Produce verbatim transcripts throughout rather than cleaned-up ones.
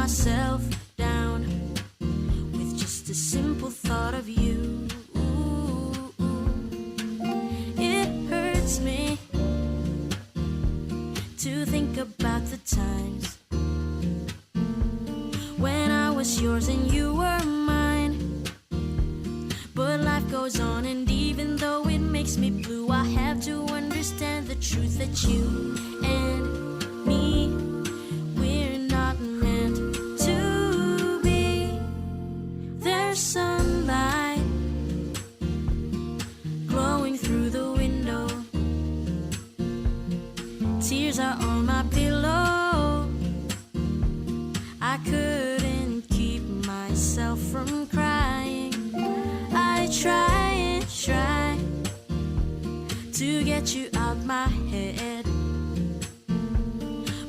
myself down with just a simple thought of you. It hurts me to think about the times when I was yours and you were mine. But life goes on, and even though it makes me blue, I have to understand the truth that you and me, we're not meant to be. There's sunlight glowing through the window. Tears are on my pillow. I couldn't keep myself from crying. I try and try to get you out my head.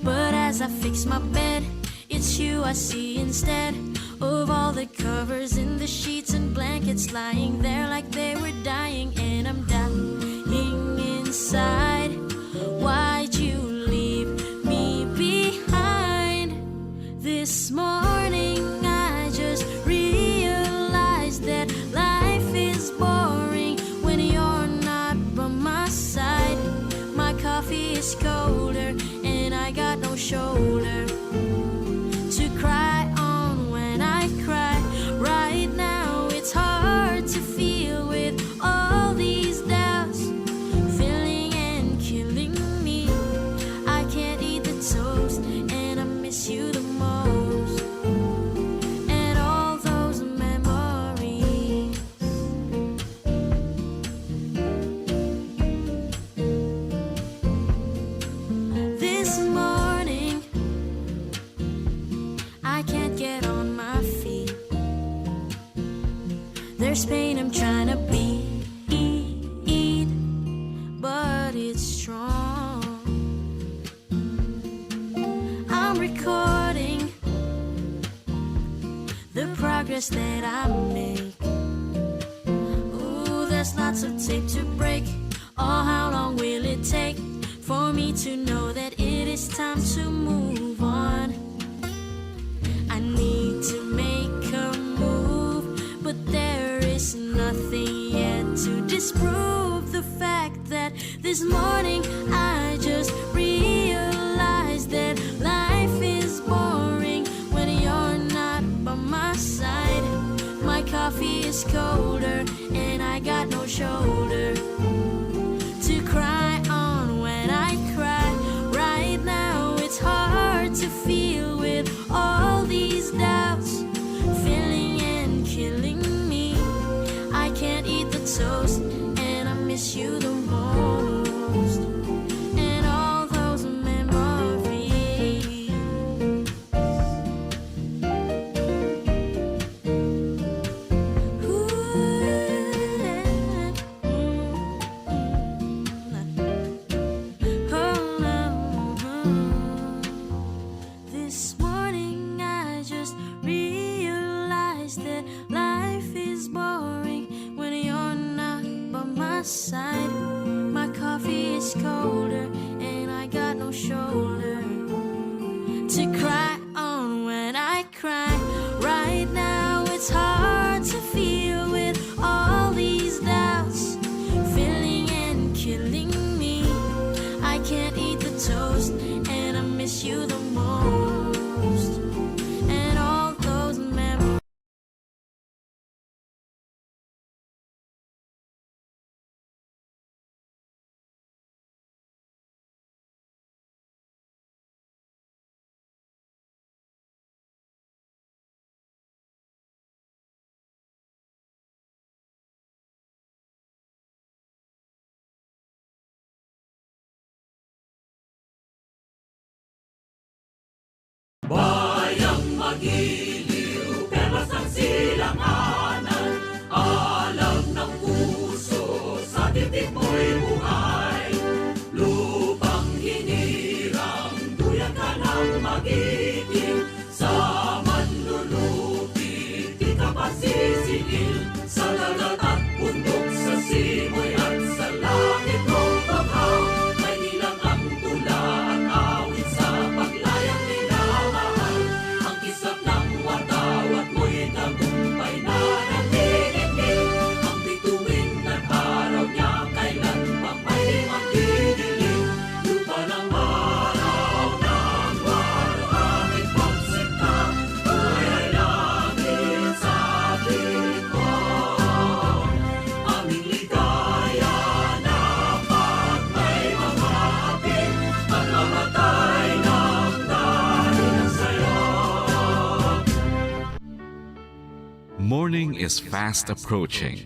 But as I fix my bed, it's you I see instead of all the covers in the sheets and blankets lying there like they were dying. And I'm dying inside. Why'd you leave me behind? This morning I just realized that life is boring when you're not by my side. My coffee is colder and I got no shoulder to cry on when I cry. Right now it's hard to feel with all these doubts filling and killing me. I can't eat the toast and I miss you the most. And all those memories. This morning I can't get on my feet. There's pain I'm trying to beat, but it's strong. I'm recording the progress that I make. Ooh, there's lots of tape to break. Oh, how long will it take for me to know that it is time to move on? I need to make a move, but there is nothing yet to disprove the fact that this morning I just realized that life is boring when you're not by my side. My coffee is colder and I got no shoulder to cry on when I cry. Right now it's hard to feel with all these doubts filling and killing me. I can't eat the toast and I miss you the most. And all those memories. This morning I just realized that life is boring when you're not by my side. My coffee is colder and I got no shoulder to cry on when I cry. Right now it's hard to feel with all these doubts filling and killing me. I can't eat the toast and I miss you the most. And all those memories. Bayang magiliw, perlas ang silanganan, alam ng puso, sa titik mo'y buhay. Lupang hinirang, duyan ka ng magiting, sa manlulupi, di ka pagsisiil, sa dagat at bundok, sa simoy at sa langit mong baghaw. Maynila ang tula at awit sa paglayang minamahal. Ang isa Morning is fast approaching.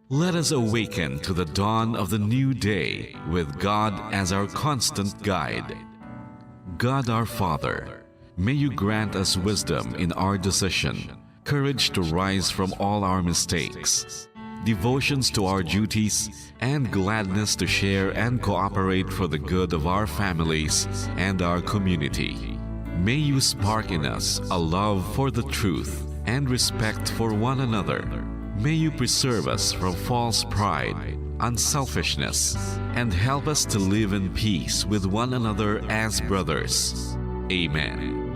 Let us awaken to the dawn of the new day with God as our constant guide. God our Father, may you grant us wisdom in our decision, courage to rise from all our mistakes, devotions to our duties, and gladness to share and cooperate for the good of our families and our community. May you spark in us a love for the truth and respect for one another. May you preserve us from false pride, unselfishness, and help us to live in peace with one another as brothers. Amen.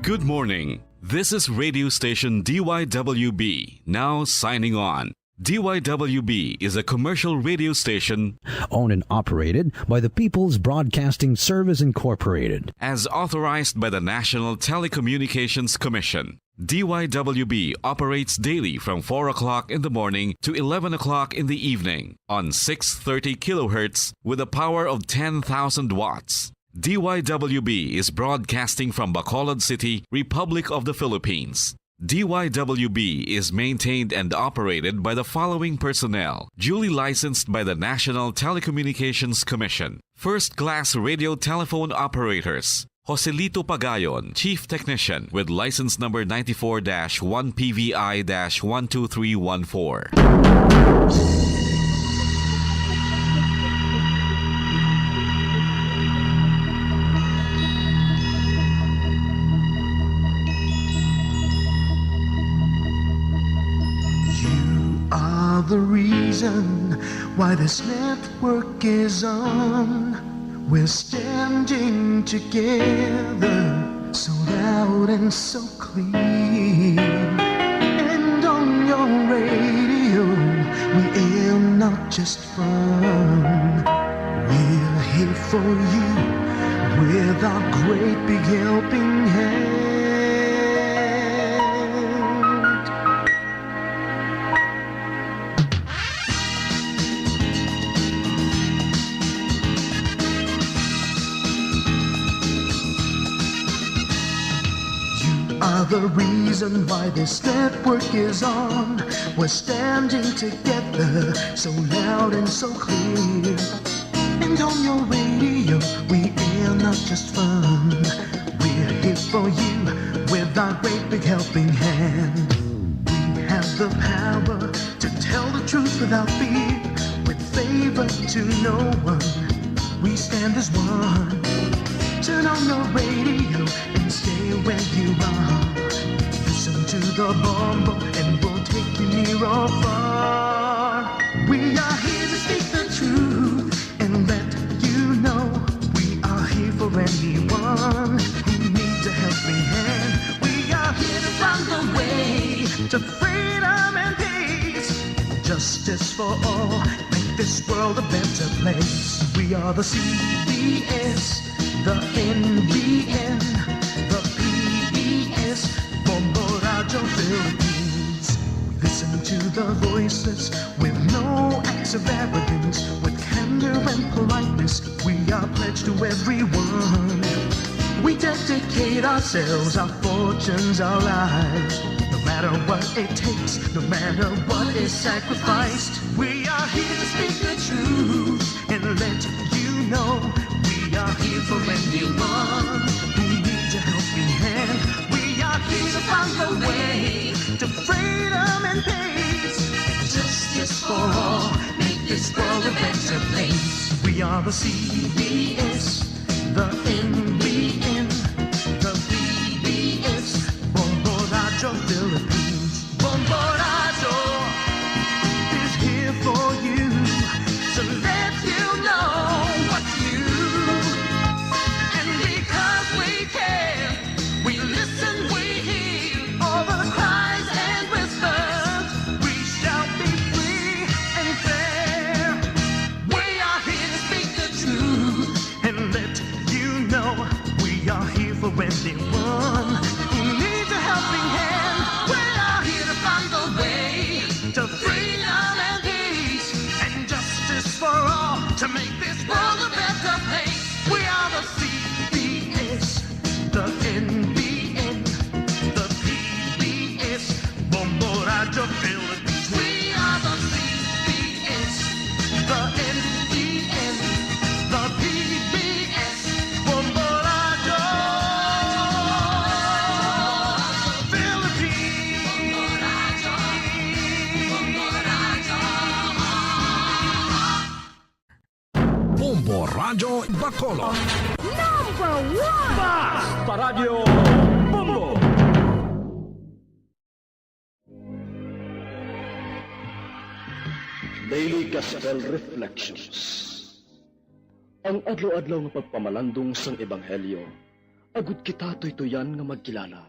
Good morning. This is radio station D Y W B, now signing on. D Y W B is a commercial radio station owned and operated by the People's Broadcasting Service Incorporated. As authorized by the National Telecommunications Commission. D Y W B operates daily from four o'clock in the morning to eleven o'clock in the evening on six thirty kilohertz with a power of ten thousand watts. D Y W B is broadcasting from Bacolod City, Republic of the Philippines. D Y W B is maintained and operated by the following personnel, duly licensed by the National Telecommunications Commission. First class radio telephone operators. Joselito Pagayon, Chief Technician, with license number ninety-four dash one P V I dash one two three one four. You are the reason why this network is on. We're standing together, so loud and so clear. And on your radio, we aim not just fun. We're here for you with our great big helping hand. You are the reason why this network is on. We're standing together, so loud and so clear. And on your radio, we air not just fun. We're here for you with our great big helping hand. We have the power to tell the truth without fear, with favor to no one. We stand as one. Turn on your radio and stay where you are. Listen to the Bombo and we'll take you near or far. We are here to speak the truth and let you know we are here for anyone who needs a helping hand. We are here to find the way to freedom and peace. Justice for all, make this world a better place. We are the C B S, the N B N, the P B S, Bombo Radyo Philippines. We listen to the voices with no acts of arrogance, with candor and politeness. We are pledged to everyone. We dedicate ourselves, our fortunes, our lives. No matter what it takes, no matter what is sacrificed, we are here to speak the truth and let you know we are here for anyone who needs a helping hand. We are here to find a way to freedom and peace and justice for all. Make this world a better place. We are the C B S, the N B N, the P B S, Bombo Radyo Philippines. Bombo Radyo is here for you to let you know what's new. And because we care, we listen, we hear all the cries and whispers. We shall be free and fair. We are here to speak the truth and let you know we are here for anyone who needs a helping hand. We are here to find the way to freedom and peace and justice for all to make this world a better place. We are the C B S, the N B N, the P B S, Bombo Color. Number one! Basta Radyo Bombo! Daily Gospel Reflections. Ang adlaw-adlaw nga pagpamalandong sang Ebanghelyo, agud kita tuytuyan nga magkilala,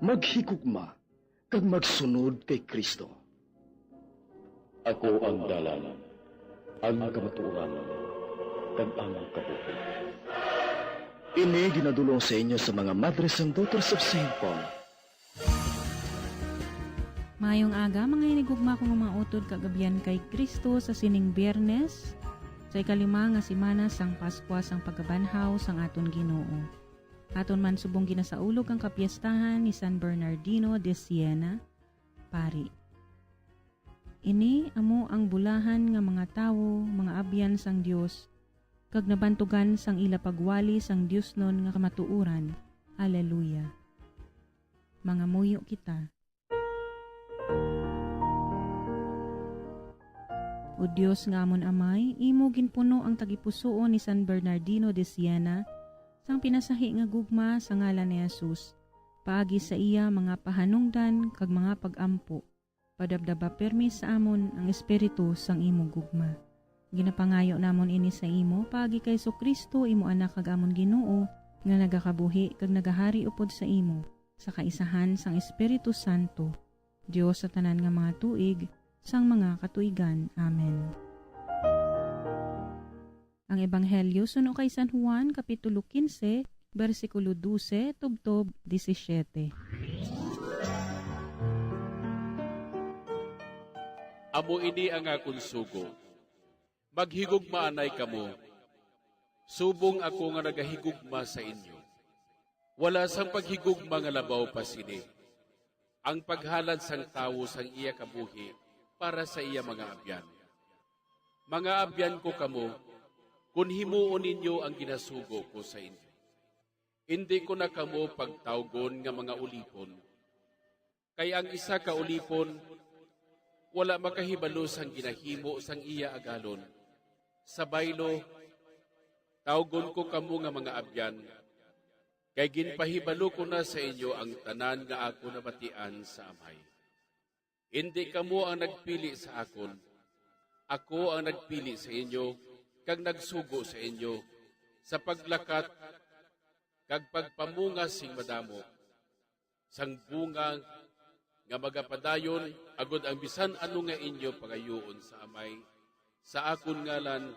maghigugma, kag magsunod kay Cristo. Ako ang dalan, ang kamatuoran, kag ang kabuhi. Ini ginadul-ong sa inyo sa mga Madres and Daughters of Saint Paul. Maayong aga, mga hinigugma ko nga mga utod kag abyan kay Cristo, sa sining Biyernes, sa ikalima nga semana sang Paskwa sang pagkabanhaw sang aton Ginoo. Aton man subong ginasaulog ang kapiestahan ni San Bernardino de Siena, Pari. Ini amo ang bulahan nga mga tawo, mga abyan sang Dios, kag nabantugan sang ila pagwali sang diosnon nga kamatuoran. Aleluya. Mangamuyo kita. O Dios nga amon Amay, imo ginpuno ang tagipusoon ni San Bernardino de Siena sang pinasahi nga gugma sa ngalan ni Jesus, paagi sa iya mga pahanungdan kag mga pag-ampo. Padabdaba pirme sa amon ang espiritu sang imo gugma. Ginapangayo namon ini sa imo paagi kay Jesu-Cristo, imo Anak kag amon Ginoo, nga nagakabuhi kag nagahari upod sa imo, sa kaisahan sang Espiritu Santo, Dios sa tanan nga mga tuig, sang mga katuigan. Amen. Ang Ebanghelyo suno kay San Juan, Kapitulo quince, bersikulo doce tubtob disisiete. Amo ini ang akon sugo. Maghigugmaanay kamo, subong ako nga nagahigugma sa inyo. Wala sang paghigugma nga labaw pa sini, ang paghalad sang tawo sang iya kabuhi para sa iya mga abyan. Mga abyan ko kamo, kon himuon ninyo ang ginasugo ko sa inyo. Indi ko na kamo pagtawgon nga mga ulipon, kay ang isa ka ulipon wala makahibalo sang ginahimo sang iya agalon. Sa baylo, tawgon ko kamo nga mga abyan, kay ginpahibalo ko na sa inyo ang tanan nga akon nabatian sa Amay. Indi kamo ang nagpili sa akon, ako ang nagpili sa inyo kag nagsugo sa inyo sa paglakat kag pagpamunga sing madamo, sang bunga nga magapadayon, agod ang bisan ano nga inyo pangayuon sa Amay sa akon ngalan,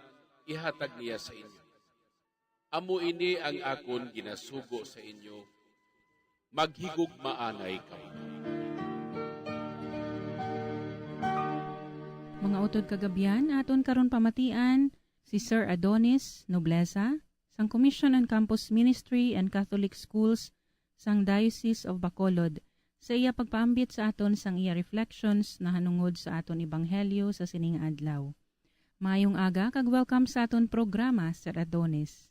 ihatag niya sa inyo. Amo ini ang akon ginasugo sa inyo, maghigugmaanay kamo. Mga utod kag abyan, aton karon pamatian si Sir Adonis Nobleza, sang Commission on Campus Ministry and Catholic Schools sang Diocese of Bacolod, sa iya pagpaambit sa aton sang iya reflections nahanungod sa aton ebanghelyo sa sining adlaw. Maayong aga kag welcome sa aton programa, Sir Adonis.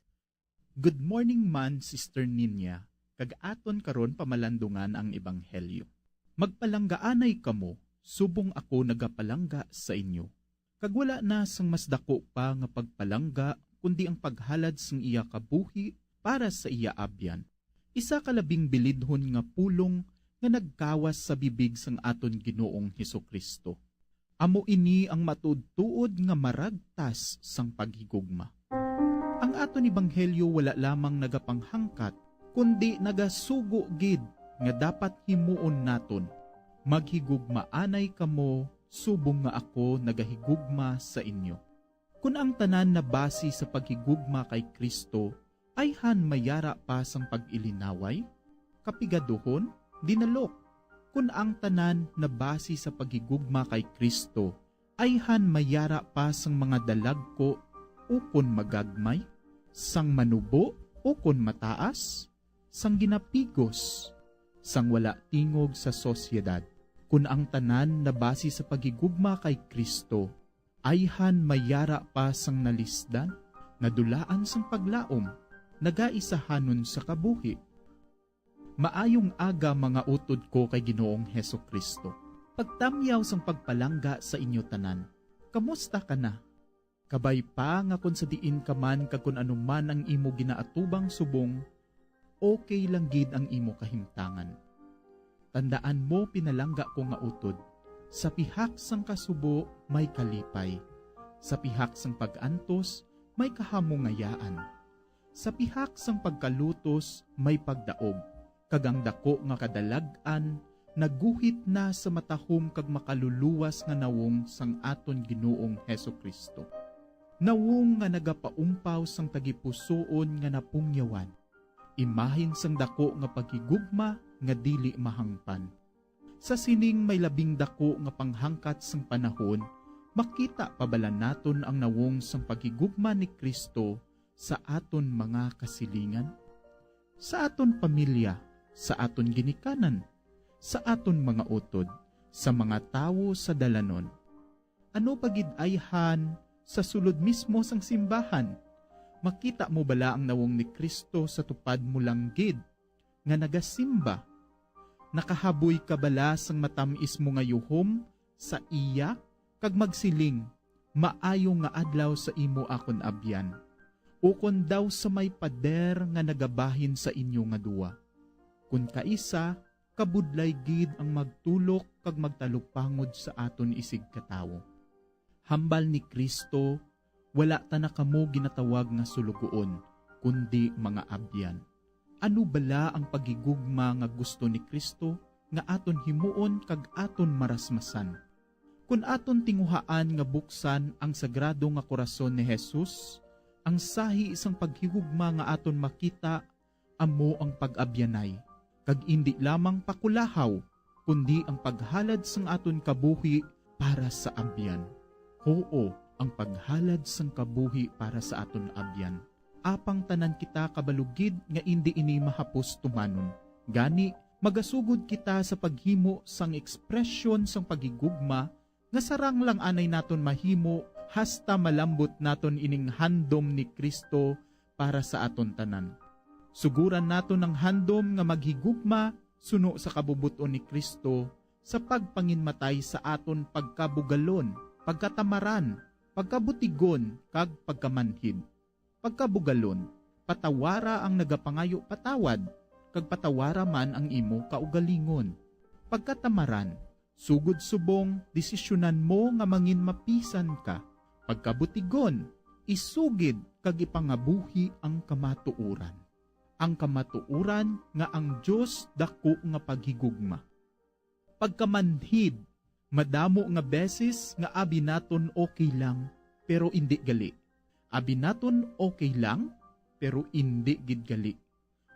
Good morning man, Sister Ninya, kag aton karon pamalandungan ang ebanghelyo. Magpalanggaanay kamo, subong ako nagapalangga sa inyo. Kag wala na sang mas daku pa nga pagpalangga, kundi ang paghalad sang iya kabuhi para sa iya abyan, isa ka labing bilidhon nga pulong nga nagkawas sa bibig sang aton Ginoong Jesu-Cristo. Amo ini ang matuod-tuod nga maragtas sang paghigugma. Ang aton ebanghelyo wala lamang nagapanghangkat, kundi nagasugo gid nga dapat himuon naton, "Maghigugmaanay kamo subong nga ako nagahigugma sa inyo." Kon ang tanan nabasi sa paghigugma kay Cristo, ayhan may yara pa sang pag-ilinaway, kapigaduhon, dinalok. Kon ang tanan nabasi sa paghigugma kay Cristo, ayhan may yara pa sang mga dalagko ukon magagmay, sang manubo ukon mataas, sang ginapigos, sang wala tingog sa sosyedad. Kon ang tanan nabasi sa paghigugma kay Cristo, ayhan may yara pa sang nalisdan, nadulaan sang paglaom, nagaisahanon sa kabuhi. Maayong aga, mga utod ko kay Ginoong Jesu-Cristo. Pagtamyaw sang pagpalangga sa inyo tanan. Kamusta ka na? Kabay pa nga kon sa diin ka man kag kon ano man ang imo ginaatubang subong, okay lang gid ang imo kahimtangan. Tandaan mo, pinalangga ko nga utod, sa pihak sang kasubo may kalipay, sa pihak sang pag-antos may kahamungayaan, sa pihak sang pagkalutos may pagdaog, kag ang daku nga kadalag-an naguhit na sa matahom kag makaluluwas nga nawong sang aton Ginoong Jesu-Cristo, nawong nga nagapaumpaw sang tagipusoon nga napungyawan, imahin sang daku nga paghigugma nga dili mahangpan. Sa sining may labing daku nga panghangkat sang panahon, makita pa bala naton ang nawong sang paghigugma ni Cristo sa aton mga kasilingan, sa aton pamilya, sa aton ginikanan, sa aton mga utod, sa mga tawo sa dalanon? Ano pa gid ayhan sa sulod mismo sang simbahan? Makita mo bala ang nawong ni Cristo sa tupad mo lang gid nga nagasimba? Nakahaboy ka bala sang matam-is mo nga yuhom sa iya kag magsiling, "Maayo nga adlaw sa imo, akon abyan," ukon daw sa may pader nga nagabahin sa inyo nga duwa? Kon kaisa, kabudlay gid ang magtulok kag magtalupangod sa aton isigkatawo. Hambal ni Cristo, "Wala ta na kamo ginatawag nga suloguon, kundi mga abyan." Ano bala ang paghigugma nga gusto ni Cristo nga aton himuon kag aton marasmasan? Kon aton tinguhaan nga buksan ang sagrado nga korason ni Jesus, ang sahi sang paghigugma nga aton makita amo ang pag-abyanay, kag indi lamang pakulahaw, kundi ang paghalad sang aton kabuhi para sa abyan. Huo, ang paghalad sang kabuhi para sa aton abyan. Apang tanan kita kabalo gid nga indi ini mahapos tumanon. Gani, magasugod kita sa paghimo sang ekspresyon sang paghigugma nga sarang lang anay naton mahimo hasta malambot naton ining handom ni Cristo para sa aton tanan. Sugoran naton ang handom nga maghigugma suno sa kabubot-on ni Cristo sa pagpanginmatay sa aton pagkabugalon, pagkatamaran, pagkabutigon, kag pagkamanhid. Pagkabugalon, patawara ang nagapangayo patawad, kag patawara man ang imo kaugalingon. Pagkatamaran, sugod subong, desisyonan mo nga manginmapisan ka. Pagkabutigon, isugid kag ipangabuhi ang kamatuoran. Ang kamatuoran nga ang Dios daku nga paghigugma. Pagkamanhid, madamo nga beses nga abi naton okay lang, pero indi gali. Abi naton okay lang, pero indi gid gali.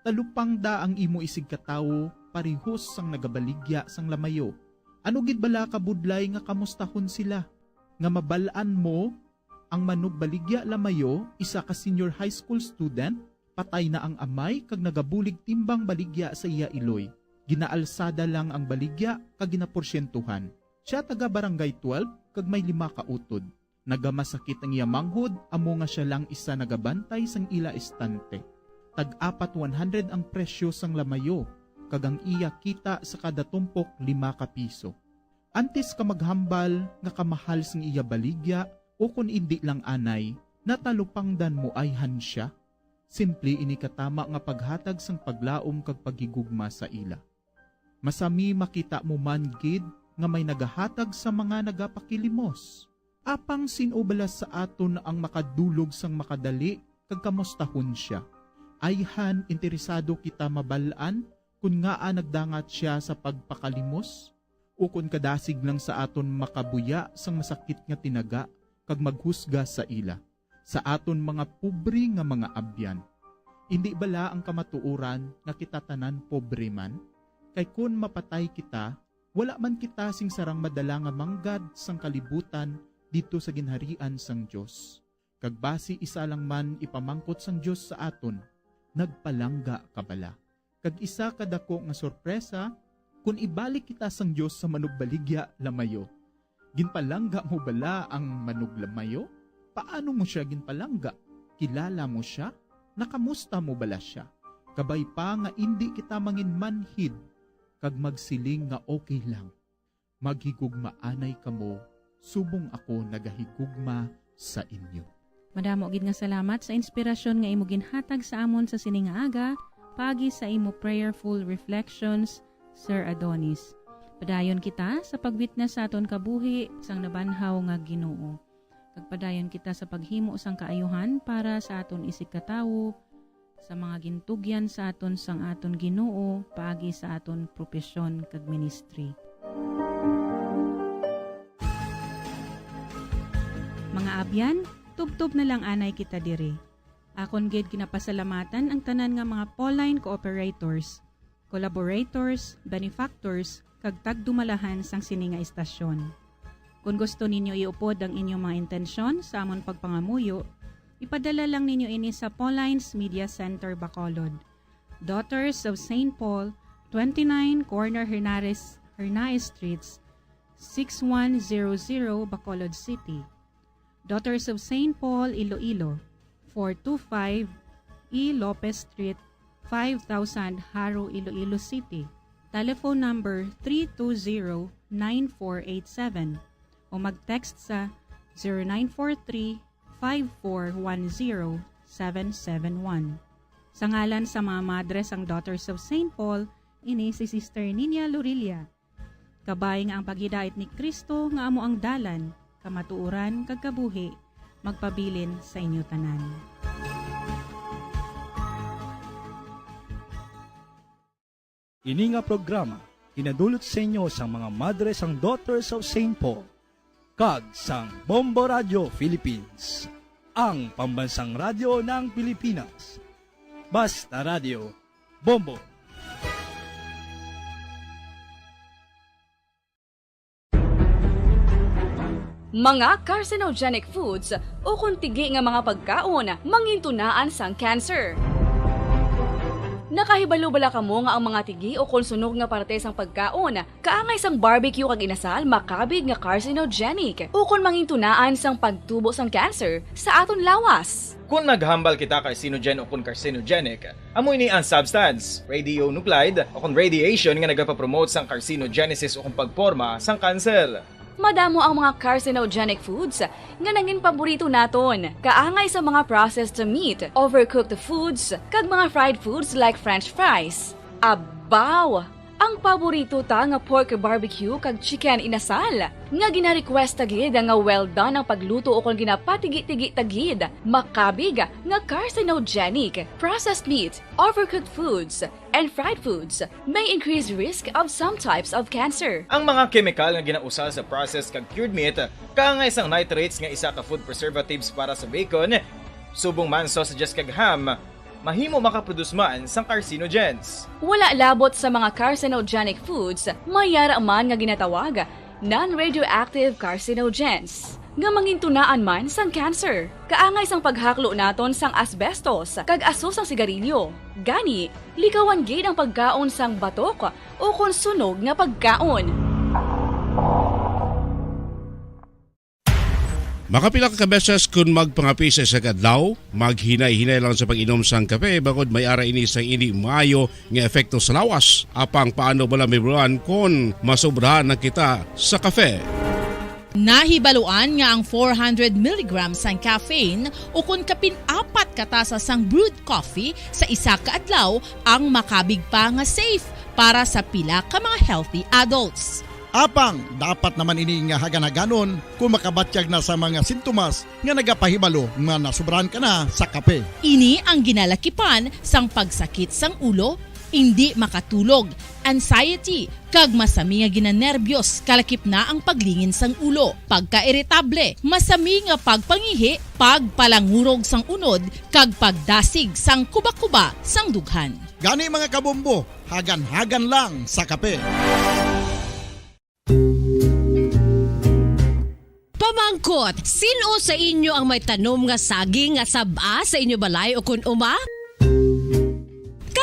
Talupangda ang imo isigkatawo parehos sang nagabaligya sang lamayo. Ano gid bala kabudlay nga kamustahon sila? Nga mabal-an mo, ang manugbaligya lamayo, isa ka senior high school student, patay na ang amay kag nagabulig timbang baligya sa iya iloy. Ginaalsada lang ang baligya kag ginaporsyentuhan. Sia taga Barangay twelve kag may lima ka utod. Nagamasakit ang iya manghod, amo nga sia lang isa nagabantay sang ila estante. Tag-apat one hundred ang presyo sang lamayo, kag ang iya kita sa kada tumpok lima ka piso. Antes ka maghambal nga kamahal sang iya baligya, o kon indi lang anay, natalupangdan mo ayhan sia. Simple ini katama nga paghatag sang paglaom kag paghigugma sa ila. Masami makita mo man gid nga may nagahatag sa mga nagapakilimos. Apang sin-o bala sa aton ang makadulog sang makadali kag kamustahon sia? Ayhan interesado kita mabal-an kon ngaa nagdangat sia sa pagpakalimos? Ukon kadasig lang sa aton makabuya sang masakit nga tinaga kag maghusga sa ila, sa aton mga pobre nga mga abyan? Indi bala ang kamatuoran nga kita tanan pobre man? Kay kon mapatay kita, wala man kita sing sarang madala nga manggad sang kalibutan didto sa ginharian sang Dios. Kag basi isa lang man ipamangkot sang Dios sa aton, "Nagpalangga ka bala?" Kag isa ka dako nga sorpresa, kon ibalik kita sang Dios sa manugbaligya lamayo. Ginpalangga mo bala ang manuglamayo? Paano mo sia ginpalangga? Kilala mo sia? Nakamusta mo bala sia? Kabay pa nga indi kita manginmanhid kag magsiling nga okay lang. Maghigugmaanay kamo, subong ako nagahigugma sa inyo. Madamo gid nga salamat sa inspirasyon nga imo ginhatag sa amon sa sini nga aga, paagi sa imo prayerful reflections, Sir Adonis. Padayon kita sa pag-witness sa aton kabuhi sang nabanhaw nga Ginoo. Kag padayon kita sa paghimo sang kaayuhan para sa aton isigkatawo, sa mga gintugyan sa aton sang aton Ginoo paagi sa aton propesyon kag ministry. Mga abyan, tubtob na lang anay kita diri. Akon gid ginapasalamatan ang tanan nga mga Pauline cooperators, collaborators, benefactors, kag tagdumalahan sang sini nga istasyon. Kon gusto ninyo iupod ang inyong mga intensyon sa amon pagpangamuyo, ipadala lang ninyo ini sa Pauline's Media Center, Bacolod, Daughters of Saint Paul, twenty-nine Corner Hernares, Hernaez Streets, six one zero zero, Bacolod City. Daughters of Saint Paul, Iloilo, four two five E Lopez Street, five thousand, Jaro, Iloilo City. Telephone number three two zero, nine four eight seven o mag-text sa zero nine four three, five four one zero, seven seven one. Sa ngalan sa mga madre sang Daughters of Saint Paul, ini si Sister Nina Lorilla. Kabay nga ang paghidait ni Cristo nga amo ang dalan, kamatuoran, kag kabuhi, magpabilin sa inyo tanan. Ini nga programa ginadulot sa inyo sang mga madre sang Daughters of Saint Paul kag sang Bombo Radio Philippines, ang pambansang radyo ng Pilipinas. Basta Radio, Bombo. Mga carcinogenic foods ukon tigi nga mga pagkaon mangintunaan sang cancer. Nakahibalo bala kamo nga ang mga tigi ukon sunog nga parte sang pagkaon kaangay sang barbecue kag inasal makabig nga carcinogenic ukon mangintunaan sang pagtubo sang cancer sa aton lawas? Kon maghambal kita carcinogen ukon carcinogenic, amo ini ang substance, radionuclide, ukon radiation nga nagapapromote sang carcinogenesis ukon pagporma sang kanser. Madamo ang mga carcinogenic foods nga nangin paborito naton, kaangay sa mga processed meat, overcooked foods, kag mga fried foods like french fries. Abaw! Ang paborito ta nga pork barbecue kag chicken inasal, nga gina-request ta gid nga well done ang pagluto ukon ginapatigi-tigi ta gid, makabig nga carcinogenic. Processed meat, overcooked foods, and fried foods may increase risk of some types of cancer. Ang mga kemikal nga ginausar sa processed kag cured meat, kaangay sang nitrates nga isa ka food preservatives para sa bacon, subong man sausages kag ham, mahimo makaproduce man sang carcinogens. Wala labot sa mga carcinogenic foods, may yara man nga ginatawag non-radioactive carcinogens, nga mangintunaan man sang cancer, kaangay sang paghaklo naton sang asbestos kag aso sang sigarilyo. Gani, likawan gid ang pagkaon sang batok ukon sunog nga pagkaon. Makapila ka beses kon magpangape sa isa ka adlaw, maghinay-hinay lang sa pag-inom sang kape, bangod may ara ini sang indi maayo nga epekto sa lawas. Apang paano bala mahibaluan kon masobrahan na kita sa kape? Nahibaluan nga ang four hundred milligrams sang caffeine ukon kapin apat ka tasa sang brewed coffee sa isa ka adlaw ang makabig pa nga safe para sa pila ka mga healthy adults. Apang dapat naman ini nga haganhaganon kon makabatyag na sa mga sintomas nga nagapahibalo nga nasobrahan ka na sa kape. Ini ang ginalakipan sang pagsakit sang ulo, indi makatulog, anxiety, kag masami nga ginanerbyos, kalakip na ang paglingin sang ulo, pagkairitable, masami nga pagpangihi, pagpalangurog sang unod, kag pagdasig sang kubakuba sang dughan. Gani mga kabombo, haganhagan lang sa kape. Pamangkot, sin-o sa inyo ang may tanom nga saging nga sab-a sa inyo balay ukon uma?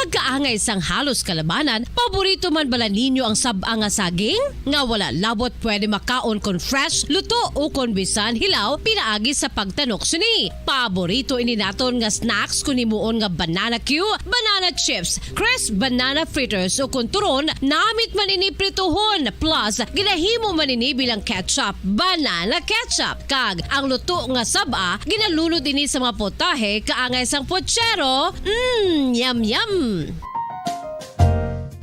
Pagkaangay sang halos kalabanan, paborito man bala ninyo ang sab-a nga saging? Nga wala labot pwede makaon kon fresh, luto, o kon bisan hilaw pinaagi sa pagtanok sini. Paborito ini naton nga snacks kon himuon nga banana cue, banana chips, crisp banana fritters, o kon turon, namit man ini prituhon, plus ginahimo man ini bilang ketchup, banana ketchup. Kag ang luto nga sab-a, ginalunod ini sa mga potahe kaangay sang pochero. Mm, yum, yum!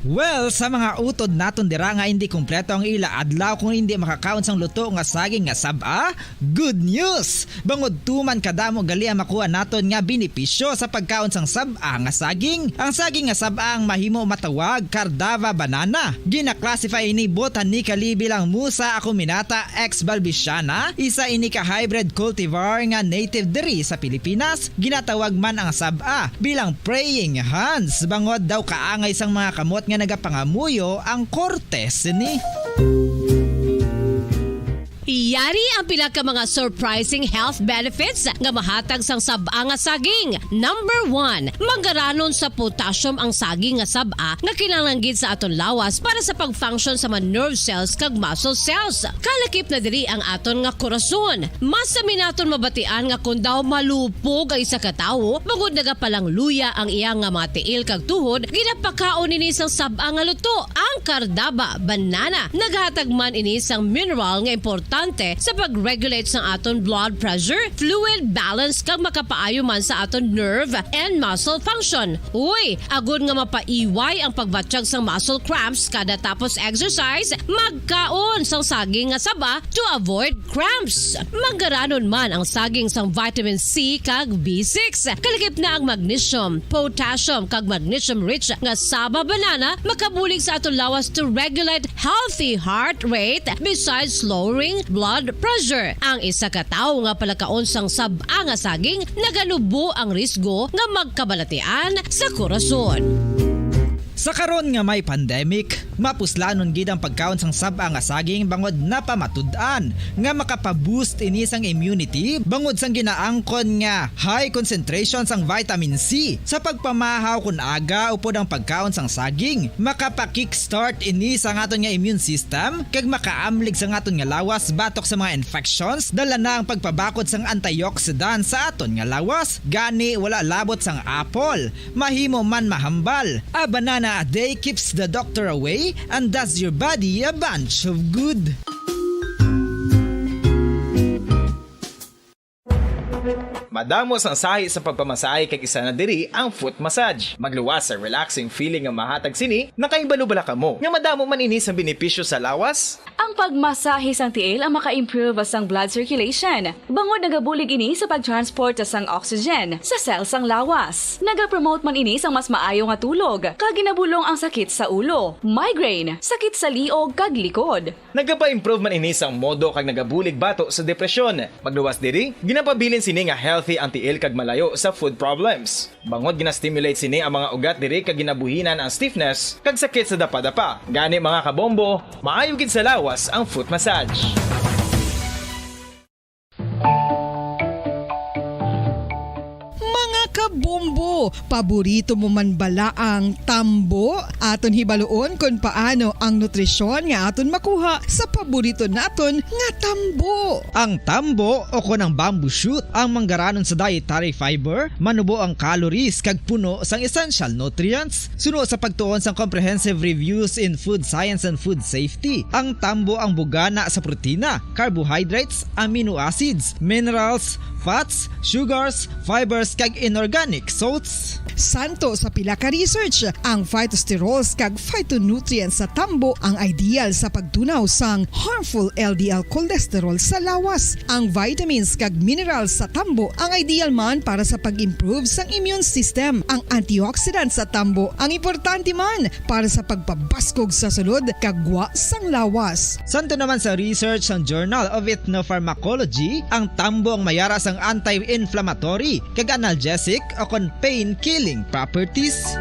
Well, sa mga utod naton dira nga hindi kompleto ang ila adlaw kung hindi makakaon sang luto nga saging nga sab-a, good news! Bangod tuman kadamo gali ang makuha naton nga benepisyo sa pagkaon sang sab-a nga saging. Ang saging nga sab-a ang mahimo matawag Cardava banana. Gina-classify ini botanically bilang Musa acuminata ex balbisiana, isa ini ka hybrid cultivar nga native diri sa Pilipinas. Ginatawag man ang sab-a bilang praying hands, bangod daw kaangay sang mga kamot nga nagapangamuyo ang korte sini. Yari ang pila ka mga surprising health benefits nga mahatag sang sab-a nga saging. Number one, manggaranon sa potassium ang saging nga sab-a nga kinahanglan gid sa aton lawas para sa pag-function sa mga nerve cells kag muscle cells. Kalakip na diri ang aton nga korason. Mas sami naton mabatian nga kon daw malupog ang isa ka tawo, bangod nagapalangluya ang iya nga mga tiil kag tuhod, ginapakaon ini sang sab-a nga luto, ang Cardava banana. Naghatag man ini sang mineral nga importante sa pag-regulate sang aton blood pressure, fluid balance, kag makapaayo man sa aton nerve and muscle function. Uy, agod nga mapaiway ang pagbatyag sang muscle cramps kada tapos exercise, magkaon sang saging nga saba to avoid cramps. Manggaranon man ang saging sang vitamin C kag B six. Kalakip na ang magnesium, potassium, kag magnesium-rich nga saba banana makabulig sa aton lawas to regulate healthy heart rate besides lowering blood pressure. Ang isa ka tawo nga palakaon sang sab-a nga saging naganubo ang risgo nga magkabalatian sa korason. Sa karon nga may pandemic, mapuslanon gid ang pagkaon sang sab-a nga saging bangod napamatud-an nga makapaboost ini sang immunity bangod sang ginaangkon nga high concentration sang vitamin C sa pagpamahaw kon aga upod ang pagkaon sang saging. Makapa-kickstart ini sa aton nga immune system kag makaamlig sa aton nga lawas batok sa mga infections, dala na ang pagpabakod sang antioxidant sa aton nga lawas. Gani, wala labot sang apple, mahimo man mahambal. A banana a day keeps the doctor away and does your body a bunch of good. Madamo sang sahi sa pagpamasahe kag isa na diri ang foot massage. Magluwas sa relaxing feeling nga mahatag sini. Nakahibalo bala kamo nga madamo man ini sa benepisyo sa lawas? Ang pagmasahe sang tiil ang maka-improve sang blood circulation, bangod nagabulig ini sa pag-transport sang oxygen sa cell sang lawas. Nagapromote man ini sang mas maayo nga tulog, kag ginabulong ang sakit sa ulo, migraine, sakit sa liog kag likod. Nagapa-improve man ini sang modo kag nagabulig bato sa depresyon. Magluwas diri, ginapabilin sini nga healthy ang tiil kag malayo sa food problems. Bangod gina-stimulate sini ang mga ugat diri kag ginabuhinan ang stiffness kag sakit sa dapadapa. Gani, mga kabombo, maayo gid sa lawas ang foot massage. Mga kabombo, paborito mo man bala ang tambo? Aton hibaluon kon paano ang nutrisyon nga aton makuha sa paborito naton nga tambo. Ang tambo o kon ang bamboo shoot ang manggaranon sa dietary fiber, manubo ang calories kag puno sang essential nutrients. Suno sa pagtuon sang Comprehensive Reviews in Food Science and Food Safety, ang tambo ang bugana sa protina, carbohydrates, amino acids, minerals, fats, sugars, fibers, kag inorganic salts. Santo sa pila ka research, ang phytosterols kag phytonutrients sa tambo ang ideal sa pagtunaw sang harmful L D L cholesterol sa lawas. Ang vitamins kag minerals sa tambo ang ideal man para sa pag-improve sang immune system. Ang antioxidants sa tambo ang importante man para sa pagpabaskog sa sulod kag gwa sang lawas. Santo naman sa research sang Journal of Ethnopharmacology, ang tambo ang mayara sang anti-inflammatory kag analgesic o kon pain-killing properties.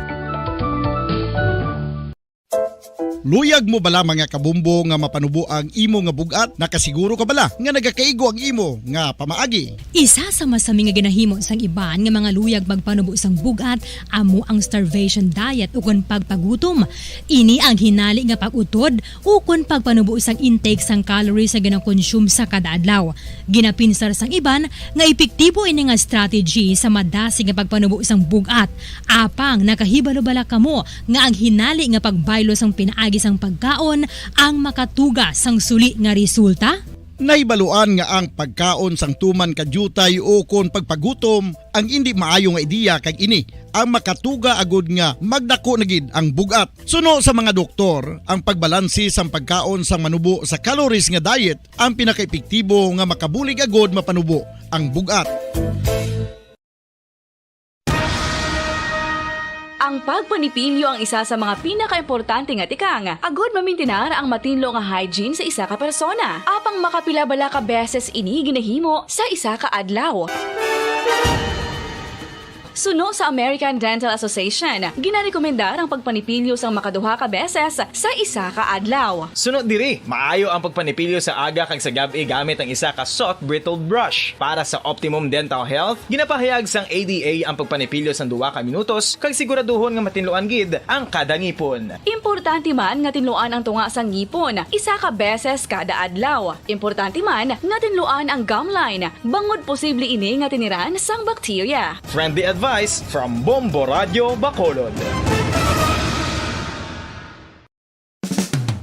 Luyag mo bala, mga kabombo, nga mapanubo ang imo nga bug-at? Nakasiguro ka bala nga nagakaigo ang imo nga pamaagi? Isa sa masami nga ginahimo sang iban nga mga luyag magpanubo sang bug-at amo ang starvation diet ukon pagpagutom. Ini ang hinali nga pag-utod ukon pagpanubo sang intake sang calories nga ginakonsume sa kada adlaw. Ginapinsar sang iban nga epektibo ini nga strategy sa madasig nga pagpanubo sang bug-at. Apang nakahibalo bala kamo nga ang hinali nga pagbaylo sang pinaagi sang pagkaon ang makatuga sang suli nga resulta? Nahibaluan nga ang pagkaon sang tuman ka diutay ukon pagpagutom ang indi maayo nga ideya, kag ini ang makatuga agud nga magdako na gid ang bug-at. Suno sa mga doktor, ang pagbalanse sang pagkaon sang manubo sa calories nga diet ang pinakaepektibo nga makabulig agud mapanubo ang bug-at. Ang pagpanipilyo ang isa sa mga pinakaimportante nga tikang agud mamintinar ang matinlo nga hygiene sa isa ka persona. Apang makapila bala ka beses ini ginahimo sa isa ka adlaw? Suno sa American Dental Association, ginarekomendar ang pagpanipilyo sang makaduha ka beses sa isa ka adlaw. Suno diri, maayo ang pagpanipilyo sa aga kag sa gab-i gamit ang isa ka soft bristled brush. Para sa optimum dental health, ginapahayag sang A D A ang pagpanipilyo sang duha ka minutos kag siguraduhon nga matinluan gid ang kada ngipon. Importante man nga tinluan ang tunga sang ngipon isa ka beses kada adlaw. Importante man nga tinluan ang gum line, bangod posible ini nga tiniran sang bakterya. Friendly advice from Bombo Radyo Bacolod.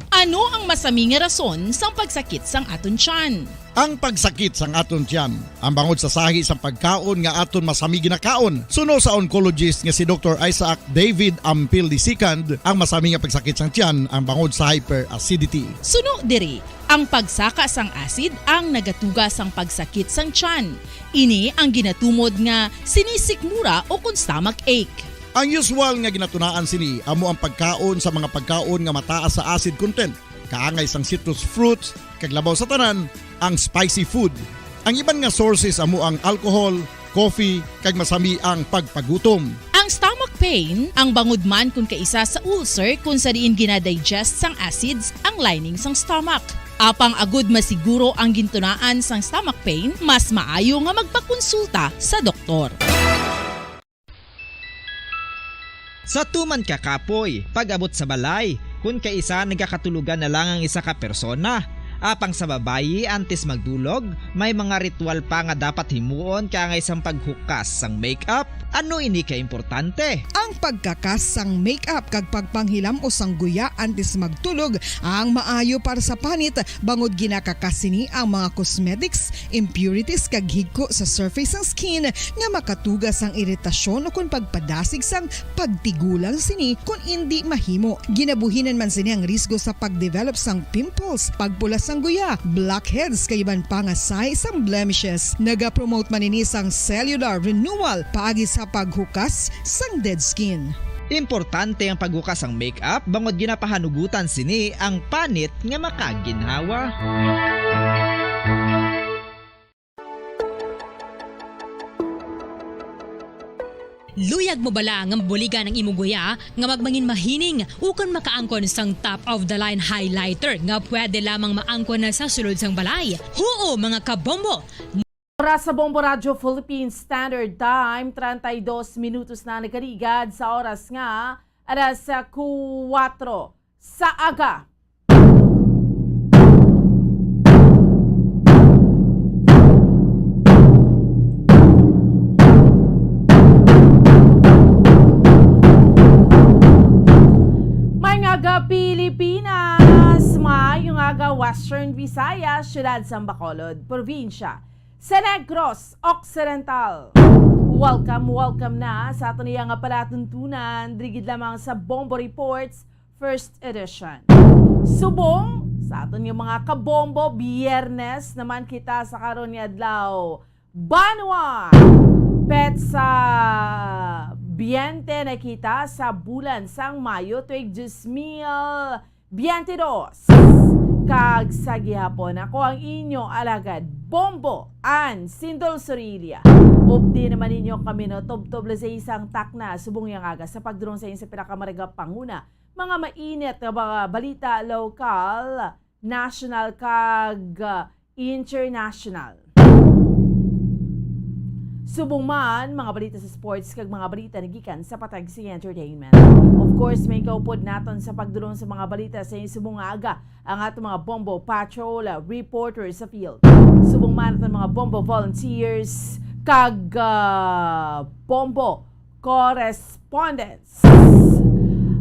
Ano ang masami nga rason sang pagsakit sang aton tiyan? Ang pagsakit sang aton tiyan ang bangod sa sahi sang pagkaon nga aton masami ginakaon. Suno sa oncologist nga si Doktor Isaac David Ampil the second, ang masami nga pagsakit sang tiyan ang bangod sa hyperacidity. Suno diri, ang pagsaka sang acid ang nagatuga sang pagsakit sang tiyan. Ini ang ginatumod nga sinisikmura ukon stomach ache. Ang usual nga ginatunaan sini amo ang pagkaon sa mga pagkaon nga mataas sa acid content, kaangay sang citrus fruits, kag labaw sa tanan, ang spicy food. Ang iban nga sources amo ang alcohol, coffee, kag masami ang pagpagutom. Ang stomach pain ang bangod man kon kaisa sa ulcer kon sa diin ginadigest sang acids ang lining sang stomach. Apang agud masiguro ang gintunaan sang stomach pain, mas maayo nga magpakonsulta sa doktor. Sa tuman ka kapoy, pag-abot sa balay, kon kaisa nagakatulogan na lang ang isa ka persona. Apang sa babayi, antes magdulog, may mga ritual pa nga dapat himuon kaangay sang paghukas sang makeup. Ano ini ka importante? Ang pagkakas sang makeup kag pagpanghilam-os sang guya antes magtulog ang maayo para sa panit, bangod ginakakas sini ang mga cosmetics, impurities kag higko sa surface sang skin nga makatuga sang iritasyon ukon pagpadasig sang pagtigulang sini kon indi mahimo. Ginabuhinan man sini ang risgo sa pagdevelop sang pimples, pagpula sang guya, blackheads kag iban pa nga sahi sang blemishes. Nagapromote man ini sang cellular renewal paagi sa paghukas sang dead skin. Importante ang paghukas sang makeup bangod ginapahanugutan sini ang panit nga makaginhawa. Luyag mo bala nga mabuligan ang imo guya nga magmangin mahining ukon makaangkon sang top of the line highlighter nga pwede lamang maangkon na sa sulod sang balay? Huo, mga kabombo! Oras sa Bombo Radyo Philippine Standard Time, treinta y dos minutos na nagkarigad sa oras nga alas kuwatro sa aga. Maayong aga, Pilipinas! Maayong aga, Western Visayas, siyudad sang Bacolod, probinsya sa Negros Occidental. Welcome, welcome na sa aton iya nga palatuntunan, diri gid lamang sa Bombo Reports First Edition. Subong sa aton nga mga kabombo, Biyernes naman kita sa karon nga adlaw. Banwa, petsa biyente na kita sa bulan sang Mayo, tuig dos mil biyente dos. Kag sa gihapon, ako ang inyo alagad, Bombo Ann Sindol Sorilla. Updi naman ninyo kami, no, tubtob lang sa isang takna, subong yang aga sa pagdulong sa inyo sa pinakamaragap panguna, Mga mainit nga mga balita lokal, national, kag, ah, international. Subong man, mga balita sa sports kag mga balita nagikan sa patag sa entertainment. Of course, may kaupod naton sa pagdulong sa mga balita sa inyong subong nga aga ang ato mga Bombo Patrol, ah, reporters sa field. Subong man aton mga Bombo volunteers kag, ah, Bombo correspondents.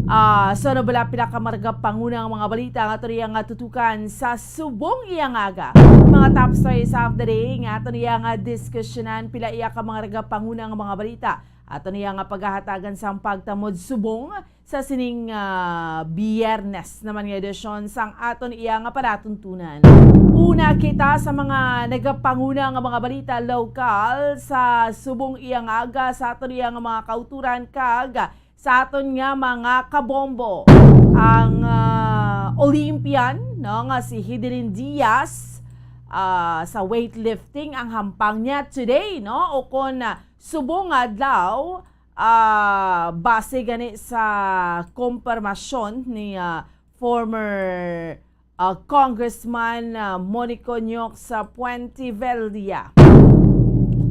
Ah, so ano bala pila ka mga pangunang mga balita nga ato niya nga tutukan sa subong iya nga aga? Mga top stories of the day nga ato niya nga diskusyonan, pila iya ka mga pangunang mga balita ato niya nga paghahatagan sang pagtamod subong sa sining, ah, Biyernes naman nga edisyon sang aton iya nga palatuntunan. Una kita sa mga nagapanguna nga mga balita lokal sa subong iya nga aga sa aton iya nga mga kauturan kag sa aton nga mga kabombo. Ang, ah, Olympian, no, nga si Hidelin Diaz, ah, sa weightlifting ang hampang niya today, no, o kon, ah, subong adlaw, ah, base gani sa kompormasyon ni, ah, former, ah, Congressman, ah, Monico Nyok sa Puente Vella.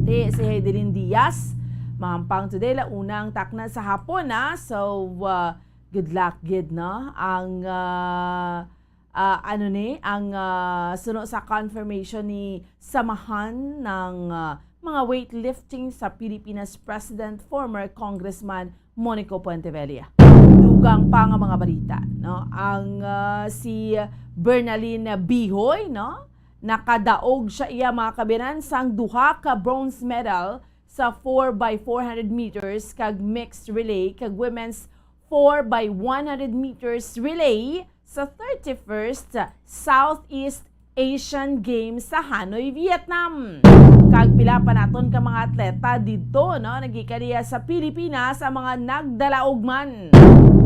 Ti si Heidelin Diaz, mahampang today, la unang takna sa hapon, ah. So, ah, good luck gid, no? Ang, ah, ah, ano ni, ang, ah, suno sa confirmation ni samahan ng, ah, mga weightlifting sa Pilipinas President, former Congressman Monico Puentevella. Dugang pa nga mga balita, no? Ang, ah, si Bernalyn Bihoy, no? Nakadaog siya iya mga kabiyanan sang duha ka bronze medal sa four by four hundred meters kag mixed relay kag women's four by one hundred meters relay sa thirty-first Southeast Asian Games sa Hanoi, Vietnam. Kag pila pa naton ka mga atleta didto, no, nagikan niya sa Pilipinas ang mga nagdalaog man.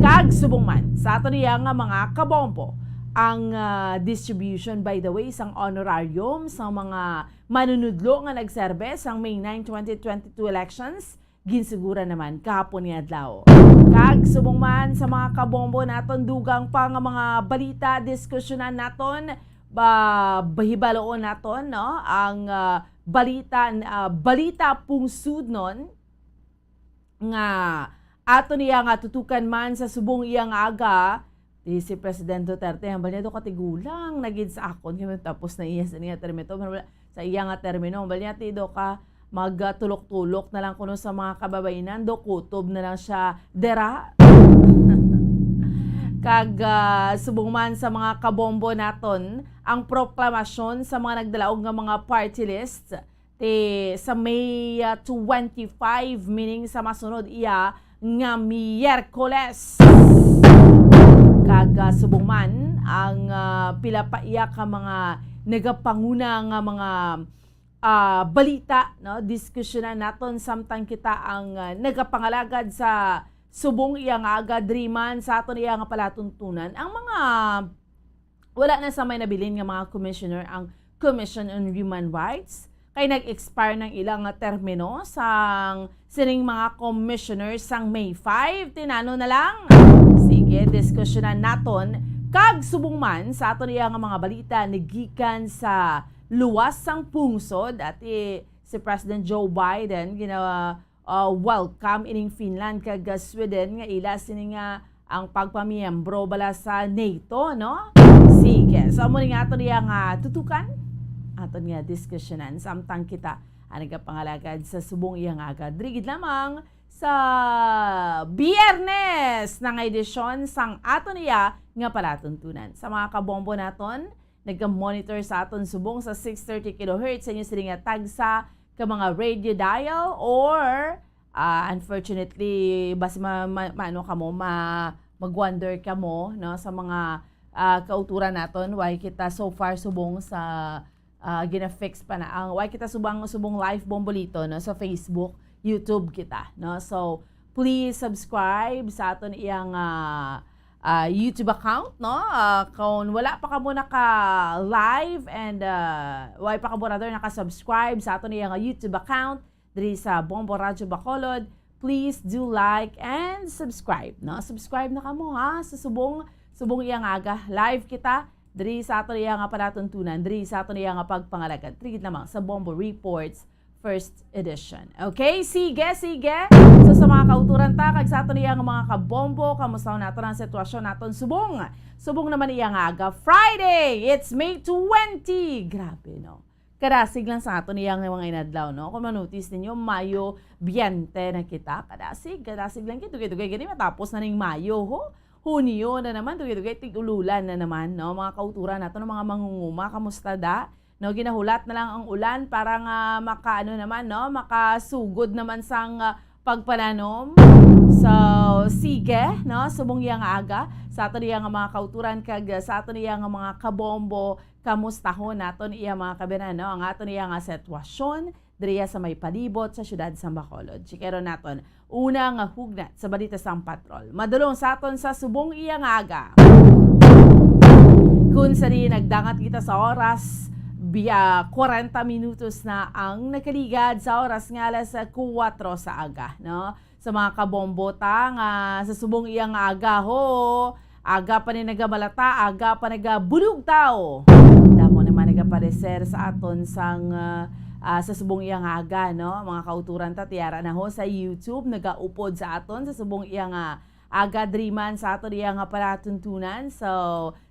Kag subong man sa ato niya nga mga kabombo ang, ah, distribution, by the way, sang honorarium sa mga manunudlo nga nagserbe sang May nine, twenty twenty-two elections, ginsugura naman kahapon nga adlaw. Kag subong man sa mga kabombo naton, dugang pa nga mga balita, diskusyonan naton, ba, bahibaloon naton, no, ang, ah, balita, ah, balita pungsudnon nga ato niya nga tutukan man sa subong iya nga aga. Di si President Duterte, hambal niya, "Do ka tigulang na gid sa akon, kay tapos na iya sa niya termino." Sa iya nga termino, hambal niya, "Ti, do ka magtulok-tulok na lang kuno sa mga kababayenan, do kutob na lang siya dera." Kag, ah, subong man sa mga kabombo naton, ang proklamasyon sa mga nagdalaog nga mga party list ti sa May, ah, twenty-five, meaning sa masunod iya nga Miyerkules. Kag, ah, subong man ang, ah, pila pa iya ka mga nagapanguna nga mga, ah, balita, no? Diskusyonan naton samtang kita ang, ah, nagapangalagad sa subong iya nga aga diri man sa aton iya nga palatuntunan. Ang mga wala na sa may nabilin nga mga commissioner ang Commission on Human Rights, kay nag-expire ng ilang nga termino sang sining mga commissioner sang May five. Tinano na lang. Sige, diskusyonan naton. Kag subong man sa aton iya nga mga balita, nagikan sa luwas sang pungsod, at i-, si President Joe Biden gina-, ah, welcome ining Finland kag, ah, Sweden nga ila sini nga ang pagpamiyembro bala sa NATO, no? Sige, so amo ni nga ato niya nga tutukan, ato niya diskusyonan samtang kita ang nagapangalagad sa subong iya nga aga. Diri gid lamang sa Biyernes na nga edisyon sang ato niya nga palatuntunan. Sa mga kabombo naton, nagka-monitor sa aton subong sa six thirty kilohertz sa inyo sini nga tagsa ka mga radio dial, or, ah, unfortunately, basi ma-, ma-, maano kamo, ma-, mag-wonder kamo, no, sa mga, ah, kauturan naton, why kita so far subong sa, ah, gina-fix pa na ang, why kita subong, subong live Bombolito, no, sa Facebook, YouTube kita, no. So, please subscribe sa aton iyang, ah, ah, YouTube account, no? Ah, kung wala pa kamo naka-live and, ah, wala pa kamo rather naka-subscribe sa aton iya nga YouTube account diri sa Bombo Radyo Bacolod, please do like and subscribe, no? Subscribe na kamo, ha, sa subong, subong iya nga aga. Live kita diri sa aton iya nga palatuntunan, diri sa aton iya nga pagpangalagad. Diri gid lamang sa Bombo Reports First Edition. Okay, sige, sige. So sa mga kauturan ta, kag sa aton iya nga mga kabombo, kamusta naton ang sitwasyon naton subong? Subong naman iya nga aga, Friday. It's May twenty. Grabe, no? Kadasig lang sa aton iya nga mga inadlaw, no? Kung ma-notice ninyo, Mayo twenty na kita. Kadasig, kadasig lang kita. Dugay-dugay gani matapos na ning Mayo, ho. Hunyo na naman, dugay-dugay tig-ululan na naman, no? Mga kauturan naton, mga mangunguma, kamusta da? No, ginahulat na lang ang ulan para nga makaano naman, no? Makasugod naman sang, ah, pagpananom. So, sige, no? Subong iya nga aga sa aton iya nga mga kauturan kag, ah, sa aton iya nga mga kabombo, kamustahon naton iya mga kabinan, no? Ang aton iya nga sitwasyon diriya sa may palibot sa siyudad sa Bacolod. Chikeron naton una nga hugnat sa balita sang patrol. Madulong sa aton sa subong iya nga aga. Kun sa diin nagdangat kita sa oras, biya kwarenta minutos na ang nakaligad sa oras nga alas kuwatro sa aga, no? Sa mga kabombo ta nga sa subong iya nga aga, ho, aga pa ni nagabalata, aga pa nagabulugtaw. Damo naman nagapareser sa aton sang, ah, ah, sa subong iya nga aga, no? Mga kauturan ta, tiara na ho sa YouTube, nagaupod sa aton sa subong iya nga aga, diri man sa aton iya nga palatuntunan. So,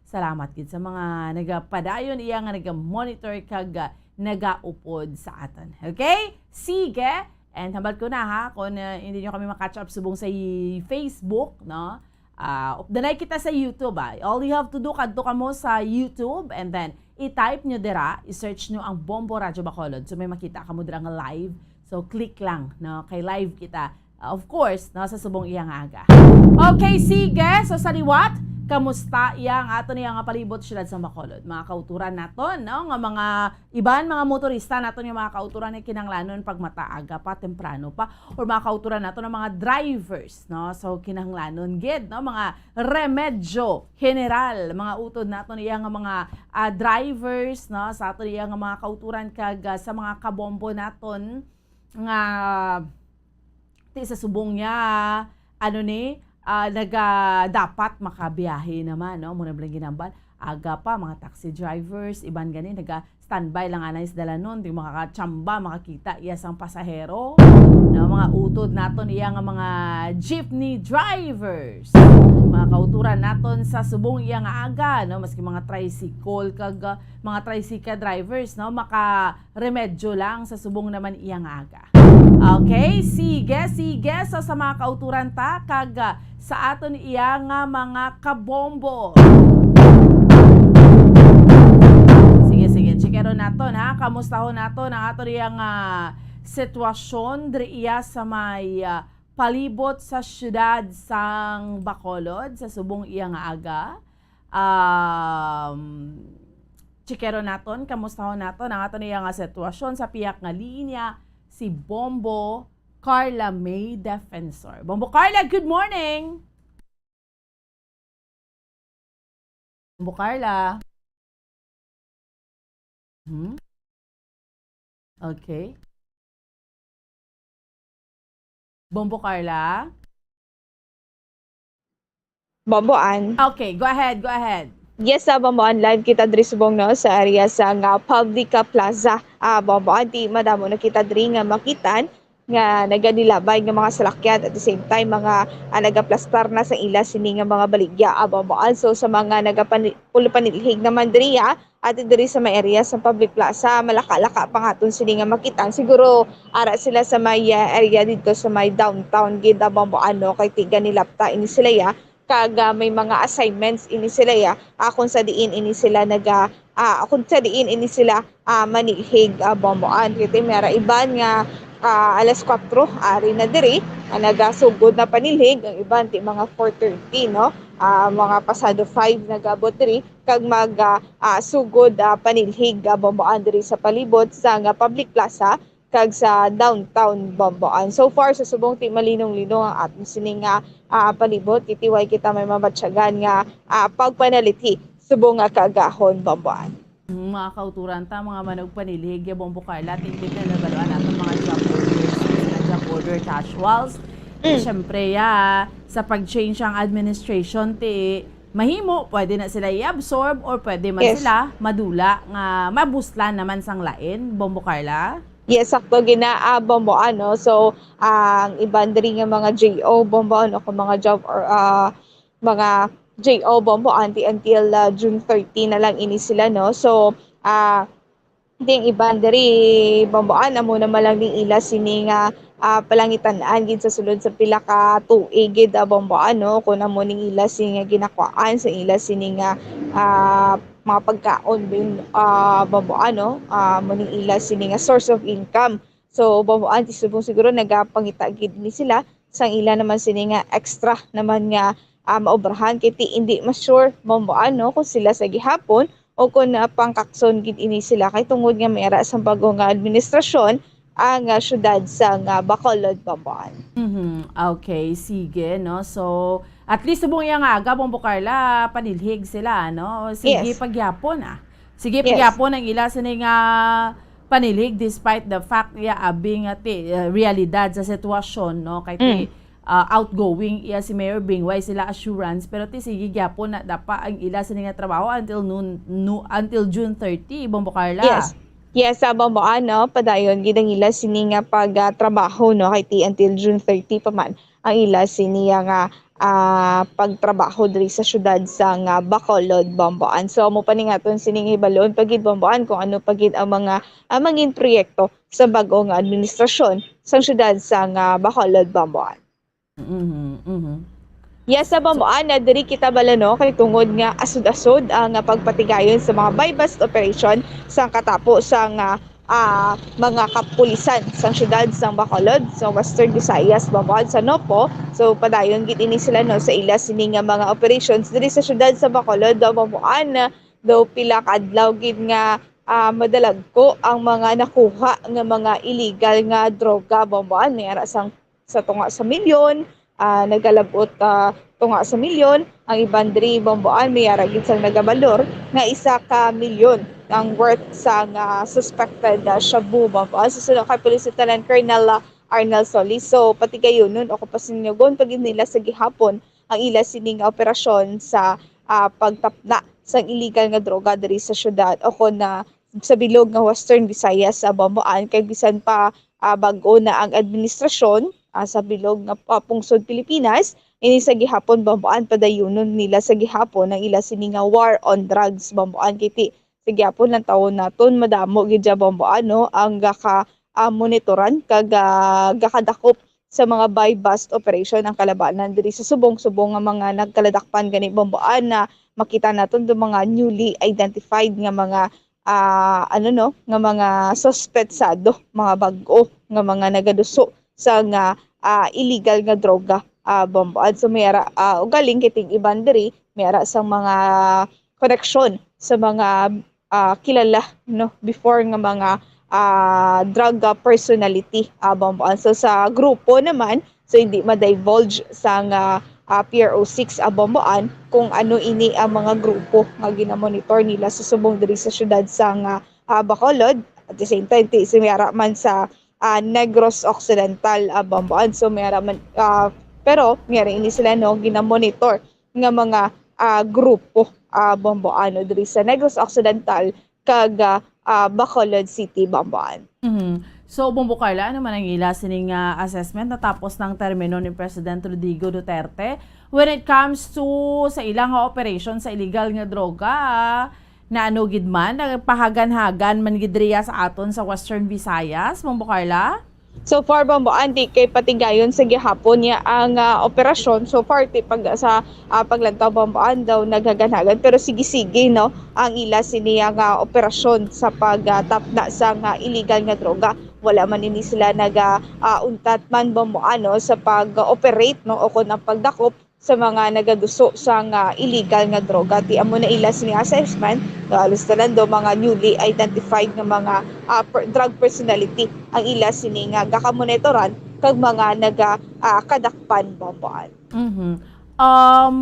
salamat gid sa mga nagapadayon iya nga naga-monitor kag, ah, nagaupod sa aton. Okay? Sige. And hambal ko na, ha, kung, ah, hindi nyo kami makatch up subong sa y-, Facebook, no? Ah, updanay kita sa YouTube, ah. All you have to do, kadto kamo sa YouTube and then i-type nyo dira, i-search nyo ang Bombo Radyo Bacolod. So may makita kamo dira nga live. So click lang, no? Kay live kita. Ah, of course, no, sa subong iya nga aga. Okay, sige. So sa liwat, kamusta iya ang aton iya nga palibot, siyudad sa Bacolod? Mga kauturan naton, no, nga mga iban, mga motorista naton nga mga kauturan ay kinahanglanon pag mataaga pa, temprano pa, or mga kauturan naton ang mga drivers, no? So kinahanglanon gid, no, mga remedyo general, mga utod naton iya nga mga, ah, drivers, no, sa aton iya nga mga kauturan kag, ah, sa mga kabombo naton nga ti sa subong niya, ano ni, ah, naga-, dapat makabiyahe naman, no? Muna bala ginambal, aga pa, mga taxi drivers, iban gani, naga-standby lang anay sa dalanon, di makakachamba, makakita iya sang pasahero. No, mga utod naton iya nga mga jeepney drivers. Mga kauturan naton sa subong iya nga aga, no? Maski mga tricycle kag, ah, mga tricycle drivers, no? Maka remedyo lang sa subong naman iya nga aga. Okay, sige, sige. So, sa mga kauturan ta, kag, ah, sa aton iya nga mga kabombo. Sige, sige. Chikeron naton, ha. Kamustahon naton ang aton iya nga sitwasyon diri iya sa may, ah, palibot sa siyudad sang Bacolod, sa subong iya nga aga. Um, Chikeron naton, kamustahon naton ang aton iya nga sitwasyon sa piyak nga linya, si Bombo Carla May Defensor. Bombo Carla, good morning! Bombo Carla? Hmm? Okay. Bombo Carla? Bomboan. Okay, go ahead, go ahead. Yes, sa Bomboan, live kita diri subong, no, sa area sa nga Publica Plaza. Ah, Bomboan, ti madamo na kita diri nga makitan nga naganilabay nga mga salakyan, at the same time mga, ah, nagaplastar na sa ila sini nga mga baligya, ah, Bomboan. So sa mga nagapani-, pul-, panilhig naman diri, ah, ati diri sa may area sa Public Plaza, malaka-laka pa nga aton sini nga makitan. Siguro ara sila sa may, ah, area dito sa may downtown gid, ah, Bomboan, no, kay tiga ni Lapta ini sila ya, kag, ah, may mga assignments ini sila ya, ah, kung sa diin ini sila naga, ah, kung sa diin ini sila, ah, manilhig, ah, Bomboan. Kay may ara iban nga, ah, alas kuwatro ari na diri, ah, nagasugod na panilhig, ang iban ti mga four thirty, no? Ah, mga pasado five nagabot diri kag mag, ah, ah, sugod, ah, panilhig, ah, Bomboan diri sa palibot sa nga Public Plaza kag sa downtown Bomboan. So far, sa subong ti malinong-linong ang aton sini nga, ah, palibot, kay ti way kita may mabatyagan nga, ah, pagpanalithi subong nga kaagahon, Bomboan. Mm, mga kauturan ta, mga manugpanilhig ya Bombo Carla, tingkit na nabaluan naton mga job orders, mga job order casuals. Kay Mm. syempre, ya, sa pag-change ang administration, ti mahimo, pwede na sila i-absorb or pwede man Yes. sila madula nga mabuslan naman sang lain, Bombo Carla? Yes, sakto gina, ah, Bombo, ano. So, ang iban diri nga mga J O, Bombo, ano, kung mga job or, ah, mga J O, Bombo, unti until, ah, June thirty na lang ini sila, no? So, ah, ding iban diri, Bombo, an, amo naman lang ning ila sini nga, ah, palangitan-an gid sa sulod sa pila ka tuig gid, ah, Bombo, ano, kung amo ning ila sini nga ginakwaan sa ila sini nga, ah, mga pagkaon din, ah, Bombo, ano, ah, amo ning ila sini nga source of income. So, Bombo, an, ti subong siguro nagapangita gid ni sila sang ila naman sini nga extra naman nga, ah, maobrahan kay ti indi mas sure, Bombo, ano, kung sila sa gihapon o kung, ah, pangkakson gid ini sila kay tungod nga may ara sang bag-o nga administrasyon ang, ah, syudad sang, ah, Bacolod, Bombo, an. Mhm. Okay, sige, no? So, at least subong iya nga aga, Bombo Carla, panilhig sila, no? Sige, Yes. pagyapon, ah. Sige, Yes. pagyapon ang ila sini nga panilhig despite the fact iya abi nga ti, ah, realidad sa sitwasyon, no? Kay ti, Mm. ah, outgoing iya si Mayor Bing, way sila assurance, pero ti sige gyapon na dapa ang ila sini nga trabaho until noon, no, until June thirty, Bombo Carla. Yes. Yes, sa Bombo, ano, padayon gid ang ila sini nga pag, ah, trabaho, no, kay ti until June thirty pa man ang ila sini nga, ah, pagtrabaho diri sa syudad sang, ah, Bacolod, Bombo, an. So, amo pa ni nga aton sining hibalon pa gid, Bombo, an, kung ano pa gid ang mga, ah, mangin proyekto sa bag-o nga administrasyon sang syudad sang, ah, Bacolod, Bombo, an. Mhm, mhm. Yes, sa Bombo, an, na diri kita bala, no, kay tungod nga asod-asod ang, ah, pagpatigayon sa mga buy-bust operation sang katapo sang, ah, ah, mga kapulisan sang syudad sang Bacolod, sa Western Visayas, Bombo, an, sa Nopo. So, padayon gid ini sila, no, sa ila sini nga mga operations diri sa syudad sa Bacolod, Bombo, an, daw pila ka adlaw gid nga, ah, madalagko ang mga nakuha nga mga illegal nga droga, Bombo, an, may ara sang sa tunga sa milyon, ah, nagalabot, ah, tunga sa milyon. Ang iban diri, Bombo, an, may ara gid sang nagabalor nga isa ka milyon ang worth sang, ah, suspected, ah, shabu, Bombo, an. Susunod kay Police Lieutenant Colonel, ah, Arnel Solis. So, patigayunon o kapasinyogon pa gid nila sa gihapon ang ila sining operasyon sa, ah, pagtapna sang illegal nga droga diri sa syudad o kon, ah, sa bilog nga Western Visayas sa Bombo, an, kay bisan pa, ah, bag-o na ang administrasyon, ah, sa bilog nga, ah, pungsod Pilipinas, ini sa gihapon, Bombo, an, padayunon nila sa gihapon ang ila sini nga war on drugs, Bombo, an, kay ti sa gihapon lang taon naton madamo gid dya, Bombo, an, no, ang gaka, ah, monitoran kag, ah, gakadakop sa mga buy-bust operation ang kalabanan diri sa subong-subong nga mga nagkaladakpan gani, Bombo, an, na makita naton do mga newly identified nga mga, ah, ano, no, nga mga suspetsado, mga bag-o nga mga nagaduso sa nga, ah, illegal nga droga, ah, Bombo, an. So, may ara, ah, ugaling kay ting iban diri, may ara sang mga koneksyon sa mga, ah, kilala, no, before nga mga, ah, drug, ah, personality, ah, Bombo, an. So, sa grupo naman, so hindi ma-divulge sang, ah, ah, P R O six, ah, Bombo, an, kung ano ini ang mga grupo nga ginamonitor nila sa subong diri sa syudad sang, ah, ah, Bacolod. At the same time, ti, si may ara man sa, ah, Negros Occidental, ah, Bombo, an. So, may ara man, ah, pero may ara ini sila, no, ginamonitor nga mga, ah, grupo, ah, Bombo, ano, diri sa Negros Occidental kag, ah, ah, Bacolod City, Bombo, an. Mhm. So, Bombo Carla, ano man ang ila sining, ah, assessment natapos ng termino ni President Rodrigo Duterte when it comes to sa ila nga operation sa illegal nga droga? Na ano gid man, nagpahagan-hagan man gid riya sa aton sa Western Visayas, Bombo Carla? So far, Bombo, an, ti kay patigayon sa gihapon niya ang, ah, operasyon. So far, ti pag, sa, ah, paglantaw, Bombo, an, daw naghagan-hagan. Pero sige-sige, no, ang ila sini nga operasyon sa pag, ah, tapna sa nga illegal nga droga. Wala man ini sila naga, ah, untat man, Bombo, an, no, sa pag-operate, no, o kon ang pagdakop sa mga nagaduso sa nga illegal nga droga. Ti amo na ila sini assessment, nga halos tanan do mga newly identified nga mga, ah, per-, drug personality ang ila sini nga gakamonitoran kag mga naga, ah, kadakpan, Bombo, an. Mhm. Um,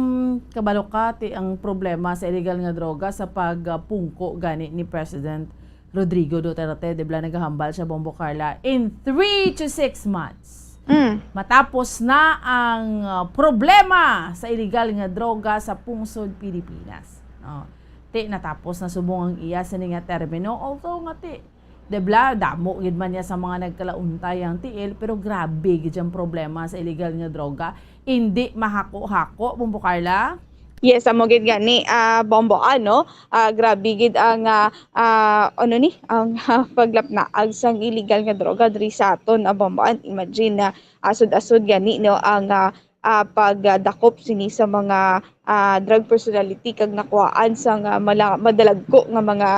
kabalo ka, ti ang problema sa illegal nga droga sa pag, ah, pungko gani ni President Rodrigo Duterte, di bala nagahambal siya, Bombo Carla, in three to six months. Mm. Matapos na ang, uh, problema sa iligal nga droga sa pungsod Pilipinas. No? Ti, natapos na subong ang iya sini nga termino. Although nga ti, debla, damo gid man niya sa mga nagkalauntay ang tiil, pero grabe gid ang problema sa iligal nga droga. Hindi mahako-hako, Bombo Carla? Yes, amo gid gani, ah, Bombo, ano, ah, grabe gid ang, ah, ah, ano ni, ang paglapnaag sang illegal nga droga diri sa aton, ah, Bombo. An-, imagine na asod-asod gani, no, ang, ah, ah, pagdakop sini sa mga, ah, drug personality kag nakuhaan sang, ah, mala-, madalagko nga mga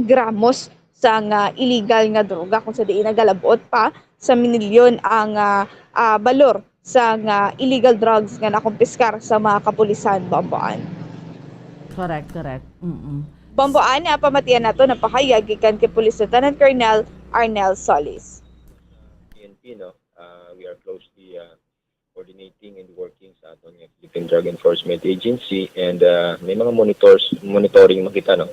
gramos sang, ah, illegal nga droga, kung sa diin nagalabot pa sa minilyon ang, ah, ah, balor sang, ah, illegal drugs nga nakumpiskar sa mga kapulisan, Bombo Ann. Correct, correct. Mm-mm. Bombo Ann, ah, pamatian nato ang pahayag gikan kay Police Lieutenant Colonel Arnel Solis. P N P, no? Uh, we are closely, uh, coordinating and working sa aton nga Philippine Drug Enforcement Agency, and, ah, may mga monitors, monitoring man kita, no?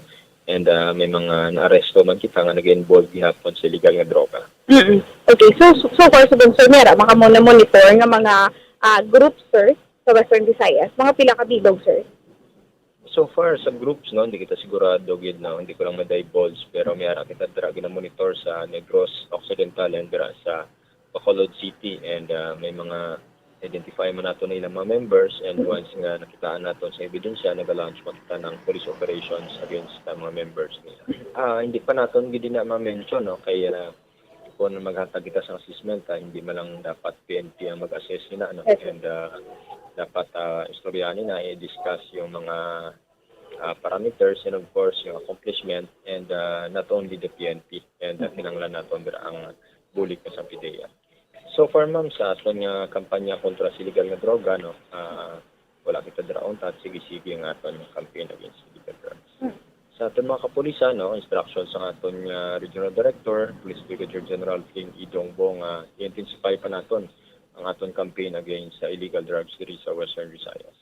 And, ah, may mga naaresto man kita nga nag-involve gihapon sa illegal nga droga. Mm-mm. Okay, so, so, so far, sa Bonsor, may ara man kamo na-monitor nga mga, ah, group, sir, sa Western Visayas? Mga pila ka bilog, sir? So far, sa groups, no, hindi kita sigurado gid, no, hindi ko lang ma-divulge, pero may ara kita dira gina-monitor sa Negros Occidental and dira sa Bacolod City, and, ah, may mga identify man nato na ilang mga members, and once nga nakitaan nato sa ebidensya, naga-launch man kita ng police operations against sa mga members nila. Ah, hindi pa naton gid na ma-mention, no, kay, ah, kung maghatag kita sa assessment, ah, hindi man lang dapat P N P ang mag-assess nila, no? Yes, sir. And, ah, dapat, ah, istoryahan nila, i-discuss yung mga, ah, parameters and, of course, yung accomplishment, and, ah, not only the P N P, and, ah, kinahanglan naton dira ang bulig sa PDEA. So far, ma'am, sa aton nga kampanya kontra sa illegal nga droga, no, ah, wala kita dira untat, sige-sige ang aton nga campaign against illegal drugs. Hmm. Sa aton mga kapulisan, no, instruction sa aton nga Regional Director, Police Brigadier General King Idong Bong, ah, i-intensify pa naton ang aton campaign against sa illegal drugs diri sa Western Visayas.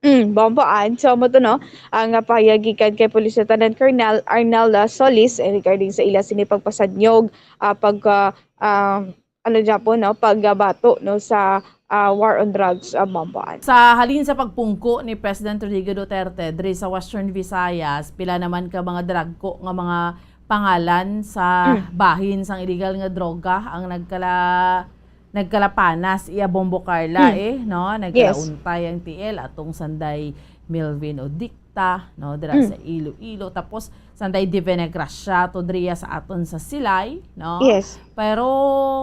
Mm, Bombo Ann. So, amo to, no, ang, ah, pahayag gikan kay Police Lieutenant Colonel Arnel, ah, Solis, eh, regarding sa ila sini pagpasanyog, ah, pag, ah, ah, ano dyan po, no, pagbato, no, sa, ah, war on drugs, ah, Bombo Ann. Sa halin sa pagpungko ni President Rodrigo Duterte diri sa Western Visayas, pila naman ka mga dragko nga mga pangalan sa Mm. bahin sang illegal nga droga ang nagkala-, nagkalapanas iya, Bombo Carla, Mm. eh, no? Yes. Nagkalauntay ang tiil atong sanday Melvin Odicta, no? Dira Mm. sa Iloilo. Tapos, sanday Divina Gracia, to diriya sa aton sa Silay, no? Yes. Pero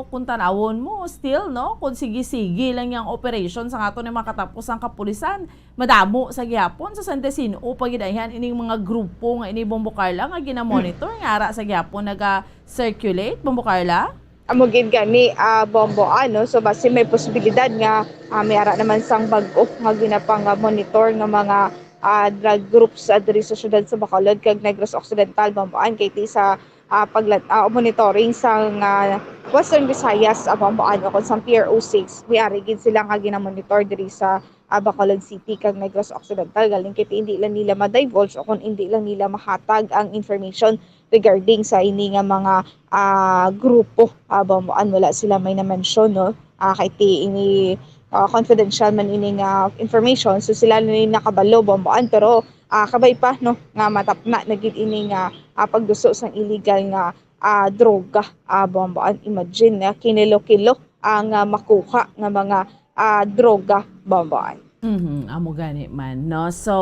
kung tanawon mo, still, no? Kung sige-sige lang yang operation sa aton nga mga katapusang kapulisan, madamo sa gihapon. Sa San Jacinto pa gid ayhan ining mga grupo nga ini, Bombo Carla, nga ginamonitor, nga ara sa gihapon naga-circulate, Bombo Carla? Amo gid gani, ah, Bombo, ano, so basi may posibilidad nga, ah, may ara naman sang bag-o nga ginapang-monitor nga mga, ah, drug groups, ah, diri sa siyudad sa Bacolod kag Negros Occidental, Bombo Ann, kay ti sa, ah, paglat-, ah, monitoring sang, ah, Western Visayas, ah, Bombo Ann, o kon sang P R O six, may ari gid sila nga ginamonitor diri sa, ah, Bacolod City kag Negros Occidental, galing kay ti hindi lang nila ma-divulge o kon hindi lang nila mahatag ang information regarding sa ini nga mga, ah, grupo. Ah, Bombo Ann, wala sila may na-mention, no? Ah, kay ti ini, ah, confidential man ini nga information, so sila na ni nakabalo, Bombo Ann, pero, ah, kabay pa, no, nga matapna na gid ini nga, ah, pagduso sang illegal nga, ah, droga, ah, Bombo Ann. Imagine, ah, kinilo-kilo ang, ah, makuha nga mga, ah, droga, Bombo Ann. Mhm, amo gani man, no? So,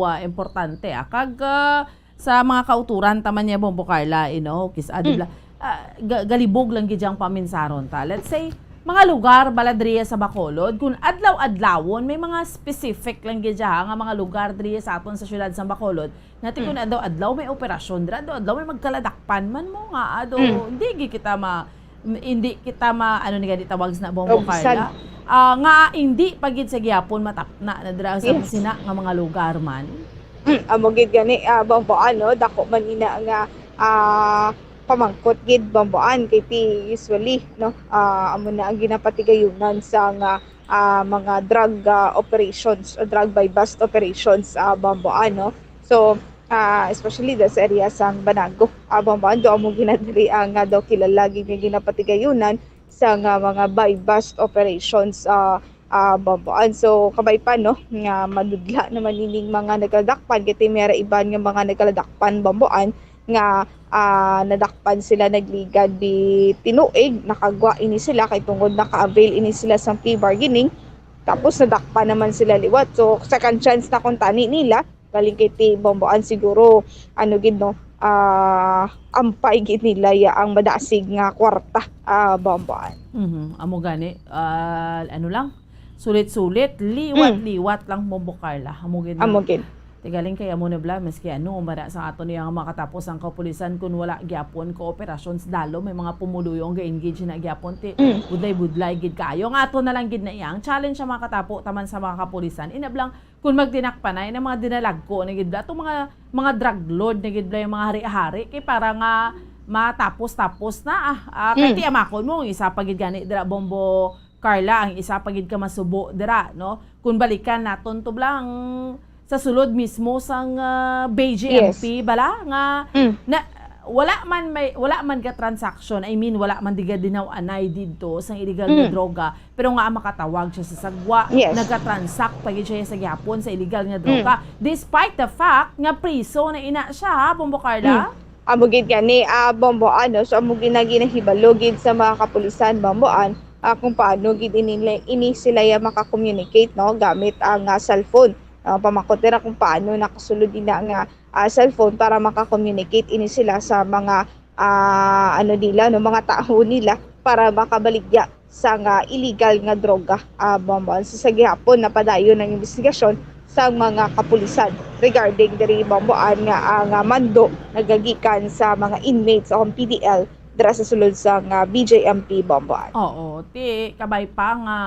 ah, importante, ah. Kag, ah, sa mga kauturan ta man niya, Bombo Carla, you know, kis-, ah, di Mm. bla-, ah, ga-, galibog lang gid yang paminsaron ta. Let's say, mga lugar bala diriya sa Bacolod, kung adlaw-adlawon, may mga specific lang gid siya, ha, nga mga lugar diriya sa aton sa siyudad sa Bacolod, nga ti kung Mm. adlaw-adlaw may operasyon dira, adlaw-adlaw may magkaladakpan man mo nga, ado, Mm. hindi gid kita ma-, hindi kita ma-, ano ni gani tawag sa na, Bombo Obsan. Carla? Ah, nga hindi pa gid sa gihapon matapna na dira sa Yes. sina nga mga lugar man. Mm, amo gid gani, ah, Bombo, ano, dako man ina nga, ah, pamangkot gid, Bombo Ann, kay ti usually, no, ah, amo na ang ginapatigayunan sa nga, ah, mga drug, ah, operations o drug buy-bust operations, ah, Bombo Ann, no? So, ah, especially da sa area sang Banago, ah, Bombo Ann, do amo ginadiri ang, ah, daw kilala gid nga ginapatigayunan sa nga mga buy-bust operations, ah, ah, Bomboan. So, kabay pa, no, nga madudla naman ining mga nagladakpan, kay may ara iban nga mga nagladakpan, Bomboan, nga, ah, nadakpan sila nagligad di tinuig, nakagwa ini sila kay tungod naka-avail ini sila sang plea bargaining, tapos nadakpan naman sila liwat. So, second chance na kuntani nila, galing kay ti Bomboan siguro, ano gid, no, ah, ampay gid nila ya ang madasig nga kwarta, ah, Bomboan. Mhm. Amo gani, ah, ano lang, sulit-sulit, liwat-liwat lang, Bombo Carla. Amo gid na. Amo gid. Ti galing kay amo na bala, maski ano, mara sa aton niya nga makatapos ang kapulisan kun wala gyapon kooperasyon sa dalo, may mga pumuluyo nga engage na gyapon, ti Mm. budlay-budlay gid kayo. Nga ato na lang gid na iya. Ang challenge sa makatapo taman sa mga kapulisan, inablang kun magdinakpanay na mga dinalagko na gid bala, itong mga, mga drug lord na gid bala yung mga hari-hari, kay para nga matapos-tapos na, ah, ah, kay Mm. ti amakon mo, ang isa pa gid gani dira, Bombo Carla, ang isa pa gid ka masubo dira, no? Kung balikan naton to bala, ang sa sulod mismo sang, ah, B J M P Yes. bala nga Mm. na, wala man may, wala man ka transaction, I mean, wala man diga dinaw-anay didto sang illegal nga Mm. droga, pero nga makatawag siya sa sagwa, Yes. nagatransact pa gid siya sa gihapon sa illegal nga Mm. droga. Despite the fact nga priso na ina siya, ha, Bombo Carla? Mm. Amo gid gani, ah, Bombo, ano, so amo gid na ginahibalo gid sa mga kapulisan, Bomboan, ah, kung paano gid ini, ini sila ya maka-communicate, no, gamit ang, ah, cellphone. Ah, pamakot nila kung paano nakasulod ina nga, ah, cellphone para maka-communicate ini sila sa mga, ah, ano nila, no, mga tawo nila para makabaligya sa nga illegal nga droga, ah, Bomboan. So, sa gihapon, napadayon ang investigasyon sa mga kapulisan regarding diri, Bomboan, nga ang, ah, mando nagagikan sa mga inmates o ang P D L dira sa sulod sa nga B J M P, Bomboan. Oo, ti kabay pa nga,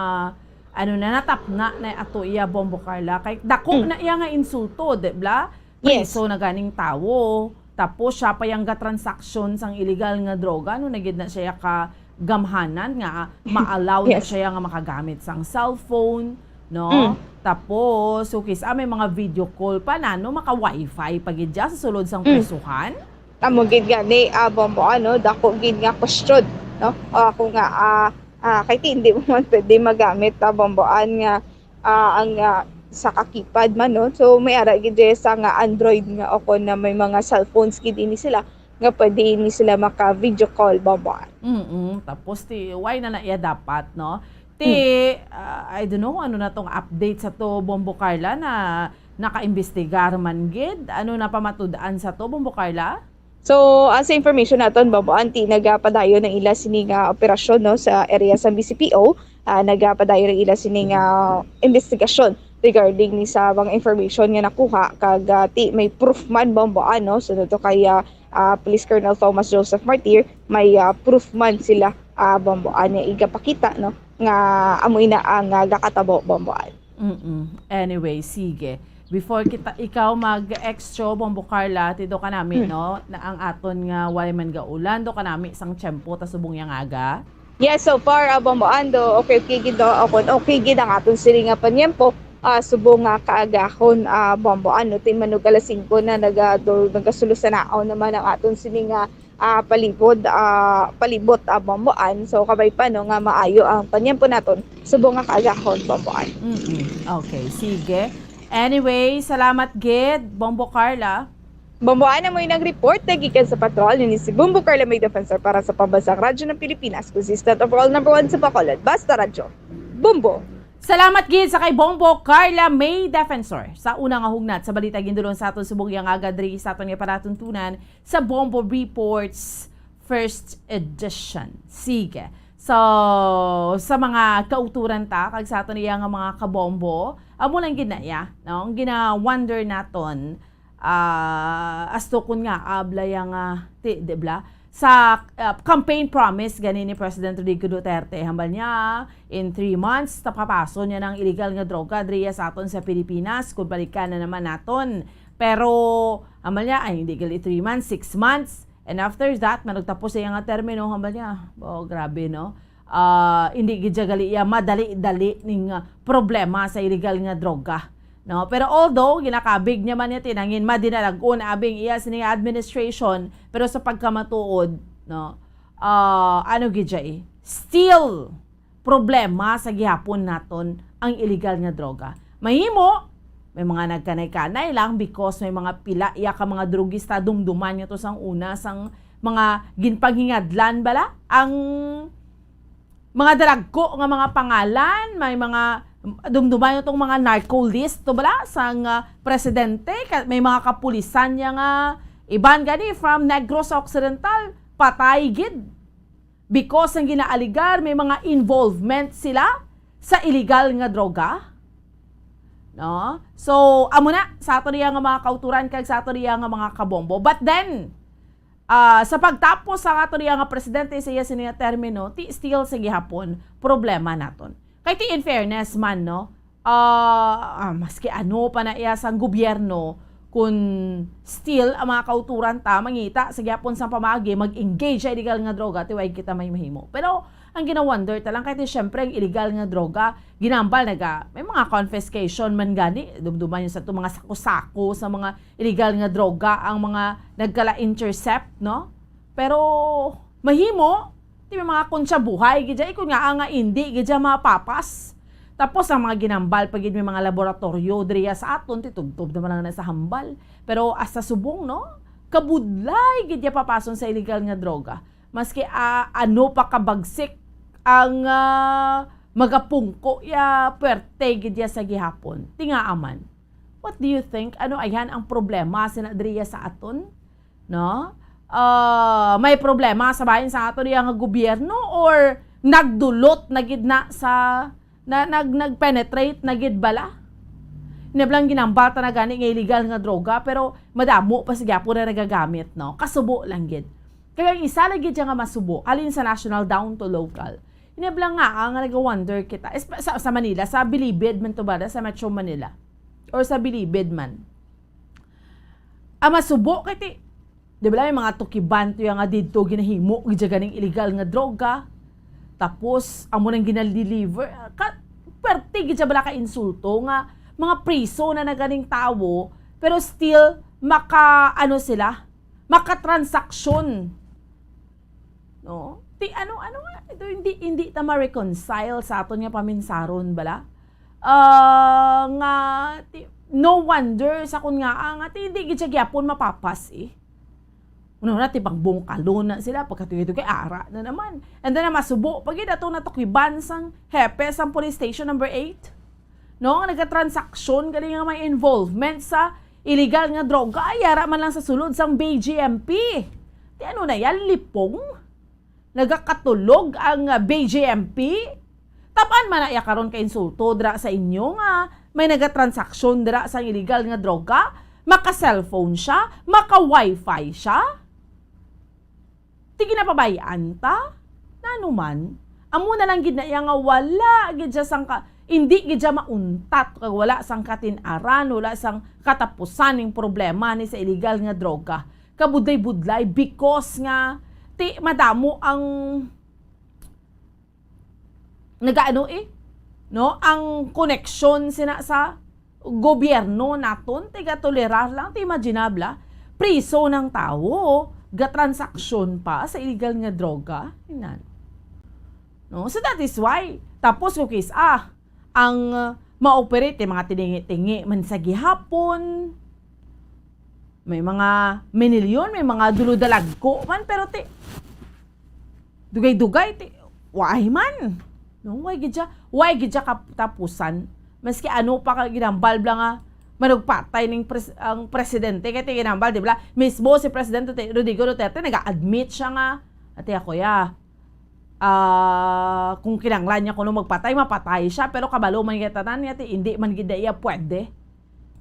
ano na, natapna na ato iya, Bombo Carla, kay dako Mm. na iya nga insulto, di ba? Yes. Priso na ganing tawo, tapos siya pa yang gatransaksyon sang illegal nga droga, no, na gid na siya ka gamhanan nga ma-allow na Yes. siya nga makagamit sang cellphone, no? Mm. Tapos, so, kis-, ah, may mga video call pa na, no? Maka-wifi pa gid siya sa sulod sang Mm. presuhan. Amo gid gani, ah, Bombo, ano, dako gid nga question, no? Ah, ako nga, ah, ah, kay ti, hindi mo man pwede magamit, ah, Bomboan, nga, ah, ang, ah, sa ka-keypad man, no? So, may ara gid diri sa nga Android nga, o kon na may mga cellphones gid ini sila, nga pwede ini sila maka-video call, Bomboan. Mm-mm. Tapos, ti, why na na iya dapat, no? Ti, Hmm. ah, I don't know, ano na tong update sa to, Bombo Carla, na nakaimbestigar man gid? Ano na pamatud-an sa to, Bombo Carla? So, ah, sa information naton, Bomboan, ti nagapadayon ang ila sini nga operasyon, no, sa area sa B C P O. Ah, nagapadayon ang ila sini nga investigasyon regarding ni sa mga information nga nakuha, kag, ah, ti may proof man, Bomboan, no, sunod to kay, ah, ah, Police Colonel Thomas Joseph Martir, may, ah, proof man sila, ah, Bomboan, nga igapakita, no, nga amoy na ang, ah, gakatabo, Bomboan. Mm-mm. Anyway, sige. Before kita, ikaw mag-extra, Bombo Carla, ti do kanami, Mm. no, na ang aton nga walay man gaulan, do kanami sang tiyempo ta subong yang aga. Yes, so far, ah, Bomboan, do okay, okay gid, do, o kon okay gid ang aton sini nga panyempo, ah, subong nga kaagahon, ah, Bomboan, no, ti manug alas singko na naga-, do, nagasulusanaon naman ang aton sini nga ah, palibot, ah, palibot, ah, Bomboan. So, kabay pa, no, nga maayo ang panyempo naton subong nga kaagahon, Bomboan. Mm-mm. Okay, sige. Anyway, salamat gid, Bombo Carla. Bomboan, amo nang report na gikan sa patrol ni si Bombo Carla May Defensor para sa Pambansang Radyo ng Pilipinas, consistent overall number one sa Bacolod. Basta Radyo. Bombo! Salamat gid sa kay Bombo Carla May Defensor sa una nga hugnat sa balita gindulong sa aton subong yang aga diri sa aton nga palatuntunan sa Bombo Reports First Edition. Sige. So, sa mga kauturan ta, kag sa aton iya nga mga kabombo, amo lang gid na iya, no? Ang gina-wonder naton, ah, asto kun nga, abla yang, ah, ti-, di bla? Sa, ah, campaign promise gani ni President Rodrigo Duterte, hambal niya, in three months, tapapason niya ng illegal nga droga diriya sa aton sa Pilipinas, kung balikan na naman naton. Pero, hambal niya, ay, hindi gali three months, six months. And after that, managtapos siya nga termino, hambal niya. Oh, grabe, no? Ah, hindi gid siya gali iya madali-dali ning, ah, problema sa illegal nga droga, no? Pero although ginakabig niya man niya tinangin madinalag-on abing iya sini nga administration, pero sa pagkamatuod, no? Ah, ano gid siya eh? still problema sa gihapon naton ang illegal nga droga. Mahimo, may mga nagkanay-kanay lang because may mga pila iya ka mga drugista dumduman nga to sang una, sang mga ginpanghingadlan bala ang mga dalagko nga mga pangalan, may mga dumduman nga tong mga narco list to bala sang ah, presidente, ka- may mga kapulisan niya nga iban gani from Negros Occidental, patay gid. Because ang ginaaligar, may mga involvement sila sa illegal nga droga. No? So, amo na sa ato niya nga mga kauturan kag sa ato niya nga mga kabombo. But then, ah, sa pagtapos sa ato niya nga presidente sa iya sini nga termino, ti still sa gihapon problema naton. Kay ti in fairness man, no, ah, ah, maski ano pa na iya sang gobyerno, kun still ang mga kauturan ta mangita sa gyapon sang pamaagi mag-engage sa illegal nga droga, ti way kita may mahimo. Pero ang gina-wonder ta lang kay ti syempre ang illegal nga droga ginambal naga may mga confiscation man gani, dumduman niyo sa to mga sako-sako sa mga illegal nga droga ang mga nagkala-intercept, no? Pero mahimo, ti may mga kunsya buhay gid dyan, ikon nga nga indi gid dyan mapapas. Tapos ang mga ginambal pa gid may mga laboratorio diriya sa aton, ti tubtob naman lang na sa hambal. Pero hasta subong, no? Kabudlay gid ya papason sa illegal nga droga. Maski ah, ano pa kabagsik ang ah, magapungko ya, puwerte gid ya sa gihapon. Tingaa man. What do you think? Ano ayan ang problema sina diriya sa aton? No? Ah, may problema sa bahin sa aton iya nga gobyerno or nagdulot na gid na sa na nag nag-penetrate na gid bala? Nablang ginambata na gani nga illegal nga droga pero madamo pa sa gyapon na nagagamit, no? Kasubo lang gid. Kaya ang isa lang gid siya nga masubo, halin sa national down to local. Inablang nga nga nag-wonder kita. Espe- Sa, sa Manila, sa Bilibid man to ba, sa Metro Manila. Or sa Bilibid man. Ang masubo kay ti, di ba may mga tukiban to yung nga dito ginahimo gid siya ganing illegal nga droga. Tapos, amo nang ginadeliver. Ka, perte gid siya bala ka insulto nga mga priso na naganing tawo, pero still maka ano sila, makatransaksyon. No? Ti ano ano nga ito, hindi hindi ta ma-reconcile sa aton nga paminsaron bala. Ah, nga ti, no wonder sa kun nga ah, nga ti, hindi gid siya gyapon mapapas eh. Una na ti pagbungkalon na sila pagkatuyo kay ara na naman. And then ang masubo pa gid ato natukiban sang hepe sang police station number eight. No, nga nagatransaksyon gali nga may involvement sa illegal nga droga, ay ara man lang sa sulod sang B J M P. Ti ano na yan, lipong? Nagakatulog ang ah, B J M P? Taban man na iya karon ka insulto dira sa inyo nga may nagatransaksyon dira sa illegal nga droga, maka-cellphone siya, maka-wifi siya. Ti ginapabayaan ta? Nano man? Amo na lang gid na iya nga wala gid siya sang ka, hindi gid siya mauntat kag wala sang katin-aran, wala sang katapusan ning problema ni sa illegal nga droga. Kabudlay-budlay because nga ti madamo ang nagaano eh, no? Ang koneksyon sina sa gobyerno naton, tiga tolerar lang, ti imaginable, ah. Priso ng tawo, gatransaksyon pa sa illegal nga droga. Inan. No? So that is why, tapos ko kis, ah, ang uh, ma-operate, yung mga tiningi-tingi man sa gihapon, may mga minilyon, may mga duludalagko man, pero ti, dugay-dugay, ti, why man? No, why gid siya, why gid siya katapusan? Maski ano pa ka ginambal bla nga manugpatay ning pres, ang presidente kay ti ginambal, di ba? Mismo si Presidente Rodrigo Duterte nag-admit siya nga, ate ako ya, ah, kung kinanglan niya kuno magpatay, mapatay siya, pero kabalo man niya tanan niya ti hindi man gid iya pwede,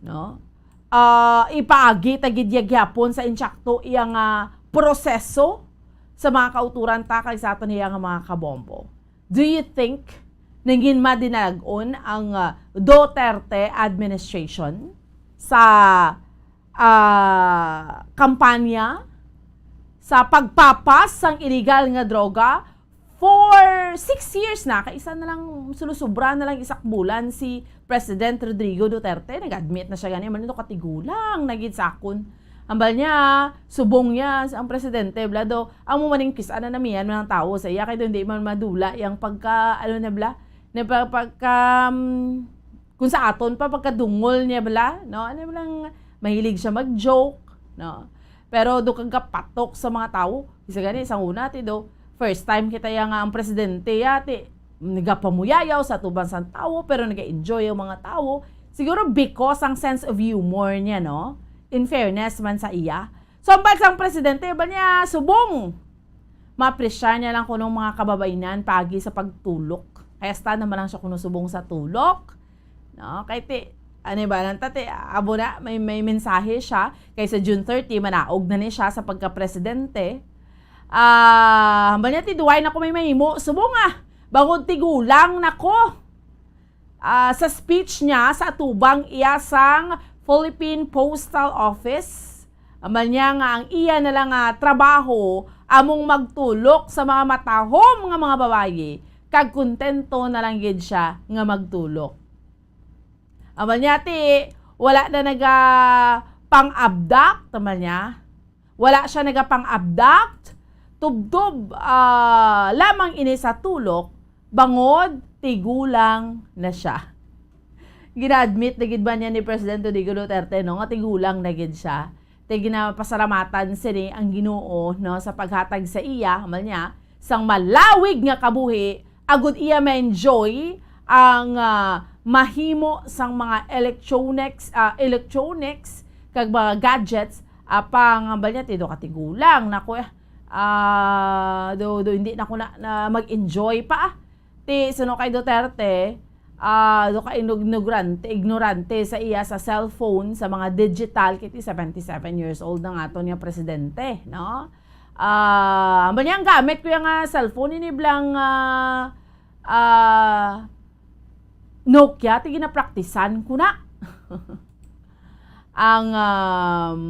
no? Ah, ipaagi ta gid ya gyapon sa insakto iya nga proseso sa mga kauturan ta kag sa aton iya nga mga kabombo. Do you think nangin madinalag-on ang ah, Duterte administration sa ah, kampanya sa pagpapas sang illegal nga droga for six years na, kay isa na lang, sulusubra na lang isak bulan si President Rodrigo Duterte. Nag-admit na siya gani, man ito katigulang na gid sa akon. Ambal niya, subong niya ang presidente, bla, do, amo man ning kis-a na namian man ang tawo sa iya, kay do hindi man madula yang pagka, ano na, bla, na pa-, pagka, um, kung sa aton pa, pagkadungol niya, bla, no? Ano lang, mahilig siya mag-joke, no? Pero do kag kapatok sa mga tawo, isa gani, sa una, ti do, first time kita ya nga ang presidente, ya, ti, nagapamuyayaw sa atubang sang tawo, pero nag-enjoy ang mga tawo. Siguro because ang sense of humor niya, no? In fairness man sa iya. So, ang bansang presidente, ba niya, subong. Maapresyar niya lang kuno mga kababayenan pagi sa pagtulok. Kaya hasta naman lang siya kuno subong sa tulok. No? Kay ti, ano ba, nanta ti, abo na, may, may mensahe siya. Kay sa June thirty, manaog na ni siya sa pagka-presidente. Ah, hambal niya, ti, duway na ko may mahimo. Subong ah, bangod tigulang na ko. Ah, sa speech niya sa atubang iya sang Philippine Postal Office, ambal niya nga ang iya na lang nga trabaho among magtulok sa mga matahom nga mga babayi, kag kontento na lang gid siya nga magtulok. Ambal niya, ti, wala na naga pang-abduct, ambal niya. Wala siya nagapang-abduct, tubtob, ah, lamang ini sa tulok, bangod tigulang na siya. Gina-admit na gid ba niya ni President Rodrigo Duterte, no, nga tigulang na gid siya? Ti ginapasalamatan sini ang Ginoo, no, sa paghatag sa iya, ambal niya, sang malawig nga kabuhi, agud iya ma-enjoy ang, ah, mahimo sang mga electronics, ah, electronics kag mga gadgets, apang ambal niya, ti, do katigulang na ko, eh. Ah, do, do, hindi na ko na, na mag-enjoy pa, ah. Ti, suno kay Duterte, ah, do ka inug-, ignorante, ignorante sa iya sa cellphone, sa mga digital, kay ti seventy-seven years old na nga aton nga presidente, no? Ah, ambal niya, ang gamit ko yung, ah, cellphone, ini blang, ah, ah, Nokia, ti ginapraktisan ko na. Ang, um,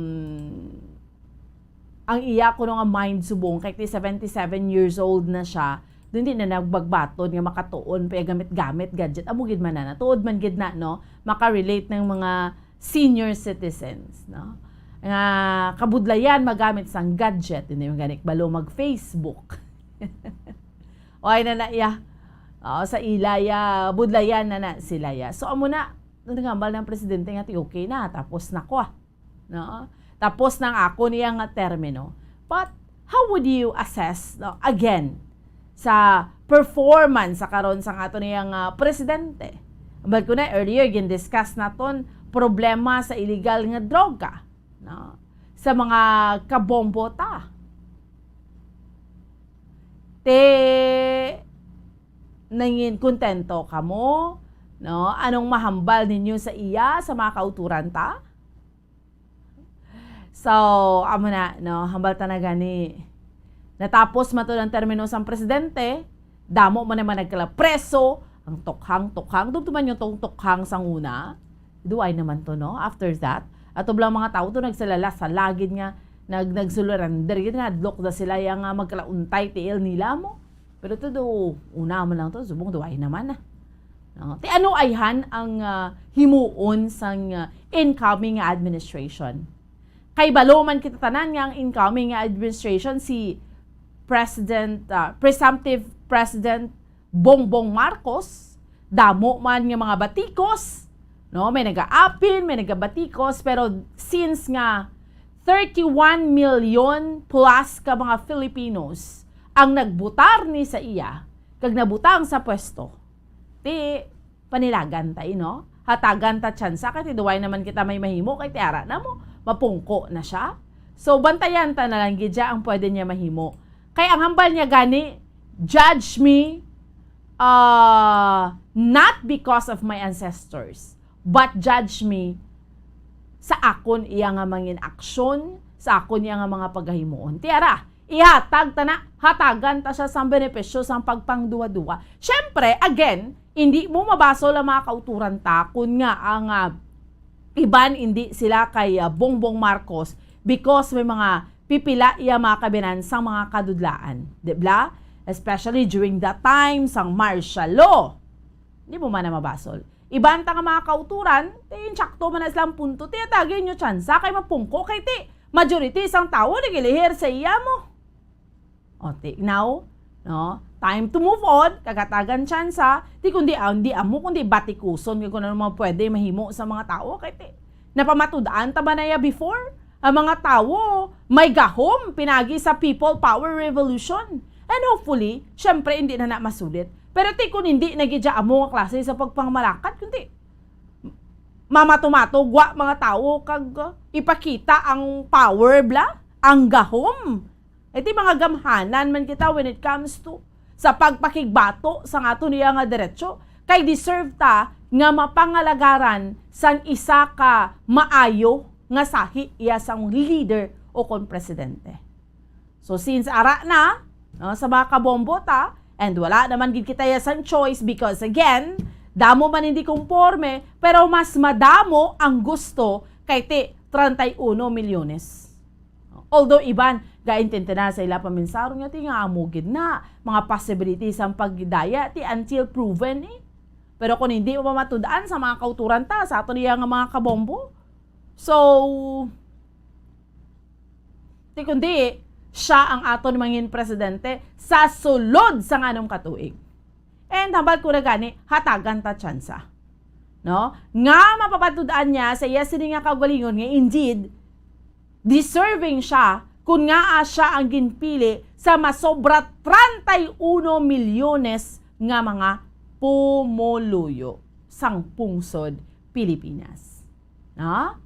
ang iya kuno nga mind subong, kay ti seventy-seven years old na siya, do hindi na nagbagbaton nga makatuon pa gamit-gamit gadget. Amo gid man na, tuod man gid na, no? Makarelate ng mga senior citizens, no? Nga kabudlayan magamit sang gadget, hindi man gani kabalo mag-Facebook. Oy na na iya. Oo, sa ila ya, budlayan na na sila ya. So, amo na, nagambal ng presidente nga ti okay na, tapos na ko, ah. No? Tapos na ang ako niya nga termino. But, how would you assess, no, again, sa performance sa karon sa ato niya nga presidente? Ambal ko na earlier, gin-discuss naton problema sa illegal nga droga, no? Sa mga kabombo ta. Te, nangin kontento kamo, no? Anong mahambal ninyo sa iya, sa mga kauturan ta? So, amo na, no? Hambal ta na gani. Natapos man to ang termino sang presidente, damo man naman nagkalapreso, ang tukhang, tukhang, dumduman yung tong tukhang sang una. Duay naman to, no? After that, ato blang mga tao to nagsalala sa lagid nga nag-, nagsulurander gid nga adlok na sila yang, ah, magkalauntay tiil nila mo. Pero to do, una man lang to, subong duay naman na. No? Ti ano ayhan ang, ah, himuon sang, ah, incoming nga administration? Kay balo man kita tanan nga ang incoming nga administration si President, ah, presumptive President Bongbong Marcos, damo man nga mga batikos, no? May nagaapin, may nagabatikos, pero since nga thirty-one million plus ka mga Filipinos ang nagbutar ni sa iya kag nabutang sa pwesto, ti panilagan ta, eh, no? Hatagan ta tsansa, kay ti duway naman kita may mahimo, kay ti ara na mo, mapungko na siya. So, bantayan ta na lang gid siya ang pwede niya mahimo. Kay ang hambal niya gani, "Judge me, uh, not because of my ancestors, but judge me sa akon iya nga mangin aksyon, sa akon iya nga mga pagahimuon." Ti ara, ihatag ta na, hatagan ta siya sang benepisyo sang pagpangduwa-duwa. Siyempre, again, hindi mo mabasol ang mga kauturan ta kun nga ang, ah, iban hindi sila kay, ah, Bongbong Marcos because may mga pipila iya mga kabinan sang mga kadudlaan, di bla? Especially during the time sang martial law. Di mo man na mabasol. Iban ta nga mga kauturan, ti insakto man na silang punto, ti atagi inyo tsansa kay mapungko, kay ti Majority sang tawo nagilihir sa iya mo. O, ti-, now, no? Time to move on, kag hatagan tsansa, ti kundi, ah, hindi amo, kundi batikuson nga kung ano mga pwede mahimo sa mga tawo. Kay ti, napamatud-an ta ba na ya before? Ang mga tawo may gahom pinagi sa People Power Revolution. And hopefully, syempre, hindi na na masulit. Pero ti kung hindi na gid siya amo nga klase sa pagpangmalakad, kundi mamatumato, gwa mga tawo, kag, uh, ipakita ang power bla, ang gahom. Iti mga gamhanan man kita when it comes to sa pagpakigbato sa aton iya nga diretsyo, kay deserve ta nga mapangalagaran sang isa ka maayo nga sahi iya sang leader o kon presidente. So, since ara na, no, sa mga kabombo ta, and wala naman gid kita ya sang choice because, again, damo man hindi konforme, pero mas madamo ang gusto kay ti treinta y uno milyones. Although iban, gaintintena sa ila paminsaro nga ti nga amo gid na, mga possibilities ang pagdaya ti until proven, eh. Pero kung hindi mo mamatud-an sa mga kauturan ta, sa aton iya nga mga kabombo, so, ti kundi, siya ang aton mangin presidente sa sulod sa nganom ka tuig. And hambal ko na gani, hatagan ta tsansa. No? Nga mapapatud-an niya sa iya sini nga kaugalingon nga indeed, deserving siya kun ngaa siya ang ginpili sa masobra treinta y uno milyones nga mga pumuluyo sang pungsod Pilipinas. No?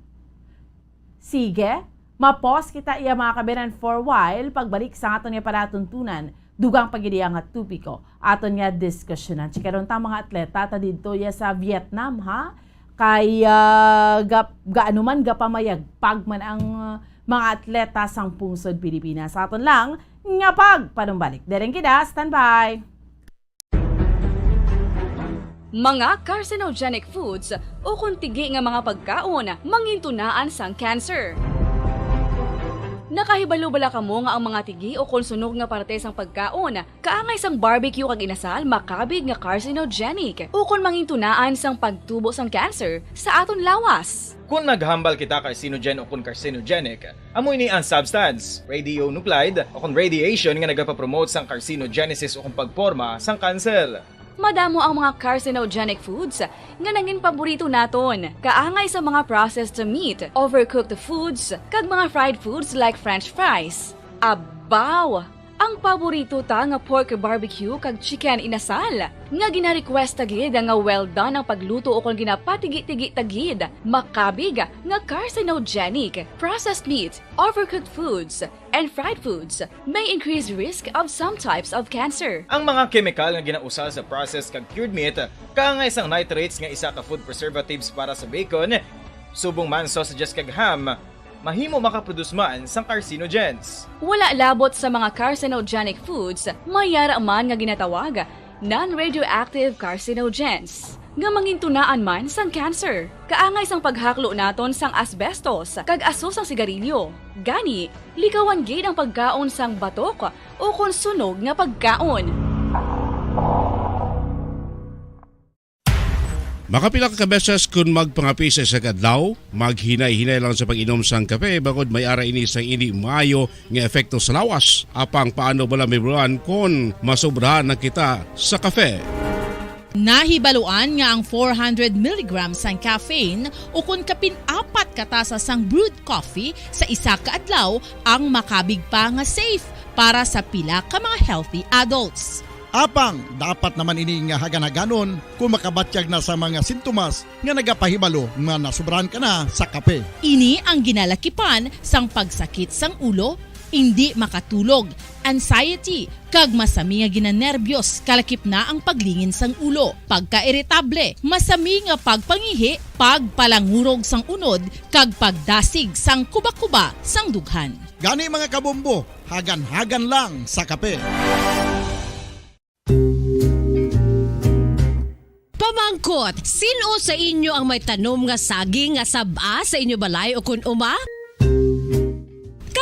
Sige, ma-pause kita iya, mga kabiran, for a while, pagbalik sa aton nga palatuntunan, dugang pa gid iya nga topiko, aton nga diskusyonan. Chikaron ta, mga atleta, ta didto ya sa Vietnam, ha? Kay, ah, gap-, gaano man, gapamayagpag man ang, ah, mga atleta sang pungsod Pilipinas. Sa aton lang nga pagpanumbalik. Dereng kita, standby. Mga carcinogenic foods ukon tigi nga mga pagkaon mangintunaan sang cancer. Nakahibalo bala kamo nga ang mga tigi ukon sunog nga parte sang pagkaon kaangay sang barbecue kag inasal makabig nga carcinogenic ukon mangintunaan sang pagtubo sang cancer sa aton lawas? Kon naghambal kita carcinogen ukon carcinogenic, amo ini ang substance, radionuclide, ukon radiation nga nagapapromote sang carcinogenesis ukon pagporma sang kanser. Madamo ang mga carcinogenic foods nga nangin paborito naton, kaangay sa mga processed meat, overcooked foods, kag mga fried foods like French fries. Abaw! Ang paborito ta nga pork barbecue kag chicken inasal, nga gina-request ta gid nga well done ang pagluto ukon ginapatigi-tigi ta gid, makabig nga carcinogenic. Processed meat, overcooked foods, and fried foods may increase risk of some types of cancer. Ang mga kemikal nga ginausal sa processed kag cured meat kaangay sang nitrates nga isa ka food preservatives para sa bacon, subong man sausages kag ham, mahimo makaproduce man sang carcinogens. Wala labot sa mga carcinogenic foods, may yara man nga ginatawag non-radioactive carcinogens, nga mangintunaan man sang cancer. Kaangay sang paghaklo naton sang asbestos kag aso sang sigarilyo. Gani, likawan gid ang pagkaon sang batok ukon sunog nga pagkaon. Makapila ka beses kon magpangape sa isa ka adlaw, maghinay-hinay lang sa pag-inom sang kape, bangod may ara ini sang indi maayo nga epekto sa lawas. Apang paano bala mahibaluan kon masobrahan na kita sa kape? Nahibaluan nga ang four hundred milligrams sang caffeine ukon kapin apat ka tasa sang brewed coffee sa isa ka adlaw ang makabig pa nga safe para sa pila ka mga healthy adults. Apang dapat naman ini nga hagan-haganon kon makabatyag na sa mga sintomas nga nagapahibalo nga nasobrahan ka na sa kape. Ini ang ginalakipan sang pagsakit sang ulo, indi makatulog, anxiety, kag masami nga ginanerbyos, kalakip na ang paglingin sang ulo, pagkairitable, masami nga pagpangihi, pagpalangurog sang unod, kag pagdasig sang kuba-kuba sang dughan. Gani, mga kabombo, hagan-hagan lang sa kape. Pamangkot, sin-o sa inyo ang may tanom nga saging nga sab-a sa inyo balay o kun uma?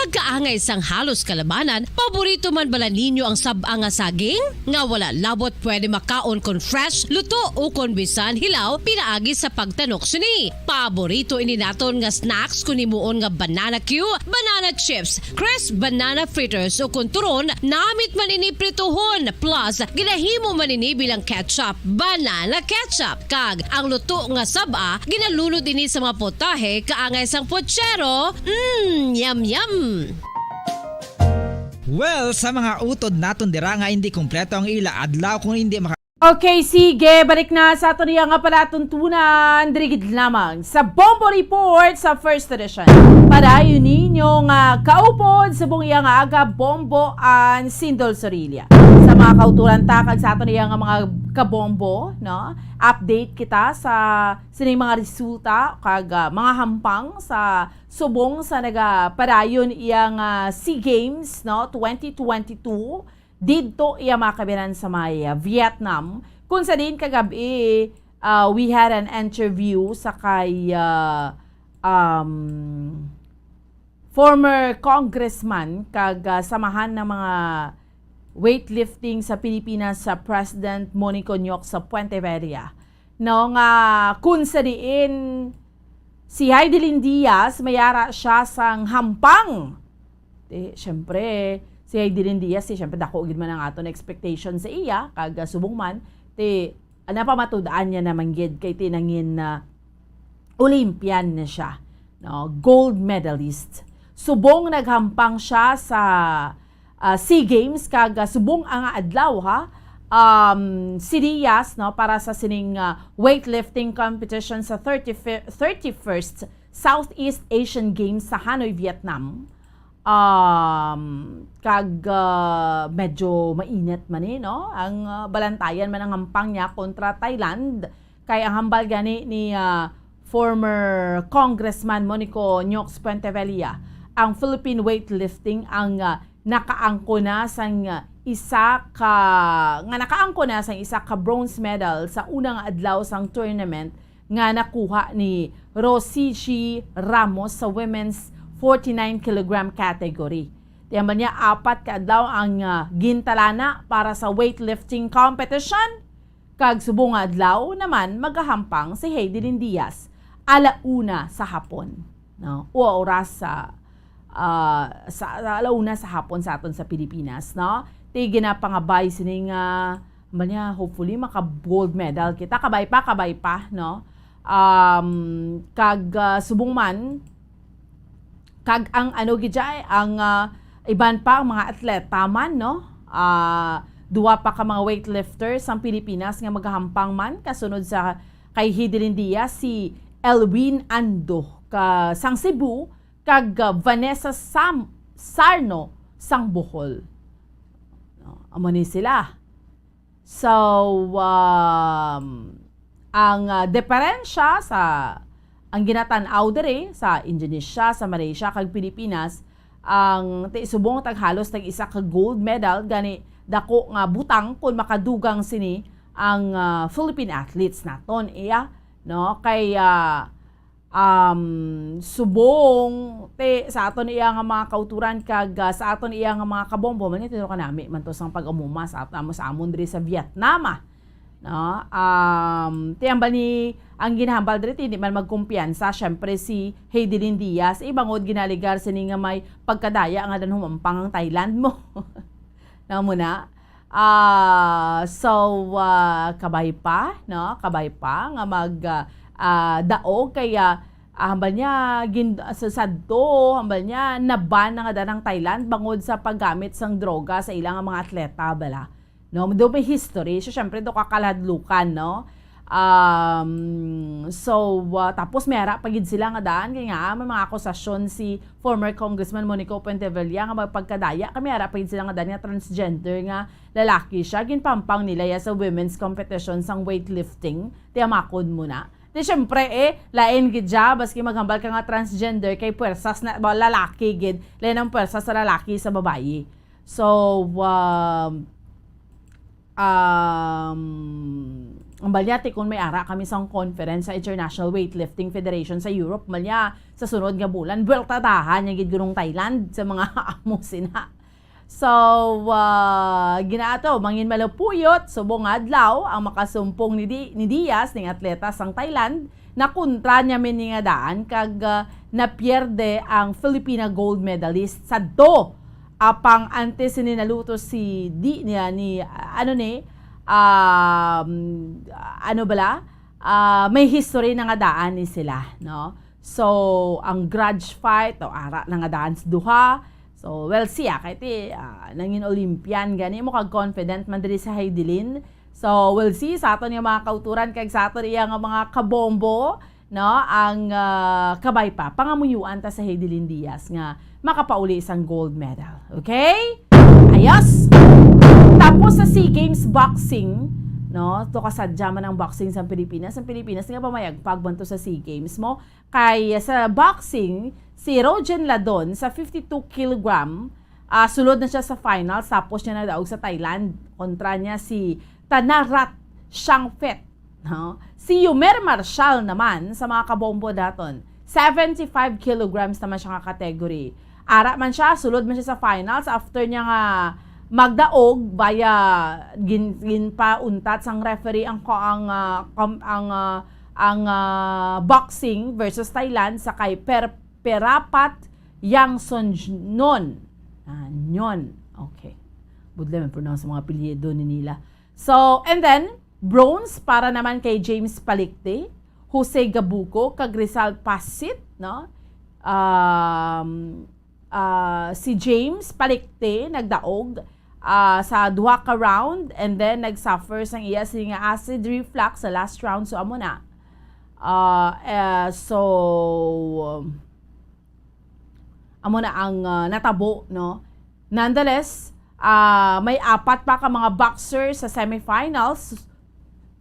Kaangay sang halos kalabanan, paborito man bala ninyo ang sab-a nga saging? Nga wala labot pwede makaon kon fresh, luto, o kon bisan hilaw pinaagi sa pagtanok sini. Paborito ini naton nga snacks kon himuon nga banana cue, banana chips, crisp banana fritters, o kon turon, namit man ini prituhon, plus ginahimo man ini bilang ketchup, banana ketchup. Kag ang luto nga sab-a, ginalunod ini sa mga potahe kaangay sang pochero. Mm, yum, yum. Well, sa mga utod naton dira nga hindi kompleto ang ila adlaw kung hindi maka- Okay, sige. Balik na sa aton iya nga palatuntunan. Diri gid lamang sa Bombo Report sa First Edition. Padayon ninyo nga kaupod subong iya nga aga, Bombo and Sindol Sorilla. Sa mga kauturan ta kag sa aton iya nga mga kabombo, no? Update kita sa sining mga resulta kag ah, mga hampang sa subong sa nagapadayon iya nga SEA Games, no, twenty twenty-two. Didto iya mga kabiyanan sa may ah, Vietnam, kung sa diin kagabi, ah, we had an interview sa kay ah, um, former congressman kag ah, samahan ng mga weightlifting sa Pilipinas sa President Monico Nyoc sa Puente Vella, no, nga kung sa diin si Heidelin Diaz mayara siya sang hampang. Ti, syempre, si Heidelin Diaz, ti, syempre, dako gid man ang aton expectation sa iya, kag ah, subong man, ti, napamatud-an niya naman gid kay ti nangin ah, Olympian na siya, no? Gold medalist. Subong naghampang siya sa ah, SEA Games kag ah, subong ang adlaw, ha. Um, si Diaz, no, para sa sining ah, weightlifting competition sa thirty-fifth, thirty-first Southeast Asian Games sa Hanoi, Vietnam. Um, kag ah, medyo mainit man eh, no? Ang ah, balantayan man ang hampang niya kontra Thailand. Kay ang hambal gani ni ah, former Congressman Monico Nyox Puentevella, ang Philippine weightlifting ang ah, nakaangko na sang ah, isa ka nga nakaangko na sang isa ka bronze medal sa unang adlaw sang tournament nga nakuha ni Rosichi Ramos sa women's forty-nine kilogram category. Tiyan ba niya, apat ka adlaw ang ah, gintalana para sa weightlifting competition? Kag subong nga adlaw naman magahampang si Heidelin Diaz, ala una sa hapon, no? O oras sa, ah, sa, sa ala una sa hapon sa aton sa Pilipinas, no? Ti ginapangabay sini nga, man niya, hopefully maka gold medal kita. Kabay pa, kabay pa, no? Um, kag ah, subong man, kag ang ano gid ay, ang ah, iban pa ang mga atleta man, no? Ah, duwa pa ka mga weightlifters ang Pilipinas nga magahampang man kasunod sa kay Heidelin Diaz, si Elwin Ando ka sang Cebu kag ah, Vanessa Sam Sarno sang Bohol. No, amo ni sila. So, um, ang ah, diferensya sa ang ginatan-aw diri sa Indonesia, sa Malaysia kag Pilipinas, ang ti subong taghalos tag isa ka gold medal, gani dako nga butang kung makadugang sini ang ah, Philippine athletes naton, iya, no? Kay ah, um, subong ti sa aton iya nga mga kauturan kag ah, sa aton iya nga mga kabombo man, ito kanami man to sang pag-umuma sa aton, sa amon diri sa Vietnam, ah. No? Um, ti ang bali, ang ginahambal diri, ti di man magkumpiyansa, syempre, si Heidelin Diaz, ibangod ginaligar sini nga may pagkadaya nga dan humampang ang Thailand mo. Namo na. Ah, so ah, kabay pa, no? Kabay pa nga mag ah, ah, daog kay ah, hambal niya gin sa sadto, hambal niya naban na nga danang Thailand bangod sa paggamit sang droga sa ilang mga atleta bala. No, do may history. So, syempre, do kakalahadlukan, no? Um, so, uh, tapos may ara pa gid sila nga daan, kay nga, may mga akusasyon si former Congressman Monico Puentevilla nga magpagkadaya, kay may ara pa gid sila nga daan nga transgender nga lalaki siya, ginpampang nila ya sa women's competition sang weightlifting, tiyamakon mo na. Di syempre, eh, lain gid siya, baski maghambal ka nga transgender, kay puwersas na, ba, lalaki gid, lain ang puwersa sa lalaki sa babayi. So, um, um, Ang balya, ti kon may ara kami sang conference sa International Weightlifting Federation sa Europe, balya, sa sunod nga bulan, buweltadahan niya gid gunong Thailand sa mga amo sina. So, ah, ginaato, mangin malupuyot, subong nga adlaw, ang makasumpong ni Di-, ni Diaz, ning atleta sang Thailand, na kontra niya man ni nga daan, kag, ah, napierde ang Filipina gold medalist sa do. Apang antes ni naluto si Di niya ni, ano ni, um, ano bala? Ah, may history na nga daan ni sila, no? So, ang grudge fight, o ara na nga daan sa duha. So, we'll see, ah, kay ti, ah, nangin Olympian gani mo kag confident man diri sa Heidelin. So, we'll see sa aton nga mga kauturan kag sa aton iya nga mga kabombo, no, ang, ah, kabay pa. Pangamuyuan ta sa Heidelin Diaz nga makapauli sang gold medal. Okay? Ayos! Tapos sa SEA Games boxing, no, to kasadya man ang boxing sa Pilipinas. Ang Pilipinas nga pamayag pagbanto sa SEA Games mo. Kay sa boxing, si Rogen Ladon sa fifty-two kilogram, ah, sulod na siya sa finals, tapos niya nadaog sa Thailand. Kontra niya si Tanarat Shangfet. No? Si Yumer Marshall naman sa mga kabombo daton, seventy-five kilograms naman siya nga category. Ara man siya, sulod man siya sa finals after niya nga magdaog, baya gin-, ginpauntat sang referee ang ko-, ang, ah, kom-, ang, ah, ang, ah, boxing versus Thailand sa kay Per-, Perapat Yang Son Nyon. Ah, Nyon. Okay. Budlay man pronounce ang mga apelyido ni nila. So, and then, bronze para naman kay James Palikte, Jose Gabuco, kag Rizal Pasit, no? Um, ah, si James Palikte nagdaog, ah, sa duha ka round, and then nag-suffer sang iya sini nga acid reflux sa last round. So, amo na. Ah, eh, so, amo na ang, ah, natabo, no? Nonetheless, ah, may apat pa ka mga boxer sa semifinals.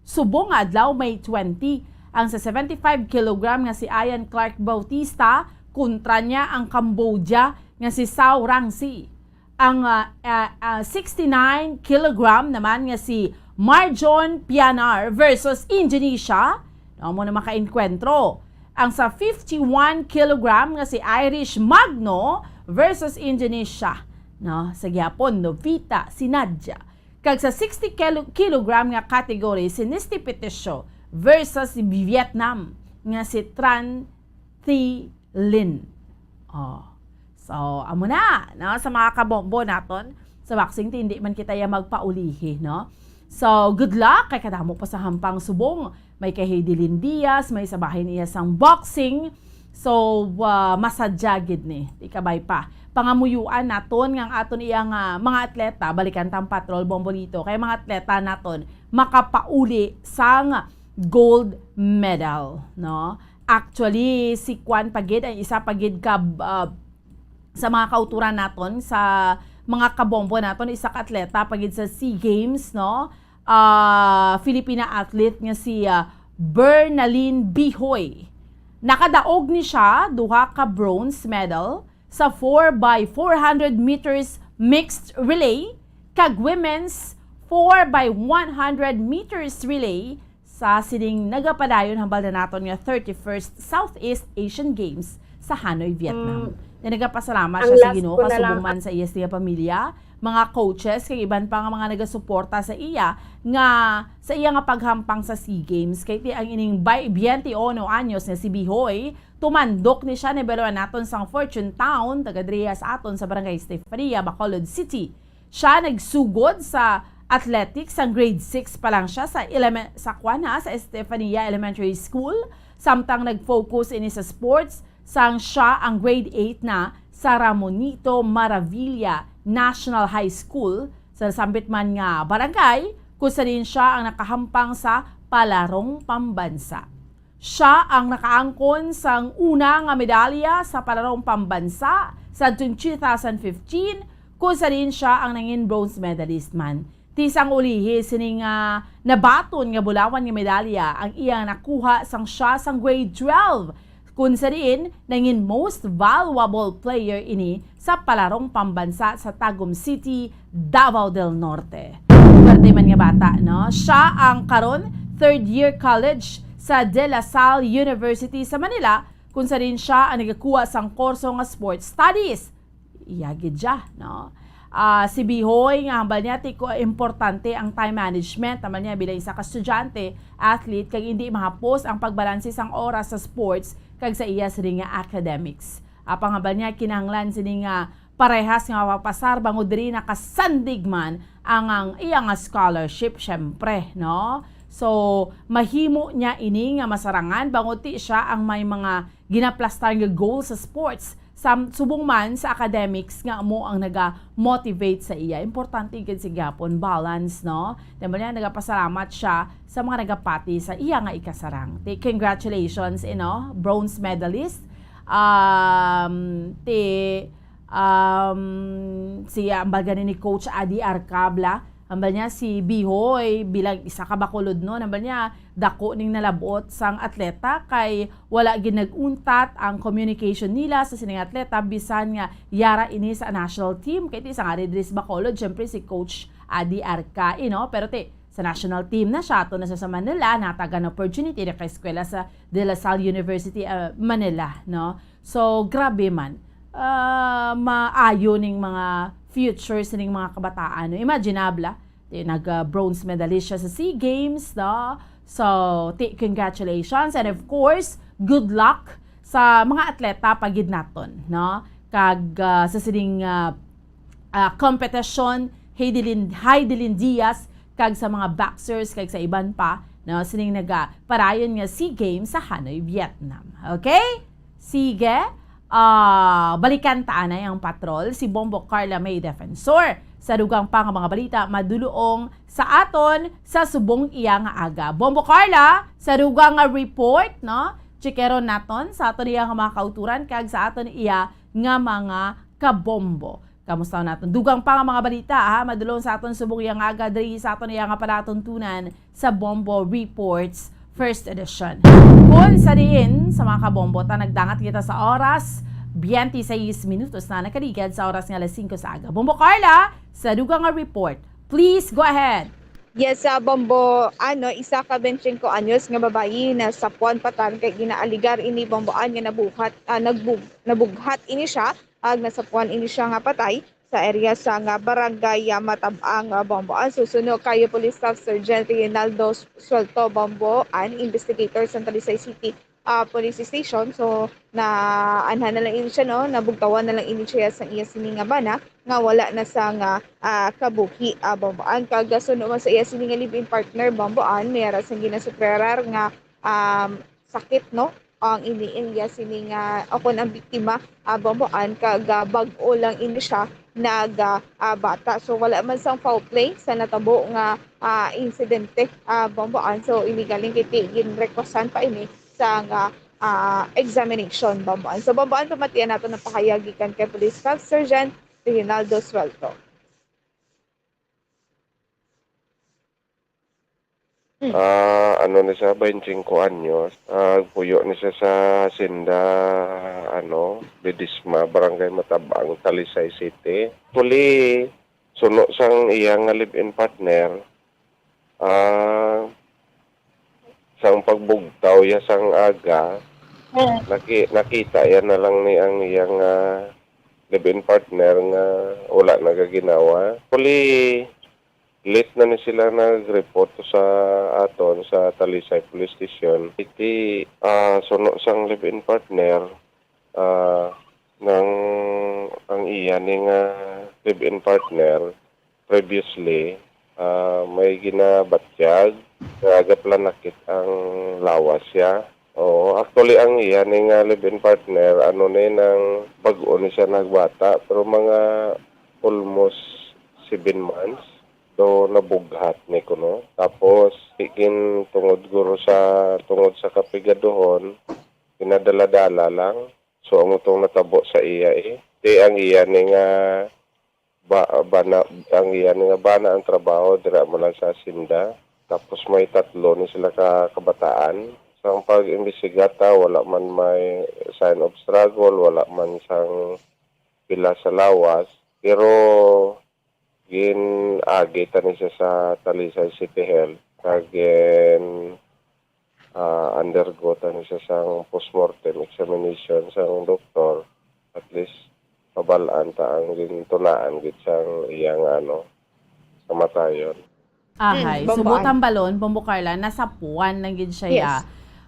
Subong nga adlaw, May twenty, ang sa seventy-five kilogram nga si Ian Clark Bautista, kontra niya ang Cambodia nga si Sao Rangsi. Ang, ah, ah, ah, sixty-nine kilogram naman nga si Marjon Pianar versus Indonesia, no, mo na makainkwentro. Ang sa fifty-one kilogram nga si Irish Magno versus Indonesia, no, sa gihapon, Novita Sinadia. Kag sa sixty kilo-, kilogram nga category, si Nisty Peticio versus Vietnam nga si Tran Thi Lin. Oh. So, amo na, no? Sa mga kabombo naton, sa boxing, ti hindi man kita ya magpaulihi, no? So, good luck. Kay kadamo pa sa hampang subong. May kay Heidelin Diaz, may sa bahin iya sang boxing. So, ah, masadya gid ni. Ti kabay pa. Pangamuyuan naton nga ang aton iya nga mga atleta, balikan tang patrol, Bombolito. Kay mga atleta naton, makapauli sang gold medal, no? Actually, si Kwan pa gid ang isa pa gid ka, ah, sa mga kauturan naton, sa mga kabombo naton, isa ka atleta pa gid sa SEA Games, no? Ah, Filipina athlete nga si, ah, Bernalyn Bihoy. Nakadaog ni siya duha ka bronze medal sa four by four hundred meters mixed relay kag women's four by one hundred meters relay sa sining nagapadayon hambal na naton nga thirty-first Southeast Asian Games sa Hanoi, Vietnam. Mm. Na nagapasalamat Ang siya sa last Ginoo ko na lang. Kasubong man sa iya, sa iya pamilya, mga coaches, kag iban pa nga mga nagasuporta sa iya nga, sa iya nga paghampang sa SEA Games. Kay ti ang ining bay-, twenty-one anyos nga si Bihoy, tumandok ni siya, ni balo naton sang Fortune Town, taga diriya sa aton sa Barangay Estefania, Bacolod City. Siya nagsugod sa athletics sang grade six pa lang siya sa elemen-, sa kuan ha, sa Estefania Elementary School, samtang nag-focus ini sa sports sang siya ang grade eight na sa Ramonito Maravilla National High School, sa nasambit man nga barangay, kung sa diin siya ang nakahampang sa palarong pambansa. Siya ang nakaangkon sang una nga medalya sa palarong pambansa sadtong two thousand fifteen, kung sa diin siya ang nangin bronze medalist man. Ti sang ulihi sini nga nabaton nga bulawan nga medalya ang iya nakuha sang siya sang grade twelve, kung sa diin nangin most valuable player ini sa palarong pambansa sa Tagum City, Davao del Norte. Swerte man nga bata, no? Siya ang karon third year college sa De La Salle University sa Manila, kung sa diin siya ang nagakuha sang kurso nga sports studies. Iya gid siya, no? Ah, si Bihoy nga hambal niya, ti ko importante ang time management, hambal niya, bilang isa ka estudyante, athlete, kag hindi mahapos ang pagbalanse sang oras sa sports kag sa iya sini nga academics. Apang hambal niya, kinahanglan sini nga parehas nga mapapasar bangod diri nakasandig man ang, ang iya nga scholarship, syempre, no? So, mahimo niya ini nga masarangan bangod ti siya ang may mga ginaplastar nga goal sa sports, sa, subong man sa academics nga amo ang naga-motivate sa iya. Importante gid sa gihapon, balance, no? Di ba niya, nagapasalamat siya sa mga nagapati sa iya nga ikasarang. Ti, congratulations, you know, bronze medalist. Um, ti, um, si, ambal gani ni Coach Adi Arcabla, ambal niya si Bihoy bilang isa ka Bacolodnon, ambal niya dako ning nalabot sang atleta kay wala gid nag-untat ang communication nila sa sining atleta bisan nga yara ini sa national team kay ti sa nga diri sa Bacolod, syempre si Coach Adi Arca, you know, pero ti sa national team na siya, ato na siya sa Manila, natagan opportunity na kay eskwela sa De La Salle University, ah, Manila, no? So, grabe man. Ah, maayo ning mga futures ning mga kabataan, no? Imaginable, ah. Di, nag, ah, bronze medalist siya sa SEA Games, no? So, ti, congratulations. And of course, good luck sa mga atleta pa gid naton, no? Kag, ah, sa sining, ah, ah, competition, Heidelin, Heidelin Diaz, kag sa mga boxers, kag sa iban pa, no? Sining nagaparayon nga SEA Games sa Hanoi, Vietnam. Okay? Sige. Ah, balikan ta anay ang patrol, si Bombo Carla May Defensor. Sa dugang pa nga mga balita, madulong sa aton sa subong iya nga aga. Bombo Carla, sa dugang nga report, no? Chikeron naton sa aton iya nga mga kauturan kag sa aton iya nga mga kabombo. Kamusta naton? Dugang pa nga mga balita, ha? Madulong sa aton subong iya nga aga diri sa aton iya nga palatuntunan sa Bombo Reports First Edition. Kung sa diin, sa mga kabombo, ta nagdangat kita sa oras, twenty-six minutos na nakaligad sa oras nga alas singko sa aga. Bombo Carla, sa dugang nga report, please go ahead. Yes, sa Bombo, ano, isa ka twenty-five anyos nga babayi na sapuan patay kay ginaaligar ini, Bombo, an nga nabuhat, ah, nagbug-, nabughat ini siya, ag nasapuan ini siya nga patay sa area sa nga barangay, ah, Matab-ang, ah, Bombo. Ang susuno kay Police Staff Sergeant Reynaldo Suelto, Bombo, an investigator sa Talisay City, ah, Police Station. So, na anha na lang ini siya, no? Nabugtawan na lang ini siya sa iya sini nga bana nga wala na sa nga, ah, kabuhi, ah, Bombo. Ang kagasuno man sa iya sini nga live-in partner, Bombo, an may ara sang ginasuperar nga, um, sakit, no? Ang ini iya sini nga, o kon ang biktima, ah, Bombo, an kag, ah, bag-o lang ini siya nag, ah, ah, bata. So, wala man sang foul play sa natabo nga, ah, insidente, ah, Bombo, an. So, illegal kiti, ginrequestan pa ini sa nga, ah, examination, Bombo, an. So, Bombo, an, pamatian nato ang pahayag gikan kay Police Staff Sergeant Reginaldo Suelto. Mm. Ah, ano ni siya, twenty-five anyos. Ah, puyo ni siya sa Hacienda, ano, Ledesma, Barangay Matab-ang, Talisay City. Actually, suno sang iya nga live-in partner, ah, sang pagbugtaw ya sang aga, Mm. naki-, nakita ya na lang ni ang iya nga live-in partner nga wala nagaginawa. Actually, late na ni sila nag-report sa aton sa Talisay Police Station. Iti, ah, suno sang live-in partner, ah, nang ang iya ni nga live-in partner previously, ah, may ginabatyag nga gaplanakit ang lawas siya. Oo, actually, ang iya ni nga live-in partner, ano ni, nang bag-o ni siya nagbata, pero mga almost seven months, do nabughat ni kuno. Tapos, ikin tungod guro sa, tungod sa kapigaduhon, pinadala-dala lang. So, amo tong natabo sa iya, eh. Di ang iya ni nga ba-, bana, ang iya ni nga bana ang trabaho dira mo lang sa Hacienda. Tapos may tatlo ni sila ka kabataan. Sa pag-imbestiga ta, wala man may sign of struggle, wala man sang pila sa lawas. Pero gin-agi ta ni siya sa Talisay City Health. Kag, ah, undergo ta ni siya sang postmortem examination sang doktor, at least mabal-an ta ang gintulaan gid sang iyang, ano, kamatayon. Ahay. Mm, so, Bombo Ann. Buot hambalon, Bombo Carla, nasapuan lang gid siya, Yes. ya.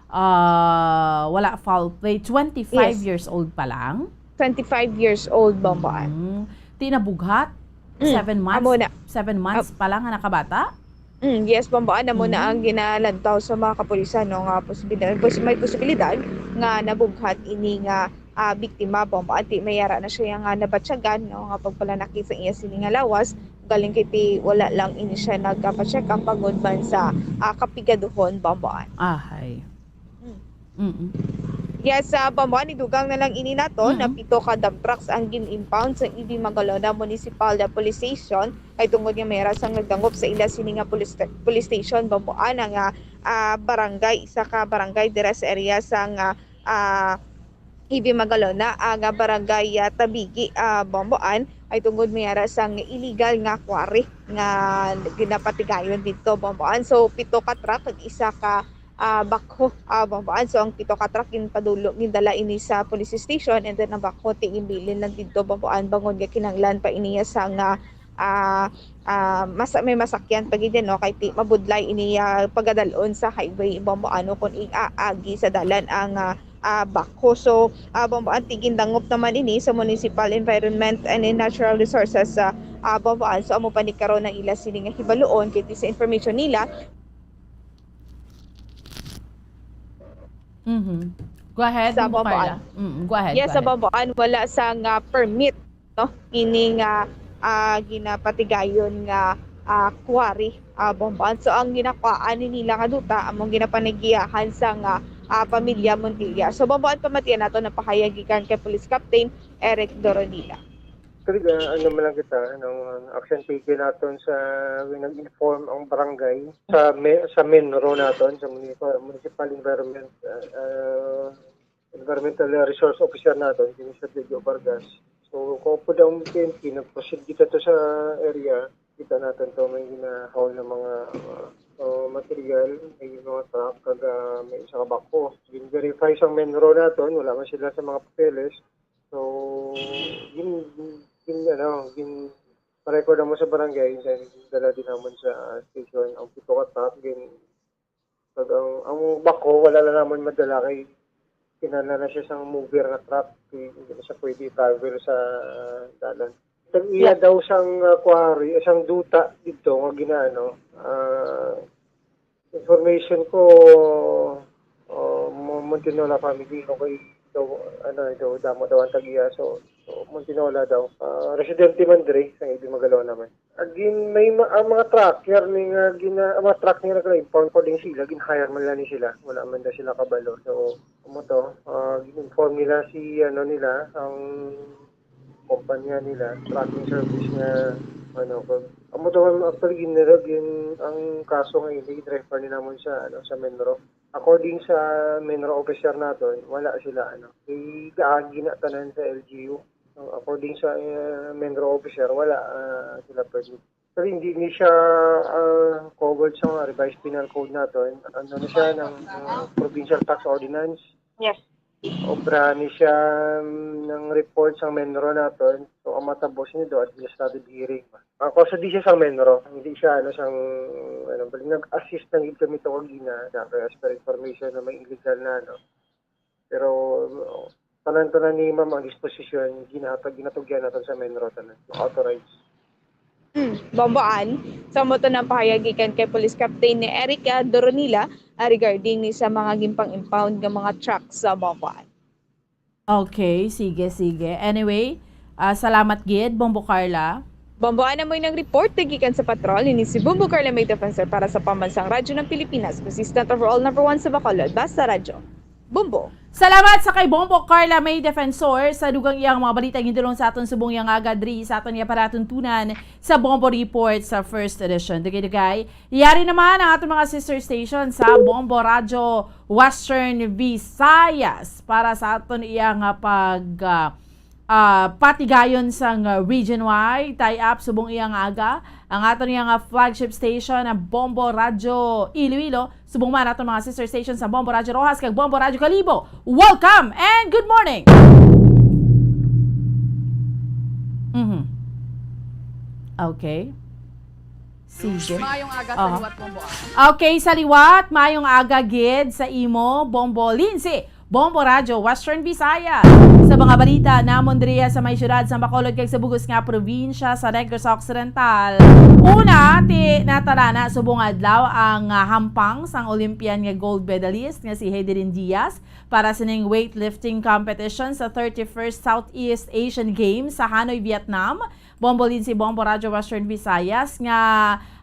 Ah, wala foul play. Twenty-five Yes. years old pa lang? Twenty-five years old, Bombo Ann. Mm. Ti nabughat? Mm, Seven months? amo na. Seven months Ap- pa lang nga nakabata? Mm, yes, Bombo Ann, amo na ang Mm. ginalantaw sa mga kapulisan, no, nga posibilidad, pos-, may posibilidad nga nabughat ini nga, ah, biktima, Bombo Ann. Ti may ara na siya nga nabatyagan, no, nga pagpalanakit sa iya sini nga lawas, galing kay ti wala lang ini siya nagpa-check up bangod man sa, ah, kapigaduhon, Bombo Ann. Ahay. Mm. Mm-mm. Yes, sa Bombo Ann, idugang na lang ini nato, Mm. na pito ka dump trucks ang gin-impound sa E V Magalona Municipal Police Station, kay tungod nga may ara sang nagdangop sa ila sini nga police sta-, police station, Bombo Ann, nga, ah, barangay, isa ka barangay dira sa area sang, ah, ah, E V Magalona, ang, ah, barangay, ah, Tabigi, ah, Bombo Ann, ay tungod may ara sang illegal nga quarry nga ginapatigayon didto, Bombo Ann. So, pito ka truck kag isa ka, ah, backhoe, ah, Bombo Ann. So, ang pito ka truck ginpadulong, gindala ini sa police station, and then ang backhoe ti ginbilin lang didto, Bombo Ann, bangod nga kinahanglan pa ini sang, ah, ah, ah, mas-, may masakyan pa gid yan, no? Kay ti mabudlay ini, ah, pagadalon sa highway, Bombo Ann, no, kung ig-aagi sa dalan ang, ah, ah, backhoe. So, ah, Bombo Ann, ti gindangop naman ini sa Municipal Environment and Natural Resources, ah, ah, Bombo Ann. So, amo pa ni karon ang ila sini nga hibaluon, kay ti sa information nila, Mhm. Go ahead, sa Bombo Carla. Bombo Ann. Mm, go ahead, Yes, go sa ahead. Bombo Ann, wala sang, ah, permit, no? Ini nga, ah, ginapatigayon nga, ah, quarry, ah, Bombo Ann. So, ang ginakuhaan ni nila nga duta, among ginapanagiyahan sang, ah, ah, pamilya Montilla. So, Bombo Ann, pamatian nato ang pahayag gikan kay Police Captain Eric Doronila. Actually, ah, ano man lang kita, anong action taken naton sa, we nag-inform ang barangay sa me-, sa MENRO naton, sa Municipal, Municipal Environment, ah, ah, Environmental Resource Officer naton, si Mister Jojo Vargas. So, kung po daw ang P N P, nag-proceed kita to sa area, kita natin to, may ginahaul ng mga, ah, ah, material, may mga truck, kag, ah, may isa ka backhoe. Gin-verify sa MENRO naton, wala man sila sa mga papeles. So, gin-, gin-, ano, gin-record naman sa barangay, then dala din naman sa station ang pito ka truck, gin-, pag ang, ang backhoe, wala lang naman madala kay kinahanglan na siya sang mover nga truck, hindi na siya pwede i-travel sa dalan. Ang iya Yeah. daw sang, ah, quarry, sang duta dito nga ginaano, ah, Information ko, uh, Mo-, Montinola family, okay daw, ano, daw, damo daw ang tag-iya. So, so, Montinola daw. Ah, residente man diri, sa E V Magalona man. Again, may ma-, ang mga trucker ni nga gina-, ang mga truck nga nag-impound po din sila, gin-hire man lang ni sila. Wala man daw sila kabalo. So, amo to, ah, gin-inform nila si, ano, nila, ang kumpanya nila, trucking service nga, ano, kag, amo to, actually, gin-, gin-, ang kaso nga ini, gin-refer ni namon sa, ano, sa MENRO. According sa MENRO officer naton, wala sila, ano, igaagi na tanan sa L G U. So, according sa, eh, MENRO officer, wala, ah, sila pwede. Pero hindi ni siya, ah, covered sa mga revised penal code naton. Ano na siya, ng, ah, provincial tax ordinance. Yes. Obra ni siya, mm, ng report sa MENRO naton. So, ang matabo sa inyo do, administrative hearing. Ako sa di siya sa MENRO, hindi siya, ano, sang, ano, bali, nag-assist lang gid kami to kagina, na kaya as per information na may illegal na, ano. Pero, tanan-tanan ni ma'am ang disposisyon, ginahatag, ginatugyan naton sa MENRO tanan, authorized. Hmm, Bombo Ann, sa mo to ng pahayag gikan kay Police Captain ni Eric, ah, Doronila, ah, regarding ni sa mga ginpang-impound nga mga trucks sa Bombo Ann. Okay, sige, sige. Anyway, ah, salamat gid, Bombo Carla. Bombo Ann, amoy nang report gikan sa patrol, ini si Bombo Carla May Defensor para sa Pambansang Radyo ng Pilipinas, consistent overall number one sa Bacolod. Basta Radyo. Bombo. Salamat sa kay Bombo Carla May Defensor sa dugang iyang mga balita gindulong sa aton subong iyang aga diri sa aton iya palatuntunan sa Bombo Report sa first edition. Dugay-dugay, yari naman ang aton mga sister station sa Bombo Radyo Western Visayas para sa aton iya nga pag, ah, ah, patigayon sang, ah, region-wide tie-up subong iya nga aga, ang aton iya nga flagship station, ang Bombo Radyo Iloilo, subong man aton mga sister station sa Bombo Radyo Roxas kag Bombo Radyo Kalibo. Welcome and good morning! Mhm. Okay. Sige. Maayong aga sa Aha. liwat, Bombo, ah. Okay, sa liwat, maayong aga gid sa imo, Bombo Lindsay. Bombo Radyo Western Visayas. Sa mga balita namon diriya sa may siyudad sa Bacolod kag sa bugos nga probinsya sa Negros Occidental. Una, ti natalana subong adlaw ang, ah, hampang sang Olympian nga gold medalist nga si Hedelin Diaz para sining weightlifting competition sa thirty-first Southeast Asian Games sa Hanoi, Vietnam. Bombo Lindsay, Bombo Radyo Western Visayas nga,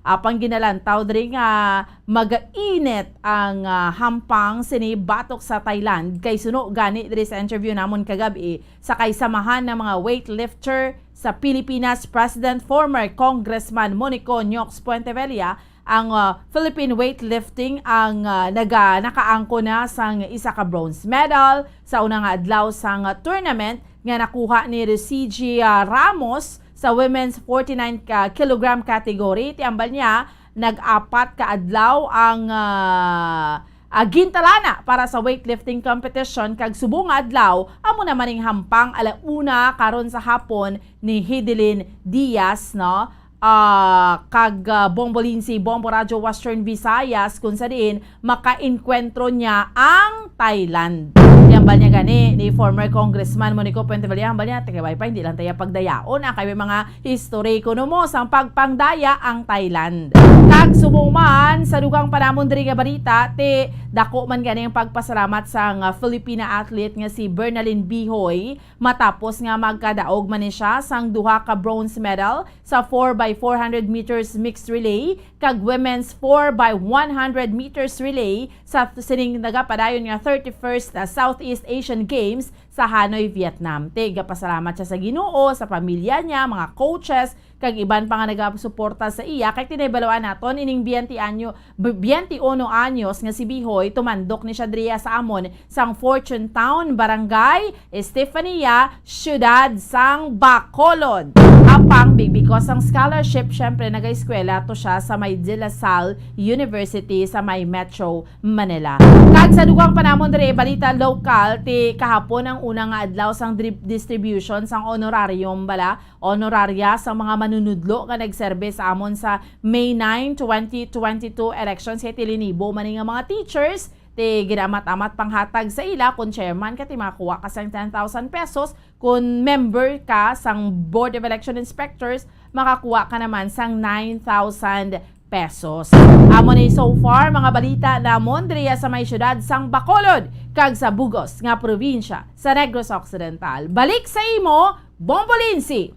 ah, pangginalantaw diri nga magainit ang, ah, hampang sini batok sa Thailand. Kay suno gani diri sa interview namon kagab-i sa kay samahan ng mga weightlifter sa Pilipinas, President, former Congressman Monico Nyox Puentevella, ang, ah, Philippine weightlifting ang, ah, naga-, nakaangko na sang isa ka bronze medal sa una nga adlaw sang, ah, tournament nga nakuha ni Rosigi, ah, Ramos sa women's forty-nine ka kilogram category. Ti ambal niya, nag-apat ka adlaw ang, ah, ah, gintalana para sa weightlifting competition, kag subong nga adlaw amo na maning hampang ala una karon sa hapon ni Hidelin Diaz, no? Ah, kag, ah, Bombo Lindsay, Bombo Radyo Western Visayas, kung sa diin makainkwentro niya ang Thailand. Yan ba niya gani ni former Congressman Monico Puentevilla? Yan ba niya, "Taga pa, hindi lang tayo pagdayaon, ah, kay may mga history kuno mo sang pagpangdaya ang Thailand." Kag subong man sa dugang panamon diri nga balita, ti dako man gani ang pagpasalamat sang, ah, Filipina athlete nga si Bernalyn Bihoy matapos nga magkadaog man ni siya sang duha ka bronze medal sa four by four hundred meters mixed relay kag women's four by one hundred meters relay sa sining nagapadayon nga thirty-first Southeast Asian Games sa Hanoi, Vietnam. Ti gapasalamat siya sa Ginoo, sa pamilya niya, mga coaches, kag iban pa nga nagasuporta sa iya. Kay tinibaluan naton ining biyente anyo, b-, biyente uno anyos nga si Bihoy, tumandok ni siya diriya sa amon sang Fortune Town, Barangay Estefania, Siyudad sang Bacolod. Apang bi-, because sang scholarship, syempre, nag-eskwela to siya sa may De La Salle University sa may Metro Manila. Kag sa dugang panamon diri, balita lokal, ti kahapon ang una nga adlaw sang dri-, distribution sang honorarium bala, honoraria sang mga manunudlo nga nagserbe sa amon sa May nine, twenty twenty-two elections. Kay tilinibo man ni nga mga teachers, ti ginamat-amat panghatag sa ila. Kung chairman ka, ti makakuha ka sang ten thousand pesos. Kung member ka sang Board of Election Inspectors, makakuha ka naman sang nine thousand pesos. Amo ni so far mga balita namon diriya sa may siyudad sang Bacolod kag sa bugos nga probinsya sa Negros Occidental. Balik sa imo, Bombo Lindsay.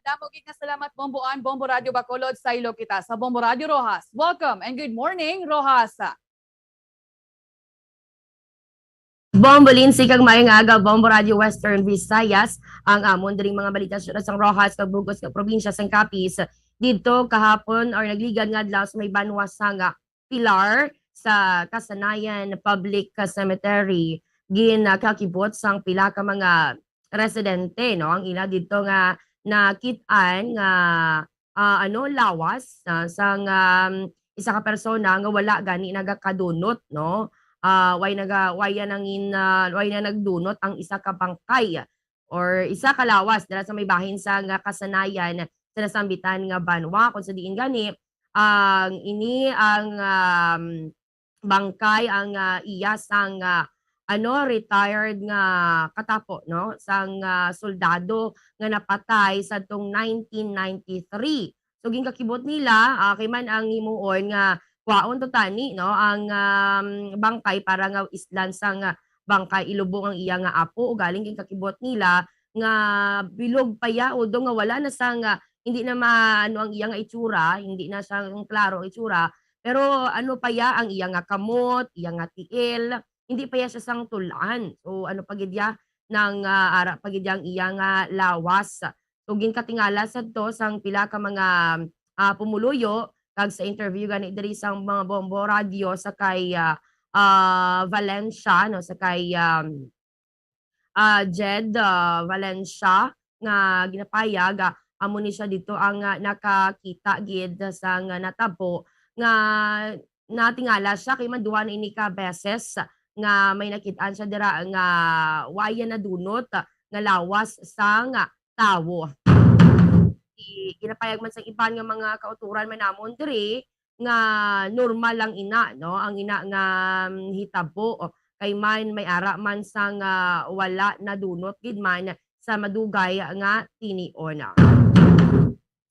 Madamo gid nga salamat, Bombo Ann, Bombo Radyo Bacolod, saylo kita sa Bombo Radyo Roxas. Welcome and good morning, Roxas. Bombo Lindsay, kag maayong aga, Bombo Radyo Western Visayas. Ang amon diring mga balita sa siyudad sang Roxas kag bugos nga probinsya sang Capiz. Didto kahapon or nagligad nga adlaw sa may banwa sang, ah, Pilar sa Kasanayan Public Cemetery, ginakakibot sang pila ka mga residente, no, ang ila didto nga nakit-an nga, ah, ano, lawas, ah, sang, um, isa ka persona nga wala gani nagakadunot, no? Ah, way naga-, way nangin-, ah, way na nagdunot ang isa ka bangkay or isa ka lawas dira sa may bahin sa nga Kasanayan sa nasambitan nga banwa, kung sa diin gani ang ini ang, um, bangkay ang, ah, iya sang, ah, ano, retired nga katapo, no, sang, ah, soldado nga napatay sadtong nineteen ninety-three. So, ginkakibot nila, ah, kay man ang himuon nga kwaon to tani, no, ang, um, bangkay para nga islan sang, ah, bangkay, ilubong ang iya nga apo. Ugaling ginkakibot nila nga bilog pa ya, although nga wala na sang, ah, hindi na maano ang iya nga itsura, hindi na siya klaro ang itsura, pero ano pa ya ang iya nga kamot, iya nga tiil, hindi pa ya siya sang tul-an. So, ano pa gid ya, nang, ah, ara pa gid ya ang iya nga lawas. So, ginkatingala sadto sang pila ka mga, ah, pumuluyo, kag sa interview gani diri sang mga Bombo Radyo sa kay, ah, ah, Valencia, no, sa kay, um, ah, Jed, ah, Valencia, nga ginapayag, ah, amo ni siya dito ang, ah, nakakita gid sang natabo nga natingala siya kay man duha na ini ka beses nga may nakit-an siya dira nga waya nadunot nga lawas sang tawo. Ginapayag man sang iban nga mga kautoran man namon diri nga normal lang ina, no? Ang ina nga, mm, hitabo, o, kay man may ara man sang, ah, wala nadunot gid man sa madugay nga tinion.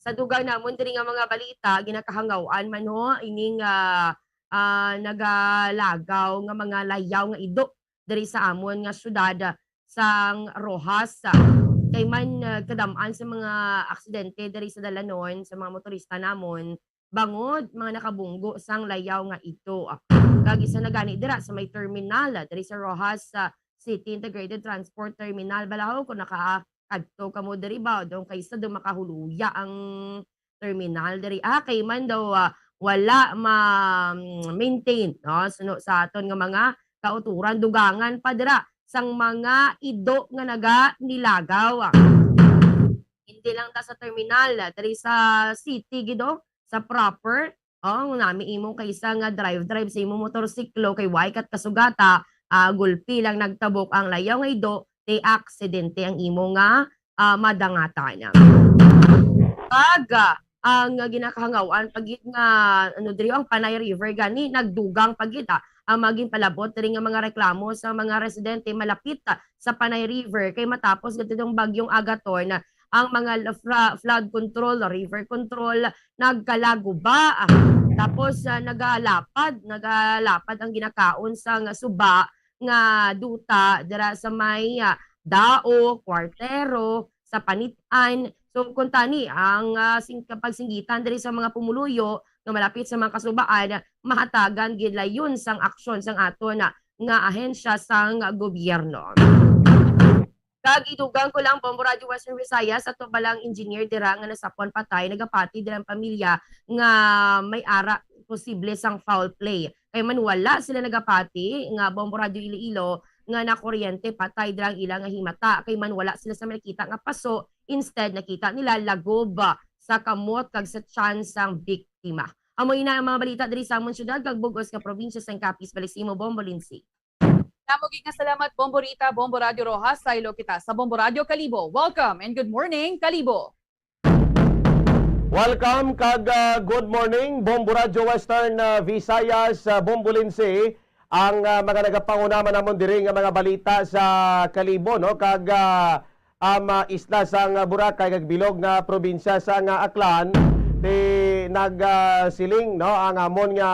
Sa dugang namon diri nga mga balita, ginakahangaw-an man ho ining, ah, ah, nagalagaw nga mga layaw nga ido diri sa amon nga syudad, ah, sang Roxas. Kay man, ah, kadam-an sa mga aksidente diri sa dalanon sa mga motorista namon, bangod mga nakabunggo sang layaw nga ito. Kag isa na gani dira sa may terminal, ah, diri sa Roxas, ah, City Integrated Transport Terminal. Balahaw kung nakakadto kamo diri ba, o doon kaysa doon makahuluya ang terminal diri. Ah, kay man daw, ah, wala ma-maintain, no? Suno sa aton nga mga kauturan, dugangan pa dira sang mga ido nga naga nilagaw. Hindi lang ta sa terminal, diri sa city gid, oh, sa proper. Oh, nami imong kaisa nga drive-drive sa imong motorsiklo kay way kat kasugata, ah, gulpi lang nagtabok ang layaw nga ido, ti aksidente ang imo nga, ah, madangatan. Kag, ah, ang ginakahangawan pa gid nga, ano, diri ang Panay River gani nagdugang pa gid, ah, ang maging palabot diri nga mga reklamo sa mga residente malapit, ah, sa Panay River kay matapos gid itong bagyong Agaton, ang mga l-, fra-, flood control, river control, nagkalaguba. Tapos, ah, nagalapad, nagalapad ang ginakaon sang suba nga duta dira sa may, ah, Dao, Kwartero, sa Panit-an. So, kung tani ang, ah, sing-, pagsinggitan diri sa mga pumuluyo nga malapit sa mga kasubaan, mahatagan gid layon sang aksyon sang aton, ah, nga ahensya sang gobyerno. Kag idugang ko lang, Bombo Radyo Western Visayas, ato balang engineer dira nga nasapwan patay, nagapati dira ang pamilya nga may ara posible sang foul play. Kay man wala sila nagapati nga Bombo Radyo Iloilo nga nakuryente patay dira ang ila nga himata. Kay man wala sila sa nakita nga paso, instead nakita nila lagob sa kamot kag sa tiyan sang biktima. Amo ina ang mga balita diri sa amon syudad kag bug-os nga probinsya sang Capiz. Balik sa imo, Bombo Lindsay. Damo gid nga salamat, Bombo Rita, Bombo Radyo Roxas. Saylo kita sa Bombo Radyo Kalibo. Welcome and good morning, Kalibo. Welcome kag, ah, good morning, Bombo Radyo Western, ah, Visayas, ah, Bombo Lindsay. Ang, ah, mga nagapanguna man namon diri nga mga balita sa Kalibo, no? Kag, ah, ang, ah, isla sang, ah, Boracay kag bilog nga probinsya sang, ah, Aklan, ti nag, ah, siling, no, ang amon nga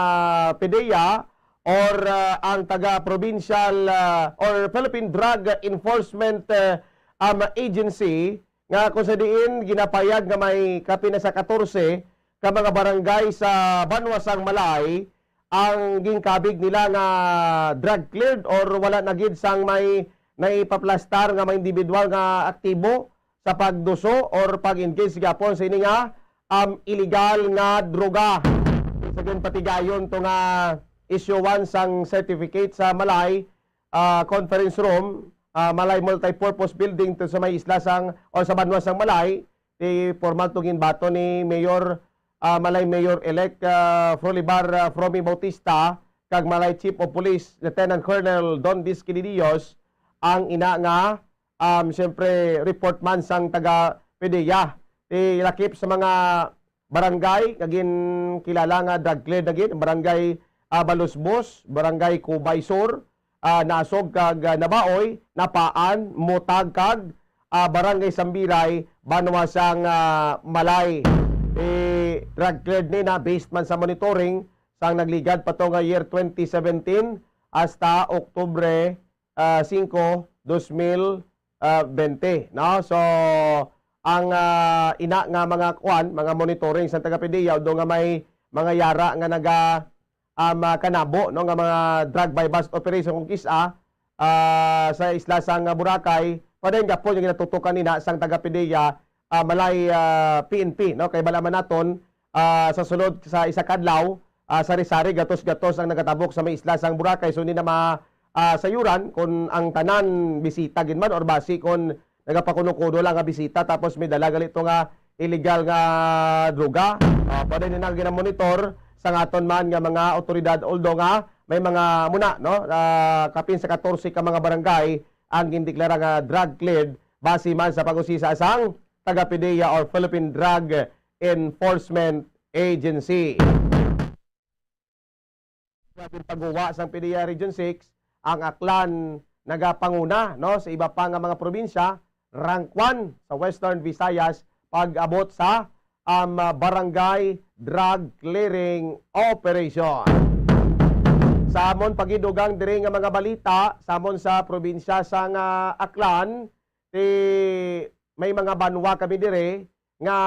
PDEA or, ah, ang taga-provincial, ah, or Philippine Drug Enforcement, ah, um, Agency nga kung sa diin ginapayag nga may kapin na sa katorse ka mga barangay sa banwa sang Malay ang ginkabig nila nga drug cleared or wala na gid sang may naipaplastar nga mga individual nga aktibo sa pagduso or pag-engage gihapon sa ini nga, um, illegal nga droga. Sa ginpatigayon to nga issuewan sang certificate sa Malay, ah, Conference Room, ah, Malay Multipurpose Building to sa may isla sang, o sa banwa sang Malay, ti formal to ginbaton ni Mayor, ah, Malay Mayor-elect, ah, Frolibar, ah, Fromy Bautista kag Malay Chief of Police Lieutenant Colonel Don Disquilidios ang ina nga, um, siyempre, report man sang taga PDEA. Ti lakip sa mga barangay nga ginkilala nga drug cleared na gid, ang barangay, ah, Balusbos, barangay Cubay Sur, ah, Nasog kag, ah, Nabaoy, Napaan, Mutag kag, ah, barangay Sambiray, banwa sang, ah, Malay. Eh, drug cleared ni na based man sa monitoring sang nagligad pa to nga year twenty seventeen hasta Oktubre, ah, singko, dos mil, ah, bente, no? So, ang, ah, ina nga mga kuan, mga monitoring sa taga PDEA, although nga may mga yara nga naga, um, ah, kanabo, no, nga mga drug buy-bust operation kung kis-a, ah, sa isla sang, ah, Boracay, padayon gapon yung ginatutukan nina sang taga PDEA, ah, Malay, ah, P N P, no? Kay bala man naton, ah, sa sulod sa isa ka adlaw, ah, sari-sari, gatos-gatos ang nagatabok sa may isla sang Boracay. So, hindi na ma-, ah, sayuran kung ang tanan bisita gid man or basi kung nagapakuno-kuno lang nga bisita tapos may dala gali to nga illegal nga droga. Ah, pwede na ginamonitor sang aton man nga mga awtoridad, although nga may mga muna, no, ah, kapin sa katorse ka mga barangay ang gindeklara nga drug cleared base man sa pag-usisa sang taga PDEA or Philippine Drug Enforcement Agency. Grabe ang pagguwa sang PDEA Region six, ang Aklan nagapanguna, no, sa iba pa nga mga probinsya, rank one sa Western Visayas pag-abot sa, um, barangay drug clearing operation. Sa amon pagidugang diri nga mga balita, sa amon sa probinsya sang Aklan, ti may mga banwa kami dire nga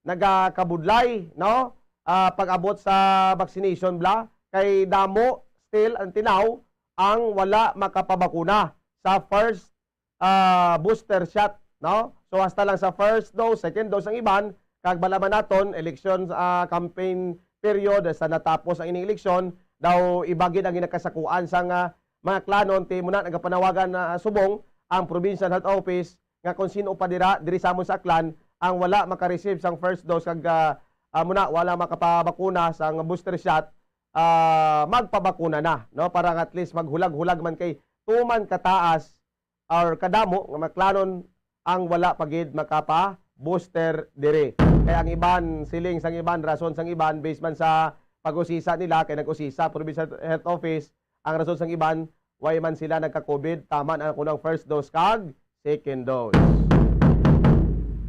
nagakabudlay, no? Ah, pag-abot sa vaccination bla, kay damo still ang tinaw ang wala makapabakuna sa first, ah, booster shot, no? So hasta lang sa first dose, second dose ang iban, kag bala man naton election, ah, campaign period sa natapos ang ining eleksyon, daw iba gid ang ginakasakuan sang mga Aklanon, ti muna nagapanawagan na subong ang Provincial Health Office nga kung sino pa dira diri sa amon sa Aklan ang wala maka-receive sang first dose kag, ah, ah, muna wala makapabakuna sang booster shot, ah, magpabakuna na, no, para nga at least maghulag-hulag man kay tuman kataas or kadamo nga mga Aklanon ang wala pa gid makapa booster diri. Kay ang iban, siling sang iban, rason sang iban, based man sa pag-usisa nila, kay nag-usisa Provincial Health Office, ang rason sang iban, why man sila nagka-COVID, tama na kuno ang first dose kag second dose.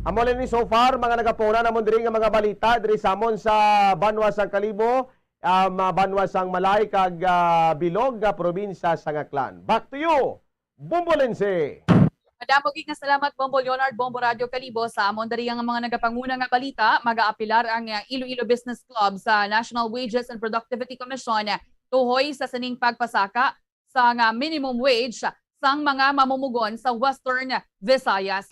Amo lang ni so far, mga nagapuna namon diri nga mga balita diri samon sa banwa sang Kalibo, um, banwa sang Malay kag, ah, Bilog nga probinsya sang Aklan. Back to you, Bombolense. Madamo gid nga salamat, Bombo Leonard, Bombo Radio Kalibo. Sa amon diri nga mga nagapanguna nga balita, magaapilar ang, ah, Iloilo Business Club sa National Wages and Productivity Commission tuhoy sa sining pagpasaka sang, ah, minimum wage sang mga mamumugon sa Western Visayas.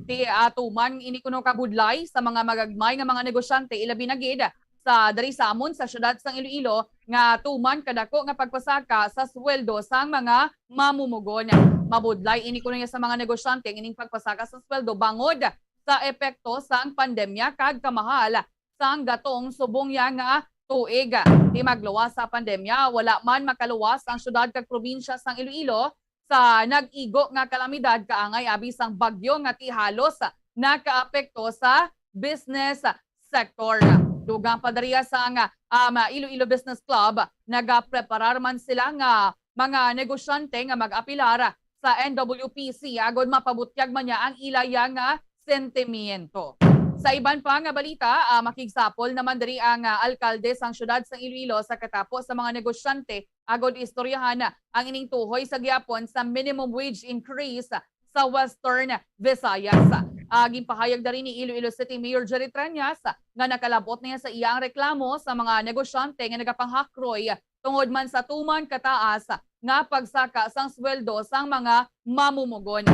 Ti, ah, tuman ini kuno kabudlay sa mga magagmay nga mga negosyante, ilabi na gid sa diri sa amon sa siyudad sang Iloilo nga tuman kadako nga pagpasaka sa sweldo sang mga mamumugon. Mabudlay ini kuno niya sa mga negosyante ang ining pagpasaka sa sweldo bangod sa epekto sang pandemya kag kamahal sang gatong subong niya nga tuig. Ti magluwas sa pandemya, wala man makaluwas ang siyudad kag probinsya sang Iloilo sa nag-igo nga kalamidad kaangay abi sang bagyo nga ti halos nakaapekto sa business sector. Dugang pa diriya sang, um, Iloilo Business Club, nagapreparar man sila nga mga negosyante nga mag-apilar sa N W P C agod mapabutyag man niya ang ilaya nga sentimiento. Sa iban pa nga balita, ah, makigsapol naman diri ang, ah, alkalde sang siyudad sang Iloilo sa katapo sa mga negosyante agod istoryahan ang ining tuhoy sa gihapon sa minimum wage increase sa Western Visayas. Ah, ginpahayag diri ni Iloilo City Mayor Jerry Treñas nga nakalab-ot niya sa iya ang reklamo sa mga negosyante nga nagapanghakroy tungod man sa tuman kataas nga pagsaka sang sweldo sang mga mamumugon.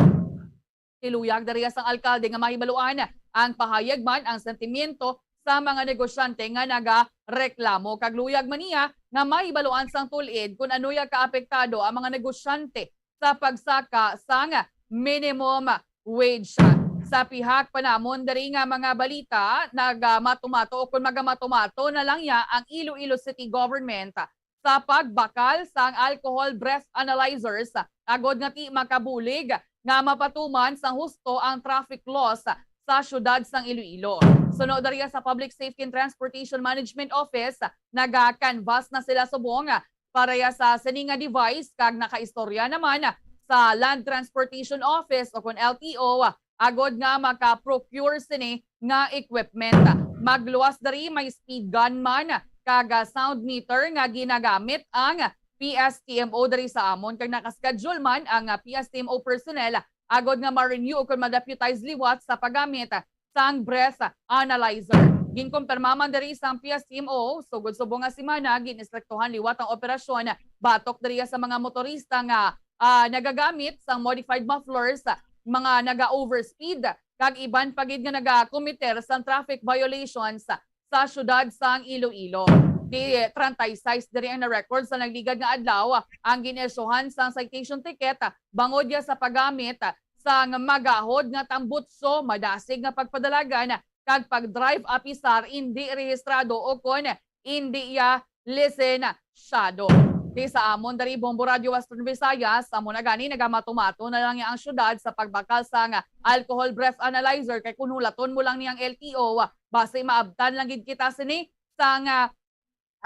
Tiluyag diriya sang alkalde nga mahibaluan ang pahayag man ang sentimiento sa mga negosyante nga nagareklamo, kag luyag man niya nga mahibaluan sang tul-id kun ano ya kaapektado ang mga negosyante sa pagsaka sang minimum wage. Sa pihak pa namon diri nga mga balita, nagamato-mato o kun magamato-mato na lang ya ang Iloilo City Government sa pagbakal sang alcohol breath analyzers agod nga ti makabulig nga mapatuman sang husto ang traffic laws sa siyudad sang Iloilo. Suno diriya sa Public Safety and Transportation Management Office, naga-canvass na sila subong para ya sa sini nga device kag nakaistorya naman sa Land Transportation Office o kon L T O agod nga maka-procure sini nga equipment. Magluwas diri may speed gun man kag, ah, sound meter nga ginagamit ang P S T M O diri sa amon kag naka-schedule man ang, ah, P S T M O personnel agod nga ma-renew o kon ma-deputize liwat sa paggamit sang breath analyzer. Ginkumpirma man diri sang P S T M O, sugod subong nga semana, gin-estriktuhan liwat ang operasyon batok diriya sa mga motorista nga, ah, nagagamit sang modified mufflers, mga naga-overspeed, kag iban pa gid nga nagakomiter sang traffic violations sa siyudad sang Iloilo. Di treinta y seis diri ang na-record sa nagligad nga adlaw ang gin-issuehan sang citation ticket bangod ya sa paggamit sang magahod nga tambutso, madasig nga pagpadalagan, kag pag-drive apisar indi rehistrado o kon indi ya lisensyado. Di sa amon diri Bombo Radyo Western Visayas, amo na gani, nagamato-mato na lang ang syudad sa pagbakal sang alcohol breath analyzer, kay kun hulaton mo lang ni ang L T O, basi maabtan lang gid kita sini sang, ah,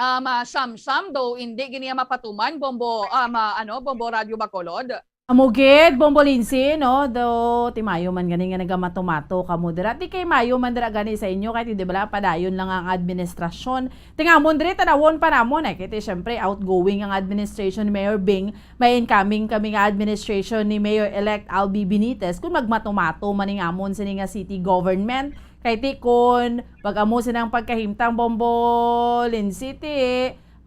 ah, ma-, siyam-siyam, do hindi gini mapatuman, Bombo, ah, ma-, ano, Bombo Radyo Bacolod. Amo gid, Bombo Lindsay, no? Do, timayo man gani nga nagamato-mato kamo dira. Ti kay mayo man dira gani sa inyo, kay ti di bala padayon lang ang administrasyon. Tingamon diri, tanawon pa namon, eh. Kay ti, syempre, outgoing ang administration ni Mayor Bing, may incoming kami nga administration ni Mayor-elect Albi Benitez. Kung magmato-mato man ning amon sini nga city government, kay ti kun pag amo sinang pagkahimtang, Bombo Lindsay, ti,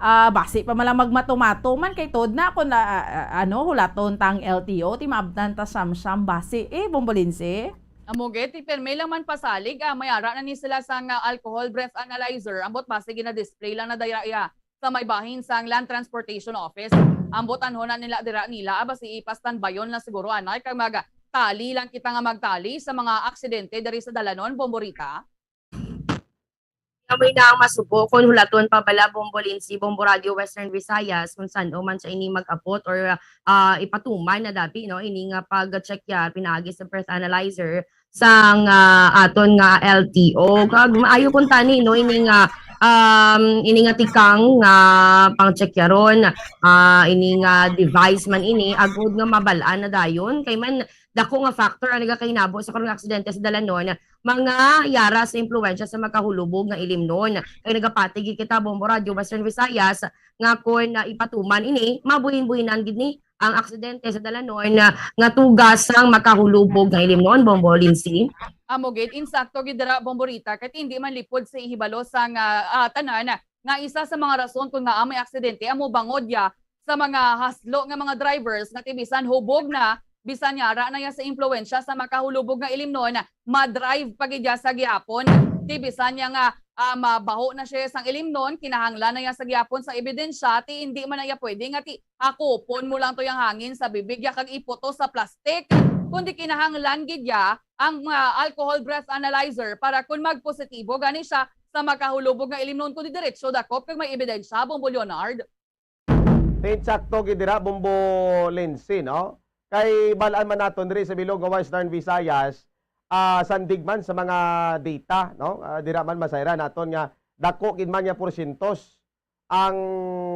ah, basi pa man lang magmato-mato man, kay tod na kun, ah, ah, ano, hulaton ta ang L T O, ti maabtan ta siyam-siyam basi, eh, Bombo Lindsay. Amo gid, ti pirmi lang man pasalig, ah, may ara na ni sila sang, ah, alcohol breath analyzer. Ambot basi gina-display lang na dira iya sa may bahin sang Land Transportation Office. Ambot anhon na nila dira nila, ah, basi ipa-standbayon lang siguro anay kag magtali lang kita nga magtali sa mga aksidente diri sa dalanon, Bombo Rita. Amoy na ang masubo kon hulaton pa bala, Bombo Lindsay, Bombo Radyo Western Visayas, kung san-o man siya ini mag-abot or, ah, ipatuman na dabi, no, ini nga pag-check ya pinaagi sa breath analyzer sang, ah, aton nga L T O. Kag maayo kuntani, no, ini nga, um, ini nga tikang nga pang-check ya ron, ah, ini nga device man ini, agud nga mabal-an na dayon. Kay man, dako nga factor ang nagakahinabo sa karon nga aksidente sa dalanon, mga yara sa impluwensya sa makahulubog nga ilimnon. Kay nagapati gid kita, Bombo Radyo Western Visayas, nga kon, ah, ipatuman ini, mabuhin-buhinan gid ni ang aksidente sa dalanon, ah, nga tugas sang makahulubog nga ilimnon, Bombo Lindsay. Amo gid, insakto gid dira, Bombo Rita, kay hindi man lipod sa ihibalo sang, ah, ah, tanan nga isa sa mga rason kung ngaa may aksidente amo bangod ya sa mga haslo nga mga drivers nga ti bisan hubog na, bisan yara na ya sa impluwensya sa makahulubog nga ilimnon, ma-drive pa gid ya sa gihapon. Ti bisan ya nga, ah, mabaho na siya sang ilimnon, kinahanglan na ya sa gihapon sa ebidensya, ti indi man na ya pwede nga ti hakupon mo lang to yang hangin sa bibig ya kag iputo sa plastik, kundi kinahanglan gid ya ang, ah, alcohol breath analyzer para kun magpositibo gani siya sa makahulubog nga ilimnon, kundi diretso dakop kag may ebidensya, Bombo Leonard. Insakto gid dira, Bombo Lindsay, no? Kay bal-an man naton diri sa bilog nga Western Visayas, ah, sandig man sa mga data, no? Ah, dira man masayran naton nga dako gid man nga porsyento ang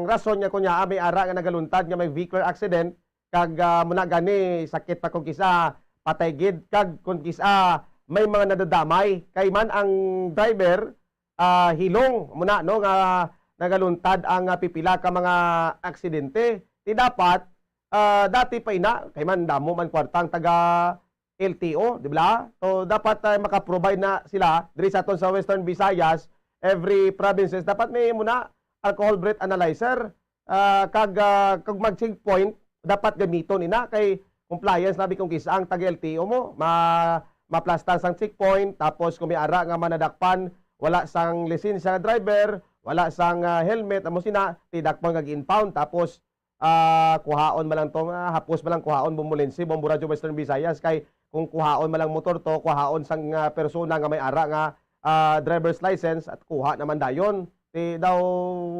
rason nga kunya may ara nga nagaluntad nga may vehicular accident, kag, ah, muna gani sakit pa kung kisa patay gid, kag kung kisa may mga nadadamay. Kay man ang driver, ah, hilong muna, no, nga nagaluntad ang, ah, pipila ka mga aksidente. Ti dapat, ah, dati pa ina, kay man damo man kwarta ang taga L T O, di ba? So, dapat, ah, maka-provide na sila diri sa aton sa Western Visayas, every provinces, dapat may muna alcohol breath analyzer, ah, kag, ah, kag mag-checkpoint, dapat gamiton ina kay compliance labi kung kisa ang taga L T O mo, ma-, maplastar sang checkpoint, tapos kung may ara nga manadakpan, wala sang lisensya nga driver, wala sang, ah, helmet, amo sina, tidakpan nga gi-impound, tapos, ah, kuhaon man lang to, ah, hapos man lang kuhaon, Bombo Lindsay, Bombo Radyo Western Visayas, kay kung kuhaon man lang motor to, kuhaon sang, ah, persona nga may ara nga, ah, driver's license at kuha naman dayon. Ti daw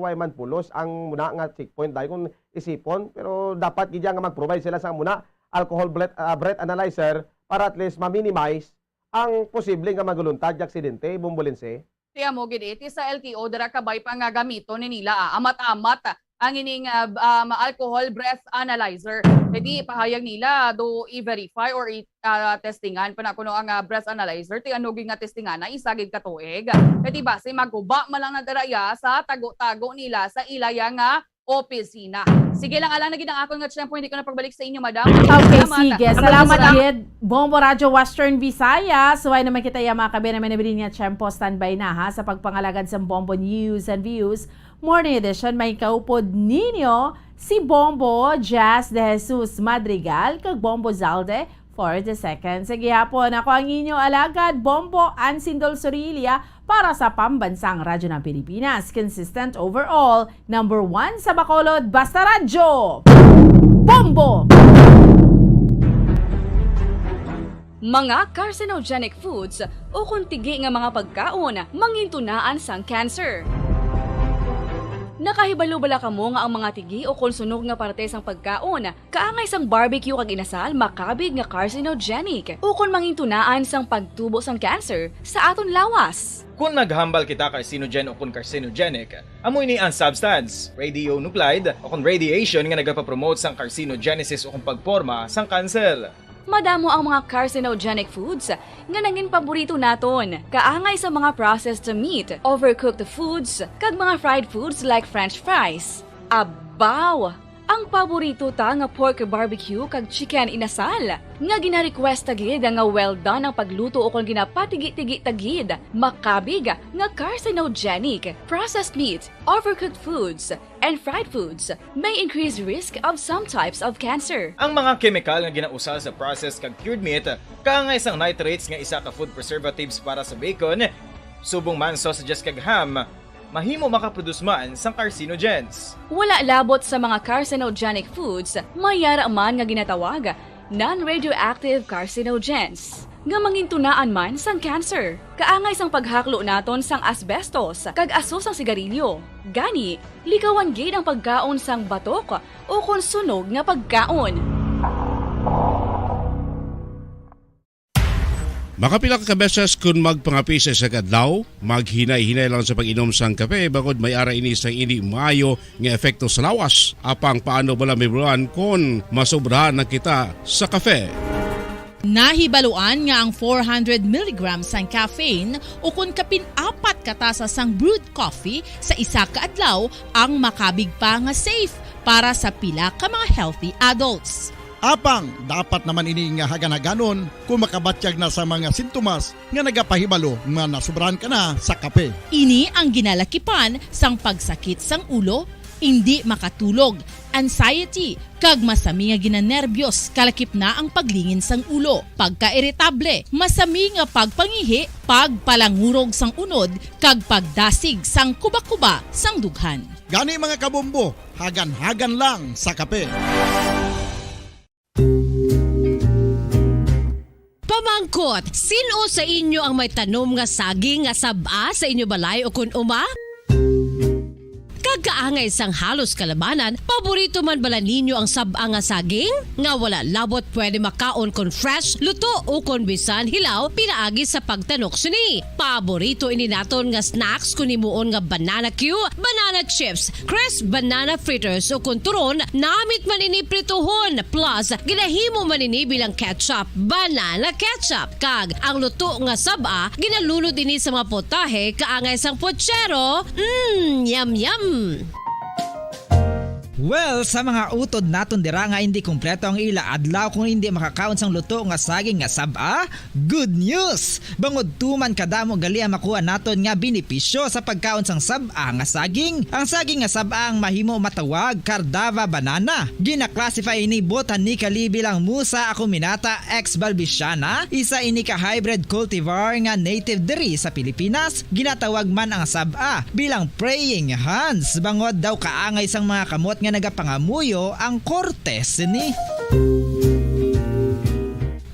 way man pulos ang muna nga checkpoint dayon kung isipon, pero dapat gid nga mag-provide sila sa muna alcohol breath, ah, breath analyzer para at least ma-minimize ang posible nga maguluntad nga aksidente, Bombo Lindsay. Ti amo gid iti sa L T O, dira kabay pa nga gamiton ni nila, ah, amat-amat, ah, ang ining, ah, um, alcohol breath analyzer. Kay di ipahayag nila do i-verify or i-, ah, testingan pa na kuno ang, ah, breath analyzer. Ti ano gid nga testingan na isa gid ka tuig. Kay di basi maguba man lang na dira iya sa tago-tago nila sa ilaya nga opisina. Sige lang, alang na gid ang akon nga tiyempo, hindi ko na pagbalik sa inyo, madam. Okay, salamat. Sige. Salamat gid, Bombo Radyo Western Visayas. Way naman kita ya, mga kabe, na may nabilin nga tiyempo. Standby na, ha, sa pagpangalagad sa Bombo News and Views Morning Edition. May kaupod ninyo si Bombo Jazz De Jesus Madrigal kag Bombo Zalde For the second sa gihapon, ako ang inyo alagad, Bombo Ansindol Sorilia, para sa Pambansang Radyo ng Pilipinas. Consistent overall, number one sa Bacolod, basta radyo, Bombo! Mga carcinogenic foods ukon tigi nga mga pagkaon mangintunaan sang cancer. Nakahibalo bala kamo nga ang mga tigi ukon sunog nga parte sang pagkaon kaangay sang barbecue kag inasal makabig nga carcinogenic ukon mangintunaan sang pagtubo sang cancer sa aton lawas? Kon naghambal kita carcinogen ukon carcinogenic, amo ini ang substance, radionuclide, ukon radiation nga nagapapromote sang carcinogenesis ukon pagporma sang cancer. Madamo ang mga carcinogenic foods nga nangin paborito naton, kaangay sa mga processed meat, overcooked foods, kag mga fried foods like french fries. Abaw! Ang paborito ta nga pork barbecue kag chicken inasal, nga gina-request ta gid nga well done ang pagluto ukon ginapatigi-tigi ta gid, makabig nga carcinogenic. Processed meat, overcooked foods, and fried foods may increase risk of some types of cancer. Ang mga kemikal nga ginausal sa processed kag cured meat, kaangay sang nitrates nga isa ka food preservatives para sa bacon, subong man sausages kag ham, mahimo makaproduce man sang carcinogens. Wala labot sa mga carcinogenic foods, may yara man nga ginatawag non-radioactive carcinogens nga mangintunaan man sang cancer, kaangay sang paghaklo naton sang asbestos kag aso sang sigarilyo. Gani, likawan gid ang pagkaon sang batok ukon sunog nga pagkaon. Makapila ka beses kon magpangape sa isa ka adlaw, maghinay-hinay lang sa pag-inom sang kape, bangod may ara ini sang indi maayo nga epekto sa lawas. Apang paano bala mahibaluan kon masobrahan na kita sa kafe? Nahibaluan nga ang four hundred milligrams sang caffeine ukon kapin apat ka tasa sang brewed coffee sa isa ka adlaw ang makabig pa nga safe para sa pila ka mga healthy adults. Apang dapat naman ini nga hagan-haganon kon makabatyag na sa mga sintomas nga nagapahibalo nga nasobrahan ka na sa kape. Ini ang ginalakipan sang pagsakit sang ulo, indi makatulog, anxiety, kag masami nga ginanerbiyos, kalakip na ang paglingin sang ulo, pagkairitable, masami nga pagpangihi, pagpalangurog sang unod, kag pagdasig sang kubakuba sang dughan. Gani, mga kabombo, hagan-hagan lang sa kape. Pamangkot, sin-o sa inyo ang may tanom nga saging nga sab-a sa inyo balay ukon uma? Kag kaangay sang halos kalabanan, paborito man bala ninyo ang sab-a nga saging? Nga wala labot pwede makaon kon fresh, luto, ukon bisan hilaw pinaagi sa pagtanok sini. Paborito ini naton nga snacks kon himuon nga banana cue, banana chips, crisp banana fritters, ukon turon, namit man ini prituhon, plus ginahimo man ini bilang ketchup, banana ketchup. Kag ang luto nga sab-a, ginalunod ini sa mga putahe kaangay sang putsero. Mm, yum, yum! Well, sa mga utod naton dira nga indi kompleto ang ila adlaw kung indi makakaon sang luto nga saging nga sab-a, good news! Bangod tuman kadamo gali ang makuha naton nga benepisyo sa pagkaon sang sab-a nga saging. Ang saging nga sab-a ang mahimo matawag Cardava banana. Gina-classify ini botanically bilang Musa acuminata ex balbisiana, isa ini ka hybrid cultivar nga native diri sa Pilipinas. Ginatawag man ang sab-a bilang praying hands, bangod daw kaangay sang mga kamot nga nagapangamuyo ang korte sini.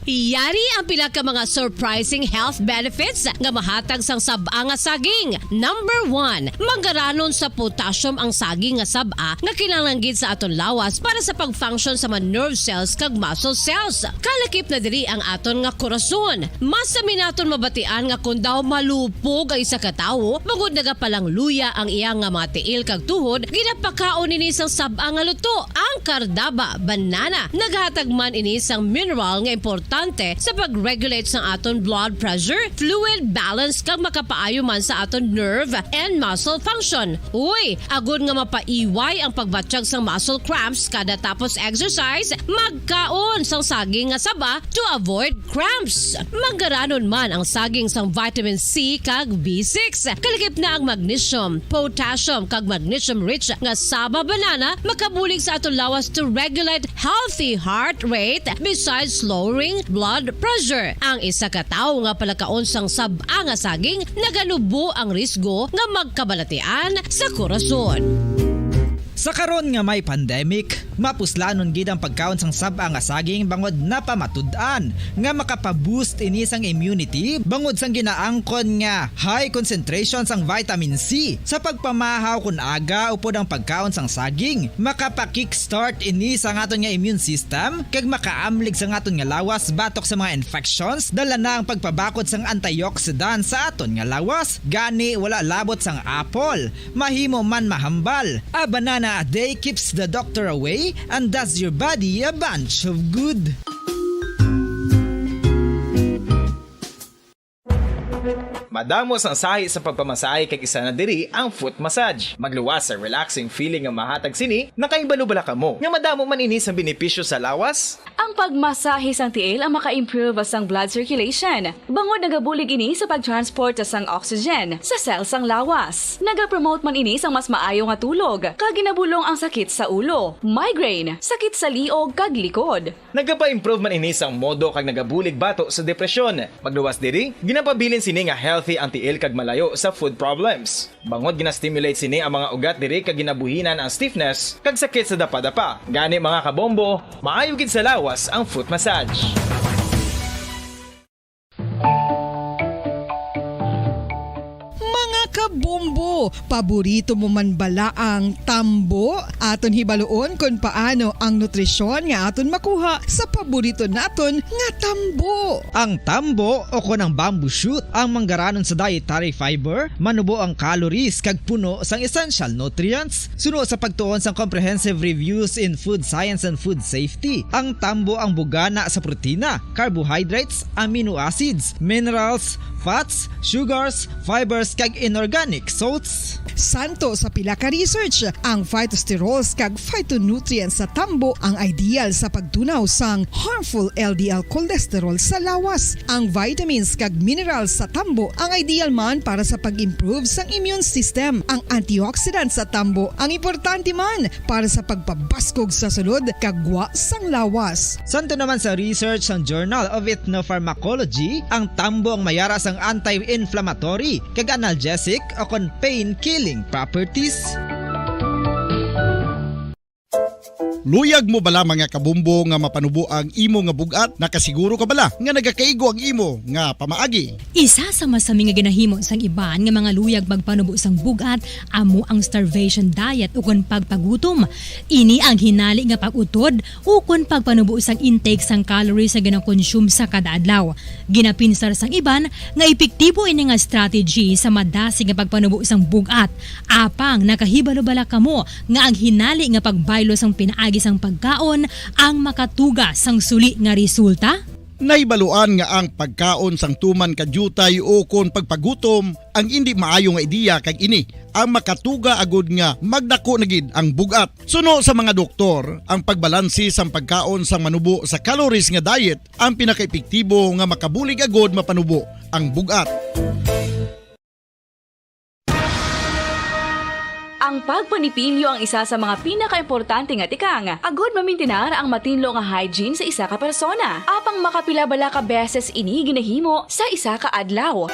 Yari ang pila ka mga surprising health benefits nga mahatag sang sab-a nga saging. Number one, manggaranon sa potassium ang saging nga sab-a nga kinahanglan gid sa aton lawas para sa pag-function sa mga nerve cells kag muscle cells. Kalakip na diri ang aton nga korason. Masami naton mabatian nga kon daw malupog ang isa ka tawo, bangod nagapalangluya ang iya nga mga tiil kag tuhod, ginapakaon ini sang sab-a nga luto, ang Cardava banana. Naghatag man ini sang mineral nga importante sa pag-regulate sang aton blood pressure, fluid balance, kag makapaayo man sa aton nerve and muscle function. Uy, agod nga mapaiway ang pagbatyag sang muscle cramps kada tapos exercise, magkaon sang saging nga saba to avoid cramps. Manggaranon man ang saging sang vitamin C kag B six. Kalakip na ang magnesium, potassium, kag magnesium-rich nga saba banana makabulig sa aton lawas to regulate healthy heart rate, besides lowering blood pressure. Ang isa ka tawo nga palakaon sang sab-a nga saging nagalubo ang risgo nga magkabalatian sa korason. Sa karon nga may pandemic, mapuslanon gid ang pagkaon sang sab-a nga saging bangod napamatud-an nga makapaboost ini sang immunity bangod sang ginaangkon nga high concentration sang vitamin C. Sa pagpamahaw kon aga upod ang pagkaon sang saging, makapa-kickstart ini sa aton nga immune system kag makaamlig sa aton nga lawas batok sa mga infections. Dala na ang pagpabakod sang antioxidant sa aton nga lawas, gani wala labot sang apple. Mahimo man mahambal. A banana a day keeps the doctor away and does your body a bunch of good. Madamo sang sahi sa pagpamasahe kag isa na diri ang foot massage. Magluwas sa relaxing feeling nga mahatag sini, nakahibalo bala kamo nga madamo man ini sang benepisyo sa lawas? Ang pagmasahe sang tiil ang maka-improve sang blood circulation, bangod nagabulig ini sa pag-transport sang oxygen sa cell sang lawas. Nagapromote man ini sang mas maayo nga tulog, kag ginabulong ang sakit sa ulo, migraine, sakit sa liog kag likod. Nagapa-improve man ini sang modo kag nagabulig bato sa depresyon. Magluwas diri, ginapabilin sini nga healthy ang tiil kag malayo sa food problems. Bangod gina-stimulate sini ang mga ugat diri kag ginabuhinan ang stiffness kag sakit sa dapadapa. Gani, mga kabombo, maayo gid sa lawas ang foot massage. Mga kabombo, paborito mo man bala ang tambo? Aton hibaluon kon paano ang nutrisyon nga aton makuha sa paborito naton nga tambo. Ang tambo o kon ang bamboo shoot ang manggaranon sa dietary fiber, manubo ang calories kag puno sang essential nutrients. Suno sa pagtuon sang Comprehensive Reviews in Food Science and Food Safety, ang tambo ang bugana sa protina, carbohydrates, amino acids, minerals, fats, sugars, fibers, kag inorganic salts. Santo sa pila ka research, ang phytosterols kag phytonutrients sa tambo ang ideal sa pagtunaw sang harmful L D L cholesterol sa lawas. Ang vitamins kag minerals sa tambo ang ideal man para sa pag-improve sang immune system. Ang antioxidants sa tambo ang importante man para sa pagpabaskog sa sulod kag gwa sang lawas. Santo naman sa research sang Journal of Ethnopharmacology, ang tambo ang may ara sang anti-inflammatory kag analgesic o kon pain-killing properties. Luyag mo bala, mga kabumbo, nga mapanubo ang imo nga bug-at? Nakasiguro ka bala nga nagakaigo ang imo nga pamaagi? Isa sa masami nga ginahimo sang iban nga mga luyag magpanubo sang bug-at amo ang starvation diet ukon pagpagutom. Ini ang hinali nga pag-utod ukon pagpanubo sang intake sang calories nga ginakonsume sa kada adlaw. Ginapinsar sang iban nga epektibo ini nga strategy sa madasig nga pagpanubo sang bug-at. Apang nakahibalo bala kamo nga ang hinali nga pagbaylo sang pinaagi sang pagkaon ang makatuga sang suli nga resulta? Nahibaluan nga ang pagkaon sang tuman ka diutay ukon pagpagutom ang indi maayo nga ideya, kag ini ang makatuga agud nga magdako na gid ang bug-at. Suno sa mga doktor, ang pagbalanse sang pagkaon sang manubo sa calories nga diet ang pinakaepektibo nga makabulig agud mapanubo ang bug-at. Ang pagpanipilyo ang isa sa mga pinakaimportante nga tikang agud mamintinar ang matinlo nga hygiene sa isa ka persona. Apang makapila bala ka beses ini ginahimo sa isa ka adlaw?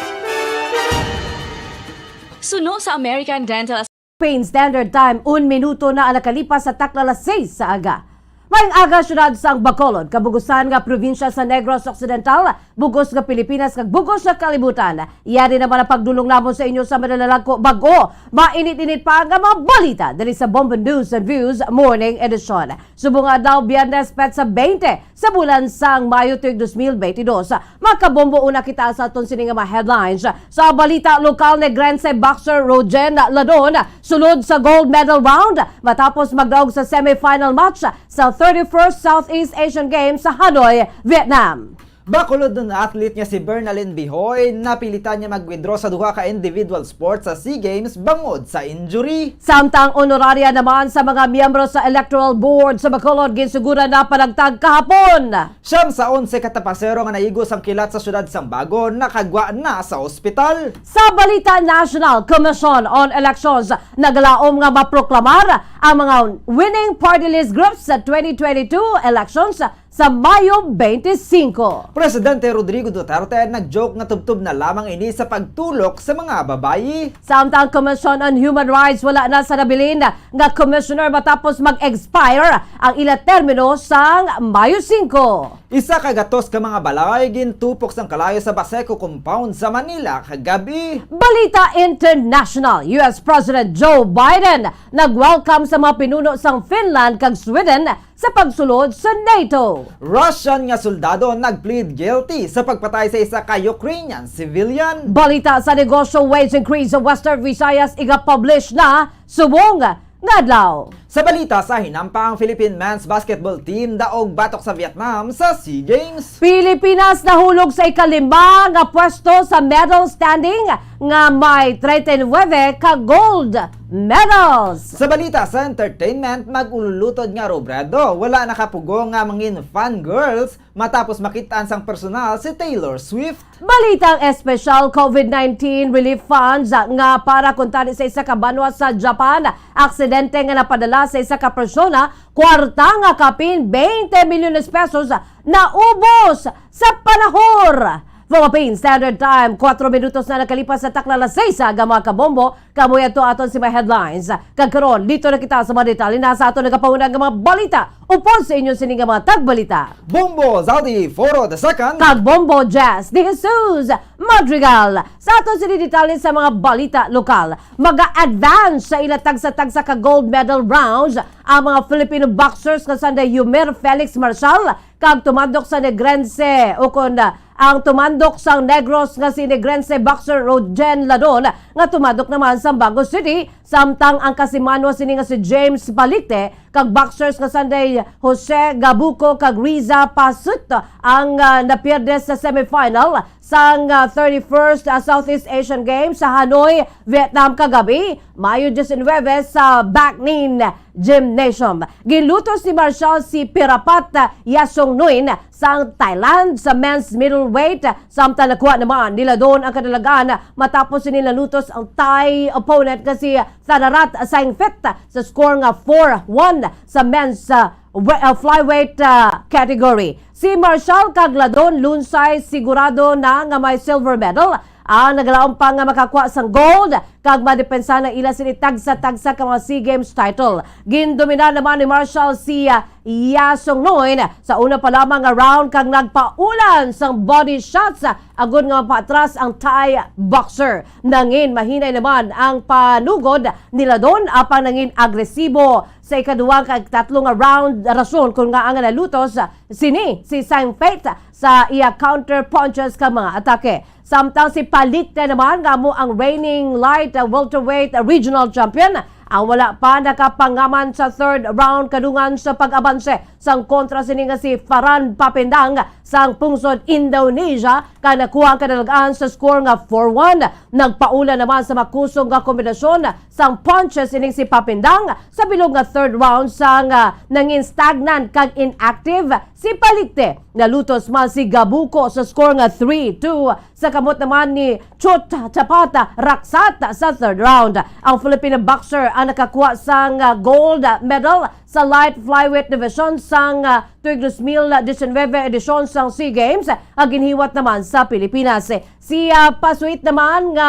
Suno sa American Dental Spain Standard Time, un minuto na ang nakalipas sa takna alas seis sa aga. Maayong aga, siyudad sang Bacolod, kabugusan nga probinsya sa Negros Occidental, bugos nga Pilipinas, kag bugos nga kalibutan. Yari naman ang pagdulong namon sa inyo sa madala lang ko bag-o, mainit-init pa nga mga balita diri sa Bombo News and Views Morning Edition. Subong nga adlaw, Biyernes, petsa twenty sa bulan sang Mayo tuig dos mil benti dos. Mga kabombo, una kita sa aton sini nga mga headlines. Sa balita lokal, Negrense boxer Rogen Ladon sulod sa gold medal round matapos magdaog sa semifinal match sa thirty-first Southeast Asian Games sa Hanoi, Vietnam. Bacolodon athlete nga si Bernalyn Bihoy, napilitan niya mag-withdraw sa duha ka individual sports sa SEA Games bangod sa injury. Samtang honoraria naman sa mga miyembro sa Electoral Board sa Bacolod ginsuguran na panagtag kahapon. Siyam sa onse ka tapasero nga naigo sang kilat sa siyudad sang Bago nakagwa na sa ospital. Sa balita national, Commission on Elections nagalaom nga maproklamar ang mga winning party list groups sa twenty twenty-two elections sa Mayo twenty-five. Presidente Rodrigo Duterte nag-joke nga tubtob na lamang ini sa pagtulok sa mga babayi. Samtang Commission on Human Rights wala na sa nabilin nga commissioner matapos mag-expire ang ila termino sang Mayo singko. Isa ka gatos ka mga balay gintupok sang kalayo sa Baseco Compound sa Manila kagabi. Balita International, U S President Joe Biden nag-welcome sa mga pinuno sang Finland kag Sweden sa pagsulod sa NATO. Russian nga soldado nag-plead guilty sa pagpatay sa isa ka Ukrainian civilian. Balita sa negosyo, wage increase sa Western Visayas iga-publish na subong nga adlaw. Sa balita sa hinampa, ang Philippine men's basketball team daog batok sa Vietnam sa SEA Games. Pilipinas nahulog sa ikalima nga pwesto sa medal standing nga may treinta y nuebe ka gold medals. Sa balita sa entertainment, mag-ululutod nga Robredo, wala nakapugong nga mangin fangirls matapos makit-an sang personal si Taylor Swift. Balitang espesyal, COVID nineteen relief funds nga para kuntani sa isa ka banwa sa Japan, aksidente nga napadala sa isa ka persona, kwarta nga kapin twenty milyones pesos naubos sa panahor. Philippine Standard Time, kuwatro minutos na nakalipas sa takna alas seis, aga, mga kabombo. Kamo yadto aton sa mga headlines. Kag karon, didto na kita sa mga detalye na sa aton nagapauna nga mga balita. Upod sa inyo sini nga mga tagbalita, Bombo Zaldi Foro the second kag Bombo Jazz de Jesus Madrigal. Sa aton sini detalye sa mga balita lokal, maga-advance sa ila tagsa-tagsa ka gold medal rounds ang mga Filipino boxers nga sanday Yumer Felix Marshall kag tumandok sa Negrense, ukon, ah, ang tumandok sang Negros nga si Negrense boxer Rogen Ladon, nga tumandok naman sa Bago City, samtang ang kasimanwa sini nga si James Palikte kag boxers nga sanday Jose Gabuco kag Riza Pasut ang, ah, napierde sa semifinal sang, ah, thirty-first, ah, Southeast Asian Games sa Hanoi, Vietnam kagabi, Mayo diecinuebe, sa Bac Ninh Gymnasium. Ginlutos ni Marshall si Pirapat Yasong Nuin sang Thailand sa men's middleweight, samtang nakuha naman ni Ladon ang kadalagan matapos sini nalutos ang Thai opponent nga si Thanarat Saengphit sa score nga four one sa men's, uh, we-, uh, flyweight, uh, category. Si Marshall kag Ladon lunsay sigurado na nga may silver medal. Ang nagalaom pa nga makakuha sang gold kag madepensa na ila sini tagsa-tagsa ka mga SEA Games title. Gindomina naman ni Marshall si, ah, Yasong Noin sa una pa lamang nga round kag nagpaulan sang body shots, ah, agud nga mapaatras ang Thai boxer. Nangin mahinay naman ang panugod ni Ladon, apang nangin agresibo sa ikaduha kag tatlo nga round, rason kon ngaa nga nalutos sini si Saengphit sa iya counter punches kag mga atake. Samtang si Palikte naman, nga amo ang reigning light, uh, welterweight, uh, regional champion, ang wala pa nakapangaman sa third round kadungan sa pag-abanse sang kontra sini nga si Farhan Papindang sang pungsod Indonesia, kag nakuha ang kadalagan sa score nga four one. Nagpaula naman sa makusog nga kombinasyon sang punches ining si Papindang sa bilog nga third round, sang, ah, nangin stagnant kag inactive si Palikte. Nalutos man si Gabuco sa score nga three two. Sa kamot naman ni Chut Chapat Raksat sa third round. Ang Filipino boxer ang nakakuha sang, ah, gold medal sa light flyweight division sang, ah, tuig dos mil diecinuebe edisyon sang SEA Games, ah, ginhiwat naman sa Pilipinas. Si, ah, Pasuit naman nga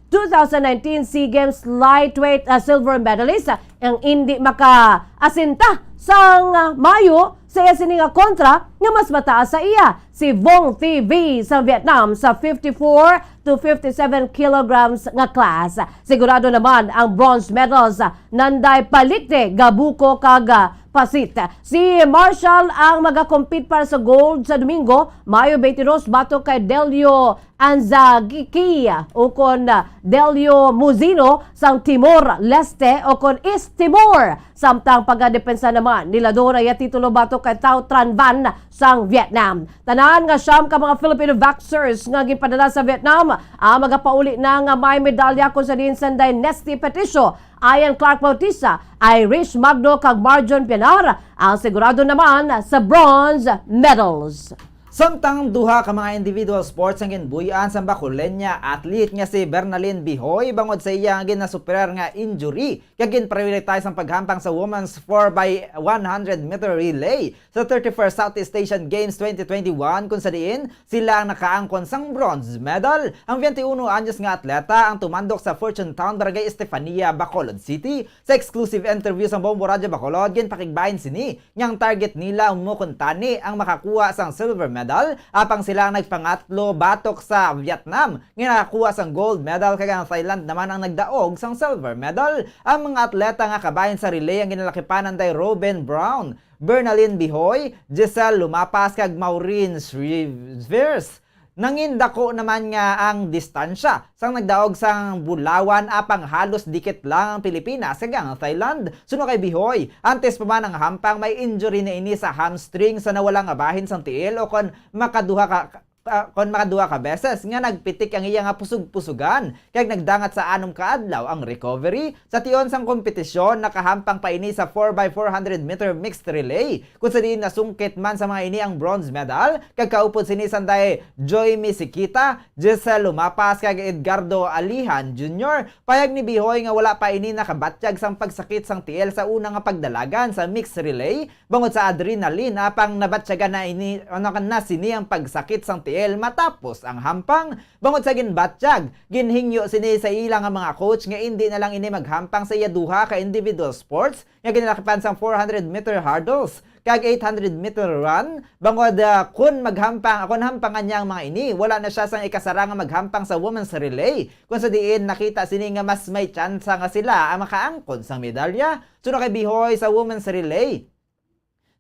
two thousand nineteen SEA Games lightweight, ah, silver medalist, ah, ang indi makaasinta sang, ah, Mayo sa iya sini nga kontra nga mas mataas sa iya, si Vong Thi Vi sa Vietnam sa fifty-four to fifty-seven kilograms nga class. Sigurado naman ang bronze medals, ah, nanday Palikte, Gabuco kag, ah, Pasit. Si Marshall ang magakompete para sa gold sa Domingo, Mayo twenty-two, batok kay Delio Anzagiki ukon, ah, Delio Muzino sang Timor Leste ukon East Timor. Samtang pagadepensa naman ni Ladon ang iya titulo batok kay Thao Tran Van sang Vietnam. Tanan nga siyam ka mga Filipino boxers nga ginpadala sa Vietnam ang magapauli na nga may medalya, kon sa diin sanday Nesty Peticio, Ian Clark Bautista, Irish Magno kag Marjon Pianar ang sigurado naman sa bronze medals. Samtang duha ka mga individual sports ang ginbuy-an sang Bacolodong athlete nga si Bernalyn Bihoy bangod sa iya nga ginasuperar nga injury, kag gin-prioritize ang paghampang sa women's four by one hundred meter relay sa thirty-first Southeast Asian Games twenty twenty-one, kung sa diin sila ang nakaangkon sang bronze medal. Ang twenty-one anyos nga atleta ang tumandok sa Fortune Town, Barangay Estefania, Bacolod City. Sa exclusive interview sa Bombo Radyo Bacolod, ginpakigbahin sini nga ang target nila mo kuntani ang makakuha sang silver medal, apang sila ang nagpangatlo batok sa Vietnam nga nakakuha sang gold medal, kag ang Thailand naman ang nagdaog sang silver medal. Ang mga atleta nga kabahin sa relay ang ginalakipanan day Robin Brown, Bernalyn Bihoy, Giselle Lumapas, kag Maureen Shrivers. Nangin dako naman nga ang distansya sang nagdaog sang bulawan, apang halos dikit lang ang Pilipinas kag ang Thailand. Suno kay Bihoy, antes pa man ang hampang, may injury na ini sa hamstring sa nawala nga bahin sang tiil, o kon makaduha ka, ah, kon makaduha ka beses nga nagpitik ang iya nga pusog-pusugan, kag nagdangat sa anom ka adlaw ang recovery. Sa tion sang kompetisyon, nakahampang pa ini sa four by four hundred meter mixed relay, kung sa diin nasungkit man sa mga ini ang bronze medal, kag kaupod sini sanday Joy Misikita, Giselle Lumapas, kag Edgardo Alihan Junior. Payag ni Bihoy nga wala pa ini nakabatyag sang pagsakit sang tiil sa una nga pagdalagan sa mixed relay, bangod sa adrenaline, apang nabatyagan na ini, ano, na sini ang pagsakit sang tiil matapos ang hampang. Bangod sa ginbatyag, ginhingyo sini sa ila nga mga coach nga indi na lang ini maghampang sa iya duha ka individual sports nga ginalakipan sang four hundred meter hurdles kag eight hundred meter run, bangod, ah, kun maghampang, kun hampangan niya ang mga ini, wala na siya sang ikasara nga maghampang sa women's relay, kung sa diin nakita sini nga mas may tsansa nga sila ang makaangkon sang medalya. Suno kay Bihoy, sa women's relay,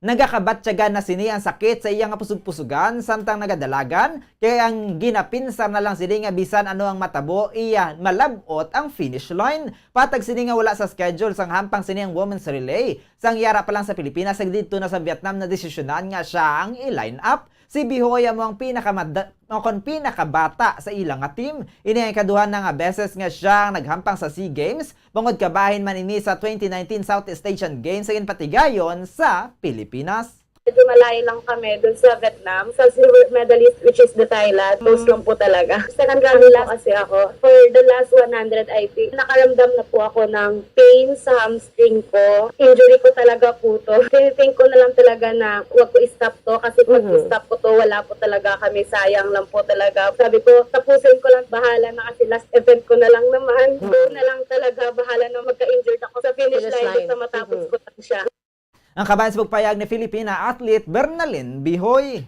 nagakabatyagan na sini ang sakit sa iya nga pusog-pusugan samtang nagadalagan, kay ang ginapinsar na lang sini nga bisan ano ang matabo, iya malab-ot ang finish line. Patag sini nga wala sa schedule sang hampang sini ang women's relay. Sang yara pa lang sa Pilipinas, kag didto na sa Vietnam, nadesisyonan nga siya ang i-line up. Si Bihoy amo ang pinakamada-, o kon pinakabata sa ila nga team. Ini ang ikaduha na nga beses nga siya ang naghampang sa SEA Games, bangod kabahin man ini sa twenty nineteen Southeast Asian Games sa ginpatigayon sa Pilipinas. Medyo malayo lang kami dun sa Vietnam, sa silver medalist, which is the Thailand. Close Mm. lang po talaga. Second runner lang po kasi ako. For the last one hundred, I think, nakaramdam na po ako ng pain sa hamstring ko. Injury ko talaga po to. Tinithink ko na lang talaga na wag ko i-stop to kasi pag Mhm. i-stop ko to, wala po talaga kami. Sayang lang po talaga. Sabi ko, tapusin ko lang, bahala na kasi last event ko na lang naman. Mhm. Go na lang talaga, bahala na magka-injured ako sa finish Finish line, line. basta matapos Mhm. ko lang siya. Ang kabahin sa pagpayag ni Filipina athlete Bernalyn Bihoy.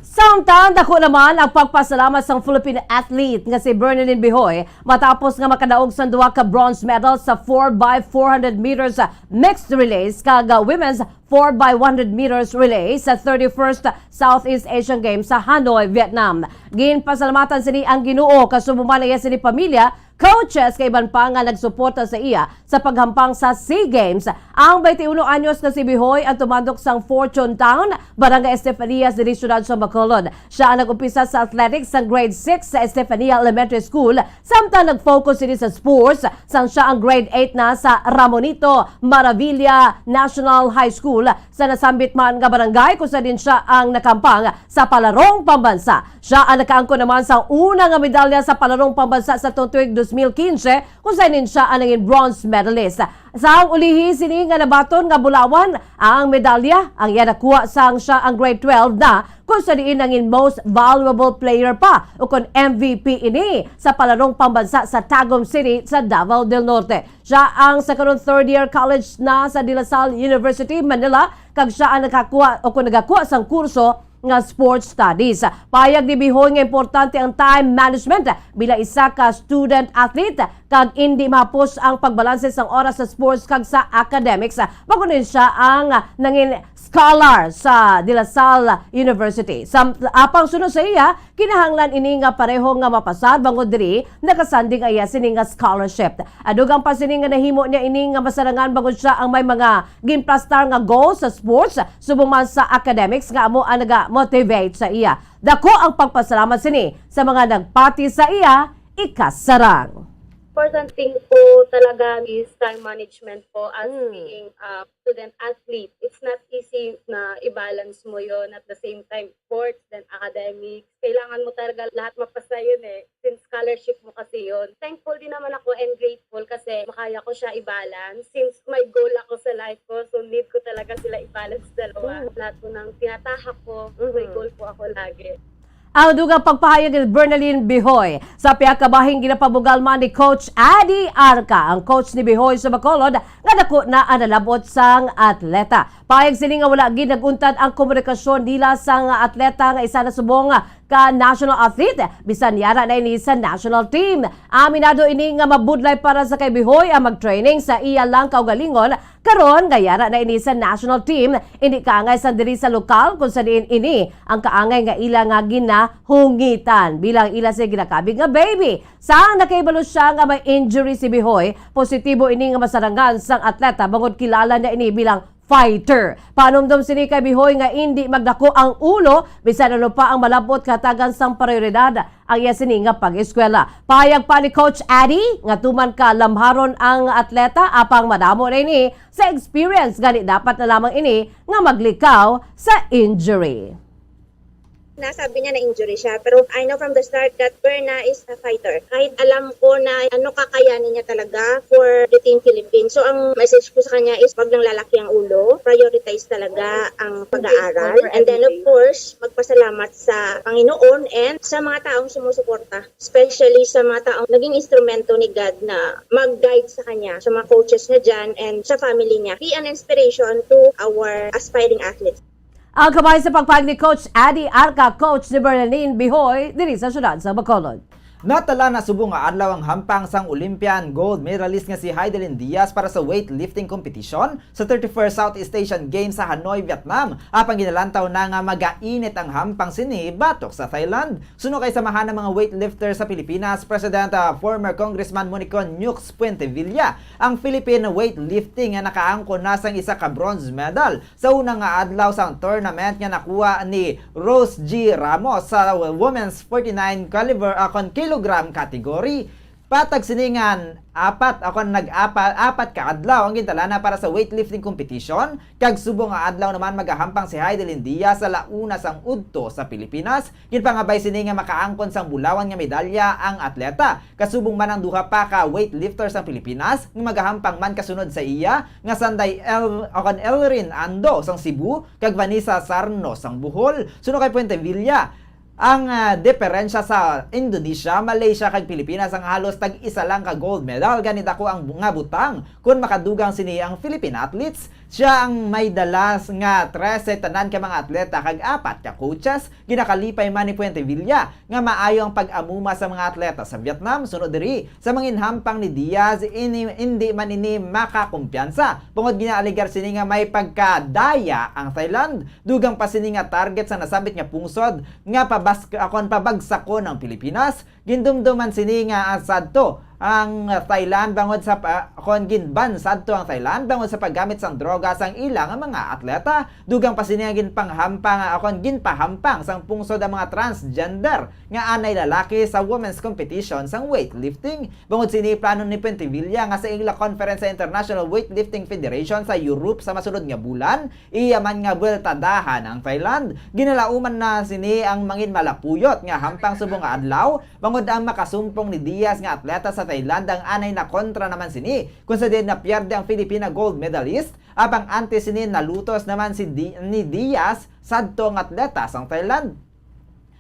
Samtang dako naman ang pagpasalamat sang Filipino athlete nga si Bernalyn Bihoy matapos nga makadaog sang duha ka bronze medal sa four by four hundred meters mixed relays kag, uh, women's four by one hundred meters relay sa thirty-first Southeast Asian Games sa Hanoi, Vietnam. Ginpasalamatan sini ang Ginoo, kasubo man niya sini pamilya, coaches, kag iban pa nga nagsuporta sa iya sa paghampang sa SEA Games. Ang twenty-one anyos nga si Bihoy ang tumandok sang Fortune Town, Barangay Estefania, diri siyudad sa Bacolod. Siya ang nag-umpisa sa athletics sang grade six sa Estefania Elementary School, samtang nag-focus sini sa sports sang siya ang grade eight na sa Ramonito Maravilla National High School sa nasambit man nga barangay, kung sa diin siya ang nakahampang sa palarong pambansa. Siya ang nakaangkon naman sa una nga medalya sa palarong pambansa sa tuig dos mil quince, kung sa diin siya ang nangin bronze medalist. Sa ang ulihi sini nga nabaton nga bulawan ang medalya, ang iya nakuha sang siya ang grade twelve na, kung sa diin nangin most valuable player pa, o kon M V P ini sa palarong pambansa sa Tagum City sa Davao del Norte. Siya ang sa karon third year college na sa De La Salle University, Manila, kag siya ang nakakuha o kon nagakuha sang kurso nga sports studies. Payag ni Bihoy nga importante ang time management bilang isa ka student athlete kag indi mahapos ang pagbalanse sang oras sa sports kag sa academics. Bag-o ni siya ang nangin scholar sa De La Salle University. Sa apang suno sa iya, kinahanglan ini nga pareho nga mapasar bangod diri nakasanding ang iya sini nga scholarship. Adugang pa sini nga nahimo niya ini nga masarangan bangod siya ang may mga ginplastar nga goals sa sports, subong man sa academics nga amo ang naga-motivate sa iya. Dako ang pagpasalamat sini sa mga nagpati sa iya ikasarang. Important thing po talaga is time management po as Mm. being a student athlete. It's not easy na i-balance mo yon at the same time sports, then academics. Kailangan mo talaga lahat mapasa yun eh, since scholarship mo kasi yun. Thankful din naman ako and grateful kasi makaya ko siya i-balance since may goal ako sa life ko. So need ko talaga sila i-balance dalawa. Mm. Lahat po ng tinatahak ko, may Mhm. goal po ako lagi. Ang dugang pagpahayag ni Bernalyn Bihoy sa pihak kabahin ginapabugal man ni Coach Adi Arca, ang coach ni Bihoy sa Bacolod, nga dako na ang nalabot sang atleta. Pahayag sini nga wala gid nag-untad ang komunikasyon nila sang atleta nga isa na subong ka national athlete, bisan yara na ini sa national team. Aminado ini nga mabudlay para sa kay Bihoy ang mag-training sa iya lang kaugalingon, karon nga yara na ini sa national team, indi kaangay sang diri sa lokal, kung sa diin ini ang kaangay nga ila nga ginahungitan bilang ila sa ginakabig nga baby. Sang nakahibalo siya nga may injury si Bihoy, positibo ini nga masarangan sang atleta bangod kilala na ini bilang fighter. Panumdom sini kay Bihoy nga indi magdako ang ulo bisan ano pa ang malabot kahatagan sang prioridad ang iya sini nga pag-eskwela. Pahayag pa ni Coach Addy nga tuman ka lamharon ang atleta apang madamo na ini sa experience, gani dapat na lamang ini nga maglikaw sa injury. Nasabi niya na injury siya, pero I know from the start that Berna is a fighter. Kahit alam ko na ano kakayanin niya talaga for the Team Philippines. So ang message ko sa kanya is wag lang lalaki ang ulo, prioritize talaga ang pag-aaral. And then of course, magpasalamat sa Panginoon and sa mga taong sumusuporta, especially sa mga taong naging instrumento ni God na mag-guide sa kanya, sa mga coaches niya dyan and sa family niya. Be an inspiration to our aspiring athletes. Ang kabahin sa pagpahayag ni Coach Addy Arca, coach ni Bernalyn Bihoy diri sa siyudad sa Bacolod. Natala na subong nga adlaw ang hampang sang Olympian gold medalist nga si Heidelin Diaz para sa weightlifting competition sa thirty-first Southeast Asian Games sa Hanoi, Vietnam. Apang ginalantaw na nga magainit ang hampang sini batok sa Thailand. Suno kay samahan ng mga weightlifter sa Pilipinas, President, ah, former Congressman Monicon Nukes Puentevilla, ang Philippine weightlifting nga nakaangkon na sang isa ka bronze medal sa una nga adlaw sang tournament nga nakuha ni Rose G Ramos sa women's forty-nine caliber, ah, kon kilogram category. Patag sini nga apat, ako nag-apa-, apat ka adlaw ang gintalana para sa weightlifting competition, kag subong nga adlaw naman magahampang si Heidelin Diaz sa launa sang udto sa Pilipinas. Ginpangabay sini nga makaangkon sang bulawan nga medalya ang atleta. Kasubong man ang duha pa ka weightlifter sang Pilipinas nga magahampang man kasunod sa iya, nga sanday El-, akon Elrin Ando sang Cebu kag Vanessa Sarno sang Bohol. Suno kay Puentevilla, ang, ah, diferensya sa Indonesia, Malaysia kag Pilipinas ang halos tag-isa lang ka gold medal, gani dako ang bu-, nga butang kon makadugang sini ang Philippine athletes. Siya ang may dala s-, nga trese tanan ka mga atleta kag apat ka coaches. Ginakalipay man ni Puentevilla nga maayo ang pag-amuma sa mga atleta sa Vietnam. Suno diri, sa manginhampang ni Diaz, ini, indi man ini makakumpiyansa. Bangod ginaaligar sini nga may pagkadaya ang Thailand. Dugang pa sini nga target sa nasambit nga pungsod nga pabas-, akon pabagsakon ang Pilipinas. Gindumduman sini nga ang sadto ang Thailand bangod sa pa-, kon ginban sadto ang Thailand bangod sa paggamit sang droga sang ila nga mga atleta. Dugang pa sini nga ginpanghampang, akon ginpahampang sang pungsod ang mga transgender nga anay lalaki sa women's competition sang weightlifting. Bangod sini, plano ni Puentevilla nga sa ila conference sa International Weightlifting Federation sa Europe sa masunod nga bulan, iya man nga buweltadahan ang Thailand. Ginalauman na sini ang mangin malapuyot nga hampang subong nga adlaw, bangod ang makasumpong ni Diaz nga atleta sa Thailand ang anay na kontra naman sini, kung sa diin napierde ang Filipina gold medalist, apang antes sini nalutos naman si Di-, ni Diaz sadto nga atleta sang Thailand.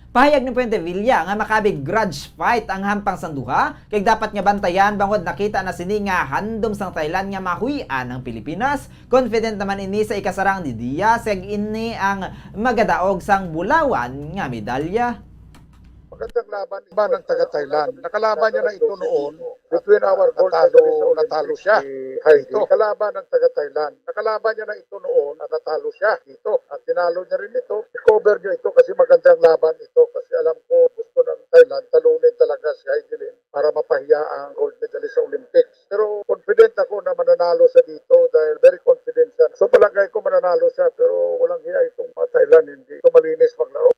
Pahayag ni Puentevilla nga makabig grudge fight ang hampang sang duha, kay dapat nga bantayan bangod nakita na sini nga handom sang Thailand nga mahuy-an ang Pilipinas. Confident naman ini sa ikasarang ni Diaz, kag ini ang magadaog sang bulawan nga medalya. Magandang laban, laban ng taga-Thailand. Nakalaban niya na ito noon. Between our gold medalist sa Olympics, natalo siya. Si Heidi. Kalaban ng taga-Thailand. Nakalaban niya na ito noon at natalo siya dito. At tinalo niya rin ito. I-cover niyo ito kasi magandang laban ito. Kasi alam ko gusto ng Thailand talunin talaga si Heidelin para mapahiya ang gold medalist sa Olympics. Pero confident ako na mananalo siya dito dahil very confident siya. So palagay ko mananalo siya pero walang hiya itong mga Thailand. Hindi ito malinis maglaro.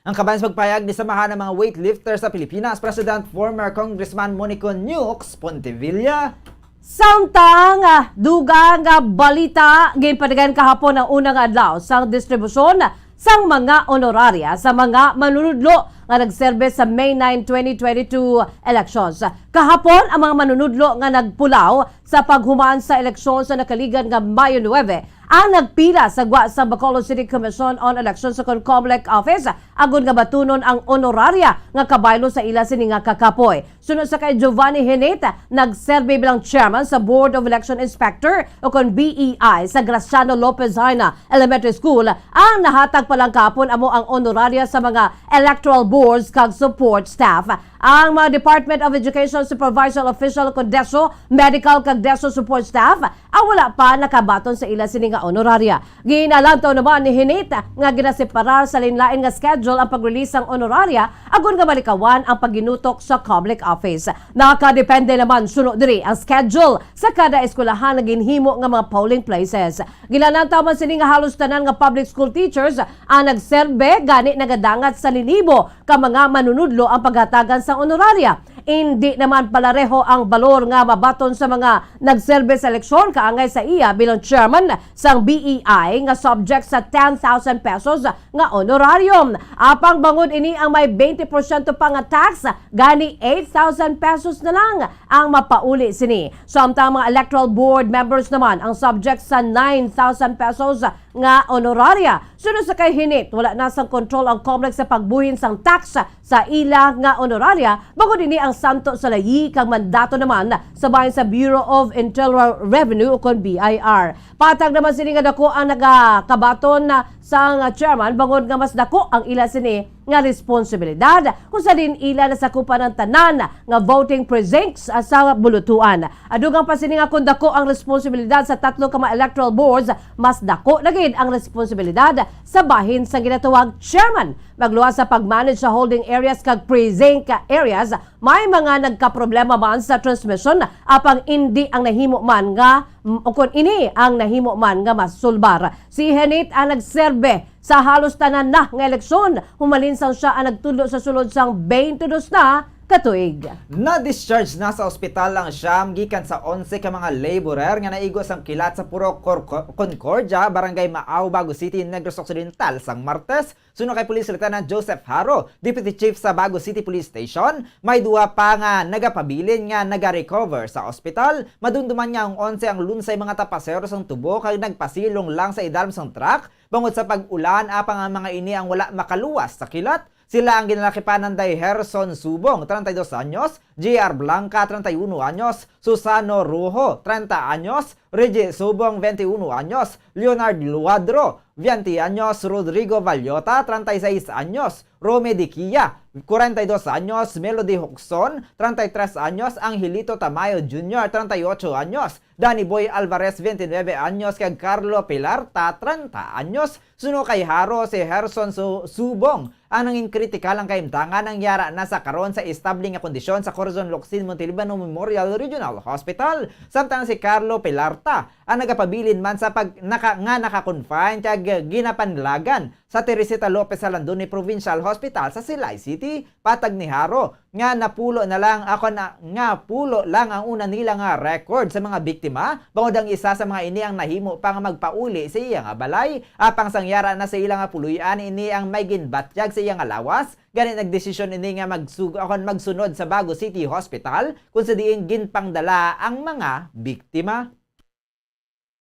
Ang kabayan sa pagpayag ni samahan ng mga weightlifter sa Pilipinas, President former Congressman Monico Nukes Pontevilla. Samtang, ah, dugang nga balita, ginpadagan kahapon ang unang adlaw sang distribusyon sang mga honoraria sa mga manunudlo nga nagserbe sa May nine, twenty twenty-two elections. Kahapon, ang mga manunudlo nga nagpulaw sa paghuman sa eleksyon sa nakaligad nga Mayo nuebe ang nagpila sa gwa sang Bacolod City Commission on Elections sa Comlec Office, agod nga batunon ang honoraria nga kabaylo sa ila sini nga kakapoy. Suno sa kay Giovanni Henit, nagserbi bilang chairman sa Board of Election Inspector o kon B E I sa Graciano Lopez Jaena Elementary School, ang nahatag pa lang kahapon amo ang honoraria sa mga electoral boards kag support staff. Ang mga Department of Education supervisor official kon DESO, medical kag DESO support staff ang wala pa nakabaton sa ila sini nga honoraria. Ginalantaw naman ni Henit nga ginaseparar sa linlain nga schedule ang pag-release sang honoraria agod nga malikawan ang pagginutok sa Comlec Office. Nakadepende naman suno diri ang schedule sa kada eskwelahan nga ginhimo nga mga polling places. Ginalantaw man sini nga halos tanan nga public school teachers ang nagserbe, gani nagadangat sa linibo ka mga manunudlo ang paghatagan sang honoraria. Indi naman palareho ang balor nga mabaton sa mga nagserbe sa eleksyon kaangay sa iya bilang chairman sang B E I nga subject sa ten thousand pesos nga honorarium. Apang bangod ini ang may twenty porsyento pa nga tax, gani eight thousand pesos na lang ang mapauli sini. Samtang mga electoral board members naman ang subject sa nine thousand pesos nga honoraria. Suno sa kay Henit, wala na sang kontrol ang Comlec sa pagbuhin sang tax sa ila nga honoraria, bangod ini ang santo sa layi kag mandato naman sa bahin sa Bureau of Internal Revenue o kon B I R. Patag naman sini nga dako ang nagakabaton na sang chairman, bangod nga mas dako ang ila sini nga responsibilidad, kung sa diin ila nasakupan ang tanan nga voting precincts sa bulutuan. Adugang pa sini nga kung dako ang responsibilidad sa tatlo ka mga electoral boards, mas dako na gid ang responsibilidad sa bahin sang ginatawag chairman. Magluwas sa pag-manage sa holding areas kag precinct areas, may mga nagkaproblema man sa transmission, apang indi ang nahimo man nga, o kon ini ang nahimo man nga masulbar. Si Henit ang nagserbe sa halos tanan na nga eleksyon humalin sang sia ang nagtudlo sa sulod sang twenty-two na ka tuig. Na-discharge na sa ospital ang siyam gikan sa onse ka mga laborer nga naigo sang kilat sa Purok Cor-, Cor-, Concordia, Barangay Maao, Bago City, Negros Occidental, sang Martes. Suno kay Police Lieutenant Joseph Haro, Deputy Chief sa Bago City Police Station, may duha pa nga nagapabilin nga nagarecover sa ospital. Madumduman nga ang onse ang lunsay mga tapasero sang tubo kag nagpasilong lang sa idalom sang truck bangod sa pag-ulan, apang ang mga ini ang wala makaluwas sa kilat. Sila ang ginalakipan nanday Herson Subong, treinta y dos anyos, J R Blanca, treinta y uno anyos, Susano Rojo, treinta anyos, Reggie Subong, veintiuno anyos, Leonard Luadro, veinte anyos, Rodrigo Vallota, treinta y seis anyos, Romy Diquia, cuarenta y dos anyos, Melody Hucson, treinta y tres anyos, Angelito Tamayo Junior, treinta y ocho anyos, Danny Boy Alvarez, veintinueve anyos, kag Carlo Pilarta, treinta anyos. Suno kay Haro, si Herson Su-, Subong ang nangin kritikal ang kahimtangan ang yara na sa karon sa estable nga kondisyon sa Corazon Locsin Montelibano Memorial Regional Hospital, samtang si Carlo Pilarta ang nagapabilin man sa pag-, naka-, nga naka-confine kag ginapanlagan sa Teresita Lopez Salandone Provincial Hospital sa Silay City. Patag ni Haro nga napulo na lang ako na, nga pulo lang ang una nila nga record sa mga biktima, bangod ang isa sa mga ini ang nahimo pa nga magpauli sa iya nga balay. Apang sang yara na sa ila nga puloy-an, ini ang may ginbatyag sa iya nga lawas. Gani nagdesisyon ini nga magsug-, akon magsunod sa Bago City Hospital, kung sa diin ginpangdala ang mga biktima.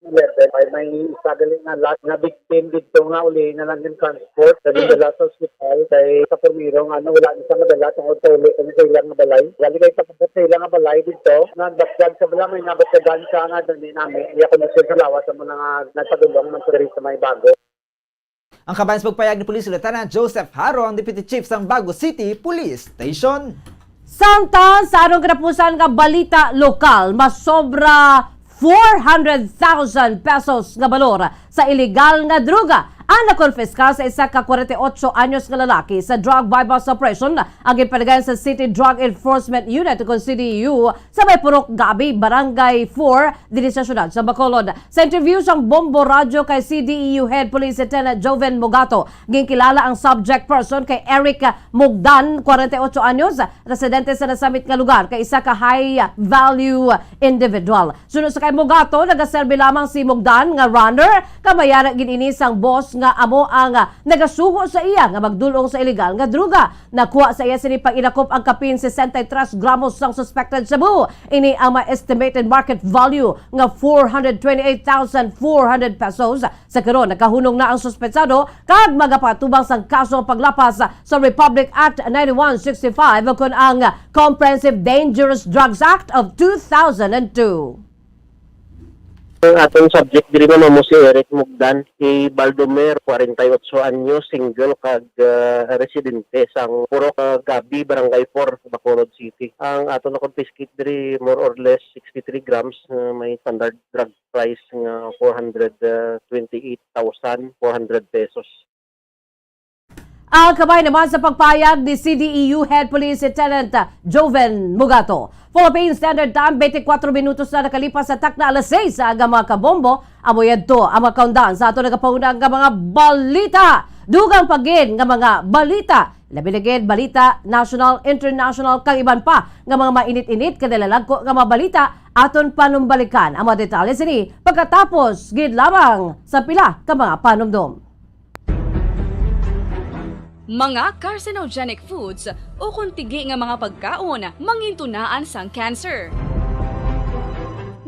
Level ay may isa gali nga last nga victim didto nga uli na lang yung transport sa dala sa ospital kay sa primero nga ano, wala na siya madala tungod sa uli kami sa ilang nga balay. Gali kay pagkabot sa ilang nga balay didto, nagbatyag sa bala, may nabatyagan siya nga dali namin. Iya kondisyon sa lawas sa mga nga nagpadulong man sa diri sa may Bago. Ang kabayan sa pagpayag ni Police Lieutenant Joseph Haro, ang Deputy Chief sang Bago City Police Station. Samtang sa aron katapusan nga balita lokal, masobra four hundred thousand pesos nga balor sa iligal nga droga Ang nakonpiska sa isa ka kwarenta y ocho anyos nga lalaki sa drug buy-bust operation ang ginpadagan sa City Drug Enforcement Unit o C D E U sa may Purok Gabi, Barangay four, diri sa siyudad sa Bacolod. Sa interview sang Bombo Radyo kay C D E U Head Police Lieutenant Joven Mugato, ginkilala ang subject person kay Eric Mugdan, kwarenta y ocho anyos, residente sa nasamit nga lugar, kay isa ka high value individual. Suno sa kay Mugato, nagaserbi lamang si Mugdan nga runner, kag mayara gid ini sang boss nga amo ang, ah, nagasugo sa iya nga magdul-ong sa iligal nga droga. Nakuha sa iya sini pag-inakop ang kapin sesenta y tres gramos sang suspected shabu. Ini ang may estimated market value nga four hundred twenty-eight thousand four hundred pesos. Sa karon, nakahunong na ang suspetsado kag magapatubang sang kaso ang paglapas sa Republic Act ninety-one sixty-five ukon ang Comprehensive Dangerous Drugs Act of two thousand and two. Ang aton subject diri, ma'am, amo si Eric Mugdan, si Baldomer, kwarenta y ocho anyos, single, kag, ah, residente sang Purok, ah, Gabi, Barangay four, Bacolod City. Ang aton na-confiscate diri, more or less sixty-three grams, ah, may standard drug price nga four hundred twenty-eight thousand four hundred pesos. Ang kabay naman sa pagpayag ni C D E U Head Police Lieutenant Joven Mugato. Philippine Standard Time, twenty-four minutos na nakalipas sa takna alas sais sa aga, mga kabombo. Amo yadto ang mga kaundan sa ato nagapauna nga mga balita. Dugang pa gid nga mga balita, labi na gid balita national, international, kag iban pa nga mga mainit-init, kag nalalagko nga mga balita, aton panumbalikan ang mga detalye sini pagkatapos gid lamang sa pila ka mga panumdom. Mga carcinogenic foods ukon tigi nga mga pagkaon mangintunaan sang cancer.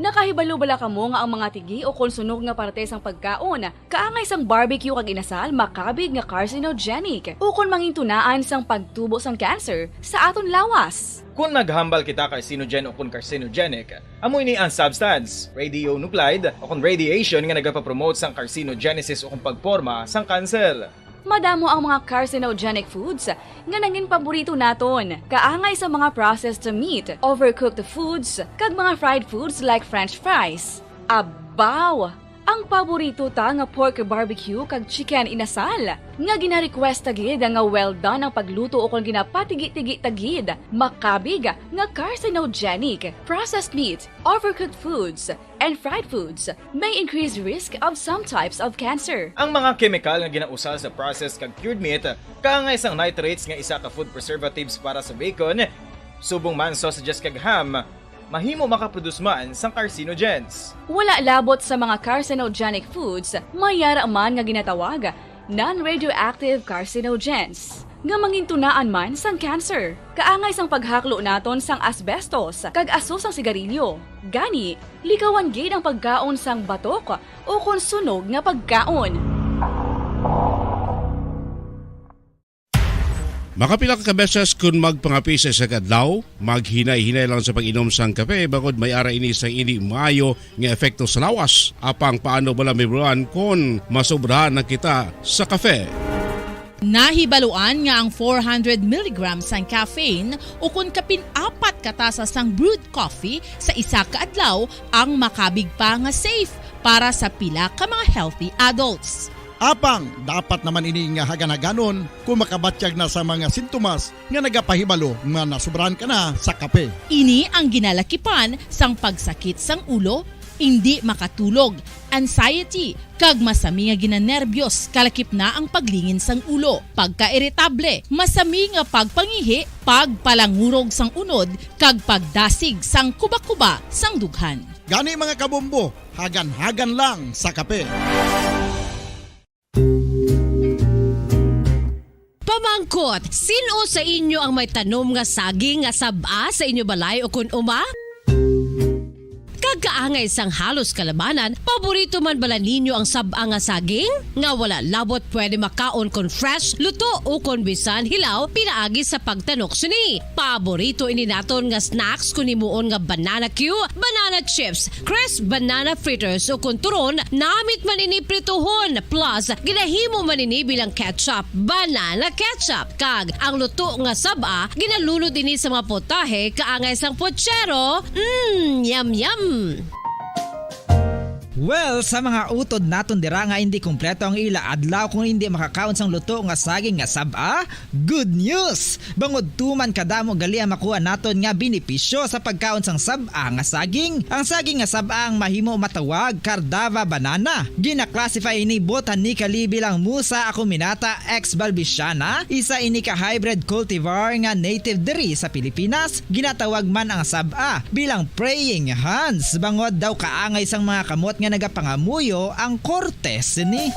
Nakahibalo bala kamo nga ang mga tigi ukon sunog nga parte sang pagkaon, kaangay sang barbecue kag inasal, makabig nga carcinogenic ukon mangintunaan sang pagtubo sang cancer sa aton lawas? Kon naghambal kita carcinogen ukon carcinogenic, amo ini ang substance, radionuclide, ukon radiation nga nagapapromote sang carcinogenesis ukon pagporma sang kanser. Madamo ang mga carcinogenic foods nga nangin paborito naton, kaangay sa mga processed meat, overcooked foods, kag mga fried foods like French fries. Abaw! Ang paborito ta nga pork barbecue kag chicken inasal, nga gina-request ta gid nga well done ang pagluto ukon ginapatigi-tigi ta gid, makabig nga carcinogenic. Processed meat, overcooked foods, and fried foods may increase risk of some types of cancer. Ang mga kemikal nga ginausal sa processed kag cured meat, kaangay sang nitrates nga isa ka food preservatives para sa bacon, subong man sausages kag ham, mahimo makaproduce man sang carcinogens. Wala labot sa mga carcinogenic foods, may yara man nga ginatawag non-radioactive carcinogens, nga mangintunaan man sang cancer. Kaangay sang paghaklo naton sang asbestos kag aso sang sigarilyo. Gani, likawan gid ang pagkaon sang batok ukon sunog nga pagkaon. Makapila ka beses kon magpangape sa isa ka adlaw, maghinay-hinay lang sa pag-inom sang kape, bangod may ara ini sang indi maayo nga epekto sa lawas. Apang paano bala, Ma'am Ron, kon masobrahan na kita sa kape? Nahibaluan nga ang four hundred milligrams sang caffeine ukon kapin apat ka tasa sang brewed coffee sa isa ka adlaw ang makabig pa nga safe para sa pila ka mga healthy adults. Apang dapat naman ini nga hagan-haganon kon makabatyag na sa mga sintomas nga nagapahibalo nga nasobrahan ka na sa kape. Ini ang ginalakipan sang pagsakit sang ulo, indi makatulog, anxiety, kag masami nga ginanerbiyos, kalakip na ang paglingin sang ulo, pagkairitable, masami nga pagpangihi, pagpalangurog sang unod, kag pagdasig sang kubakuba sang dughan. Gani, mga kabombo, hagan-hagan lang sa kape. Pamangkot, sin-o sa inyo ang may tanom nga saging nga sab-a sa inyo balay ukon uma? Kag kaangay sang halos kalabanan, paborito man bala ninyo ang sab-a nga saging? Nga wala labot pwede makaon kon fresh, luto, ukon bisan hilaw pinaagi sa pagtanok sini. Paborito ini naton nga snacks kon himuon nga banana cue, banana chips, crisp banana fritters, ukon turon, namit man ini prituhon, plus ginahimo man ini bilang ketchup, banana ketchup. Kag ang luto nga sab-a, ginalunod ini sa mga putahe kaangay sang puchero. Mm, yum, yum! Well, sa mga utod naton dira nga hindi kompleto ang ila adlaw kung hindi makakaon sang luto nga saging nga sab-a, good news! Bangod tuman kadamo gali ang makuha naton nga benepisyo sa pagkaon sang sab-a nga saging. Ang saging nga sab-a ang mahimo matawag Cardava banana. Gina-classify ini botanically bilang Musa acuminata ex balbisiana, isa ini ka hybrid cultivar nga native diri sa Pilipinas. Ginatawag man ang sab-a bilang praying hands, bangod daw kaangay sang mga kamot nga nagapangamuyo ang korte sini.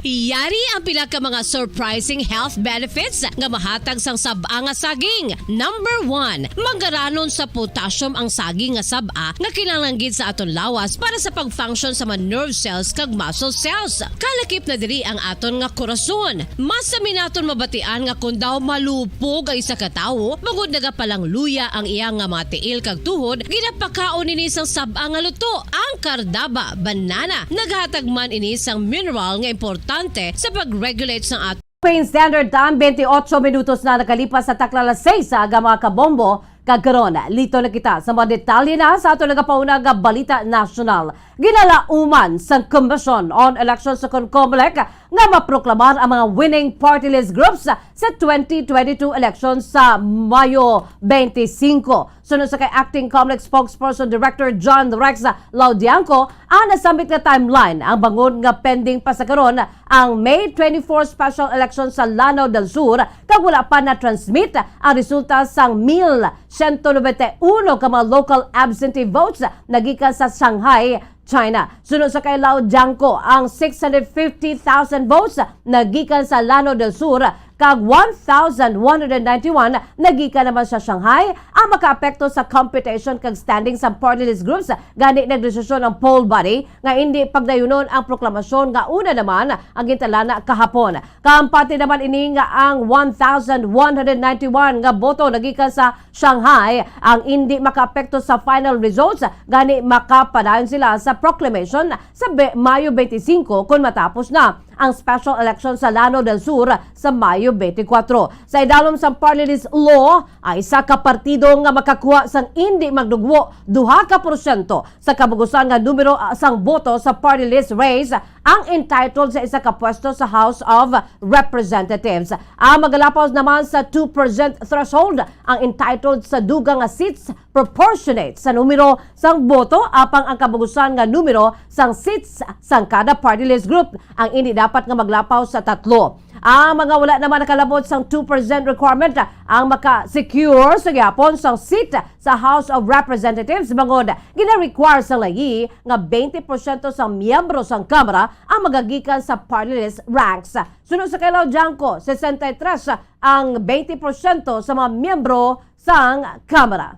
Yari ang pila ka mga surprising health benefits nga mahatag sang sab-a nga saging. Number one, mangaranon sa potassium ang saging nga sab-a nga kinahanglan gid sa aton lawas para sa pag-function sa mga nerve cells kag muscle cells. Kalakip na diri ang aton nga korason. Mas sami naton mabatian nga kon daw malupog ang isa ka tawo, bangod nagapalangluya ang iya nga mga tiil kag tuhod, ginapakaon ini sang sab-a nga luto, ang Cardava banana. Naghatag man ini sang mineral nga importante sa pag-regulate sang aton Philippine Standard Time, twenty-eight minutos na nakalipas sa takla alas sais sa aga, mga kabombo. Kag karon, lito na kita sa mga detalye na sa aton nagapauna nga balita nasyonal. Ginalauman sang Commission on Elections sa COMELEC nga maproklamar ang mga winning party list groups sa twenty twenty-two elections sa Mayo twenty-five. Suno sa kay Acting COMELEC Spokesperson Director John Rex Laudianco, ang nasambit nga timeline ang bangod nga pending pa sa karon ang May twenty-four special election sa Lanao del Sur, kag wala pa na-transmit ang resulta sang mil siyento nobenta y uno ka mga local absentee votes nagikan sa Shanghai, China. Suno sa kay Laudianco, ang six hundred fifty thousand votes nagikan sa Lanao del Sur, kag one thousand one hundred ninety-one nagikan naman sa Shanghai ang makaapekto sa computation kag standing sa party list groups. Gani, nagdesisyon ang poll body nga indi pagdayunon ang proklamasyon nga una naman ang gintalana kahapon. Kampante naman ini nga ang one thousand one hundred ninety-one nga boto nagikan sa Shanghai ang indi makaapekto sa final results, gani makapadayon sila sa proclamation sa Be-, Mayo twenty-five kon matapos na ang special election sa Lanao del Sur sa Mayo twenty-four. Sa idalom sang party list law, ang isa ka partido nga makakuha sang indi magdugmo duha ka porsyento sa kabugusan nga numero, ah, sang boto sa party list race ang entitled sa isa ka pwesto sa House of Representatives. Ang magalapaw naman sa two percent threshold ang entitled sa dugang nga seats proportionate sa numero sang boto, apang ang kabugusan nga numero sang seats sang kada party list group ang indi dapat nga maglapaw sa tatlo. Ang mga wala naman nakalabot sang two percent requirement ang maka-secure sa gihapon sang seat sa House of Representatives, bangod gina-require sang layi nga twenty porsyento sang miyembro sang Kamara ang magagikan sa party list ranks. Suno sa kay Laudianco, sesenta y tres ang twenty porsyento sa mga miyembro sang Kamara.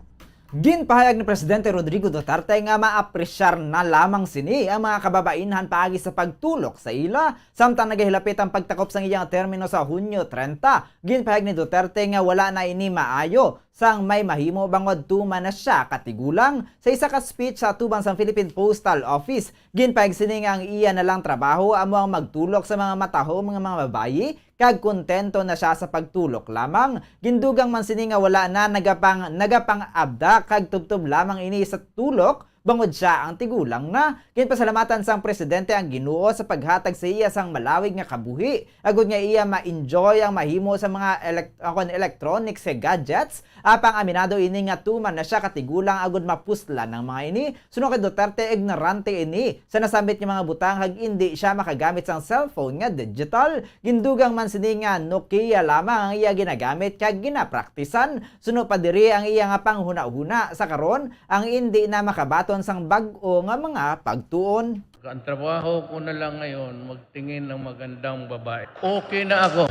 Ginpahayag ni Presidente Rodrigo Duterte nga maapresyar na lamang sini ang mga kababainhan paagi sa pagtulok sa ila, samtang nagahilapit ang pagtakop sang iyang termino sa Hunyo treinta. Ginpahayag ni Duterte nga wala na ini maayo sang may mahimo bangod tuman na sia katigulang. Sa isa ka speech sa atubang sang Philippine Postal Office, ginpahayag sini nga ang iya na lang trabaho amo ang magtulok sa mga matahom nga mga babayi, kag kontento na sia sa pagtulok lamang. Gindugang man sini nga wala na nagapang-, nagapang-abda kag tubtob lamang ini sa tulok, bangod sia ang tigulang na. Ginpasalamatan sang presidente ang Ginoo sa paghatag sa iya sang malawig nga kabuhi, agod nga iya ma-enjoy ang mahimo sa mga elek-, akon, electronics kag gadgets. Apang aminado ini nga tuman na sia katigulang agud mapuslan ang mga ini. Suno kay Duterte, ignorante ini sa nasambit nga mga butang, kag indi sia makagamit sang cellphone nga digital. Gindugang man sini nga Nokia lamang ang iya ginagamit kag ginapraktisan. Suno pa diri ang iya nga panghunahuna sa karon, ang indi na makabaton sang bag-o nga mga pagtuon. Ang trabaho ko na lang ngayon, magtingin ng magandang babae. Okay na ako.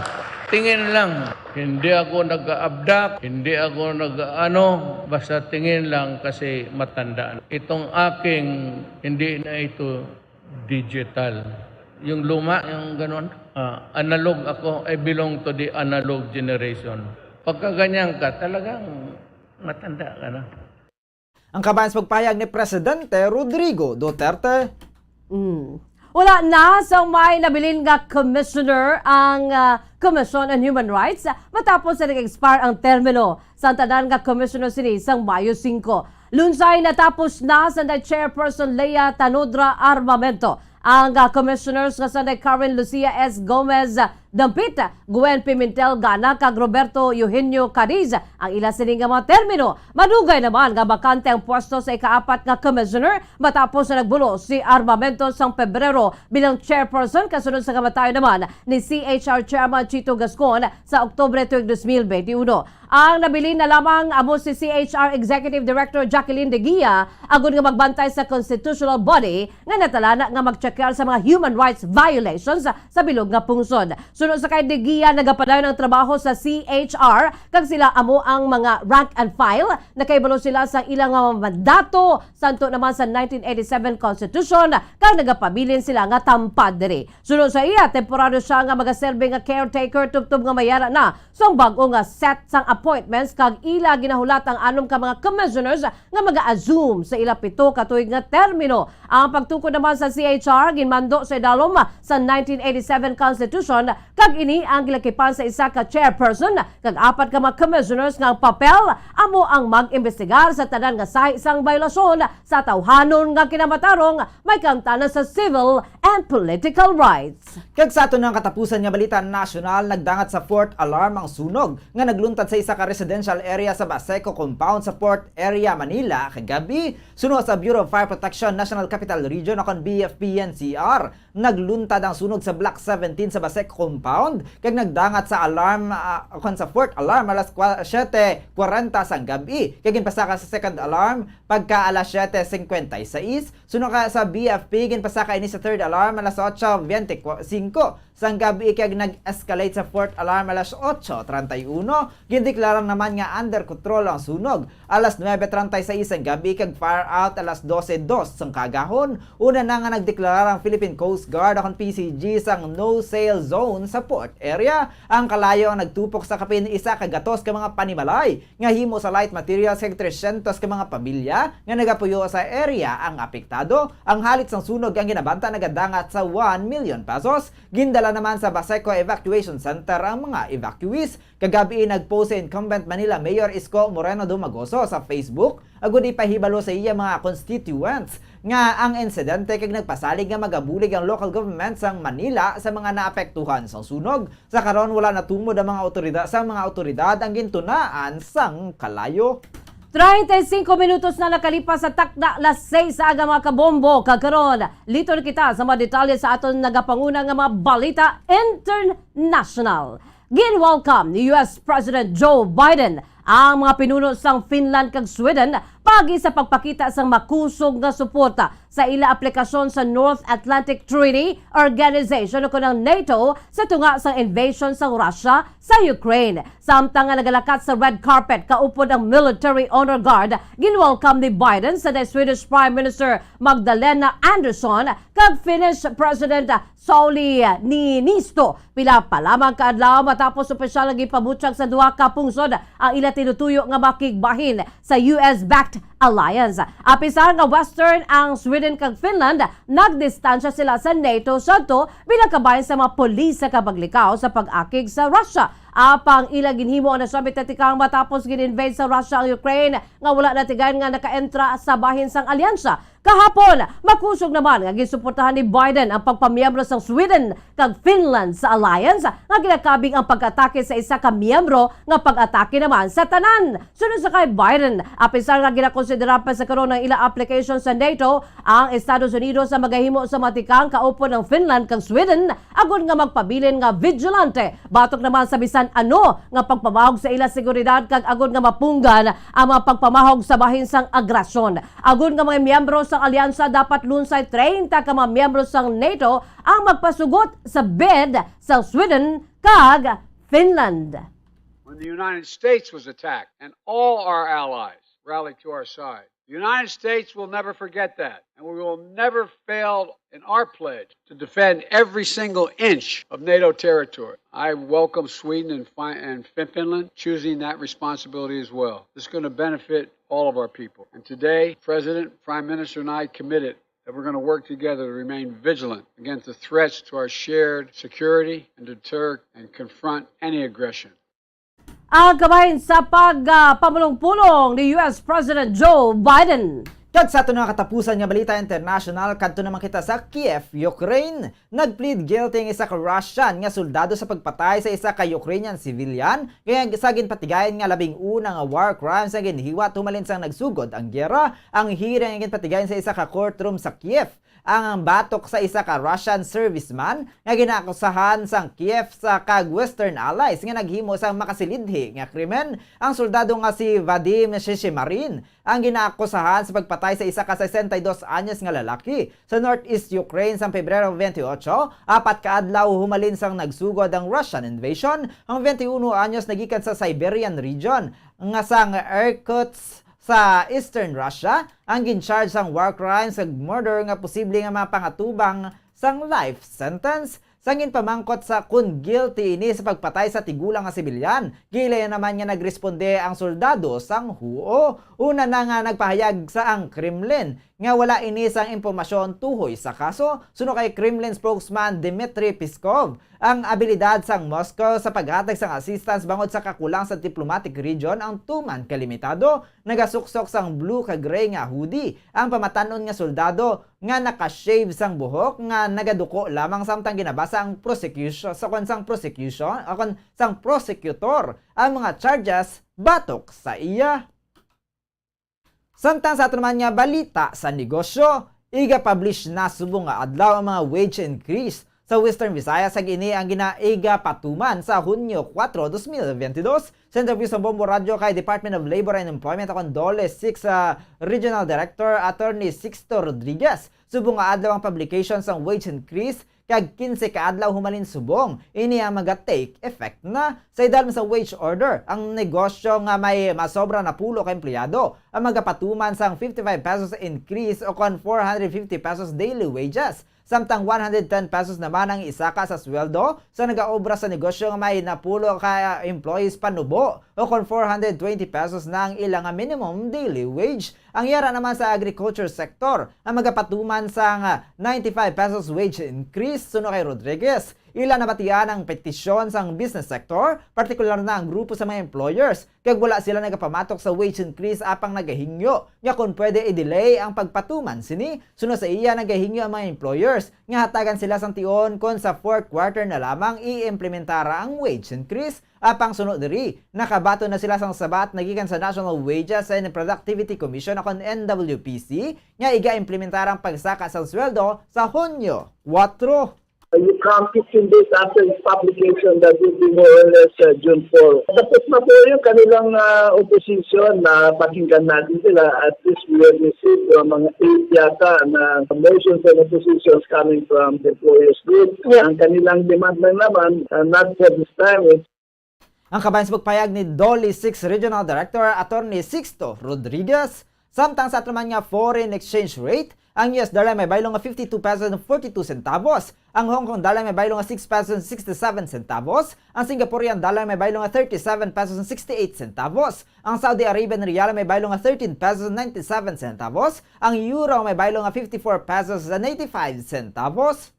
Tingin lang. Hindi ako nag-aabdak, hindi ako nag-ano, basta tingin lang kasi matanda na. Itong aking, hindi na ito digital. Yung luma, yung ganun, ah, analog ako, I belong to the analog generation. Pagka ganyan ka, talagang matanda ka na. Ang kabahin sa pagpahayag ni Presidente Rodrigo Duterte. Mm. Wala na sang may nabilin nga commissioner ang, ah, Commission on Human Rights matapos sa nag-expire ang termino sang tanan nga commissioner sini sang Mayo singko. Lunsay natapos na Sanday Chairperson Lea Tanodra Armamento ang, ah, Commissioners nga Sanday Karen Lucia S. Gomez Dampit, Gwen Pimentel Gana kag Roberto Eugenio Cadiz ang ila sini nga mga termino. Madugay naman nga bakante ang pwesto sa ikaapat nga Commissioner matapos na nagbulo si Armamento sang Pebrero bilang Chairperson kasunod sa kamatayon naman ni C H R Chairman Chito Gascon sa Oktubre tuig dos mil benti uno. Ang nabilin na lamang amo si C H R Executive Director Jacqueline De Guia agud nga magbantay sa constitutional body nga natalana nga magtsakyar sa mga human rights violations sa bilog nga pungsod. Suno sa kay De Guia, nagapadayon ang trabaho sa C H R kag sila amo ang mga rank and file. Nakahibalo sila sa ilang mga mandato santo naman sa nineteen eighty-seven Constitution kag nagapabilin sila nga tampad diri. Suno sa iya, temporaryo siya nga magaserbi nga caretaker tubtob nga mayara na sang bag-o nga set sang appointments kag ila ginahulat ang anom ka mga commissioners nga maga-assume sa ila pito ka tuig nga termino. Ang pagtukod naman sa C H R ginmando sa idalom sa nineteen eighty-seven Constitution kag ini ang gilakipan sa isa ka chairperson kag apat ka mga commissioners nga ang papel amo ang mag-imbestigar sa tanan nga sahi sang biolasyon sa tawhanon nga kinamatarong may kaangtanan sa civil and political rights. Kag sa aton nga katapusan nga balita nasyonal, nagdangat sa fourth alarm ang sunog nga nagluntad sa isa ka residential area sa Baseco Compound sa Port Area, Manila, kagab-i. Suno sa Bureau of Fire Protection, National Capital Region, o kon B F P N C R, nagluntad ang sunog sa Block seventeen sa Baseco Compound kag nagdangat sa alarm, ah, o kon sa fourth alarm alas kwa-, siyete kwarenta sang gab-i, kag ginpasaka sa second alarm pagka alas siyete cincuenta y seis. Suno ka sa B F P, ginpasaka ini sa third alarm alas otso bente singko sang gab-i kag nag-escalate sa fourth alarm alas otso treinta y uno. Gindeklara naman nga under control ang sunog alas nuebe treinta y seis sang gab-i kag fire out alas dose dos sang kaagahon. Una na nga nagdeklara ang Philippine Coast Guard, akon P C G, sang no-sail zone sa port area. Ang kalayo ang nagtupok sa kapin isa ka gatos ka mga panimalay nga himo sa light materials kag tresyentos ka mga pamilya nga nagapuyo sa area ang apektado. Ang halit sang sunog ang ginabanta nagadangat sa one million pesos. Gindala naman sa Baseco Evacuation Center ang mga evacuees. Kagab-i, nag-post si incumbent Manila Mayor Isko Moreno Dumagoso sa Facebook agud ipahibalo sa iya mga constituents nga ang insidente kag nagpasalig nga magabulig ang local government sang Manila sa mga naapektuhan sang sunog. Sa karon, wala natumod ang mga awtoridad, sang mga awtoridad ang gintunaan sang kalayo. Treinta y cinco minutos na nakalipas sa takna las seis sa aga, mga kabombo. Kag karon, liton kita sa mga detalye sa aton nagapanguna nga mga balita international. Gin-welcome ni U S President Joe Biden ang mga pinuno sang Finland kag Sweden paagi sa pagpakita sang makusog nga suporta sa ila aplikasyon sa North Atlantic Treaty Organization, o kon ang NATO, sa tunga sang invasion sang Russia sa Ukraine. Samtang nga nagalakat sa red carpet kaupod ang Military Honor Guard, ginwelcome ni Biden sa Swedish Prime Minister Magdalena Andersson kag Finnish President Sauli Niinisto, pila pa lamang ka adlaw matapos opisyal nga gipabutyag sa duha ka pungsod ang ila tinutuyo nga makigbahin sa U S-backed alliance. Apisar nga Western ang Sweden kag Finland, nagdistansya sila sa NATO sadto bilang kabahin sa mga pulis sa kapaglikaw sa pag-akig sa Russia. Apang ila ginhimo ang nasambit nga tikang matapos gin-invade sa Russia ang Ukraine, nga wala natigayon nga nakaentra sa bahin sang alyansa. Kahapon, makusog naman nga ginsuportahan ni Biden ang pagpamiyembro sang Sweden kag Finland sa alliance, nga ginakabig ang pag-atake sa isa ka miyembro nga pag-atake naman sa tanan. Sunod sa kay Biden, apisar nga ginakonsidera pa sa karon ang ila application sa NATO, ang Estados Unidos ang magahimo sa matikang kaupod ang Finland kag Sweden, agud nga magpabilin nga vigilante batok naman sa bisan ano nga pagpamahog sa ila seguridad kag agud nga mapunggan ang mga pagpamahog sa bahin sang agresyon. Agud nga mga miyembro sang alyansa, dapat lunsay treinta ka mga miyembro sang NATO ang magpasugot sa bid sang Sweden kag Finland. When the United States was attacked and all our allies rallied to our side, the United States will never forget that, and we will never fail in our pledge to defend every single inch of NATO territory. I welcome Sweden and, Fin- and Fin- Finland choosing that responsibility as well. This is going to benefit all of our people. And today, President, Prime Minister, and I committed that we're going to work together to remain vigilant against the threats to our shared security and deter and confront any aggression. Ang kabahin sa pag, ah, pamulong-pulong ni U S President Joe Biden. Kag sa aton nga katapusan nga balita international, kadto naman kita sa Kiev, Ukraine. Nag-plead guilty ang isa ka Russian nga soldado sa pagpatay sa isa ka Ukrainian civilian, kag sa ginpatigayon nga labing una nga war crimes nga ginhiwat humalin sang nagsugod ang giyera. Ang hearing ang ginpatigayon sa isa ka courtroom sa Kiev. Ang batok sa isa ka Russian serviceman nga ginaakusahan sang Kiev sa kag Western allies nga naghimo sang makasilidhi nga krimen, ang soldado nga si Vadim Shishimarin ang ginaakusahan sa pagpatay sa isa ka sesenta y dos anyos nga lalaki sa northeast Ukraine sang Pebrero twenty-eight, apat ka adlaw humalin sang nagsugod ang Russian invasion. Ang twenty-one anyos nagikan sa Siberian region nga sang Irkutsk sa Eastern Russia ang gin-charge sang war crimes kag murder nga posible nga mapangatubang sang life sentence. Sang ginpamangkot sa kon guilty ini sa pagpatay sa tigulang nga sibilyan, gilayan naman nga nagresponde ang soldado sang huo. Una na nga nagpahayag sa ang Kremlin nga wala ini sang impormasyon tuhoy sa kaso. Suno kay Kremlin spokesman Dmitry Peskov, ang abilidad sang Moscow sa paghatag sang assistance bangod sa kakulang sa diplomatic region ang tuman kalimitado. Nagasuksok sang blue kag gray nga hoodie ang pamatan-on nga soldado nga naka-shave sang buhok nga nagaduko lamang samtang ginabasa ang prosecution sa kon sang prosecution o kon sang prosecutor ang mga charges batok sa iya. Samtang sa ato naman nga balita sa negosyo, iga-publish na subong nga adlaw ang mga wage increase sa Western Visayas, kag ini ang ginaiga patuman sa Hunyo kuwatro, dos mil benti dos. Sa interview sa Bombo Radyo kay Department of Labor and Employment akon DOLE six, ah, Regional Director Attorney Sixto Rodriguez, subong nga adlaw ang publication sang wage increase kag kinse ka adlaw humalin subong ini ang maga-take effect na. Sa idalom sa wage order, ang negosyo nga may masobra napulo ka empleyado ang magapatuman sang fifty-five pesos increase o kon four hundred fifty pesos daily wages, samtang one hundred ten pesos naman ang isaka sa sweldo sa nagaobra sa negosyo nga may napulo ka employees panubo, o kon four hundred twenty pesos na ang ila nga minimum daily wage. Ang yara naman sa agriculture sector ang magapatuman sang ninety-five pesos wage increase. Suno kay Rodriguez, ila nabatian ang petisyon sang business sector, partikular na ang grupo sa mga employers, kag wala sila nagapamatok sa wage increase apang nagahingyo nga kon pwede i-delay ang pagpatuman sini. Suno sa iya, nagahingyo ang mga employers nga hatagan sila sang tion kon sa fourth quarter na lamang i-implementara ang wage increase. Apang suno diri, nakabaton na sila sang sabat nagikan sa National Wages and Productivity Commission akon N W P C nga iga-implementar ang pagsaka sang sweldo sa Hunyo kuwatro. You count fifteen days after its publication, that would be more or less, uh, June four. Tapos na po yung kanilang, uh, opposition, na pakinggan natin sila. At least we have received, uh, mga eight yata na motions and oppositions coming from the employers group. Yeah. Ang kanilang demand lang naman, uh, not for this time, it's Ang kabahin sa pagpayag ni DOLE six Regional Director Attorney Sixto Rodriguez, samtang sa ato naman nga foreign exchange rate, ang U S dollar may baylo nga fifty-two pesos and forty-two centavos, ang Hong Kong dollar may baylo nga six pesos and sixty-seven centavos, ang Singaporean dollar may baylo nga thirty-seven pesos and sixty-eight centavos, ang Saudi Arabian riyal may baylo nga thirteen pesos and ninety-seven centavos, ang euro may baylo nga fifty-four pesos and eighty-five centavos.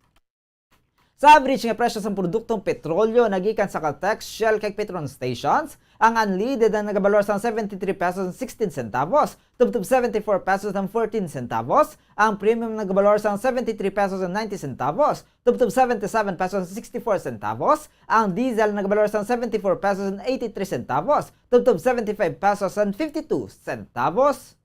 Sa average nga presyo sang produktong petrolyo nagikan sa Caltex, Shell, kag Petron stations, ang unleaded ang nagabalor sang seventy-three pesos and sixteen centavos, tubtob seventy-four pesos and fourteen centavos, ang premium nagabalor sang seventy-three pesos and ninety centavos, tubtob seventy-seven pesos and sixty-four centavos, ang diesel nagabalor sang seventy-four pesos and eighty-three centavos, tubtob seventy-five pesos and fifty-two centavos.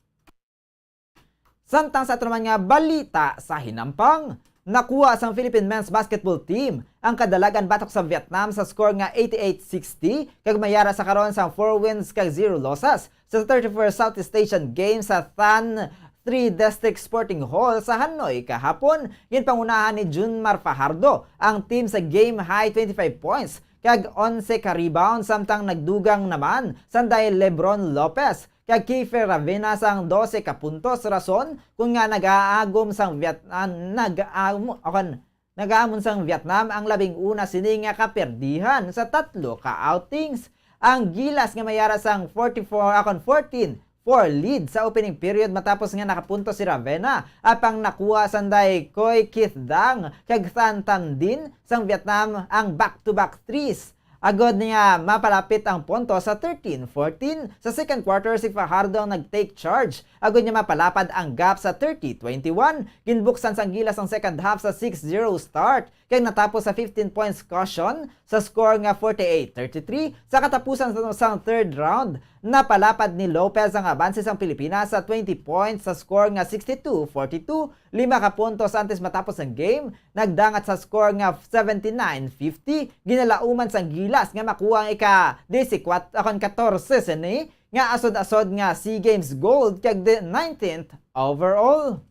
Samtang sa ato naman nga balita sa hinampang, nakuha sang Philippine men's basketball team ang kadalagan batok sa Vietnam sa score nga eighty-eight sixty, kag may yara sa karon sang four wins kag zero losses sa thirty-first Southeast Asian Games sa Than Three District Sporting Hall sa Hanoi kahapon. Ginpangunahan ni Junmar Fajardo ang team sa game high twenty-five points kag onse ka rebound, samtang nagdugang naman sanday Lebron Lopez kag Kiefer Ravena sang dose ka puntos, rason kon nga nagaagom sang Vietnam, nagaamo, o kon nagaamon sang Vietnam ang labing una sini nga kaperdihan sa tatlo ka outings. Ang Gilas nga may yara sang forty-four, akon fourteen four lead sa opening period matapos nga nakapuntos si Ravena, apang nakuha sanday Koi Kith Dang kag Than Tam Dinh sang Vietnam ang back-to-back threes. Agod nga mapalapit ang punto sa thirteen fourteen, sa second quarter si Fajardo ang nag-take charge. Agod nga mapalapad ang gap sa thirty twenty-one, ginbuksan sang gilas ang second half sa six zero start, kag natapos sa fifteen points cushion sa score nga forty-eight thirty-three. Sa katapusan sa, sang third round, napalapad ni Lopez ang abanse sang Pilipinas sa twenty points sa score nga sixty-two forty-two. Lima ka puntos antes matapos ang game, nagdangat sa score nga seventy-nine fifty, ginalauman sang gilas nga makuha ang ika-disikwatro, akon, katorse sini nga asod-asod nga SEA Games gold kag the nineteenth overall.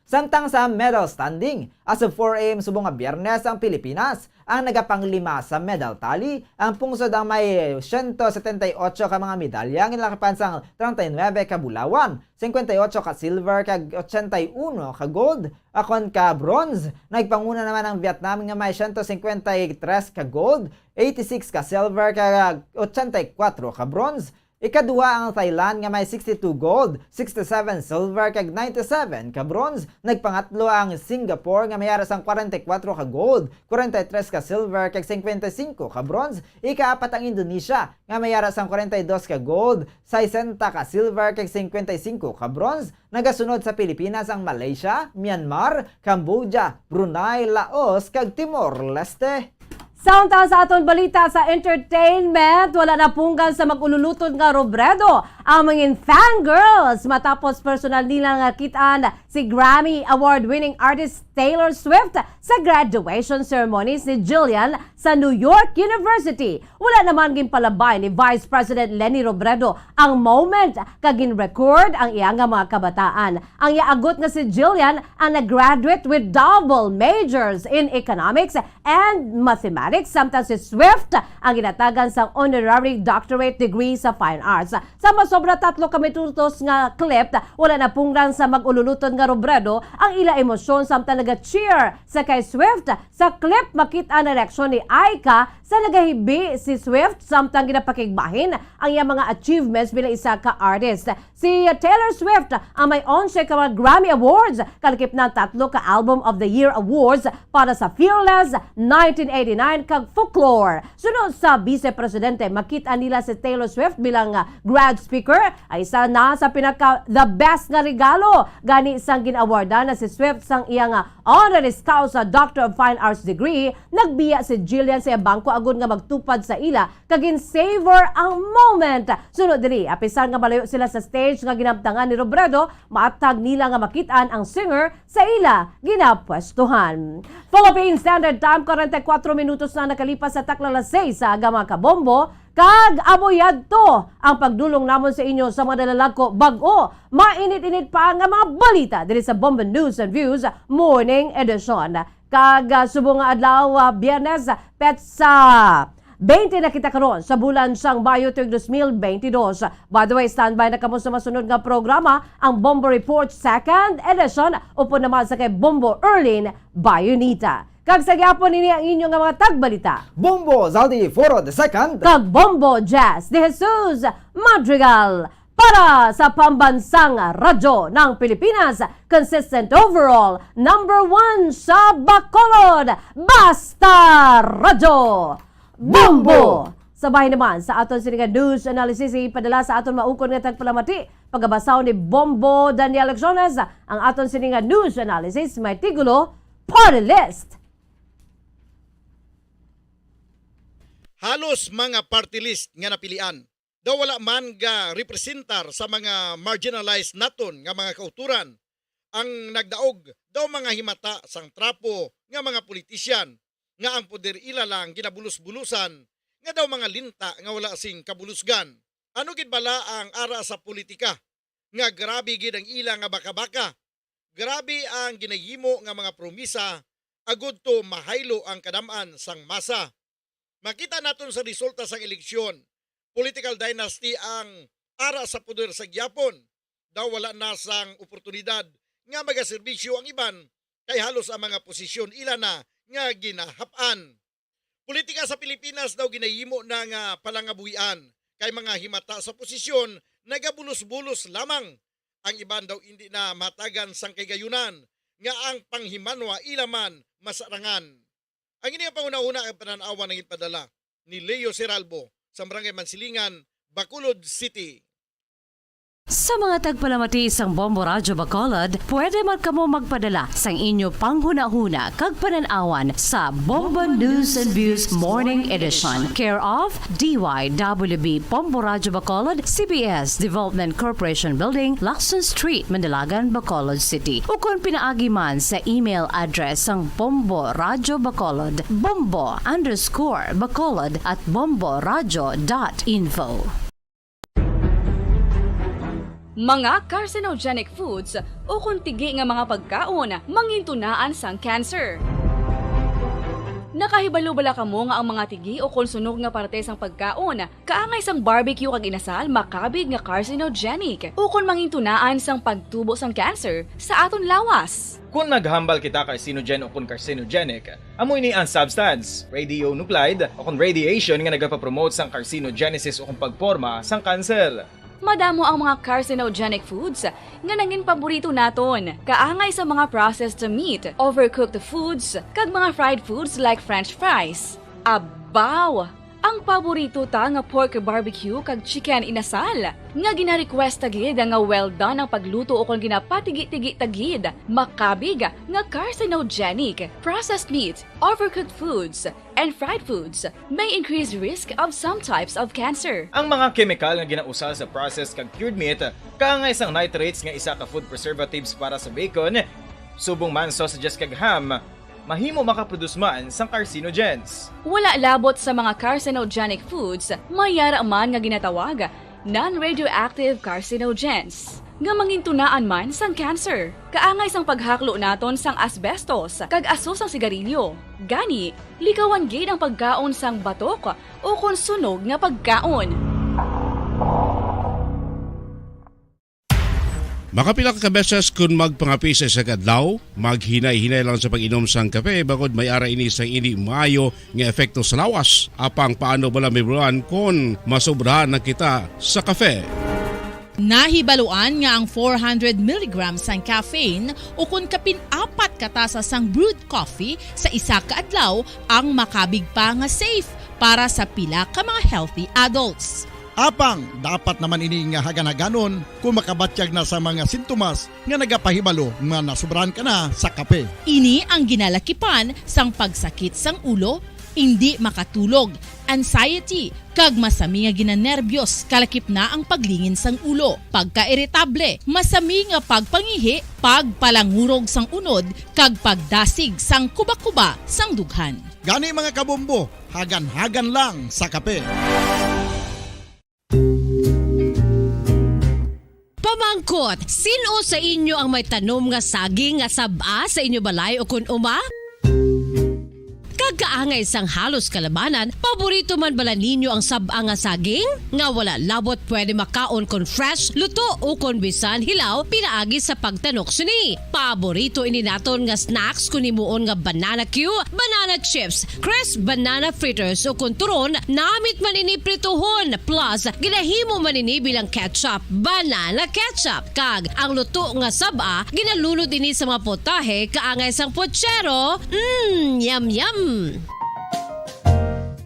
Samtang sa medal standing, as of four a m subong nga Biyernes ang Pilipinas ang nagapanglima sa medal tally. Ang pungsod ang may siyento setenta y ocho ka mga medalya, ginalakipan sang treinta y nuebe ka bulawan, cincuenta y ocho ka silver, kag ochenta y uno ka gold, akon, ka bronze. Nagpanguna naman ang Vietnam nga may siyento cincuenta y tres ka gold, eighty-six ka silver, kag ochenta y kuwatro ka bronze. Ikaduha ang Thailand nga may sixty-two gold, sixty-seven silver, kag ninety-seven ka bronze. Nagpangatlo ang Singapore nga may ara sang kwarenta y kuwatro ka gold, kwarenta y tres ka silver, kag singkwenta y singko ka bronze. Ikaapat ang Indonesia nga may ara sang kwarenta y dos ka gold, sesenta ka silver, kag singkwenta y singko ka bronze. Nagasunod sa Pilipinas ang Malaysia, Myanmar, Cambodia, Brunei, Laos, kag Timor-Leste. Samtang sa aton balita sa entertainment, wala na punggan sa mag-ululutod nga Robredo ang mga fangirls matapos personal nila nga kit-an si Grammy Award-winning artist Taylor Swift sa graduation ceremony ni Jillian sa New York University. Wala naman ginpalabay ni Vice President Leni Robredo ang moment kag gin-record ang iya nga mga kabataan. Ang iya agot nga si Jillian ang nag-graduate with double majors in economics and mathematics, samtang si Swift ang ginatagan sang honorary doctorate degree sa fine arts. Sa masobra tatlo ka minutos nga clip, wala na punggan sa mag-ululutod nga Robredo ang ila emosyon samtang naga-cheer sa kay Swift. Sa clip, makit-an ang reaksyon ni Aika sa nagahibi si Swift samtang ginapakigbahin ang iyang mga achievements bilang isa ka artist. Si Taylor Swift ang may onse ka mga Grammy Awards, kalakip na ang tatlo ka Album of the Year Awards para sa Fearless, nineteen eighty-nine, kag Folklore. Suno sa Vice Presidente, makit-an nila si Taylor Swift bilang, ah, grad speaker, ay isa na sa pinaka the best nga regalo. Gani, sang gin-awardan na si Swift sang iyang, ah, honoris causa Doctor of Fine Arts degree, nagbiya si Jillian sa iya bangko agod nga magtupad sa ila kag gin-savor ang moment. Suno diri, apisar nga malayo sila sa stage nga ginabtangan ni Robredo, matag nila nga makit-an ang singer sa ila ginapwestuhan. Philippine Standard Time, kwarenta y kuwatro minutos na nakalipas sa takna las seis sa aga, mga kabombo, kag amo yadto ang pagdulong namon sa inyo sa mga nalalagko bag-o, mainit-init pa nga mga balita diri sa Bombo News and Views Morning Edition. Kag, ah, subong nga adlaw, ah, Biyernes, petsa twenty na kita karon sa bulan sang Mayo tuig dos mil beintidos. By the way, standby na kamo sa masunod nga programa, ang Bombo Report Second Edition, upod naman sa kay Bombo Erlin Bayonita. Kag sa gihapon, ini ang inyo nga mga tagbalita, Bombo Zaldi Foro the Second kag Bombo Jazz de Jesus Madrigal. Para sa Pambansang Radyo ng Pilipinas, consistent overall, number one sa Bacolod, Basta Radyo Bombo! Bombo! Sabay naman sa aton sini nga news analysis, ipadala sa aton maukon nga tagpalamati, pagabasahon ni Bombo Daniel Lecciones ang aton sini nga news analysis, may titulo, Party List. Halos mga party list nga napilian daw wala man ga representar sa mga marginalized naton nga mga kauturan. Ang nagdaog daw mga himata sang trapo nga mga politician, nga ang poder ila lang ginabulos-bulusan, nga daw mga linta nga wala sing kabulusgan. Ano gid bala ang ara sa politika nga grabe gid ang ila nga baka-baka? Grabe ang ginahimo nga mga promisa agud to mahaylo ang kadam-an sang masa. Makita naton sa resulta sang eleksyon, political dynasty ang ara sa poder sa gihapon. Daw wala na sang oportunidad nga magaserbisyo ang iban, kay halos ang mga posisyon ila na nga ginahap-an. Politika sa Pilipinas daw ginahimo na nga palangabuhian, kay mga himata sa posisyon nagabulos-bulos lamang. Ang iban daw indi na mahatagan sang kahigayunan nga ang panghimanwa ila man masarangan. Ang ini nga panghunahuna kag panan-awan ang ginpadala ni Leo Seralbo sa Barangay Mansilingan, Bacolod City. Sa mga tagpalamati sang Bombo Radyo Bacolod, pwede man kamo magpadala sang inyo panghunahuna kag panan-awan sa Bombo News and Views Morning Edition, care of D Y W B Bombo Radyo Bacolod, C B S Development Corporation Building, Lacson Street, Mandalagan, Bacolod City, ukon pinaagi man sa email address sang Bombo Radyo Bacolod, bombo underscore bacolod at bomboradyo dot info. Mga carcinogenic foods ukon tigi nga mga pagkaon mangintunaan sang cancer. Nakahibalo bala kamo nga ang mga tigi ukon sunog nga parte sang pagkaon kaangay sang barbecue kag inasal makabig nga carcinogenic ukon mangintunaan sang pagtubo sang cancer sa aton lawas? Kon naghambal kita carcinogen ukon carcinogenic, amo ini ang substance, radionuclide ukon radiation, nga nagapapromote sang carcinogenesis ukon pagporma sang kanser. Madamo ang mga carcinogenic foods nga nangin paborito naton, kaangay sa mga processed meat, overcooked foods, kag mga fried foods like French fries. Abaw! Ang paborito ta nga pork barbecue kag chicken inasal, nga gina-request ta gid nga well done ang pagluto ukon ginapatigi-tigi ta gid, makabig nga carcinogenic. Processed meat, overcooked foods, and fried foods may increase risk of some types of cancer. Ang mga kemikal nga ginausal sa processed kag cured meat, kaangay sang nitrates nga isa ka food preservatives para sa bacon, subong man sausages kag ham, mahimo makaproduce man sang carcinogens. Wala labot sa mga carcinogenic foods, may yara man nga ginatawag non-radioactive carcinogens, nga mangintunaan man sang cancer. Kaangay sang paghaklo naton sang asbestos kag aso sang sigarilyo. Gani, likawan gid ang pagkaon sang batok ukon sunog nga pagkaon. Makapila ka beses kon magpangape sa isa ka adlaw, maghinay-hinay lang sa pag-inom sang kape, bangod may ara ini sang indi maayo nga epekto sa lawas. Apang paano bala, Ma'am Ron, kon masobrahan na kita sa kape? Nahibaluan nga ang four hundred milligrams sang caffeine ukon kapin apat ka tasa sang brewed coffee sa isa ka adlaw ang makabig pa nga safe para sa pila ka mga healthy adults. Apang dapat naman ini nga hagan-haganon kon makabatyag na sa mga sintomas nga nagapahibalo nga nasobrahan ka na sa kape. Ini ang ginalakipan sang pagsakit sang ulo, indi makatulog, anxiety, kag masami nga ginanerbiyos, kalakip na ang paglingin sang ulo, pagkairitable, masami nga pagpangihi, pagpalangurog sang unod, kag pagdasig sang kubakuba sang dughan. Gani, mga kabombo, hagan-hagan lang sa kape. Pamangkot, sin-o sa inyo ang may tanom nga saging nga sab-a sa inyo balay ukon uma? Kag kaangay sang halos kalabanan, paborito man bala ninyo ang sab-a nga saging? Nga wala labot pwede makaon kon fresh, luto, ukon bisan hilaw pinaagi sa pagtanok sini. Paborito ini naton nga snacks kon himuon nga banana cue, banana chips, crisp banana fritters, ukon turon, namit man ini prituhon, plus ginahimo man ini bilang ketchup, banana ketchup. Kag ang luto nga sab-a, ginalunod ini sa mga putahe kaangay sang puchero. Mm, yum, yum!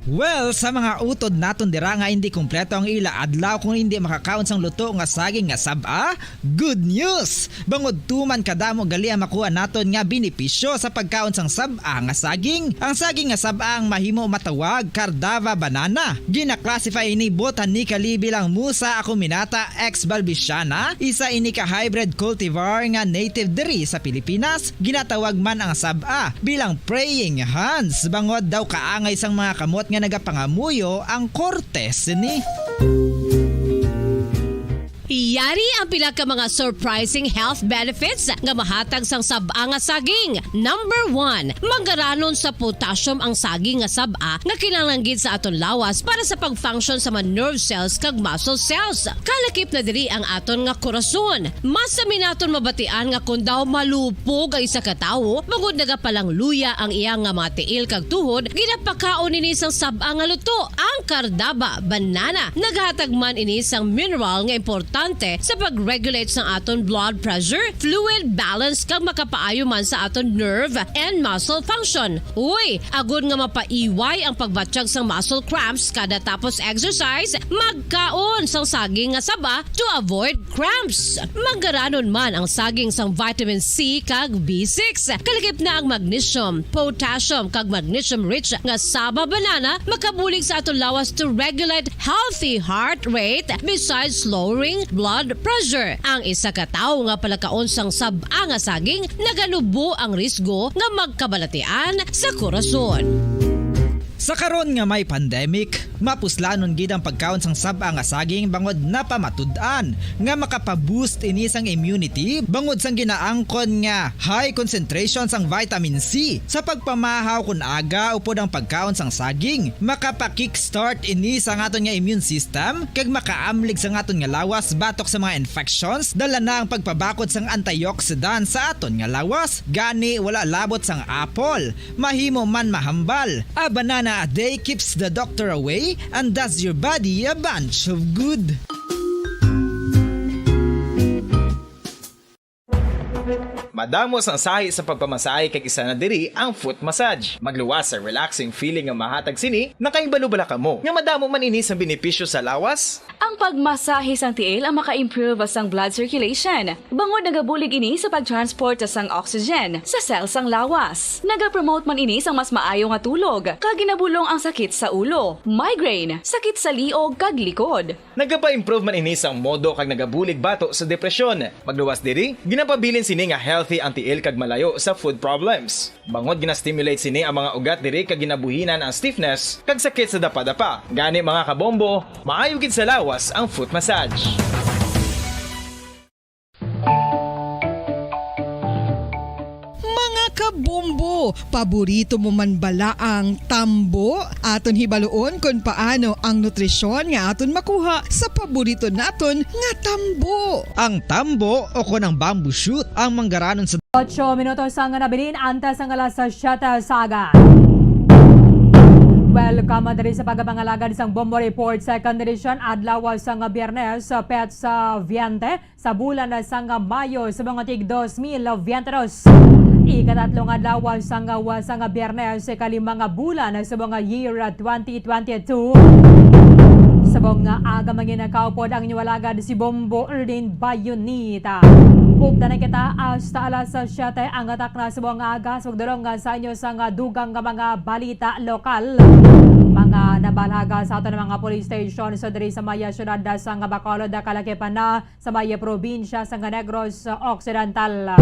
Well, sa mga utod naton dira nga indi kompleto ang ila adlaw kon indi makakaon sang luto nga saging nga sab-a, good news! Bangod tuman kadamo gali ang makuha naton nga benepisyo sa pagkaon sang sab-a nga saging. Ang saging nga sab-a ang mahimo matawag Cardava banana. Gina-classify ini botanically bilang Musa acuminata ex balbisiana, isa ini ka hybrid cultivar nga native diri sa Pilipinas. Ginatawag man ang sab-a bilang praying hands, bangod daw kaangay sang mga kamot nga nagapangamuyo ang korte sini. Yari ang pila ka mga surprising health benefits nga mahatag sang sab-a nga saging. Number one, mangaranon sa potassium ang saging nga sab-a nga kinahanglan gid sa aton lawas para sa pag-function sa mga nerve cells kag muscle cells. Kalakip na diri ang aton nga korason. Masami naton mabatian nga kon daw malupog ang isa ka tawo, bangod nagapalangluya ang iya nga mga tiil kag tuhod, ginapakaon ini sang sab-a nga luto, ang Cardava banana. Naghatag man ini sang mineral nga importante sa pag-regulate sang aton blood pressure, fluid balance, kag makapaayo man sa aton nerve and muscle function. Uy, agod nga mapaiway ang pagbatyag sang muscle cramps kada tapos exercise, magkaon sang saging nga saba to avoid cramps. Manggaranon man ang saging sang vitamin C kag B six. Kalakip na ang magnesium, potassium, kag magnesium-rich nga saba banana makabulig sa aton lawas to regulate healthy heart rate besides lowering blood pressure. Ang isa ka tawo nga palakaon sang sab-a nga saging naganubo ang risgo nga magkabalatian sa korason. Sa karon nga may pandemic, mapuslanon gid ang pagkaon sang sab-a nga saging bangod napamatud-an nga makapa-boost ini sang immunity bangod sang ginaangkon nga high concentration sang vitamin C. Sa pagpamahaw kon aga upod ang pagkaon sang saging, makapa-kickstart ini sa aton nga immune system kag makaamlig sa aton nga lawas batok sa mga infections. Dala na ang pagpabakod sang antioxidant sa aton nga lawas, gani wala labot sang apple. Mahimo man mahambal. A banana a day keeps the doctor away and does your body a bunch of good. Madamo sang sahi sa pagpamasahe kag isa na diri ang foot massage. Magluwas sa relaxing feeling nga mahatag sini, nakahibalo bala kamo nga madamo man ini sang benepisyo sa lawas? Ang pagmasahe sang tiil ang maka-improve sang blood circulation, bangod nagabulig ini sa pag-transport sang oxygen sa cell sang lawas. Nagapromote man ini sang mas maayo nga tulog, kag ginabulong ang sakit sa ulo, migraine, sakit sa liog, kag likod. Nagapa-improve man ini sang modo kag nagabulig bato sa depresyon. Magluwas diri, ginapabilin sini nga healthy ang tiil kag malayo sa foot problems. Bangod gina-stimulate sini ang mga ugat diri kag ginabuhinan ang stiffness kag sakit sa dapadapa. Gani, mga kabombo, maayo gid sa lawas ang foot massage. Mga kabombo, paborito mo man bala ang tambo? Aton hibaluon kon paano ang nutrisyon nga aton makuha sa paborito naton nga tambo. Ang tambo o kon ang bamboo shoot ang manggaranon sa Ocho minutos ang nabilin antes ang alas siyete sa aga. Welcome diri sa pagpangalagad sang Bombo Report, second edition, adlaw sang Biyernes, petsa veinte sa bulan sang Mayo sa mga tig dos mil veinte dos. Ikatatlo nga adlaw sang, sang Biyernes, ikalima nga bulan sa mga year twenty twenty-two. Subong nga aga, manginakaupod ang inyo alagad si Bombo Erlin Bayonita. Upda na kita hasta alas siyete ang takna subong nga aga. Sa pagdulong sa inyo sang dugang nga mga balita lokal, mga nabalhaga sa aton mga police station sa diri sa maya siyudad sang Bacolod, kalakipan na sa may probinsya sang Negros Occidental.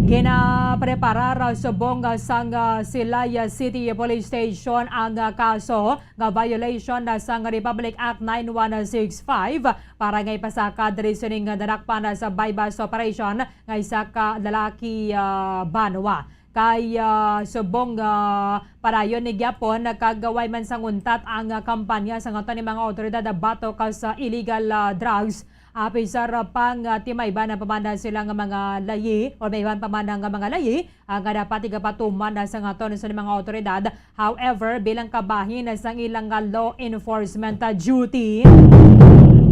Ginapreparar subong sang Silay City Police Station ang kaso nga violation sang Republic Act nine one six five para nga ipasaka diri sining nadakpan sa buy-bust operation nga isa ka lalaki, ah, banwa. Kay, ah, subong, ah, padayon ni gyapon, kag way man sanguntat ang, ah, kampanya sang aton ni mga awtoridad batok sa illegal, ah, drugs. Apisar pang, ah, timayban ang pamana sila nga mga layi, or may iban pamana nga mga layi, ah, nga dapat igapatuman na sa aton sa mga awtoridad. However, bilang kabahin sa ilang nga law enforcement, ah, duty,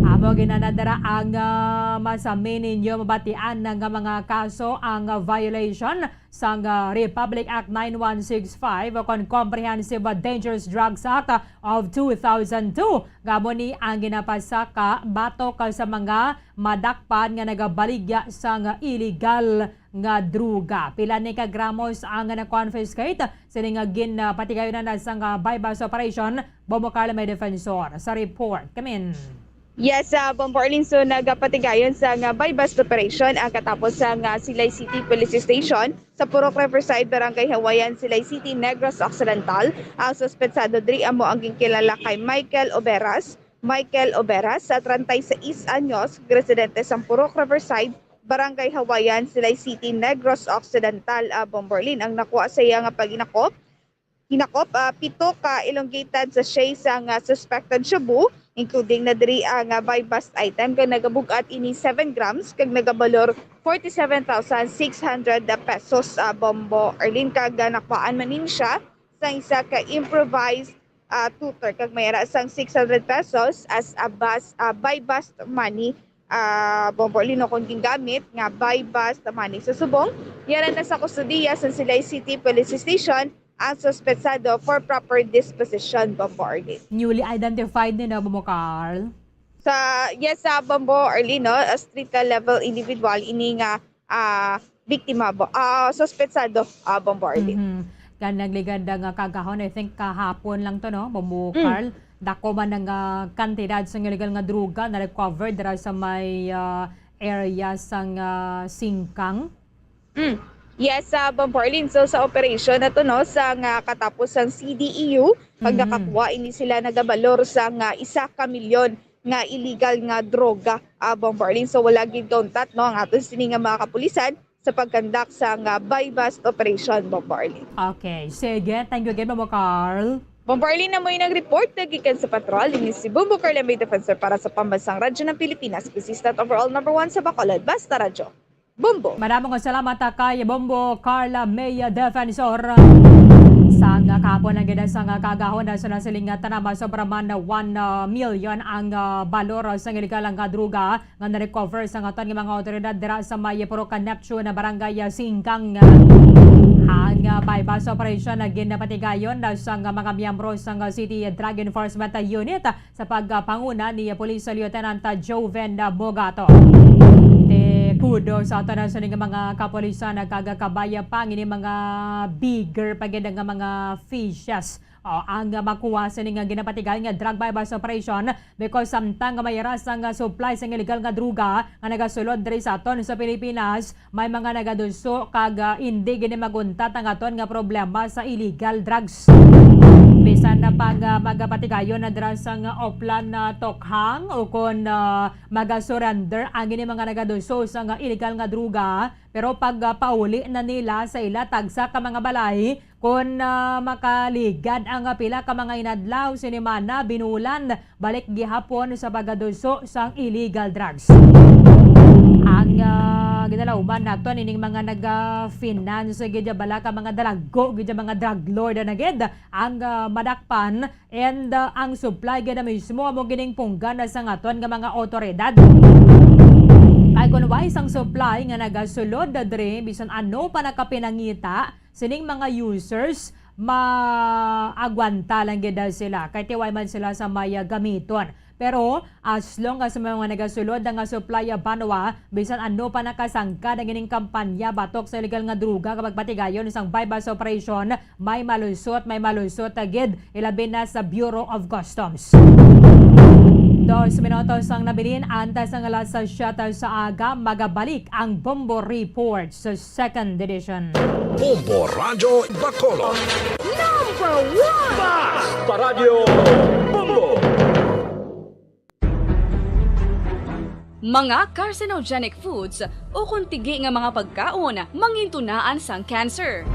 amo ginanadara ang, ah, masami ninyo mabatian nga mga kaso ang, ah, violation sang, ah, Republic Act nine one six five o kon Comprehensive Dangerous Drugs Act of two thousand two. Nga amo ni ang ginapasaka batok sa mga madakpan nga nagabaligya sang illegal nga druga. Pila ni ka gramos ang na-confiscate sini nga gin, ah, patigayon na sang, ah, buy-bust operation. Bombo Carla, may defensor sa report. Kamin. Yes, ah, Bombo Arlene, so nagapatigayon sang buy-bust operation ang katapos sang Silay City Police Station sa Purok Riverside, Barangay Hawayan, Silay City, Negros Occidental. Ang suspetsado diri amo ang ginkilala kay Michael Oberas. Michael Oberas, sa treinta y seis anyos, residente sa Purok Riverside, Barangay Hawayan, Silay City, Negros Occidental, ah, Bombo Arlene. Ang nakuha sa iya nga paghinakop, hinakop, ah, pito ka elongated sachet sang suspected shabu, including na diri ang, ah, buy-bust item, kag nagabug-at ini seven grams kag nagabalor forty-seven thousand six hundred pesos, ah, Bombo Arlene. Kag, ah, nakuhaan man ini siya sa isa ka improvised ah, tutor, kag may ara sang six hundred pesos as a bus, ah, buy-bust money, ah, Bombo Arlene, no, kon gingamit nga buy-bust money. Sa subong, yara na sa kustodiya sang Silay City Police Station ang suspetsado for proper disposition, Bombo Arlene. Newly identified ni na, Bombo Carl? Sa, yes, sa Bombo Arlene, no, a street level individual ini nga, ah, biktima, bo-, ah, suspetsado, ah, Bombo Arlene. Mhm. Kan nagligad nga kaagahon, I think kahapon lang to, no, Bombo Mm. Carl, dako man ang, ah, kantidad sang illegal nga droga na recover dira sa may, ah, area sang, ah, Singkang. Mm. Yes, sa Bombo Arlene. So, sa operation na to, no, sa nga katapos sang C D E U, pag Mm. nakakuha ini sila nagabalor sa nga isa ka milyon nga illegal nga droga, ah, Bombo Arlene. So, wala gid kauntat, no, ang aton sini nga mga kapulisan sa pagkandak sa nga buy-bust operation, Bombo Arlene. Okay. Sige. Thank you again, Bombo Carl. Bombo Arlene, amo yung nag-report na gikan sa patrol. Ini si Bombo Carl, may defensor para sa Pambansang Radyo ng Pilipinas, consistent overall number one sa Bacolod. Basta Radyo. Bombo. Madamo nga salamat, ah, kay Bombo Carla May Defensor. Sa nga kahapon ang gida sa nga kaagahon na sa nasiling nga tanama, sobra man na one, ah, million ang, ah, balor sa illegal nga droga nga na-recover sa ngaton nga mga awtoridad dira sa may Purok Neptune na barangay, ah, Singkang. Ang, ah, buy-bust operation na ginapatigayon na sa nga mga miyembro sa nga City Drug Enforcement Unit sa pagpanguna ni Police Lieutenant Joven Mogato. Te, kudos sa aton nga mga kapulisan, nagkagakabaya pa ngini mga bigger pa gid nga mga fishes. O, ang makuha sini nga ginapatigay nga drug buy-bust operation because samtang nga may rasa nga supply sang illegal nga droga nga nagasulod diri sa aton sa Pilipinas, may mga nagaduso kag, ah, indi gini maguntat ang aton nga problema sa illegal drugs. Bisan na pag, ah, magapatigayon na dira sa nga Oplan na tokhang o kon, ah, magasurrender ang ini mga nagaduso sa nga illegal nga droga, pero pag, ah, pauli na nila sa ila tagsa ka mga balay, kon, ah, makaligad ang, ah, pila ka mga inadlaw, sinimana, binulan, balik gihapon sa pagaduso sang illegal drugs. Ang, ah, ginalauman naton ining mga naga-finance gid bala ka mga dalagko gid, mga drug lord na gid ang, ah, madakpan, and, ah, ang supply gid mismo amo gining punggan na sang aton nga mga awtoridad. Kay kun way sang supply nga nagasulod diri, bisan ano pa nakapinangita, sining mga users, maagwanta lang gid daw sila kay tiway man sila sa may, ah, gamiton. Pero as long as may mga nagasulod na nga supply, ah, banwa, bisan ano pa nakasangka na gining kampanya batok sa illegal nga droga kag pagpatigayon sang buy-bust operation, may malusot, may malusot, ah, gid, ilabi na sa Bureau of Customs. Dos minutos ang nabilin, antes ang alas siyete sa aga, magabalik ang Bombo Report sa second edition. Bombo Radyo Bacolod. Number one! Basta Radyo Bombo! Mga carcinogenic foods o kon tigi nga mga pagkaon mangintunaan sang cancer.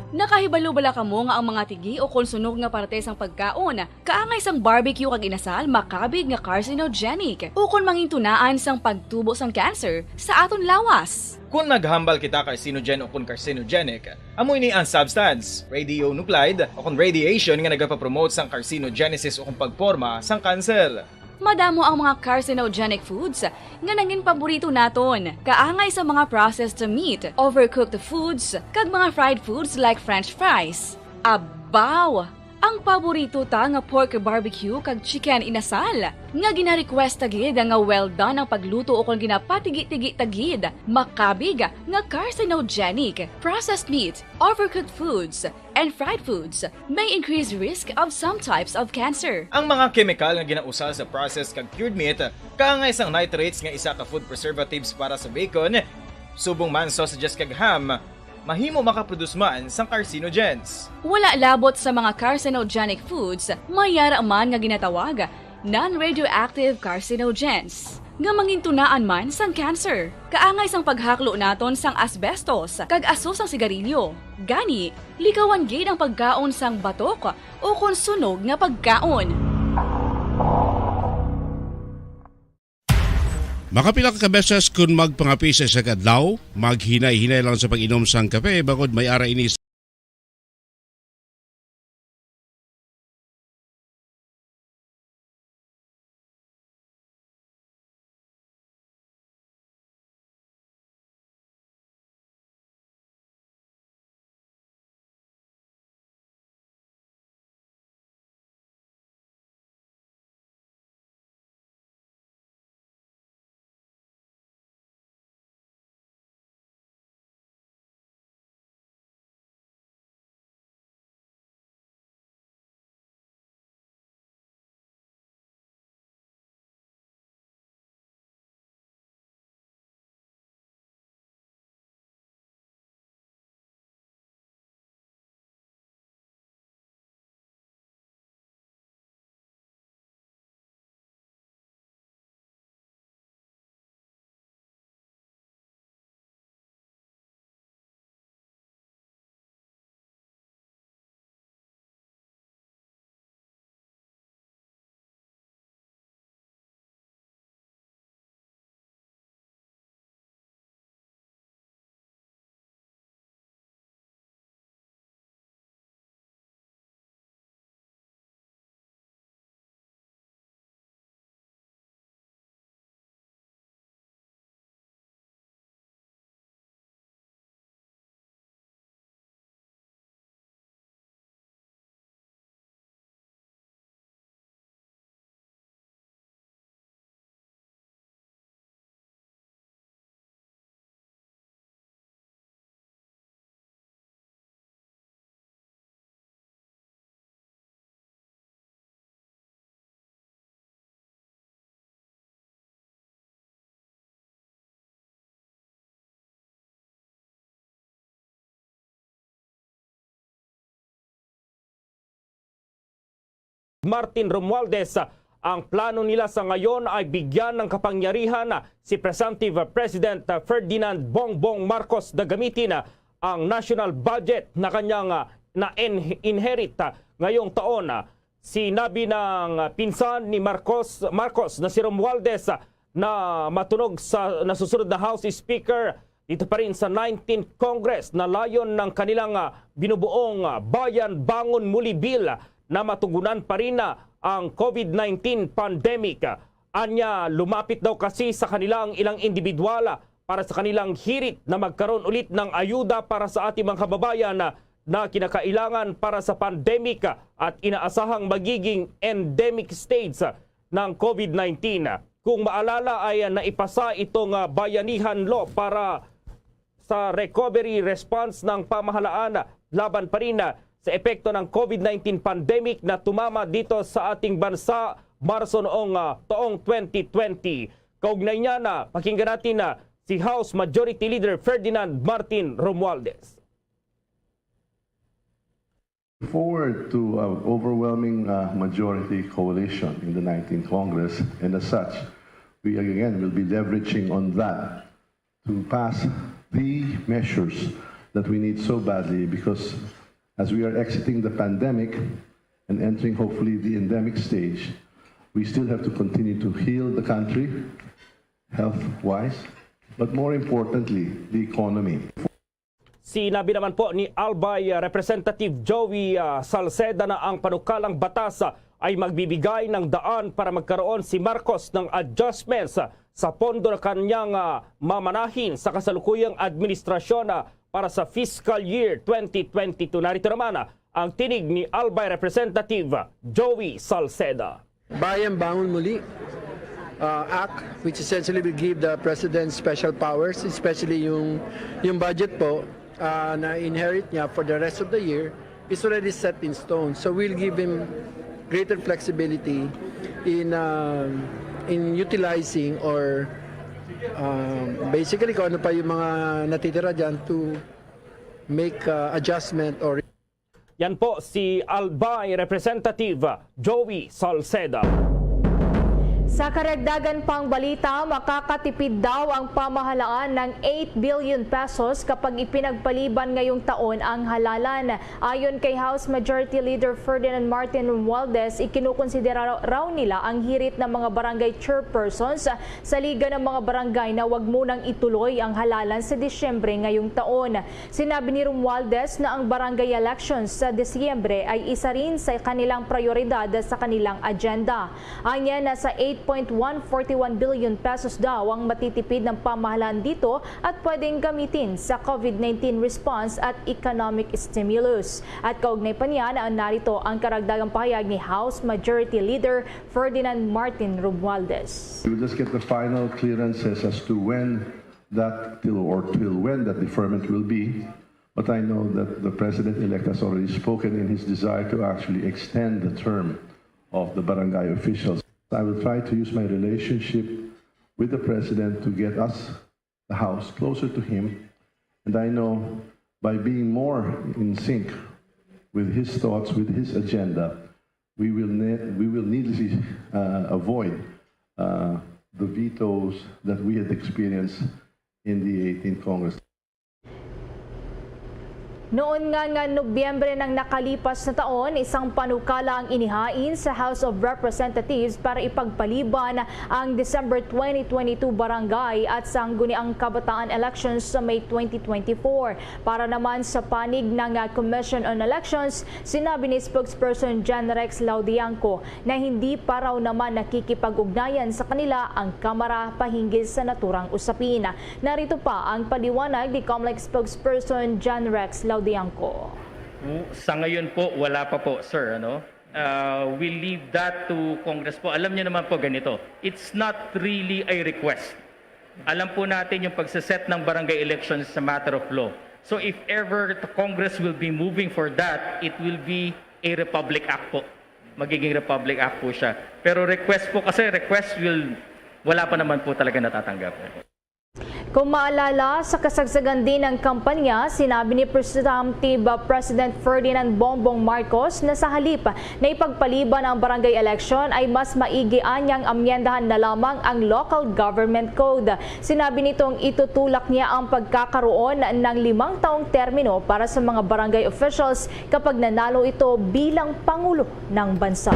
Nakahibalo bala kamo nga ang mga tigi o kon sunog nga parte sang pagkaon kaangay sang barbecue kag inasal makabig nga carcinogenic o kon mangintunaan sang pagtubo sang cancer sa aton lawas? Kon maghambal kita carcinogen o kon carcinogenic, amo ini ang substance, radionuclide o kon radiation nga nagapapromote sang carcinogenesis o kon pagporma sang cancer. Madamo ang mga carcinogenic foods nga nangin paborito naton, kaangay sa mga processed meat, overcooked foods, kag mga fried foods like French fries. Abaw! Ang paborito ta nga pork barbecue kag chicken inasal, nga gina-request ta gid nga well done ang pagluto o kon ginapatigi-tigi ta gid, makabig nga carcinogenic. Processed meat, overcooked foods, and fried foods may increase risk of some types of cancer. Ang mga kemikal nga ginausal sa processed kag cured meat, kaangay sang nitrates nga isa ka food preservatives para sa bacon, subong man sausages kag ham, mahimo makaproduce man sang carcinogens. Wala labot sa mga carcinogenic foods, may yara man nga ginatawag non-radioactive carcinogens, nga mangintunaan man sang cancer. Kaangay sang paghaklo naton sang asbestos kag aso sang sigarilyo. Gani, likawan gid ang pagkaon sang batok o kon sunog nga pagkaon. Makapila ka beses kun magpangape sa isa ka adlaw, maghinay-hinay lang sa pag-inom sang kape, bangod may ara ini sa Martin Romualdez. Ang plano nila sa ngayon ay bigyan ng kapangyarihan si Presumptive President Ferdinand Bongbong Marcos na gamitin ang national budget na kanyang, ah, na-inherit, ah, ngayong taon. Sinabi ng, ah, pinsan ni Marcos, Marcos na si Romualdez, ah, na matunog sa nasusunod na House Speaker dito pa rin sa nineteenth Congress na layon ng kanilang, ah, binubuong, ah, Bayan Bangon Muli Bill na matugunan pa rin na ang COVID nineteen pandemic. Anya, lumapit daw kasi sa kanila ang ilang individual para sa kanilang hirit na magkaroon ulit ng ayuda para sa ating mga kababayan na, na kinakailangan para sa pandemic at inaasahang magiging endemic stage ng COVID nineteen. Kung maalala ay naipasa itong, ah, bayanihan law para sa recovery response ng pamahalaan laban pa rin, ah, sa epekto ng COVID nineteen pandemic na tumama dito sa ating bansa Marso noong, ah, taong twenty twenty. Kaugnay niya na, pakinggan natin na si House Majority Leader Ferdinand Martin Romualdez. Forward to an overwhelming, uh, majority coalition in the nineteenth Congress, and as such, we again will be leveraging on that to pass the measures that we need so badly, because as we are exiting the pandemic and entering hopefully the endemic stage, we still have to continue to heal the country health-wise, but more importantly, the economy. Sinabi naman po ni Albay, ah, Representative Joey, ah, Salceda na ang panukalang batas, ah, ay magbibigay ng daan para magkaroon si Marcos ng adjustments, ah, sa pondo na kanyang, ah, mamanahin sa kasalukuyang administrasyon, ah, para sa fiscal year twenty twenty-two. Narito naman, ah, ang tinig ni Albay Representative Joey Salceda. Bayan Bangon Muli, uh, Act, which essentially will give the President special powers, especially yung, yung budget po, uh, na inherit niya for the rest of the year is already set in stone. So we'll give him greater flexibility in, um, in utilizing or, um, basically kung ano pa yung mga natitira dyan to make, uh, adjustment or Yan po si Albay Representative Joey Salceda. Sa karagdagan pang balita, makakatipid daw ang pamahalaan ng eight billion pesos kapag ipinagpaliban ngayong taon ang halalan. Ayon kay House Majority Leader Ferdinand Martin Romualdez, ikinukonsidera raw nila ang hirit ng mga barangay chairpersons sa Liga ng mga Barangay na wag munang ituloy ang halalan sa Disyembre ngayong taon. Sinabi ni Romualdez na ang barangay elections sa Disyembre ay isa rin sa kanilang prioridad sa kanilang agenda. Anya, nasa eight point one forty one billion pesos daw ang matitipid ng pamahalaan dito at pwedeng gamitin sa COVID nineteen response at economic stimulus. At kaugnay pa niyan, narito ang karagdagang pahayag ni House Majority Leader Ferdinand Martin Romualdez. We will just get the final clearances as to when that, till, or till when that deferment will be. But I know that the President-elect has already spoken in his desire to actually extend the term of the barangay officials. I will try to use my relationship with the President to get us, the House, closer to him. And I know by being more in sync with his thoughts, with his agenda, we will, ne- we will needlessly uh, avoid uh, the vetoes that we had experienced in the eighteenth Congress. Noon nga nga Nobyembre ng nakalipas na taon, isang panukala ang inihain sa House of Representatives para ipagpaliban ang December twenty twenty-two barangay at sangguniang kabataan elections sa May twenty twenty-four. Para naman sa panig ng, ah, Commission on Elections, sinabi ni Spokesperson John Rex Laudianco na hindi pa raw naman nakikipag-ugnayan sa kanila ang Kamara pahinggil sa naturang usapin. Narito pa ang paliwanag ni Comelec spokesperson John Rex Laudianco. Sa ngayon po, wala pa po, sir. Ano? Uh, we'll leave that to Congress po. Alam niyo naman po ganito, it's not really a request. Alam po natin yung pagsaset ng barangay elections is a matter of law. So if ever the Congress will be moving for that, it will be a Republic Act po. Magiging Republic Act po siya. Pero request po kasi, request will, wala pa naman po talaga natatanggap. Kung maalala, sa kasagsagan din ng kampanya, sinabi ni Presumptive President Ferdinand Bongbong Marcos na sa halip na ipagpaliban ang barangay election ay mas maigi anyang amyendahan na lamang ang Local Government Code. Sinabi nitong itutulak niya ang pagkakaroon ng limang taong termino para sa mga barangay officials kapag nanalo ito bilang Pangulo ng Bansa.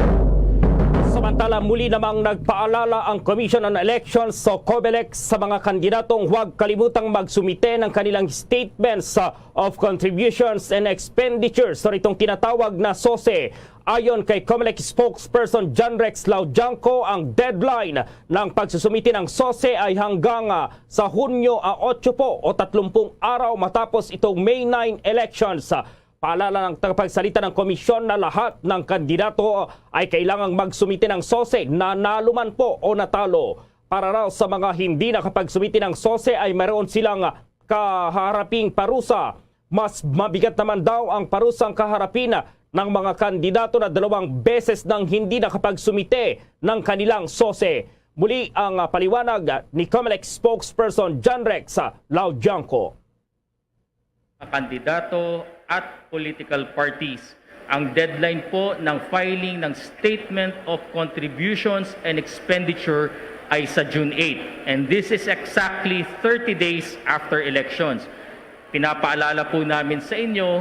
Samantala, muli namang nagpaalala ang Commission on Elections o COMELEC sa mga kandidatong huwag kalimutang magsumite ng kanilang statements of contributions and expenditures, o itong tinatawag na SOSE. Ayon kay COMELEC spokesperson John Rex Laudianco, ang deadline ng pagsusumite ng SOSE ay hanggang, ah, sa Hunyo, ah, otso po, o tatlumpung araw matapos itong May nine elections. Paalala ng tagapagsalita ng komisyon na lahat ng kandidato ay kailangang magsumite ng SOSE, nanalo man po o natalo. Para raw sa mga hindi nakapagsumite ng SOSE ay mayroon silang kaharaping parusa. Mas mabigat naman daw ang parusang kaharapin ng mga kandidato na dalawang beses nang hindi nakapagsumite ng kanilang SOSE. Muli ang, ah, paliwanag ni COMELEC spokesperson John Rex Laudianco. Mga kandidato at political parties. Ang deadline po ng filing ng Statement of Contributions and Expenditure ay sa June eight. And this is exactly thirty days after elections. Pinapaalala po namin sa inyo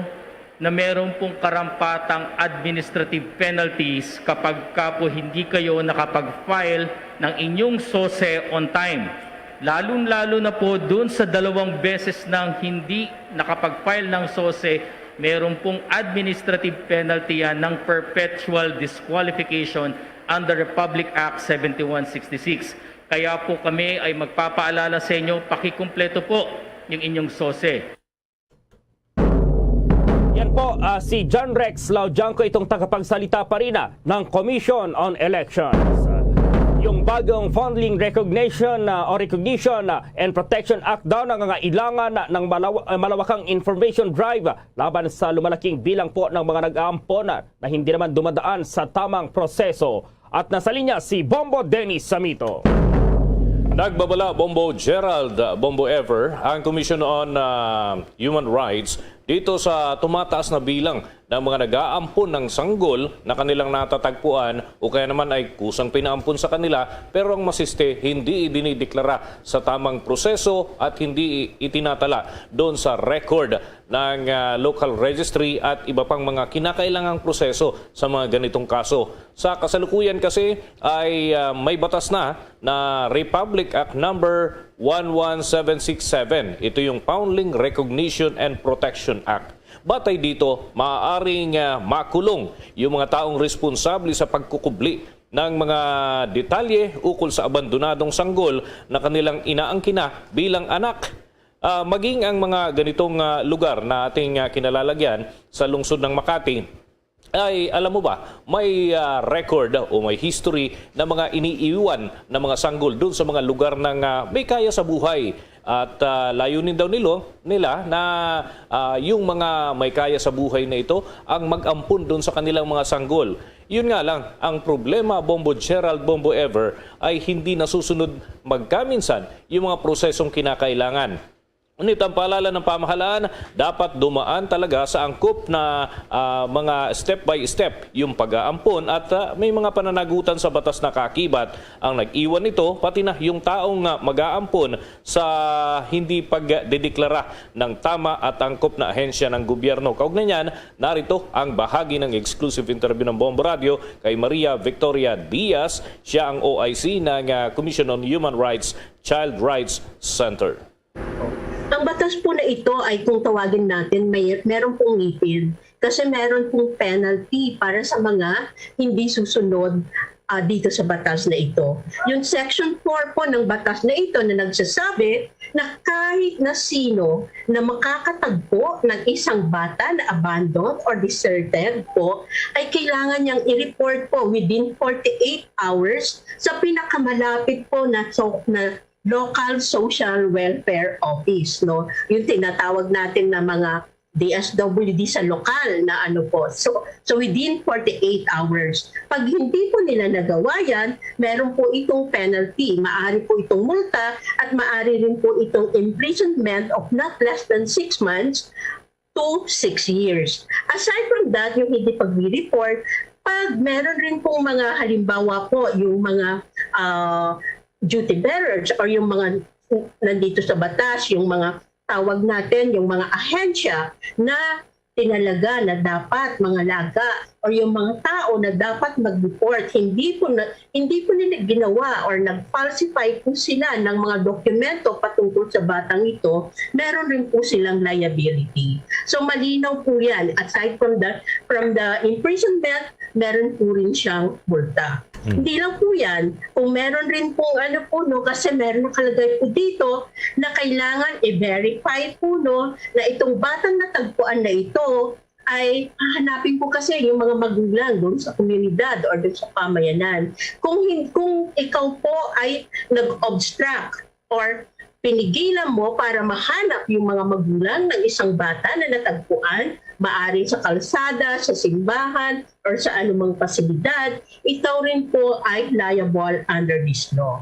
na meron pong karampatang administrative penalties kapag ka po hindi kayo nakapag-file ng inyong SOSE on time. Lalong-lalo na po dun sa dalawang beses nang hindi nakapag-file ng SOSE, meron pong administrative penalty yan ng perpetual disqualification under Republic Act seventy-one sixty-six. Kaya po kami ay magpapaalala sa inyo, pakikumpleto po yung inyong SOSE. Yan po, ah, si John Rex Laudianco, itong tagapagsalita pa rin, ah, ng Commission on Elections. Yung bagong Fondling Recognition, ah, o Recognition, ah, and Protection Act daw nangangailangan, ah, ng malaw-, ah, malawakang information drive, ah, laban sa lumalaking bilang po ng mga nag-aampon, ah, na hindi naman dumadaan sa tamang proseso. At nasa linya si Bombo Dennis Samito. Nagbabala, Bombo Gerald, Bombo Ever, ang Commission on, ah, Human Rights dito sa tumataas na bilang ng mga nag-aampon ng sanggol na kanilang natatagpuan o kaya naman ay kusang pinaampon sa kanila, pero ang masiste hindi idinideklara sa tamang proseso at hindi itinatala doon sa record ng, ah, local registry at iba pang mga kinakailangang proseso sa mga ganitong kaso. Sa kasalukuyan kasi ay, ah, may batas na, na Republic Act Number one one seven six seven. Ito yung Foundling Recognition and Protection Act. Batay dito, maaaring, ah, makulong yung mga taong responsable sa pagkukubli ng mga detalye ukol sa abandonadong sanggol na kanilang inaangkina bilang anak. Ah, maging ang mga ganitong, ah, lugar na ating, ah, kinalalagyan sa lungsod ng Makati ay, alam mo ba, may, ah, record o may history na mga iniiwan na mga sanggol dun sa mga lugar ng, ah, may kaya sa buhay. At, ah, layunin daw nilo, nila na, ah, yung mga may kaya sa buhay na ito ang mag-ampon dun sa kanilang mga sanggol. Yun nga lang, ang problema, Bombo Gerald, Bombo Ever, ay hindi nasusunod magkaminsan yung mga prosesong kinakailangan. Ngunit ang paalala ng pamahalaan, dapat dumaan talaga sa angkop na, ah, mga step by step yung pag-aampon at, ah, may mga pananagutan sa batas na kaakibat ang nag-iwan nito, pati na yung taong, ah, mag-aampon sa hindi pagdedeklara ng tama at angkop na ahensya ng gobyerno. Kaugnay niyan, narito ang bahagi ng exclusive interview ng Bombo Radio kay Maria Victoria Diaz. Siya ang O I C ng, ah, Commission on Human Rights Child Rights Center. Ang batas po na ito ay, kung tawagin natin, may, meron pong ngipin. Kasi meron pong penalty para sa mga hindi susunod, ah, dito sa batas na ito. Yung section four po ng batas na ito na nagsasabi na kahit na sino na makakatagpo ng isang bata na abandoned or deserted po, ay kailangan niyang i-report po within forty-eight hours sa pinakamalapit po na, so, na local social welfare office, no? Yung tinatawag natin na mga D S W D sa lokal na ano po. So, so within forty-eight hours. Pag hindi po nila nagawa yan, meron po itong penalty. Maaari po itong multa at maaari rin po itong imprisonment of not less than six months to six years. Aside from that, yung hindi pag-report, pag meron rin pong mga halimbawa po, yung mga ah, duty bearers or yung mga nandito sa batas, yung mga tawag natin, yung mga ahensya na tinalaga na dapat mangalaga or yung mga tao na dapat mag-report, hindi po na, hindi po nila ginawa or nag-falsify po sila ng mga dokumento patungkol sa batang ito, meron rin po silang liability. So malinaw po yan. Aside from the, from the imprisonment, meron po rin siyang multa. Hmm. Hindi lang po yan, kung meron rin pong ano po, no, kasi meron nakalagay po dito na kailangan i-verify po, no, na itong batang natagpuan na ito ay hahanapin po kasi yung mga magulang doon sa komunidad or doon sa pamayanan. Kung, hin- kung ikaw po ay nag-obstruct or pinigilan mo para mahanap yung mga magulang ng isang bata na natagpuan, maaring sa kalsada, sa simbahan, or sa anumang pasilidad, ikaw rin po ay liable under this law.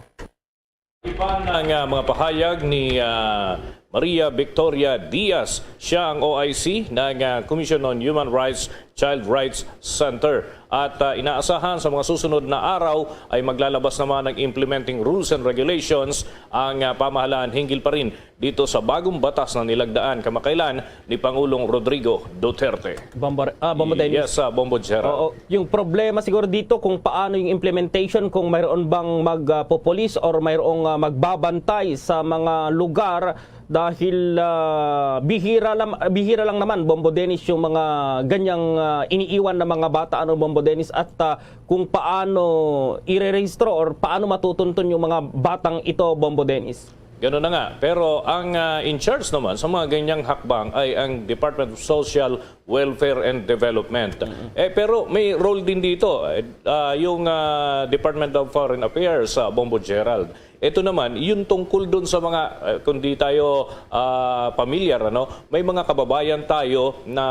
Iba ang, ah, mga pahayag ni, ah, Maria Victoria Diaz. Siya ang O I C ng, ah, Commission on Human Rights Child Rights Center. At, ah, inaasahan sa mga susunod na araw ay maglalabas naman ng implementing rules and regulations ang, ah, pamahalaan hinggil pa rin dito sa bagong batas na nilagdaan kamakailan ni Pangulong Rodrigo Duterte. Bombo, ah, Bombo Dennis. Yes, ah, Bombo Gerald. Oo. Yung problema siguro dito kung paano yung implementation, kung mayroon bang magpopolis or mayroong, ah, magbabantay sa mga lugar dahil, ah, bihira lang, bihira lang naman, Bombo Dennis, yung mga ganyang, ah, iniiwan na mga bata, ano, Bombo Dennis, at, ah, kung paano irerehistro or paano matutuntun yung mga batang ito, Bombo Dennis. Ganun na nga. Pero ang, ah, in charge naman sa mga ganyang hakbang ay ang Department of Social Welfare and Development. Eh, pero may role din dito, eh, ah, yung, ah, Department of Foreign Affairs, ah, Bombo Gerald. Ito naman, yung tungkol dun sa mga, eh, kung di tayo, ah, pamilyar, ano, may mga kababayan tayo na,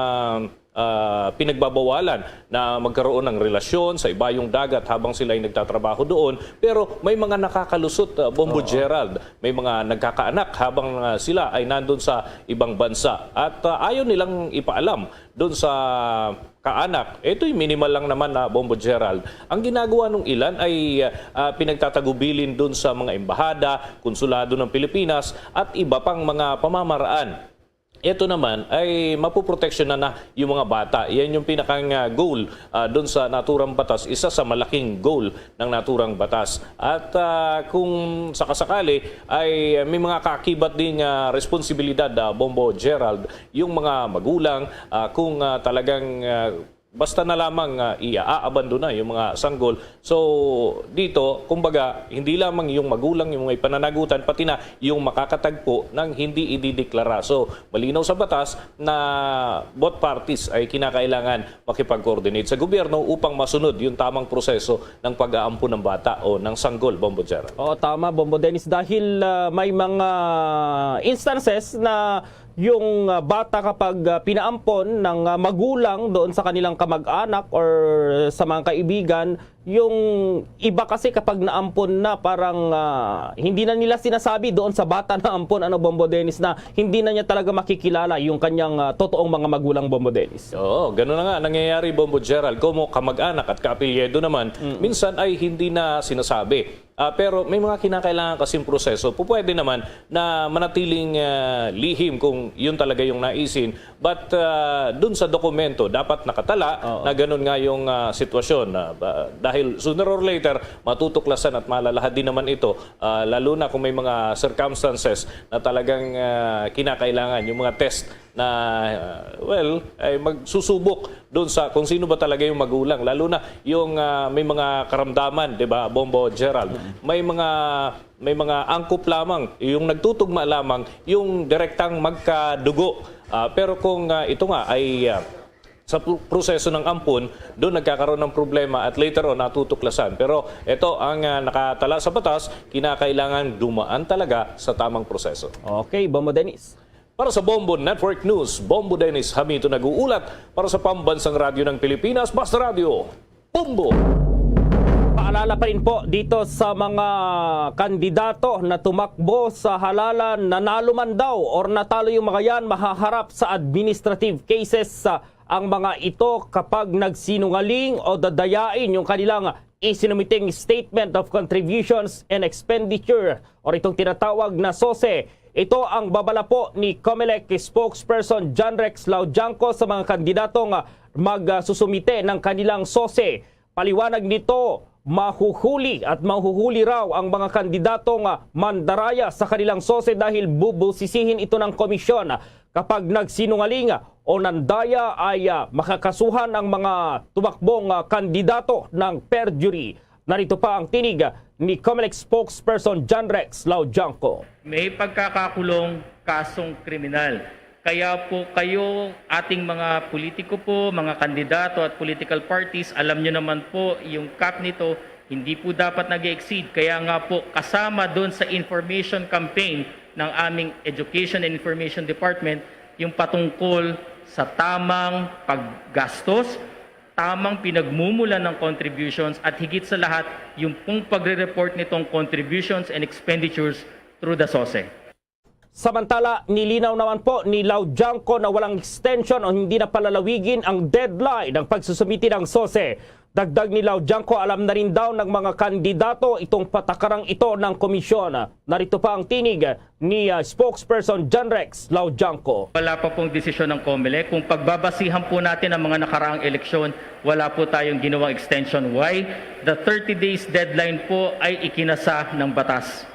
ah, pinagbabawalan na magkaroon ng relasyon sa ibayong dagat habang sila ay nagtatrabaho doon. Pero may mga nakakalusot, ah, Bombo Gerald. May mga nagkakaanak habang, ah, sila ay nandun sa ibang bansa. At, ah, ayaw nilang ipaalam doon sa kaanak. Ito'y minimal lang naman na, Bombo Gerald. Ang ginagawa ng ilan ay, ah, pinagtatagubilin doon sa mga embahada, konsulado ng Pilipinas at iba pang mga pamamaraan. Ito naman ay mapoproteksyonan na yung mga bata. Yan yung pinakang, ah, goal, ah, doon sa naturang batas. Isa sa malaking goal ng naturang batas. At, ah, kung sakasakali ay may mga kaakibat ding, ah, responsibilidad, ah, Bombo Gerald, yung mga magulang, ah, kung, ah, talagang, ah, basta na lamang, ah, iaabandona yung mga sanggol. So, dito, kumbaga, hindi lamang yung magulang yung may pananagutan, pati na yung makakatagpo ng hindi idideklara. So, malinaw sa batas na both parties ay kinakailangan makipag-coordinate sa gobyerno upang masunod yung tamang proseso ng pag-aampon ng bata o ng sanggol, Bombo Gerald. Oo, tama, Bombo Dennis. Dahil, ah, may mga instances na yung, ah, bata kapag, ah, pinaampon ng, ah, magulang doon sa kanilang kamag-anak or sa mga kaibigan, yung iba kasi kapag naampon na, parang, ah, hindi na nila sinasabi doon sa bata na ampon, ano, Bombo Dennis, na hindi na niya talaga makikilala yung kanyang, ah, totoong mga magulang, Bombo Dennis. Oo, ganun na nga nangyayari, Bombo Gerald. Komo kamag-anak at kaapelyido naman, minsan ay hindi na sinasabi. Ah, pero may mga kinakailangan kasing proseso. Pu-, pwede naman na manatiling, ah, lihim kung yun talaga yung naisin. But, ah, dun sa dokumento, dapat nakatala Oo. na ganun nga yung, ah, sitwasyon. Ah, ba-, dahil sooner or later, matutuklasan at malalahad din naman ito, ah, lalo na kung may mga circumstances na talagang, ah, kinakailangan yung mga test na, ah, well, ay magsusubok doon sa kung sino ba talaga yung magulang, lalo na yung, ah, may mga karamdaman, 'di ba, Bombo Gerald? Mm. May mga, may mga angkop lamang, yung nagtutugma lamang, yung direktang magkadugo. Ah, pero kung, ah, ito nga ay, ah, sa pro-, proseso ng ampon, doon nagkakaroon ng problema at later on natutuklasan. Pero ito ang, ah, nakatala sa batas, kinakailangan dumaan talaga sa tamang proseso. Okay, Bombo Dennis. Para sa Bombo Network News, Bombo Dennis Hamito nag-uulat. Para sa Pambansang Radyo ng Pilipinas, Basta Radyo, Bombo! Paalala pa rin po dito sa mga kandidato na tumakbo sa halalan, nanalo man daw or natalo yung mga yan, mahaharap sa administrative cases, ah, ang mga ito kapag nagsinungaling o dadayain yung kanilang isinumiting Statement of Contributions and Expenditure or itong tinatawag na SOSE. Ito ang babala po ni Comelec spokesperson John Rex Laudiangco sa mga kandidatong magsusumite ng kanilang SOSE. Paliwanag nito, mahuhuli at mahuhuli raw ang mga kandidatong mandaraya sa kanilang SOSE dahil bubusisihin ito ng komisyon. Kapag nagsinungaling o nandaya ay, ah, makakasuhan ang mga tumakbong, ah, kandidato ng perjury. Narito pa ang tinig ni Comelec spokesperson John Rex Laudiangco. May pagkakakulong kasong kriminal. Kaya po kayo, ating mga politiko po, mga kandidato at political parties, alam nyo naman po yung cap nito, hindi po dapat nag-exceed. Kaya nga po, kasama doon sa information campaign ng aming Education and Information Department, yung patungkol sa tamang paggastos, tamang pinagmumulan ng contributions, at higit sa lahat, yung pong pagre-report nitong contributions and expenditures through the SOSE. Samantala, nilinaw naman po ni Laudiangco na walang extension o hindi na palalawigin ang deadline ng pagsusumiti ng SOSE. Dagdag ni Laudiangco, alam na rin daw ng mga kandidato itong patakarang ito ng komisyon. Narito pa ang tinig ni, ah, spokesperson John Rex Laudiangco. Wala pa pong desisyon ng Comelec. Kung pagbabasihan po natin ang mga nakaraang eleksyon, wala po tayong ginawang extension. Why? The thirty days deadline po ay ikinasa ng batas.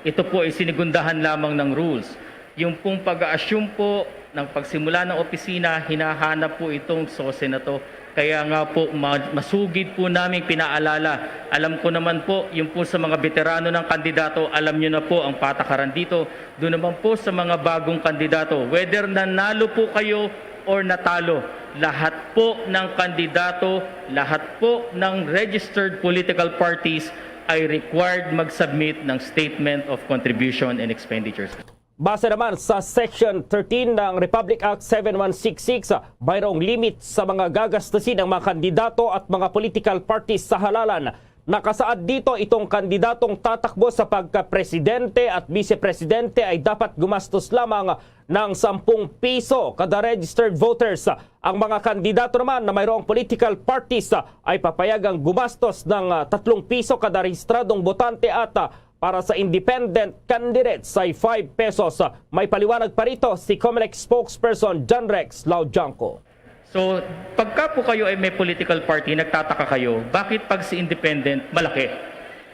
Ito po ay sinigundahan lamang ng rules. Yung pong pag-a-assume po ng pagsimula ng opisina, hinahanap po itong SOSE na to. Kaya nga po, ma-, masugid po naming pinaalala. Alam ko naman po, yung po sa mga veterano ng kandidato, alam nyo na po ang patakaran dito. Doon naman po sa mga bagong kandidato, whether nanalo po kayo or natalo, lahat po ng kandidato, lahat po ng registered political parties ay required mag-submit ng Statement of Contribution and Expenditures. Base naman sa Section thirteen ng Republic Act seven one six six, mayroong limit sa mga gagastusin ng mga kandidato at mga political parties sa halalan. Nakasaad dito itong kandidatong tatakbo sa pagka-presidente at bise-presidente ay dapat gumastos lamang ng sampung piso kada registered voters. Ang mga kandidato naman na mayroong political parties ay papayagang gumastos ng, ah, tatlong piso kada rehistradong botante at, ah, para sa independent candidates ay five pesos. May paliwanag pa rito si Comelec spokesperson John Rex Laudiangco. So, pagka po kayo ay may political party, nagtataka kayo, bakit pag si independent, malaki?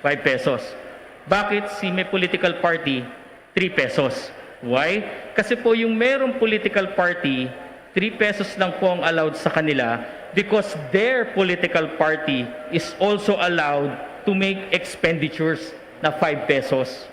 Five pesos. Bakit si may political party, three pesos? Why? Kasi po yung merong political party, three pesos lang po ang allowed sa kanila because their political party is also allowed to make expenditures na five pesos.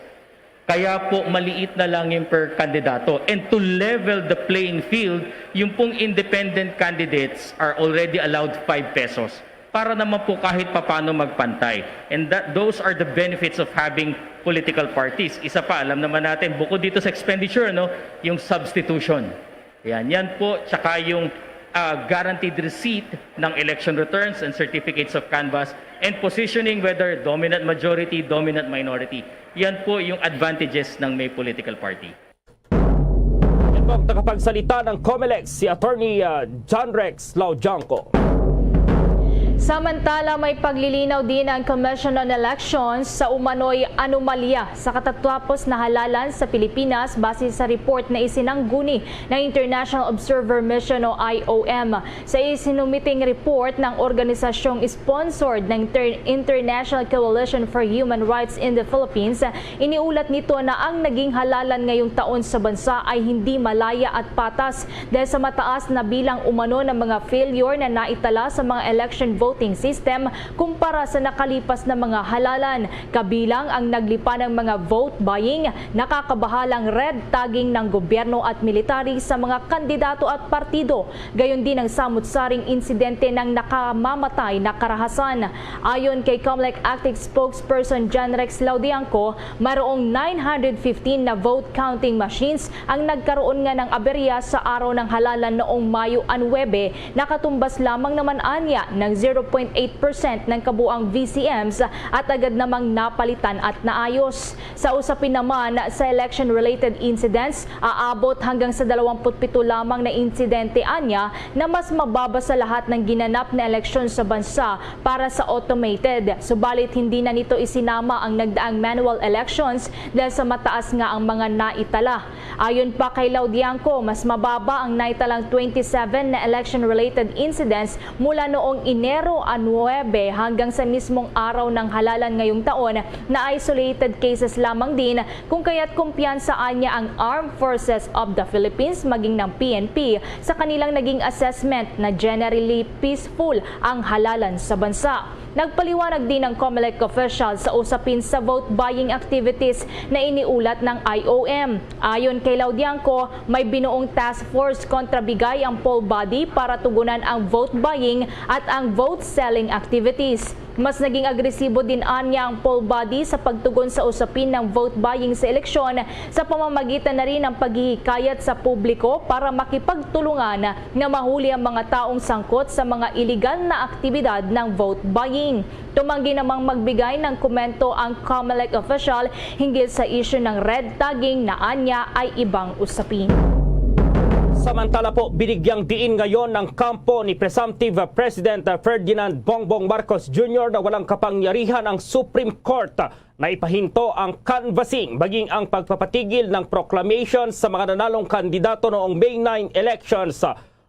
Kaya po, maliit na lang yung per kandidato. And to level the playing field, yung pong independent candidates are already allowed five pesos para naman po kahit papano magpantay. And that, those are the benefits of having political parties. Isa pa, alam naman natin, bukod dito sa expenditure, no, yung substitution. Yan, yan po, tsaka yung, ah, guaranteed receipt ng election returns and certificates of canvass and positioning, whether dominant majority, dominant minority. Yan po yung advantages ng may political party. Yan po ang tagapagsalita ng Comelec, si Attorney, ah, John Rex Laudiangco. Samantala, may paglilinaw din ang Commission on Elections sa umano'y anomalya sa katatapos na halalan sa Pilipinas base sa report na isinangguni ng International Observer Mission o I O M. Sa isinumiting report ng organisasyong sponsored ng Inter-, International Coalition for Human Rights in the Philippines, iniulat nito na ang naging halalan ngayong taon sa bansa ay hindi malaya at patas dahil sa mataas na bilang umano ng mga failure na naitala sa mga election voting system kumpara sa nakalipas na mga halalan, kabilang ang naglipanang mga vote buying, nakakabahalang red tagging ng gobyerno at military sa mga kandidato at partido, gayon din ang samot-saring insidente ng nakamamatay na karahasan. Ayon kay Comelec Acting Spokesperson John Rex Laudianco, mayroong nine hundred fifteen na vote counting machines ang nagkaroon nga ng aberya sa araw ng halalan noong Mayo nuebe, nakatumbas lamang naman anya ng zero point eight percent ng kabuang V C Ms at agad namang napalitan at naayos. Sa usapin naman sa election-related incidents, aabot hanggang sa dalawampu't pito lamang na insidente anya na mas mababa sa lahat ng ginanap na eleksyon sa bansa para sa automated. Subalit hindi na nito isinama ang nagdaang manual elections dahil sa mataas nga ang mga naitala. Ayon pa kay Laudianco, mas mababa ang naitalang twenty-seven na election-related incidents mula noong Enero a nuebe hanggang sa mismong araw ng halalan ngayong taon na isolated cases lamang din, kung kaya't kumpiyansa anya ang Armed Forces of the Philippines maging ng P N P sa kanilang naging assessment na generally peaceful ang halalan sa bansa. Nagpaliwanag din ang Comelec official sa usapin sa vote buying activities na iniulat ng I O M. Ayon kay Laudianco, may binuong task force kontra bigay ang poll body para tugunan ang vote buying at ang vote selling activities. Mas naging agresibo din anya ang poll body sa pagtugon sa usapin ng vote buying sa eleksyon sa pamamagitan na rin ng paghihikayat sa publiko para makipagtulungan na mahuli ang mga taong sangkot sa mga iligal na aktibidad ng vote buying. Tumanggi namang magbigay ng komento ang Comelec official hinggil sa isyu ng red tagging na anya ay ibang usapin. Samantala po, binigyang diin ngayon ng kampo ni presumptive President Ferdinand Bongbong Marcos Junior na walang kapangyarihan ang Supreme Court na ipahinto ang canvassing maging ang pagpapatigil ng proclamation sa mga nanalong kandidato noong May nine elections.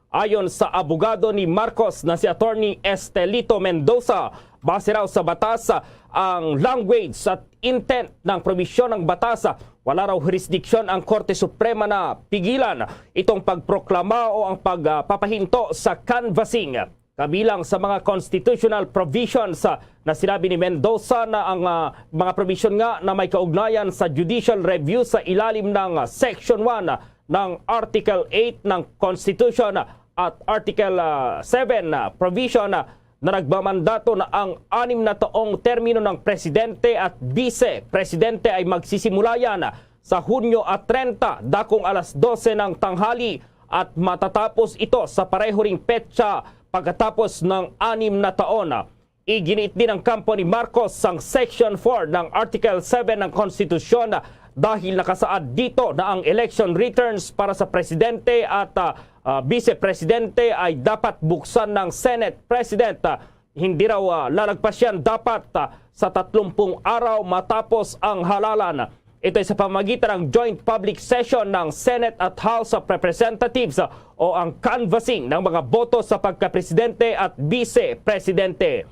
Ayon sa abogado ni Marcos na si Attorney Estelito Mendoza, base raw sa batas, ang language at intent ng probisyon ng batas, wala raw jurisdiction ang Korte Suprema na pigilan itong pagproklama o ang pagpapahinto sa canvassing. Kabilang sa mga constitutional provisions, ah, na sinabi ni Mendoza na ang, ah, mga provision nga na may kaugnayan sa judicial review sa ilalim ng, ah, Section one ng Article eight ng Constitution at Article, ah, seven, ah, provision, ah, na nagmamandato na ang anim na taong termino ng presidente at bise presidente ay magsisimula yan sa Hunyo at treinta, dakong alas dose ng tanghali, at matatapos ito sa pareho ring petsa pagkatapos ng anim na taon. Iginiit din ng kampo ni Marcos ang Section four ng Article seven ng Konstitusyon dahil nakasaad dito na ang election returns para sa presidente at, ah, ah, bise presidente ay dapat buksan ng Senate President. Ah, hindi raw, ah, lalagpas yan dapat, ah, sa tatlumpung araw matapos ang halalan. Ito ay sa pamagitan ng joint public session ng Senate at House of Representatives, ah, o ang canvassing ng mga boto sa pagkapresidente at bise presidente.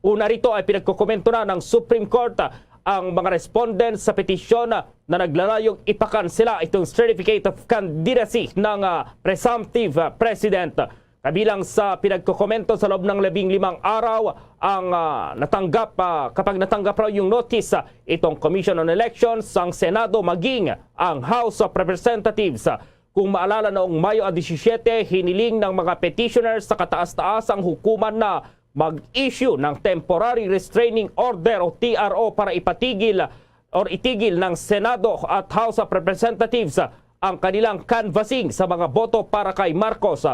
Una rito ay pinagkokomento na ng Supreme Court, ah, ang mga respondents sa petisyon, ah, na naglalayong ipakansela itong certificate of candidacy ng, ah, presumptive, ah, president. Kabilang sa pinagkokomento sa loob ng labing limang araw ang, ah, natanggap, ah, kapag natanggap raw yung notice, ah, itong Commission on Elections, ang Senado, maging ang House of Representatives. Kung maalala, noong Mayo a disisyete, hiniling ng mga petitioners sa kataas-taas ang hukuman na mag-issue ng temporary restraining order o T R O para ipatigil or itigil ng Senado at House of Representatives ang kanilang canvassing sa mga boto para kay Marcos.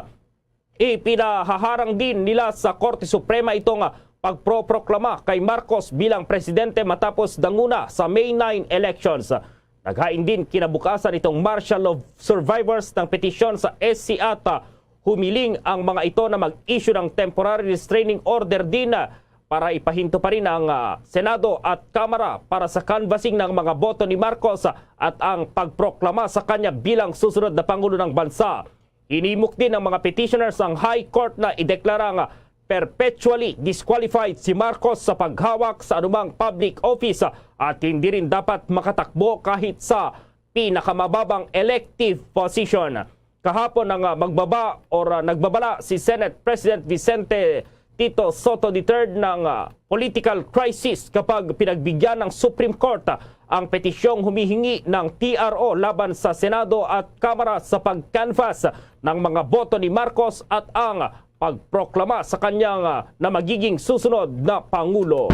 Ipinahaharang din nila sa Korte Suprema itong pagproproklama kay Marcos bilang presidente matapos danguna sa May nine elections. Naghain din kinabukasan itong martial law survivors ng petisyon sa S C ata. Humiling ang mga ito na mag-issue ng temporary restraining order din para ipahinto pa rin ang, ah, Senado at Kamara para sa canvassing ng mga boto ni Marcos at ang pagproklama sa kanya bilang susunod na Pangulo ng bansa. Hinimok din ng mga petitioners ang High Court na ideklarang perpetually disqualified si Marcos sa paghawak sa anumang public office at hindi rin dapat makatakbo kahit sa pinakamababang elective position. Kahapon ang, ah, magbaba or, ah, nagbabala si Senate President Vicente Tito Soto the third ng ah, political crisis kapag pinagbigyan ng Supreme Court ang petisyong humihingi ng T R O laban sa Senado at Kamara sa pag-canvass ng mga boto ni Marcos at ang pagproklama sa kanyang ah, na magiging susunod na Pangulo.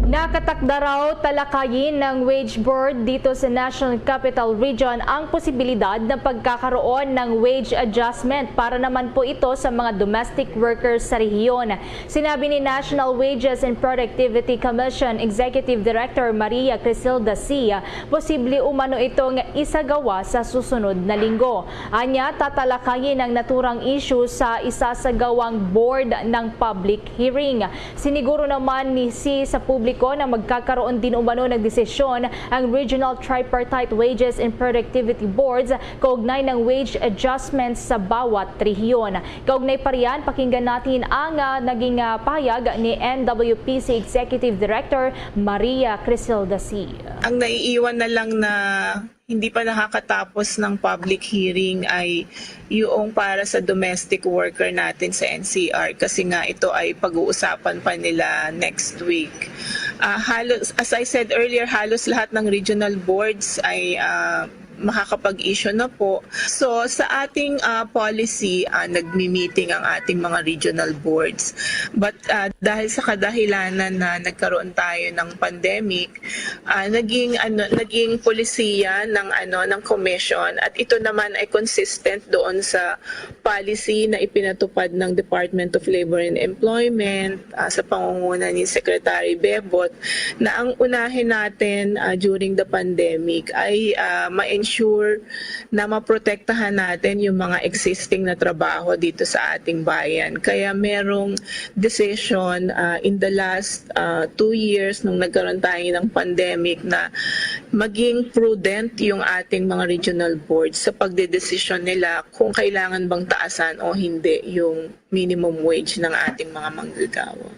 Nakatakda raw talakayin ng Wage Board dito sa National Capital Region ang posibilidad ng pagkakaroon ng wage adjustment para naman po ito sa mga domestic workers sa rehiyon. Sinabi ni National Wages and Productivity Commission Executive Director Maria Crisilda C, posible umano itong isagawa sa susunod na linggo. Anya, tatalakayin ang naturang issue sa isasagawang board ng public hearing. Siniguro naman ni C sa publiko na magkakaroon din umano ng desisyon ang Regional Tripartite Wages and Productivity Boards kaugnay ng wage adjustments sa bawat rehiyon. Kaugnay pa riyan, pakinggan natin ang ah, naging ah, pahayag ni N W P C Executive Director Maria Crisilda C. Ang naiiwan na lang na hindi pa nakakatapos ng public hearing ay yung para sa domestic worker natin sa N C R kasi nga ito ay pag-uusapan pa nila next week. Ah, halos, as I said earlier, halos lahat ng regional boards ay ah, makakapag-issue na po. So sa ating ah, policy, ah, nagmi-meeting ang ating mga regional boards. But ah, dahil sa kadahilanan na nagkaroon tayo ng pandemic, ah, naging ano naging polisiya ng ano ng commission at ito naman ay consistent doon sa policy na ipinatupad ng Department of Labor and Employment ah, sa pangunguna ni Secretary Bebot na ang unahin natin ah, during the pandemic ay ah, ma-ensure na maprotektahan natin yung mga existing na trabaho dito sa ating bayan. Kaya merong decision ah, in the last ah, two years nung nagkaroon tayo ng pandemic na maging prudent yung ating mga regional boards sa pagdedesisyon nila kung kailangan bang taasan o hindi yung minimum wage ng ating mga manggagawa.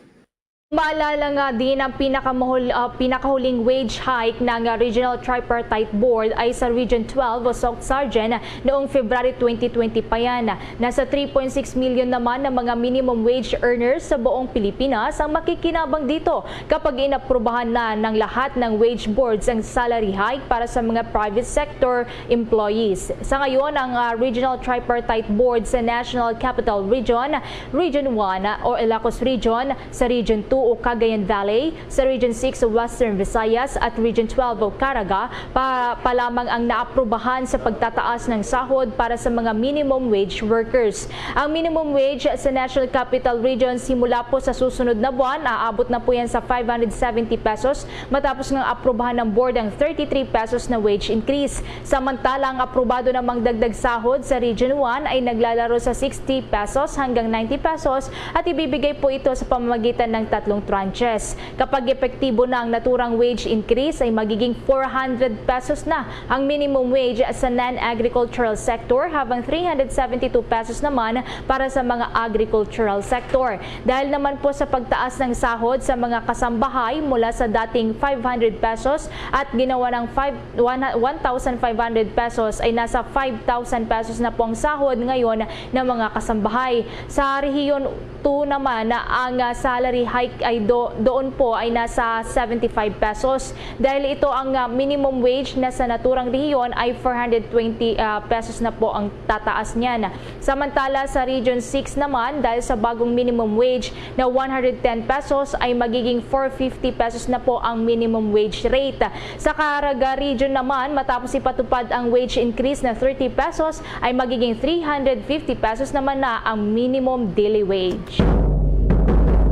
Maalala nga din ang pinakamahul, ah, pinakahuling wage hike ng ah, Regional Tripartite Board ay sa Region twelve o South Sargen noong February twenty twenty pa yan. Nasa three point six million naman ang mga minimum wage earners sa buong Pilipinas ang makikinabang dito kapag inaprubahan na ng lahat ng wage boards ang salary hike para sa mga private sector employees. Sa ngayon, ang ah, Regional Tripartite Board sa National Capital Region, Region one o Ilocos Region, sa Region two o Cagayan Valley, sa Region six o Western Visayas at Region twelve o Caraga pa, pa lamang ang naaprubahan sa pagtataas ng sahod para sa mga minimum wage workers. Ang minimum wage sa National Capital Region simula po sa susunod na buwan, aabot na po yan sa five hundred seventy pesos matapos nga aprubahan ng board ang thirty-three pesos na wage increase. Samantala, ang aprobado namang dagdag sahod sa Region one ay naglalaro sa sixty pesos hanggang ninety pesos at ibibigay po ito sa pamamagitan ng tatlong tranches. Kapag epektibo na ang naturang wage increase, ay magiging four hundred pesos na ang minimum wage sa non-agricultural sector, habang three hundred seventy-two pesos naman para sa mga agricultural sector. Dahil naman po sa pagtaas ng sahod sa mga kasambahay mula sa dating five hundred pesos at ginawa ng five, one, one thousand five hundred pesos, ay nasa five thousand pesos na po ang sahod ngayon ng mga kasambahay. Sa Rehiyon two naman, ang ah, salary hike ay do, doon po ay nasa seventy-five pesos. Dahil ito ang ah, minimum wage na sa naturang rehiyon ay four hundred twenty ah, pesos na po ang tataas niyan. Samantala, sa Region six naman, dahil sa bagong minimum wage na one hundred ten pesos, ay magiging four fifty pesos na po ang minimum wage rate. Sa Caraga Region naman, matapos ipatupad ang wage increase na thirty pesos, ay magiging three hundred fifty pesos naman na ang minimum daily wage.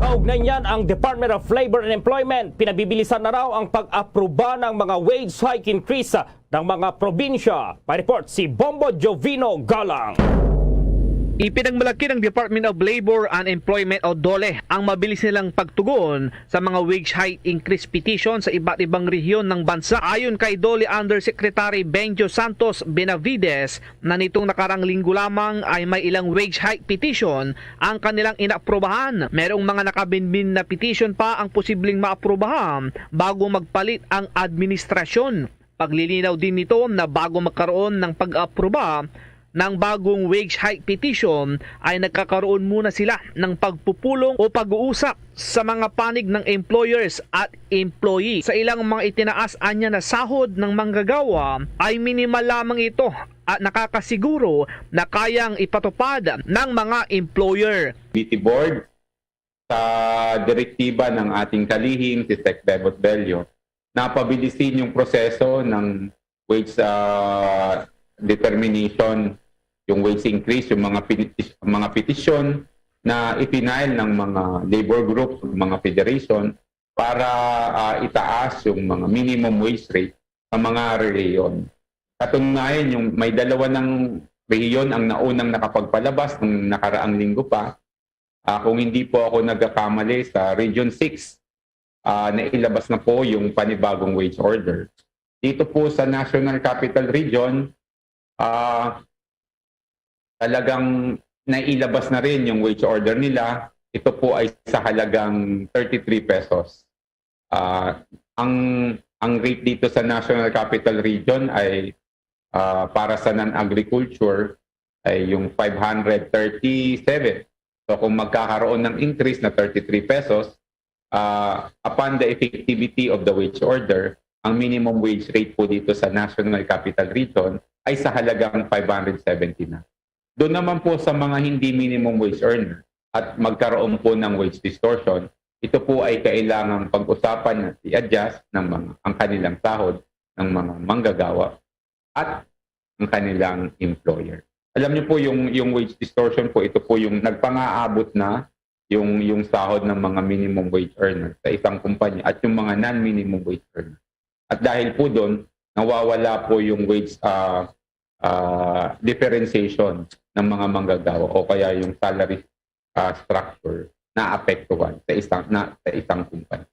Kaugnay niyan, ang Department of Labor and Employment pinabibilisan na raw ang pag-aproba ng mga wage hike increase ng mga probinsya. May report si Bombo Jovino Galang. Ipinagmalaki ng Department of Labor and Employment o DOLE ang mabilis nilang pagtugon sa mga wage hike increase petition sa iba't ibang rehiyon ng bansa. Ayon kay DOLE Undersecretary Benjo Santos Benavides na nitong nakarang linggo lamang ay may ilang wage hike petition ang kanilang inaprubahan. Merong mga nakabinbin na petition pa ang posibleng maaprubahan bago magpalit ang administrasyon. Paglilinaw din nito na bago magkaroon ng pag-aproba Ng bagong wage hike petition ay nagkakaroon muna sila ng pagpupulong o pag-uusap sa mga panig ng employers at employee. Sa ilang mga itinaas anya na sahod ng manggagawa ay minimal lamang ito at nakakasiguro na kayang ipatupad ng mga employer. Committee Board sa direktiba ng ating kalihim, si Sec Bebot Bello, napabilisin yung proseso ng wage ah, determination, yung wage increase, yung mga peti- mga petisyon na i-file ng mga labor groups, mga federation para ah, itaas yung mga minimum wage rate sa mga rehiyon. Katunayan, yung may dalawa ng rehiyon ang naunang nakapagpalabas ng nakaraang linggo pa. Ah, kung hindi po ako nagkakamali, sa Region six, ah, nailabas na po yung panibagong wage order. Dito po sa National Capital Region, ah, talagang nailabas na rin yung wage order nila. Ito po ay sa halagang thirty-three pesos. Ah, ang ang rate dito sa National Capital Region ay ah, para sa non-agriculture ay yung five hundred thirty-seven. So kung magkakaroon ng increase na thirty-three pesos, ah, upon the effectivity of the wage order, ang minimum wage rate po dito sa National Capital Region ay sa halagang five hundred seventy na. Doon naman po sa mga hindi minimum wage earner at magkaroon po ng wage distortion, ito po ay kailangang pag-usapan at i-adjust ng mga ang kanilang sahod ng mga manggagawa at ang kanilang employer. Alam niyo po, yung yung wage distortion po, ito po yung nagpangaabot na yung yung sahod ng mga minimum wage earner sa isang kumpanya at yung mga non-minimum wage earner. At dahil po doon, nawawala po yung wage ah, ah, differentiation ng mga manggagawa o kaya yung salary ah, structure na apektuhan sa isang na sa isang kumpanya.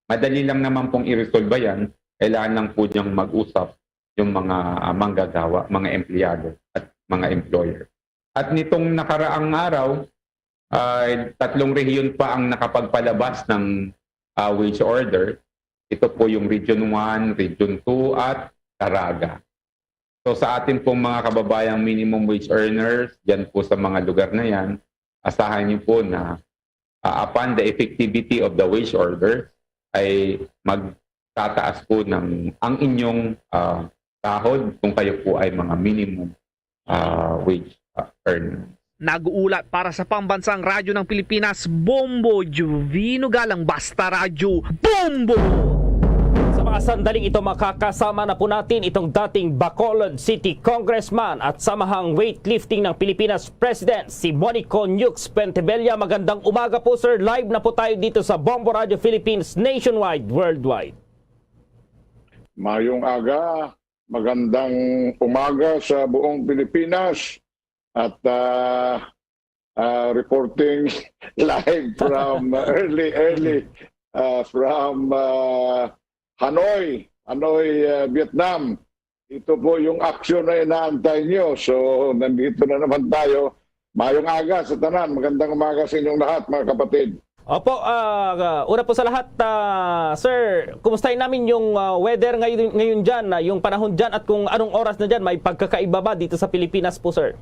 Madali lang naman pong iresolba yan, kailangan lang po niyang mag-usap yung mga ah, manggagawa, mga empleyado at mga employer. At nitong nakaraang araw, ay tatlong rehiyon pa ang nakapagpalabas ng ah, wage order. Ito po yung Region one, Region two at Caraga. So sa ating pong mga kababayang minimum wage earners diyan po sa mga lugar na yan, asahan niyo po na ah, upon the effectivity of the wage order ay magtataas po ng ang inyong ah, sahod kung kayo po ay mga minimum ah, wage ah, earners. Nag-uulat para sa Pambansang Radyo ng Pilipinas, Bombo Juvino Galang, Basta Radyo, Bombo! Sa mga sandaling ito, makakasama na po natin itong dating Bacolod City Congressman at samahang weightlifting ng Pilipinas President, si Monico Nukes Pentebella. Magandang umaga po, sir. Live na po tayo dito sa Bombo Radio Philippines, nationwide, worldwide. Mayong aga, magandang umaga sa buong Pilipinas at ah, ah, reporting live from early, early ah, from ah, Hanoi, Hanoi, ah, Vietnam. Ito po yung action na inaantay nyo. So, nandito na naman tayo. Mayong aga sa tanan. Magandang umaga sa inyong lahat, mga kapatid. Opo, ah, una po sa lahat, ah, sir, kumustahin namin yung ah, weather ngayon, ngayon dyan, ah, yung panahon dyan at kung anong oras na dyan, may pagkakaiba ba dito sa Pilipinas po, sir?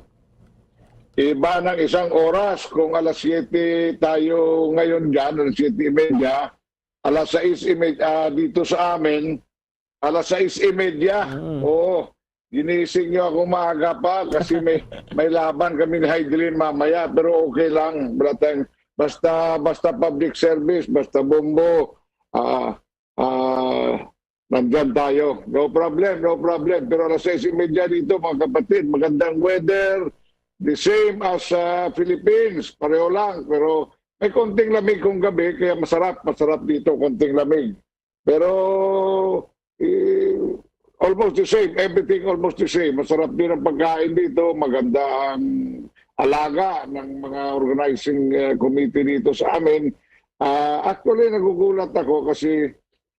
Iba ng isang oras kung alas siyete tayo ngayon dyan, alas siyete y media, alas sais y media ah, dito sa amin, alas sais y media. Mm. Oo, ginising nyo ako maaga pa kasi may may laban kami ni Hydrin mamaya, pero okay lang. Basta, basta, basta public service, basta Bombo, ah, ah, nandyan tayo. No problem, no problem. Pero alas sais y media dito, mga kapatid, magandang weather. The same as sa Philippines, pareho lang. Pero may konting lamig kung gabi, kaya masarap, masarap dito, konting lamig. Pero eh, almost the same, everything almost the same. Masarap din ang pagkain dito, maganda ang alaga ng mga organizing uh, committee dito sa amin. Uh, actually, nagugulat ako kasi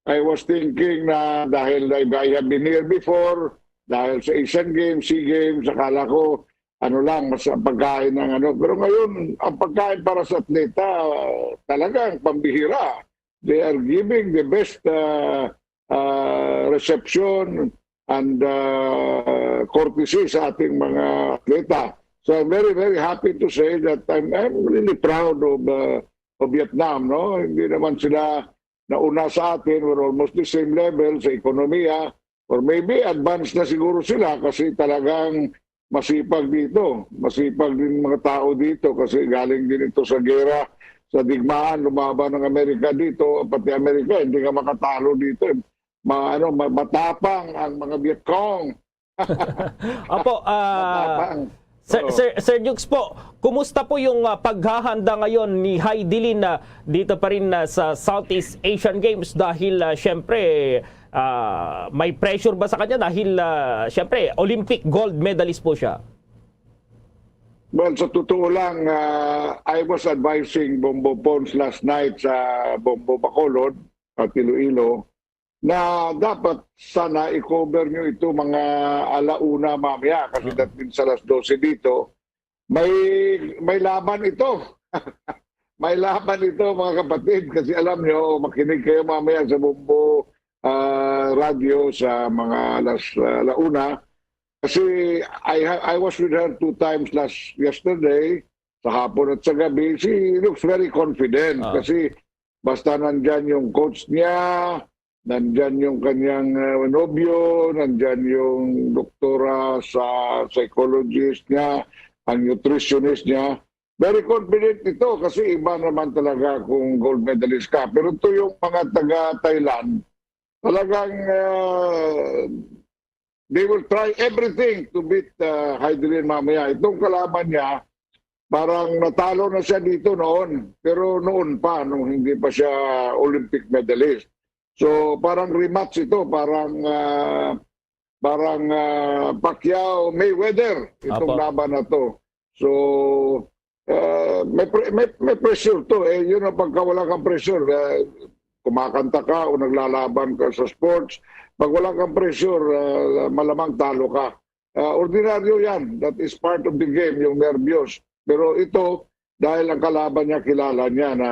I was thinking na dahil I, I have been here before, dahil sa Asian Games, SEA Games, akala ko ano lang, mas pagkain ng ano. Pero ngayon, ang pagkain para sa atleta, uh, talagang pambihira. They are giving the best uh, uh, reception, and uh, courtesy sa ating mga atleta. So I'm very, very happy to say that I'm, I'm really proud of, uh, of Vietnam, no? Hindi naman sila nauna sa atin, we're almost the same level sa ekonomiya, or maybe advanced na siguro sila kasi talagang masipag dito. Masipag din mga tao dito kasi galing din ito sa gera, sa digmaan, lumaban ng Amerika dito, pati Amerika, hindi ka makatalo dito. Ma, ano, ma, matapang ang mga Viet Cong. Opo, ah, Matapang. Sir, Oo. Sir, Sir Dukes po, kumusta po yung ah, paghahanda ngayon ni Heidelin na dito pa rin ah, sa Southeast Asian Games dahil ah, syempre ah, may pressure ba sa kanya dahil ah, syempre Olympic gold medalist po siya? Well, sa totoo lang, ah, I was advising Bombo Pons last night sa Bombo Bacolod at Iloilo na dapat sana i-cover nyo ito mga ala una mamaya kasi that means alas dose dito. May, may laban ito. May laban ito, mga kapatid, kasi alam nyo, makinig kayo mamaya sa Bombo ah, Radyo sa mga alas ah, ala una. Kasi I, ha- I was with her two times last yesterday, sa hapon at sa gabi. She looks very confident Ah. kasi basta nandyan yung coach niya, nandyan yung kanyang ah, nobyo, nandyan yung doktora sa psychologist niya, ang nutritionist niya. Very confident ito kasi iba naman talaga kung gold medalist ka. Pero ito yung mga taga-Thailand, talagang ah, they will try everything to beat uh, Heidelin mamaya. Itong kalaban niya, parang natalo na siya dito noon. Pero noon pa, nung hindi pa siya Olympic medalist. So, parang rematch ito. Parang, ah, parang ah, Pacquiao-Mayweather itong Apo. laban na to. So, ah, may, pre- may, may pressure to. Eh, yun ang pagkawala kang pressure. Ah, kumakanta ka o naglalaban ka sa sports, pag wala kang pressure, ah, malamang talo ka. Ah, ordinaryo yan. That is part of the game, yung nervyos. Pero ito, dahil ang kalaban niya, kilala niya na,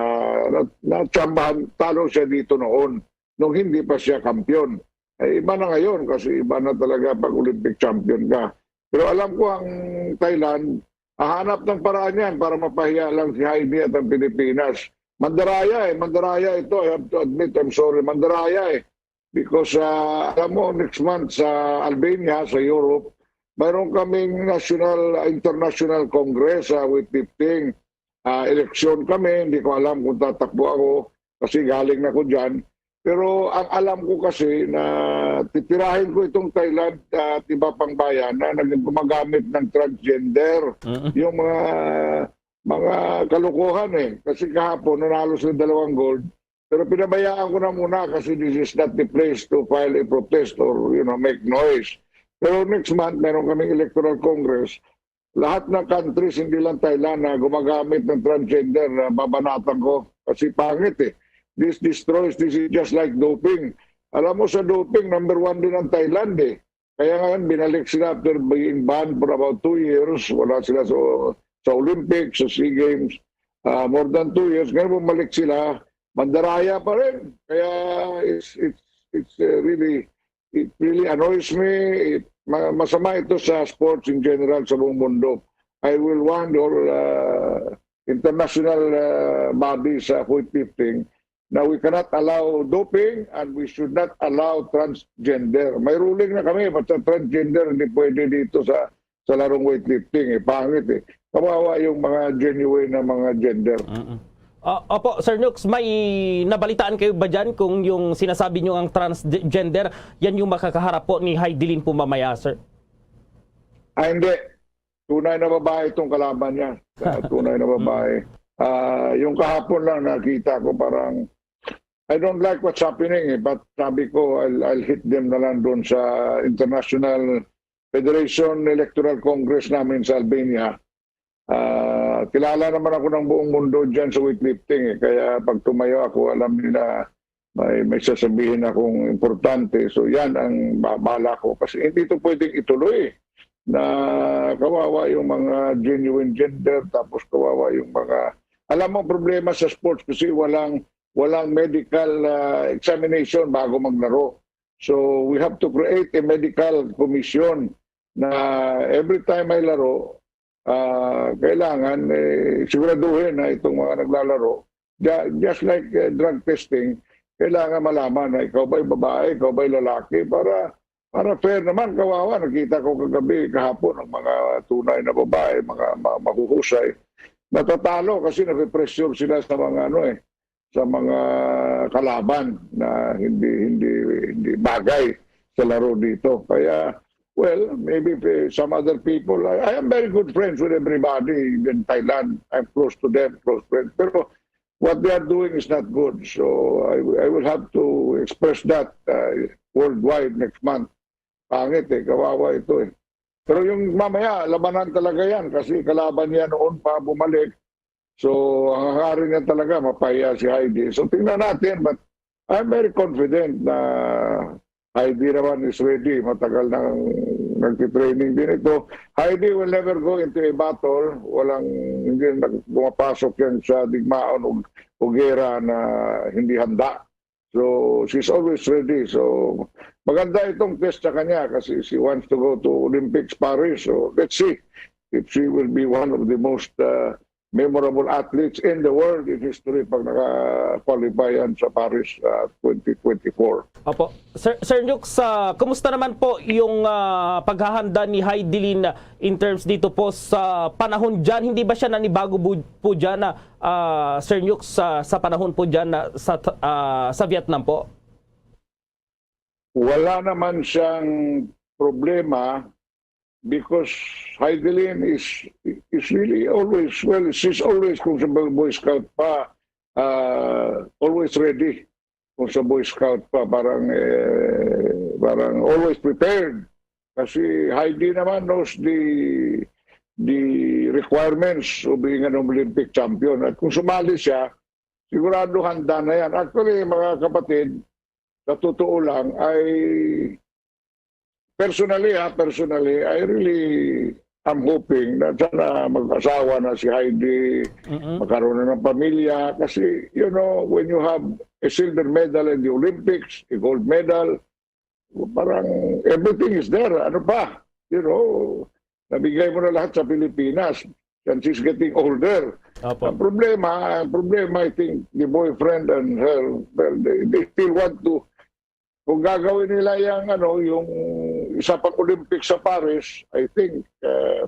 na, na tsambahan, talo siya dito noon, nung hindi pa siya kampiyon. Eh, iba na ngayon kasi iba na talaga pag Olympic champion ka. Pero alam ko ang Thailand, hahanap ng paraan yan para mapahiya lang si Heidi at ang Pilipinas. Mandaraya eh, mandaraya ito. I have to admit, I'm sorry, mandaraya eh. Because ah, alam mo, next month sa Albania, sa Europe, mayroon kaming national, international congress sa weightlifting. Ah, eleksyon kami, hindi ko alam kung tatakbo ako kasi galing na ko dyan. Pero ang alam ko kasi na titirahin ko itong Thailand at iba pang bayan na naging gumagamit ng transgender. Mm. Yung mga mga kalokohan eh. Kasi kahapon, nanalo sila dalawang gold. Pero pinabayaan ko na muna kasi this is not the place to file a protest or, you know, make noise. Pero next month, meron kaming electoral congress. Lahat ng countries, hindi lang Thailand, na gumagamit ng transgender, na babanatan ko. Kasi pangit eh. This destroys, this is just like doping. Alam mo, sa doping, number one din ang Thailand eh. Kaya ngayon, binalik sila after being banned for about two years. Wala sila sa, sa Olympics, sa SEA Games. Ah, more than two years. Ngayon, bumalik sila. Mandaraya pa rin. Kaya it's, it's, it's uh, really, it really annoys me. It, ma- masama ito sa sports in general sa buong mundo. I will want all uh, international uh, bodies sa weightlifting na we cannot allow doping and we should not allow transgender. May ruling na kami, basta transgender hindi pwede dito sa sa larong weightlifting. Eh, pangit eh. Kawawa yung mga genuine na mga gender. Mm-mm. Ah, opo, Sir Nukes, may nabalitaan kayo ba dyan kung yung sinasabi nyo ang transgender, yan yung makakaharap po ni Heidelin po mamaya, sir? Ah, hindi. Tunay na babae itong kalaban niya. Ah, tunay na babae. Ah, yung kahapon lang nakita ko parang, I don't like what's happening eh, but sabi ko, I'll, I'll hit them na lang doon sa International Federation Electoral Congress namin sa Albania. Ah, kilala naman ako ng buong mundo dyan sa weightlifting eh. Kaya pag tumayo ako, alam nila may, may sasabihin akong importante. So yan ang ba- bala ko. Kasi hindi ito pwedeng ituloy na kawawa yung mga genuine gender, tapos kawawa yung mga... Alam mo, ang problema sa sports kasi walang walang medical ah, examination bago maglaro. So we have to create a medical commission na every time may laro, ah, kailangan, eh, siguraduhin na itong mga naglalaro, ju-, just like, eh, drug testing, kailangan malaman na ikaw ba'y babae, ikaw ba'y lalaki, para, para fair naman. Kawawa, nakita ko kagabi, kahapon, ang mga tunay na babae, mga ma-, mahuhusay, natatalo kasi nape-pressure sila sa mga, ano, eh, sa mga kalaban na hindi, hindi, hindi bagay sa laro dito. Kaya, well, maybe, eh, some other people. I, I am very good friends with everybody, even Thailand. I'm close to them, close friends. Pero what they are doing is not good. So I, I will have to express that, uh, worldwide next month. Pangit, eh, kawawa ito, eh. Pero yung mamaya, labanan talaga yan kasi kalaban niya noon pa bumalik. So, ang hangarin niya talaga, mapahiya si Heidi. So, tingnan natin, but I'm very confident na Heidi naman is ready. Matagal nang nagtitraining din ito. Heidi will never go into a battle. Walang, hindi nag-, pumapasok yan sa digmaon o, o gera na hindi handa. So, she's always ready. So, maganda itong test sa kanya kasi she wants to go to Olympics Paris. So, let's see if she will be one of the most, uh, memorable athletes in the world in history pag naka-qualify yan sa Paris, uh, twenty twenty-four. Opo. Sir, Sir Nukes, ah, kumusta naman po yung, ah, paghahanda ni Heidelin in terms dito po sa panahon dyan? Hindi ba siya nanibago bu-, po dyan, ah, ah, Sir Nukes, sa, sa panahon po dyan na sa, ah, sa Vietnam po? Wala naman siyang problema because Heidelin is, is really always, well, she's always, kung sa Boy Scout pa, ah, always ready. Kung sa Boy Scout pa, parang, eh, parang always prepared. Kasi Heidi naman knows the, the requirements of being an Olympic champion. At kung sumali siya, sigurado handa na yan. Actually, mga kapatid, sa totoo lang, ay personally, ha, personally, I really am hoping na sana mag-asawa na si Heidi, Mm-mm. magkaroon na ng pamilya. Kasi, you know, when you have a silver medal in the Olympics, a gold medal, parang everything is there. Ano pa? You know, nabigay mo na lahat sa Pilipinas. And she's getting older. Opo. Ang problema, ang problema, I think, the boyfriend and her, well, they, they still want to, kung gagawin nila yung, ano, yung isa pang Olympics sa Paris, I think, eh,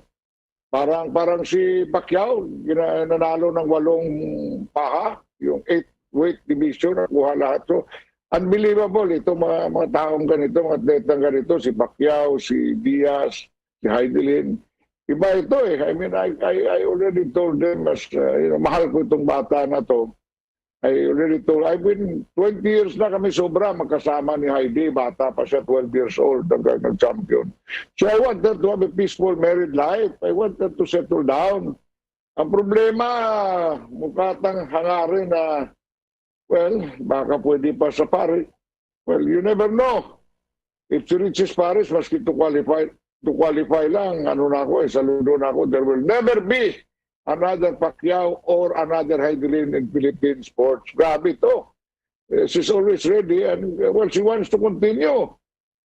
parang, parang si Pacquiao, gina-, nanalo ng walong paha, yung eight weight division, nakuha lahat. So, unbelievable itong mga, mga taong ganito, mga atletang ganito, si Pacquiao, si Diaz, si Heidelin. Iba ito, eh. I mean, I, I, I already told them as, uh, you know, mahal ko itong bata na to. I already told, I've been twenty years na kami sobra magkasama ni Heidi. Bata pa siya, twelve years old, hanggang nag-champion. So I want her to have a peaceful married life. I want her to settle down. Ang problema, mukha tang hangarin na, well, baka pwede pa sa Paris. Well, you never know. If she reaches Paris, maski to qualify, to qualify lang, ano na ako, eh, saludo na ako. There will never be another Pacquiao or another Heidelin in Philippine sports. Grabe to. Eh, she's always ready and, uh, well, she wants to continue.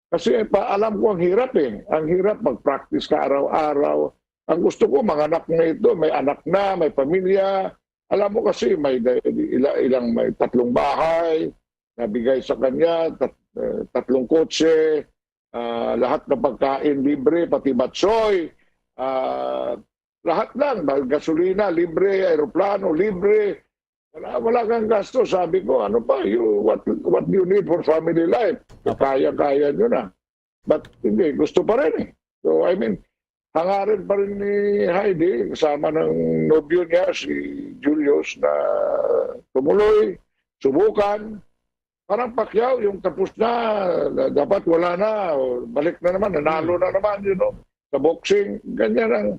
Kasi pa, alam ko ang hirap eh. Ang hirap mag-practice ka araw-araw. Ang gusto ko, mga anak na ito, may anak na, may pamilya. Alam mo kasi, may da-, ila-, ilang may tatlong bahay, nabigay sa kanya, tat-, eh, tatlong kotse, ah, lahat ng pagkain libre, pati batsoy, ah, lahat lang, gasolina libre, aeroplano libre, wala, wala kang gasto. Sabi ko, "Ano pa, you, what, what do you need for family life? Kaya-kaya nyo na." But hindi, gusto pa rin eh. So, I mean, hangarin pa rin ni Heidi, kasama ng nobyo niya, si Julius, na tumuloy, subukan. Parang Pacquiao, yung tapos na, dapat wala na, o balik na naman, nanalo na naman, you know, sa boxing. Ganyan ang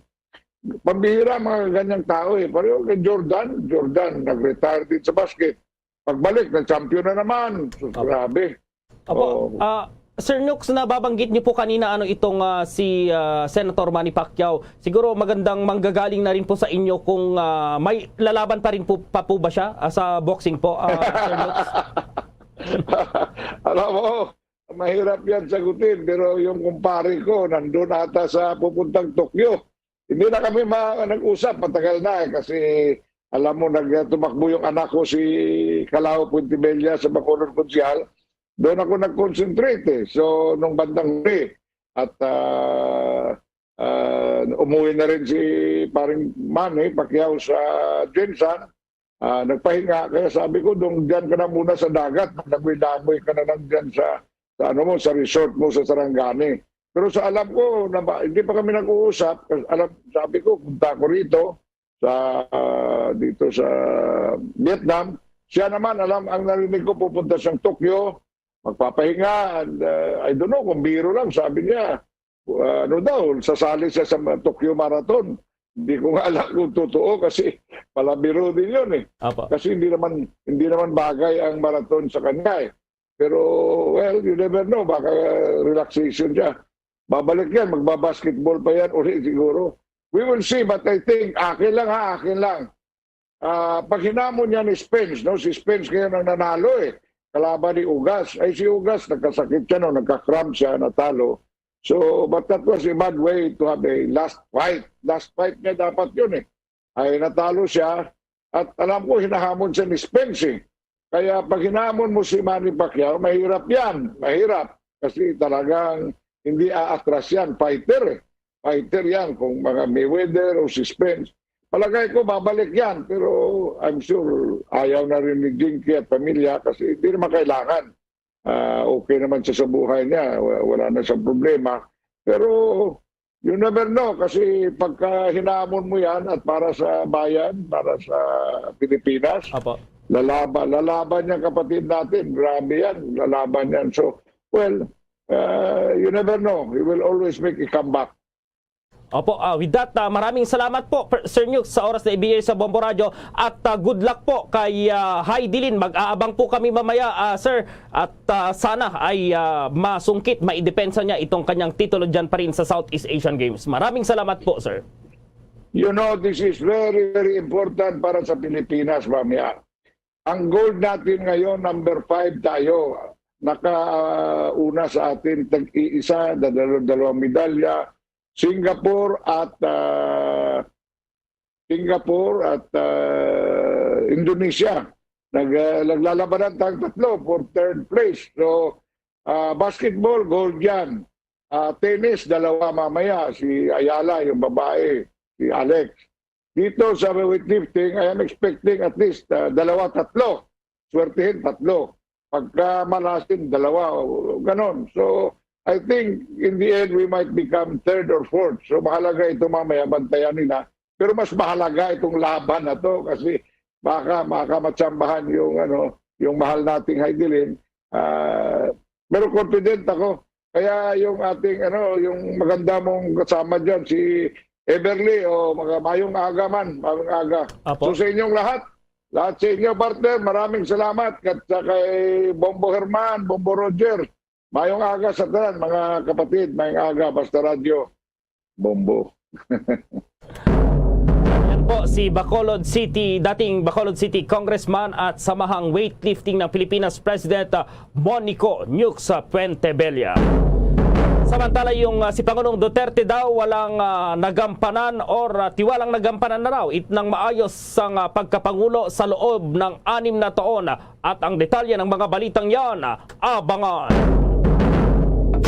pambihira, mga ganyang tao eh. Pareho kay Jordan, Jordan, nag-retire din sa basket. Pagbalik, nag-champion na naman. So, Opo. Grabe. Opo, Oo. ah, Sir Nukes, nababanggit niyo po kanina, ano, itong, ah, si, ah, Senator Manny Pacquiao. Siguro magandang manggagaling na rin po sa inyo kung, ah, may lalaban pa rin po, pa po ba siya, ah, sa boxing po, ah, Sir Nukes? Alam mo, Mahirap yan sagutin, pero yung kumpare ko, nandun ata sa pupuntang Tokyo. Hindi na kami ma-, nag-usap, matagal na eh, kasi alam mo, nagtumakbo yung anak ko, si Kalao Puentebella, sa Bacolod Konsehal. Doon ako nag-concentrate eh. So, nung bandang huli, at ah, ah, umuwi na rin si paring Manny Pacquiao sa Gensan. Ah, nagpahinga, kaya sabi ko, "Dong, diyan ka na muna sa dagat, maglamoy-lamoy ka na lang diyan sa, sa ano mo, sa resort mo sa Sarangani." Pero sa alam ko, na ba, hindi pa kami nag-uusap. Kasi alam, sabi ko, "Punta ako rito sa, dito sa Vietnam." Siya naman, alam, ang narinig ko, pupunta siyang Tokyo, magpapahinga, and, uh, I don't know kung biro lang, sabi niya, uh, ano daw, sasali siya sa ma-, Tokyo Marathon. Hindi ko nga alam kung totoo kasi palabiro din yun eh. Apo. Kasi hindi naman, hindi naman bagay ang marathon sa kanya eh. Pero, well, you never know. Baka, uh, relaxation siya. Babalik yan, magbabasketball pa yan uli siguro. We will see, but I think, akin lang ha, akin lang. Ah, paghinamon niya ni Spence, no? Si Spence ngayon ang nanalo eh. Kalaban ni Ugas. Ay, si Ugas, nagkasakit siya, no? Nagka-cramp siya, natalo. So, but that was a bad way to have a last fight. Last fight niya dapat yun eh. Ay, natalo siya. At alam ko, hinahamon siya ni Spence eh. Kaya pag hinamon mo si Manny Pacquiao, mahirap yan. Mahirap. Kasi talagang hindi aatras yan. Fighter eh. Fighter yan. Kung mga Mayweather o si Spence, palagay ko babalik yan. Pero I'm sure ayaw na rin ni Jinky at pamilya kasi hindi naman kailangan. Ah, okay naman siya sa buhay niya. Wa-, wala na siyang problema. Pero you never know kasi pagka hinamon mo yan at para sa bayan, para sa Pilipinas, Apo. lalaba-, lalaban yan, kapatid natin. Grabe yan, lalaban yan. So, well, uh, you never know. He will always make a comeback. Opo, ah, with that, ah, maraming salamat po, Per-, Sir Nukes, sa oras na ibigay sa Bombo Radyo at, ah, good luck po kay, ah, Heidi Lin. Mag-aabang po kami mamaya, ah, sir. At, ah, sana ay, ah, masungkit, maidepensa niya itong kanyang titulo dyan pa rin sa Southeast Asian Games. Maraming salamat po, sir. You know, this is very, very important para sa Pilipinas, mamaya. Ang gold natin ngayon, number five tayo. Nakauna sa atin, tag-iisa, dadalo-, dalawang medalya. Singapore at, ah, Singapore at, ah, Indonesia. Nag-, ah, naglalabanan tayong tatlo for third place. So, ah, basketball, gold yan. Ah, tennis, dalawa mamaya. Si Ayala, yung babae, si Alex. Dito sa weightlifting, I am expecting at least, ah, dalawa, tatlo. Swertihin, tatlo. Pagka malasin, dalawa, o ganon. So, I think in the end, we might become third or fourth. So, mahalaga ito mamaya, bantayan nila. Pero mas mahalaga itong laban na to kasi baka makamatsambahan yung, ano, yung mahal nating Heidelin. Ah, pero confident ako. Kaya yung ating, ano, yung maganda mong kasama dyan, si Everly, o mga mayong aga man, mayong aga. Apo. So sa inyong lahat, lahat sa inyo, partner, maraming salamat. At sa kay Bombo Herman, Bombo Roger, mayong aga sa tanan, mga kapatid, mayong aga, Basta Radyo, Bombo. Yan po si Bacolod City, dating Bacolod City Congressman at samahang weightlifting ng Pilipinas President, ah, Monico Nukes Puentebella. Samantala, yung, ah, si Pangulong Duterte daw walang, ah, nagampanan or, ah, tiwalang nagampanan na raw it ng maayos sang, ah, pagkapangulo sa loob ng anim na taon. At ang detalye ng mga balitang yan, abangan.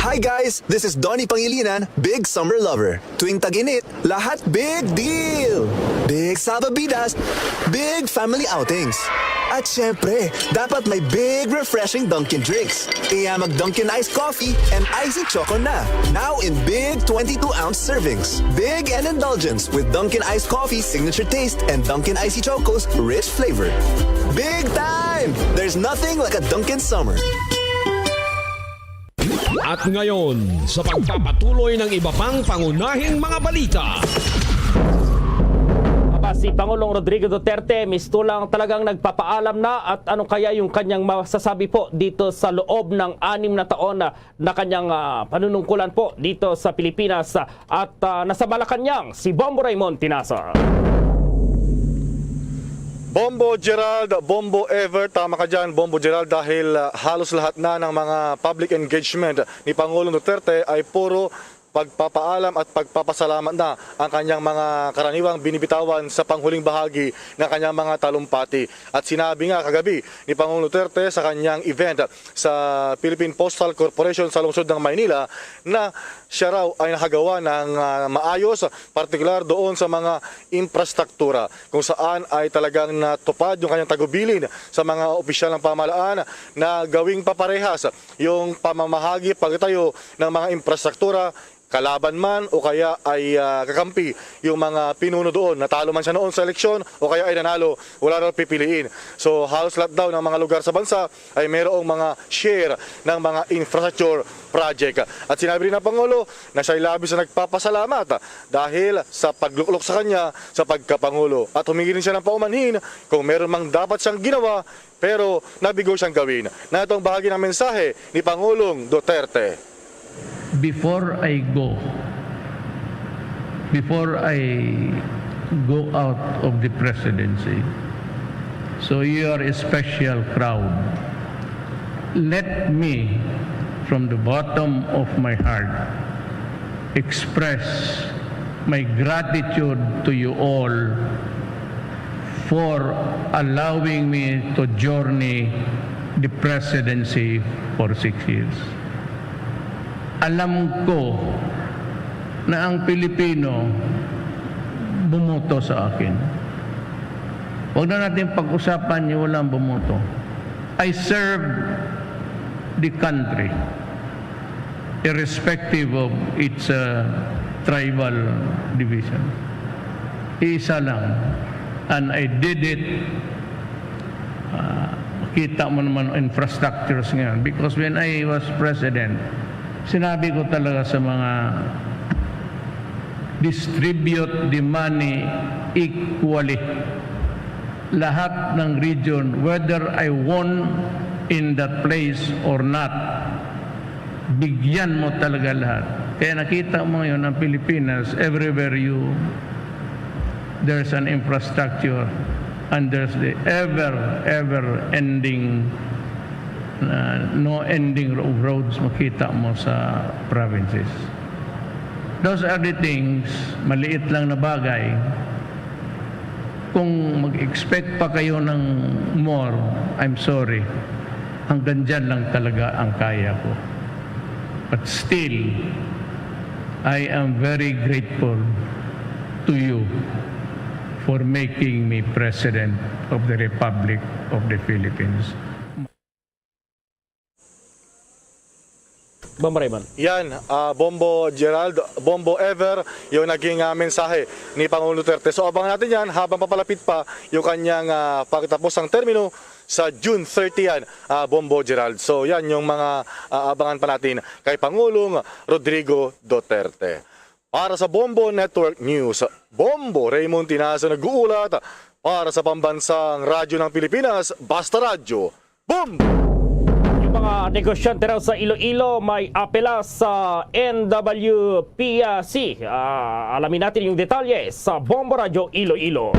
Hi guys! This is Donnie Pangilinan, big summer lover. Tuwing tag-init, lahat big deal! Big salbabidas, big family outings. At syempre, dapat may big refreshing Dunkin' drinks. Kaya mag Dunkin' Ice Coffee and Icy Choco na. Now in big twenty-two ounce servings. Big and indulgence with Dunkin' Ice Coffee signature taste and Dunkin' Icy Choco's rich flavor. Big time! There's nothing like a Dunkin' Summer. At ngayon, sa pagpapatuloy ng iba pang pangunahing mga balita. Aba, si Pangulong Rodrigo Duterte, mistulang talagang nagpapaalam na at ano kaya yung kanyang masasabi po dito sa loob ng anim na taon na, na kanyang, ah, panunungkulan po dito sa Pilipinas, ah, at, ah, nasa Malacañang si Bombo Raymond Tinasa. Bombo Gerald, Bombo Ever, tama ka dyan, Bombo Gerald, dahil ah, halos lahat na ng mga public engagement ni Pangulong Duterte ay puro pagpapaalam at pagpapasalamat na ang kanyang mga karaniwang binibitawan sa panghuling bahagi ng kanyang mga talumpati. At sinabi nga kagabi ni Pangulong Duterte sa kanyang event sa Philippine Postal Corporation sa lungsod ng Maynila na siya raw ay nakagawa ng ah, maayos, partikular doon sa mga infrastruktura kung saan ay talagang natupad yung kanyang tagubilin sa mga opisyal ng pamahalaan na gawing paparehas yung pamamahagi pagtayo ng mga infrastruktura kalaban man o kaya ay ah, kakampi yung mga pinuno doon. Natalo man siya noon sa eleksyon o kaya ay nanalo, wala raw pipiliin. So halos lahat daw ng mga lugar sa bansa ay mayroong mga share ng mga infrastructure project. At sinabi rin ng Pangulo na siya'y labis na nagpapasalamat dahil sa pagluklok sa kanya sa pagkapangulo. At humingi rin siya ng paumanhin kung meron mang dapat siyang ginawa pero nabigo siyang gawin. Na itong bahagi ng mensahe ni Pangulong Duterte. Before I go, before I go out of the presidency, so you are a special crowd. Let me, from the bottom of my heart, express my gratitude to you all for allowing me to journey the presidency for six years. Alam ko na ang Pilipino bumoto sa akin. Huwag na natin pag-usapan yung walang bumoto. I serve the country irrespective of its uh, tribal division. Isa lang. And I did it. Uh, kita mo naman infrastructures ngayon. Because when I was president, sinabi ko talaga sa mga distribute the money equally. Lahat ng region, whether I won in that place or not, bigyan mo talaga lahat. Kaya nakita mo ngayon ang Pilipinas, everywhere you, there's an infrastructure and there's the ever, ever ending, uh, no ending of roads makita mo sa provinces. Those are the things, maliit lang na bagay. Kung mag-expect pa kayo ng more, I'm sorry. Hanggang dyan lang talaga ang kaya ko. But still, I am very grateful to you for making me President of the Republic of the Philippines. Bombo Raymond. Yan, ah, Bombo Gerald, Bombo Ever, yung naging ah, mensahe ni Pangulong Duterte. So abangan natin yan habang papalapit pa yung kanyang ah, pagtapos ng termino sa June thirty yan, ah, Bombo Gerald. So yan yung mga ah, abangan pa natin kay Pangulong Rodrigo Duterte. Para sa Bombo Network News, Bombo Raymond Tinazo nag-uulat para sa Pambansang Radyo ng Pilipinas, Basta Radyo, Bombo! Yung mga negosyante raw sa Iloilo may apela sa N W P C. Ah, alamin natin yung detalye sa Bombo Radyo Iloilo.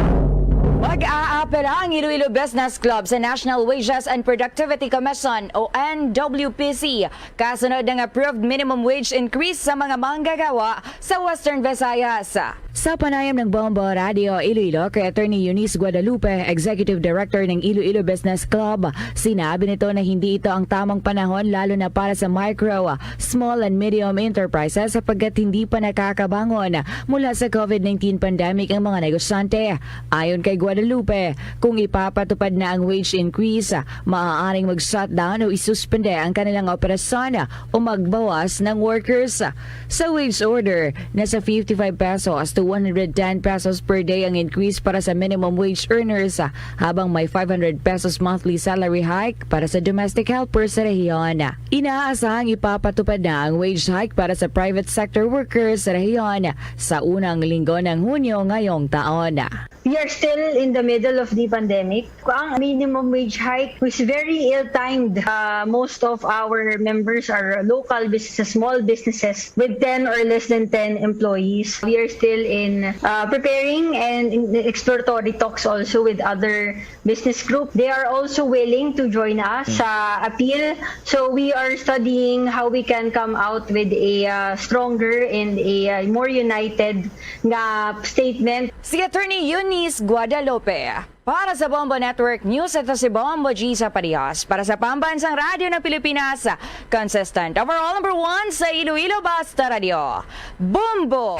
Mag-aapela ang Iloilo Business Club sa National Wages and Productivity Commission o N W P C kasunod ng approved minimum wage increase sa mga manggagawa sa Western Visayas. Sa panayam ng Bombo Radio Iloilo kay Attorney Eunice Guadalupe, Executive Director ng Iloilo Business Club, sinabi nito na hindi ito ang tamang panahon lalo na para sa micro, small and medium enterprises sapagkat hindi pa nakakabangon mula sa COVID nineteen pandemic ang mga negosyante. Ayon kay Guadalupe, kung ipapatupad na ang wage increase, maaaring mag-shutdown o isuspende ang kanilang operasyon o magbawas ng workers. Sa wage order, nasa fifty-five pesos to one hundred ten pesos per day ang increase para sa minimum wage earners, habang may five hundred pesos monthly salary hike para sa domestic helpers sa rehiyon. Inaasahang ipapatupad na ang wage hike para sa private sector workers sa rehiyon sa unang linggo ng Hunyo ngayong taon. We are still in the middle of the pandemic. Ang minimum wage hike was very ill-timed. Uh, most of our members are local businesses, small businesses with ten or less than ten employees. We are still in uh, preparing and in exploratory talks also with other business group. They are also willing to join us sa appeal. So we are studying how we can come out with a uh, stronger and a uh, more united nga statement. Si Attorney Eunice Guadalupe. Para sa Bombo Network News, ito si Bombo Gisa Parias. Para sa Pambansang Radyo ng Pilipinas, consistent, overall number one sa Iloilo Basta Radio. Bombo!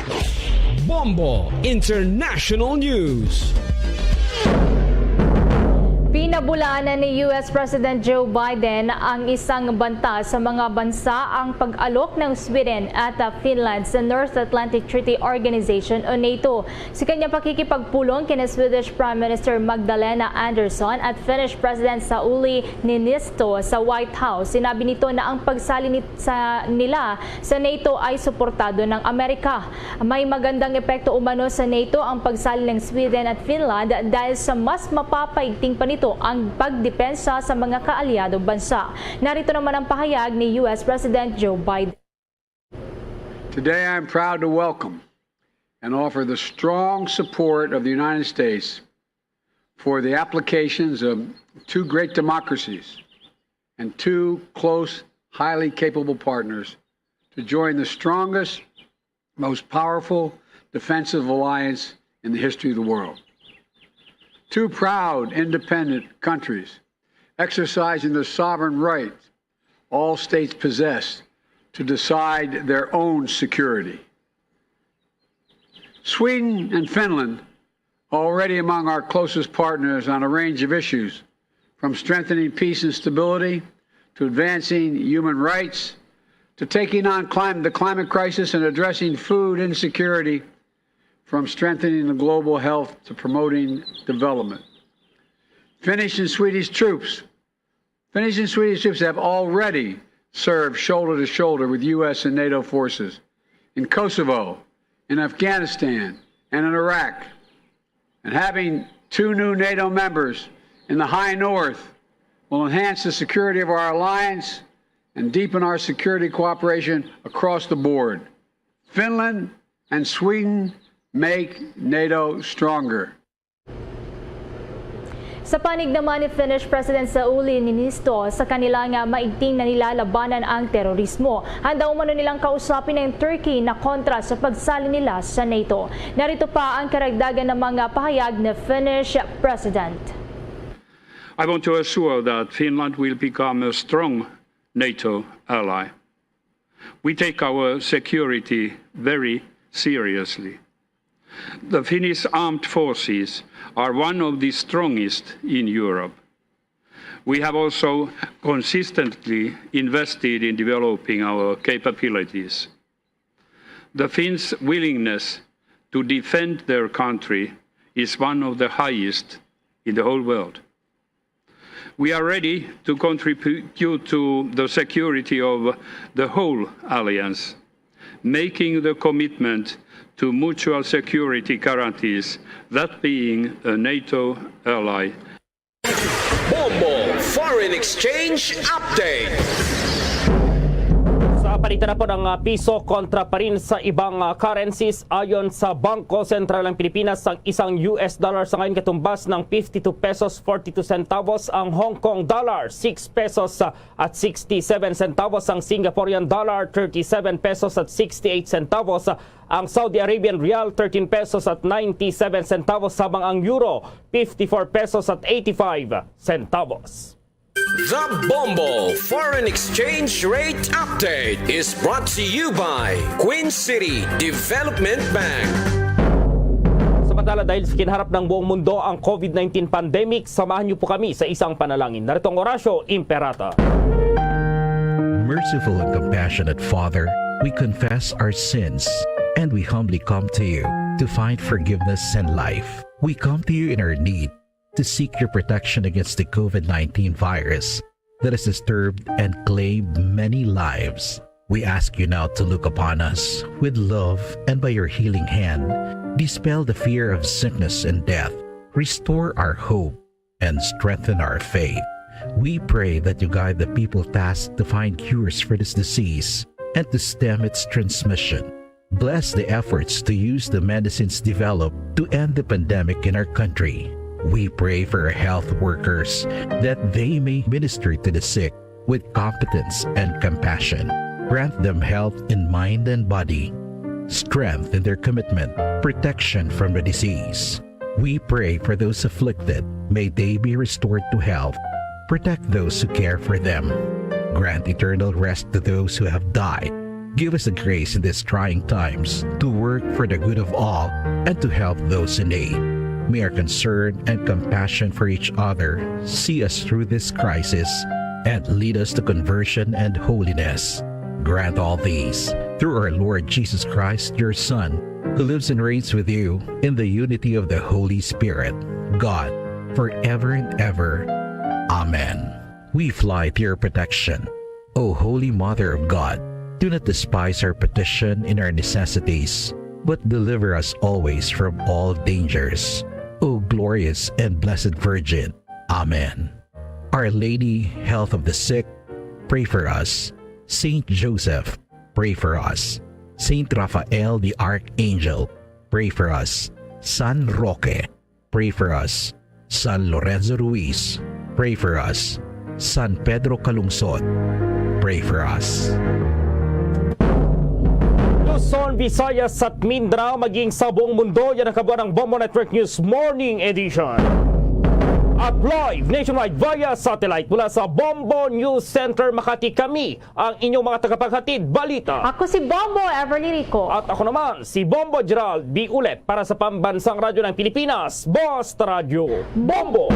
Bombo International News. Pinabulaanan ni U S President Joe Biden ang isang banta sa mga bansa ang pag-alok ng Sweden at, uh, Finland sa North Atlantic Treaty Organization o NATO. Sa kanyang pakikipagpulong kina Swedish Prime Minister Magdalena Andersson at Finnish President Sauli Niinisto sa White House, sinabi nito na ang pagsali ni-, sa nila sa NATO ay suportado ng Amerika. May magandang epekto umano sa NATO ang pagsali ng Sweden at Finland dahil sa mas mapapaigting pa nito ang pagdepensa sa mga kaalyadong bansa. Narito naman ang pahayag ni U S President Joe Biden. Today, I'm proud to welcome and offer the strong support of the United States for the applications of two great democracies and two close, highly capable partners to join the strongest, most powerful defensive alliance in the history of the world. Two proud, independent countries exercising the sovereign right all states possess to decide their own security. Sweden and Finland are already among our closest partners on a range of issues, from strengthening peace and stability to advancing human rights to taking on clim-, the climate crisis and addressing food insecurity, from strengthening the global health to promoting development. Finnish and Swedish troops Finnish and Swedish troops have already served shoulder to shoulder with U S and NATO forces in Kosovo, in Afghanistan, and in Iraq. And having two new NATO members in the high north will enhance the security of our alliance and deepen our security cooperation across the board. Finland and Sweden make NATO stronger. Sa panig naman ni Finnish President Sauli Niinisto sa kanila nga maigting na nila labanan ang terorismo. Handa umano nilang kausapin ang Turkey na kontra sa pagsali nila sa NATO. Narito pa ang karagdagan ng mga pahayag ni Finnish President. I want to assure that Finland will become a strong NATO ally. We take our security very seriously. The Finnish armed forces are one of the strongest in Europe. We have also consistently invested in developing our capabilities. The Finns' willingness to defend their country is one of the highest in the whole world. We are ready to contribute to the security of the whole alliance, making the commitment to mutual security guarantees that being a NATO ally. Bombo Foreign Exchange Update. Sa palitan na po ng ah, piso kontra pa rin sa ibang ah, currencies, ayon sa Bangko Sentral ng Pilipinas, ang isang U S dollar sa ngayon katumbas ng fifty-two pesos forty-two centavos, ang Hong Kong dollar six pesos ah, at sixty-seven centavos, ang Singaporean dollar thirty-seven pesos at sixty-eight centavos, ang Saudi Arabian rial thirteen pesos at ninety-seven centavos, habang ang euro fifty-four pesos at eighty-five centavos. The Bombo Foreign Exchange Rate Update is brought to you by Queen City Development Bank. Samantala, dahil sa kinaharap ng buong mundo ang COVID nineteen pandemic, samahan niyo po kami sa isang panalangin. Narito ang Oratio Imperata. Merciful and compassionate Father, we confess our sins and we humbly come to you to find forgiveness and life. We come to you in our need to seek your protection against the COVID nineteen virus that has disturbed and claimed many lives. We ask you now to look upon us with love and by your healing hand, Dispel the fear of sickness and death. Restore our hope and strengthen our faith. We pray that you guide the people tasked to find cures for this disease and to stem its transmission. Bless the efforts to use the medicines developed to end the pandemic in our country. We pray for our health workers that they may minister to the sick with competence and compassion. Grant them health in mind and body, strength in their commitment, protection from the disease. We pray for those afflicted. May they be restored to health. Protect those who care for them. Grant eternal rest to those who have died. Give us the grace in these trying times to work for the good of all and to help those in need. May our concern and compassion for each other see us through this crisis and lead us to conversion and holiness. Grant all these through our Lord Jesus Christ, your Son, who lives and reigns with you in the unity of the Holy Spirit, God, forever and ever. Amen. We fly to your protection, O Holy Mother of God. Do not despise our petition in our necessities, but deliver us always from all dangers, O glorious and blessed Virgin. Amen. Our Lady, Health of the Sick, pray for us. Saint Joseph, pray for us. Saint Raphael the Archangel, pray for us. San Roque, pray for us. San Lorenzo Ruiz, pray for us. San Pedro Calungsod, pray for us. Luzon, Visayas, at Mindanao, maging sa buong mundo, yan ang kabuuan ng Bombo Network News Morning Edition. At live nationwide via satellite mula sa Bombo News Center, Makati, kami ang inyong mga tagapaghatid balita. Ako si Bombo Everly Rico. At ako naman, si Bombo Gerald B. Ulet para sa Pambansang Radyo ng Pilipinas, Basta Radyo Bombo.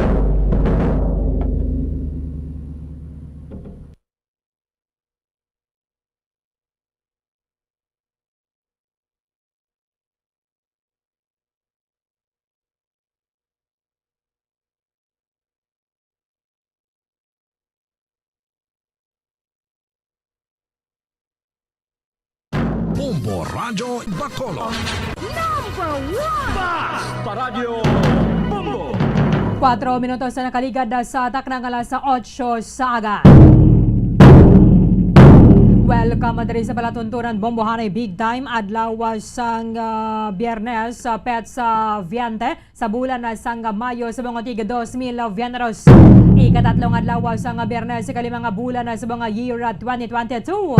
Bombo Radyo Bacolod. Number one! Basta Radyo Bombo! Kuwatro minutos na nakaligad sa takna nga alas otso sa aga. Welcome diri sa palatuntunan Bombohanay Big Time, adlaw sang, ah, Biyernes, sa petsa veinte sa bulan na sang Mayo sa mga tig dos mil veintitrés. Ikatatlong adlaw sang Biyernes, ikalima nga bulan na sa mga year twenty twenty-two.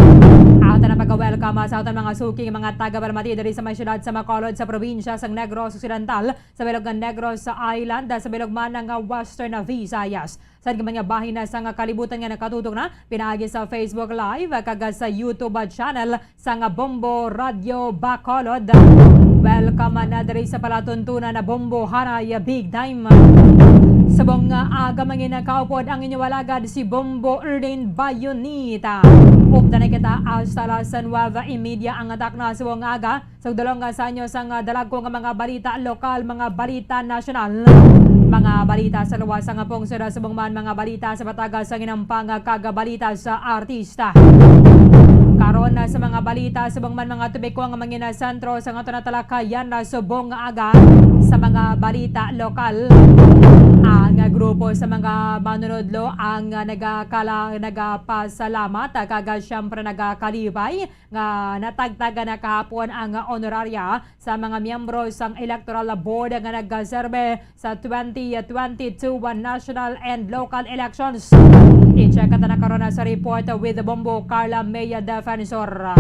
Ato na pagka-welcome sa aton mga suking mga taga-Balmati diri sa may siyudad sa Bacolod, sa probinsya sang Negros Occidental, sa bilog nga Negros Island, sa bilog man nga Western Visayas. Sa mga bahin na sang kalibutan nga nakatutok na pinaagi sa Facebook Live kag sa YouTube channel sang Bombo Radyo Bacolod. Welcome na diri sa palatuntunan na Bombohanay Big Time. Subong nga aga, mangin kaupod ang inyo alagad, si Bombo Erlin Bayonita. Updan na kita hasta alas nuwebe y media ang takna subong nga aga. Sugdulong nga sa inyo sang, ah, dalagko nga mga balita lokal, mga balita nasyonal, mga balita sa luwas sang pungsod, subong man mga balita sa matag sang inampang, ah, kag balita sa artista. Karon, ah, sa mga balita, subong man mga topiko nga mangin sentro sa aton talakayan, ah, subong nga aga sa mga balita lokal. Ang, ah, grupo sa mga manunodlo ang, ah, nagakala-, nagapasalamat, ah, kag, ah, siyempre nagakalipay nga natagtagan na kahapon ang honoraria sa mga miyembro sang Electoral Board nga nagserbe sa twenty twenty-two national and local elections. I-check ta na karon sa report with Bombo Carla May Defensor.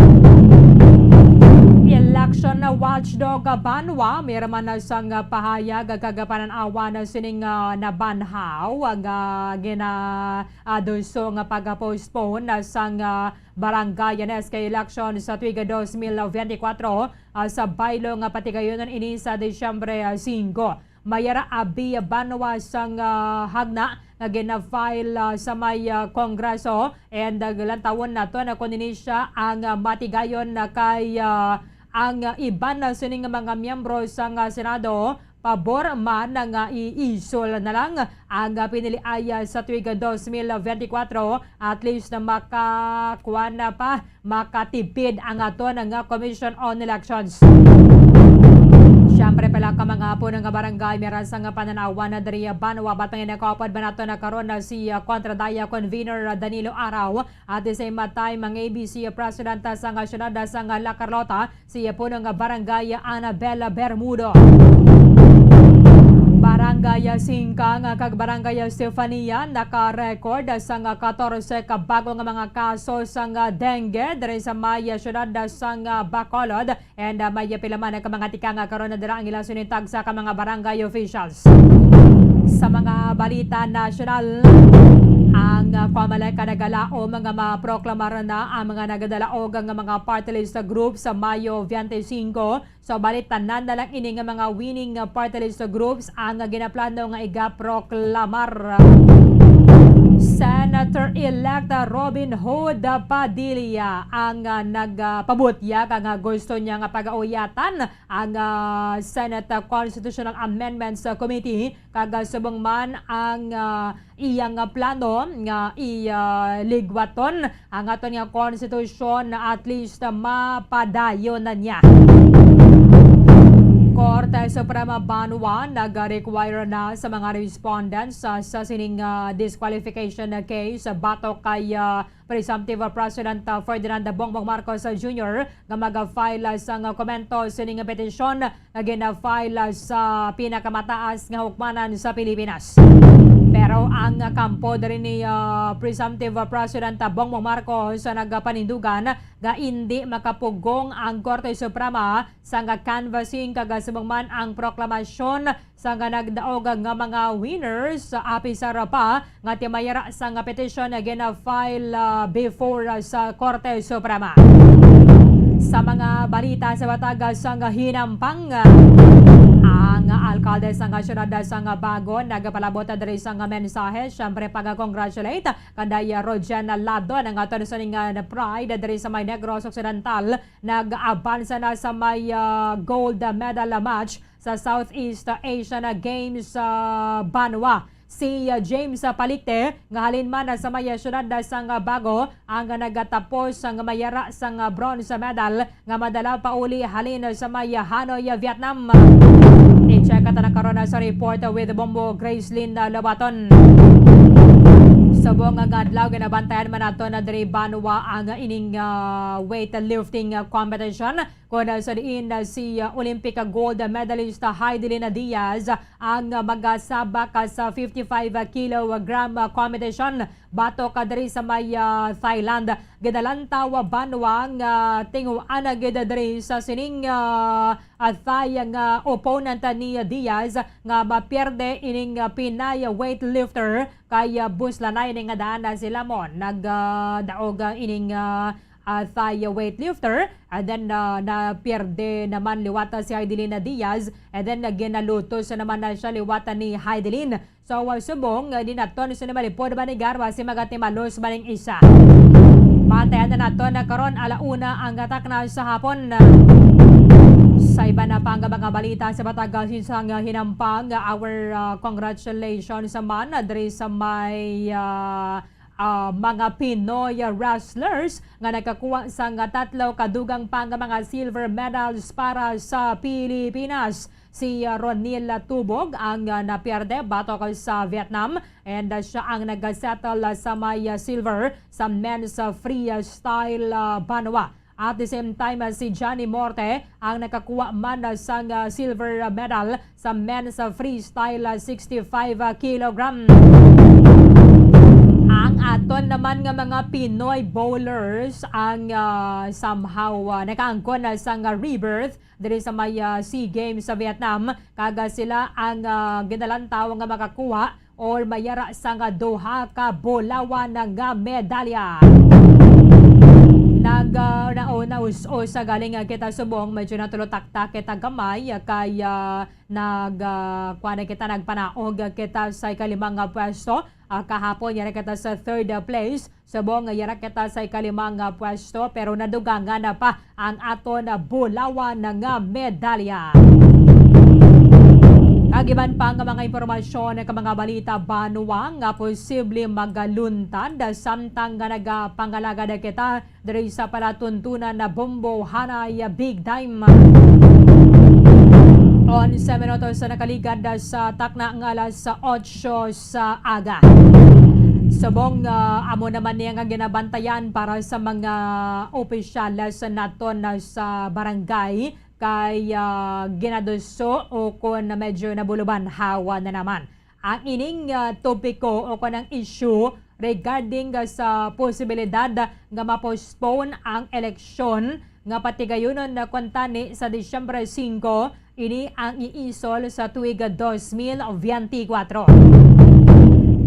Election watchdog BANWA, may ra man sang pahayag kag panan-awan sining, ah, nabanhaw nga gina-, ah, duso nga pag-postpone sang, ah, barangay and S K election sa tuig dos mil veintikwatro, ah, sa baylo nga patigayonon ini sa Disyembre, ah, singko. May ra abi BANWA sang, ah, hagna nga gina-file, ah, sa may, ah, Kongreso, and, ah, lantawon naton kon ini sia ang, ah, matigayon na kay, ah, ang, ah, iban na sining mga miyembro sang, ah, Senado pabor man nga iisol na lang ang piniliay sa tuig dos mil veintikwatro, at least na makakuan na pa, makatipid ang aton nga Commission on Elections. Siyempre pala ka mga puno nga barangay, may rasa nga pananawan na diri, Banwa, bat mga nakaupod ba nato na karon na si, ah, Kontra Daya Convener, ah, Danilo Araw, at the same time, ang A B C President, ah, sa nga syudad, ah, sa nga La Carlota, si, ah, puno nga barangay, ah, Annabel Bermudo. Barangay, ah, Singkang, ah, kag Barangay, ah, Stefania, naka-record, ah, sa nga katorse ka bago nga mga kaso sa nga dengue diri sa may, ah, syudad, ah, sa nga Bacolod. And, uh, may pila man ka mga tikang nga karon na dira ang ila sinintag sa ka mga barangay officials. Sa mga balita nasyonal, ang, uh, Comelec ka nagalaom nga maproklamar na ang mga nagadalaog nga mga party list group sa Mayo twenty-five. So, bali, tanan na lang ini nga mga winning, uh, party list groups ang ginaplano nga igaproklamar. Senator-elect Robin Hood Padilla ang, uh, nagpabutyag nga gusto niya nga pagauyatan ang, ah, Senate Constitutional Amendments, ah, Committee, kag, ah, subong man ang, ah, iyang, ah, plano nga i, ah, ligwaton ang aton nga konstitusyon na at least, ah, mapadayon na niya. Korte Suprema Banwa nag-require na sa mga respondents, ah, sa sining, ah, disqualification case batok kay, ah, presumptive President, uh, Ferdinand Bongbong Marcos, uh, Junior nga mag-file, uh, sang, uh, komento sining petisyon nga gina-file, uh, sa pinakamataas nga hukmanan sa Pilipinas. Pero ang, uh, kampo diri ni, uh, presumptive, uh, President, uh, Bongbong Marcos, uh, nagapanindugan nga indi makapugong ang Korte Suprema sang canvassing kag subong man ang proklamasyon sa nga nagdaog nga mga winners, apisar pa nga timayara sang petisyon nga gina-file, ah, before, ah, sa Korte Suprema. Sa mga balita sa Batagas sang Hinampang, ang alkalde sang siyudad sang Bago nagapalabot diri sang mensahe, siyempre pag-congratulate kanday Rogen Ladon nga aton sa ning, ah, pride diri sa may Negros Occidental, nag-abansa na sa may, ah, gold medal match sa Southeast Asian Games, ah, Banwa. Si, ah, James, ah, Palikte nga halin man sa may, ah, siyudad, ah, sang, ah, Bago ang nagatapos nga mayara sang, ah, bronze medal nga madala pauli halin sa may, ah, Hanoi, ah, Vietnam. I-check ta na karon, ah, sa report, ah, with Bombo Gracelyn, ah, Lobaton. Subong nga adlaw, ginabantayan man nato na diri Banwa ang ining, ah, weightlifting, ah, competition. Kon sa diin na si, uh, Olympic gold medalist Heidelin Diaz ang magasabak sa fifty-five kilogram competition batok diri sa may, uh, Thailand. Ginalantaw Banwa nga tinguhaan na gid diri sa sining, uh, uh, Thai nga opponent ni Diaz nga mapierde ining, uh, Pinay weightlifter kay, uh, buslanay ni nga daan na sila mo nagdaog, uh, ining, uh, uh, Thai weightlifter. And then, uh, napierde naman liwat si Heidelin Diaz. And then, uh, ginalutos naman na siya liwat ni Heidelin. So, uh, subong, uh, di naton sa namalipod ba ni Garwa si magatimalos ba ning isa? Patayan na naton na karon ala una ang atak na sa hapon. Sa iba na pang mga balita sa Batagas, isang, uh, Hinampang, uh, our, uh, congratulations man, uh, diri sa may, uh, ah, mga Pinoy wrestlers nga nakakuha sang tatlo ka dugang pa nga mga silver medals para sa Pilipinas. Si, ah, Ronil Tubog ang, ah, napierde batok sa Vietnam, and, ah, siya ang nag-settle sa may, ah, silver sa men's, ah, freestyle, ah, Banwa. At the same time, ah, si Johnny Morte ang nakakuha man, ah, sang, ah, silver, ah, medal sa men's, ah, freestyle, ah, sixty-five, ah, kilogram. Ang aton naman nga mga Pinoy bowlers ang, ah, somehow, ah, nakaangkon na sang, ah, rebirth diri sa may, ah, SEA Games sa Vietnam, kag, ah, sila ang, ah, ginalantaw nga makakuha or mayara sang duha ka bulawan nga medalya. Nag, ah, nao-, naus-os sa galing, ah, kita subong, medyo natulutaktak kita gamay, ah, kay, ah, nag, ah, kuwan na kita, nagpanaog kita sa ikalimang, ah, pwesto. Ah, kahapon, yara kita sa third, ah, place. Subong nga yara kita sa ikalimang, ah, pwesto, pero nadugangan na pa ang aton, ah, bulawan nga medalya. Kag iban pa nga mga impormasyon, nga mga balita, Banwa, nga posible magaluntad samtang nga nagapangalagad kita diri sa palatuntunan na Bombo Hanay Big Time. Onse minutos sa nakaligad sa takna nga alas otso sa aga. Subong, ah, amo naman niya nga ginabantayan para sa mga opisyales naton na sa barangay kay, ah, ginaduso o kon medyo nabulubanhawa na naman. Ang ining, ah, topiko o kon ang issue regarding, ah, sa posibilidad nga ma-postpone ang eleksyon nga patigayunon na kuntani sa Disyembre singko, ini ang iisol sa tuig dos mil biyente kwatro.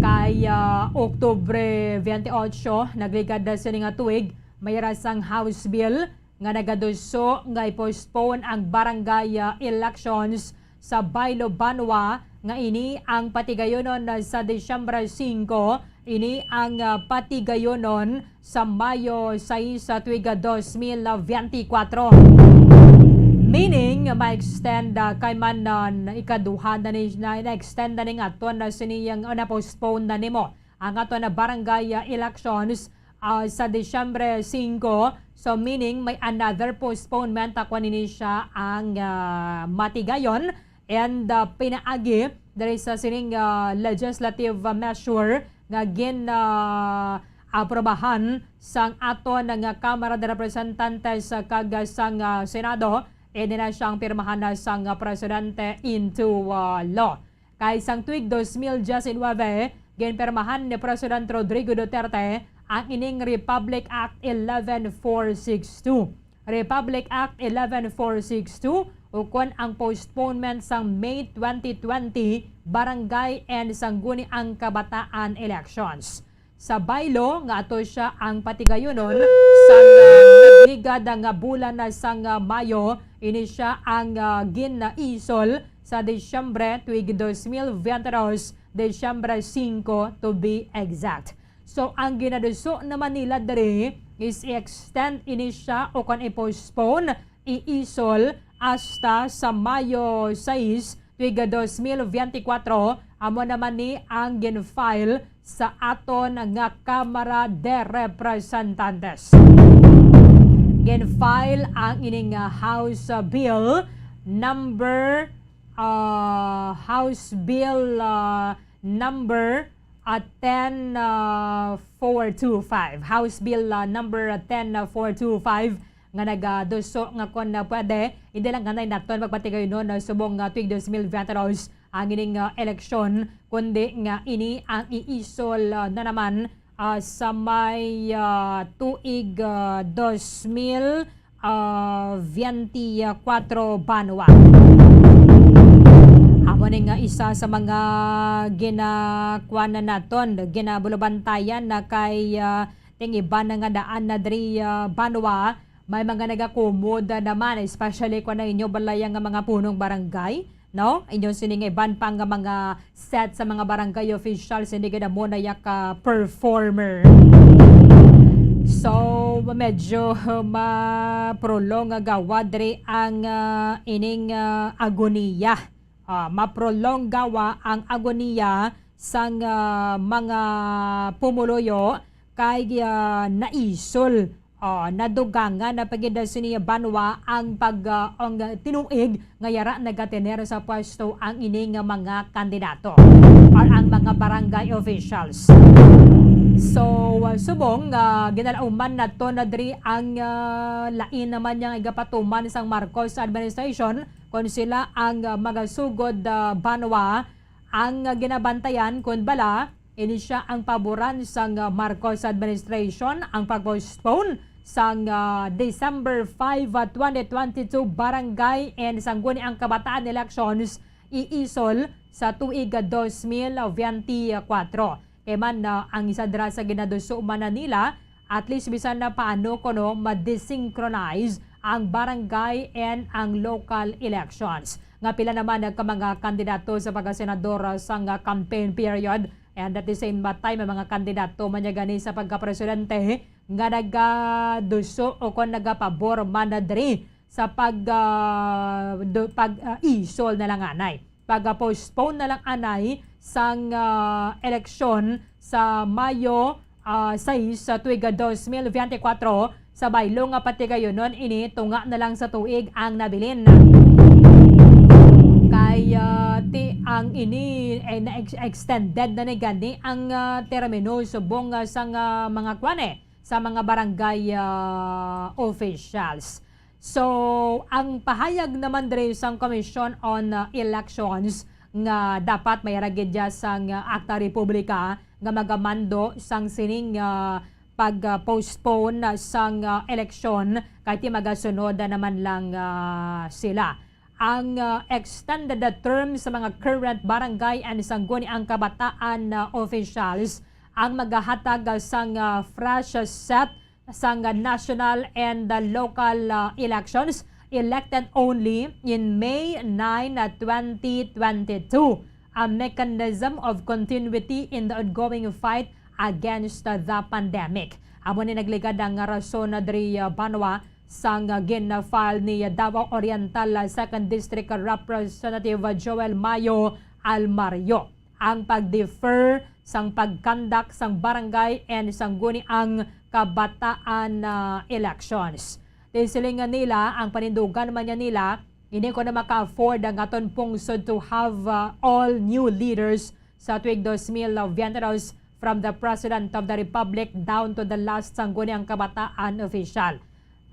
Kay, ah, Oktubre biyente otso, nagligad na sini nga tuig, may ra sang House Bill nga nagaduso nga i-postpone ang barangay, ah, elections sa Bailo Banwa nga ini ang patigayunon sa Disyembre singko, ini ang, ah, patigayunon sa Mayo sais sa tuig dos mil biyente kwatro. Meaning, ma-extend, ah, kay man, ah, ikaduha na ni, na, na-extend na ni nga aton na sini ang, ah, na-postpone na nimo ang aton na barangay, ah, elections, ah, sa Disyembre singko. So, meaning, may another postponement, ako nini siya ang, ah, matigayon. And, ah, pinaagi diri sa sining, ah, legislative, ah, measure nga gin, ah, aprobahan sang aton nga Kamara de Representantes, ah, kag, ah, sang, ah, Senado, eh, di na siyang pirmahan na sang, ah, presidente into, ah, law. Kay sang tuig dos mil diecinuebe, ginpirmahan ni President Rodrigo Duterte ang ining Republic Act eleven four six two. Republic Act eleven four six two, ukon ang postponement sang May twenty twenty Barangay and Sangguniang Kabataan elections. Sa Bailo nga ato siya ang patigayunon sang, ah, nagligad nga bulan na sang, ah, Mayo, ini siya ang, ah, ginaisol sa Disyembre tuig dos mil biyente dos, Disyembre singko to be exact. So, ang ginaduso naman nila diri is i-extend ini siya o kon i-postpone, iisol hasta sa Mayo sais, tuig dos mil biyente kwatro, amo naman ni ang gin-file sa aton nga Kamara de Representantes. Gin-file ang ining, ah, House, ah, Bill number, ah, House Bill, ah, number, ah, ten, ah, four two five. House Bill, ah, number ten four two five nga nagaduso nga kon, ah, pwede, hindi lang kanay naton magpatigayunon, ah, subong nga tuig dos mil biyente dos ang ining, ah, eleksyon, kundi nga ini ang iisol, ah, na naman, ah, sa may, ah, tuig, ah, dos mil, ah, biyente kwatro banwa. Amo ni nga isa sa mga ginakuan na naton, ginabulubantayan na kay, ah, ting iban na nga daan na diri, ah, banwa, may mga nagakumod naman, especially kung ang inyo balay nga mga punong barangay, no? Inyo sini nga iban pa nga mga set sa mga barangay officials, hindi gid amo na ya ka performer. So, medyo ma-prolong nga gawa diri ang, ah, ining, ah, agoniya. Ah, ma-prolong gawa ang agoniya sang, ah, mga pumuluyo kay, ah, naisol, ah, nadugangan na pagid sini banwa ang pag, ah, ang tinuig nga yara nagatener sa pwesto ang ini nga mga kandidato or ang mga barangay officials. So, ah, subong, ah, ginalauman nato na diri ang, ah, lain naman nga igapatuman sang Marcos administration kon sila ang, ah, magasugod, ah, banwa. Ang, ah, ginabantayan kon bala, ini sia ang paboran sang, ah, Marcos administration ang pag-postpone sang, ah, December five, ah, twenty twenty-two Barangay and Sangguniang Kabataan elections iisol sa tuig, ah, dos mil biyente kwatro. Kay man, ah, ang isa dira sa ginaduso man na nila, at least bisan na paano kuno ma-desynchronize ang barangay and ang local elections. Nga pila naman ka mga kandidato sa pagkasenador, ah, sang, ah, campaign period, and at the same time, ang mga kandidato man niya gani sa pagkapresidente nga nagaduso o kon nagapabor man na diri sa pag, ah, do-, pag, ah, isol na lang anay, pag-postpone na lang anay sang, ah, eleksyon sa Mayo, ah, sais sa tuig dos mil biyente kwatro, sa baylo nga patigayunon ini tunga na lang sa tuig ang nabilin. Kay, ah, ti ang ini, eh, na-ex-, extended na ni gani ang, ah, termino subong, ah, sang, ah, mga kwan, eh, sa mga barangay, ah, officials. So, ang pahayag naman diri sang Commission on, ah, Elections nga dapat may ra gid dya sang, ah, Akta Republika nga magamando sang sining, ah, pag, ah, postpone sang, ah, eleksyon kay ti magasunod na naman lang, ah, sila. Ang, ah, extended term sa mga current barangay and sangguniang kabataan, ah, officials ang magahatag, ah, sang, ah, fresh set sang, ah, national and, ah, local, ah, elections elected only in May nine, ah, twenty twenty-two, a mechanism of continuity in the ongoing fight against, ah, the pandemic. Amo ni nagligad ang rason na diri, ah, banwa sang, ah, gin-file ni Davao Oriental, ah, Second District Representative, ah, Joel Mayo Almario ang pag-defer sang pag-conduct sang barangay and sangguniang kabataan, ah, elections. Ti siling nga nila, ang panindugan man niya nila, hindi ko na maka-afford ang aton pungsod to have, ah, all new leaders sa tuig dos mil veintidos from the President of the Republic down to the last sangguniang kabataan official.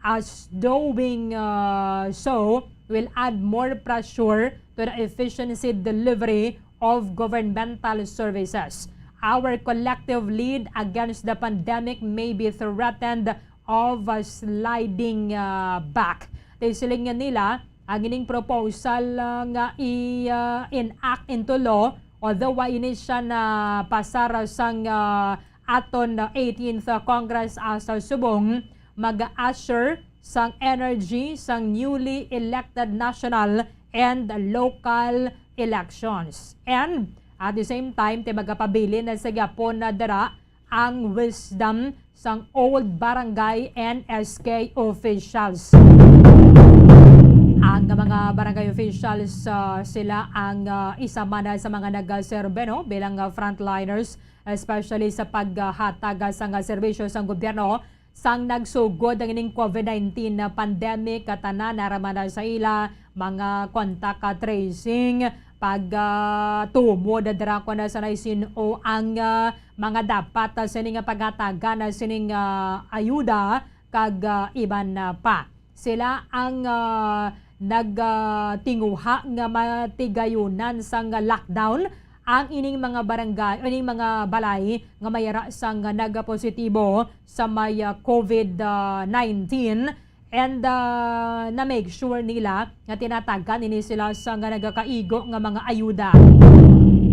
As doing, uh, so will add more pressure to the efficiency delivery of governmental services. Our collective lead against the pandemic may be threatened of a sliding, uh, back. Ti siling nga nila, ang ining proposal, uh, nga i-, uh, enact into law, although wa ini siya na pasar sang, uh, aton, uh, eighteenth Congress, uh, sa subong, mag-assure sang energy sang newly elected national and local elections. And at the same time, ti magapabilin na sa gyapon na dira ang wisdom sang old barangay and S K officials. Ang mga barangay officials, ah, sila ang, ah, isa man sa mga nagaserbe, no, bilang, ah, frontliners, especially sa paghatag, ah, sang, ah, serbisyo sang gobyerno. Sang nagsugod ang ining COVID nineteen na pandemic, katanan naraman na sa ila mga contact, ah, tracing, pag, ah, tumod, ah, dira ko na sa naisin-o ang, ah, mga dapat, ah, sini nga pagatagan, ah, sining, ah, ayuda kag, ah, iban, ah, pa. Sila ang, ah, nag, ah, tinguha nga matigayunan sang lockdown ang ining mga barangay, ining mga balay nga may ra sang nagapositibo sa may, ah, COVID, ah, nineteen. And, ah, na-make sure nila nga tinatagan ini sila sa nga nagakaigo nga mga ayuda.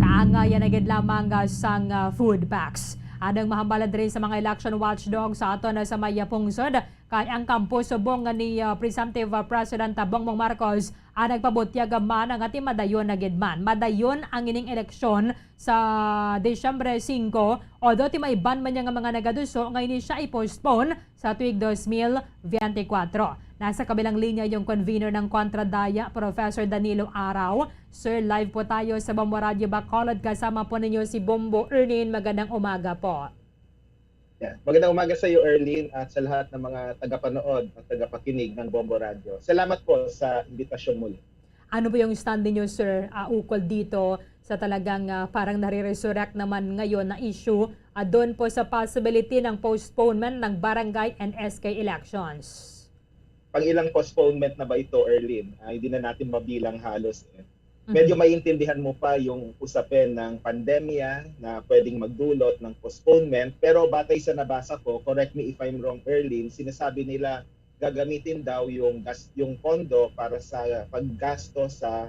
Kaangay na gid lamang, ah, sang, ah, food packs. Anang mahambal diri sa mga election watchdog sa aton, ah, sa may, ah, pungsod, kay ang kampo subong nga ni, ah, Presumptive, ah, President, ah, Bongbong Marcos ang nagpabutyag man nga ti madayon na gid man. Madayon ang ining eleksyon sa Disyembre singko, although ti may iban man niya nga mga nagaduso nga ini siya i-postpone sa tuig dos mil biyente kwatro. Nasa kabilang linya yung convener ng Kontra Daya, Professor Danilo Araw. Sir, live po tayo sa Bombo Radio Bacolod. Kasama po ninyo si Bombo Erlene. Magandang umaga po. Yeah. Magandang umaga sa iyo, Erlene, at sa lahat ng mga tagapanood at tagapakinig ng Bombo Radio. Salamat po sa imbitasyon muli. Ano po yung stand ninyo, sir, ah, ukol dito sa talagang, ah, parang nare-resurrect naman ngayon na issue, ah, doon po sa possibility ng postponement ng barangay and S K elections? Pang-ilang postponement na ba ito, Erlene? Ah, hindi na natin mabilang halos, eh. Medyo, mhm, maiintindihan mo pa yung usapin ng pandemya na pwedeng magdulot ng postponement. Pero batay sa nabasa ko, correct me if I'm wrong, Erlene, sinasabi nila gagamitin daw yung gas-, yung pondo para sa paggasto sa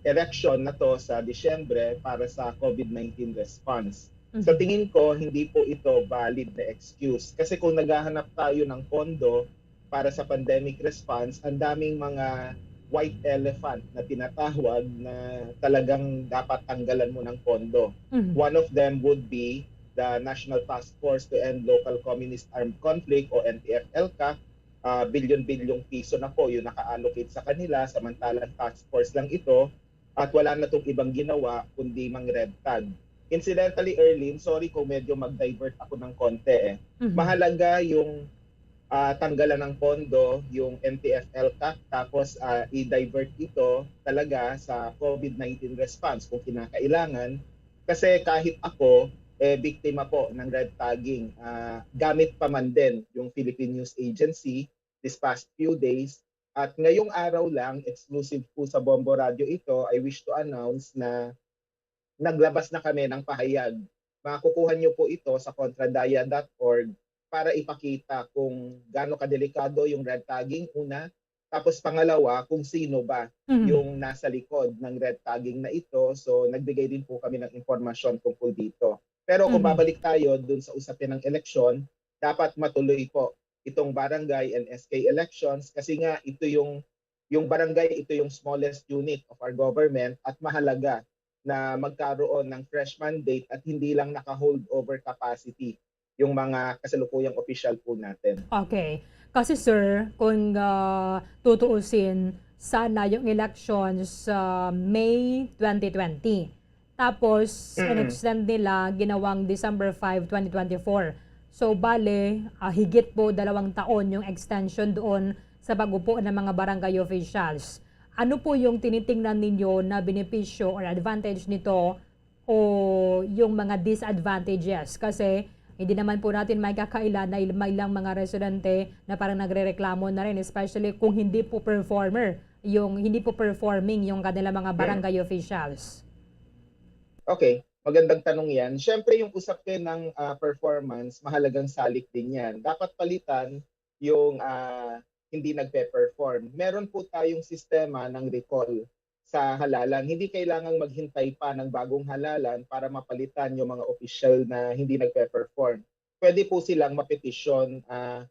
election na to sa Disyembre para sa COVID nineteen response. Mhm. Sa tingin ko, hindi po ito valid na excuse. Kasi kung naghahanap tayo ng pondo para sa pandemic response, ang daming mga white elephant na tinatawag na talagang dapat tanggalan mo ng pondo. Mhm. One of them would be the National Task Force to End Local Communist Armed Conflict o N T F-ELCAC. Ah, bilyon-bilyong piso na po yung naka-allocate sa kanila, samantalang task force lang ito at wala na tong ibang ginawa kundi mang red tag. Incidentally, Erlene, sorry kung medyo mag-divert ako ng konti eh. Mhm. Mahalaga yung ah, tanggalan ng pondo yung M T F L CAC, tapos, ah, i-divert ito talaga sa COVID nineteen response kung kinakailangan. Kasi kahit ako, eh, biktima po ng red tagging. Ah, gamit pa man din yung Philippine News Agency this past few days. At ngayong araw lang, exclusive po sa Bombo Radio ito, I wish to announce na naglabas na kami ng pahayag. Makukuha niyo po ito sa contradaya dot org para ipakita kung gaano kadelikado yung red tagging, una. Tapos pangalawa, kung sino ba Mhm. yung nasa likod ng red tagging na ito. So, nagbigay din po kami ng impormasyon tungkol dito. Pero kung Mhm. babalik tayo dun sa usapin ng eleksyon, dapat matuloy po itong barangay and S K elections kasi nga ito yung, yung barangay, ito yung smallest unit of our government at mahalaga na magkaroon ng fresh mandate at hindi lang naka-hold over capacity yung mga kasalukuyang opisyal po natin. Okay. Kasi, sir, kung, ah, tutuusin, sana yung elections sa May twenty twenty. Tapos, Mm. in-extend nila ginawang December five, twenty twenty-four. So, bale, ah, higit po dalawang taon yung extension doon sa pag-upo ng mga barangay officials. Ano po yung tinitingnan ninyo na benepisyo or advantage nito o yung mga disadvantages? Kasi hindi naman po natin may kakaila na il-, may ilang mga residente na parang nagrereklamo na rin, especially kung hindi po performer yung, hindi po performing yung kanila mga Mm. barangay officials. Okay, magandang tanong yan. Siyempre, yung usapin ng, ah, performance, mahalagang salik din yan. Dapat palitan yung, ah, hindi nagpe-perform. Meron po tayong sistema ng recall sa halalan. Hindi kailangang maghintay pa ng bagong halalan para mapalitan yung mga opisyal na hindi nagpe-perform. Pwede po silang mapetisyon, ah,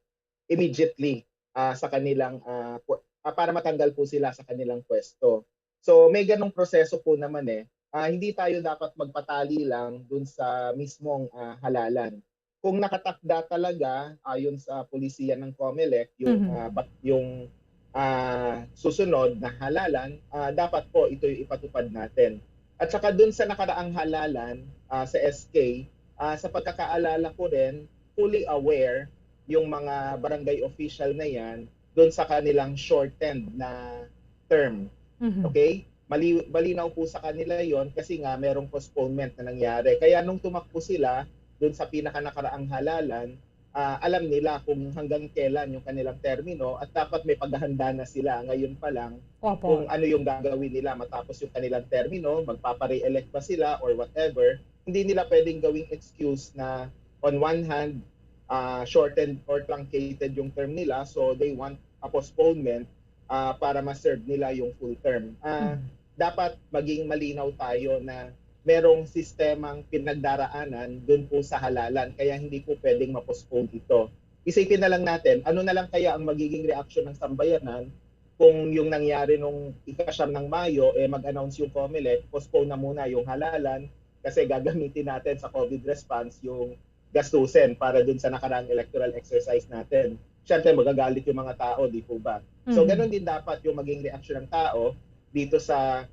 immediately, ah, sa kanilang, ah, pu-, ah, para matanggal po sila sa kanilang pwesto. So, may ganong proseso po naman eh. Ah, hindi tayo dapat magpatali lang dun sa mismong, ah, halalan. Kung nakatakda talaga, ayon sa polisiya ng COMELEC, yung, Mhm. ah, bat-, yung, ah, susunod na halalan, ah, dapat po ito yung ipatupad natin. At saka dun sa nakaraang halalan, ah, sa S K, ah, sa pagkakaalala ko rin, fully aware yung mga barangay official na yan dun sa kanilang shortened na term. Mhm. Okay? Mali-, malinaw po sa kanila yon kasi nga merong postponement na nangyari. Kaya nung tumakbo sila dun sa pinakanakaraang halalan, ah, alam nila kung hanggang kailan yung kanilang termino at dapat may paghahanda na sila ngayon pa lang Opo. kung ano yung gagawin nila matapos yung kanilang termino, magpapa-re-elect ba sila or whatever. Hindi nila pwedeng gawing excuse na on one hand, ah, shortened or truncated yung term nila, so they want a postponement, ah, para ma-serve nila yung full term. Ah, Mhm. dapat maging malinaw tayo na merong sistemang pinagdaraanan dun po sa halalan, kaya hindi po pwedeng ma-postpone ito. Isipin na lang natin, ano na lang kaya ang magiging reaksyon ng sambayanan kung yung nangyari nung ika-siyam ng Mayo, eh, mag-announce yung COMELEC, postpone na muna yung halalan kasi gagamitin natin sa COVID response yung gastusin para dun sa nakaraang electoral exercise natin. Siyempre, magagalit yung mga tao, di po ba? So, Mhm. ganun din dapat yung maging reaksyon ng tao dito sa,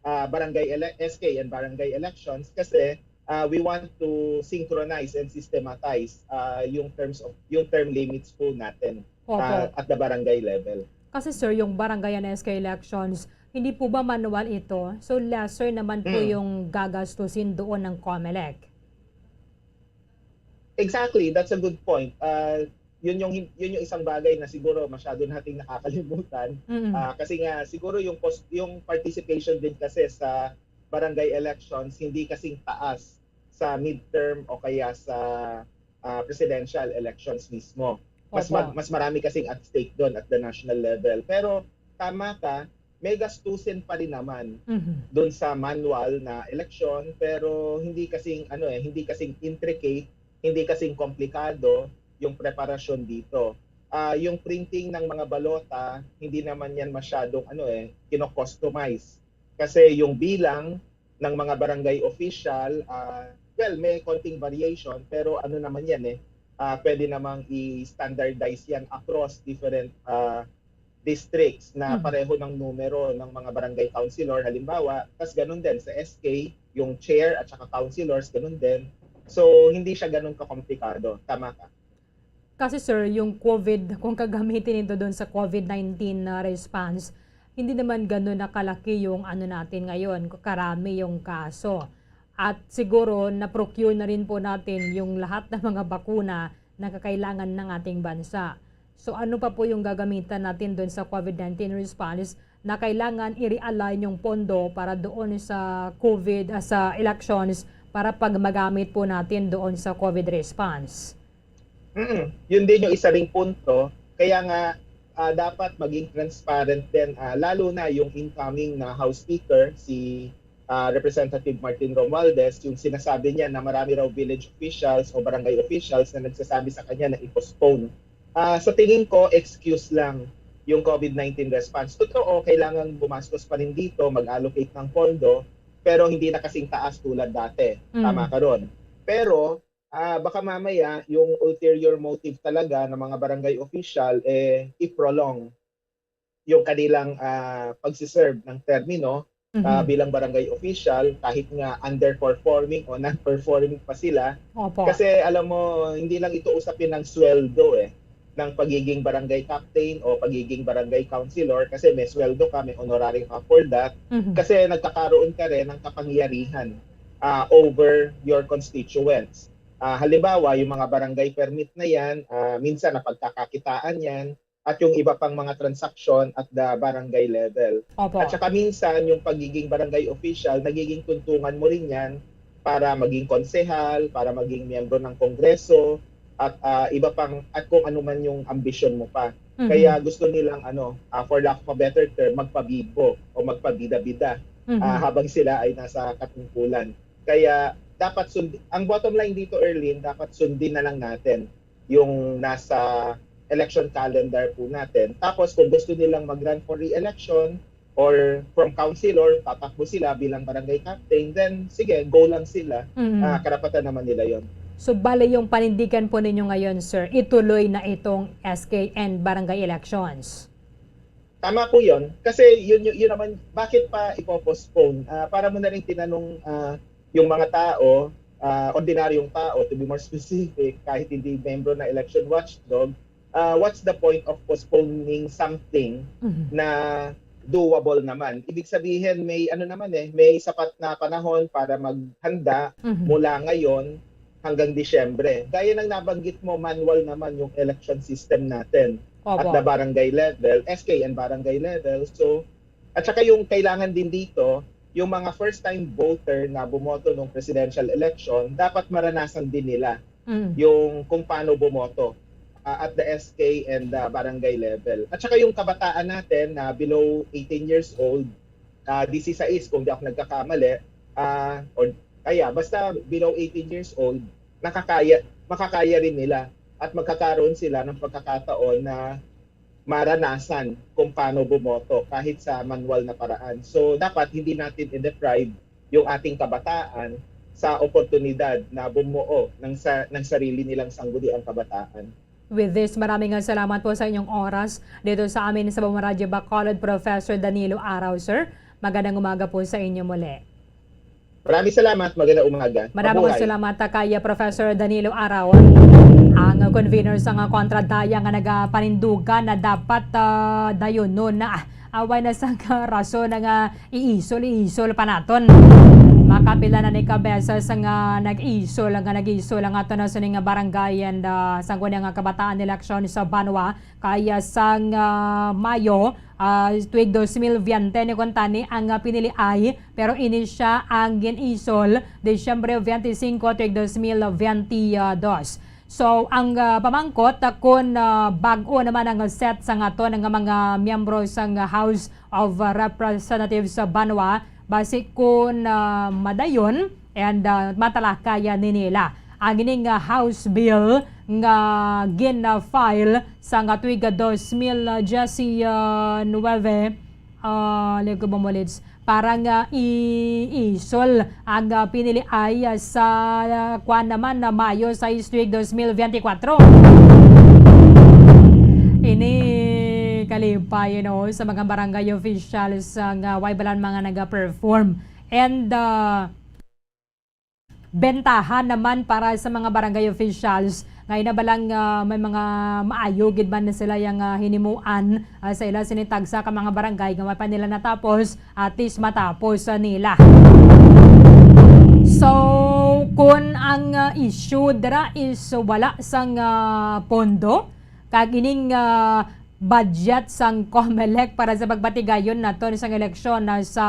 ah, barangay ele-, S K and barangay elections kasi, ah, we want to synchronize and systematize, ah, yung terms of, yung term limits po natin, Opo. ah, at the barangay level. Kasi, sir, yung barangay and S K elections, hindi po ba manual ito? So, lesser naman po Mm. yung gagastusin doon ng COMELEC. Exactly, that's a good point. Ah, yun yung hin-, yun yung isang bagay na siguro masyado nating nakakalimutan. Mm. Ah, kasi nga siguro yung pos-, yung participation din kasi sa barangay elections hindi kasing taas sa midterm o kaya sa, ah, presidential elections mismo. Mas Opo. mag-, mas marami kasing at stake doon at the national level. Pero tama ka, may gastusin pa rin naman Mhm. doon sa manual na eleksyon, pero hindi kasing, ano eh, hindi kasing intricate, hindi kasing komplikado yung preparasyon dito. Ah, yung printing ng mga balota, hindi naman yan masyadong, ano eh, kino-customize. Kasi yung bilang ng mga barangay official, ah, well, may konting variation, pero ano naman yan eh, ah, pwede namang i-standardize yan across different, ah, districts na Mhm. pareho ng numero ng mga barangay councilor, halimbawa, tas ganun din sa S K, yung chair at saka councilors, ganun din. So, hindi siya ganun kakomplikado. Tama ka. Kasi, sir, yung COVID, kung gagamitin ito doon sa COVID nineteen na response, hindi naman ganun na kalaki yung ano natin ngayon, karami yung kaso. At siguro, na-procure na rin po natin yung lahat ng mga bakuna na kakailangan ng ating bansa. So, ano pa po yung gagamitan natin doon sa COVID nineteen response na kailangan i-realign yung pondo para doon sa COVID, ah, sa elections para pag magamit po natin doon sa COVID response? Mm, yun din yung isa ring punto. Kaya nga, ah, dapat maging transparent din, ah, lalo na yung incoming na House Speaker, si, ah, Representative Martin Romualdez, yung sinasabi niya na marami raw village officials o barangay officials na nagsasabi sa kanya na i-postpone. Ah, sa tingin ko, excuse lang yung COVID nineteen response. Totoo, kailangan gumastos pa rin dito, mag-allocate ng pondo, pero hindi na kasing taas tulad dati. Mm. Tama ka ron. Pero, ah, baka mamaya yung ulterior motive talaga ng mga barangay official, eh, i-prolong yung kanilang, ah, pagsiserve ng termino, ah, Mhm. bilang barangay official, kahit nga underperforming o non-performing pa sila. Opo. Kasi alam mo, hindi lang ito usapin ng sweldo eh, ng pagiging barangay captain o pagiging barangay councilor, kasi may sweldo ka, may honorary ka for that. Mhm. Kasi nagkakaroon ka rin ng kapangyarihan, ah, over your constituents. Ah, halimbawa, yung mga barangay permit na yan, ah, minsan napagkakakitaan yan, at yung iba pang mga transaksyon at the barangay level. Opo. At saka minsan, yung pagiging barangay official, nagiging tuntungan mo rin yan para maging konsehal, para maging miyembro ng kongreso, at, ah, iba pang, at kung ano man yung ambisyon mo pa. Mhm. Kaya gusto nilang, ano, ah, for lack of a better term, magpabibo o magpabida-bida, Mhm. ah, habang sila ay nasa katungkulan. Kaya dapat sund-, ang bottom line dito, Erlyn, dapat sundin na lang natin yung nasa election calendar po natin. Tapos kung gusto nilang mag-run for re-election or from councilor, tatakbo sila bilang barangay captain, then sige, go lang sila. Mm. Ah, karapatan naman nila yon. So, bale yung panindigan po ninyo ngayon, sir, ituloy na itong S K and barangay elections? Tama po yun. Kasi yun, yun, yun naman, bakit pa ipo-postpone? Ah, para mo na rin tinanong, ah, yung mga tao, ah, ordinaryong tao, to be more specific, kahit hindi membro ng election watchdog, ah, what's the point of postponing something Mhm. na doable naman? Ibig sabihin, may ano naman eh, may sapat na panahon para maghanda Mhm. mula ngayon hanggang Disyembre. Gaya ng nabanggit mo, manual naman yung election system natin at Opo. the barangay level, S K and barangay level. So, at saka yung kailangan din dito, yung mga first-time voter na bumoto ng presidential election, dapat maranasan din nila Mm. yung kung paano bumoto, ah, at the S K and the barangay level. At saka yung kabataan natin na below eighteen years old, ah, disisais kung di ako nagkakamali, ah, or kaya basta below eighteen years old, nakakaya, makakaya rin nila at magkakaroon sila ng pagkakataon na maranasan kung paano bumoto kahit sa manual na paraan. So, dapat hindi natin i-deprive yung ating kabataan sa oportunidad na bumuo ng sa-, ng sarili nilang sangguniang kabataan. With this, maraming nga salamat po sa inyong oras dito sa amin sa Bawang Radyo Bacolod, Professor Danilo Araw, sir. Magandang umaga po sa inyo muli. Maraming salamat. Magandang umaga. Maraming Mabuhay. salamat, ah, kay, ah, Professor Danilo Araw, ang convener sa nga Kontra Daya nga nagapanindugan na dapat, ah, dayon, no, na away na sa rason na nga iisol, iisol pa naton. Makapila na ni ka beses nga nag-isol, nga nag-isol ang ato na sining nga barangay and, ah, sangguniang nga kabataan election sa banwa. Kaya sang, ah, Mayo, ah, tuig dos mil veinte ni kuntani ang, ah, piniliay, pero ini siya ang gin-isol Disyembre veinticinco, tuig dos mil veintidós. So, ang, ah, pamangkot, ah, kun, ah, bag-o naman ang set sang aton nga mga miyembro sang House of Representatives sa banwa, basi kun, ah, madayon and, ah, matalakay ni nila ang ining, ah, House Bill nga gin-file sa nga tuig dos mil diyes nuwebe, ah, lego mo, Lids, para nga i-isol ang, ah, piniliay, ah, sa, ah, kwan naman na Mayo sais, tuig dos mil veintikwatro. Ini kalipay, you know, sa mga barangay officials, ah, nga way balan mga naga-perform. And, ah, bentahan naman para sa mga barangay officials nga ina ba lang, ah, may mga maayo gid man na sila yang, ah, hinimuan, ah, sa ila sini tagsa ka mga barangay nga may pa nila natapos, at least matapos, ah, nila. So, kun ang, ah, issue dira is wala sang, ah, pondo, kag ining, ah, budget sang COMELEC para sa pagpatigayon naton sang eleksyon na sa,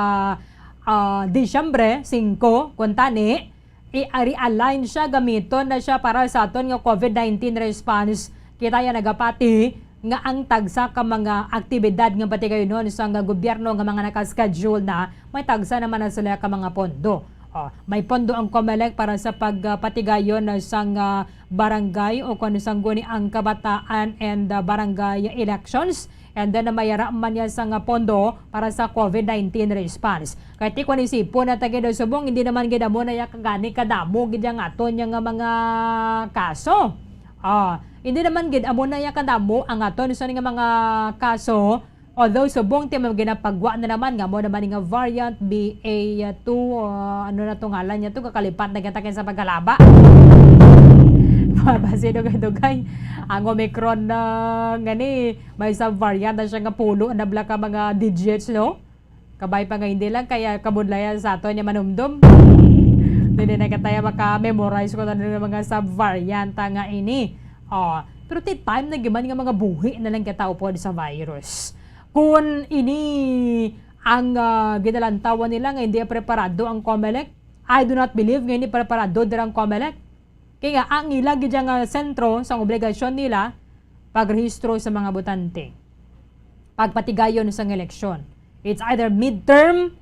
ah, Disyembre singko, kuntani, i-, realign siya, gamiton na siya para sa aton nga covid nineteen response. Kita ya nagapati nga ang tagsa ka mga aktibidad nga patigayonon sang gobyerno nga mga naka-schedule na, may tagsa naman na sila ka mga pondo. Oh, may pondo ang COMELEC para sa pagpatigayon sang, ah, barangay o kon sang guni ang kabataan and, ah, barangay elections. And then, mayara man niya sang pondo para sa covid nineteen response. Kay ti kon isipon na ta gid subong, hindi naman gid amo na ya kagani kadamo gid ang aton nga mga kaso. Ah, hindi naman gid amo na ya kadamo ang aton sa nga mga kaso. Although subong ti mga ginapagwa na naman nga mo naman nga variant B A two, ah, ano na to ngalan niya to, kakalipat na kita sa pagkalaba. Mabasi dugay-dugay. Ang Omicron na ngani, may sub-variant na siya nga pulo na bala ka mga digits, no? Kabay pa nga hindi lang kaya kabudlayan sa ato niya manumdom. Dili na kataya maka-memorize ko tanan nga mga sub-variant nga ini. Oh, pero ti time na giman nga mga buhi na lang kita upod sa virus. Kun ini ang, ah, ginalantawan nila nga hindi preparado ang COMELEC, I do not believe nga hindi preparado dira ang COMELEC. Kay nga, ang ila gid nga sentro sang obligasyon nila, pagrehistro sa mga botante, pagpatigayon sang eleksyon. It's either midterm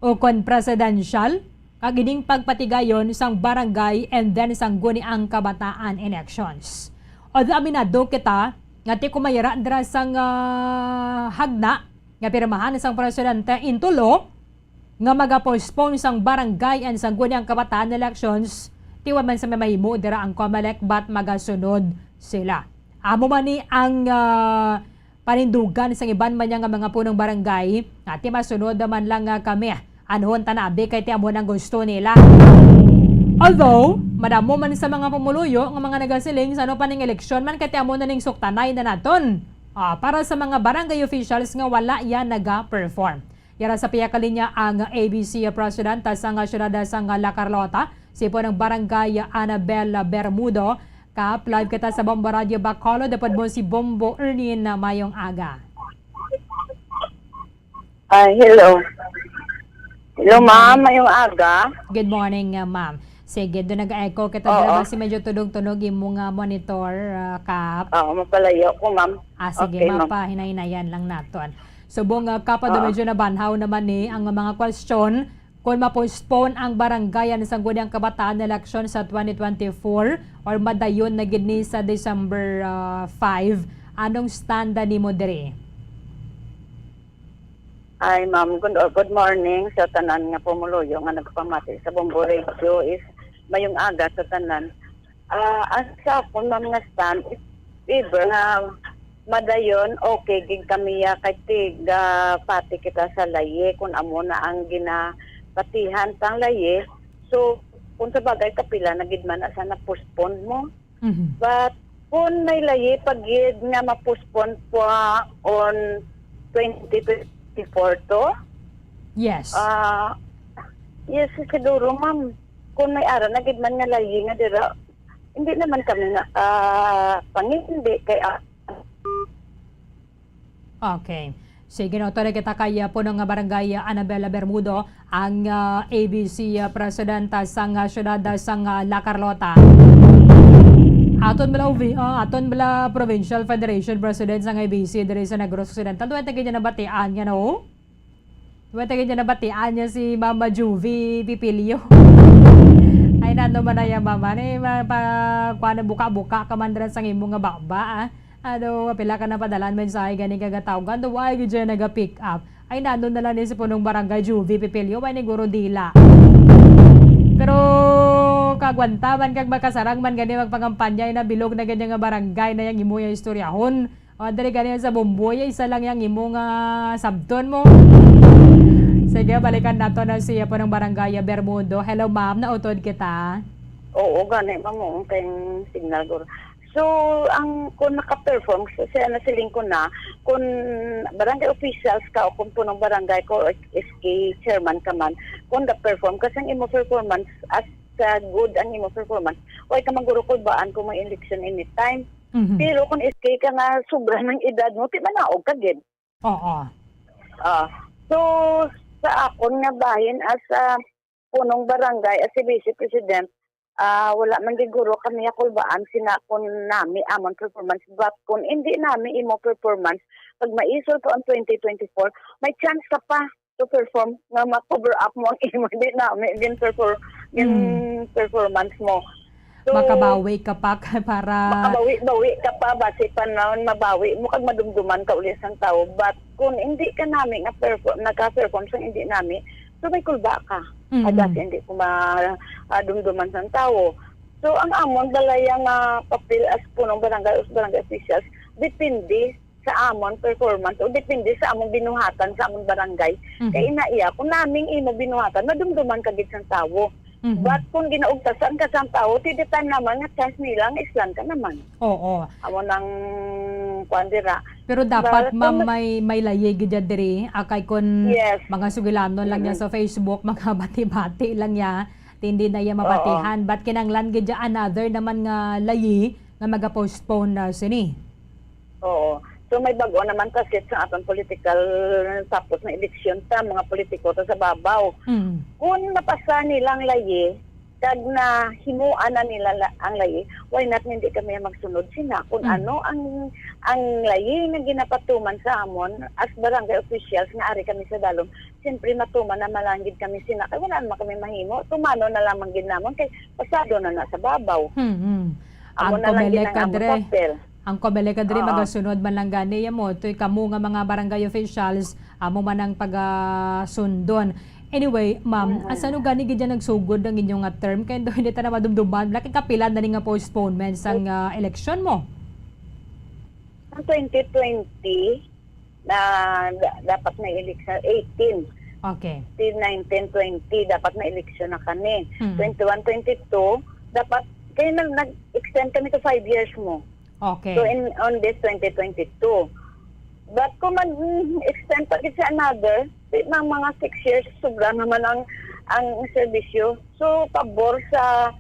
o kon presidential, kag ining pagpatigayon sang barangay and then sang guniang kabataan elections. Although aminado kita nga ti kumayara dira sang, ah, hagna nga pirmahan sang presidente into law nga maga-postpone sang barangay and sang guniang kabataan elections, ti wa man sa may mahimo dira ang COMELEC, but magasunod sila. Amo man ni ang, ah, panindugan sang iban man niya nga mga punong barangay, nga ti masunod man lang nga kami. Anhon ta na abi kay ti amo nang gusto nila. Although, madamo man sa mga pumuluyo nga mga nagasiling sa ano pa ning eleksyon man kay ti amo na ning suktanay na naton. Ah, para sa mga barangay officials nga wala yan naga-perform. Yara sa pihak linya ang A B C President sang siyudad sang La Carlota, si punong barangay Annabel Bermudo. Kap, live kita sa Bombo Radio Bacolod, dapat mo si Bombo Ernie na mayong aga. Ay, hello. Hello, ma'am. Mayong aga. Good morning, uh, ma'am. Sige, doon nag-echo kita. Oo. Dira, basi medyo tunog-tunog imo nga monitor, uh, Kap. Oo, mapalayo ko, ma'am. Ah, sige, okay, ma'am. Mapahinay-hinayan lang naton. Subong, uh, Kap, do medyo nabanhaw naman ni ang mga question. Kung ma-postpone ang barangayan sang Sangguniang Kabataan election sa twenty twenty-four or madayon na gid ni sa December, ah, five, anong stand nimo diri? Ay, ma'am, good, good morning sa tanan nga pumuluyo nga nagpamati sa Bombo Radio is mayong aga sa tanan. Ah, ang sa akon, ma'am, nga stand, if ever nga madayon, okay gid kami ya kay tigapati kita sa layi kun amo na ang ginapatihan sang layi. So, kung sa bagay, kapila na gid man asa na-postpone mo. Mhm. But kung may layi pa gid nga ma-postpone pa on twenty twenty-four to, Yes. Ah, yes, siguro, ma'am. Kung may ara na gid man nga layi nga dira, hindi naman kami na, ah, pangindi kay, ah, Okay. Sige, no, tuloy kita kay, ah, puno nga barangay, ah, Annabella Bermudo, ang, ah, A B C, ah, presidenta sang, ah, siyudad, ah, sang, ah, La Carlota. Aton bala, uvi-, ah, aton bala Provincial Federation President sang A B C diri sa Negros Occidental. Duway ta gid nabatian nga, no? Duway ta gid nabatian niya si Mama Juvie Pipilio. Ay, nano man na ya, Mama? Ni, ma-, pa, kuwan, buka-buka ka man dira sang imo nga baba, ah. Ano, pila ka napadalan mensahe gani kagatawgan, daw ay gid siya naga-pick up. Ay, nano na lang ni si punong barangay Juvie Pipilio, ay ni guro dila. Pero kagwanta man kag makasarang man gani magpangampanya, ay nabilog na gani nga barangay na yang imo yang istoryahon. O, diri gani sa Bomboy, isa lang yang imo nga sabton mo. Sige, balikan nato na siya po ng Barangay Bermudo. Hello, ma'am. Nautod kita. Oo, gani, ma'am, oo, kay signal, guro. So, ang, kung naka-perform, sa, sa nasiling ko na, kung barangay officials ka o kung punong barangay ko o S K chairman ka man, kung na-perform ka sang imo performance, as sa good ang imo performance, way ka maguro kulbaan kung may election anytime. Mhm. Pero kung S K ka nga sobra ng edad mo, ti manaog ka gid. Oo. Ah, so, sa akon nga bahin as a punong barangay, as a vice president, ah, wala man gid guro kami nakulbaan sina kun nami amon performance, but kun indi nami imo performance, pag maisol pa ang twenty twenty-four, may chance ka pa to perform nga ma-cover up mo ang imo hindi nami gin-perform, Mm. gin-performance mo. So, Makabawi ka pa ka para makabawi-bawi ka pa, basi pa naon mabawi mo kag madumduman ka uli sang tawo. But kung hindi ka nami nga perform, nagka-perform sang hindi nami, so may kulba ka. Mm-mm. Adas hindi ko ma-, ah, dumduman sang tawo. So, ang amon balaya nga papel as punong barangay o barangay officials, depende sa amon performance o depende sa among binuhatan sa among barangay. Mhm. Kay ina iya, kung naming imo binuhatan, madumduman ka gid sang tawo. Mhm. But kung ginaugtasan ka sang tawo, ti di time naman nga chance nila nga islan ka naman. Oo. Amo nang kuan dira. Pero dapat, But ma'am, kung may, may layi gid dyan diri. Akay kun Yes. mga sugilanon lang niya Mm-mm. sa Facebook, mga bati-bati lang niya. Ti hindi na iya Oo. mabatihan. But kinanglan gid dyan another naman nga layi nga maga-postpone na sini. Oo. So, may bag-o naman ta set sa aton political, tapos na eleksyon ta, mga politiko ta sa babaw. Mm. Kung mapasa nilang layi, kag nahimuan na nila la-, ang layi, why not hindi kami magsunod sina? Kung Mm. ano ang, ang layi nga ginapatuman sa amon as barangay officials nga ari kami sa dalom, siyempre matuman na malangit kami sina. Kay wala naman kami mahimo. Tumano na lamang gid namon kay pasado na na sa babaw. Mm-mm. Amo Ang na lang gid COMELEC, ang amon Andre. papel. Ang COMELEC, Andre, Oo. magasunod man lang gani, ya mo, to'y kamo nga mga barangay officials, amo man ang pagasundon. Anyway, ma'am, Mm. asano gani gid yan nagsugod ang inyo nga term? Kaya daw hindi ta na madumduman. Laki kapilan na ni nga postponement sang, ah, eleksyon mo? Ang twenty twenty, na da-, dapat na election, eighteen. Okay. Till nineteen, twenty, dapat na election na kami. Mm. Twenty-one, twenty-two, dapat, kaya nag-, nag-extend kami to five years mo. Okay. So, in, on this twenty twenty-two. But kung mag-extend pa gid sa another, di, mga, mga six years, sobra naman ang, ang serbisyo. So, pabor sa,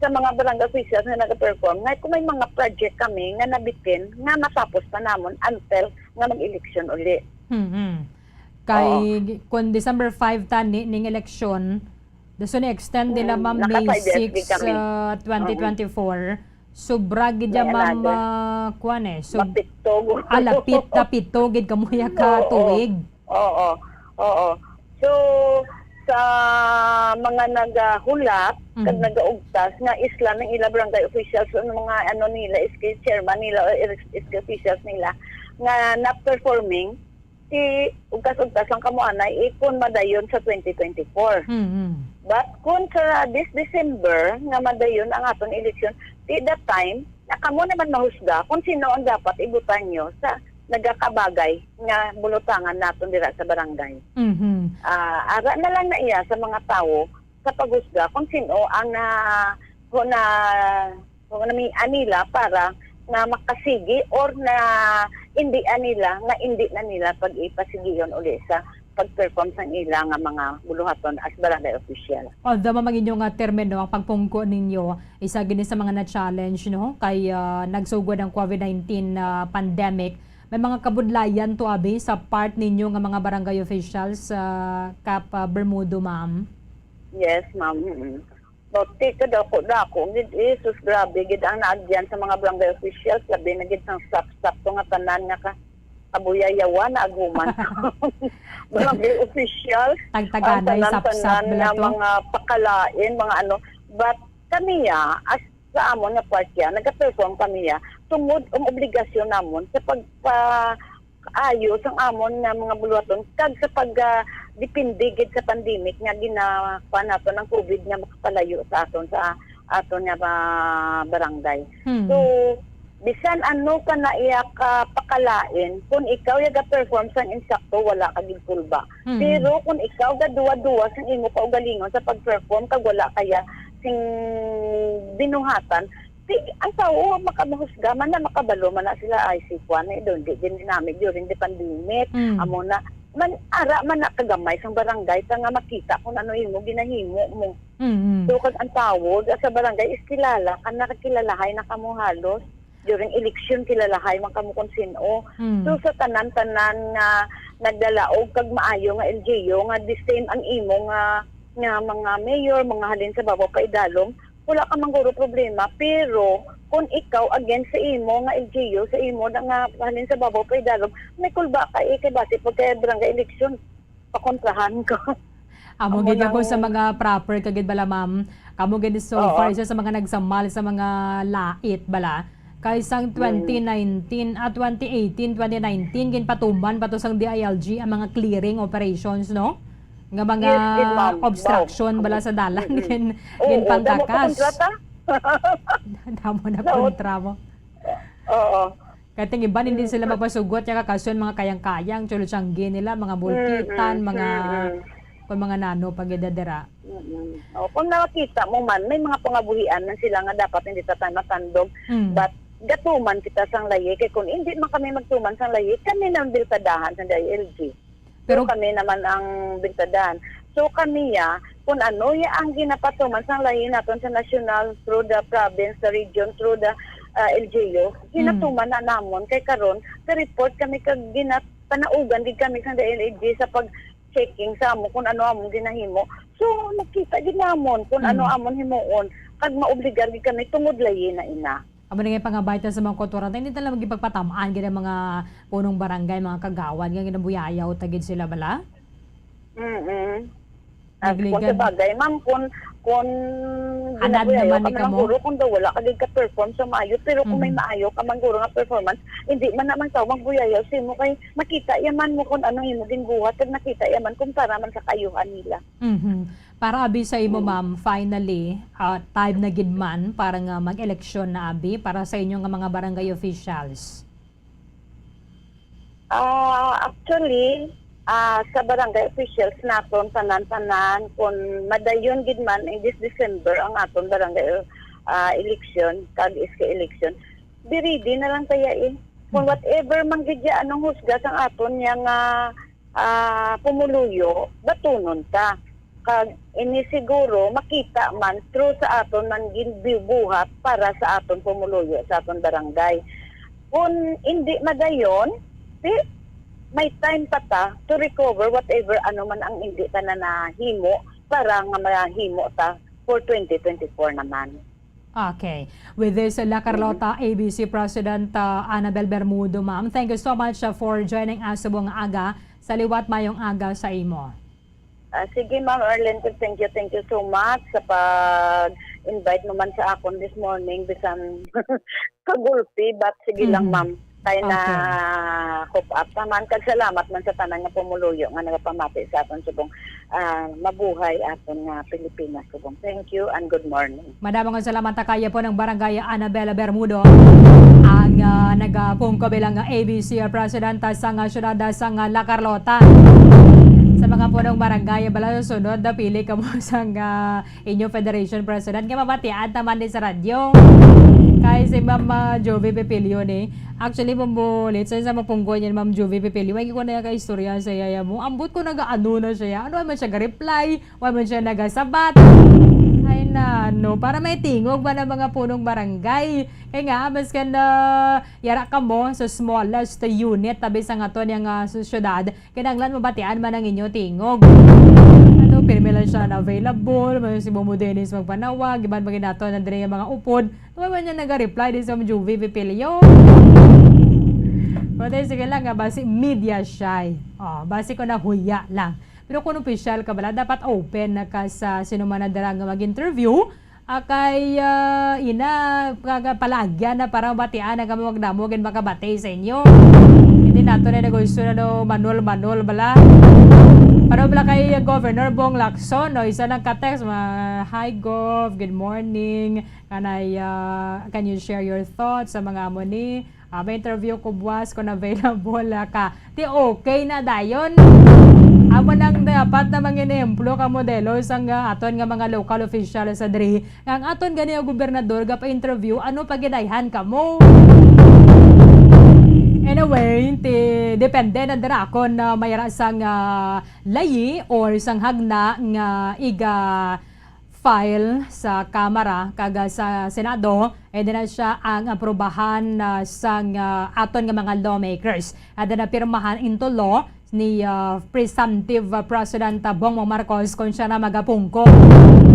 sa mga barangay officials nga nag-perform, nga kung may mga project kami nga nabitin, nga matapos pa namon until nga mag-eleksyon uli. Mhm. Kay Oo. kun December five tani ning eleksyon, dason i-extend nila, Mm, ma'am, naka May five years six, gid kami. ah, Oo. twenty twenty-four. Sobra gid May ya, ma'am, another. ah, kuwan eh. So, Mapito. ah, lapit na pito gid kamo ya ka Oo. tuig. Oo. Oo. So, sa mga nagahulat kag Mhm. nagaugtas nga isla ng ila barangay officials o mga ano nila, S K chairman nila o S K officials nila nga not performing, ti ugtas-ugtas lang kamo anay, eh, kung madayon sa twenty twenty-four. Mhm. But kung sa this December nga madayon ang aton eleksyon, ti that time, na kamo naman mahusga kung sino ang dapat ibutang nyo sa nagakabagay nga bulutangan naton dira sa barangay. Mhm. Ah, ara na lang na iya sa mga tawo sa paghusga kung sino ang na, na, na, na nila para na makasigi or na hindi nila, na hindi na nila pag-ipasigion uli sa pag-perform sang ila nga mga buluhaton as barangay official. Although, ma'am, ang inyo nga termino, ang pagpungko ninyo, isa gini sa mga na-challenge, no? Kay, ah, nagsugod ang COVID nineteen, ah, pandemic. May mga kabudlayan to, abi, sa part ninyo nga mga barangay officials sa Cap, ah, Bermudo, ma'am? Yes, ma'am. Mm. Bati ka dako-dako gid, eh. Sus, grabe gid ang naagyan sa mga barangay officials. Labi na gid sang sapsap to nga tanan nga ka-, kabuyayawan, naaguman. Barangay officials, Tagtaganay, ang tanan-tanan sapsap bala nga to. Mga pakalain, mga ano. But kami, ah, as sa amon nga part, ah, nagaperform kami, ah, tungod ang obligasyon namon sa pagpa-, ayo sang amon nga mga buluhaton kag sa pag, ah, depende gid sa pandemic nga gina-, kuan naton ang COVID nga makapalayo sa aton, sa aton nga ba-, barangay. Hmm. So, Bisan ano pa na iya ka pakalain, kung ikaw ya ga-perform sang insakto, wala ka gid kulba. Mm. Pero kung ikaw gaduwa-duwa sang imo kaugalingon sa pag-perform kag wala kaya sing binuhatan, di, ang tawo makamahusga man na, makabalo man na sila, "Ay, si kuan na, eh, doon, di din dinami during the pandemic." Mm. Amo na, man, ara man na kagamay sang barangay ta nga makita kung ano imo ginahimo mo. Mm. So, kag ang tawag sa barangay is kilala ka na, kakilalahay na kamo halos during election, kilalahay man kamo kung sin-o. Mm. So, sa tanan-tanan nga nagdalaog kag maayo nga L G U, nga the same ang imo nga, nga mga mayor, mga halin sa babaw pa idalom, wala ka man guro problema. Pero kung ikaw against sa imo nga L G U, sa imo na nga halin sa babaw pa idalom, may kulba ka, eh, kay basi pagka barangay election, pakontrahan ka. Amo Amo gid, kamo sa lang. Mga proper ka gid bala, ma'am. Kamo gid so Oo. Far isa sa mga nagsamal sa mga lait bala. Kay sang Mm. Twenty nineteen, ah, twenty eighteen, twenty nineteen, ginpatuman pa to sang D I L G ang mga clearing operations, no? Nga mga Yes, gid, ma'am. Obstruction Wow. bala sa dalan, Mm-mm. gin-, Oo, damo ginpangkakas. Kontra ta. Damo na Damo. Kontra mo. Oo. Kay ting iban, hindi Mm. sila magpasugot, ya kakason mga kayang-kayang, chuluchanggi nila, mga bulkitan, Mm, mga, mm. Kung mga nano pag idadira. Mm. O, kung nakita mo man, may mga pangabuhian man sila nga dapat hindi ta tayo matandog, Mm. but gatuman kita sang layi, kay kung hindi man kami magtuman sang layi, kami nang bilkadahan sa D I L G. Pero Pero kami naman ang bintadahan. So, kami ya, kung ano ya ang ginapatuman sang lahi naton sa national, through the province, the region, through the, ah, L G U, Mm. ginatuman na namon. Kay karon, ka-report kami kag ginapanaugan gid kami sa D L G sa pag-checking sa amo kung ano among ginahimo. So, nakita gid namon kung ano Mm. amon himuon. Kag maobligar gid kami tungod lahi na ina. Amo na nga pangabay ta sa mga kautoran, hindi ta lang magipagpatamaan gid ang mga punong barangay, mga kagawad nga ginabuyayaw ta gid sila bala. Mm-mm. As kung Nagligan. Sa bagay, ma'am, kung, kung Anad ginabuyayaw naman ka ni man ang kamo. Guro, kung daw wala ka gid ka-perform sa maayo, pero kung may Mhm. maayo ka man guro nga performance, hindi man naman tao magbuyayaw sa imo kay makita yaman mo kung ano ang imo ginbuhat, kag nakita yaman kung para man sa kaayuhan nila. Mhm. Para abi sa imo, Mm. ma'am, finally, ah, time na gid man para nga mag-eleksyon na abi para sa inyo nga mga barangay officials? Ah, actually, ah, sa barangay officials naton, tanan-tanan, kung madayon gid man, in this December, ang aton barangay, ah, election, kag S K election, be ready na lang kaya eh. Kung Hmm. whatever man gid ya, anong husga sang aton niya nga ah, pumuluyo, batunon ta. Kag ini siguro makita man through sa aton man ginbubuhat para sa aton pumuluyo, sa aton barangay. Kung indi madayon, di, may time pa ta to recover whatever ano man ang indi ta na nahimo para nga mahimo ta for twenty twenty-four naman. Okay. With this, La Carlota, Mm. A B C President, uh, Annabel Bermudo, ma'am. Thank you so much, uh, for joining us subong nga aga. Sa liwat, mayong aga sa imo. Ah, sige, Ma'am Arlene, thank you, thank you so much sa pag-invite mo man sa akon this morning. Bisan kagulpi, but sige lang, Mhm. Ma'am. Kay na Okay. Cope up naman. Kag salamat man sa tanan nga pumuluyo nga nagapamati sa aton subong, ah, mabuhay aton nga Pilipinas subong. Thank you and good morning. Madamo nga salamat ta kaya po ng Barangay Annabela Bermudo, ang, ah, nagapungko bilang A B C Presidenta sa nga siyudad sa nga La Carlota. Sa mga punong barangay, bala sa sunod, napili ka mo sa nga inyo federation president nga mabatian ta man din sa radyo. Kay si Ma'am, ah, Jovie Pepilio ni. Actually, pambulit sa, sa mapunggoy niya ni Ma'am Jovie Pepilio. May ko na yung kaistorya sa yaya mo. Ambot ko nag-ano na siya. Ano man siya ga-reply? Wa man siya nagasabat. Ay na, no. Para may tingog ba na mga punong barangay? Kaya nga, mas ka na yara ka mo sa smallest unit, tabi sa nga to niya nga sa syudad. Kinahanglan mabatian man ang inyo tingog. Ano, pirmi lang siya na available, may si Momo Dennis magpanawag, iban mga nato na diri nga mga upod. Wala man niya naga-reply din sa Juvie Pipilio. Pwede, sige lang nga, basi media shy. Oh, basi ko nahuya lang. Pero kung opisyal ka bala, dapat open na ka sa sino man na dira nga mag-interview. Ah, kay, ah, ina, kaga palagyan na para mabatian ang kamo magdamo gid makabati sa inyo. Hindi nato na negosyo na no, manol-manol bala. Para bala kay Governor Bong Lacson, no, isa nagka-text, ma-, "Hi, Gov, good morning. Kanay, ah, can you share your thoughts sa mga amo ni? Ah, may interview ko buwas kung available ka." Ti okay na dayon. Amo nang dapat na mga ehemplo ka modelo sang, ah, aton nga mga local official sa diri. Nga ang aton gani nga gobernador gapa-interview, ano pa gidayhan kamo? Anyway, ti, depende na dira kon, ah, may ra sang, ah, layi or sang hagna nga iga-file sa Kamara kag, ah, sa Senado, and then na siya ang aprobahan, ah, sang, ah, aton nga mga lawmakers. And then na pirmahan into law ni, ah, presumptive, ah, President, ah, Bongbong Marcos kung siya na magapungko.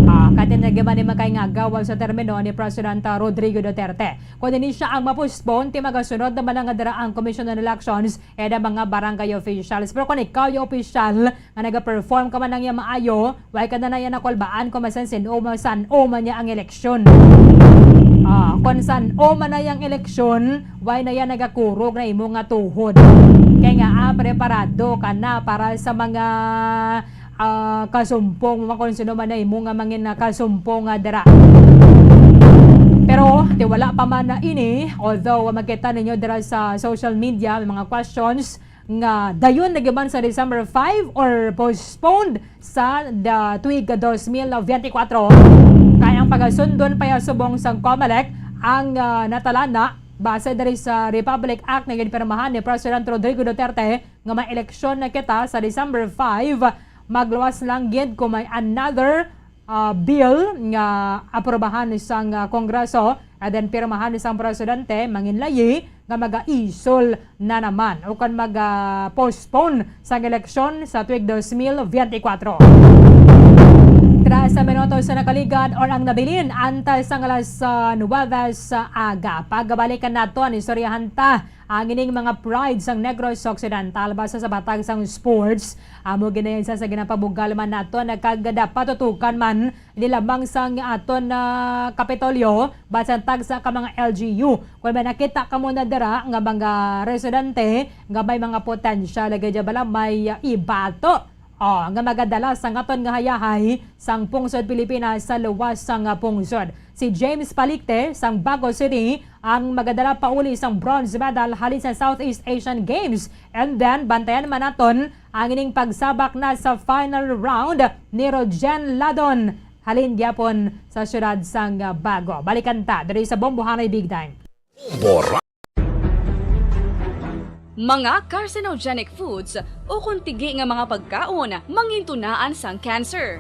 Ah, kati na giman ni magkay nga gawa sa termino ni President, ah, Rodrigo Duterte. Kung ini siya ang ma-postpone, ti magasunod naman nga dira ang Commission on Elections and ang mga barangay officials. Pero kung ikaw yung official nga nag-perform ka man ang iya maayo, way ka na na iya nakulbaan kung masan sin-o man, san-o man niya ang eleksyon. Ah, kung san-o man na yang eleksyon, way na iya nagakurog na imo nga tuhod. Kay nga, ah, preparado ka na para sa mga, ah, kasumpong, mga kung sino man na imo nga mangin na kasumpong nga dira. Pero, ti wala pa man na ini, although makita ninyo dira sa social media, may mga questions, nga dayon na gyud man sa December five or postponed sa the tuig dos mil veintikwatro. Kay ang pagasundon pa subong sang COMELEC ang, ah, natalana base diri sa Republic Act nga ginpirmahan ni President Rodrigo Duterte nga may eleksyon na kita sa December five. Magluwas lang gid kung may another ah, bill nga aprobahan sang, ah, Kongreso, and then pirmahan sang presidente, manginlayi nga magaisol na naman o kon maga-postpone sang eleksyon sa tuig dos mil veintikwatro. Tras sa minutos sa nakaligad or ang nabilin antes sang alas, ah, nuwebe sa aga. Pagabalikan nato ang istoryahan ta ang ining mga pride sang Negros Occidental basta sa batag sang sports. Amo ginayon sa, sa ginapabugal man nato, nagkagada patutukan man, di lamang sang aton, ah, Kapitolyo, but sa tagsa ka mga L G U. Kung may nakita ka mo na dira nga mga residente nga may mga potensyal, lagi dyan bala may, ah, ibato, oh, nga magadala sang aton nga hayahay sang pungsod Pilipinas sa luwas sang, ah, pungsod. Si James Palikte sang Bago City ang magadala pauli sang bronze medal halin sa Southeast Asian Games. And then, bantayan man naton ang ining pagsabak na sa final round ni Rojen Ladon halin gyapon sa siyudad sang Bago. Balikan ta diri sa Bombohanay Big Time. Bora. Mga carcinogenic foods ukon tigi nga mga pagkaon mangintunaan sang cancer.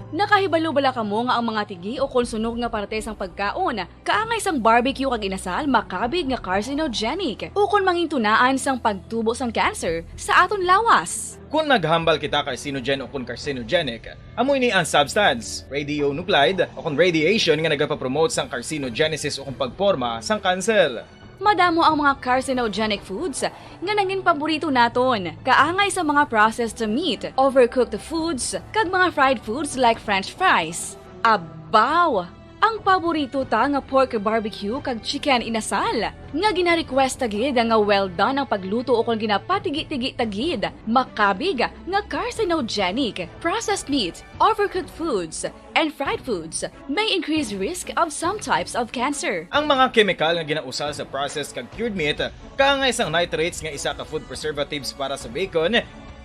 Nakahibalo bala kamo nga ang mga tigi ukon sunog nga parte sang pagkaon, kaangay sang barbecue kag inasal, makabig nga carcinogenic ukon mangintunaan sang pagtubo sang cancer sa aton lawas? Kon naghambal kita carcinogen ukon carcinogenic, amo ini ang substance, radionuclide, ukon radiation nga nagapapromote sang carcinogenesis ukon pagporma sang kanser. Madamo ang mga carcinogenic foods nga nangin paborito naton, kaangay sa mga processed meat, overcooked foods, kag mga fried foods like french fries. Abaw! Ang paborito ta nga pork barbecue kag chicken inasal, nga gina-request ta gid nga well done ang pagluto ukon ginapatigi-tigi ta gid, makabig nga carcinogenic. Processed meat, overcooked foods, and fried foods may increase risk of some types of cancer. Ang mga kemikal nga ginausal sa processed kag cured meat, kaangay sang nitrates nga isa ka food preservatives para sa bacon,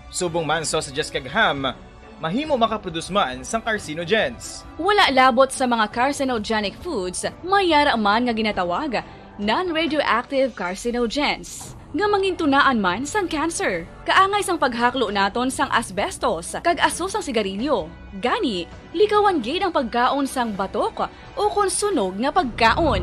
subong man sausages kag ham, mahimo makaproduce man sang carcinogens. Wala labot sa mga carcinogenic foods, may yara man nga ginatawag non-radioactive carcinogens, nga mangintunaan man sang cancer. Kaangay sang paghaklo naton sang asbestos kag aso sang sigarilyo. Gani, likawan gid ang pagkaon sang batok ukon sunog nga pagkaon.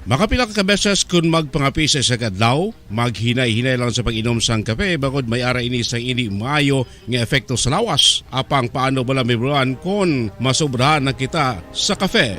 Makapila ka beses kon magpangape sa isa ka adlaw, maghinay-hinay lang sa pag-inom sang kape, bangod may ara ini sang indi maayo nga epekto sa lawas. Apang paano bala mahibaluan kon masobrahan na kita sa kafe?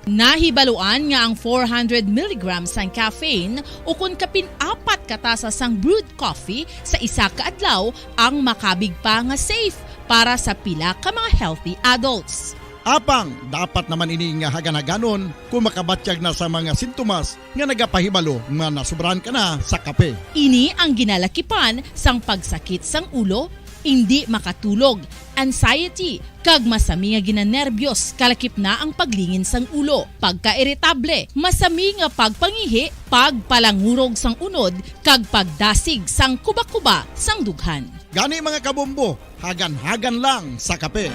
Nahibaluan nga ang four hundred milligrams sang caffeine ukon kapin apat ka tasa sang brewed coffee sa isa ka adlaw ang makabig pa nga safe para sa pila ka mga healthy adults. Apang dapat naman ini nga hagan-haganon kung makabatyag na sa mga sintomas nga nagapahibalo nga nasubrahan ka na sa kape. Ini ang ginalakipan sang pagsakit sang ulo, indi makatulog, anxiety, kag masami nga ginanerbyos, kalakip na ang paglingin sang ulo, pagkairitable, masami nga pagpangihi, pagpalangurog sang unod, kag pagdasig sang kubakuba sang dughan. Gani, mga kabombo, hagan-hagan lang sa kape.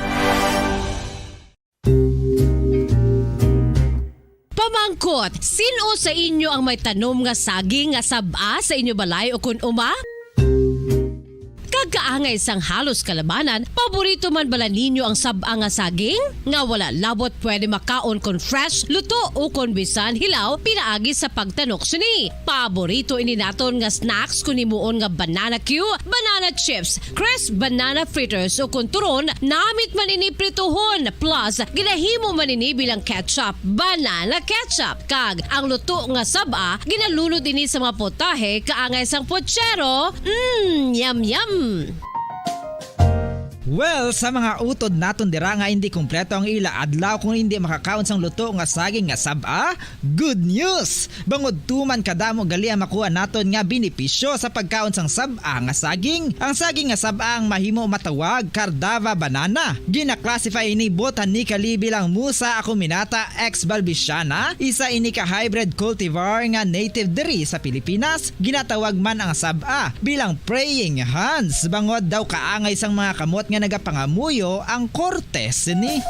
Pamangkot, sin-o sa inyo ang may tanom nga saging nga sab-a sa inyo balay ukon uma? Kag kaangay sang halos kalabanan, paborito man bala ninyo ang sab-a nga saging? Nga wala labot pwede makaon kon fresh, luto, ukon bisan hilaw pinaagi sa pagtanok sini. Paborito ini naton nga snacks kon himuon nga banana cue, banana chips, crisp banana fritters, ukon turon, namit man ini prituhon, plus ginahimo man ini bilang ketchup, banana ketchup. Kag ang luto nga sab-a, ginalunod ini sa mga potahe kaangay sang pochero. Mm, yum, yum! Well, sa mga utod naton dira nga indi kompleto ang ila adlaw kung indi makakaon sang luto nga saging nga sab-a, good news! Bangod tuman kadamo gali ang makuha naton nga benepisyo sa pagkaon sang sab-a nga saging. Ang saging nga sab-a ang mahimo matawag Cardava banana. Gina-classify ini botanically bilang Musa acuminata ex balbisiana, isa ini ka hybrid cultivar nga native diri sa Pilipinas. Ginatawag man ang sab-a bilang praying hands, bangod daw kaangay sang mga kamot nga nagapangamuyo ang korte sini.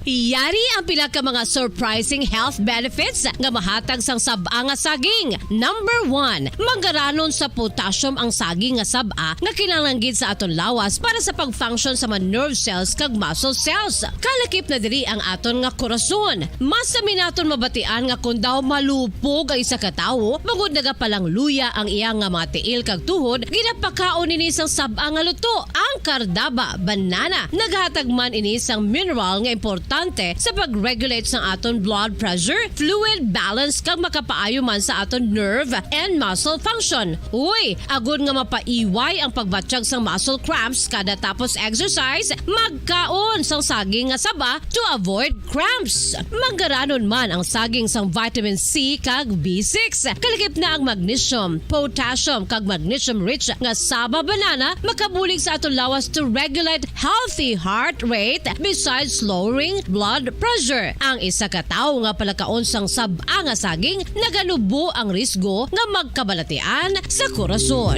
Yari ang pila ka mga surprising health benefits nga mahatag sang sab-a nga saging. Number one, manggaranon sa potassium ang saging nga sab-a nga kinahanglan gid sa aton lawas para sa pag-function sa mga nerve cells kag muscle cells. Kalakip na diri ang aton nga korason. Masami naton mabatian nga kon daw malupog ang isa ka tawo, bangod nagapalangluya ang iya nga mga tiil kag tuhod, ginapakaon ini sang sab-a nga luto, ang Cardaba banana. Naghatag man ini sang mineral nga importante sa pag-regulate sang aton blood pressure, fluid balance, kag makapaayo man sa aton nerve and muscle function. Uy, agod nga mapaiway ang pagbatyag sang muscle cramps kada tapos exercise, magkaon sang saging nga saba to avoid cramps. Manggaranon man ang saging sang vitamin C kag B six. Kalakip na ang magnesium, potassium, kag magnesium-rich nga saba banana makabulig sa aton lawas to regulate healthy heart rate besides lowering blood pressure. Ang isa ka tawo nga palakaon sang sab-a nga saging naganubo ang risgo nga magkabalatian sa korason.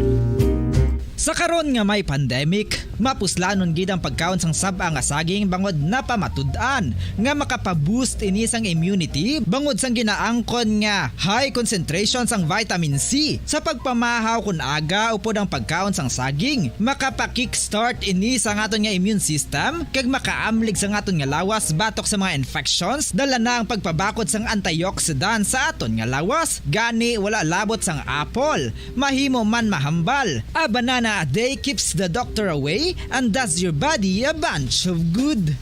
Sa karon nga may pandemic, mapuslanon gid ang pagkaon sang sab-a nga saging bangod napamatud-an nga makapaboost ini sang immunity bangod sang ginaangkon nga high concentration sang vitamin C sa pagpamahaw kon aga upod ang pagkaon sang saging. Makapa-kickstart ini sa aton nga immune system kag makaamlig sa aton nga lawas batok sa mga infections, dala na ang pagpabakod sang antioxidant sa aton nga lawas. Gani, wala labot sang apple, mahimo man mahambal. A banana a day keeps the doctor away and does your body a bunch of good.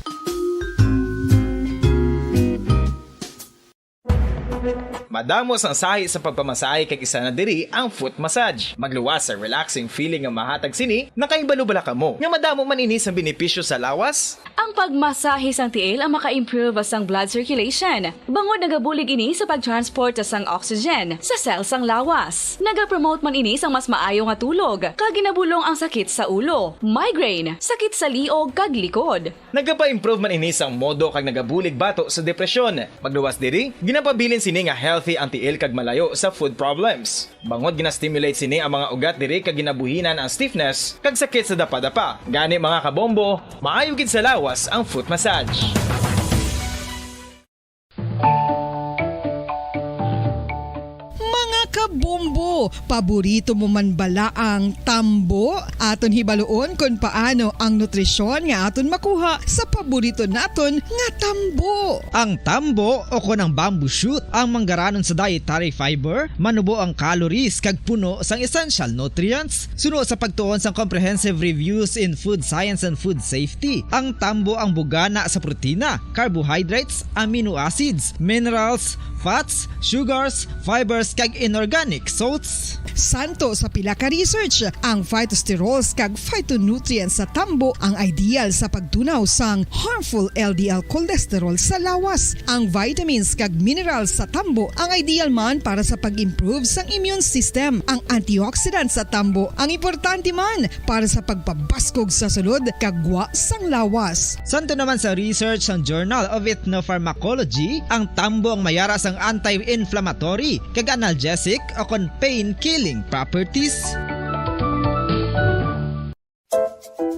Madamo sang sahi sa pagpamasahe kag isa na diri ang foot massage. Magluwas sa relaxing feeling nga mahatag sini. Nakahibalo bala kamo nga madamo man ini sang benepisyo sa lawas? Ang pagmasahe sang tiil ang maka-improve sang blood circulation, bangod nagabulig ini sa pag-transport sang oxygen sa cell sang lawas. Nagapromote man ini sang mas maayo nga tulog, kag ginabulong ang sakit sa ulo, migraine, sakit sa liog, kag likod. Nagapa-improve man ini sang modo kag nagabulig bato sa depresyon. Magluwas diri, ginapabilin sini nga healthy ang tiil kag malayo sa food problems. Bangod gina-stimulate sini ang mga ugat diri kag ginabuhinan ang stiffness kag sakit sa dapadapa. Gani, mga kabombo, maayo gid sa lawas ang foot massage. Mga kabombo, paborito mo man bala ang tambo? Aton hibaluon kon paano ang nutrisyon nga aton makuha sa paborito naton nga tambo. Ang tambo, o kon ang bamboo shoot, ang manggaranon sa dietary fiber, manubo ang calories kag puno sang essential nutrients. Suno sa pagtuon sang Comprehensive Reviews in Food Science and Food Safety, ang tambo ang bugana sa protina, carbohydrates, amino acids, minerals, fats, sugars, fibers, kag inorganic salts. Santo sa pila ka research, ang phytosterols kag phytonutrients sa tambo ang ideal sa pagtunaw sang harmful L D L cholesterol sa lawas. Ang vitamins kag minerals sa tambo ang ideal man para sa pag-improve sang immune system. Ang antioxidants sa tambo ang importante man para sa pagpabaskog sa sulod kag gwa sang lawas. Santo naman sa research sang Journal of Ethnopharmacology, ang tambo ang mayara sang anti-inflammatory kag analgesic o kon pain-killing properties.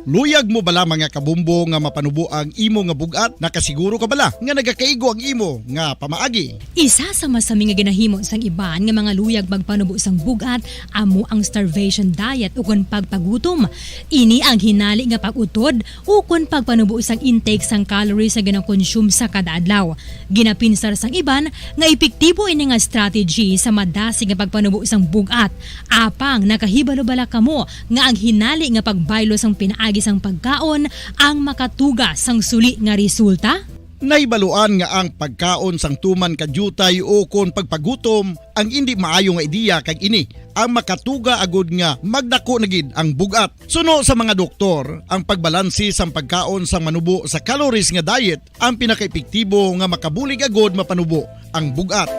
Luyag mo bala, mga kabombo, nga mapanubo ang imo nga bug-at? Nakasiguro ka bala nga nagakaigo ang imo nga pamaagi? Isa sa masami nga ginahimo sang iban nga mga luyag magpanubo sang bug-at amo ang starvation diet ukon pagpagutom. Ini ang hinali nga pag-utod ukon pagpanubo sang intake sang calories nga ginakonsume sa kada adlaw. Ginapinsar sang iban nga epektibo ini nga strategy sa madasig nga pagpanubo sang bug-at. Apang nakahibalo bala kamo nga ang hinali nga pagbaylo sang pinaagi sang pagkaon ang makatuga sang suli nga resulta? Nahibaluan nga ang pagkaon sang tuman ka diutay ukon pagpagutom ang indi maayo nga ideya, kag ini ang makatuga agud nga magdako na gid ang bug-at. Suno sa mga doktor, ang pagbalanse sang pagkaon sang manubo sa calories nga diet ang pinakaepektibo nga makabulig agud mapanubo ang bug-at.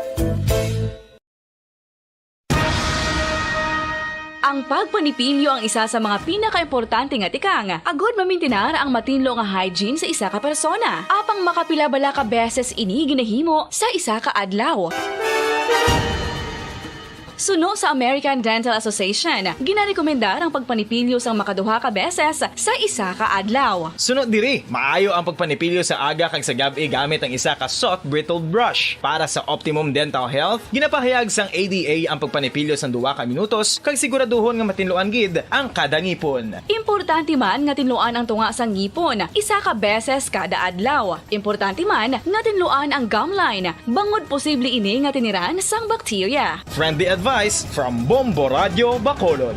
Ang pagpanipilyo ang isa sa mga pinakaimportante nga tikang agud mamintinar ang matinlo nga hygiene sa isa ka persona. Apang makapila bala ka beses ini ginahimo sa isa ka adlaw? Suno sa American Dental Association, ginarekomendar ang pagpanipilyo sang makaduha ka beses sa isa ka adlaw. Suno diri, maayo ang pagpanipilyo sa aga kag sa gab-i gamit ang isa ka soft bristled brush. Para sa optimum dental health, ginapahayag sang A D A ang pagpanipilyo sang duha ka minutos kag siguraduhon nga matinluan gid ang kada ngipon. Importante man nga tinluan ang tunga sang ngipon isa ka beses kada adlaw. Importante man nga tinluan ang gum line, bangod posible ini nga tiniran sang bakterya. Friendly advice from Bombo Radyo Bacolod.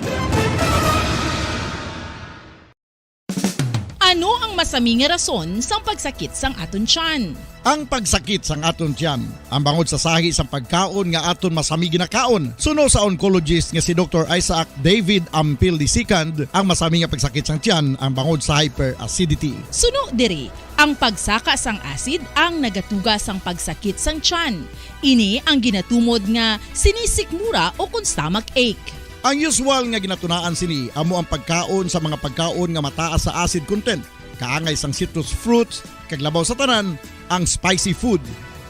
Ano ang masami nga rason sang pagsakit sang aton tiyan? Ang pagsakit sang aton tiyan ang bangod sa sahi sang pagkaon nga aton masami ginakaon. Suno sa oncologist nga si Doktor Isaac David Ampil the second, ang masami nga pagsakit sang tiyan ang bangod sa hyperacidity. Suno diri, ang pagsaka sang acid ang nagatuga sang pagsakit sang tiyan. Ini ang ginatumod nga sinisikmura o kon stomach ache. Ang usual nga ginatunaan sini amo ang pagkaon sa mga pagkaon nga mataas sa acid content, kaangay sang citrus fruits, kag labaw sa tanan, ang spicy food.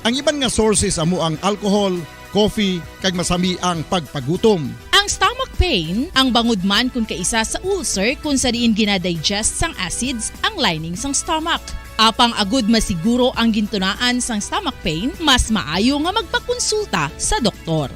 Ang iban nga sources amo ang alcohol, coffee, kag masami ang pagpagutom. Ang stomach pain ang bangod man kon kaisa sa ulcer, kon sa diin ginadigest sang acids ang lining sang stomach. Apang agud masiguro ang gintunaan sang stomach pain, mas maayo nga magpakonsulta sa doktor.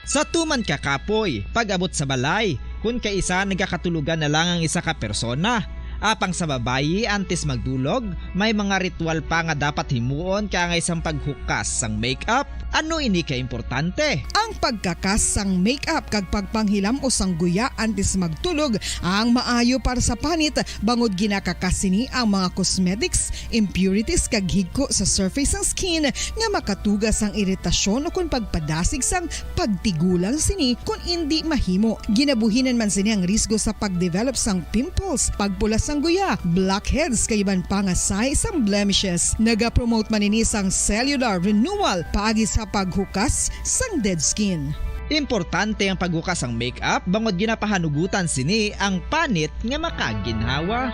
Sa tuman ka kapoy, pag-abot sa balay, kon kaisa nagakatulogan na lang ang isa ka persona. Apang sa babayi, antes magdulog, may mga ritual pa nga dapat himuon kaangay sang paghukas sang makeup. Ano ini ka importante? Ang pagkakas sang makeup kag pagpanghilam-os sang guya antes magtulog ang maayo para sa panit, bangod ginakakas sini ang mga cosmetics, impurities, kag higko sa surface sang skin nga makatuga sang iritasyon ukon pagpadasig sang pagtigulang sini kon indi mahimo. Ginabuhinan man sini ang risgo sa pagdevelop sang pimples, pagpula sang guya, blackheads, kag iban pa nga sahi sang blemishes. Nagapromote man ini sang cellular renewal paagi sa paghukas sang dead skin. Importante ang paghukas sang makeup bangod ginapahanugutan sini ang panit nga makaginhawa.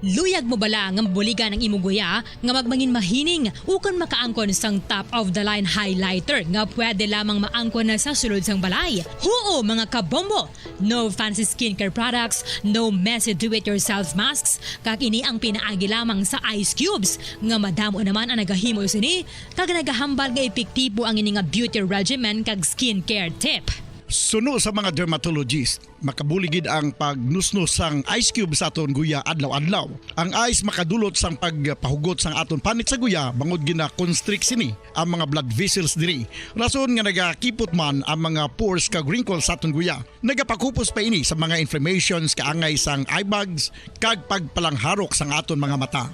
Luyag mo bala nga mabuligan ang imo guya nga magmangin mahining ukon makaangkon sang top of the line highlighter nga pwede lamang maangkon na sa sulod sang balay? Huo, mga kabombo! No fancy skincare products, no messy do-it-yourself masks, kag ini ang pinaagi lamang sa ice cubes, nga madamo naman ang nagahimo sini, kag nagahambal nga epektibo ang ini nga beauty regimen kag skincare tip. Suno sa mga dermatologist, makabulig gid ang pagnusnos sang ice cube sa aton guya adlaw-adlaw. Ang ice makadulot sang pagpahugot sang aton panit sa guya bangod gina-constrict sini ang mga blood vessels diri. Rason nga nagakipot man ang mga pores kag wrinkles sa aton guya. Nagapakupos pa ini sa mga inflammations kaangay sang eye bags kag pagpalangharok sang aton mga mata.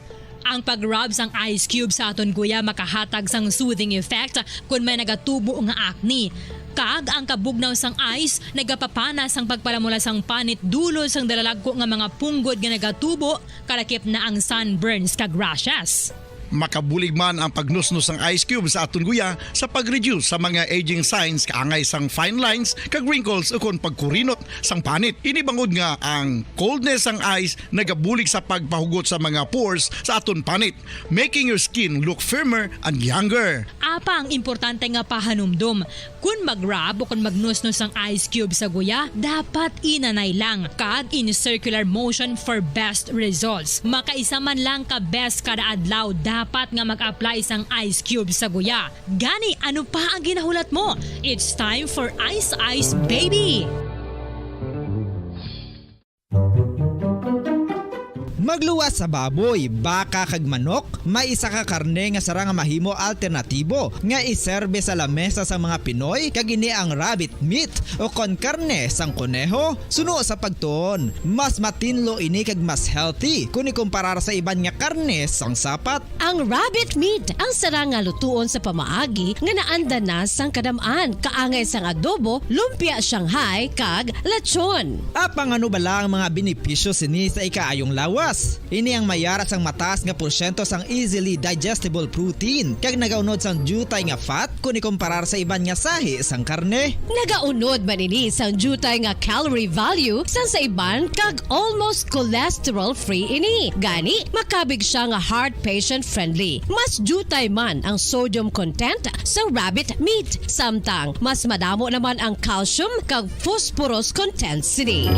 Ang pag-rub sang ice cube sa aton guya makahatag sang soothing effect kon may nagatubo nga acne. Kag ang kabugnaw sang ice nagapapana sang pagpalamula sang panit dulon sang dalalagko nga mga punggod nga nagatubo, kalakip na ang sunburns kag rashes. Makabulig man ang pagnusnos sang ice cube sa aton guya sa pag-reduce sa mga aging signs kaangay sang fine lines kag wrinkles ukon pagkurinot sang panit. Ini bangod nga ang coldness sang ice nagabulig sa pagpahugot sa mga pores sa aton panit, making your skin look firmer and younger. Apang importante nga pahanumdom, kon mag-rub o kon magnusnos ang ice cube sa guya, dapat inanay lang kag in circular motion for best results. Makaisa man lang ka beses kada adlaw dapat nga mag-apply sang ice cube sa guya. Gani, ano pa ang ginahulat mo? It's time for Ice Ice Baby! Magluwas sa baboy, baka kag manok, may isa ka karne nga sarang nga mahimo alternatibo nga iserbe sa lamesa sang mga Pinoy, kag ini ang rabbit meat o kon karne sang koneho. Suno sa pagtuon, mas matinlo ini kag mas healthy kon ikumparar sa iban nga karne sang sapat. Ang rabbit meat ang sarang nga lutuon sa pamaagi nga naanda na sang kadam-an, kaangay sang adobo, lumpia Shanghai, kag lechon. Apang ano bala ang mga benepisyo sini sa ikaayong lawas? Ini ang may ara sang mataas nga porsyento sang easily digestible protein, kag nagaunod sang diutay nga fat kon ikumparar sa iban nga sahi sang karne. Nagaunod man ini sang diutay nga calorie value sang sa iban, kag almost cholesterol-free ini. Gani, makabig sia nga heart patient-friendly. Mas diutay man ang sodium content sang rabbit meat, samtang mas madamo naman ang calcium kag phosphorus content sini.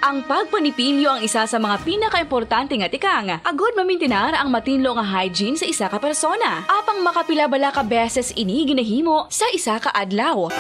Ang pagpanipilyo ang isa sa mga pinakaimportante nga tikang agud mamintinar ang matinlo nga hygiene sa isa ka persona. Apang makapila bala ka beses ini ginahimo sa isa ka adlaw?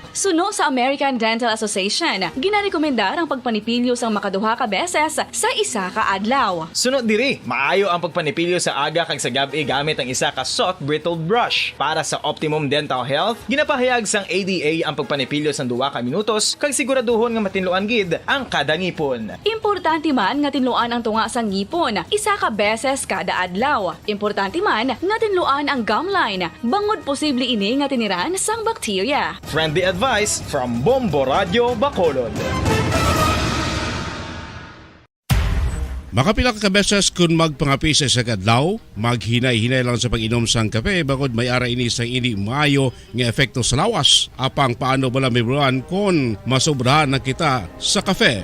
Suno sa American Dental Association, ginarekomendar ang pagpanipilyo sang makaduha ka beses sa isa ka adlaw. Suno diri, maayo ang pagpanipilyo sa aga kag sa gab-i gamit ang isa ka soft bristled brush. Para sa optimum dental health, ginapahayag sang A D A ang pagpanipilyo sang duha ka minutos kag siguraduhon nga matinluan gid ang kada ngipon. Importante man nga tinluan ang tunga sang ngipon isa ka beses kada adlaw. Importante man nga tinluan ang gum line, bangod posible ini nga tiniran sang bakterya. Friendly advice from Bombo Radyo Bacolod. Makapila ka beses kun magpangape sa isa ka adlaw, maghinay-hinay lang sa pag-inom sang kape, bangod may ara ini sang indi maayo nga epekto sa lawas. Apang paano bala mahibaluan kon masobrahan na kita sa kape?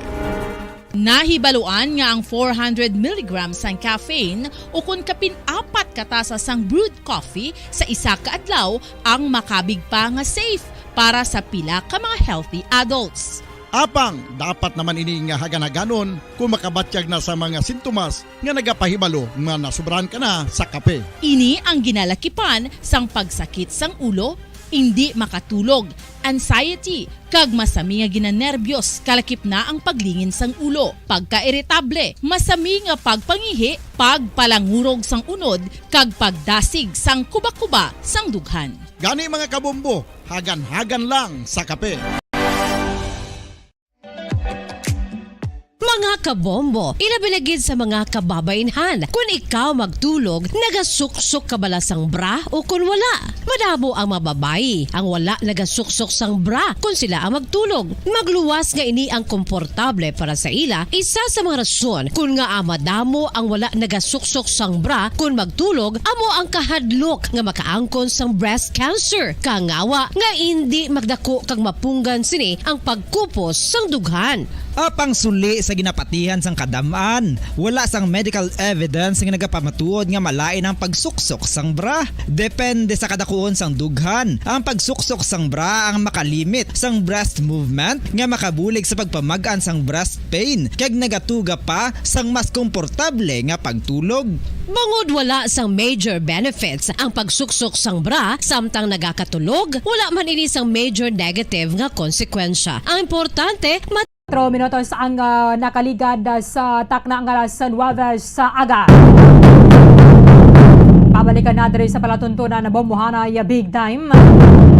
Nahibaluan nga ang four hundred milligrams sang caffeine, ukon kapin apat ka tasa sang brewed coffee sa isa ka adlaw, ang makabig pa nga safe para sa pila ka mga healthy adults. Apang dapat naman ini nga hagan-haganon kon makabatyag na sa mga sintomas nga nagapahibalo nga nasobrahan ka na sa kape. Ini ang ginalakipan sang pagsakit sang ulo, indi makatulog, anxiety, kag masami nga ginanerbyos, kalakip na ang paglingin sang ulo, pagkairitable, masami nga pagpangihi, pagpalangurog sang unod, kag pagdasig sang kubakuba sang dughan. Gani, mga kabombo, hagan-hagan lang sa kape. Mga kabombo, ilabi na gid sa mga kababaynhan, kun ikaw magtulog, nagasuksok ka bala sang bra o kun wala? Madamo ang mga babayi ang wala nagasuksok sang bra kun sila ang magtulog. Magluwas nga ini ang komportable para sa ila, isa sa mga rason kun ngaa madamo ang wala nagasuksok sang bra kun magtulog amo ang kahadlok nga makaangkon sang breast cancer, kangawa nga indi magdako kag mapunggan sini ang pagkupos sang dughan. Apang suli sa ginapati Ihan sang kadam-an, wala sang medical evidence nga nagapamatuod nga malain ang pagsuksok sang bra. Depende sa kadakuon sang dughan, ang pagsuksok sang bra ang makalimit sang breast movement nga makabulig sa pagpamag-an sang breast pain, kag nagatuga pa sang mas komportable nga pagtulog. Bangod wala sang major benefits ang pagsuksok sang bra samtang nagakatulog, wala man ini sang major negative nga konsekwensya. Ang importante, Tro minutos ang, ah, nakaligad, ah, sa takna nga alas nuwebe sa aga. Pabalikan na diri sa palatuntunan na bombohanay, ah, big time.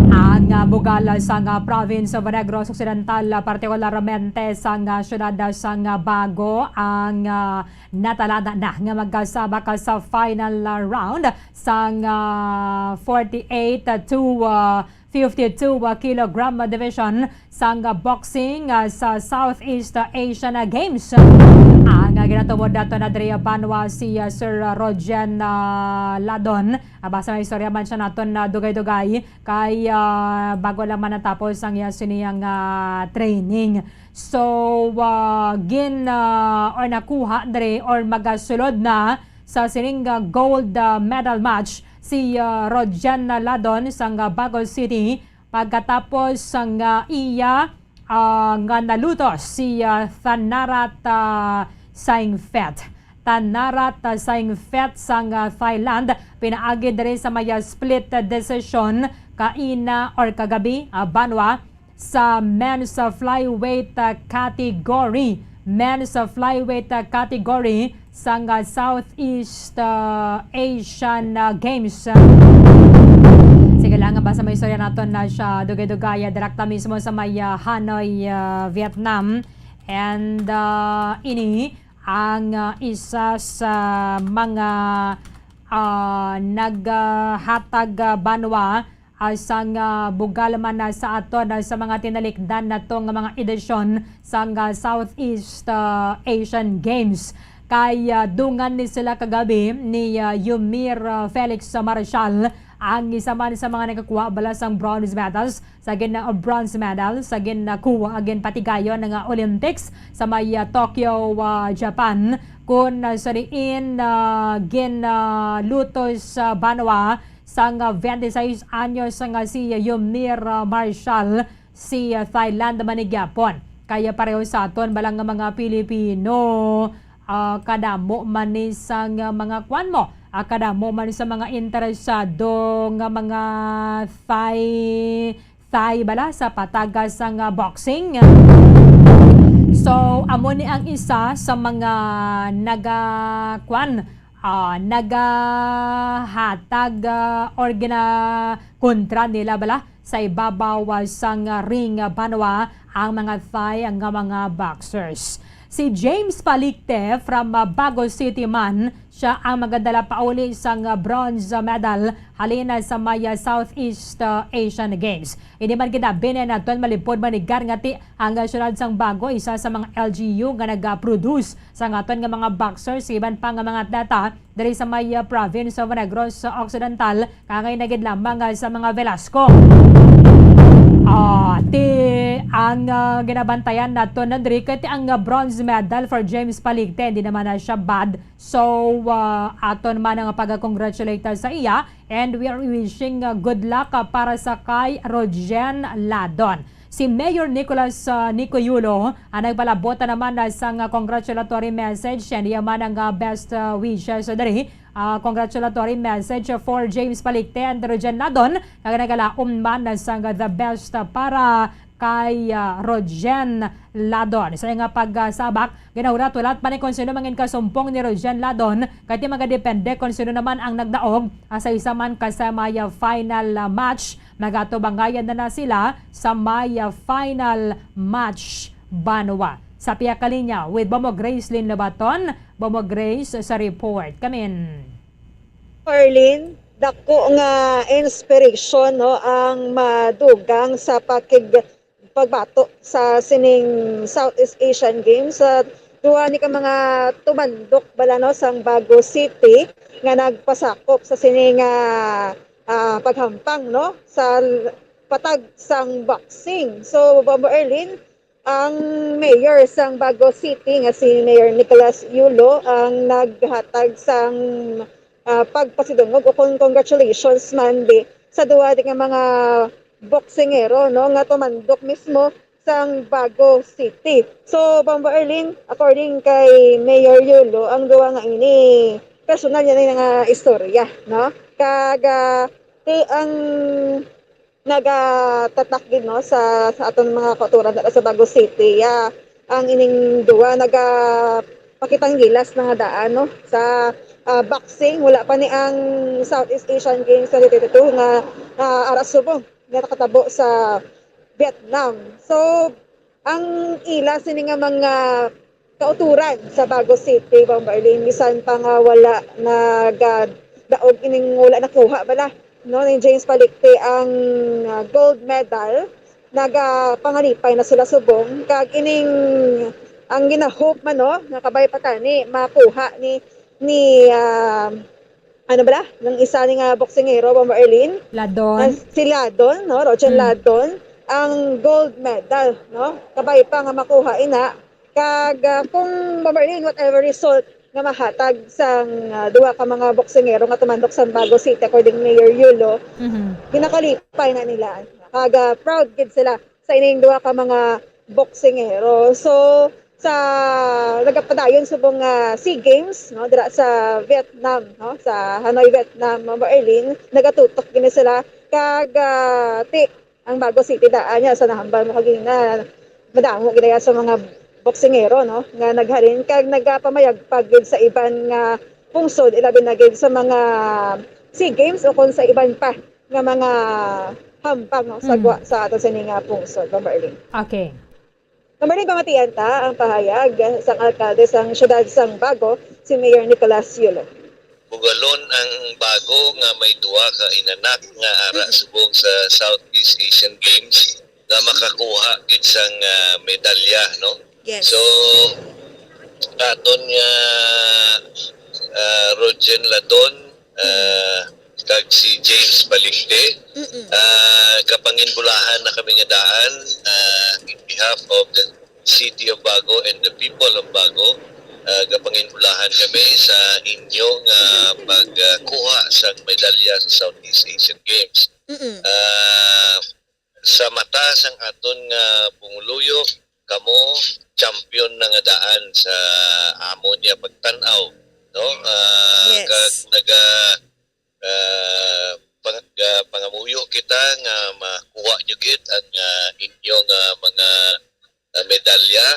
Ang, ah, bugal, ah, sang, ah, province of Negros Occidental, ah, partikularmente sang, ah, siyudad, ah, sang, ah, Bago, ang, ah, natalada na nga magkasabak, ah, sa final, ah, round sang, ah, forty-eight to, ah, fifty-two kilogram division sang boxing, ah, sa Southeast Asian Games. Ang, ah, ginatumod nato na diri banwa si, ah, Sir Rogen, ah, Ladon. Ah, basta may istorya man siya naton na dugay-dugay kay, ah, bago lang man natapos ang iya siniyang, ah, training. So, ah, gin, ah, or nakuha diri or magasulod na sa sining, ah, gold, ah, medal match si, ah, Rogen Ladon sang, ah, Bago City pagkatapos sang, ah, iya, ah, nga nalutos si, ah, Thanarat, ah, Saingphet. Thanarat, ah, Saingphet sang, ah, Thailand pinaagi diri sa may, ah, split, ah, decision kaina or kagabi, ah, banwa sa men's, uh, flyweight, uh, category. Men's, uh, flyweight, uh, category sang, uh, Southeast, uh, Asian, uh, Games. Sige lang, basta may istorya naton na siya dugay-dugay, uh, direkta mismo sa may, uh, Hanoi, uh, Vietnam. And, uh, ini ang, uh, isa sa mga, uh, naghatag, uh, banwa ah, sang, ah, bugal man, ah, sa aton, ah, sa mga tinalikdan nato nga mga edisyon sang, ah, Southeast, ah, Asian Games. Kay, ah, dungan ni sila kagabi ni, ah, Yumir, ah, Felix Marshall, ang isa man sa mga nakakuha bala sang bronze medals sa gin-, ah, bronze medal sa ginakuha, ah, ginpatigayon nga Olympics sa may, ah, Tokyo, ah, Japan, kun, ah, sa diin, ah, gin, ah, lutos sa banwa sang, ah, twenty-six anyos nga si Yumir, ah, Marshall, si, ah, Thailand man ni gyapon. Kaya pareho sa aton bala nga mga Pilipino, ah, kadamo man ni sang, ah, mga kwan mo, ah, kadamo man sa mga interesado nga mga Thai, Thai bala sa pataga sang, ah, boxing. So, amo ni ang isa sa mga naga-, kwan, ah, nagahatag, ah, or ginakontra nila bala sa ibabaw, ah, sang, ah, ring, ah, banwa ang mga Thai nga mga boxers. Si James Palikte from, ah, Bago City man, siya ang magadala pauli sang, ah, bronze medal halin, ah, sa may, ah, Southeast, ah, Asian Games. Hindi man kita binen naton malipod manigar nga ti ang, ah, siyudad sang Bago, isa sa mga L G U nga nagaproduce sang aton nga mga boxers, iban pa nga mga atleta diri sa may, ah, province of Negros Occidental, kangay na gid lamang, ah, sa mga Velasco. Ah, ti ang, ah, ginabantayan naton na diri kay ti ang, ah, bronze medal for James Paligte, hindi naman na siya bad. So, ah, aton man ang pag-congratulate sa iya. And we are wishing, uh, good luck, uh, para sa kay Rogen Ladon. Si Mayor Nicolas, uh, Nicoyulo, uh, nagpalabot na naman, uh, sang, uh, congratulatory message. And iya man ang, uh, best, uh, wishes diri. Uh, congratulatory message for James Palikte and Rogen Ladon. Kag nagalaom man, uh, sang, uh, the best, uh, para kay, ah, Rogen Ladon. Sa nga pagsabak, ginahulat-hulat pa ni kon sino mangin kasumpong ni Rogen Ladon, kay ti magadepende kon sino naman ang nagdaog, ah, sa isa man ka semi-final, ah, match. Magatubangayan na na sila sa may, ah, final match banwa. Sa pihak ka linya with Bomo Grace Lynn Lobaton. Bomo Grace sa report. Kamin. Arlene, dako nga inspiration, no, ang madugang sa pakig-, pagbato sa sining Southeast Asian Games. Sa duha ni ka mga tumandok bala, no, sang Bago City nga nagpasakop sa sining, ah, ah, paghampang, no, sa l-, patag sang boxing. So, Bombo Erlin, ang mayor sang Bago City nga si Mayor Nicolas Yulo ang naghatag sang, ah, pagpasidungog o kon congratulations man di sa duwa di nga mga boksingero, no, nga tumandok mismo sang Bago City. So, Bombo Erlin, according kay Mayor Yulo, ang duwa nga ini personal niya na nga istorya, no? Kag, ah, ti-, ang nagatatak gid, no, sa, sa aton mga kauturan dira sa Bago City, ya, ang ining duwa nagapakitang gilas na nga daan, no, sa, ah, boxing. Wala pa ni ang Southeast Asian Games twenty twenty-two nga, ah, ara subong nga nakatabo sa Vietnam. So, ang ila sini nga mga kauturan sa Bago City, Bombo Erlin, bisan pa nga wala nagadaog ining wala nakuha bala, no, ni James Palikte ang, ah, gold medal, nagapangalipay na sila subong, kag ining ang ginahope man, no, nga kabay pa tani makuha ni, ni, ah, ano bala, ng isa ni nga boksingero, Bombo Erlin, Ladon. Ah, si Ladon, no, Roger Mm. Ladon, ang gold medal, no, kabay pa nga makuha ina. Kag, ah, kung, Bombo Erlin, whatever result nga mahatag sang, ah, duha ka mga boksingero nga tumandok sa Bago City, according Mayor Yulo, Mhm. ginakalipay na nila. Kag, ah, proud gid sila sa ining duha ka mga boksingero. So, sa nagapadayon subong nga SEA Games, no, dira sa Vietnam, no, sa Hanoi, Vietnam, Bombo Erlin, nagatutok gini sila kag, ah, ti ang Bago City daan niya sa nahambal mo kagina, madamo gid sa mga boksingero, no, nga naghalin kag nagapamayagpag gid sa iban nga pungsod, ilabi na gid sa mga SEA Games o kung sa iban pa nga mga hambag, no, sa Mm. gwa sa aton sini nga pungsod, Bombo Erlin. Okay. Bombo Erlin, pamatian ta ang pahayag sang alkalde sang siyudad sang Bago, si Mayor Nicolas Yulo. Bugalon ang Bago nga may duha ka inanak nga ara Mm. subong sa Southeast Asian Games nga makakuha gid sang, ah, medalya, no? Yes. So, aton nga, ah, Rogen Ladon, ah, Mm. kag si James Palikte, Mm. ah, kapanginbulahan na kami nga daan, ah, in behalf of the City of Bago and the people of Bago. Ah, kapanginbulahan kami sa inyo nga pagkuha sa medalya sa Southeast Asian Games. Mm-mm. Ah, sa mata sang aton nga pumuluyo, kamo champion na nga daan sa amo niya pagtan-aw, no? Ah, Yes. kag naga-, ah, pang-, ah, pangamuyo kita nga makuha nyo gid ang, ah, inyo nga mga, ah, medalya,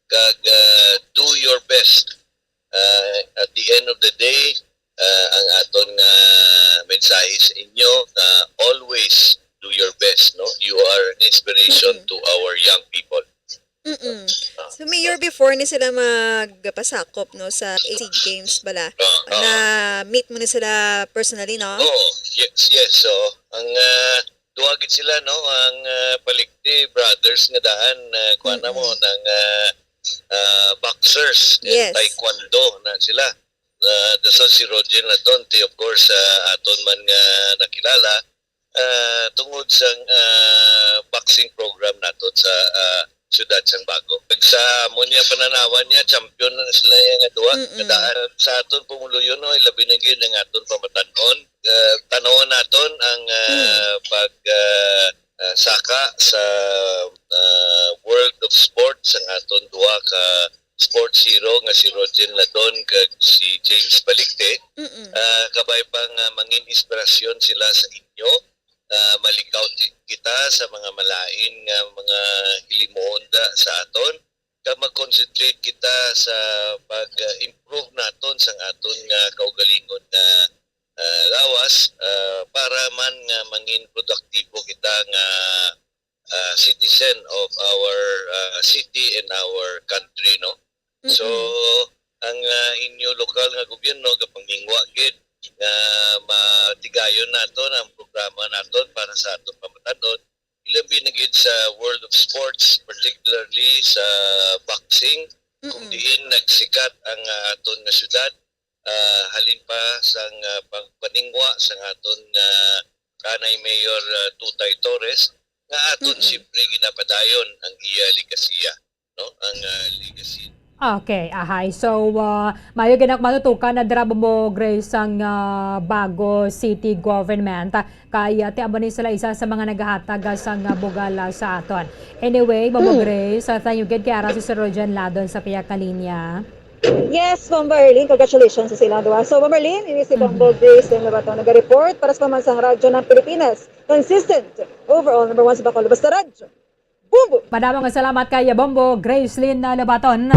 kag, ah, do your best. Ah, at the end of the day, ah, ang aton nga mensahe sa inyo nga always do your best, no? You are an inspiration Mm-mm. to our young people. Mm-mm. Ah, So, Mayor, so before ni sila magpasakop, no, sa SEA Games bala, Ah, ah. na-meet mo ni sila personally, no? Oo, yes, yes. So, ang, ah, duha gid sila, no? Ang, ah, Palikte brothers nga daan, ah, kuwan na mo, Mm-mm. ng, ah, ah, boxers and Yes. taekwondo na sila. Ah, dason si Roger Ladon, ti, of course, ah, aton man nga nakilala, ah, tungod sang, ah, boxing program naton sa, ah, siyudad sang Bago. Kag sa amo niya pananawan niya, champion na sila nga duha. Mm-mm. Kada, sa aton pumuluyo, no, ilabi na gyud ang aton pamatan-on. Ah, tan-awon naton ang, ah, Hmm. pag, ah, ah, saka sa, ah, World of Sports ang aton duha ka sports hero nga si Roger Ladon kag si James Palikte. Mm-mm. Ah, kabay pa nga mangin inspirasyon sila sa inyo, ah, malikaw ti-, kita sa mga malain nga mga hilimuon da sa aton, kag mag-concentrate kita sa pag-improve naton sang aton nga kaugalingon nga, ah, lawas, ah, para man nga mangin produktibo kita nga, ah, citizen of our, ah, city and our country, no? So, Mm-mm. ang, ah, inyo lokal nga gobyerno gapangingwa gid nga matigayon naton ang programa naton para sa aton pamatan-on, ilabi na gid sa world of sports, particularly sa boxing, kung Mm-mm. diin nagsikat ang, ah, aton nga syudad, ah, halin pa sang, ah, pagpaningwa sang aton nga kanay Mayor, ah, Tutay Torres, nga aton Mm-mm. siyempre ginapadayon ang iya legasiya. no, ang, ah, legacy. Okay, ahay. So, ah, maayo gid nga matutukan na dira, Bombo Grace, ang, ah, Bago City Government. Kay, ah, ti amo ni sila isa sa mga nagahatag, ah, sang, ah, bugal, ah, sa aton. Anyway, Bombo Hmm. Grace, ah, thank you gid kay ara si Sir Rojan Ladon sa pihak nga linya. Yes, Bombo Arlene, congratulations sa silang duha. So, Bombo Arlene, ini si Bombo Mhm. Grace Lim Labaton, nag-report para sa Pambansang Radyo ng Pilipinas. Consistent, overall, number one sa Bacolod. Basta Radyo. Bombo! Madamo nga salamat kay Bombo Gracelyn, ah, Labaton.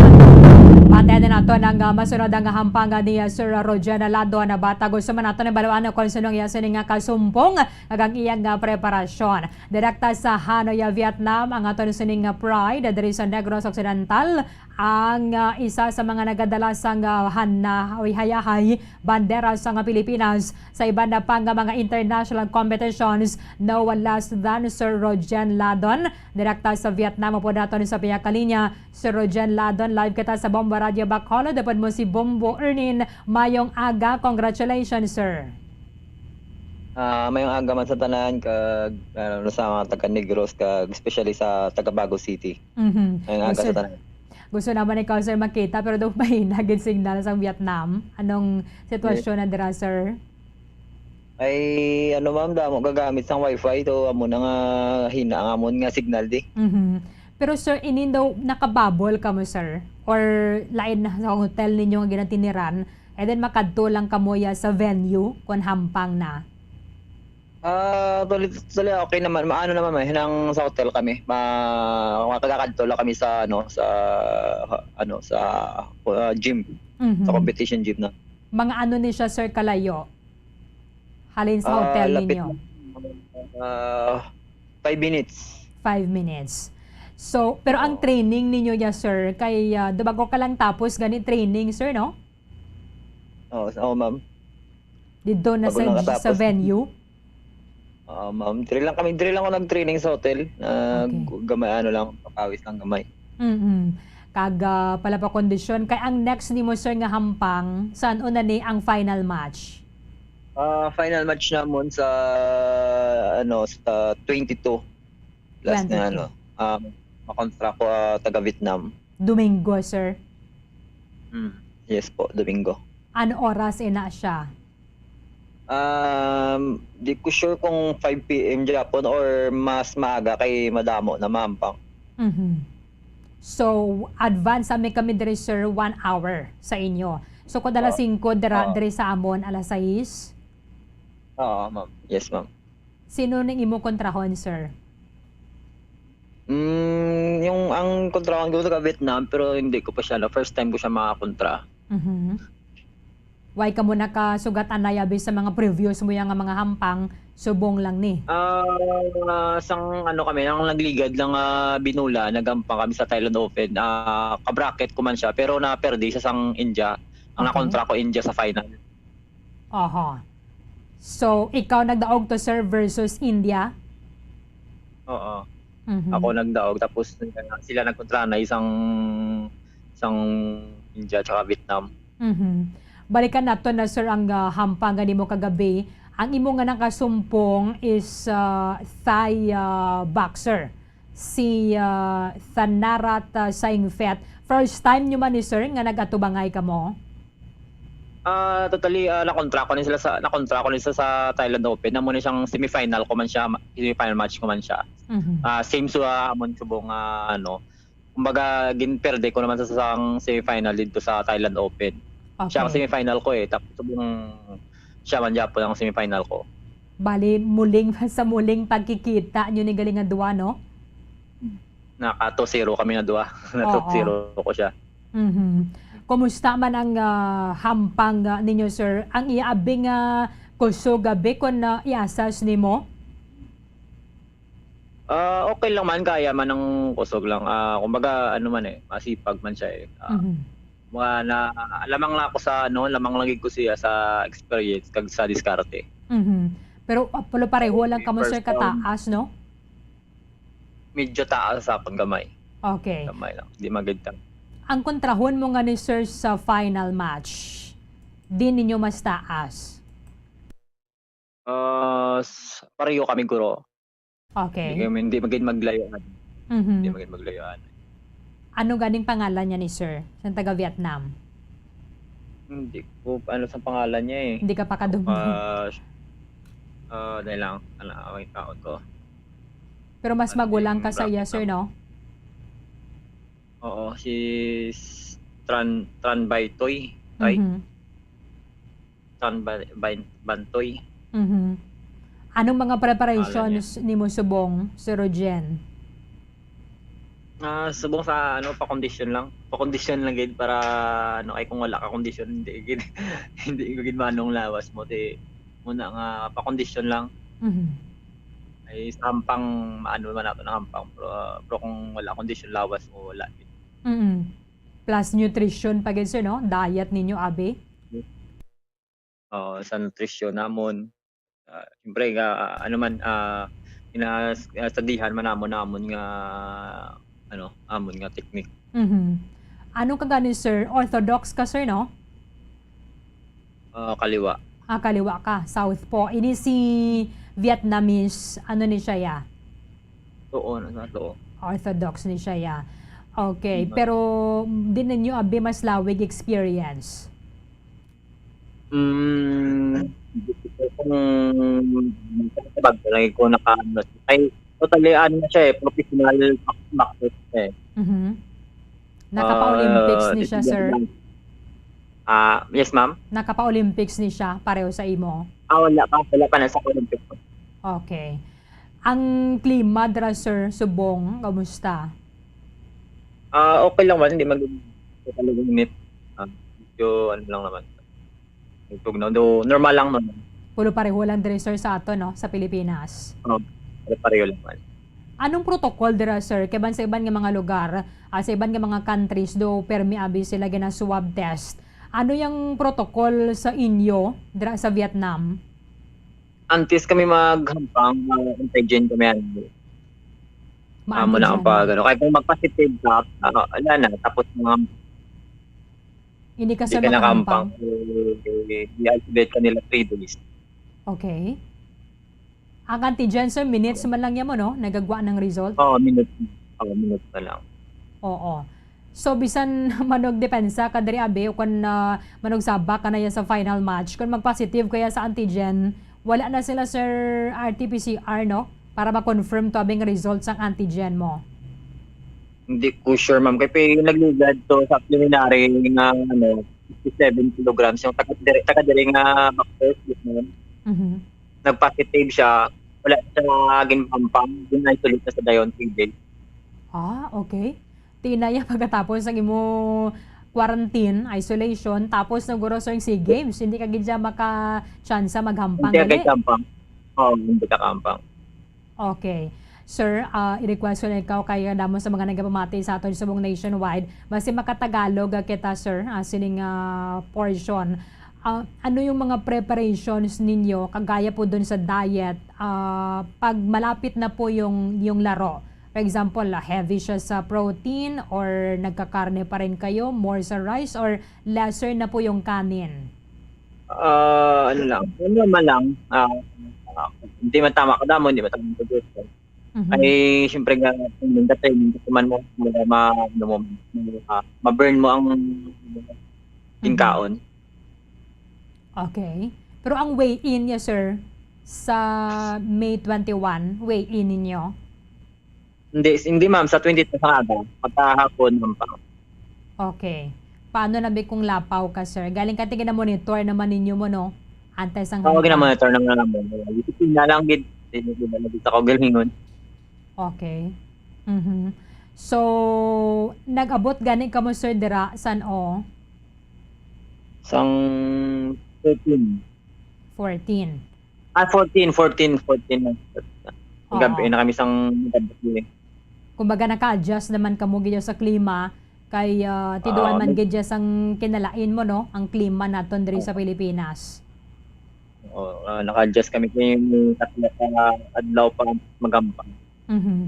Bantayan na nato ang, ah, masunod ang hampangan ni, ah, Sir Roger Ladon. Batok, gusto man nato na baluan kung sino ang iya sini nga kasumpong, kag ang iyang, ah, preparasyon. Direkta sa Hanoi, ah, Vietnam, ang aton sining, ah, pride, diri sa Negros Occidental, ang, ah, isa sa mga nagadala sang, ah, hana, hayahay, bandera sang Pilipinas sa iban na pa nga mga international competitions, no less than Sir Rojan Ladon. Direkta sa Vietnam, upod naton sa pihak nga linya, Sir Rojan Ladon. Live kita sa Bombo Radio Bacolod. Upod mo si Bombo Ernin. Mayong aga. Congratulations, sir. Ah, mayong aga man sa tanan, kag, ah, sa mga taga Negros, kag especially sa taga Bago City. Mhm. Mayong aga sa Gusto, tanan. gusto naman ikaw, sir, makita, pero daw mahina gid signal sa Vietnam. Anong sitwasyon na dira, sir? Ay, ano, ma'am, damo gagamit sang wifi, to amo na nga hina ang amon nga signal di. Mhm. Pero, sir, inin daw nakababol kamo, sir? Or lain na sa hotel ninyo nga ginatiniran, and then makadto lang kamo ya sa venue kon hampang na? Ah, actually, actually, okay naman. Maano naman, may hinang sa hotel kami. Ma-, makakadto lang kami sa, ano, sa, ano, sa, ah, gym. Mhm. Sa competition gym na. Mga ano ni siya, sir, kalayo? Halin sa Ah, hotel lapit ninyo? lang, ah, five minutes. Five minutes. So, pero ang Oo. training ninyo ya, sir, kay, ah, do bago ka lang tapos gani training, sir, no? Oo, s-, oo, ma'am. Didto na Bago sa, lang sa katapos. venue? Oo, ma'am. Diri lang kami, diri lang ako nag-training sa hotel. Ah, Okay. gu-, gamay, ano lang, papawis lang gamay. Mm-mm. Kag, ah, pala pa kondisyon. Kay ang next nimo, sir, nga hampang, saan una ni ang final match? Ah, final match namon sa, ano, sa twenty-two. Last na, Twenty-two. ano, um, makontra ko, ah, taga Vietnam. Domingo, sir? Mm. Yes po, Domingo. Ano oras ina siya? Um, di ko sure kung five P M gyapon or mas maaga kay madamo na mahampang. Mhm. So, advance sa mi kami diri, sir, one hour sa inyo. So, kung alas Oo. singko dira, Oo. diri sa amon, alas sais? Oo, ma'am. Yes, ma'am. Sino ning imo kontrahon, sir? Mm, yung ang kontrahon ko taga Vietnam, pero hindi ko pa siya, no, first time ko siya makakontra. Mhm. Why kamo nakasugat anay abi sa mga previous mo yang mga hampang, subong lang ni? Ah, sang ano kami, ang nagligad lang, ah, Binula, naghampang kami sa Thailand Open. Ah, ka-bracket ko man siya, pero naperde siya sang India. Ang Okay. nakontra ko, India sa final. Aha. So, ikaw nagdaog to, sir, versus India? Oo. Mhm. Ako nagdaog, tapos sila nagkontra na isang, isang India tsaka Vietnam. Mhm. Balikan nato na, sir, ang, ah, hampang nga nimo kagabi. Ang imo nga nakasumpong is, ah, Thai, ah, boxer, si, ah, Thanarat, ah, Saingphet. First time nyo man ni, sir, nga nag-atubangay kamo? Ah, totally, ah, nakontra ko ni sila sa, nakontra ko ni sa, sa Thailand Open. Amo ni siyang semifinal ko man siya, ma-, semifinal match ko man siya. Mhm. Ah, same sa amon subong nga, ano, kumbaga, ginperde ko naman sa, sa semifinal dito sa Thailand Open. Siya ang Okay. semifinal ko, eh. Tapos, subong siya man gyapon ang semifinal ko. Bali, muling, sa muling pagkikita nyo ni galing nga duwa, no? Naka two zero kami na duwa. Na Oo. two zero ko siya. Mhm. Kumusta man ang, ah, hampang, ah, ninyo, sir? Ang iya abi nga kusog abi kon, ah, i-assess nimo? Ah, okay lang man, kaya man ang kusog lang. Ah, kumbaga, ano man eh, masipag man siya eh. Ah, Mhm. mga na, lamang lang ako sa ano, lamang lang gid ko siya sa experience kag sa diskarte. Mhm. Pero, ah, pero pareho lang kamo, sir, First round. kataas, no? Medyo taas sa akon, gamay. Okay. Gamay lang. Di magid ta. Ang kontrahon mo nga ni sir sa final match, di ninyo mas taas? Ah, s-, pareho kami, guro. Okay. Hindi kami, hindi magid maglayuan. Mhm. Hindi magid maglayuan. Ano ganing pangalan niya ni sir, sang taga Vietnam? Hindi ko ano sa pangalan niya eh. Hindi ka pa kadungog. Ah, ah, dahil lang, ano, okay, kaon ko. Pero mas Ano magulang ka yung sa iya, bracket sir, ng- no? Oo, si s- Tran Tran Baitoy. Tay. Mhm. Tran Ba- Bain- Bantoy. Mhm. Anong mga Pangalan niya. preparations nimo subong, Sir Rogen? Ah, subong sa ano, pa-condition lang. Pa-condition lang gid para ano, ay kung wala ka condition, hindi gid hindi ko gid manong lawas mo, ti muna nga pa-condition lang. Mhm. Ay sa hampang, maano man nato na hampang, pero, pero kung wala condition lawas mo, wala gid. Mm. Plus nutrition pa gid, sir, no? Diet ninyo, abi? Oo, sa nutrisyon namon. Ah, siyempre nga ano man, ah, ina-studyhan man namon, namon nga ano, amon nga technique. Mhm. Ano ka gani, sir? Orthodox ka, sir, no? Ah, kaliwa. Ah, kaliwa ka, southpaw. Ini si Vietnamese, ano ni siya ya? Tuo na sa tuo. Orthodox ni siya ya. Okay, Mm. pero di ninyo abi mas lawig experience? Mm, kung sabag lagi ko naka ano, ay totally ano na siya eh, professional box- boxer siya eh. Mhm. Nakapa-Olympics Ah, ni siya, titigan sir? lang. Ah, yes, ma'am. Nakapa-Olympics ni siya, pareho sa imo? Ah, wala pa. Wala pa na sa Olympics. Okay. Ang klima dira, sir, subong, kamusta? Ah, okay lang man, hindi man talaga init. Ah, medyo ano lang naman. Yung tugnaw, do normal lang naman. Pulo pareho lang diri, sir, sa ato, no, sa Pilipinas. Oh, pareho lang man. Anong protocol dira, sir? Kay ban sa iban nga mga lugar, ah, sa iban nga mga countries, do permi abi sila gina-swab test. Ano yung protocol sa inyo dira sa Vietnam? Antes kami maghampang, ah, antigen kami ano. Amo na ang Ma-antigen. pag ano. Kaya kung mag-positive ka, ah, wala na. Tapos mga Hindi ka, hindi sir, ka nakahampang. makahampang? Eh, i-isolate ka nila three days. Okay. Ang antigen, sir, minutes man lang yan mo, no? Nagagwa ng result? Oo, minutes. Oo, minutes na lang. Oo. So, bisan manugdepensa ka diri, abi, o kung, ah, manugsabak ka na yan sa final match, kung mag-positive kaya sa antigen, wala na sila, sir, R T P C R, no? Para ma-confirm to abing result sang antigen mo. Hindi ko sure, ma'am. Kaya nagligad to sa preliminary nga ano, fifty-seven kilograms. Yung taga dire, taga dire nga boxer, ma'am. Mhm. Nag-positive siya. Wala siya ginhampang. Gin-isolate na sa dayon, three days. Ah, okay. Tinaya pagkatapos ang imo quarantine, isolation, tapos naguro sa SEA Games, hindi ka gid siya makatsansa maghampang Hindi gali? ka hampang. Oo, hindi ka hampang. Okay. Sir, ah, i-request ko na ikaw kay damo sa mga nagapamati sa aton subong nationwide. Basi makatagalog, ah, kita, sir, ah, sining, ah, portion. Ah, ano yung mga preparations ninyo kagaya po dun sa diet, ah, pag malapit na po yung, yung laro? For example, ah, heavy siya sa protein or nagkakarne pa rin kayo, more sa rice or lesser na po yung kanin? Ah, ano lang, ano naman lang, ah, ah, hindi man tama kadamo, hindi man tama kadamo. Mhm. Ay, siyempre nga, kung nagka-training ka man mo, ma, ma, ano mo, ma, ma-burn mo ang Mhm. ginkaon. Okay. Pero ang weigh-in niya, sir, sa May twenty-one, weigh-in ninyo? Hindi, hindi ma'am, sa twenty-two sa aga, pagkahapon, hampang. Okay. Paano na bi kung lapaw ka, sir? Galing ka, tigin na monitor naman ninyo mo, no? Antay sang Oo, hampang. gina-monitor naman namin. Disiplina lang gid. Hindi na gid ako galingon. Okay. Mhm. So, nag-abot gani kamo, sir, dira, san o? Sang thirteen. Fourteen. Ah, fourteen, fourteen, fourteen na. Oo. Gabi na kami sang gabi. Kumbaga, naka-adjust naman kamo gid sa klima kay, ah, tiduan Ah, man nag- gid sang kinalain mo, no? Ang klima naton diri sa Pilipinas. Oo, ah, naka-adjust kami kay tatlo ka adlaw pa maghampang. Mhm.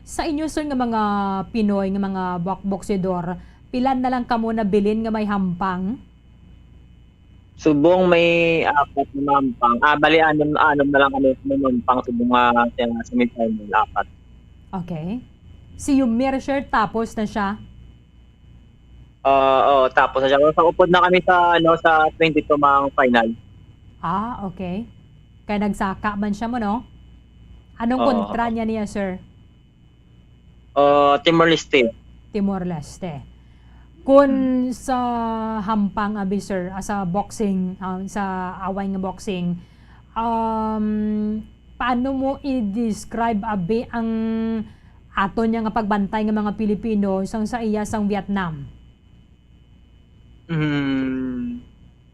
Sa inyo, sir, nga mga Pinoy, nga mga bok-, boksidor, pila na lang kamo nabilin nga may hampang? Subong may apat na mahampang. Ah, bali, anom, anom na lang kami mahampang subong nga sa semifinal, apat. Okay. Si Yumir, sir, tapos na siya? Ah, oo, tapos sa, sa upod na kami sa, ano, sa twenty-two mga final. Ah, okay. Kay nagsaka man siya mo, no? Anong Oo. Kontra niya niya, sir? Uh, Timor-Leste. Timor-Leste. Kun sa hampang, abi, sir, ah, sa boxing, ah, sa away nga boxing, um, paano mo i-describe, abi, ang aton niya nga pagbantay nga mga Pilipino sang sa iya sang Vietnam? Hmm,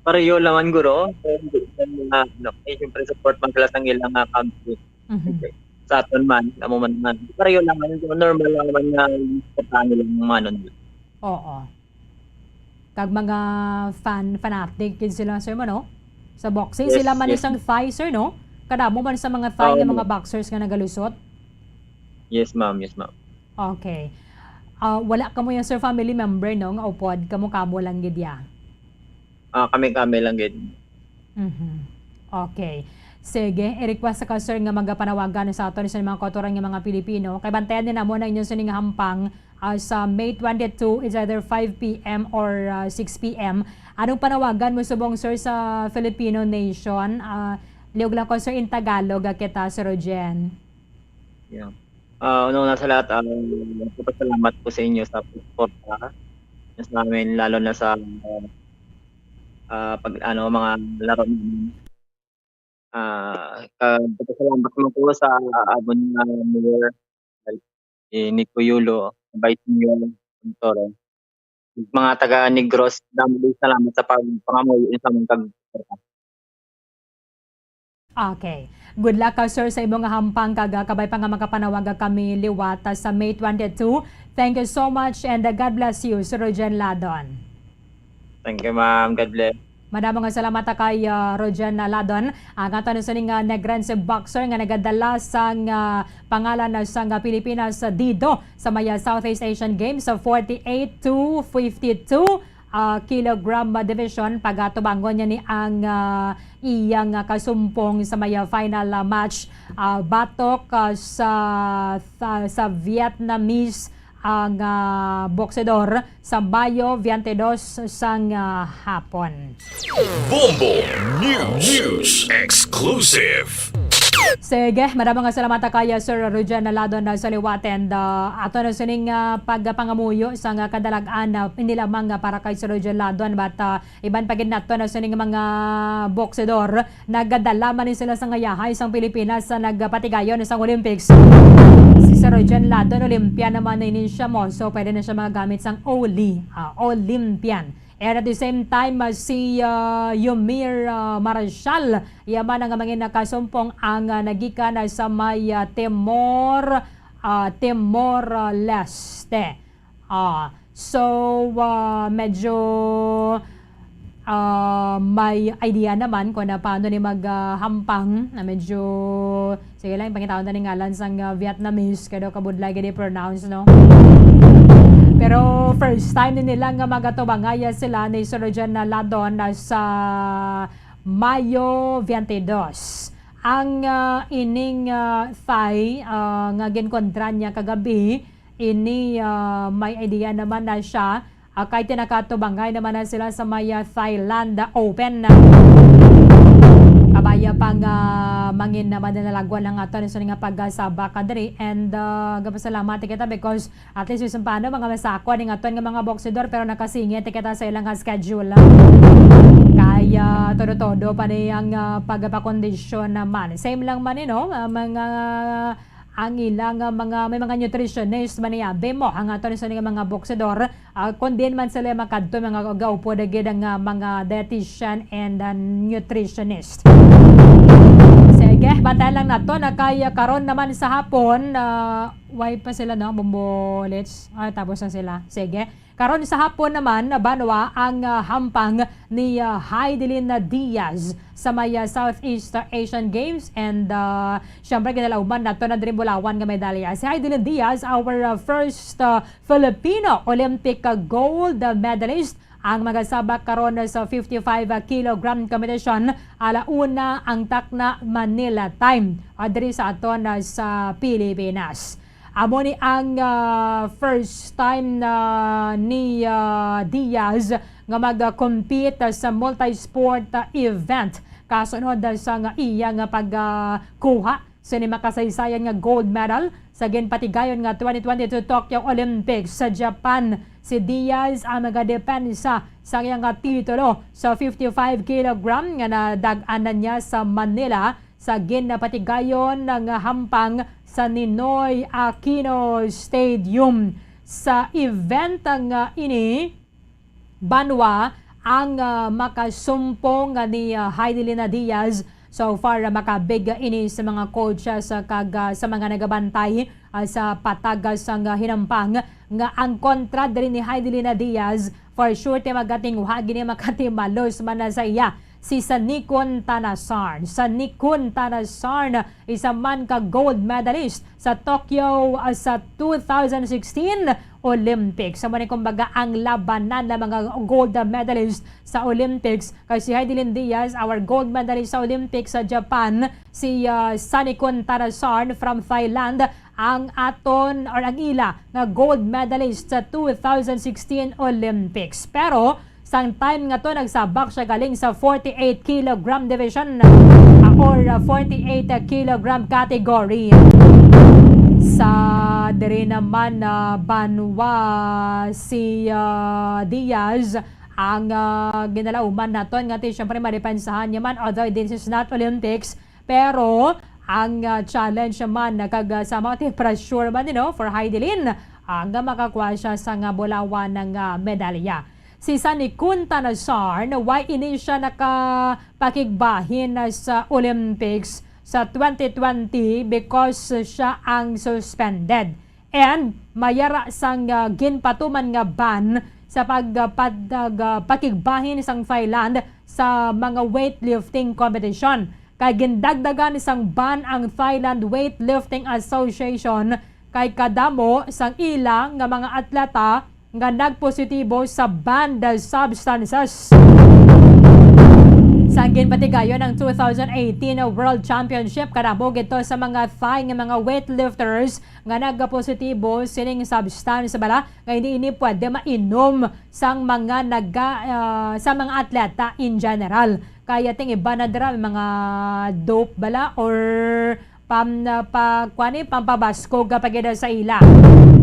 pareho lang man guro. Pero hindi man mga, ano, eh, siyempre support man sila sa ilang, ah, country. Mhm. Okay. Sa aton man, amo man man. Pareho lang man, normal lang man nga suportahan nila ang mga ano nila. Oo. Kag mga fan, fanatic gid sila, sir, mo, no? Sa boxing, Yes, sila man yes. Isang Thai, sir, no? Kadamo man sa mga Thai Oo, nga mga ma'am. Boxers nga nagalusot. Yes, ma'am. Yes, ma'am. Okay. Ah, wala ka mo yung, sir, family member, no? Nga upod, kamo-kamo lang gid ya. Ah, kami-kami lang gid. Mhm. Okay. Sige, i-request ka, sir, nga magapanawagan sa aton sa mga kautoran nga mga Pilipino. Kay bantayan din namo na inyo sining hampang, ah, sa May twenty-two, it's either five p m or, ah, six p m. Anong panawagan mo subong, sir, sa Filipino nation? Ah, liog lang ko, sir, in Tagalog, ah, kita, Sir Rojen. Yeah. Ah, una-una sa lahat, ah, nagpapasalamat po sa inyo sa pagsuporta sa amin, lalo na sa, ah, pag, ano, mga laro namin. Ah, ka-, nagpapasalamat naman po sa amon nga mayor, eh, Nico Yulo, Vice Mayor Montoro. Mga taga Negros, damo din salamat sa pag-, pangamuyo sa among pagsuporta. Okay. Good luck ka, sir, sa imong hampang kag, ah, kabay pa nga makapanawaga kami liwat, ah, sa May twenty-two. Thank you so much and, ah, God bless you, Sir Rojen Ladon. Thank you, ma'am. God bless. Madamo nga salamat, ah, kay, ah, Rojen, ah, Ladon. Ang aton sining, ah, Negrense boxer nga nagadala sang, ah, pangalan na sang, ah, Pilipinas, ah, dido sa may, ah, Southeast Asian Games sa forty-eight to fifty-two, ah, kilogram, ah, division. Pagatubangon niya ni ang, ah, iyang, ah, kasumpong sa may, ah, final, ah, match, ah, batok, ah, sa, sa, sa Vietnamese ang, ah, boksedor sa Mayo twenty-two sang, ah, hapon. Bombo News, News Exclusive. Sige, madamo nga salamat kay Sir Roger Naladon na sa liwat, and, ah, ato na sining, ah, pagpangamuyo sa nga kadalag-an na hindi lamang, ah, para kay Sir Roger Ladon, but, ah, iban pa gid nato na sining mga boksedor. Nagdala man ni sila sa ngayahay sang Pilipinas sa nagpatigayon sang Olympics. Si Sir Roger Ladon, Olympian naman ni siya mo, so pwede na siya magagamit sang Oli, ah, Olympian. And at the same time, ah, si, ah, Yomir, ah, Marshall, iya man ang mangin nakasumpong ang, ah, nagikan, ah, sa may, ah, Timor, ah, Timor, ah, Leste. Ah, so, ah, medyo, ah, may idea naman kung na paano ni mag, ah, hampang na medyo, sige lang, ipangitaon na ni ngalan sang, ah, Vietnamese, kaya daw kabudlay gid i-pronounce, no? Pero first time ni nila nga magatubangay sila ni Sir Roger Naladon na sa Mayo twenty-two. Ang, ah, ining, ah, Thai, ah, nga ginkontra niya kagabi, ini, ah, may idea naman na siya, ah, kay tinakatubangay naman na sila sa may, ah, Thailand Open. Kabaya pa nga mangin naman na nalagwan ang aton sa nga pagkasabak diri, and, ah, gapasalamat kita because at least, bisan paano, mga masako ning aton nga mga boksidor, pero nakasingit kita sa ilang nga schedule. Kaya todo-todo pa ni ang, ah, pagpakondisyon naman. Same lang man, you know, ah, mga, ang ilang, ah, mga, may mga nutritionist man niya. Bemo, ang aton sa nga mga boksidor, ah, kung din man sila makadto, mga gaupod gid ang, ah, mga dietitian and, ah, nutritionist. Sige, bantayan lang nato na kay, ah, karon naman sa hapon, ah, Why pa sila, no? Bombolets. Ah, tapos na sila. Sige. Karon sa hapon naman, banwa ang, ah, hampang ni, ah, Heidelin Diaz sa may, ah, Southeast Asian Games. And, ah, syempre, ginalauman nato na diri Bulawan nga medalya. Si Heidelin Diaz, our, ah, first, ah, Filipino Olympic, ah, gold medalist, ang magasabak karon sa fifty-five kilogram competition, ala una ang takna Manila time, ah, diri sa aton, ah, sa Pilipinas. Amo ni ang, ah, first time na ni, ah, Diaz nga mag-compete sa multi-sport, ah, event kasunod sa nga iya nga pagkuha sa ni makasaysayan nga gold medal sa ginpatigayon nga twenty twenty-two Tokyo Olympics sa Japan. Si Diaz ang magadepensa sa iya nga titulo sa fifty-five kilogram nga nadag-an na niya sa Manila sa ginpatigayon nga hampang sa Ninoy Aquino Stadium. Sa event nga ini, banwa ang, ah, makasumpong nga ni, ah, Heidelina Diaz. So far, ah, makabig, ah, ini sa mga coaches, ah, kag, ah, sa mga nagabantay, ah, sa patag, ah, sang, ah, hinampang nga ang kontra diri ni Heidelina Diaz. For sure, ti magating wa gini makatimalos man na sa iya si Sanikon Tanasarn. Sanikon Tanasarn, isa man ka gold medalist sa Tokyo, ah, sa two thousand sixteen Olympics. Amo ni, kumbaga, ang labanan ng mga gold medalist sa Olympics. Kay si Heidelin Diaz, our gold medalist sa Olympics sa Japan, si, ah, Sanikon Tanasarn from Thailand, ang aton or ang ila nga gold medalist sa two thousand sixteen Olympics. Pero sang time nga to, nagsabak siya galing sa forty-eight kilogram division, ah, or, ah, forty-eight kilogram category. Sa diri naman na banwa si, ah, Diaz, ang, ah, ginalauman naton nga ti, syempre, madepensahan niya man, although this is not Olympics, pero ang, ah, challenge man, kag, ah, sama ti pressure man, you know, for Heidelin, ah, nga makakuha siya sa nga bulawan nga medalya. Si Sanikun Tanasarn, why ini siya nakapakigbahin na sa Olympics sa twenty twenty? Because siya ang suspended. And mayara sang, ah, ginpatuman nga ban sa pag, ah, pad-, ah, pakigbahin sang Thailand sa mga weightlifting competition. Kay gindagdagan sang ban ang Thailand Weightlifting Association kay kadamo sang ila nga mga atleta nga nagpositibo sa banned substances. Sa ginpatigayon ang two thousand eighteen World Championship, kadamo gid to sa mga Thai nga mga weightlifters nga nagapositibo sining substance bala nga hindi ini pwede mainom sang mga naga-, ah, sa mga atleta in general. Kaya ting iba na dira, mga dope bala or pam-, pa, kuwan ni, pampabaskog ka pa gid sa ila.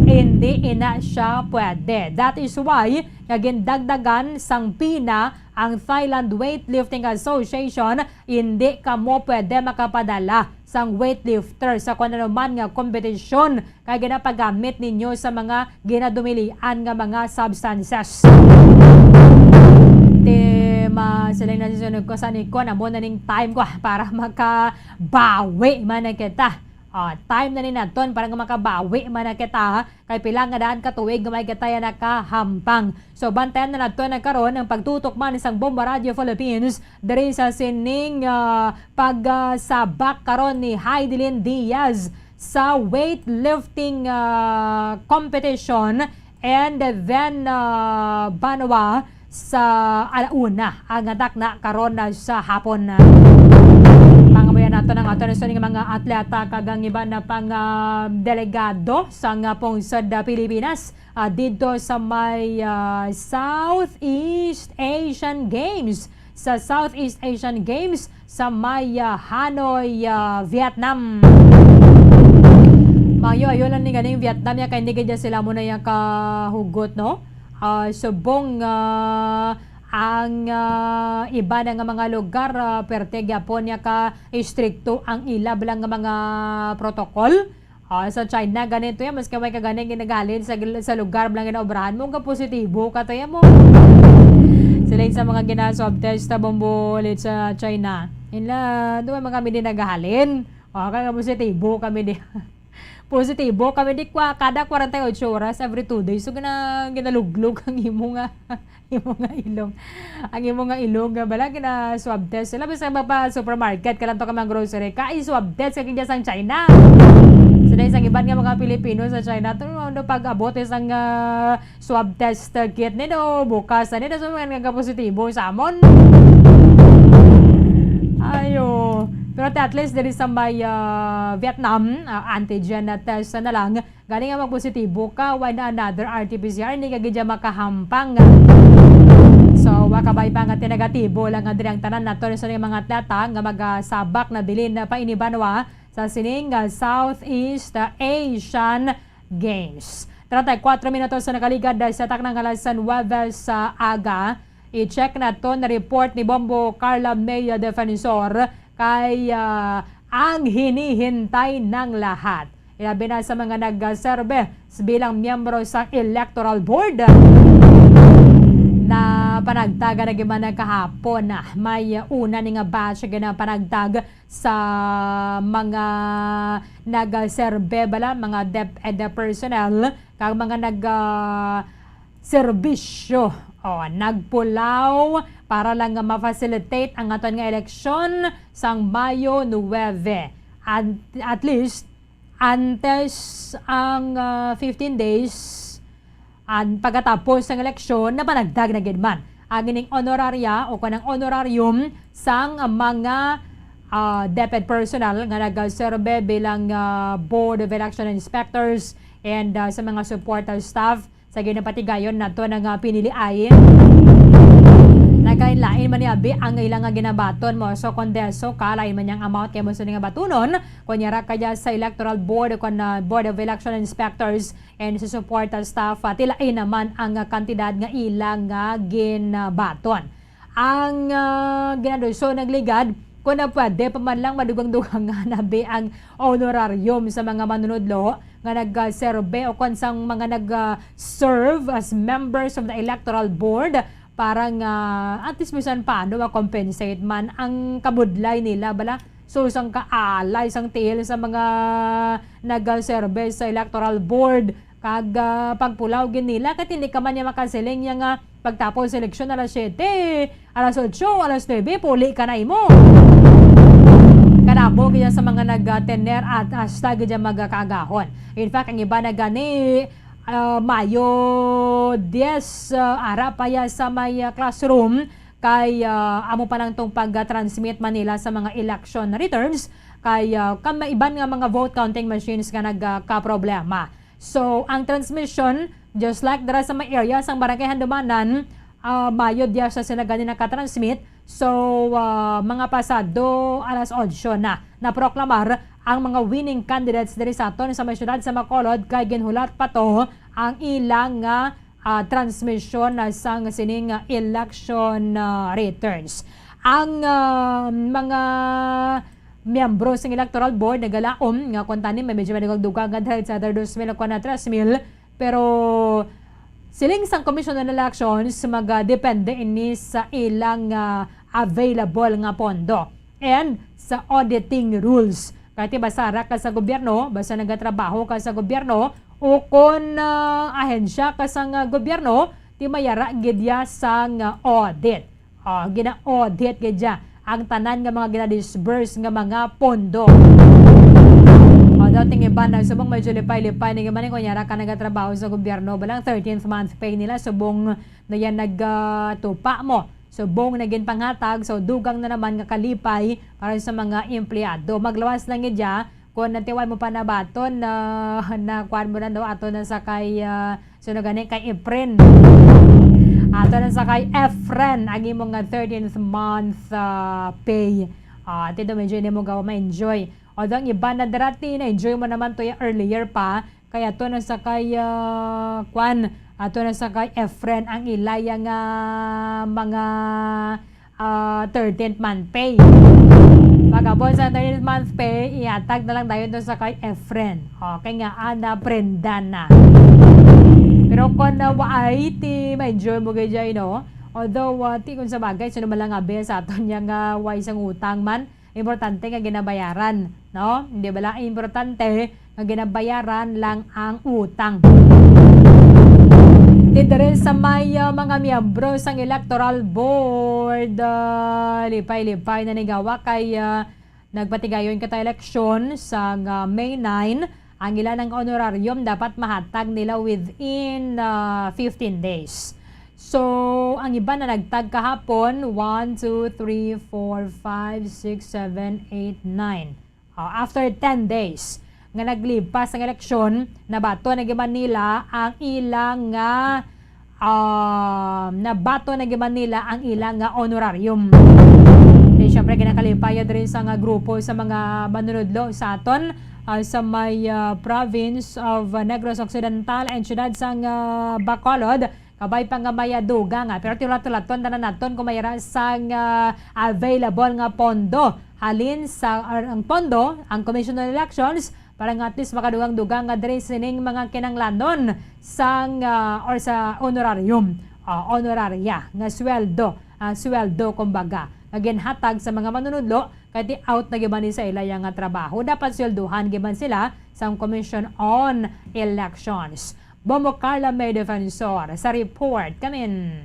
Hindi ina siya pwede. That is why nga gindagdagan sang bana ang Thailand Weightlifting Association. Hindi kamo pwede makapadala sang weightlifter sa kung ano man nga kompetisyon kay ginapagamit ninyo sa mga ginadumilian nga mga substances. Ti ma-, siling na sisunod ko sa Nikon, amo na ning time ko, ah, para makabawi man na kita. Ah, time na ni naton para nga makabawi man na kita, ha? Kay pila nga daan ka tuig nga may kita ya nakahampang. So, bantayan na naton na karon ang pagtutok man sang Bomba Radio Philippines diri sa sining, ah, pagsabak karon ni Heidelin Diaz sa weightlifting, ah, competition, and then, ah, banwa sa ala una ang takna karon na sa hapon. Pangamuyan nato ng ato na sa mga atleta kag ang iban na pang, ah, delegado sa nga pungsod, ah, Pilipinas, ah, dito sa may, ah, Southeast Asian Games. Sa Southeast Asian Games sa may, ah, Hanoi, ah, Vietnam. Maayo-ayo lang ni ganing Vietnam ya kay hindi gid sila mo na ya kahugot, no? Ah, subong, ah, ang, ah, iba na nga mga lugar, ah, perte gyapon ya ka istrikto ang ila bala nga mga protocol. Ah, sa China, ganito yan. Maski may kagani ginagalin sa, sa lugar lang ginaobrahan mo, nga positibo ka to yan mo. Sila yung sa mga gina-swab test na bumbulit sa China. Ila, doon mga kami din naghahalin. Ah, kaya positibo kami di. Positibo kami di kwa, kada forty-eight oras, every two days. So, gina-, ginaluglog ang imo nga imo nga ilong. Ang imo nga ilong nga bala gina-swab test. Sila basta magpa supermarket ka lang to ka mga grocery. Ka i-swab test ka kaya sang China. Sa dahil sang iban nga mga Pilipino sa China, to ano pag-abot isang, ah, swab test kit ni do bukas ani na sa mga nga positibo sa amon. Ayo. Pero at least diri sa may, ah, Vietnam, ah, antigen na test na lang. Gani nga magpositibo ka, wala na another R T P C R, hindi ka gid siya makahampang. So, wa kabay pa nga ti negatibo lang nga diri ang tanan nato sa mga atleta nga magasabak na bilin na painibanwa sa sining, ah, Southeast, ah, Asian Games. Treinta y cuatro minutos sa nakaligad sa taknang alas nuwebe sa aga. I-check naton report ni Bombo Carla May Defensor kay, ah, ang hinihintay ng lahat. Ilabi na sa mga nagserbe bilang miyembro sa Electoral Board na panagtaga na giman kahapon. May una ni nga batch nga panagtag sa mga nagserbe bala, mga DepEd personnel, kag mga nag, ah, serbisyo, o, nagpulaw para lang nga ma-facilitate ang aton nga eleksyon sang Mayo nuwebe. At, at least, antes ang, ah, fifteen days, an, pagkatapos sang eleksyon, napanagtag na gid man ang ining honoraria o kanang honorarium sang mga, ah, DepEd personnel nga nagaserbe bilang, ah, Board of Election Inspectors and, ah, sa mga support staff sa ginapatigayon nato na nga piniliay. Nagkalain-lain man ni abi ang ilang nga ginabaton mo. So, kung deso ka, lain man yang amount kay mo sa nga batunon. Kung yara kaya sa Electoral Board o kung, ah, Board of Election Inspectors and sa support staff, ah, tilain naman ang, ah, kantidad nga ilang nga ginabaton. Ang, ah, ginaduso nagligad, kung na pwede pa man lang madugang-dugangan na bi ang honorarium sa mga manunudlo nga nagserbe o kon sang mga nag, ah, serve as members of the Electoral Board para nga at least bisan paano ma-compensate man ang kabudlay nila bala. So, sang kaalay, sang tiil sa mga nagserbe sa Electoral Board, kag, ah, pagpulaw gid nila, kay hindi ka man niya makasiling niya nga pagtapos sa eleksyon alas siyete, alas otso, alas nuebe, puli ka na imo. Kanabo gid sa mga nag-tener at hasta gid magkaagahon. In fact, ang iba na gani, ah, Mayo diyes, ah, ara pa ya sa may, ah, classroom, kay, ah, amo pa lang tong pag-transmit man nila sa mga election returns, kay, ah, kam-, may iban nga mga vote counting machines nga nagkaproblema. So, ang transmission, just like dira sa may area sang Barangay Handumanan, ah, Mayo diyes sa sila gani nakatransmit. So, ah, mga pasado alas otso na, naproklamar ang mga winning candidates diri sa aton sa may siyudad sa Bacolod, kay ginhulat pa to ang ilang, ah, ah, transmisyon na sang sining, ah, election, ah, returns. Ang, ah, mga miyembro sang Electoral Board nagalaom nga kuntani may medyo madugag-dugag nga dahil sa other dos mil o kon na tres mil, pero siling sang Commission on Elections, magadepende ini sa ilang, ah, available nga pondo and sa auditing rules. Kay ti basta ara ka sa gobyerno, basta nagatrabaho ka sa gobyerno, o kon, ah, ahensya ka sang gobyerno, ti may ara gid ya sang audit. Ah, gina-audit gid ya ang tanan nga mga gina-disburse nga mga pondo. Although ting iban na subong medyo lipay-lipay ni man, kunyara ka nagatrabaho sa gobyerno, balang thirteenth month pay nila subong na yan nagtupa mo. Subong na ginpanghatag, so dugang na naman nga kalipay para sa mga empleyado. Maglawas lang gid ya, kung natiwal mo pa nabaton na, na kuwan mo na, no? Ato na sa kay, ah, sino gani? Kay Efren. Ato na sa kay Efren, ang imong nga thirteenth month, ah, pay. Ah, tito, medyo hindi mo gawa ma-enjoy. Although ang iba na dati, na-enjoy mo naman to ya earlier pa. Kay ato na sa kay, ah, kwan, ato na sa kay Efren ang ilaya nga mga, ah, thirteenth month pay. Pagkabot sa thirteenth month pay, ihatag na lang dayon to sa kay Efren. Okay nga, ana, prenda na. Pero kung na waay, ti ma-enjoy mo gid, no? Although, ah, ti kung sa bagay, sino man lang abi sa aton niya nga way sang utang man, importante nga ginabayaran, no? Hindi bala importante nga ginabayaran lang ang utang. Ti diri sa may, ah, mga miyembro sang Electoral Board, ah, lipay-lipay na ni gawa kay, ah, nagpatigayon kita eleksyon sa, ah, May nine, ang ila ng honorarium dapat mahatag nila within, ah, fifteen days. So, ang iban na nagtag kahapon, one, two, three, four, five, six, seven, eight, nine. Ah, after ten days nga naglipas ang eleksyon, nabaton na gid man nila ang ilang nga, ah, nabaton na gid man nila ang ilang nga honorarium. Then, syempre, ginakalipayan diri sa nga grupo sa mga manunudlo sa aton, ah, sa may, ah, province of, ah, Negros Occidental and siyudad sang, ah, Bacolod. Kabay pa nga may, ah, dugang, ah, pero tiulat-ulaton tanan naton kung may ra sang, ah, available nga pondo. Halin sa, ar-, ang pondo, ang Commission on Elections, para nga at least makadugang-dugang nga diri sining mga kinanglanon sang, ah, or sa honorarium, ah, honoraria nga sweldo, ah, sweldo, kumbaga, nga ginhatag sa mga manunudlo, kay ti-out na gid man ni sa ila yang nga trabaho. Dapat swelduhan gid man sila sang Commission on Elections. Bombo Carla May Defensor sa report. Kamin.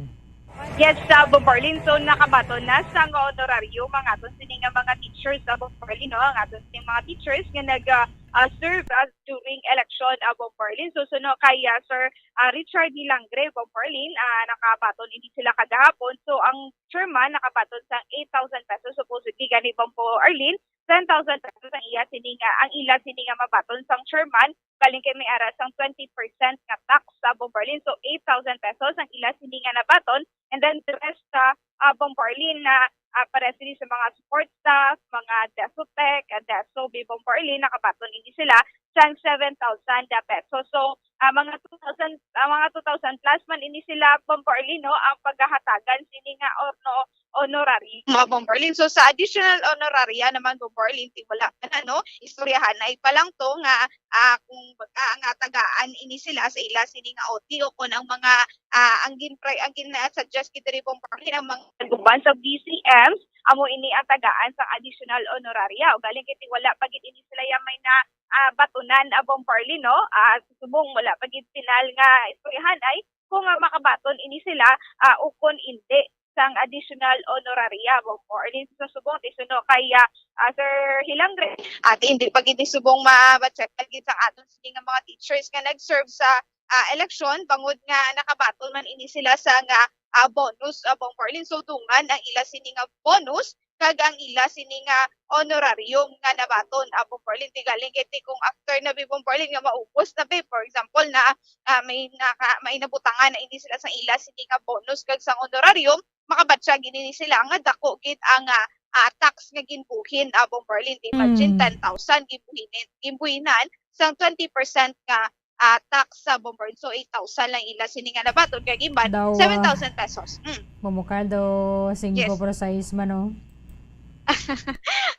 Yes, sa Bombo Arlene. So, nakabaton na sang honorarium ang aton sini nga mga teachers sa Bombo Arlene, no? Ang aton sini mga teachers nga nag, ah, ah, serve as during election, ah, Bombo Arlene. So, suno kay, ah, Sir, ah, Richard Hilangre, Bombo Arlene, ah, nakabaton ini sila kagahapon. So, ang chairman nakabaton sang eight thousand pesos. Supposedly, gani, Bombo Arlene, ten thousand pesos ang iya sini nga, ang ila sini nga mabaton sang chairman, galing kay may ara sang twenty percent nga tax sa Bombo Arlene. So, eight thousand pesos ang ila sini nga nabaton. And then, the rest sa, ah, Bombo Arlene na, ah, para sini sa mga support staff, mga DESO Tech, ah, DESO, Bombo Arlene, nakabaton ini sila sang seven thousand pesos. So, ah, mga two thousand, ah, mga two thousand plus man ini sila, Bombo Arlene, no, ang paghahatagan sini nga, or, no, honorary, mga Bombo Arlene. So, sa additional honoraria naman, Bombo Arlene, ti wala pa na, no? Istoryahan na pa lang to nga, ah, kung, ah, nga tagaan ini sila sa ila sini nga O T o kung ang mga, ah, ang gin-, ang gin-suggest gid diri, Bombo Arlene, ang mga uban sa D C Ms, amo ini ang tagaan sa additional honoraria. O galing kay ti wala pa gid ini sila yang may na, ah, batunan, ah, Bombo Arlene, no? Ah, subong wala pa gid final nga istoryahan ay kung, ah, makabaton ini sila, ah, o kung indi sang additional honoraria, Bombo Arlene, sa subong ti suno kay, ah, ah, Sir Hilangre. At hindi pa gid subong ma-, ma-check gid sang aton sini nga mga teachers nga nag-serve sa, ah, eleksyon, bangod nga nakabaton man ini sila sa nga, ah, bonus, ah, Bombo Arlene. So, dungan ang ila sini nga bonus kag ang ila sini nga honorarium nga nabaton, ah, Bombo Arlene. Ti galing kay ti kung after na bi, Bombo Arlene, nga maubos na bi, for example, na, ah, may naka-, may nabutangan na ini sila sa ila sini nga bonus kag sang honorarium, makabatya gid ini sila nga dako gid ang, ah, ah, tax nga ginbuhin, ah, Bombo Arlene. Imagine, Mm. ten thousand ginbuhinin, ginbuhinan sang twenty percent nga, ah, tax sa Bombo Arlene. So, eight thousand lang ila sini nga nabaton, kag iban, Daw, ah, seven thousand pesos. Mm. Bombo Carl, daw singko Yes. por sais man, no?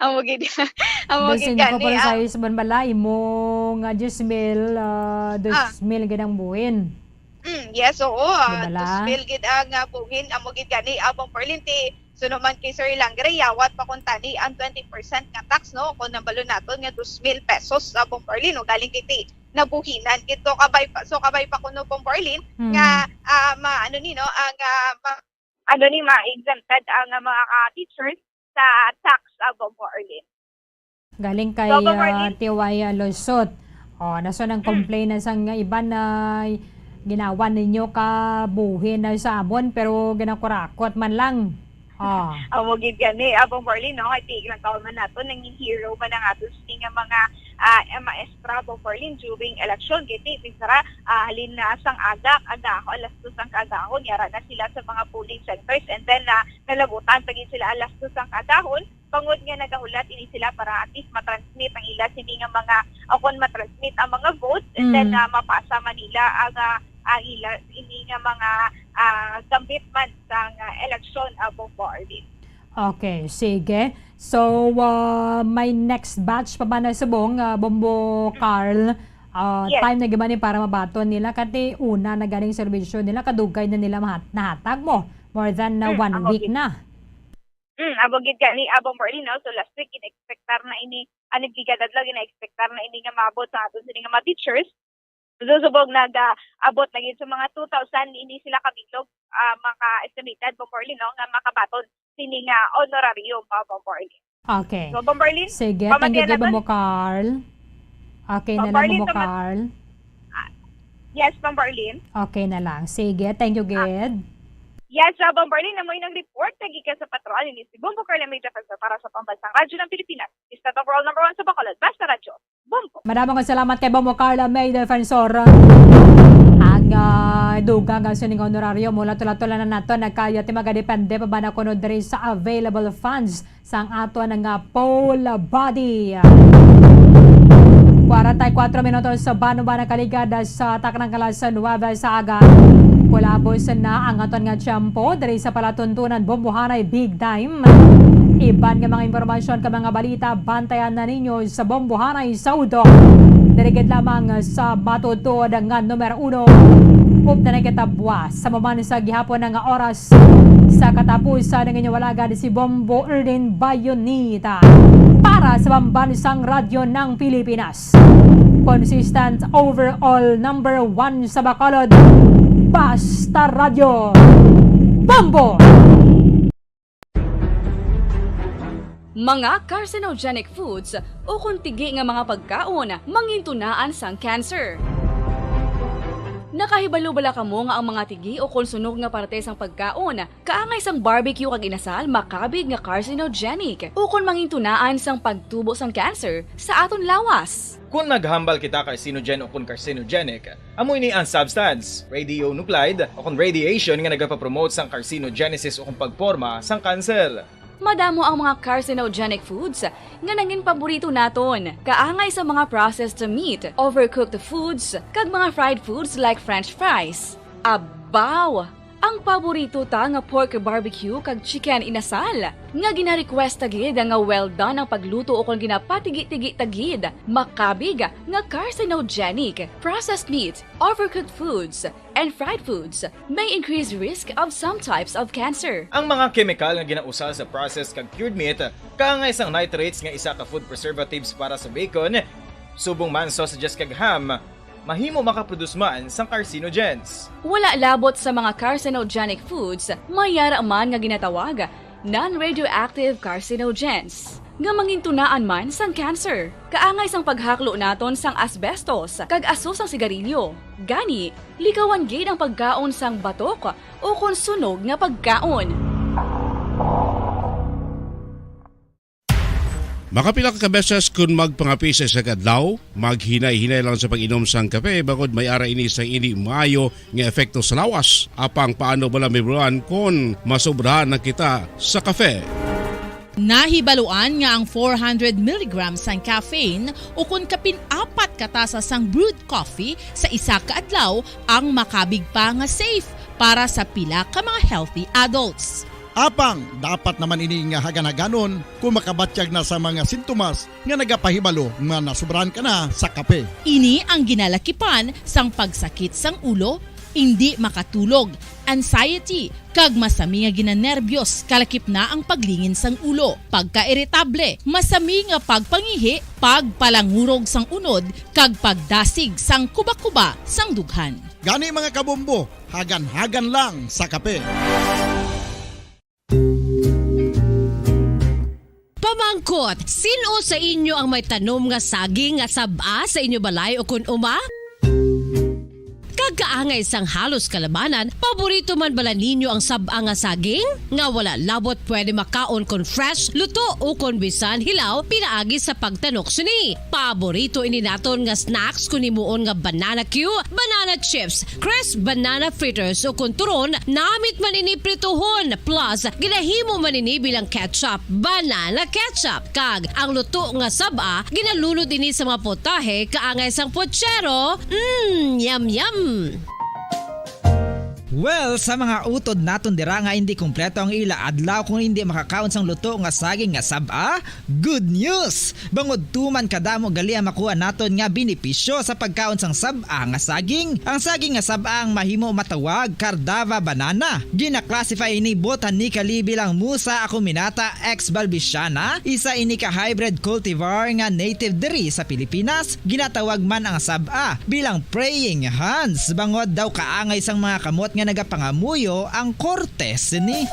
Amo gid, amo Daw gid singko gani, por ah. sais man bala, imo nga diyes mil, ah, Ah. diyes mil gid ang buhin. Mm, yes, oo, ah, Di bala? Dos mil gid ang, ah, buhin, amo gid gani, ah, Bombo Arlene, ti suno man kay Sir Hilangre, yawat pa kuntani ang twenty percent nga tax, no? Kung nambalo naton nga dos mil pesos, ah, Bombo Arlene, no? Galing kay ti nabuhinan gid to, kabay pa, so kabay pa kuno, Bombo Arlene, Hmm. nga, ah, ma-, ano ni, no, ang, ah, ma-, ano ni, ma-exempted ang, ah, mga, ah, teachers sa tax, ah, Bombo Arlene. Galing kay, So, Bombo ah, Arlene? T Y, ah, Losot. Oh, naso nang Mm. complain na sang iban na ginawa ninyo ka buhin na sa amon, pero ginakurakot man lang. Ah. Amo gid gani, ah, Bombo Arlene, no? Kay tiig lang taon man nato, nanging hero man ang ato sini nga mga, ah, eh, maestra, Bombo Arlene, during election. Kay ti, binsara, ah, halin na sang aga, aga ako, alas dos ang kaagahon, yara na sila sa mga polling centers. And then, ah, nalabutan pa gid sila alas dos ang kaagahon, bangod nga nagahulat ini sila para at least matransmit ang ila sini nga mga, o kon matransmit ang mga votes, and then, Mm. ah, mapasa man nila ang, ah, ang ila ini nga mga, ah, gambit man sa nga eleksyon, ah, Bombo Arlene. Okay, sige. So, ah, may next batch pa ba na subong, ah, Bombo Carl? Ah, Yes. Time na gid man ni para mabaton nila, kati una na ganing serbisyo nila, kadugay na nila mahat-, nahatag mo. More than, ah, Mm, one amo week gid. na. Mm, amo gid gani, ah, Bombo Arlene, no? So, last week, gina-expectar na ini, ah, nagligad adlaw, gina-expectar na ini nga maabot sa aton sini nga mga teachers. So, subong nag-abot na gid sa mga two thousand ini sila kabilog, ah, maka-estimated, Bombo Arlene, no, nga makabaton sini nga honorarium, ah, Bombo Arlene. Okay. So, Bombo Arlene, Sige, thank you, pamatian gid, naton. Bombo Carl. Okay na Bombo lang, Arlene, Bombo tama-, Carl. Ah, yes, Bombo Arlene. Okay na lang. Sige, thank you, Ah. gid. Yes, Jabang Berlin, amo inang report nga gikan sa patrol ni si Bombo Carla May Defensor para sa Pambansang Radyo ng Pilipinas. Isa ka world number one sa Bacolod, basta radyo, Bombo. Madamo nga salamat kay Bombo Carla May Defensor. Ang, ah, dugang nga sining honoraryo mo, lato-lato lang na nato, nagkaya ti magadepende pa ba na kuno diri sa available funds sang aton nga pole body. Kwarenta y kuwatro minutos sa banwa nakaligad sa taknang alas nuwebe sa aga. Kulabos na ang aton nga tiyempo diri sa palatuntunan Bombohanay Big Time. Iban nga mga impormasyon kag mga balita, bantayan na ninyo sa Bombohanay Saudo. Diri gid lamang sa matutuod nga numero uno. Upda na kita buwas sa maman sa gihapon nga oras. Sa katapusan, ang inyong alagad si Bombo Erdin Bayonita para sa Pambansang Radyo ng Pilipinas. Consistent overall number one sa Bacolod. Basta Radyo. Bombo! Mga carcinogenic foods ukon tigi nga mga pagkaon mangintunaan sang cancer. Nakahibalo bala kamo nga ang mga tigi ukon sunog nga parte sang pagkaon, kaangay sang barbecue kag inasal, makabig nga carcinogenic ukon mangintunaan sang pagtubo sang cancer sa aton lawas? Kon naghambal kita carcinogen ukon carcinogenic, amo ini ang substance, radionuclide, ukon radiation nga nagapapromote sang carcinogenesis ukon pagporma sang kanser. Madamo ang mga carcinogenic foods nga nangin paborito naton, kaangay sa mga processed meat, overcooked foods, kag mga fried foods like French fries. Abaw! Ang paborito ta nga pork barbecue kag chicken inasal, nga gina-request ta gid nga well done ang pagluto ukon ginapatigi-tigi ta gid, makabig nga carcinogenic. Processed meat, overcooked foods, and fried foods may increase risk of some types of cancer. Ang mga kemikal nga ginausar sa processed kag cured meat, kaangay sang nitrates nga isa ka food preservatives para sa bacon, subong man sausages kag ham, mahimo makaproduce man sang carcinogens. Wala labot sa mga carcinogenic foods, may yara man nga ginatawag non-radioactive carcinogens, nga mangintunaan man sang cancer. Kaangay sang paghaklo naton sang asbestos kag aso sang sigarilyo. Gani, likawan gid ang pagkaon sang batok ukon sunog nga pagkaon. Makapila ka beses kon magpangape sa isa ka adlaw, maghinay-hinay lang sa pag-inom sang kape, bangod may ara ini sa indi maayo nga epekto sa lawas. Apang paano bala, Ma'am Ron, kon masobrahan na kita sa kape? Nahibaluan nga ang four hundred milligrams sang caffeine ukon kapin apat ka tasa sang brewed coffee sa isa ka adlaw ang makabig pa nga safe para sa pila ka mga healthy adults. Apang dapat naman ini nga hagan-haganon kon makabatyag na sa mga sintomas nga nagapahibalo nga nasobrahan ka na sa kape. Ini ang ginalakipan sang pagsakit sang ulo, indi makatulog, anxiety, kag masami nga ginanerbyos, kalakip na ang paglingin sang ulo, pagkairitable, masami nga pagpangihi, pagpalangurog sang unod, kag pagdasig sang kubakuba sang dughan. Gani, mga kabombo, hagan-hagan lang sa kape. Pamangkot, sin-o sa inyo ang may tanom nga saging nga sab-a sa inyo balay ukon uma? Kag kaangay sang halos kalabanan, paborito man bala ninyo ang sab-a nga saging? Nga wala labot pwede makaon kon fresh, luto, ukon bisan hilaw pinaagi sa pagtanok sini. Paborito ini naton nga snacks kon himuon nga banana cue, banana chips, crisp banana fritters, ukon turon, namit man ini prituhon, plus ginahimo man ini bilang ketchup, banana ketchup, kag ang luto nga sab-a ginalunod ini sa mga potahe kaangay sang pochero. Mm, yum, yum! Well, sa mga utod naton dira nga indi kompleto ang ila adlaw kung indi makakaon sang luto nga saging nga sab-a, good news! Bangod tuman kadamo gali ang makuha naton nga benepisyo sa pagkaon sang sab-a nga saging. Ang saging nga sab-a ang mahimo matawag Cardava banana. Gina-classify ini botanically bilang Musa acuminata ex balbisiana, isa ini ka hybrid cultivar nga native diri sa Pilipinas. Ginatawag man ang sab-a bilang praying hands, bangod daw kaangay sang mga kamot nga nagapangamuyo ang korte sini.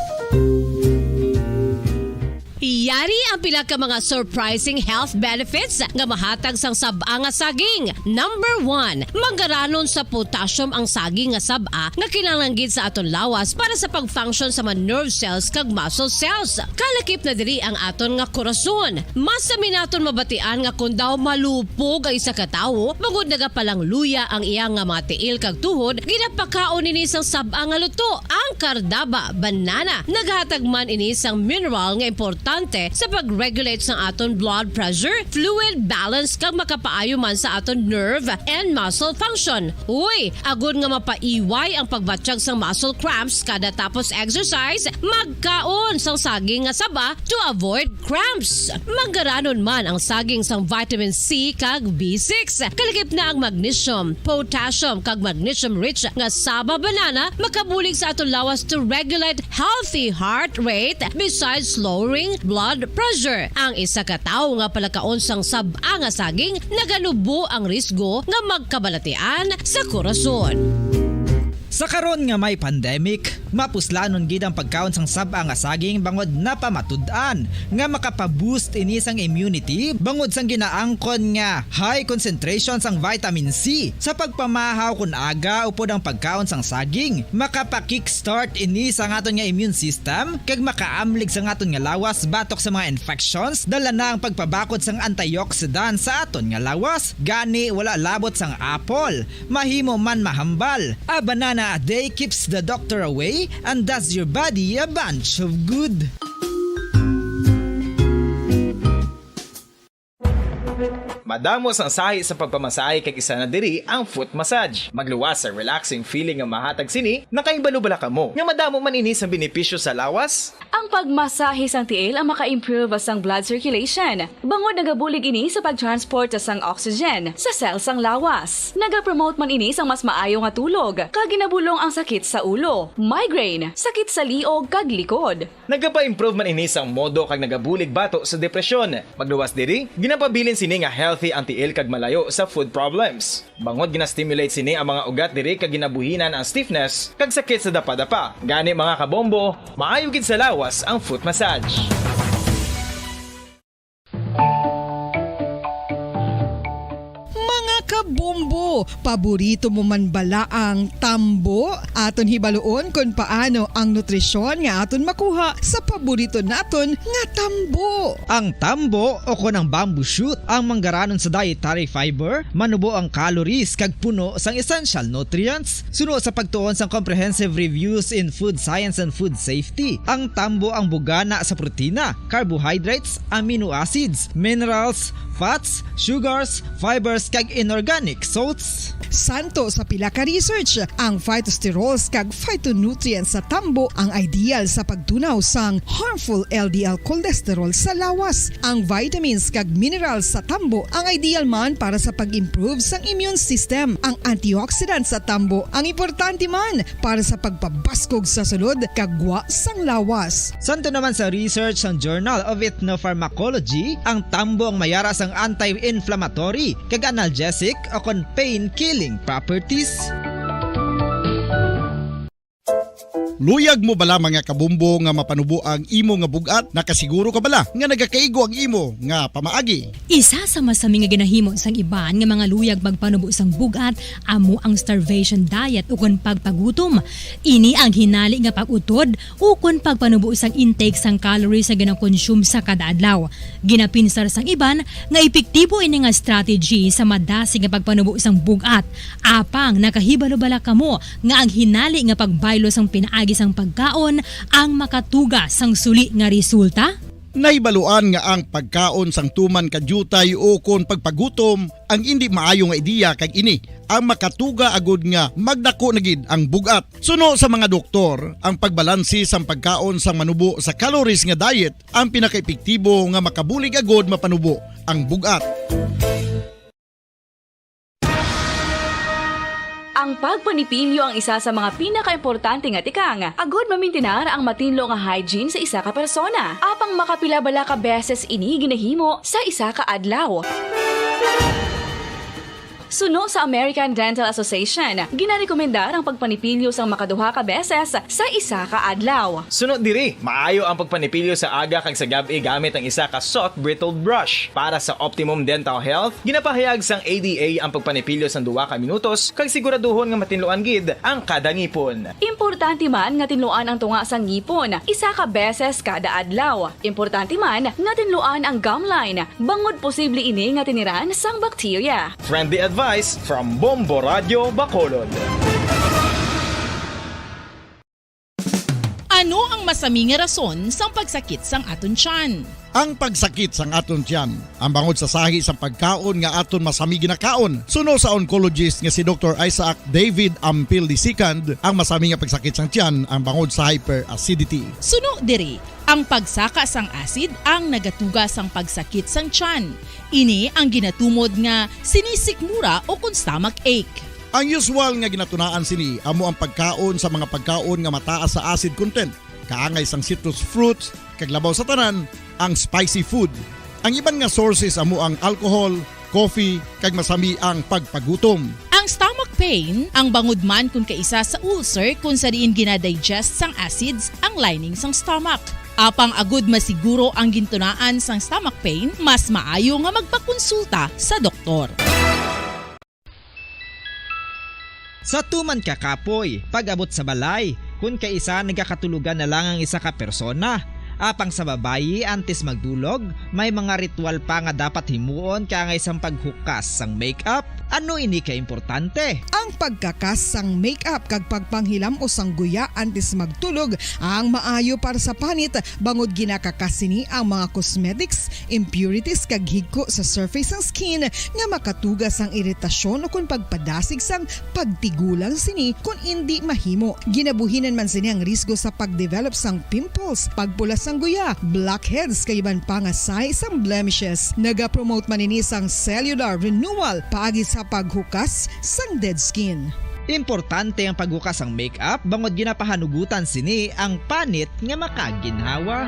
Yari ang pila ka mga surprising health benefits nga mahatag sang sab-a nga saging. Number one, manggaranon sa potassium ang saging nga sab-a nga kinahanglan gid sa aton lawas para sa pag-function sa mga nerve cells kag muscle cells. Kalakip na diri ang aton nga korason. Mas sami naton mabatian nga kon daw malupog ang isa ka tawo, bangod nagapalangluya ang iya nga mga tiil kag tuhod, ginapakaon ini sang sab-a nga luto. Ang kardaba, banana, naghatag man ini sang mineral nga importante sa pag-regulate sang aton blood pressure, fluid balance, kag makapaayo man sa aton nerve and muscle function. Uy, agod nga mapaiway ang pagbatyag sang muscle cramps kada tapos exercise, magkaon sang saging nga saba to avoid cramps. Manggaranon man ang saging sang vitamin C kag B six. Kalakip na ang magnesium, potassium, kag magnesium-rich nga saba banana makabulig sa aton lawas to regulate healthy heart rate besides lowering blood pressure. Ang isa ka tawo nga palakaon sang sab-a nga saging naganubo ang risgo nga magkabalatian sa korason. Sa karon nga may pandemic, mapuslanon gid ang pagkaon sang sab-a nga saging bangod napamatud-an nga makapa-boost ini sang immunity bangod sang ginaangkon nga high concentration sang vitamin C. Sa pagpamahaw kon aga upod ang pagkaon sang saging, makapa-kickstart ini sa aton nga immune system kag makaamlig sa aton nga lawas batok sa mga infections, dala na ang pagpabakod sang antioxidant sa aton nga lawas. Gani, wala labot sang apple, mahimo man mahambal. A banana a day keeps the doctor away and does your body a bunch of good. Madamo sang sahi sa pagpamasahe kag isa na diri ang foot massage. Magluwas sa relaxing feeling nga mahatag sini, nakahibalo bala kamo nga madamo man ini sang benepisyo sa lawas? Ang pagmasahe sang tiil ang maka-improve sang blood circulation, bangod nagabulig ini sa pag-transport sang oxygen sa cell sang lawas. Nagapromote man ini sang mas maayo nga tulog, kag ginabulong ang sakit sa ulo, migraine, sakit sa liog kag likod. Nagapa-improve man ini sang modo kag nagabulig bato sa depresyon. Magluwas diri, ginapabilin sini nga healthy ang tiil kag malayo sa foot problems. Bangod gina-stimulate sini ang mga ugat diri kag ginabuhinan ang stiffness kag sakit sa dapadapa. Gani, mga kabombo, maayo gid sa lawas ang foot massage. Mga kabombo, paborito mo man bala ang tambo? Aton hibaluon kon paano ang nutrisyon nga aton makuha sa paborito naton nga tambo. Ang tambo o kon ang bamboo shoot ang manggaranon sa dietary fiber, manubo ang calories kag puno sang essential nutrients. Suno sa pagtuon sang Comprehensive Reviews in Food Science and Food Safety, ang tambo ang bugana sa protina, carbohydrates, amino acids, minerals, fats, sugars, fibers, kag inorganic salts. Santo sa pila ka research, ang phytosterols kag phytonutrients sa tambo ang ideal sa pagtunaw sang harmful L D L cholesterol sa lawas. Ang vitamins kag minerals sa tambo ang ideal man para sa pag-improve sang immune system. Ang antioxidants sa tambo ang importante man para sa pagpabaskog sa sulod kag gwa sang lawas. Santo naman sa research sang Journal of Ethnopharmacology, ang tambo ang mayara sang anti-inflammatory kag analgesic o kon pain-killing properties. Luyag mo bala, mga kabombo, nga mapanubo ang imo nga bug-at? Nakasiguro ka bala nga nagakaigo ang imo nga pamaagi? Isa sa masami nga ginahimo sang iban nga mga luyag magpanubo sang bug-at amo ang starvation diet ukon pagpagutom. Ini ang hinali nga pag-utod ukon pagpanubo sang intake sang calories nga ginakonsume sa kada adlaw. Ginapinsar sang iban nga epektibo ini nga strategy sa madasig nga pagpanubo sang bug-at. Apang nakahibalo bala kamo nga ang hinali nga pagbaylo sang pinaagi sang pagkaon ang makatuga sang suli nga resulta? Nahibaluan nga ang pagkaon sang tuman ka diutay ukon pagpagutom ang indi maayo nga ideya, kag ini ang makatuga agud nga magdako na gid ang bug-at. Suno sa mga doktor, ang pagbalanse sang pagkaon sang manubo sa calories nga diet ang pinakaepektibo nga makabulig agud mapanubo ang bug-at. Ang pagpanipilyo ang isa sa mga pinakaimportante nga tikang agud mamintinar ang matinlo nga hygiene sa isa ka persona. Apang makapila bala ka beses ini ginahimo sa isa ka adlaw? Suno sa American Dental Association, ginarekomendar ang pagpanipilyo sang makaduha ka beses sa isa ka adlaw. Suno diri, maayo ang pagpanipilyo sa aga kag sa gab-i gamit ang isa ka soft bristled brush. Para sa optimum dental health, ginapahayag sang A D A ang pagpanipilyo sang duha ka minutos kag siguraduhon nga matinluan gid ang kada ngipon. Importante man nga tinluan ang tunga sang ngipon isa ka beses kada adlaw. Importante man nga tinluan ang gum line, bangod posible ini nga tiniran sang bakterya. Friendly advice from Bombo Radio Bacolod. Ano ang masami nga rason sang pagsakit sang aton tiyan? Ang pagsakit sang aton tiyan, ang bangod sa sahi sang pagkaon nga aton masami ginakaon. Suno sa oncologist nga si Doktor Isaac David Ampil the second, ang masami nga pagsakit sang tiyan ang bangod sa hyperacidity. Suno diri, ang pagsaka sang acid ang nagatuga sang pagsakit sang tiyan. Ini ang ginatumod nga sinisikmura o kon stomach ache. Ang usual nga ginatunaan sini amo ang pagkaon sa mga pagkaon nga mataas sa acid content, kaangay sang citrus fruits, kag labaw sa tanan, ang spicy food. Ang iban nga sources amo ang alcohol, coffee, kag masami ang pagpagutom. Ang stomach pain, ang bangod man kon kaisa sa ulcer kon sa diin ginadigest sang acids ang lining sang stomach. Apang agud masiguro ang gintunaan sang stomach pain, mas maayo nga magpakonsulta sa doktor. Sa tuman ka kapoy, pag-abot sa balay, kun kaisa nagakatulogan na lang ang isa ka persona. Apang sa babayi, antes magdulog, may mga ritual pa nga dapat himuon kaangay sang paghukas sang makeup. Ano ini ka importante? Ang pagkakas sang makeup kag pagpanghilam-os sang guya antes magtulog ang maayo para sa panit, bangod ginakakas sini ang mga cosmetics, impurities kag higko sa surface sang skin nga makatuga sang iritasyon ukon pagpadasig sang pagtigulang sini kon indi mahimo. Ginabuhinan man sini ang risgo sa pagdevelop sang pimples, pagpula sang guya, blackheads, kag iban pa nga sahi sang blemishes. Nagapromote man ini sang cellular renewal paagi sa paghukas sang dead skin. Importante ang paghukas sang makeup bangod ginapahanugutan sini ang panit nga makaginhawa.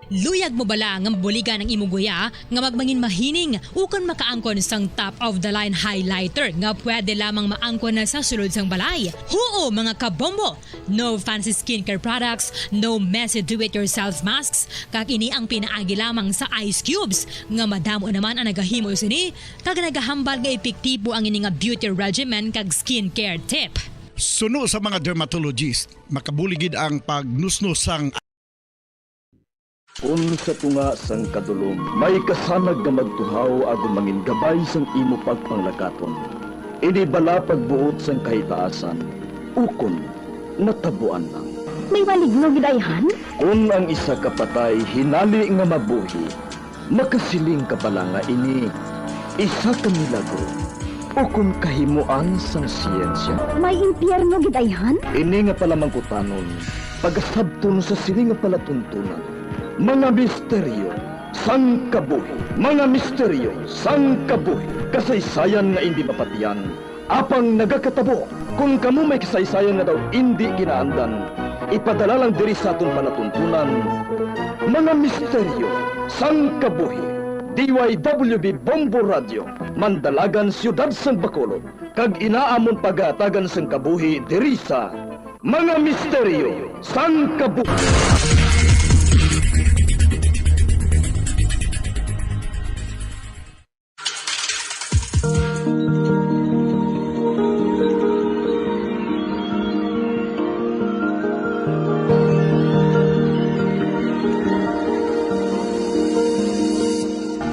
Luyag mo bala nga mabuligan ang imo guya nga magmangin mahining ukon makaangkon sang top of the line highlighter nga pwede lamang maangkon na sa sulod sang balay? Huo, mga kabombo! No fancy skincare products, no messy do-it-yourself masks, kag ini ang pinaagi lamang sa ice cubes nga madamo naman ang nagahimo sini kag nagahambal nga epektibo ang ini nga beauty regimen kag skincare tip. Suno sa mga dermatologist, makabulig gid ang pagnusnos sang Kon sa tunga sang kadulom may kasanag nga magtuhaw agud mangin gabay sang imo pagpanglakaton, ini bala pagbuot sang kahitaasan, ukon natabuan lang. May maligno gid ayhan? Kon ang isa ka patay hinali nga mabuhi, makasiling ka bala nga ini isa ka milagro ukon kahimoan sang siyensya? May impyerno gid ayhan? Ini nga palamangkutanon, pagasabton sa sini nga palatuntunan. Mga misteryo sang kabuhi. Mga misteryo sang kabuhi. Kasaysayan nga indi mapatian, apang nagakatabo. Kon kamo may kasaysayan nga daw indi ginaandan, ipadala lang diri sa aton palatuntunan. Mga misteryo sang kabuhi. D Y W B Bombo Radio, Mandalagan, Siyudad sang Bacolod, kag ina amon pagahatagan sang kabuhi diri sa Mga Misteryo sang Kabuhi.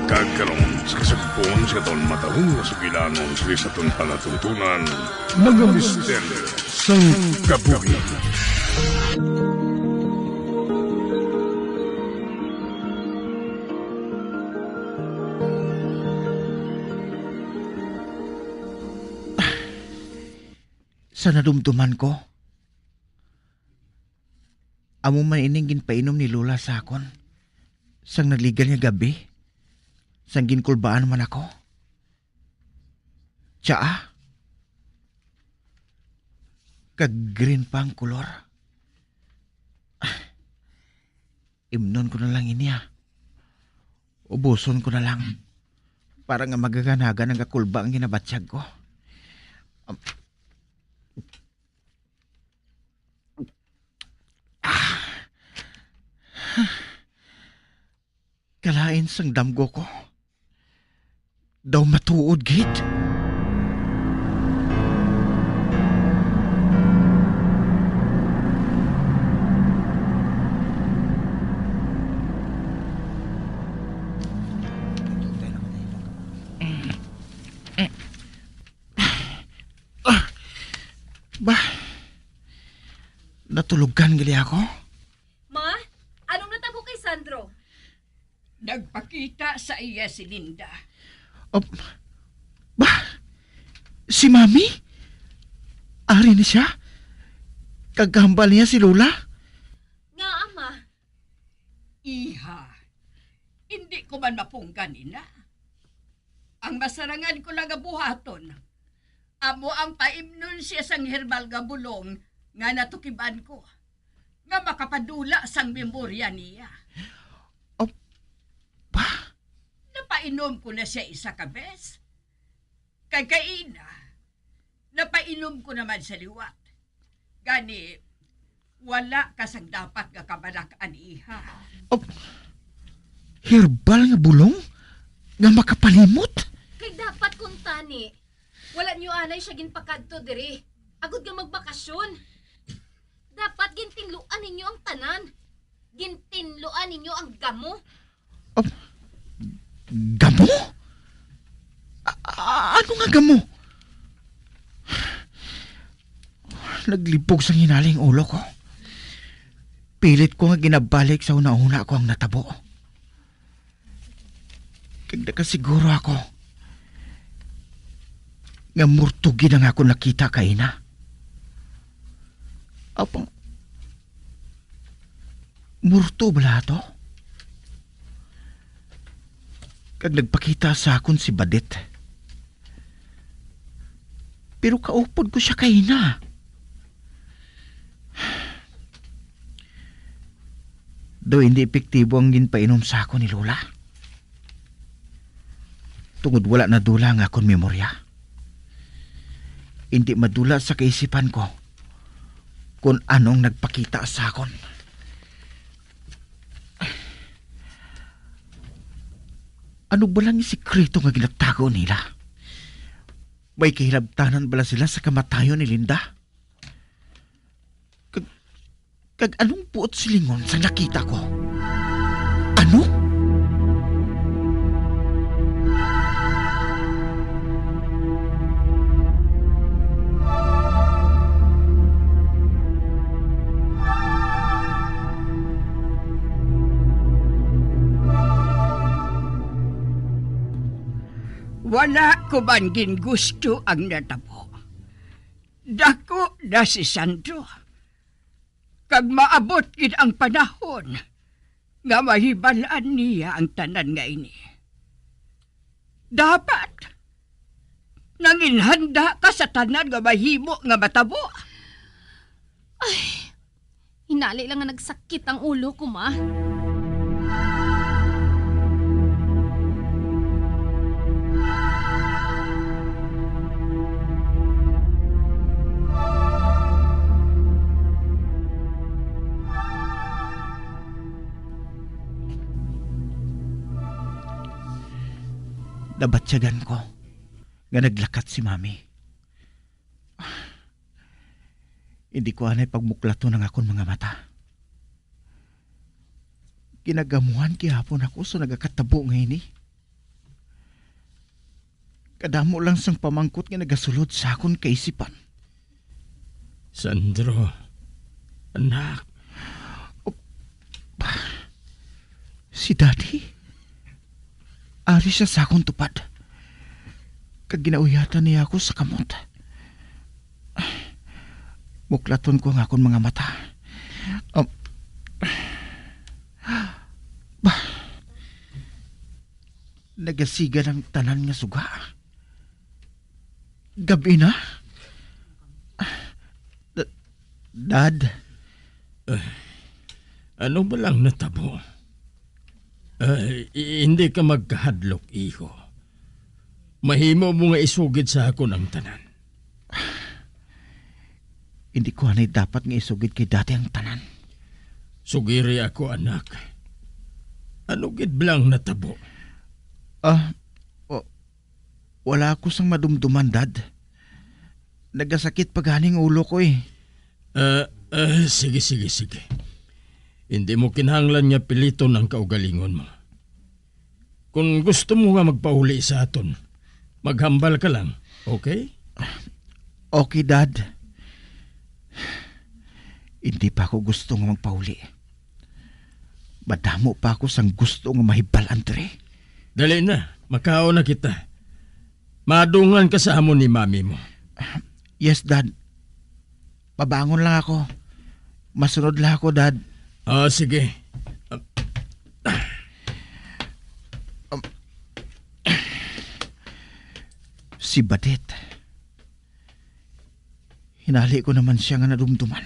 Kag karon, sa kasugpon sa aton matalom nga sugilanon sa aton palatuntunan, Mga Misteryo sang Kabuhi. Sa nadumduman ko, amo man ining ginpainom ni Lola sa akon sang nagligal nga gabi, sang ginkulbaan man ako. Tsaa, kag green pa ang kolor. Imnon ko na lang ini, ah. Ubuson ko na lang para nga magaganagan ang kakulba ang ginabatyag ko. Um, ah. Kalain sang damgo ko. Daw matuod gid. Ah, ba, natulugan gali ako? Ma, anong natabo kay Sandro? Nagpakita sa iya si Linda. Oh, ba? Si Mami? Ari ni siya? Kag kahambal niya si Lola? Nga, ama. Iha, hindi ko man mapunggan ina. Ang masarangan ko lang nga buhaton, amo ang paimnon siya sang herbal nga bulong nga natukiban ko, nga makapadula sang memorya niya. Oh, ba? Napainom ko na siya isa ka bes. Kay kaina, napainom ko naman sa liwat. Gani, wala ka sang dapat nga kabalak-an, iha. Oh, herbal nga bulong nga makapalimot? Kay dapat kuntani, wala niyo anay siya ginpakadto diri, agod nga magbakasyon. Dapat gintinluan ninyo ang tanan. Gintinluan ninyo ang gamo. Oh, gamo? A-, a-, ano nga gamo? Naglibog sang hinali ang ulo ko. Pilit ko nga ginabalik sa hunahuna ko ang natabo. Kag nakasiguro ako nga multo gid ang akon nakita kaina. Apang, multo bala to? Kag nagpakita sa akon si Badit. Pero kaupod ko siya kaina. Daw hindi epektibo ang ginpainom sa akon ni Lola. Tungod wala nadula ang akon memorya. Hindi madula sa kaisipan ko kung anong nagpakita sa akon. Ano ba lang yung sikreto nga ginatago nila? May kahilabtanan bala sila sa kamatayon ni Linda? Kag, kag anong buot silingon sa nakita ko? Ano? Wala ko man gingusto ang natabo. Dako na si Sandro, kag maabot gid ang panahon nga mahibal-an niya ang tanan nga ini. Dapat nanginhanda ka sa tanan nga mahimo nga matabo. Ay, hinali lang nga nagsakit ang ulo ko, ma. Nabatyagan ko nga naglakat si Mami. Hindi ko anay pagmuklaton ang akon mga mata. Ginagamuhan gihapon ako sa nagakatabo nga ini. Kadamo lang sang pamangkot nga nagasulod sa akon kaisipan. Sandro, anak. Oh, si Daddy? Ari siya sa akon tupad. Kag ginauyatan niya ako sa kamot. Muklaton ko ang akon mga mata. Um, bah, nagasiga ang tanan nga suga. Gabi na? Da-, Dad? Ano ba lang natabo? Ah, i-, hindi ka magkahadlok, iho. Mahimo mo nga isugid sa akon ang tanan. Hindi ko anay dapat nga isugid kay Daddy ang tanan. Sugiri ako, anak. Ano gid ba lang natabo? Ah, wa-, wala ako sang madumduman, Dad. Nagasakit pa gani ang ulo ko, eh. Ah, ah, sige, sige, sige. Hindi mo kinahanglan nga piliton ang kaugalingon mo. Kung gusto mo nga magpauli sa aton, maghambal ka lang, okay? Okay, Dad. Hindi pa ako gusto nga magpauli. Madamo pa ako sang gusto nga mahibal-an diri. Dali na, makaon na kita. Madungan ka sa amon ni Mami mo. Yes, Dad. Mabangon lang ako. Masunod lang ako, Dad. Ah, sige. Si Badet. Hinali ko naman siya nga nadumduman.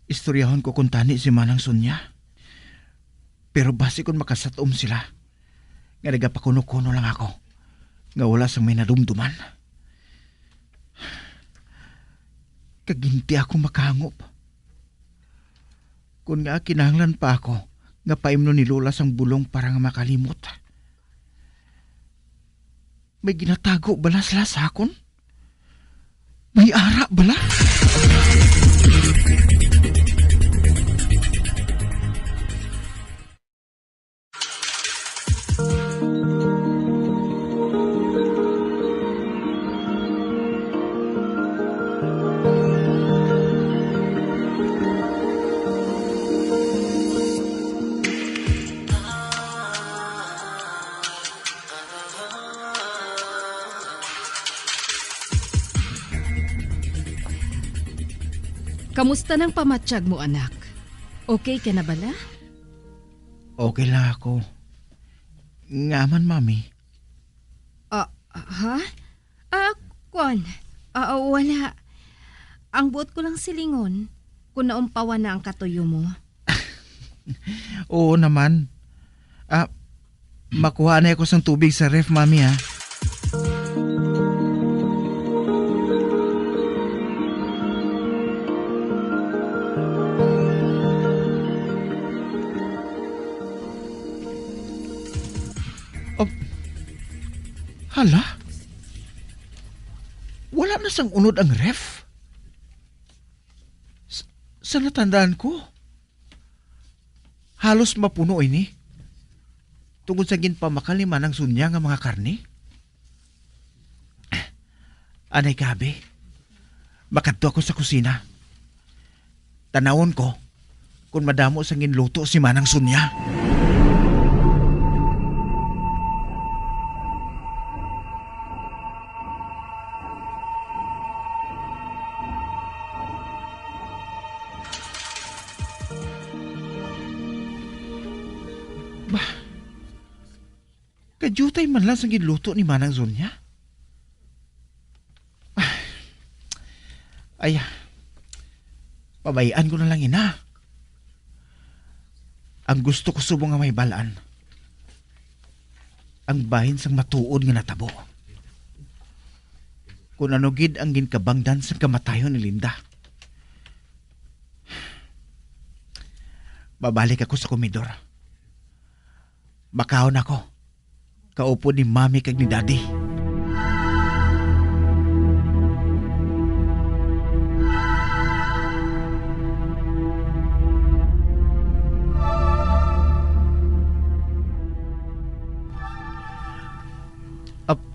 Istoryahon ko kuntani si Manang Sonia. Pero basi kon makasatom sila, nga nagapakuno-kuno lang ako, nga wala sang may nadumduman. Kag hindi ako makahangop. Kun nga kinahanglan pa ako nga paimnon ni Lola sang bulong para nga makalimot. May ginatago bala sila sa akon? May ara bala? Kamusta nang pamatyag mo, anak? Okay ka na bala? Okay lang ako. Nga man, Mami? Ah, ha? Ah, kwan. Ah, wala. Ang buot ko lang silingon, kung naumpawan na ang katuyo mo. Oo naman. Ah, makuha na ako sang tubig sa ref, Mami, ha? Oh, hala? Wala na sang unod ang ref? S-, sa natandaan ko, halos mapuno ini tungod sa ginpamakal ni Manang Sonia nga mga karne. Anay ka, abi. Makadto ako sa kusina. Tanawon ko kon madamo sang ginluto si Manang Sonia. Bah, kadiutay man lang sang ginluto ni Manang Sonia. Ay, pabay-an ko na lang ina. Ang gusto ko subong nga mahibal-an, ang bahin sang matuod nga natabo. Kung ano gid ang ginkabangdan sang kamatayon ni Linda. Babalik ako sa komedor. Makaon ako. Kaupod ni Mami kag ni Daddy. Ap-,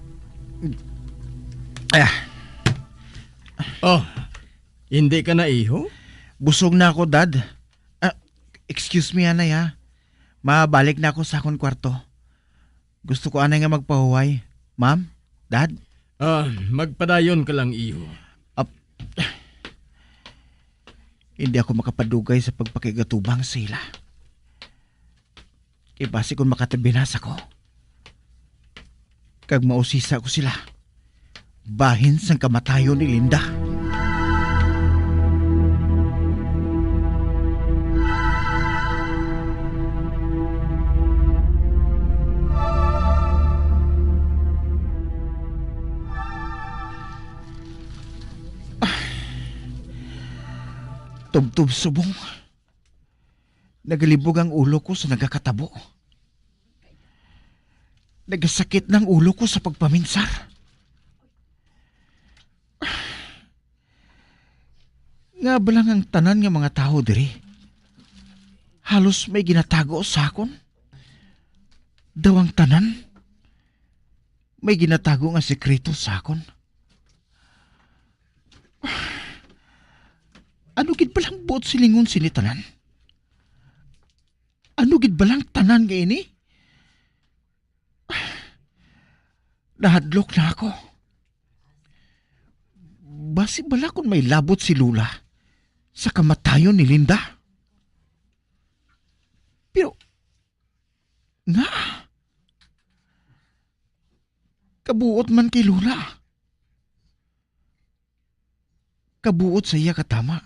ah. Oh, hindi ka na iho? Busog na ako, Dad. Ah, excuse me, anay, ha. Mabalik na ako sa akon kwarto. Gusto ko anay nga magpahuway. Ma'am? Dad? Ah, magpadayon ka lang, iho. Ap-, hindi ako makapadugay sa pagpakigatubang sa ila. Kay basi kung makatabinas ako, kag mausisa ko sila, bahin sang kamatayon ni Linda. Tubtob subong. Nagalibog ang ulo ko sa nagakatabo. Nagasakit na ang ulo ko sa pagpaminsar. Nga ba lang ang tanan nga mga tawo diri halos may ginatago sa akon? Daw ang tanan may ginatago nga sekreto sa akon. Ano gid ba lang buot silingon sini tanan? Ano gid ba lang tanan nga ini? Nahadlok na ako. Basi bala kon may labot si Lola sa kamatayon ni Linda. Pero, nga, kabuot man kay Lola. Kabuot sa iya katama.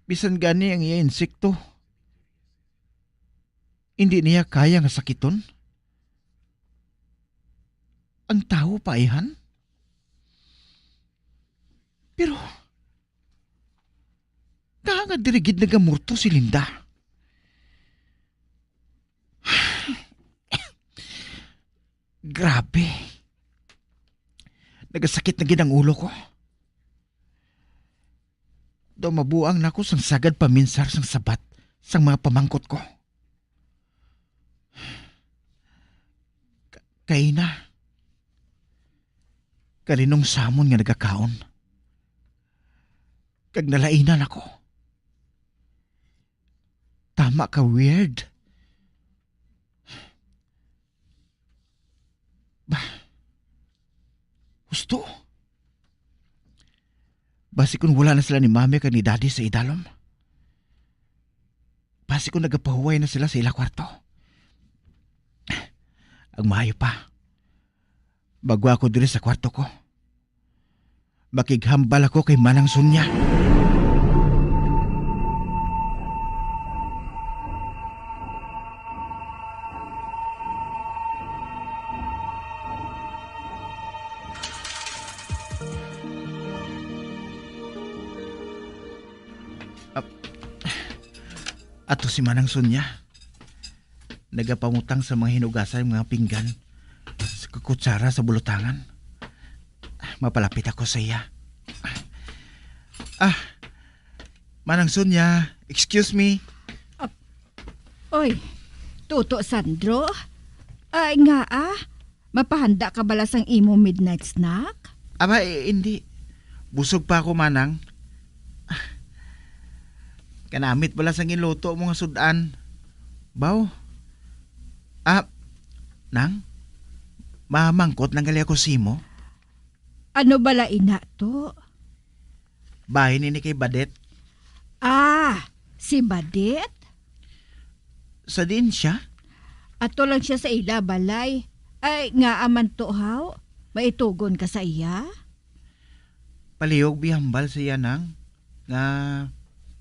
Bisan gani ang iya insekto, hindi niya kaya nga sakiton ang tawo pa, ayhan. Pero, nga nga diri gid nagamurto si Linda. Grabe. Nagasakit na gid ang ulo ko. Daw mabuang na ako sang sagad paminsar sang sabat sang mga pamangkot ko. Ka-, kaina. Kalinong samon nga nagakaon. Kag nalainan ako. Tama ka, weird. Bah. Husto. Basi kun wala na sila ni Mami kag ni Daddy sa idalom. Basi kun nagapahuway na sila sa ila kwarto. Ang maayo pa, magwa ako diri sa kwarto ko. Makighambal ako kay Manang Sonia. Ap-, ato si Manang Sonia. Nagapamutang sa mga hinugasan, mga pinggan, sa kutsara sa bulutangan. Mapalapit ako sa iya. Ah, Manang Sonia, excuse me. Ap-, oy, Toto Sandro? Ay, nga ah, mapahanda ka bala sang imo midnight snack? Aba, eh, hindi. Busog pa ako, Manang. Kanamit bala sang ginluto mo nga sud-an. Baw. Ah, Nang, mamangkot lang gali ako simo. Ano bala ina to? Bahin ini kay Badet. Ah, si Badet? Sa diin siya? Ato lang siya sa ila balay. Ay, ngaa man to, haw? Maitugon ka sa iya? Palihog bihambal sa iya, Nang, nga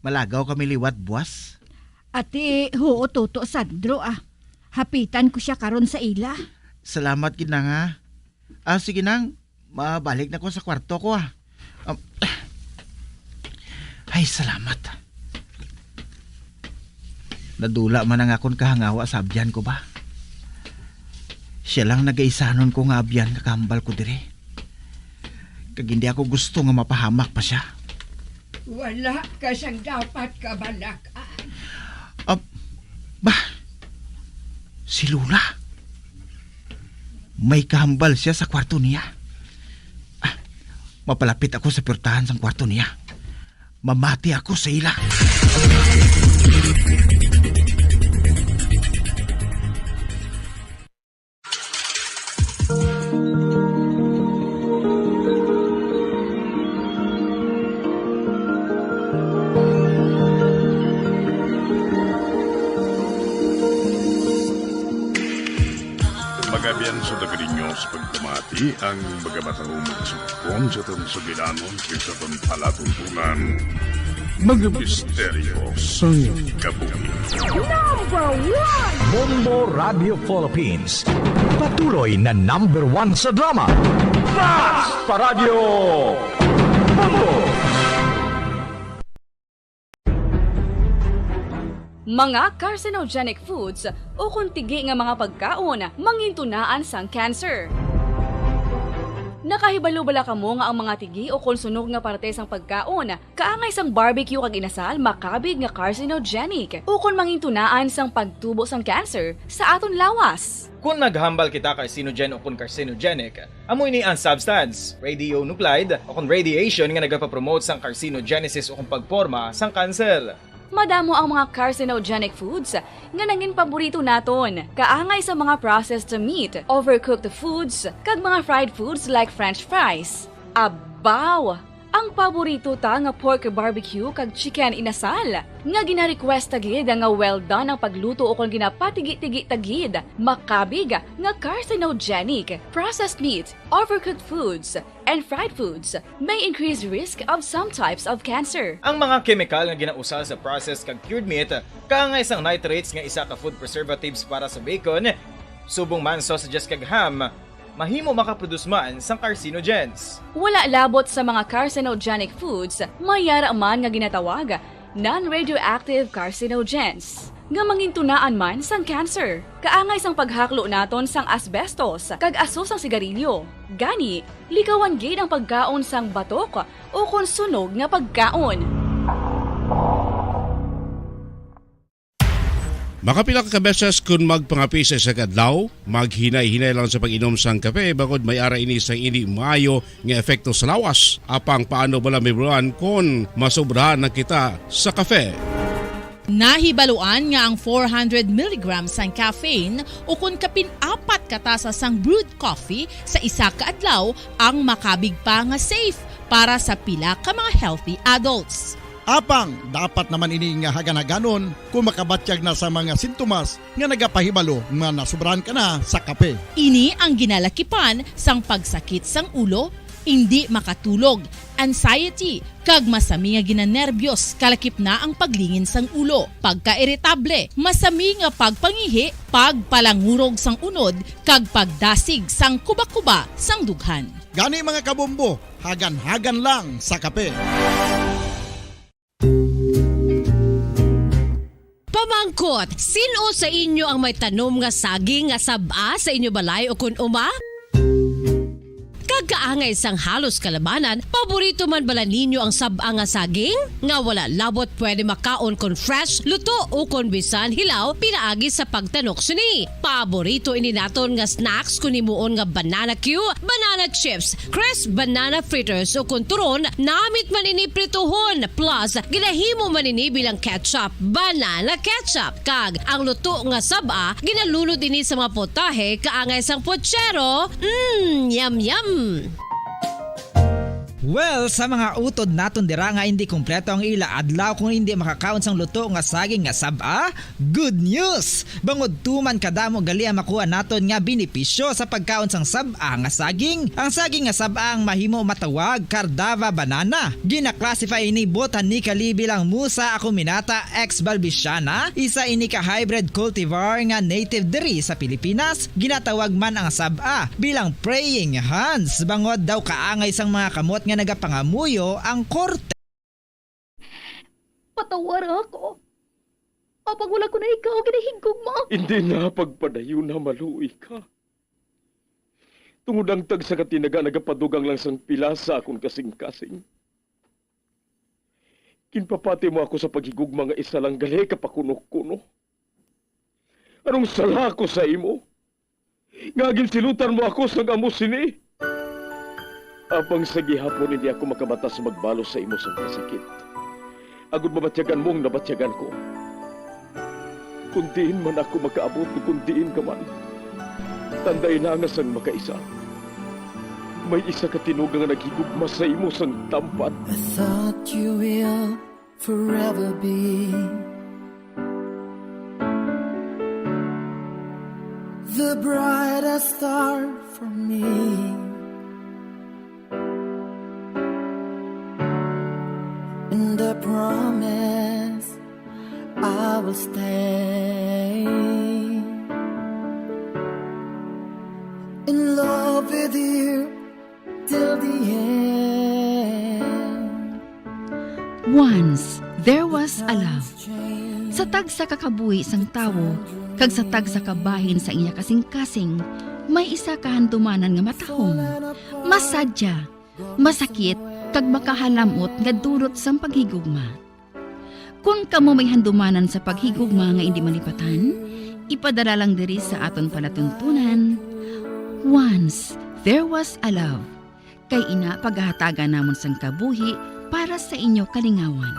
malagaw kami liwat buwas. Ati, huo, Toto Sandro, ah. Hapitan ko sia karon sa ila. Salamat gid, Nang, ha. Ah, sige, Nang. Mabalik na ko sa kwarto ko, ah. Um, ay, salamat. Nadula man ang akon kahangawa sa abyan ko ba. Sia lang nagaisanon ko nga abyan nga kahambal ko diri. Kag hindi ako gusto nga mapahamak pa sia. Wala ka sang dapat kabalak-an. Ah, bah, si Lola. May kahambal sia sa kwarto niya. Ah, mapalapit ako sa puwertahan sang kwarto niya. Mamati ako sa ila. Mga abyan, sa taga ninyo sa pagpamati ang mga matahong magsugpon sa aton sugilanon kag sa aton palatuntunan, mga misteryo sang kabuhi. Number one! Bombo Radio Philippines, patuloy na number one sa drama. Basta Radyo! Mga carcinogenic foods ukon tigi nga mga pagkaon mangintunaan sang cancer. Nakahibalo bala kamo nga ang mga tigi ukon sunog nga parte sang pagkaon kaangay sang barbecue kag inasal makabig nga carcinogenic ukon mangintunaan sang pagtubo sang cancer sa aton lawas? Kon naghambal kita carcinogen ukon carcinogenic, amo ini ang substance, radionuclide, o kon radiation nga nagapapromote sang carcinogenesis o kon pagporma sang kanser. Madamo ang mga carcinogenic foods nga nangin paborito naton, kaangay sa mga processed meat, overcooked foods, kag mga fried foods like french fries. Abaw! Ang paborito ta nga pork barbecue kag chicken inasal, nga gina-request ta gid nga well done ang pagluto ukon ginapatigi-tigi ta gid, makabig nga carcinogenic. Processed meat, overcooked foods, and fried foods may increase risk of some types of cancer. Ang mga kemikal nga ginausal sa processed kag cured meat, kaangay sang nitrates nga isa ka food preservatives para sa bacon, subong man sausages kag ham, mahimo makaproduce man sang carcinogens. Wala labot sa mga carcinogenic foods, may yara man nga ginatawag non-radioactive carcinogens, nga mangintunaan man sang cancer. Kaangay sang paghaklo naton sang asbestos kag aso sang sigarilyo. Gani, likawan gid ang pagkaon sang batok ukon sunog nga pagkaon. Makapila ka beses kon magpangape sa isa ka adlaw, maghinay-hinay lang sa pag-inom sang kape, bangod may ara ini sang indi maayo nga epekto sa lawas. Apang paano bala, Ma'am Ron, kon masobrahan na kita sa kape? Nahibaluan nga ang four hundred milligrams sang caffeine ukon kapin apat ka tasa sang brewed coffee sa isa ka adlaw ang makabig pa nga safe para sa pila ka mga healthy adults. Apang dapat naman ini nga hagan-haganon kung makabatyag na sa mga sintomas nga nagapahibalo nga nasobrahan ka na sa kape. Ini ang ginalakipan sang pagsakit sang ulo, indi makatulog, anxiety, kag masami nga ginanerbyos, kalakip na ang paglingin sang ulo, pagkairitable, masami nga pagpangihi, pagpalangurog sang unod, kag pagdasig sang kubakuba sang dughan. Gani, mga kabombo, hagan-hagan lang sa kape. Pamangkot, sin-o sa inyo ang may tanom nga saging nga sab-a sa inyo balay ukon uma? Kag kaangay sang halos kalabanan, paborito man bala ninyo ang sab-a nga saging? Nga wala labot pwede makaon kon fresh, luto, ukon bisan hilaw pinaagi sa pagtanok sini. Paborito ini naton nga snacks kon himuon nga banana cue, banana chips, crisp banana fritters, ukon turon, namit man ini prituhon, plus ginahimo man ini bilang ketchup, banana ketchup. Kag ang luto nga sab-a, ginalunod ini sa mga putahe kaangay sang putsero. Mm, yum, yum! Well, sa mga utod naton dira nga indi kompleto ang ila adlaw kung indi makakaon sang luto nga saging nga sab-a, good news! Bangod tuman kadamo gali ang makuha naton nga benepisyo sa pagkaon sang sab-a nga saging. Ang saging nga sab-a ang mahimo matawag Cardava banana. Gina-classify ini botanically bilang Musa acuminata ex balbisiana, isa ini ka hybrid cultivar nga native diri sa Pilipinas. Ginatawag man ang sab-a bilang praying hands, bangod daw kaangay sang mga kamot nga nagapangamuyo ang korte. Patawara ako. Apang wala ko na ikaw ginahigugma. Hindi na pagpadayon na maluoy ka. Tungod ang tagsa ka tinaga nagapadugang lang sang pila sa akon kasingkasing. Ginpapati mo ako sa paghigugma nga isa lang gali ka pakuno-kuno. Anong sala ko sa imo? Nga ginsilutan mo ako sang amo sini? Apang sa gihapon hindi ako makabatas magbalos sa imo sang kasakit, agod mabatyagan mo ang nabatyagan ko. Kung diin man ako makaabot, kung diin ka man, tanday na nga sang makaisa, may isa ka tinuga nga naghigugma sa imo sang tampat. I thought you will forever be the brightest star for me. And I promise I will stay in love with you till the end. Once there was a love. Sa tagsa ka kabuhi sang tawo kag sa tagsa ka bahin sang iya kasingkasing, may isa ka handumanan nga matahom, masadya, masakit, kag makahalam-ot nga dulot sang paghigugma. Kon kamo may handumanan sa paghigugma nga indi malipatan, ipadala lang diri sa aton palatuntunan, Once There Was a Love. Kay ina, pagahatagan namon sang kabuhi para sa inyo kalingawan.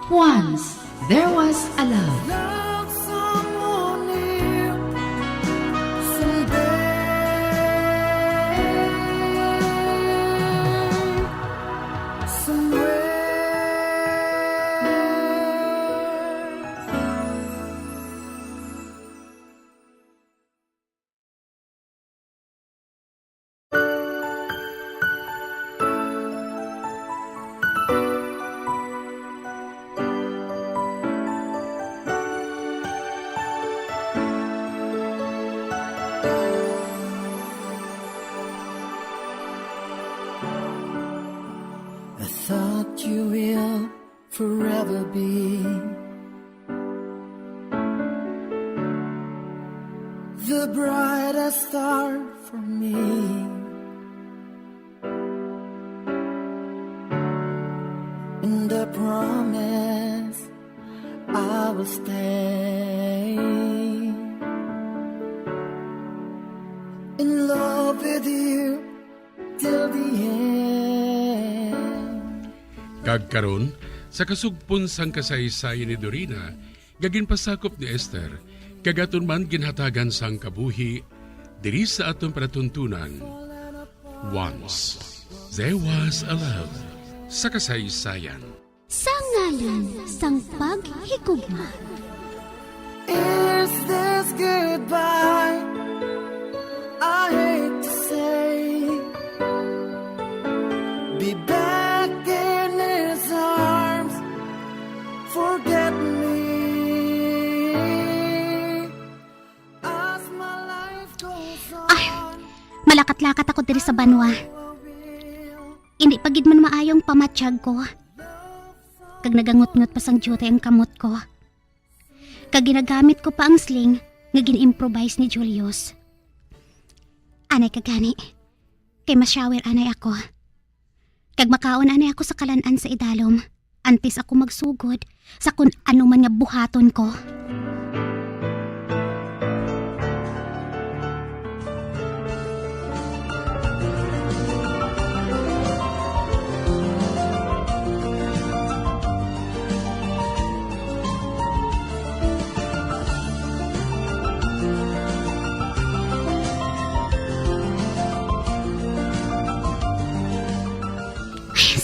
Once There Was a Love. Love someone new someday. Somewhere. I thought you will forever be the brightest star for me. And I promise I will stay in love with you till the end. Kag karon, sa kasugpon sang kasaysayan ni Dorina, nga ginpasakop ni Esther, kag aton man ginhatagan sang kabuhi, diri sa aton palatuntunan, Once There Was a Love, sa kasaysayan. Sa ngalan sang paghigugma. Is this goodbye? I hate to say. Be back in his arms. Forget me. As my life goes on. Ay, malakat-lakat ako diri sa banwa. Hindi pa gid man maayo ang pamatyag ko. Kag nagangutngot pa sang diyote ang kamot ko. Kag ginagamit ko pa ang sling nga gin-improvise ni Julius. Anay ka gani, kay ma-shower anay ako. Kag makaon anay ako sa kalan-an sa idalom, antes ako magsugod sa kun ano man nga buhaton ko.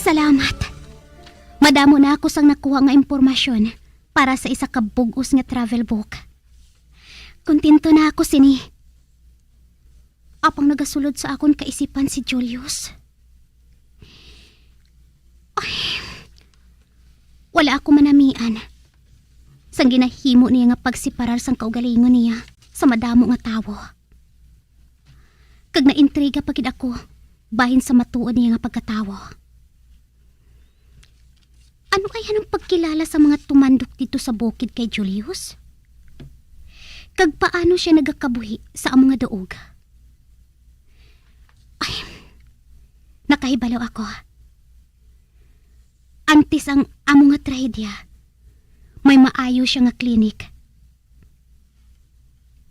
Salamat. Madamo na ako sang nakuha nga impormasyon para sa isa ka bug-os nga travel book. Kontento na ako sini. Apang nagasulod sa akon kaisipan si Julius. Ay, wala ako manamian sang ginahimo niya nga pagseparar sang kaugalingon niya sa madamo nga tawo. Kag naintriga pa gid ako bahin sa matuod niya nga pagkatawo. Ano kaya ang pagkilala sa mga tumandok didto sa bukid kay Julius? Kag paano sia nagakabuhi sa amo nga duog? Ay, nakahibalo ako. Antes ang amo nga trahedya, may maayo sia nga klinik.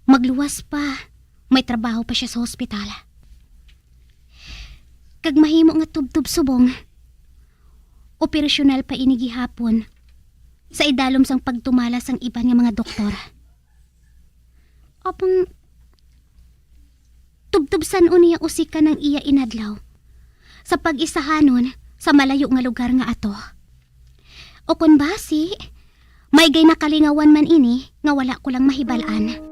Magluwas pa, may trabaho pa sia sa hospital. Kag mahimo nga tubtob subong, operasyonal pa ini gihapon sa idalom sang pagtumala sang iban nga mga doktor. Apang tubtob san-o niya usikan ang iya inadlaw sa pag-isahanon sa malayo nga lugar nga ato. O kon basi, may gay nakalingawan man ini nga wala ko lang mahibal-an.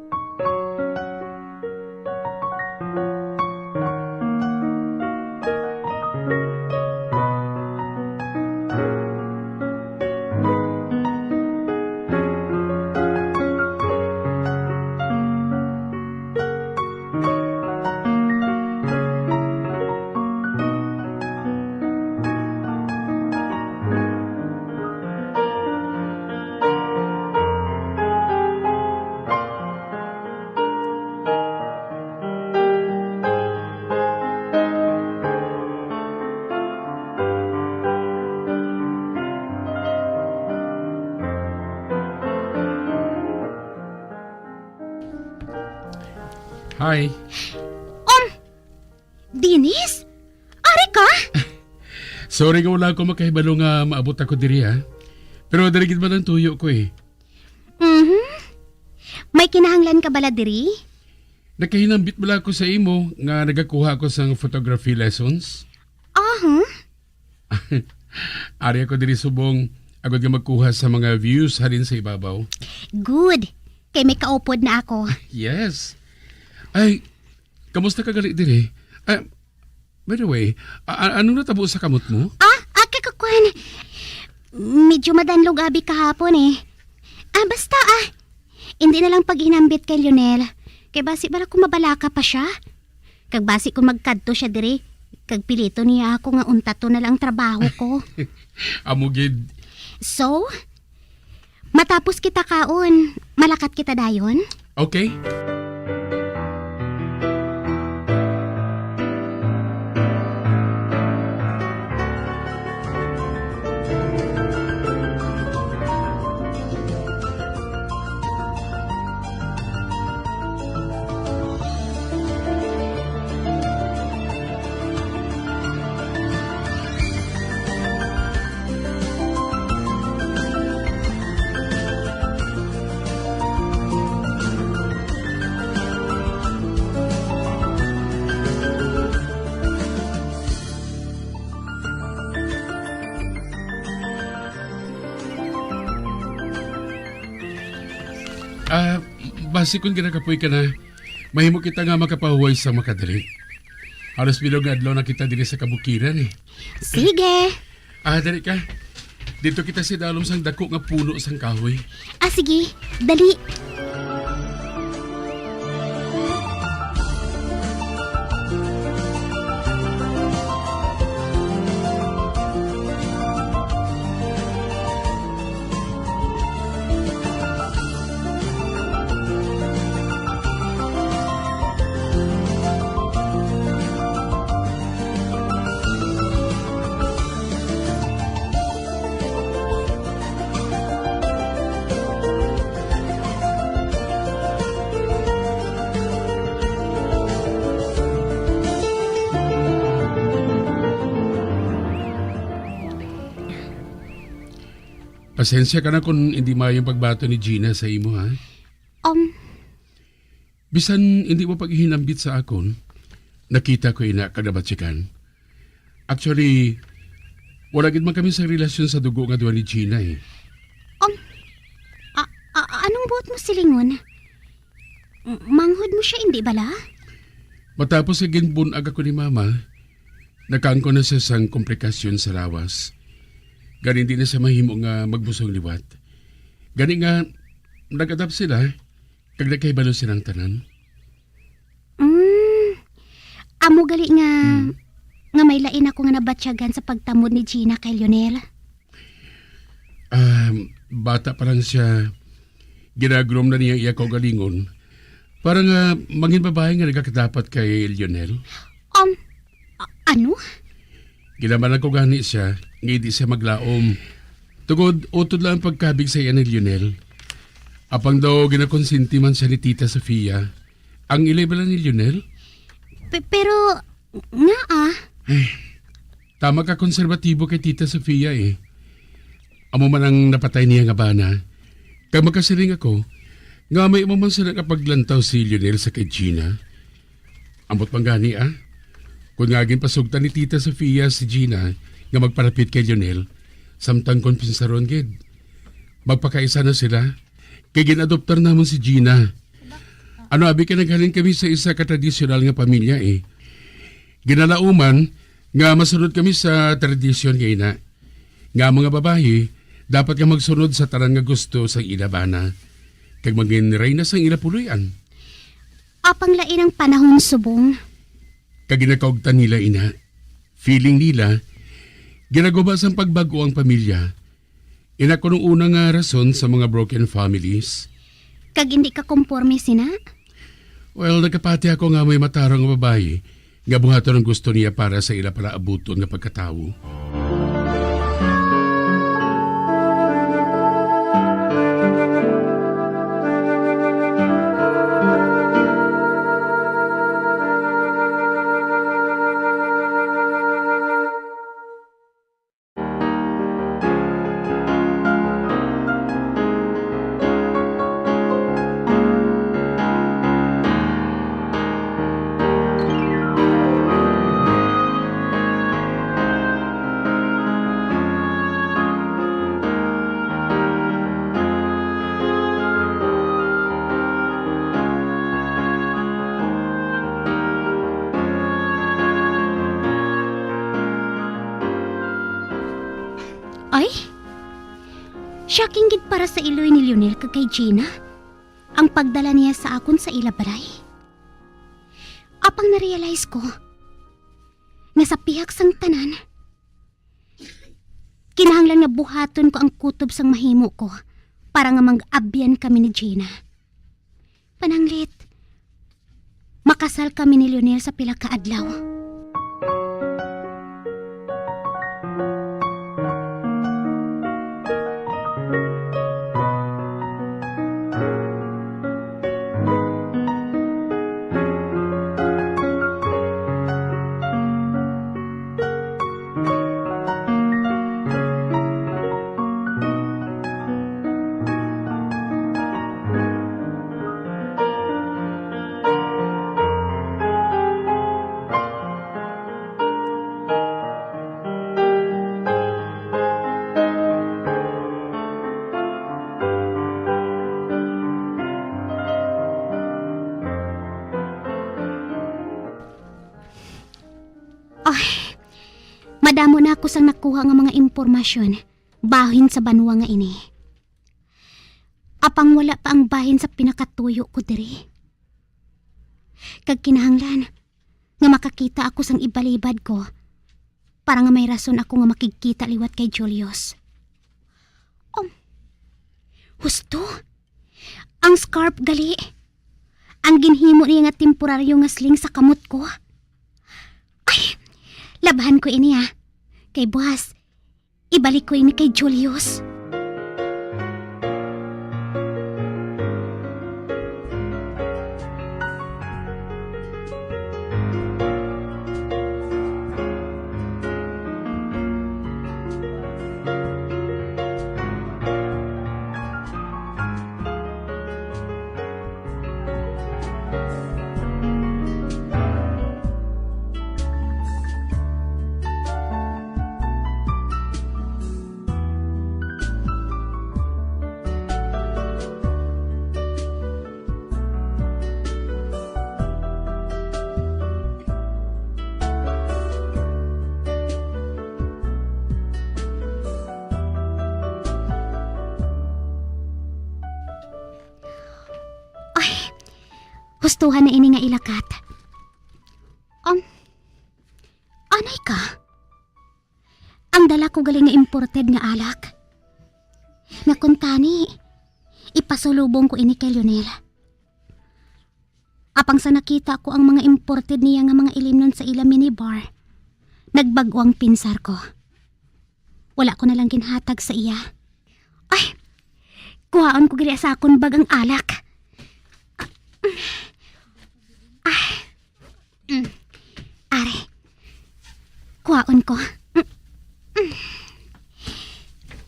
Hi. Um, Dennis? Ari ka? Sorry nga wala ako makahibalo nga maabot ako diri, ha. Pero diri gid man ang tuyo ko, eh. Mhm. May kinahanglan ka bala diri? Nakahinambit bala ako sa imo nga nagakuha ako sang photography lessons? Aha. Ari ako diri subong, agod nga magkuha sa mga views halin sa ibabaw. Good. Kay may kaupod na ako. Yes. Ay, kamusta ka gali diri? Ah, by the way, a- a- anong natabo sa kamot mo? Ah, ah, kakakwan. Medyo madanlog abi kahapon eh. Ah, basta ah. Hindi na lang paghinambit kay Lionel. Kay basi bala kung mabalaka pa siya. Kag basi kung magkadto siya diri, kag pilito niya ako nga untato na lang ang trabaho ko. Amo gid. So, matapos kita kaon, malakat kita dayon? Okay. Ah, basi kung ginakapoy ka na, mahimo kita nga makapahuway sa makadali. Halos bilog nga adlaw na kita diri sa kabukiran eh. Sige. Ah, dali ka. Dito kita sa dalom sang dako nga puno sang kahoy. Ah, sige. Dali. Pasensya ka na kung hindi maayo ang pagbaton ni Gina sa imo, ha? Um. Bisan hindi mo paghinambit sa akon, nakita ko ina kag nabatsikan. Actually, wala gid man kami sa relasyon sa dugo nga duha ni Gina, eh. Um, a- a- anong buot mo silingon? M- manghod mo siya, hindi bala? Matapos nga ginbun-ag ako ni Mama, nakaangkon na siya sang komplikasyon sa lawas. Gani, hindi na siya mahimo nga magbusong liwat. Gani nga, nag-adapt sila, kag nakahibalo silang tanan. Mm. Amo gali nga, Hmm. nga may lain ako nga nabatyagan sa pagtamod ni Gina kay Lionel. Ah, bata pa lang siya, ginagrom na niya iya kaugalingon. Para nga mangin babae nga nagakadapat kay Lionel. Um, a- ano? Ginamanan ko gani siya nga hindi siya maglaom. Tungod utod lang ang pagkabig sa iya ni Lionel. Apang daw ginakonsinti man siya ni Tita Sofia. Ang ilay bala ni Lionel? Pe- pero, nga ah. Ay, tama ka konserbatibo kay Tita Sofia eh. Amo man ang napatay niya nga bana. Kag makasiling ako, nga may amo man sila kapaglantaw si Lionel sa kay Gina. Ambot man gani, ah. Kung nga ginpasugtan ni Tita Sofia si Gina nga magpalapit kay Lionel, samtang kon pinsaron gid, magpakaisa na sila. Kay gin-adoptar namon si Gina. Ano abi kay naghalin kami sa isa ka tradisyonal nga pamilya, eh. Ginalauman nga masunod kami sa tradisyon nga ina, nga ang mga babayi dapat nga magsunod sa tanan nga gusto sang ila bana, kag mangin reyna sang ila puloy-an. Apang lain ang panahon subong. Kag ginakaugtan nila ina. Feeling nila, ginaguba sang pagbag-o ang pamilya. Ina kuno una nga rason sa mga broken families. Kag hindi ka komporme sina? Well, nagkapati ako nga may matarong nga babayi nga buhaton ang gusto niya para sa ila palaabuton nga pagkatawo. Shocking gid para sa iloy ni Lionel kag kay Gina ang pagdala niya sa akon sa ila balay. Apang na-realize ko nga sa pihak sang tanan, kinahanglan nga buhaton ko ang kutob sang mahimo ko para nga mag-abyan kami ni Gina. Pananglit, makasal kami ni Lionel sa pila ka adlaw. Ay, madamo na ako sang nakuha nga mga impormasyon bahin sa banwa nga ini. Apang wala pa ang bahin sa pinakatuyo ko diri. Kag kinahanglan nga makakita ako sang ibalibad ko para nga may rason ako nga makigkita liwat kay Julius. Um, husto? Ang scarf gali. Ang ginhimo niya nga temporaryo nga sling sa kamot ko. Ay, labhan ko ini, ah. Kay buwas, ibalik ko ini kay Julius. Ay, hustuhan na ini nga ilakat. Um, anay ka? Ang dala ko gali nga imported nga alak. Nga kuntani, ipasulubong ko ini kay Lionel. Apang sa nakita ko ang mga imported niya nga mga ilimnon sa ila minibar, nagbag-o ang pinsar ko. Wala ko na lang ginhatag sa iya. Ay, kuhaon ko gali sa akon bag ang alak. Ay, mm. Ari, kuhaon ko. Mm, mm.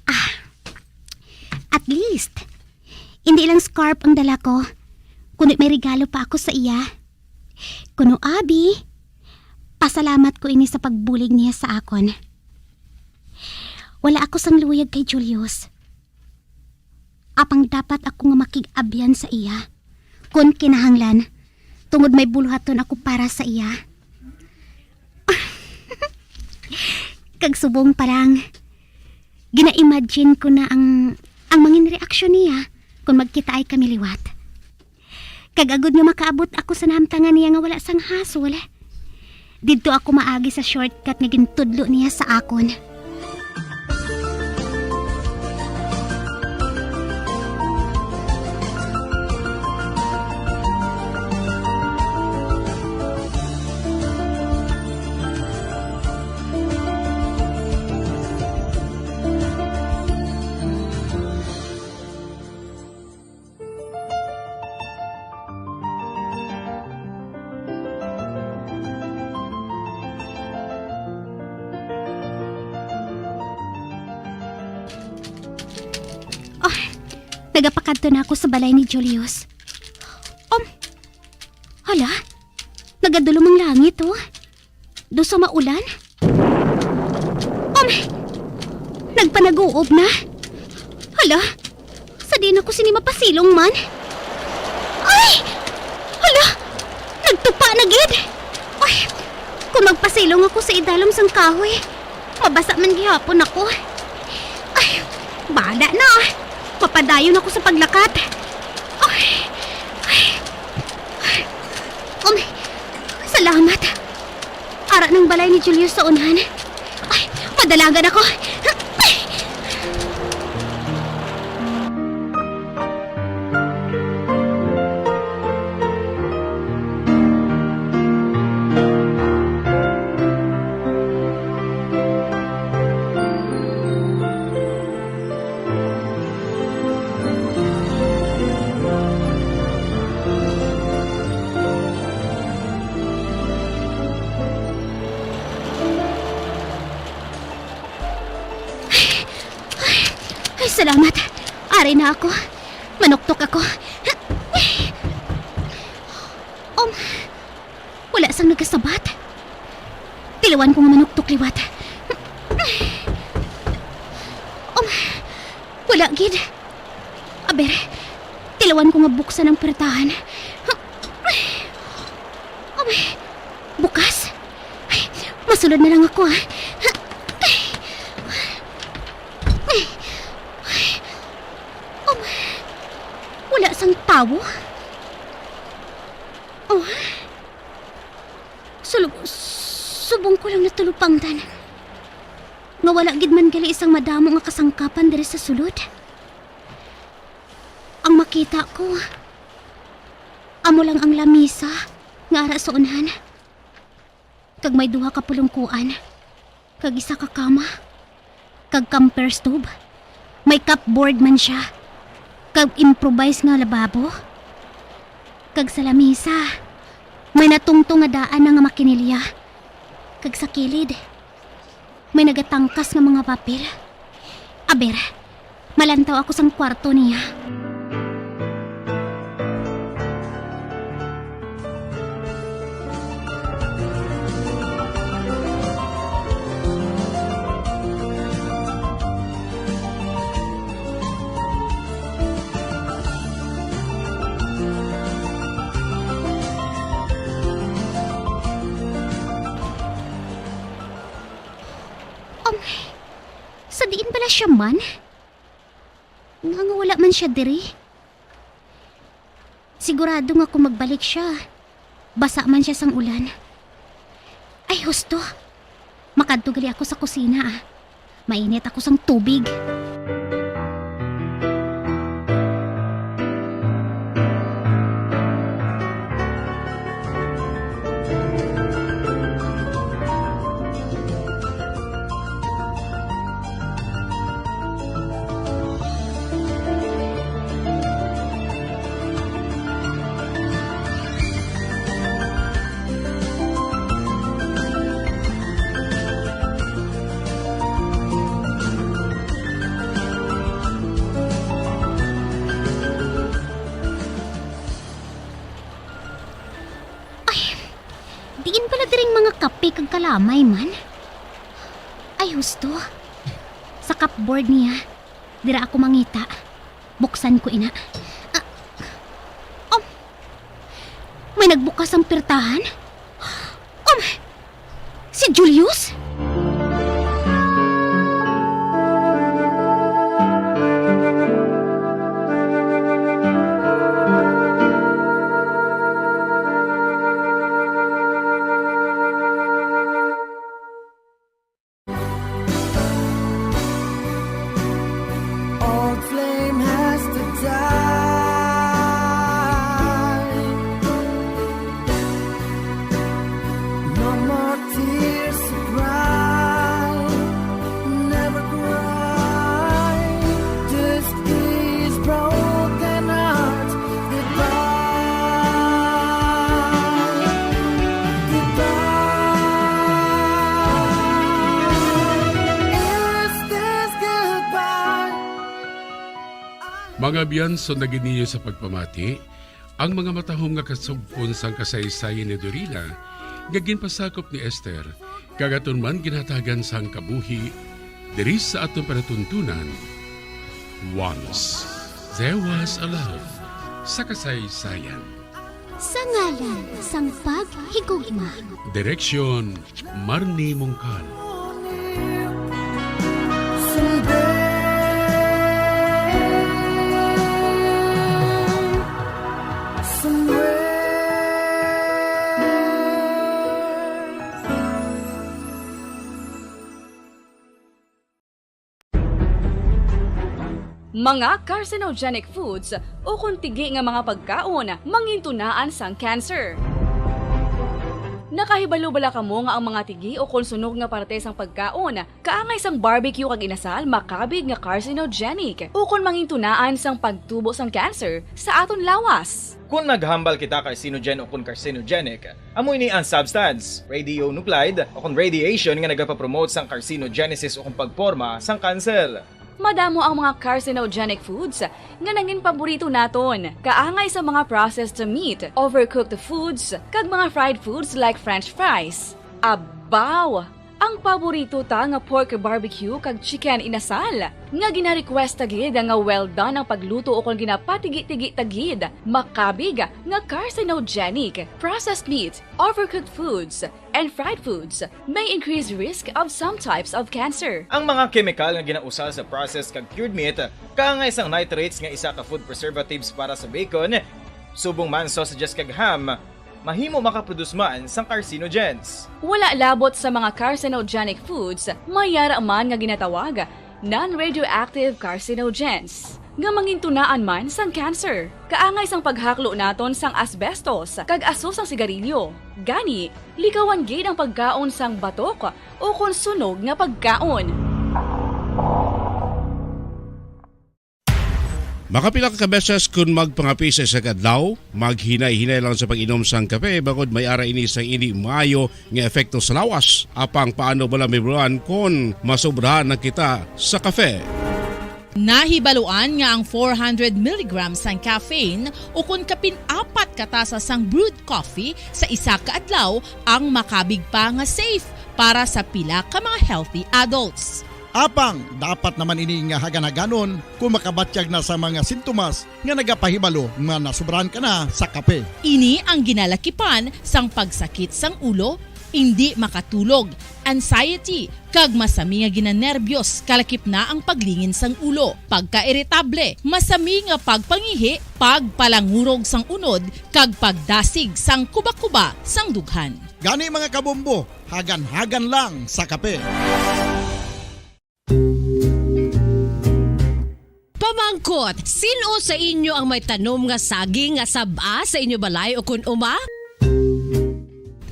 Ah, at least, hindi lang scarf ang dala ko, kundi may regalo pa ako sa iya. Kuno abi, pasalamat ko ini sa pagbulig niya sa akon. Wala ako sang luyag kay Julius. Apang dapat ako nga makig-abyan sa iya, kon kinahanglan, tungod may buluhaton ako para sa iya. Kag subong pa lang, gina-imagine ko na ang, ang mangin reaksyon niya kon magkitaay kami liwat. Kag agod nga makaabot ako sa nahamtangan niya nga wala sang hasol, didto ako maagi sa shortcut nga gintudlo niya sa akon. Oh, nagapakadto na ako sa balay ni Julius. Um, hala, nagadulom ang langit, oh. Daw sa maulan? Um, nagpanag-uob na. Hala, sa diin ako sini mapasilong man? Ay! Hala, nagtupa na gid. Ay, kung magpasilong ako sa idalom sang kahoy, mabasa man gihapon ako. Ay, bahala na. Mapadayon ako sa paglakat. Ay! Ay! Um, salamat. Ara nang balay ni Julius sa unhan. Ay, madalagan ako. Ay! Ay, salamat. Ari na ako. Manuktok ako. Um, wala sang nagasabat. Tilawan ko nga manuktok liwat. Um, wala gid. Aber, tilawan ko nga buksan ang pertahan. Um, bukas? Ay, masulod na lang ako, ah. Um, wala sang tawo? Oh. Sulog, subong ko lang natulupangdan nga wala gid man gali isang madamo nga kasangkapan diri sa sulod. Ang makita ko, amo lang ang lamisa nga ara sa unhan. Kag may duha ka pulungkuan, kag isa ka kama, kag camper stove. May cupboard man sia, kag improvise nga lababo. Kag sa lamisa, may natungtong nga daan na nga makinilya. Kag sa kilid, may nagatangkas nga mga papel. Aber, malantaw ako sang kwarto niya. Um, sa diin bala siya man? Nga, nga wala man siya diri? Sigurado nga kung magbalik siya, basa man siya sang ulan. Ay, husto. Makadto gali ako sa kusina, ah. Mainit ako sang tubig. Ay, diin bala diring mga kape kag kalamay man? Ay, husto. Sa cupboard niya. Dira ako mangita. Buksan ko ina. Ah, um, may nagbukas ang pirtahan? Um, si Julius? Old flame has to die. No more tears to cry. Never cry. This is broken heart. Goodbye. Goodbye. Is this goodbye? Mga abyan, sunda gid ninyo sa pagpamati ang mga matahom nga kasugpon sang kasaysayan ni Dorina nga ginpasakop ni Esther, kag aton man ginhatagan sang kabuhi diri sa aton palatuntunan, Once There Was a Love sa kasaysayan. Sa ngalan sang paghigugma. Direksyon, Marnie Mongkal. Somewhere. Mga carcinogenic foods ukon tigi nga mga pagkaon mangintunaan sang cancer. Nakahibalo bala kamo nga ang mga tigi ukon sunog nga parte sang pagkaon kaangay sang barbecue kag inasal makabig nga carcinogenic ukon mangintunaan sang pagtubo sang cancer sa aton lawas? Kon naghambal kita carcinogen ukon carcinogenic, amo ini ang substance, radionuclide, ukon radiation nga nagapapromote sang carcinogenesis ukon pagporma sang cancer. Madamo ang mga carcinogenic foods nga nangin paborito naton, kaangay sa mga processed meat, overcooked foods, kag mga fried foods like French fries. Abaw! Ang paborito ta nga pork barbecue kag chicken inasal, nga gina-request ta gid nga well done ang pagluto ukon ginapatigi-tigi ta gid, makabig nga carcinogenic. Processed meat, overcooked foods, and fried foods may increase risk of some types of cancer. Ang mga kemikal nga ginausal sa processed kag cured meat, kaangay sang nitrates nga isa ka food preservatives para sa bacon, subong man sausages kag ham, mahimo makaproduce man sang carcinogens. Wala labot sa mga carcinogenic foods, may yara man nga ginatawag non-radioactive carcinogens, nga mangintunaan man sang cancer. Kaangay sang paghaklo naton sang asbestos kag aso sang sigarilyo. Gani, likawan gid ang pagkaon sang batok ukon sunog nga pagkaon. Makapila ka beses kon magpangape sa isa ka adlaw, maghinay-hinay lang sa pag-inom sang kape, bangod may ara ini sang indi maayo nga epekto sa lawas. Apang paano bala, Ma'am Ron, kon masobrahan na kita sa kape? Nahibaluan nga ang four hundred milligrams sang caffeine ukon kapin apat ka tasa sang brewed coffee sa isa ka adlaw ang makabig pa nga safe para sa pila ka mga healthy adults. Apang dapat naman ini nga hagan-haganon kon makabatyag na sa mga sintomas nga nagapahibalo nga nasobrahan ka na sa kape. Ini ang ginalakipan sang pagsakit sang ulo, indi makatulog, anxiety, kag masami nga ginanerbyos, kalakip na ang paglingin sang ulo, pagkairitable, masami nga pagpangihi, pagpalangurog sang unod, kag pagdasig sang kubakuba sang dughan. Gani, mga kabombo, hagan-hagan lang sa kape. Pamangkot, sin-o sa inyo ang may tanom nga saging nga sab-a sa inyo balay ukon uma?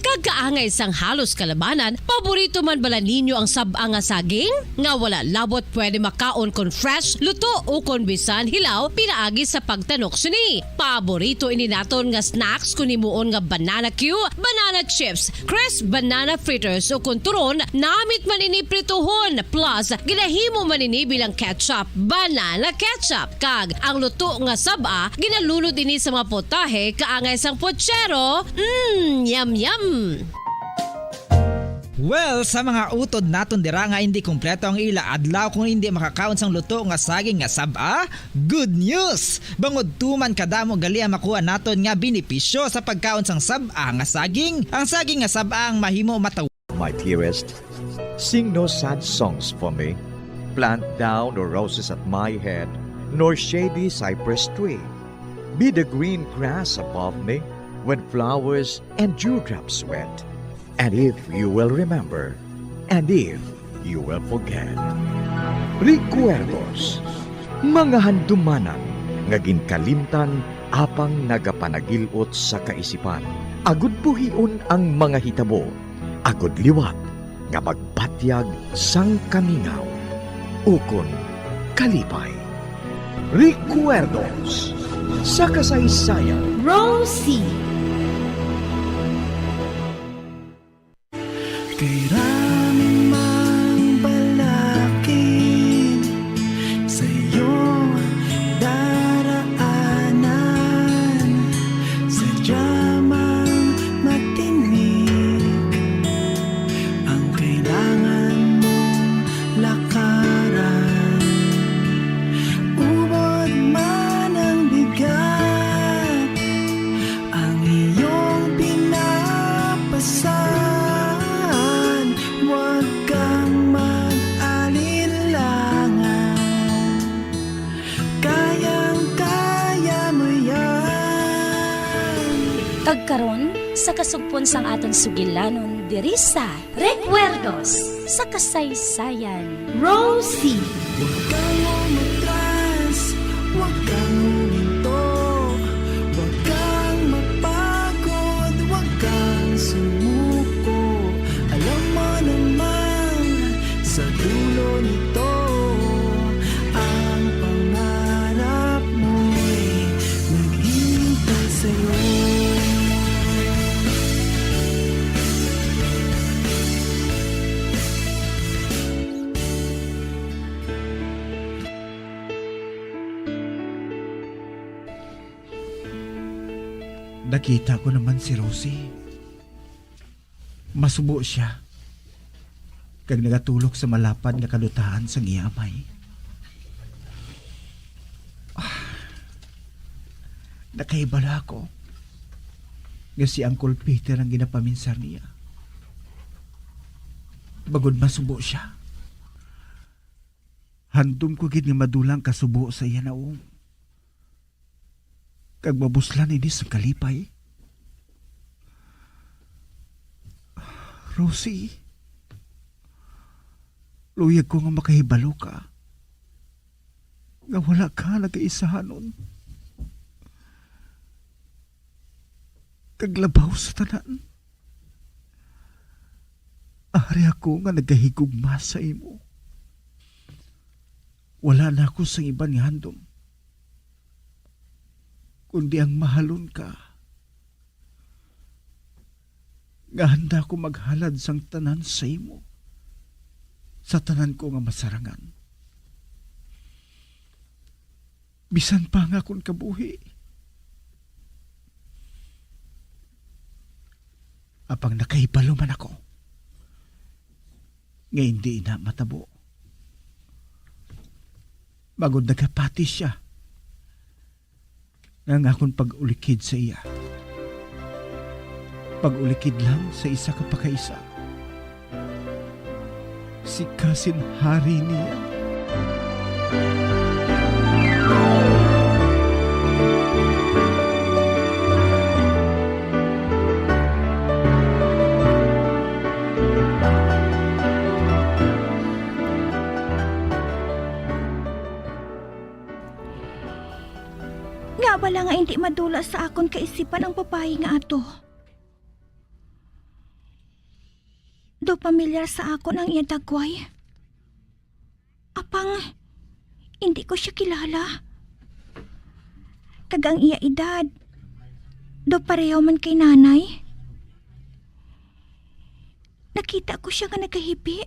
Kag kaangay sang halos kalabanan, paborito man bala ninyo ang sab-a nga saging? Nga wala labot pwede makaon kon fresh, luto, ukon bisan hilaw pinaagi sa pagtanok sini. Paborito ini naton nga snacks kon himuon nga banana cue, banana chips, crisp banana fritters, ukon turon, namit man ini prituhon, plus ginahimo man ini bilang ketchup, banana ketchup. Kag ang luto nga sab-a, ginalunod ini sa mga potahe kaangay sang pochero. Mm, yum, yum! Well, sa mga utod naton dira nga indi kompleto ang ila adlaw kon indi makakaon sang luto nga saging nga sab-a, good news! Bangod tuman kadamo gali ang makuha naton nga benepisyo sa pagkaon sang sab-a nga saging. Ang saging nga sab-a ang mahimo mataw- My dearest, sing no sad songs for me. Plant thou no roses at my head, nor shady cypress tree. Be the green grass above me when flowers and dewdrops wet. And if you will remember, and if you will forget. Recuerdos, mga handumanan nga ginkalimtan apang nagapanagil-ot sa kaisipan. Agud buhion ang mga hitabo, agud liwat nga magbatyag sang kamingaw ukon kalipay. Recuerdos sa kasaysayan. Rosie. Kay rami mang balakid sa iyong daraanan, sadya mang matinik ang kailangan mong lakaran. Ubod man ang bigat, ang iyong pinapasan, Kag karon, sa kasugpon sang aton sugilanon diri sa Recuerdos sa Kasaysayan, Rosie. Huwag kang umatras, huwag kang huminto, huwag kang mapagod, huwag kang sumuko. Alam mo naman, sa dulo nito, ang pangarap mo'y naghihintay sa'yo. Nakita ko naman si Rosie. Masubo sia, kag nagatulok sa malapad nga kadutaan sang iya amay. Ah, nakahibalo ako nga si Uncle Peter ang ginapaminsar niya. Bangod masubo sia, handom ko gid nga madula ang kasubo sa iya naong, kag mabuslan ini sang kalipay. Rosie, luyag ko nga makahibalo ka nga wala ka nagaisahanon kag labaw sa tanan. Ari ako nga nagahigugma sa imo. Wala na ako sang iban nga handom, kundi ang mahalon ka, nga handa ko maghalad sang tanan sa imo, sa tanan ko nga masarangan, bisan pa ang akon kabuhi. Apang nakahibalo man ako nga indi ina matabo, bangod nagapati sia nga ang akon pag-ulikid sa iya, pag-ulikid lang sa isa ka pakaisa, si Kasin Hari niya. Nga bala nga indi madula sa akon kaisipan ang babayi nga ato? Daw pamilyar sa akon ang iya dagway. Apang, indi ko sia kilala. Kag ang iya edad, daw pareho man kay nanay. Nakita ko sia nga nagahibi,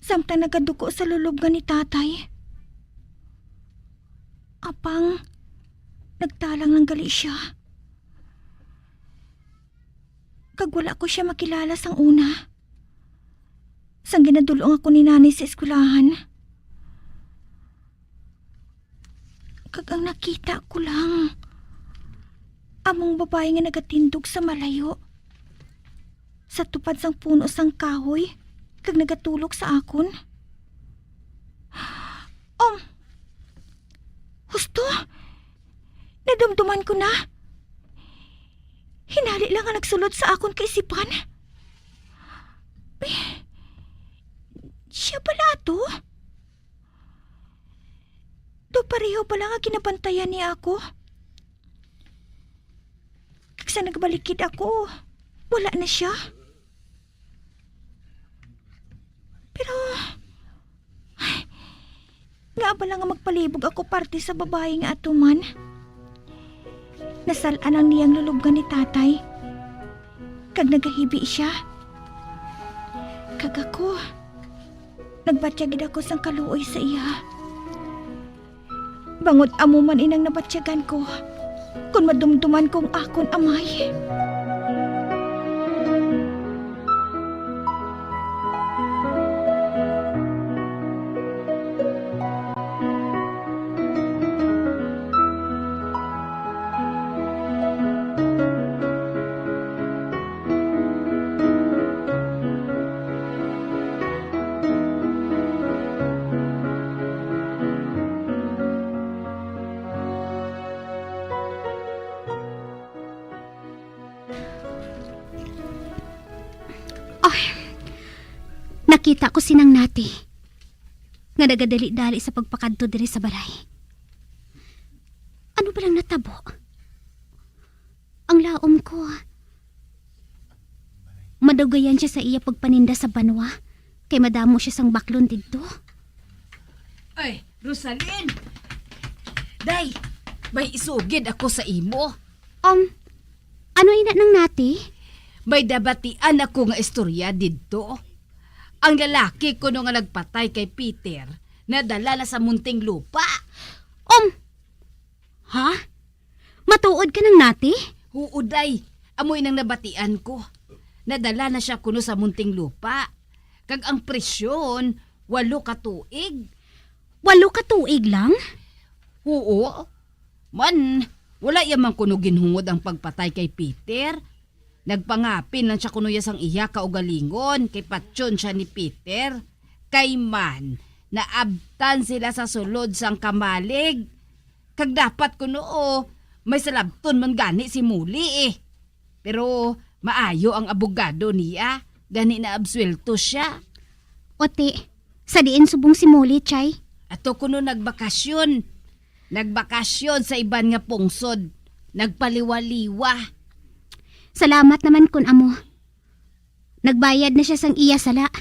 samtang nagaduko sa lulobngan ni tatay. Apang, nagtalang lang gali sia. Kag wala ko sia makilala sang una, sang ginadul-ong ako ni nanay sa eskwelahan. Kag ang nakita ko lang, among babayi nga nagatindog sa malayo, sa tupad sang puno sang kahoy, kag nagatulok sa akon. Um, husto, nadumduman ko na. Hinali lang ang nagsulod sa akon kaisipan. Eh, siya bala ato? Daw pareho bala nga ginabantayan niya ako? Kag sa nagbalikid ako, wala na siya. Pero, ay, nga bala nga magpalibog ako parte sa babayi nga atuman? Nasal-an ang niyang lulubngan ni tatay, kag nagahibi sia. Kag ako, nagbatyag gid ako sang kaluoy sa iya. Bangod amo man inang nabatyagan ko, kon madumduman ko ang akon amay. Kita ko si Nang Nati nga nagadali-dali sa pagpakadto diri sa balay. Ano ba lang natabo? Ang laom ko, madugayan siya sa iya pagpaninda sa banwa, kay madamo siya sang baklon didto. Ay, Rosalyn! Day, may isugid ako sa imo. Um, ano ina, Nang Nati? May nabatian ako nga istorya didto. Ang lalaki kuno nga nagpatay kay Peter, nadala na sa Muntinlupa. Um, ha? Matuod ka, Nang Nati? Huo, day. Amo inang nabatian ko. Nadala na siya kuno sa Muntinlupa. Kag ang presyon, walo ka tuig. Walo ka tuig lang? Huo. Man, wala ya man kuno ginhungod ang pagpatay kay Peter. Nagpangapin lang siya kuno ya sang iya kaugalingon kay patyon siya ni Peter. Kay man, naabtan sila sa sulod sang kamalig. Kag dapat kuno, o, may salabton man gani si Muli, eh. Pero maayo ang abogado niya, gani naabsuwelto siya. Ote, sa diin subong si Muli, Chay? Ato kuno nagbakasyon. Nagbakasyon sa iban nga pungsod. Nagpaliwaliwa. Salamat naman kun amo. Nagbayad na siya sang iya sala,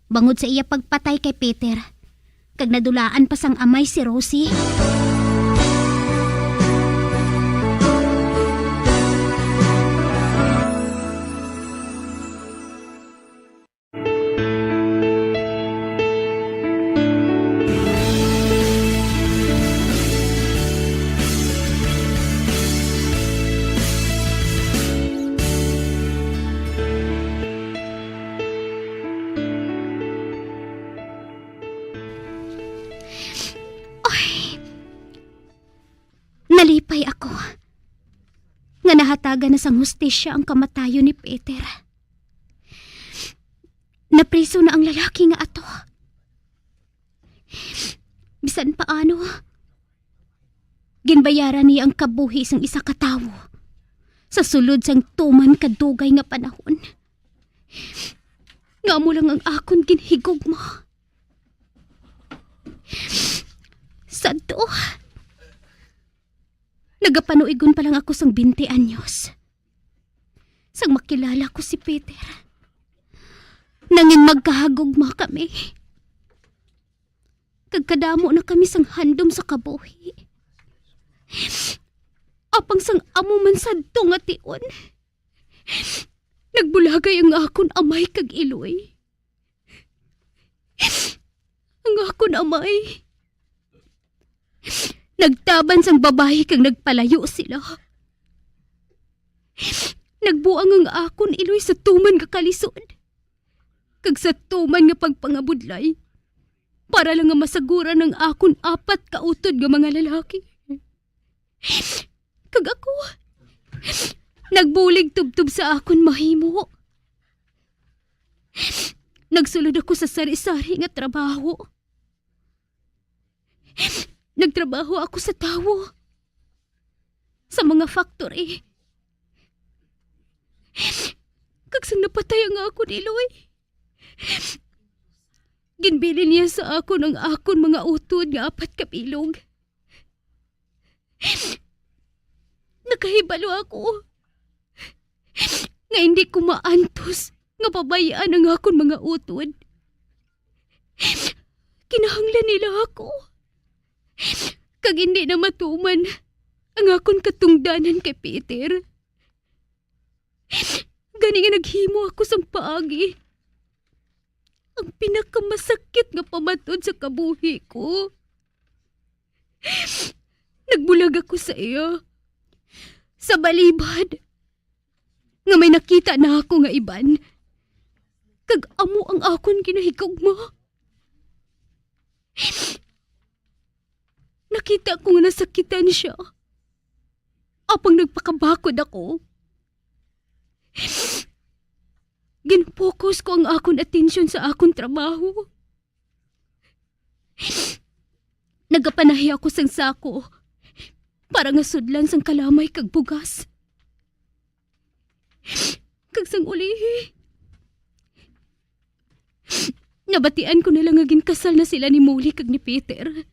bangod sa iya pagpatay kay Peter, kag nadulaan pa sang amay si Rosie. Ay, nalipay ako nga nahatagan na sang hustisya ang kamatayon ni Peter. Napriso na ang lalaki nga ato. Bisan paano, ginbayaran niya ang kabuhi sang isa ka tawo sa sulod sang tuman ka dugay nga panahon. Nga amo lang ang akon ginhigugma. Sadto, nagapanuigon pa lang ako sang bente anyos. Sang makilala ko si Peter, nangin magkahagugma kami. Kag kadamo na kami sang handom sa kabuhi. Apang sang amo man sadto nga tion, nagbulagay ang akon amay kag iloy. Ang akon amay nagtaban sang babayi kag nagpalayo sila. Nagbuang ang akon iloy sa tuman nga kalisod, kag sa tuman nga pagpangabudlay, para lang nga masaguran ang akon apat ka utod nga mga lalaki. Kag ako, nagbulig tubtob sa akon mahimo. Nagsulod ako sa sari-sari nga trabaho. Nagtrabaho ako sa tawo, sa mga factory. Kag sang napatay ang akon iloy, ginbilin niya sa akon ang akon mga utod nga apat ka bilog. Nakahibalo ako nga hindi ko maantos nga pabay-an ang akon mga utod. Kinahanglan nila ako, kag hindi na matuman ang akon katungdanan kay Peter. Gani nga naghimo ako sang paagi, ang pinakamasakit nga pamatod sa kabuhi ko. Nagbulag ako sa iya, sa balibad, nga may nakita na ako nga iban, kag amo ang akon ginahigugma. Nakita ko nga nasakitan siya, apang nagpakabakod ako. Gin-focus ko ang akon atensyon sa akon trabaho. Nagapanahi ako sang sako para nga sudlan sang kalamay kag bugas. Kag sang ulihi, Nabatian ko na lang nga ginkasal na sila ni Molly kag ni Peter.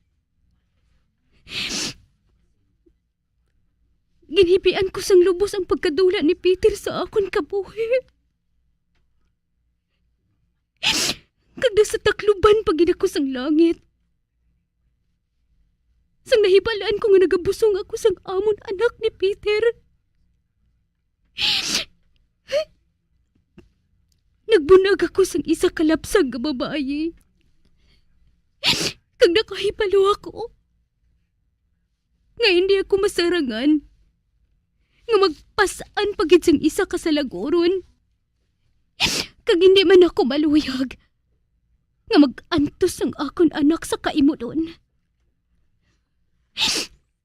Ginhibian ko sang lubos ang pagkadula ni Peter sa akon kabuhi. Kag nasa takluban pa gid ako sang langit, sang nahibalaan ko nga nagabusong ako sang amon anak ni Peter. Nagbunag ako sang isa ka lapsag nga babayi. Kag nakahibalo ako nga hindi ako masarangan nga magpas-an pa gid sing isa ka salaguron. Kag hindi man ako maluyag nga mag-antos ang akon anak sa kaimulon.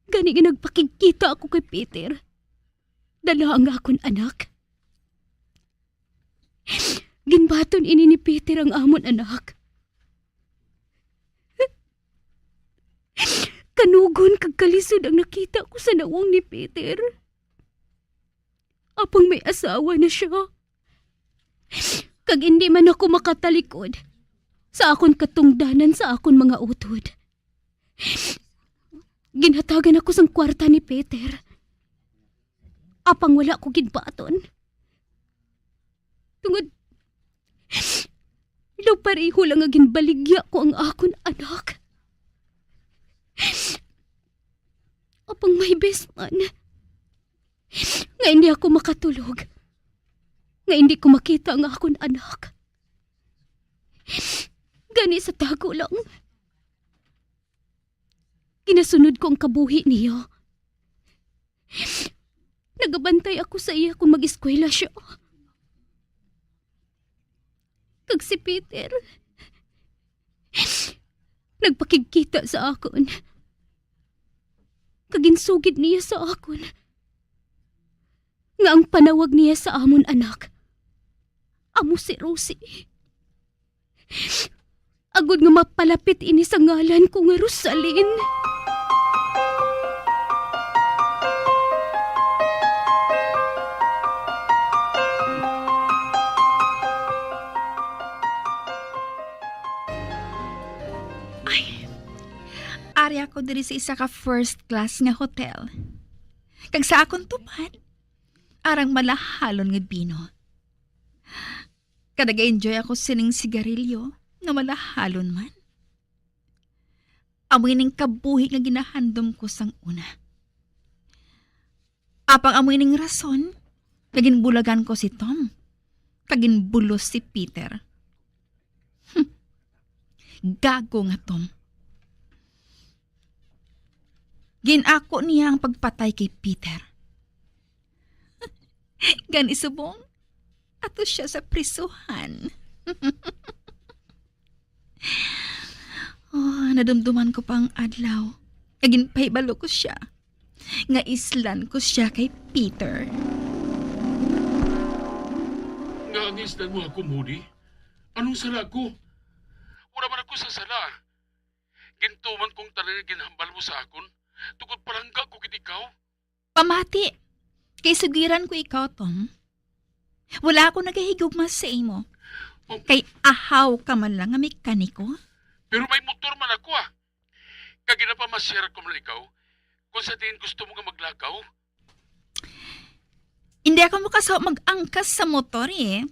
Gani nga nagpakigkita ako kay Peter, dala ang akon anak. Ginbaton ini ni Peter ang amon anak. Kanugon kag kalisod ang nakita ko sa nawong ni Peter. Apang may asawa na sia. Kag indi man ako makatalikod sa akon katungdanan sa akon mga utod. Ginhatagan ako sang kwarta ni Peter. Apang wala ko ginbaton. Tungod, daw pareho lang nga ginbaligya ko ang akon anak. Apang may bes man nga hindi ako makatulog, nga hindi ko makita ang akon anak. Gani sa tago lang, ginasunod ko ang kabuhi niya. Nagabantay ako sa iya kung mag-eskwela siya. Kag si Peter, nagpakigkita sa akon. Kag ginsugid niya sa akon nga ang panawag niya sa amon anak amo si Rosie. Agod nga mapalapit ini sa ngalan ko nga Rosalyn. Ay, ari ako diri sa isa ka first class nga hotel. Kag sa akon tupad, arang malahalon nga bino. Kag nag-enjoy ako sining sigarilyo nga malahalon man. Amo ining kabuhi nga ginahandom ko sang una. Apang amo ining rason nga ginbulagan ko si Tom, kag ginbulos si Peter. Hmm. Gago nga Tom. Gin-ako niya ang pagpatay kay Peter. Gani subong, ato sia sa prisuhan. Oh, nadumduman ko pa ang adlaw nga ginpahibalo ko sia, nga islan ko sia kay Peter. Nga ang islan mo ako, Molly? Anong sala ko? Wala man ako sa sala. Gintuman kong tanan nga ginhambal mo sa akon, tungod palangga ko gid ikaw. Pamati, kay sugiran ko ikaw, Tom. Wala ako nagahigugma sa imo. Oh. Kay ahaw ka man lang nga mekaniko. Pero may motor man ako, ah. Kag ginapamasyar ko man ikaw kung sa diin gusto mo nga maglakaw. Hindi ako makasaw mag-angkas sa motor, eh.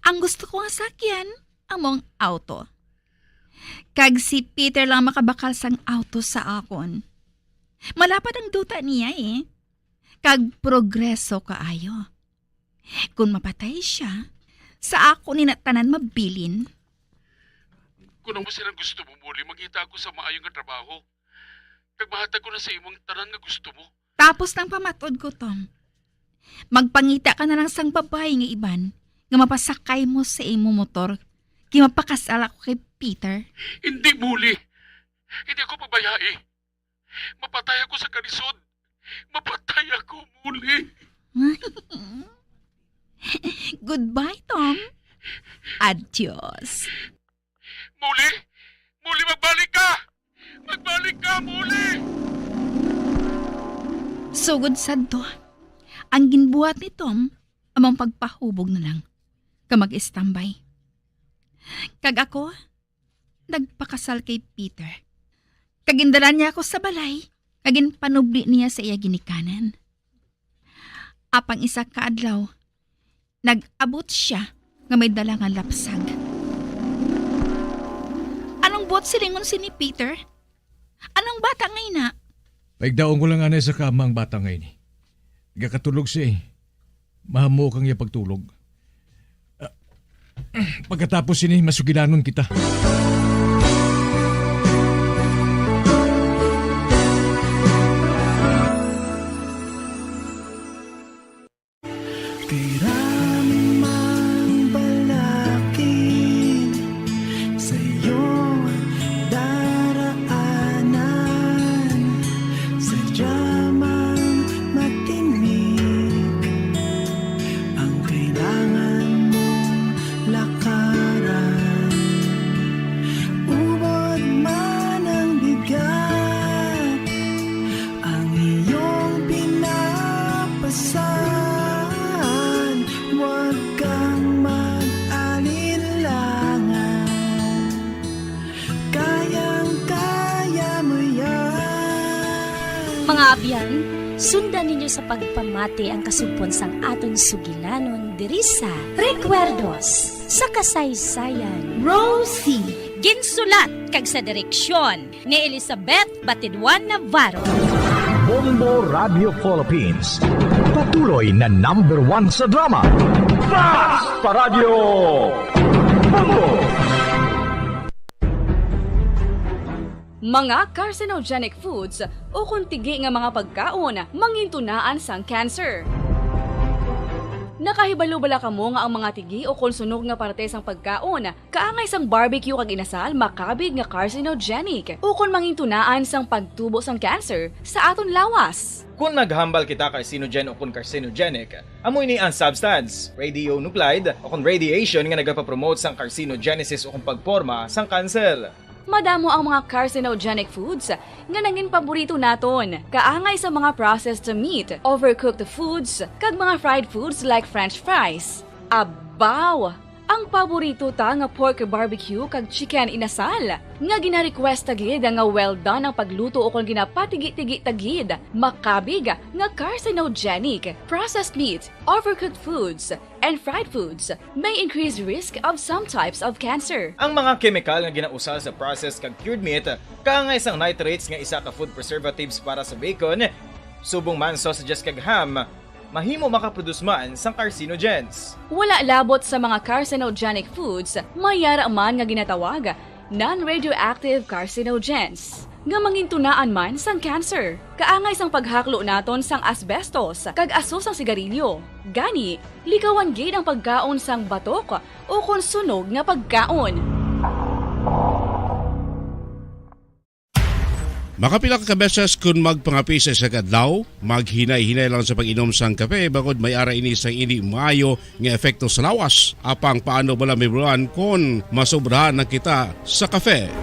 Ang gusto ko nga sakyan, amo ang auto. Kag si Peter lang makabakal sang auto sa akon. Malapad ang duta niya, eh. Kag progreso kaayo. Kung mapatay sia, sa ako ni na tanan mabilin. Kung amo sila gusto mo, Molly, mangita ako sa maayo nga trabaho. Kag mahatag ko na sa imo ang tanan nga gusto mo. Tapos nang pamatod ko, Tom. Magpangita ka na lang sang babayi nga iban nga mapasakay mo sa imo motor, kay mapakasal ako kay Peter. Hindi, Molly. Hindi ako pabayai. Mapatay ako sa kalisod. Mapatay ako, Molly. Goodbye, Tom. Adios. Molly! Molly, magbalik ka! Magbalik ka, Molly! Sugod sadto, ang ginbuhat ni Tom amang pagpahubog na lang ka mag-istambay. Kag ako, nagpakasal kay Peter. Kag gindala niya ako sa balay, kag ginpanubli niya sa iya ginikanan. Apang isa ka adlaw, nag-abot sia nga may dala nga lapsag. Anong buot silingon sini, Peter? Anong bata nga ina? Paigdaon ko lang anay sa kama ang bata nga ini. Gakatulog siya eh. Mahamok ang iya pagtulog. Ah, pagkatapos sini, masugilanon kita. Kay raming mang balakid sa iyong daraanan, sadya mang matinik ang kailangan mong lakaran. Ubod man ang bigat, ang iyong pinapasan, huwag kang mag-alinlangan. Kayang-kaya mo yan. Mga abyan, sundan ninyo sa pagpamati ang kasugpon sang aton sugilanon diri sa Recuerdos sa Kasaysayan. Rosie. Ginsulat kag sa direksyon ni Elizabeth Batidwan Navarro. Bombo Radio Philippines. Patuloy na number one sa drama. Fast pa Radyo Bombo! Mga carcinogenic foods ukon tigi nga mga pagkaon mangintunaan sang cancer. Nakahibalo bala kamo nga ang mga tigi ukon sunog nga parte sang pagkaon kaangay sang barbecue kag inasal makabig nga carcinogenic ukon mangintunaan sang pagtubo sang cancer sa aton lawas. Kon naghambal kita carcinogen ukon carcinogenic, amo ini ang substance, radionuclide, ukon radiation nga nagapapromote sang carcinogenesis ukon pagporma sang kanser. Madamo ang mga carcinogenic foods nga nangin paborito naton, kaangay sa mga processed meat, overcooked foods, kag mga fried foods like french fries. Abaw! Ang paborito ta nga pork barbecue kag chicken inasal, nga gina-request ta gid nga well done ang pagluto ukon ginapatigi-tigi ta gid, makabig nga carcinogenic. Processed meat, overcooked foods, and fried foods may increase risk of some types of cancer. Ang mga kemikal nga ginausal sa processed kag cured meat, kaangay sang nitrates nga isa ka food preservatives para sa bacon, subong man sausages kag ham, mahimo makaproduce man sang carcinogens. Wala labot sa mga carcinogenic foods, may yara man nga ginatawag non-radioactive carcinogens, nga mangintunaan man sang cancer. Kaangay sang paghaklo naton sang asbestos kag aso sang sigarilyo. Gani, likawan gid ang pagkaon sang batok ukon sunog nga pagkaon. Makapila ka beses kon magpangape sa isa ka adlaw, maghinay-hinay lang sa pag-inom sang kape, bangod may ara ini sang indi maayo nga epekto sa lawas. Apang paano bala, Mibuan, kon masobrahan na kita sa kape?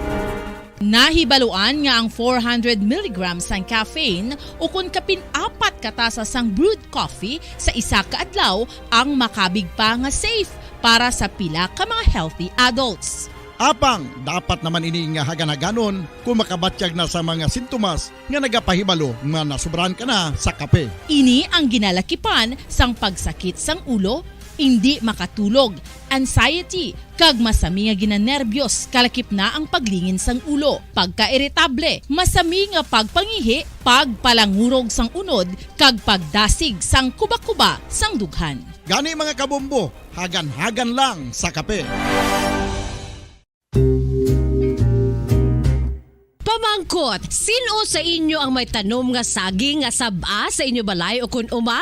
Nahibaluan nga ang four hundred milligrams sang caffeine ukon kapin apat ka tasa sang brewed coffee sa isa ka adlaw ang makabig pa nga safe para sa pila ka mga healthy adults. Apang dapat naman ini nga hagan-haganon kon makabatyag na sa mga sintomas nga nagapahibalo nga nasobrahan ka na sa kape. Ini ang ginalakipan sang pagsakit sang ulo, indi makatulog, anxiety, kag masami nga ginanerbyos, kalakip na ang paglingin sang ulo, pagkairitable, masami nga pagpangihi, pagpalangurog sang unod, kag pagdasig sang kubakuba sang dughan. Gani, mga kabombo, hagan-hagan lang sa kape. Pamangkot, sin-o sa inyo ang may tanom nga saging nga sab-a sa inyo balay ukon uma?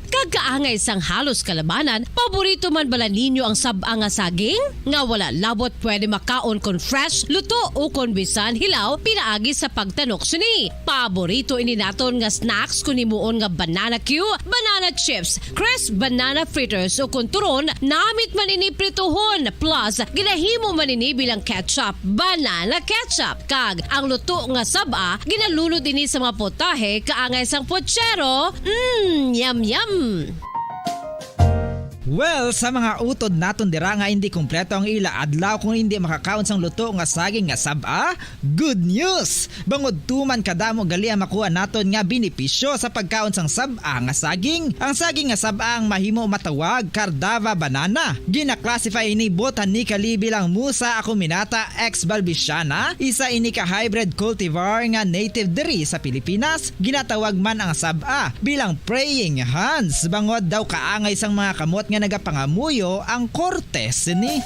Kag kaangay sang halos kalabanan, paborito man bala ninyo ang sab-a nga saging? Nga wala labot pwede makaon kon fresh, luto, ukon bisan hilaw pinaagi sa pagtanok sini. Paborito ini naton nga snacks kon himuon nga banana cue, banana chips, crisp banana fritters, ukon turon, namit man ini prituhon, plus ginahimo man ini bilang ketchup, banana ketchup. Kag ang luto nga sab-a, ginalunod ini sa mga potahe kaangay sang puchero. Mm, yum, yum! Well, sa mga utod naton dira nga hindi kompleto ang ila adlaw kung hindi makakaon sang luto nga saging nga sab-a, good news! Bangod tuman kadamo gali ang makuha naton nga benepisyo sa pagkaon sang sab-a nga saging. Ang saging nga sab-a ang mahimo matawag Cardava banana. Gina-classify ini botanically bilang Musa acuminata ex balbisiana, isa ini ka hybrid cultivar nga native diri sa Pilipinas. Ginatawag man ang sab-a bilang praying hands, bangod daw kaangay sang mga kamot nga nagapangamuyo ang korte sini.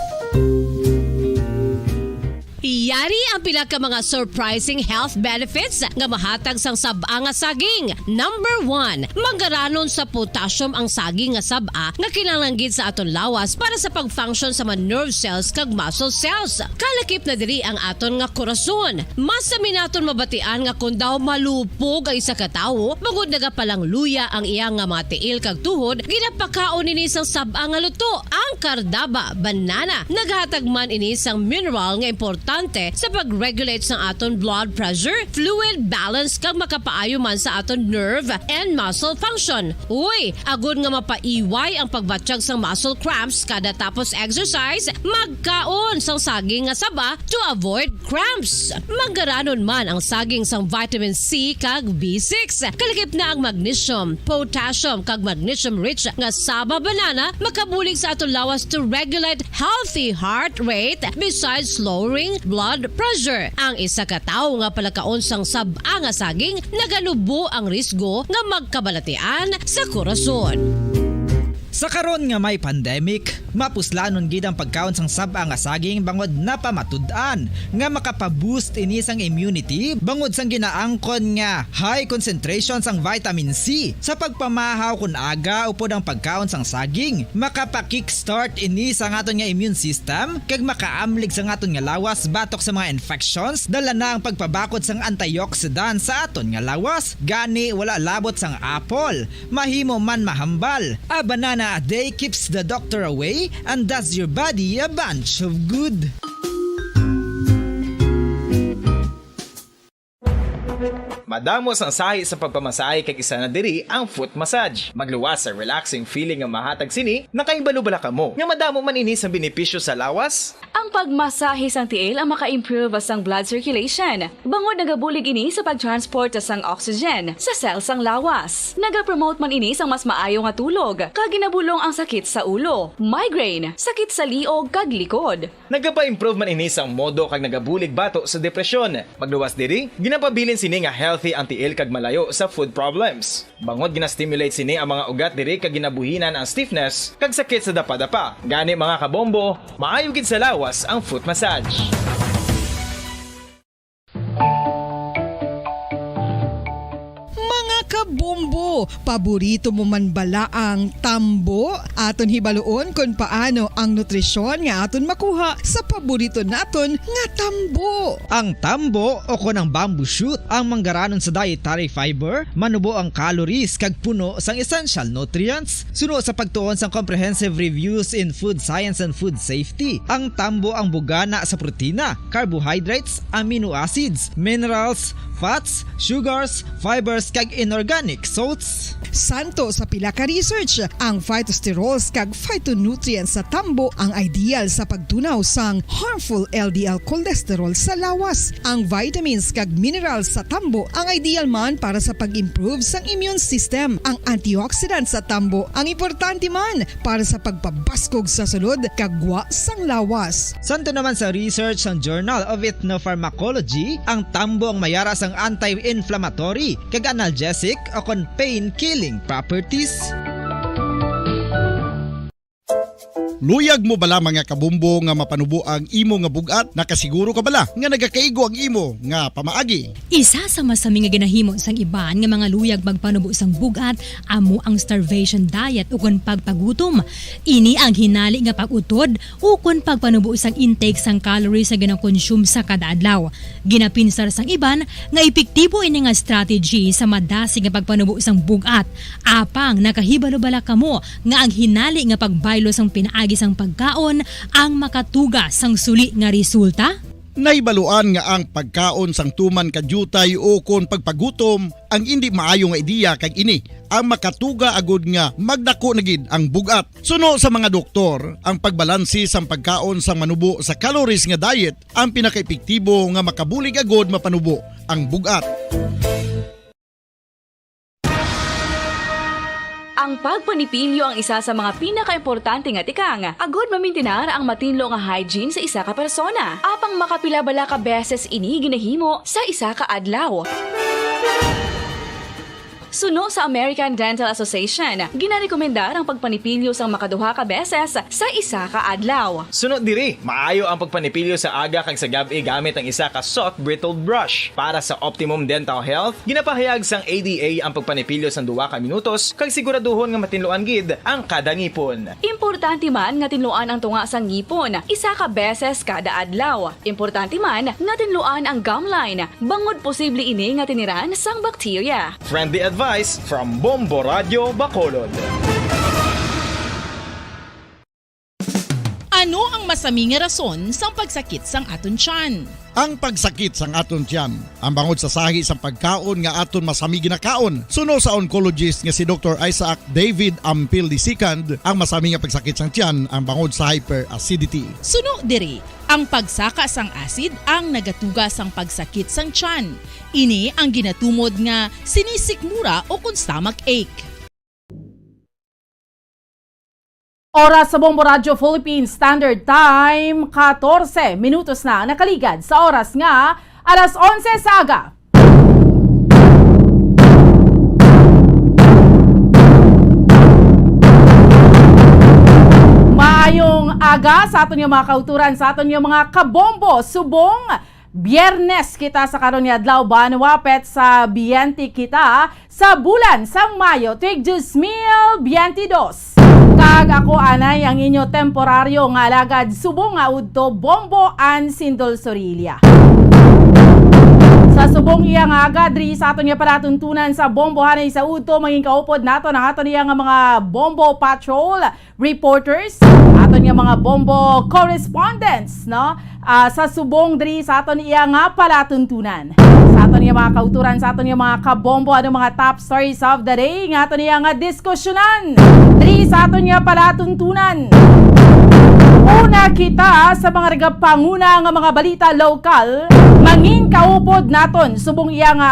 Yari ang pila ka mga surprising health benefits nga mahatag sang sab-a nga saging. Number one, manggaranon sa potassium ang saging nga sab-a nga kinahanglan gid sa aton lawas para sa pag-function sa mga nerve cells kag muscle cells. Kalakip na diri ang aton nga korason. Mas sami naton mabatian nga kon daw malupog ang isa ka tawo, bangod nagapalangluya ang iya nga mga tiil kag tuhod, ginapakaon ini sang sab-a nga luto, ang Cardava banana. Naghatag man ini sang mineral nga importante sa pag-regulate sang aton blood pressure, fluid balance, kag makapaayo man sa aton nerve and muscle function. Uy, agod nga mapaiway ang pagbatyag sang muscle cramps kada tapos exercise, magkaon sang saging nga saba to avoid cramps. Manggaranon man ang saging sang vitamin C kag B six. Kalakip na ang magnesium, potassium, kag magnesium-rich nga saba banana makabulig sa aton lawas to regulate healthy heart rate besides lowering blood pressure. Ang isa ka tawo nga palakaon sang sab-a nga saging naganubo ang risgo nga magkabalatian sa korason. Sa karon nga may pandemic, mapuslanon gid ang pagkaon sang sab-a nga saging bangod napamatud-an nga makapa-boost ini sang immunity bangod sang ginaangkon nga high concentration sang vitamin C. Sa pagpamahaw kon aga upod ang pagkaon sang saging, makapa-kickstart ini sa aton nga immune system kag makaamlig sa aton nga lawas batok sa mga infections, dala na ang pagpabakod sang antioxidant sa aton nga lawas. Gani, wala labot sang apple, mahimo man mahambal. A banana a day keeps the doctor away and does your body a bunch of good. Madamo sang sahi sa pagpamasahe kag isa na diri ang foot massage. Magluwas sa relaxing feeling nga mahatag sini, nakahibalo bala kamo nga madamo man ini sang benepisyo sa lawas? Ang pagmasahe sang tiil ang maka-improve sang blood circulation, bangod nagabulig ini sa pag-transport sang oxygen sa cell sang lawas. Nagapromote man ini sang mas maayo nga tulog, kag ginabulong ang sakit sa ulo, migraine, sakit sa liog, kag likod. Nagapa-improve man ini sang modo kag nagabulig bato sa depresyon. Magluwas diri, ginapabilin sini nga healthy ang tiil kag malayo sa foot problems. Bangod gina-stimulate sini ang mga ugat diri kag ginabuhinan ang stiffness kag sakit sa dapadapa. Gani, mga kabombo, maayo gid sa lawas ang foot massage. Mga kabombo, paborito mo man bala ang tambo? Aton hibaluon kon paano ang nutrisyon nga aton makuha sa paborito naton nga tambo. Ang tambo, o kon ang bamboo shoot, ang manggaranon sa dietary fiber, manubo ang calories kag puno sang essential nutrients. Suno sa pagtuon sang Comprehensive Reviews in Food Science and Food Safety, ang tambo ang bugana sa protina, carbohydrates, amino acids, minerals, fats, sugars, fibers, kag inorganic salts. Santo sa pila ka research, ang phytosterols kag phytonutrients sa tambo ang ideal sa pagtunaw sang harmful L D L cholesterol sa lawas. Ang vitamins kag minerals sa tambo ang ideal man para sa pag-improve sang immune system. Ang antioxidants sa tambo ang importante man para sa pagpabaskog sa sulod kag gwa sang lawas. Santo naman sa research sang Journal of Ethnopharmacology, ang tambo ang mayara sang anti-inflammatory kag analgesic o kon pain-killing properties. Luyag mo bala, mga kabombo, nga mapanubo ang imo nga bug-at? Nakasiguro ka bala nga nagakaigo ang imo nga pamaagi? Isa sa masami nga ginahimo sang iban nga mga luyag magpanubo sang bug-at amo ang starvation diet ukon pagpagutom. Ini ang hinali nga pag-utod ukon pagpanubo sang intake sang calories nga gina-consume sa kada adlaw. Ginapinsar sang iban nga epektibo ini nga strategy sa madasig nga pagpanubo sang bug-at. Apang nakahibalo bala kamo nga ang hinali nga pagbaylo sang pinaagi sang pagkaon ang makatuga sang suli nga resulta? Nahibaluan nga ang pagkaon sang tuman ka diutay ukon pagpagutom ang indi maayo nga ideya, kag ini ang makatuga agud nga magdako na gid ang bug-at. Suno sa mga doktor, ang pagbalanse sang pagkaon sang manubo sa calories nga diet ang pinakaepektibo nga makabulig agud mapanubo ang bug-at. Ang pagpanipilyo ang isa sa mga pinakaimportante nga tikang agud mamintinar ang matinlo nga hygiene sa isa ka persona. Apang makapila bala ka beses ini ginahimo sa isa ka adlaw? Suno sa American Dental Association, ginarekomendar ang pagpanipilyo sang makaduha ka beses sa isa ka adlaw. Suno diri, maayo ang pagpanipilyo sa aga kag sa gab-i gamit ang isa ka soft bristled brush. Para sa optimum dental health, ginapahayag sang A D A ang pagpanipilyo sang duha ka minutos kag siguraduhon nga matinluan gid ang kada ngipon. Importante man nga tinluan ang tunga sang ngipon isa ka beses kada adlaw. Importante man nga tinluan ang gum line, bangod posible ini nga tiniran sang bakterya. Friendly advice from Bombo Radio Bacolod. Ano ang masami nga rason sang pagsakit sang aton tiyan? Ang pagsakit sang aton tiyan, ang bangod sa sahi sang pagkaon nga aton masami ginakaon. Suno sa oncologist nga si Doktor Isaac David Ampil the second, ang masami nga pagsakit sang tiyan ang bangod sa hyperacidity. Suno diri, ang pagsaka sang acid ang nagatuga sang pagsakit sang tiyan. Ini ang ginatumod nga sinisikmura o kon stomach ache. Oras sa Bombo Radyo Philippine Standard Time, katorse minutos na ang nakaligad sa oras nga alas onse sa aga. Maayong aga sa aton nga mga kauturan, sa aton nga mga kabombo. Subong Biyernes kita sa karon nga adlaw, banwa pet sa biyente kita sa bulan sang Mayo, tuig dos mil biyente dos. Kag ako anay ang inyo temporaryo nga alagad subong nga udto, Bombo Ann Sindol Sorilla. Sa subong iya nga aga, diri sa aton nga palatuntunan sa Bombo Hanay sa Udto, mangin kaupod naton ang aton iya nga mga Bombo Patrol reporters, aton nga mga Bombo correspondents, no? Ah, sa subong diri sa aton iya nga palatuntunan. Sa aton nga mga kauturan, sa aton nga mga kabombo, ano mga top stories of the day nga aton iya nga diskusyonan diri sa aton nga palatuntunan. Una kita sa mga nagapanguna nga mga balita lokal, mangin kaupod naton subong iya nga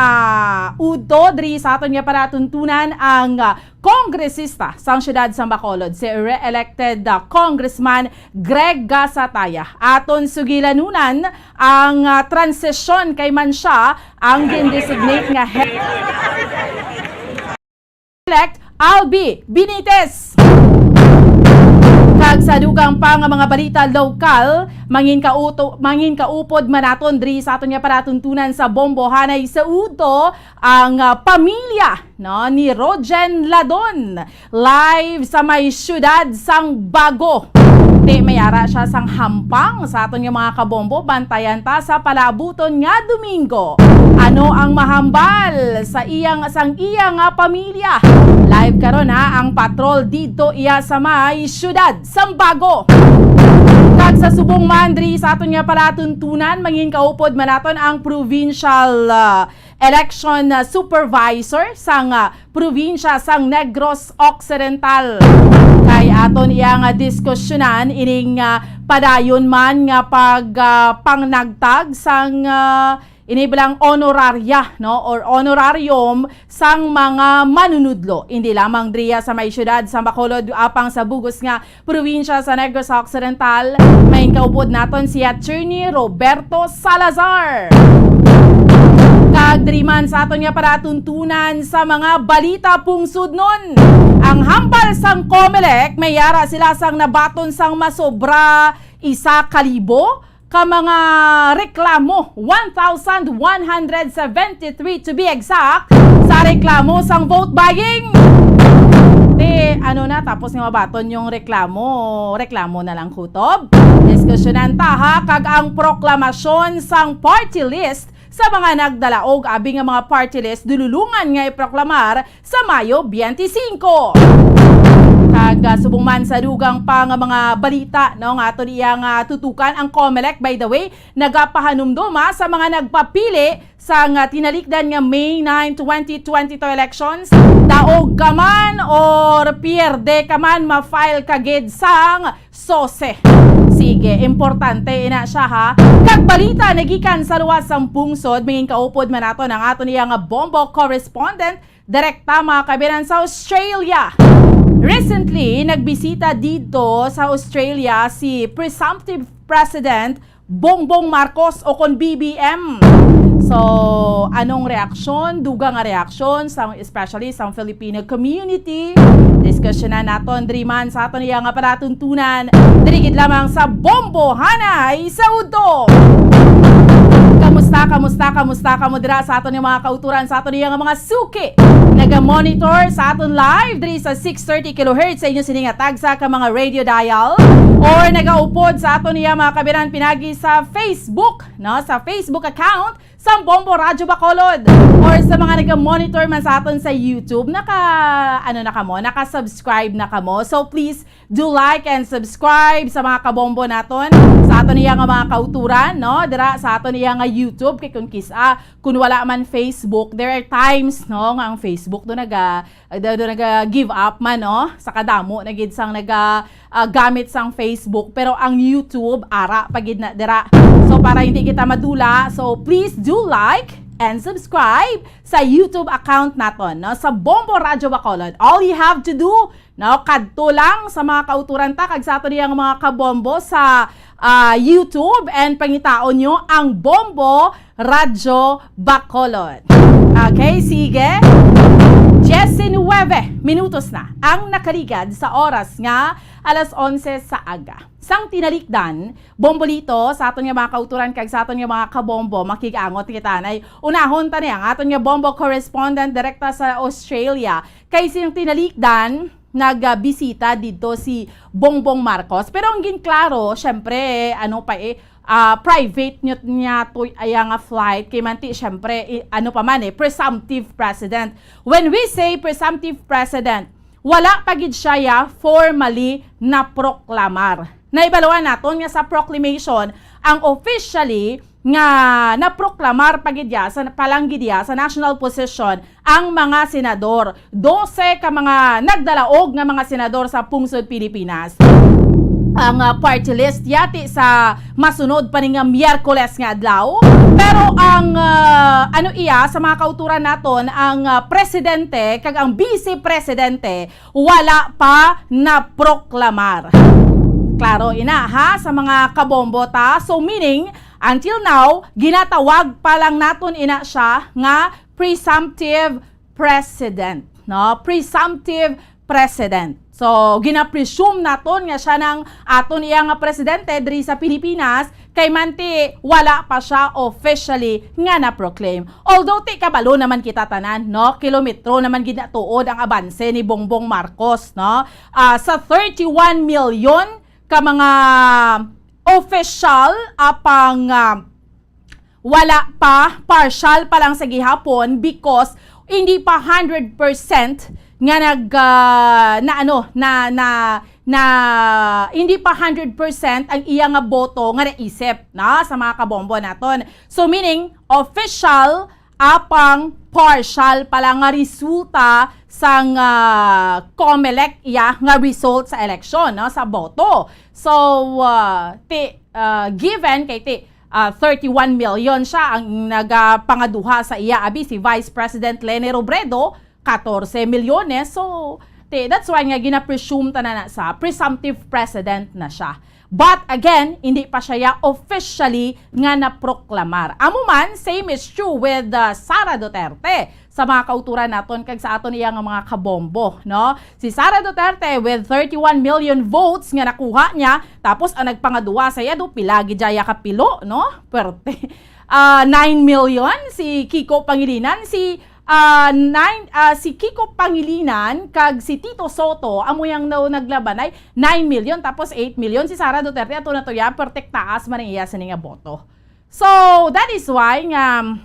udto diri sa aton nga palatuntunan ang, ah, kongresista sang siyudad sang Bacolod, si re-elected, ah, Congressman Greg Gasataya. Aton sugilanunan ang, ah, transisyon kay man sia ang gin-designate nga head elect Albi Benitez. Kag sa dugang pa nga mga balita lokal, mangin kauto-, mangin kaupod man naton diri sa aton nga palatuntunan sa Bombo Hanay sa Udto, ang, ah, pamilya, no, ni Rogen Ladon, live sa may siyudad sang Bago. Ti may ara sia sang hampang sa aton nga mga kabombo, bantayan ta sa palaabuton nga Domingo. Ano ang mahambal sa iyang, sang iya nga pamilya? Live karon, ha, ang patrol didto iya sa may siyudad sang Bago. Kag sa subong man diri sa aton nga palatuntunan, mangin kaupod man naton ang provincial, ah, election, ah, supervisor sang, ah, probinsya sang Negros Occidental. Kay aton iya nga diskusyonan ining, ah, padayon man nga pag, ah, pangnagtag sang, ah, ini bilang honoraria, no, or honorarium sang mga manunudlo, indi lamang diriya sa may siyudad sa Bacolod, apang sa bug-os nga probinsya sa Negros Occidental. May kaupod naton si Attorney Roberto Salazar. Kag diri man sa aton nga palatuntunan sa mga balita pungsodnon, ang hambal sang Comelec, may ara sila sang nabaton sang masobra isa ka libo ka mga reklamo, one thousand one hundred seventy-three to be exact, sa reklamo sang vote buying. Ti, ano na, tapos nga mabaton yung reklamo, reklamo na lang kutob. Diskusyonan ta, ha, kag ang proklamasyon sang party list sa mga nagdalaog abi nga mga party list dululungan nga iproklamar sa Mayo twenty-five. Kag, Subong man sa dugang pa nga mga balita, no, nga aton iyang, ah, tutukan, ang Comelec, by the way, nagapahanumdom, ah, sa mga nagpapili sang, ah, tinalikdan nga May nine, twenty twenty-two elections, daog ka man or pierde ka man, ma-file ka gid sang sose. Sige, importante ina siya, ha. Kag balita nagikan sa luwas sang pungsod, mangin kaupod man naton ang aton iya nga bombo correspondent, direkta, mga kabinan, sa Australia. Recently, nagbisita dito sa Australia si presumptive President Bongbong Marcos, o kon B B M. So, anong reaksyon? Dugang nga reaksyon, sa, especially sa Filipino community. Diskusyonan naton diri man sa aton iya nga palatuntunan, diri gid lamang sa Bombo Hanay sa Udto. Kamusta, kamusta, kamusta kamo dira sa aton nga mga kauturan, sa aton nga mga suki? Naga-monitor sa aton live diri sa six thirty kilohertz sa inyo sining nga tagsa ka mga radio dial, or nagaupod sa aton nga mga kabiran pinagi sa Facebook, no, sa Facebook account sa Bombo Radyo Bacolod, or sa mga naga-monitor man sa aton sa YouTube, naka, ano na kamo, naka-subscribe na kamo. So please, do like and subscribe sa mga kabombo naton, sa aton iya nga mga kauturan, no? Dira sa aton iya nga YouTube, kay kung kis-a, kung wala man Facebook, there are times, no, nga ang Facebook do naga, do, do naga give up man, no? Sa kadamo na gid sang naga, ah, gamit sang Facebook, pero ang YouTube ara pa gid na dira. So para hindi kita madula, so please do like and subscribe sa YouTube account naton, no? Sa Bombo Radyo Bacolod. All you have to do, no, kadto lang sa mga kauturan ta kag sa ato diyang mga kabombo sa, ah, YouTube and pangitaon nyo ang Bombo Radyo Bacolod. Okay, sige. Diecinuebe minutos na ang nakaligad sa oras nga alas onse sa aga. Sang tinalikdan, Bombolito, sa aton nga mga kauturan kag sa aton nga mga kabombo, makigangot kita, nay. Unahon ta ni ang aton nga bombo correspondent direkta sa Australia. Kay sang tinalikdan, nagbisita dito si Bongbong Marcos. Pero ang ginklaro, syempre, ano pa eh, ah, private nya, nya to, aya nga flight. Kay manti, syempre, i-, ano pa man eh, presumptive president. When we say presumptive president, wala pa gid siya ya formally naproklamar. Naibaluan naton nga sa proclamation, ang officially nga naproklamar pa gid ya sa, pa lang gid ya sa national position ang mga senador. Dose ka mga nagdalaog nga mga senador sa pungsod Pilipinas. Ang, ah, party list yati sa masunod pa ni nga Miyerkules nga adlaw. Pero ang, ah, ano iya sa mga kauturan naton, ang, ah, presidente kag ang vice presidente wala pa naproklamar. Klaro ina ha sa mga kabombo ta. So meaning, until now, ginatawag pa lang naton ina siya nga presumptive president, no? Presumptive president. So, gina-presume naton nga siya nang aton iya nga presidente diri sa Pilipinas, kay manti wala pa siya officially nga na-proclaim. Although, ti kabalo naman kita tanan, no? Kilometro naman gid na tuod ang abanse ni Bongbong Marcos, no? Ah, sa thirty-one million ka mga official apang, ah, wala pa, partial pa lang sa gihapon because hindi pa hundred percent nga nag, ah, na ano, na, na, na, hindi pa hundred percent ang iya nga boto nga naisip, na, sa mga kabombo naton. So, meaning, official apang partial pa lang nga resulta sang, ah, Comelec iya nga result sa eleksyon, no, sa boto. So, ah, ti, ah, given kay ti, ah, thirty-one million siya ang nagapangaduha sa iya, abi si Vice President Leni Robredo, catorce milyones. So, ti, that's why nga gina-presume ta na, na sa presumptive president na siya. But again, hindi pa siya ya officially nga naproklamar. Amo man, same is true with, uh, Sara Duterte. Sa mga kauturan naton kag sa aton iya nga mga kabombo, no? Si Sara Duterte with thirty-one million votes nga nakuha niya, tapos ang nagpangaduwa sa iya do, pila gid siya ka pilo, no? Perte. Ah, nine million si Kiko Pangilinan, si ah, nine, ah, si Kiko Pangilinan kag si Tito Soto, amo yang daw naglabanay, nine million, tapos eight million. Si Sara Duterte, ato na to ya, pertek taas man ang iya sini nga boto. So, that is why nga,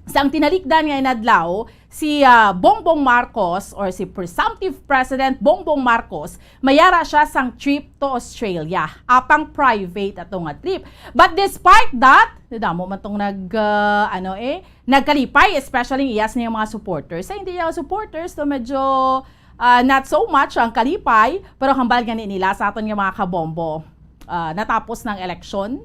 sa ang tinalikdan nga inadlaw, Si, ah, Bongbong Marcos or si presumptive President Bongbong Marcos, mayara siya sang trip to Australia. Apang private ato nga trip. But despite that, damo man tong nag, ah, ano eh, nagkalipay, especially ang iya sa iyang mga supporters. Sa hindi niya supporters, to medyo, ah, not so much ang kalipay, pero hambal gani nila sa aton nga mga kabombo. Ah, natapos ng eleksyon.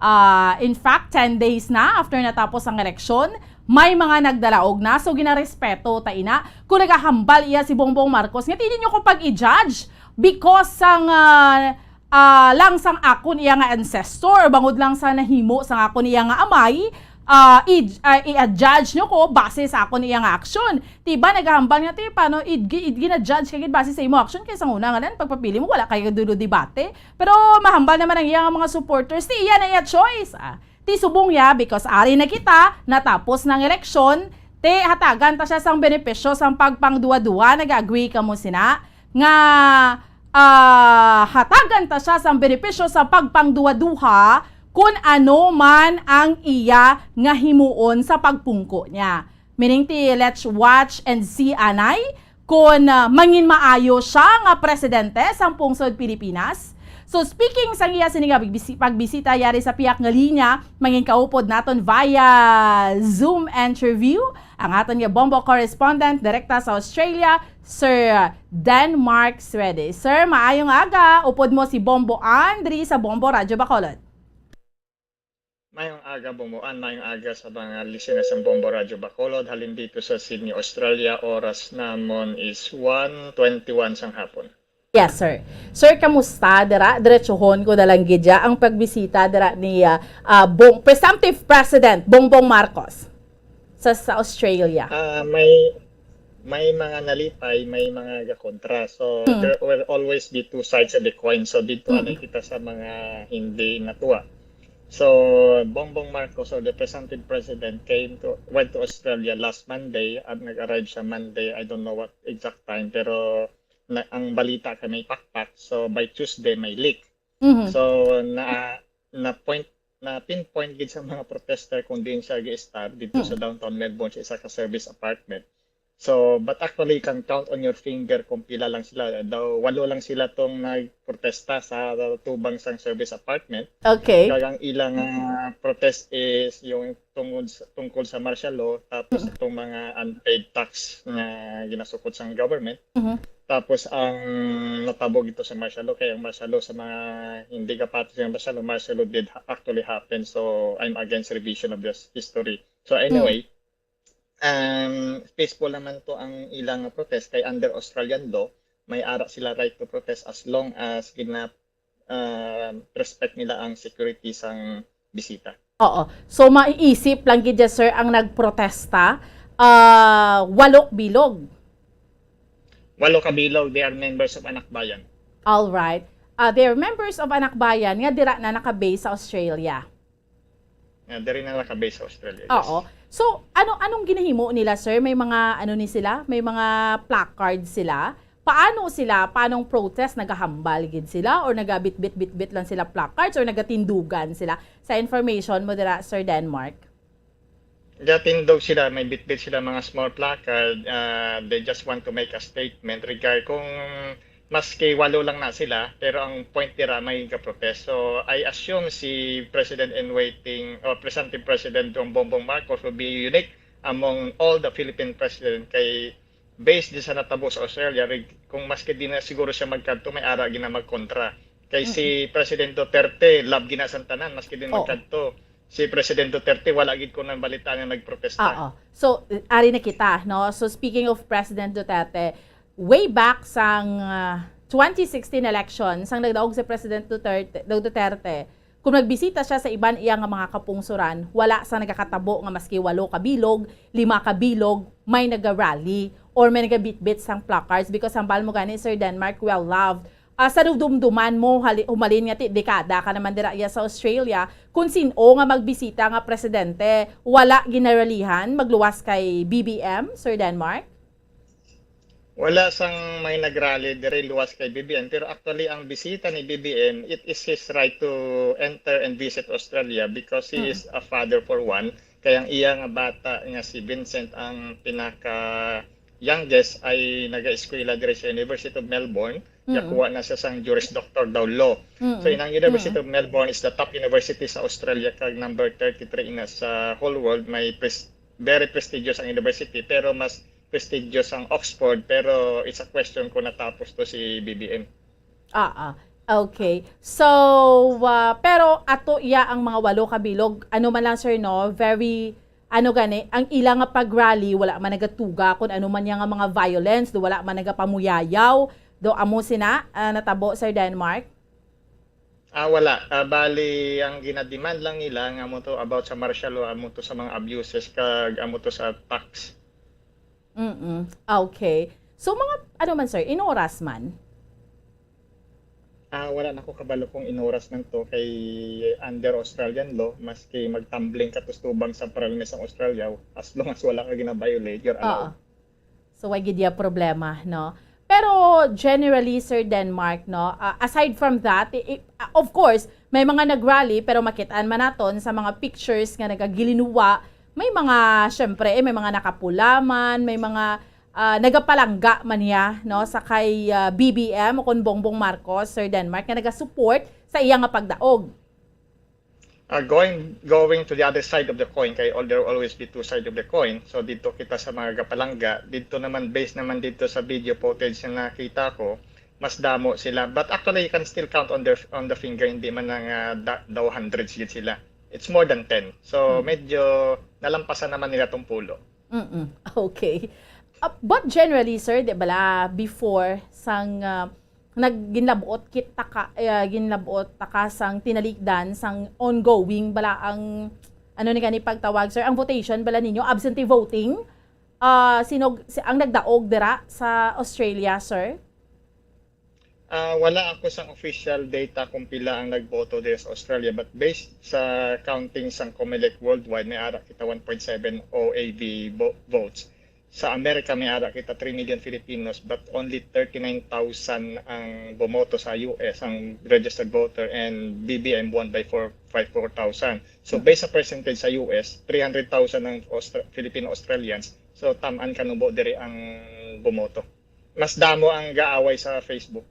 Ah, in fact, ten days na after natapos ang eleksyon, may mga nagdalaog na, so ginarespeto ta ina. Kung nagahambal iya si Bongbong Marcos, nga hindi niyo ko pag-i-judge because sang, ah, ah, lang sang akon iya nga ancestor, bangod lang sa nahimo sang akon iya nga amay, ah, i-, ah, i-judge niyo ko base sa akon iya nga aksyon. Diba, nagahambal nga, ti, paano i-, i-, gina-judge ka gid base sa imo aksyon kaysa una nga lang pagpapili mo, wala kayo dulo debate. Pero mahambal naman ang iya nga mga supporters, ti iya na iya choice. Ah, ti subong ya, because ari na kita, natapos ng eleksyon, ti hatagan ta siya sang benepisyo sang pagpangduwa-duwa, nag-agree ka mo sina? Nga, ah, hatagan ta siya sang benepisyo sa pagpangduwa-duha kun ano man ang iya nga himuon sa pagpungko niya. Meaning ti, let's watch and see anay kun, ah, mangin maayo siya nga presidente sang pungsod Pilipinas. So speaking sang iya sini nga pagbisi-, pagbisita yari sa piyak nga linya, mangin kaupod naton via Zoom interview ang aton nga Bombo correspondent direkta sa Australia, Sir Denmark Swede. Sir, maayong aga. Upod mo si Bombo Andri sa Bombo Radyo Bacolod. Mayong aga, Bombo Ann. Mayong aga sa mga listeners ng Bombo Radyo Bacolod. Halin dito sa Sydney, Australia, oras namon is one twenty-one sang hapon. Yes, sir. Sir, kamusta dira? Diretsuhon ko na lang gid ya ang pagbisita dira ni, ah, ah, Bong-, presumptive President Bongbong Marcos sa, sa Australia. Ah, may, may mga nalipay, may mga gakontra. So, Hmm. there will always be two sides of the coin. So, dito Mm. ano kita sa mga hindi natuwa. So, Bongbong Marcos, or the presumptive president, came to, went to Australia last Monday at nag-arrive siya Monday. I don't know what exact time, pero na, ang balita kay may pakpak. So, by Tuesday, may leak. Mhm. So, na, na point, na pinpoint gid sa mga protester kung diin siya gi-stop dito sa Mm. downtown Melbourne sa isa ka service apartment. So, but actually, you can count on your finger kung pila lang sila. Daw, walo lang sila tong nagprotesta sa tubang sang service apartment. Okay. Kag ang ilang, ah, protest is yung tungod sa, tungkol sa martial law, tapos Mm. itong mga unpaid tax nga ginasukod sang government. Mhm. Tapos ang natabo gito sa martial law, kay ang martial law sa mga hindi kapati sa martial law, martial law did ha-, actually happen. So, I'm against revision of this history. So, Mm. anyway, um, peaceful naman to ang ilang protest kay under Australian law, may ara sila right to protest as long as gina-, um, respect nila ang security sang bisita. Oo. So, maiisip lang gid dyan, sir, ang nagprotesta, ah, walo ka bilog. Walo ka bilog, they are members of Anak Bayan. All right. Ah, they are members of Anak Bayan nga dira na naka-base sa Australia. Nga diri na naka-base sa Australia, yes. Oo. So, ano, anong ginahimo nila, sir? May mga, ano ni sila? May mga placard sila? Paano sila? Paanong protest? Nagahambal gid sila? Or nagabitbit-bitbit lang sila placards? Or nagatindugan sila? Sa information mo dira, Sir Denmark? Gatindog sila, may bitbit sila mga small placard. Ah, they just want to make a statement regard kung maski walo lang na sila, pero ang point nila may ga-protest. So, I assume si President in waiting or presumptive President Bongbong Marcos will be unique among all the Philippine president kay based din sa natabo sa Australia, reg-, kung maski di na siguro siya magkadto, may ara gina magkontra. Kay si Mm-mm. President Duterte, love gina sang tanan, maski din Oo. magkadto. Si President Duterte, wala gid ko nang balita nga nagprotesta. Oo. So, ari na kita, no? So, speaking of President Duterte, way back sang, ah, twenty sixteen election, sang nagdaog si President Duterte, Duterte, kung nagbisita siya sa iban iya nga mga kapungsuran, wala sa nagakatabo nga maski walo ka bilog, lima ka bilog, may naga-rally or may nagabitbit sang placards because hambal mo gani, Sir Denmark, well loved. Ah, sa dumduman mo, hali-, humalin nga ti-, dekada ka naman dira iya sa Australia, kung sin-o nga magbisita nga presidente, wala ginaralihan, magluwas kay B B M, Sir Denmark? Wala sang may nagrally diri luwas kay B B M, pero actually ang bisita ni B B M, it is his right to enter and visit Australia because he Mm. is a father for one. Kay ang iya nga bata nga si Vincent, ang pinaka youngest, ay naga-eskwela diri sa University of Melbourne. Mm. Yakuha na siya sang Juris Doctor daw law. Mm. So, inang University Mm. of Melbourne is the top university sa Australia, kag number thirty-three na sa whole world. May pres-, very prestigious ang university, pero mas prestigious ang Oxford, pero it's a question kung natapos to si B B M. Ah, ah. Okay. So, ah, pero ato iya ang mga walo ka bilog. Ano man lang, sir, no? Very, ano gani, ang ila nga pag-rally, wala man nagatuga kung ano man niya nga mga violence, do wala man nagapamuyayaw, do amo sina, ah, natabo, Sir Denmark? Ah, wala. Ah, bali, ang ginademand lang nila nga amo to about sa martial law, amo to sa mga abuses, kag amo to sa tax. Mm-mm. Ah, okay. So, mga, ano man, sir, inoras man? Ah, wala na ko kabalo kung inoras man to kay under Australian law, maski magtumbling ka to tubang sa paralines sang Australia, as long as wala ka gina-violate, you're Oo. allowed. So, way gid ya problema, no? Pero generally, Sir Denmark, no, ah, aside from that, i-, i-, ah, of course, may mga nag-rally, pero makitaan man naton sa mga pictures nga nagagilinuwa, may mga, syempre, eh, may mga nakapula man, may mga, ah, nagapalangga man niya, no, sa kay, ah, B B M o kon Bongbong Marcos, Sir Denmark, nga nagasupport sa iya nga pagdaog. Ah, going, going to the other side of the coin, kay all, there will always be two sides of the coin. So, dito kita sa mga gapalangga. Dito naman, based naman dito sa video footage na nakita ko, mas damo sila. But actually, you can still count on their, on the finger, hindi man na nga da-, daw hundreds gid sila. It's more than ten. So, Mm. medyo nalampasan naman nila tong pulo. Mm-mm. Okay. Uh, but generally, sir, di bala, before sang, uh, nag-, ginlabot kita ka, uh, ginlabot ta ka sang tinalikdan sang ongoing bala ang, ano ni gani pagtawag, sir, ang votation bala ninyo, absentee voting? Uh, sino, si, ang nagdaog dira sa Australia, sir? Ah, wala ako sang official data kung pila ang nagboto diri sa Australia, but based sa counting sang Comelec worldwide, may ara kita one point seven O A V vo-, votes. Sa Amerika, may ara kita three million Filipinos, but only thirty-nine thousand ang bumoto sa U S, ang registered voter, and B B M won by four, five, four thousand. So, Hmm. based sa percentage sa U S, three hundred thousand ang Austra-, Filipino-Australians. So, tam-an kanubo diri ang bumoto. Mas damo ang gaaway sa Facebook.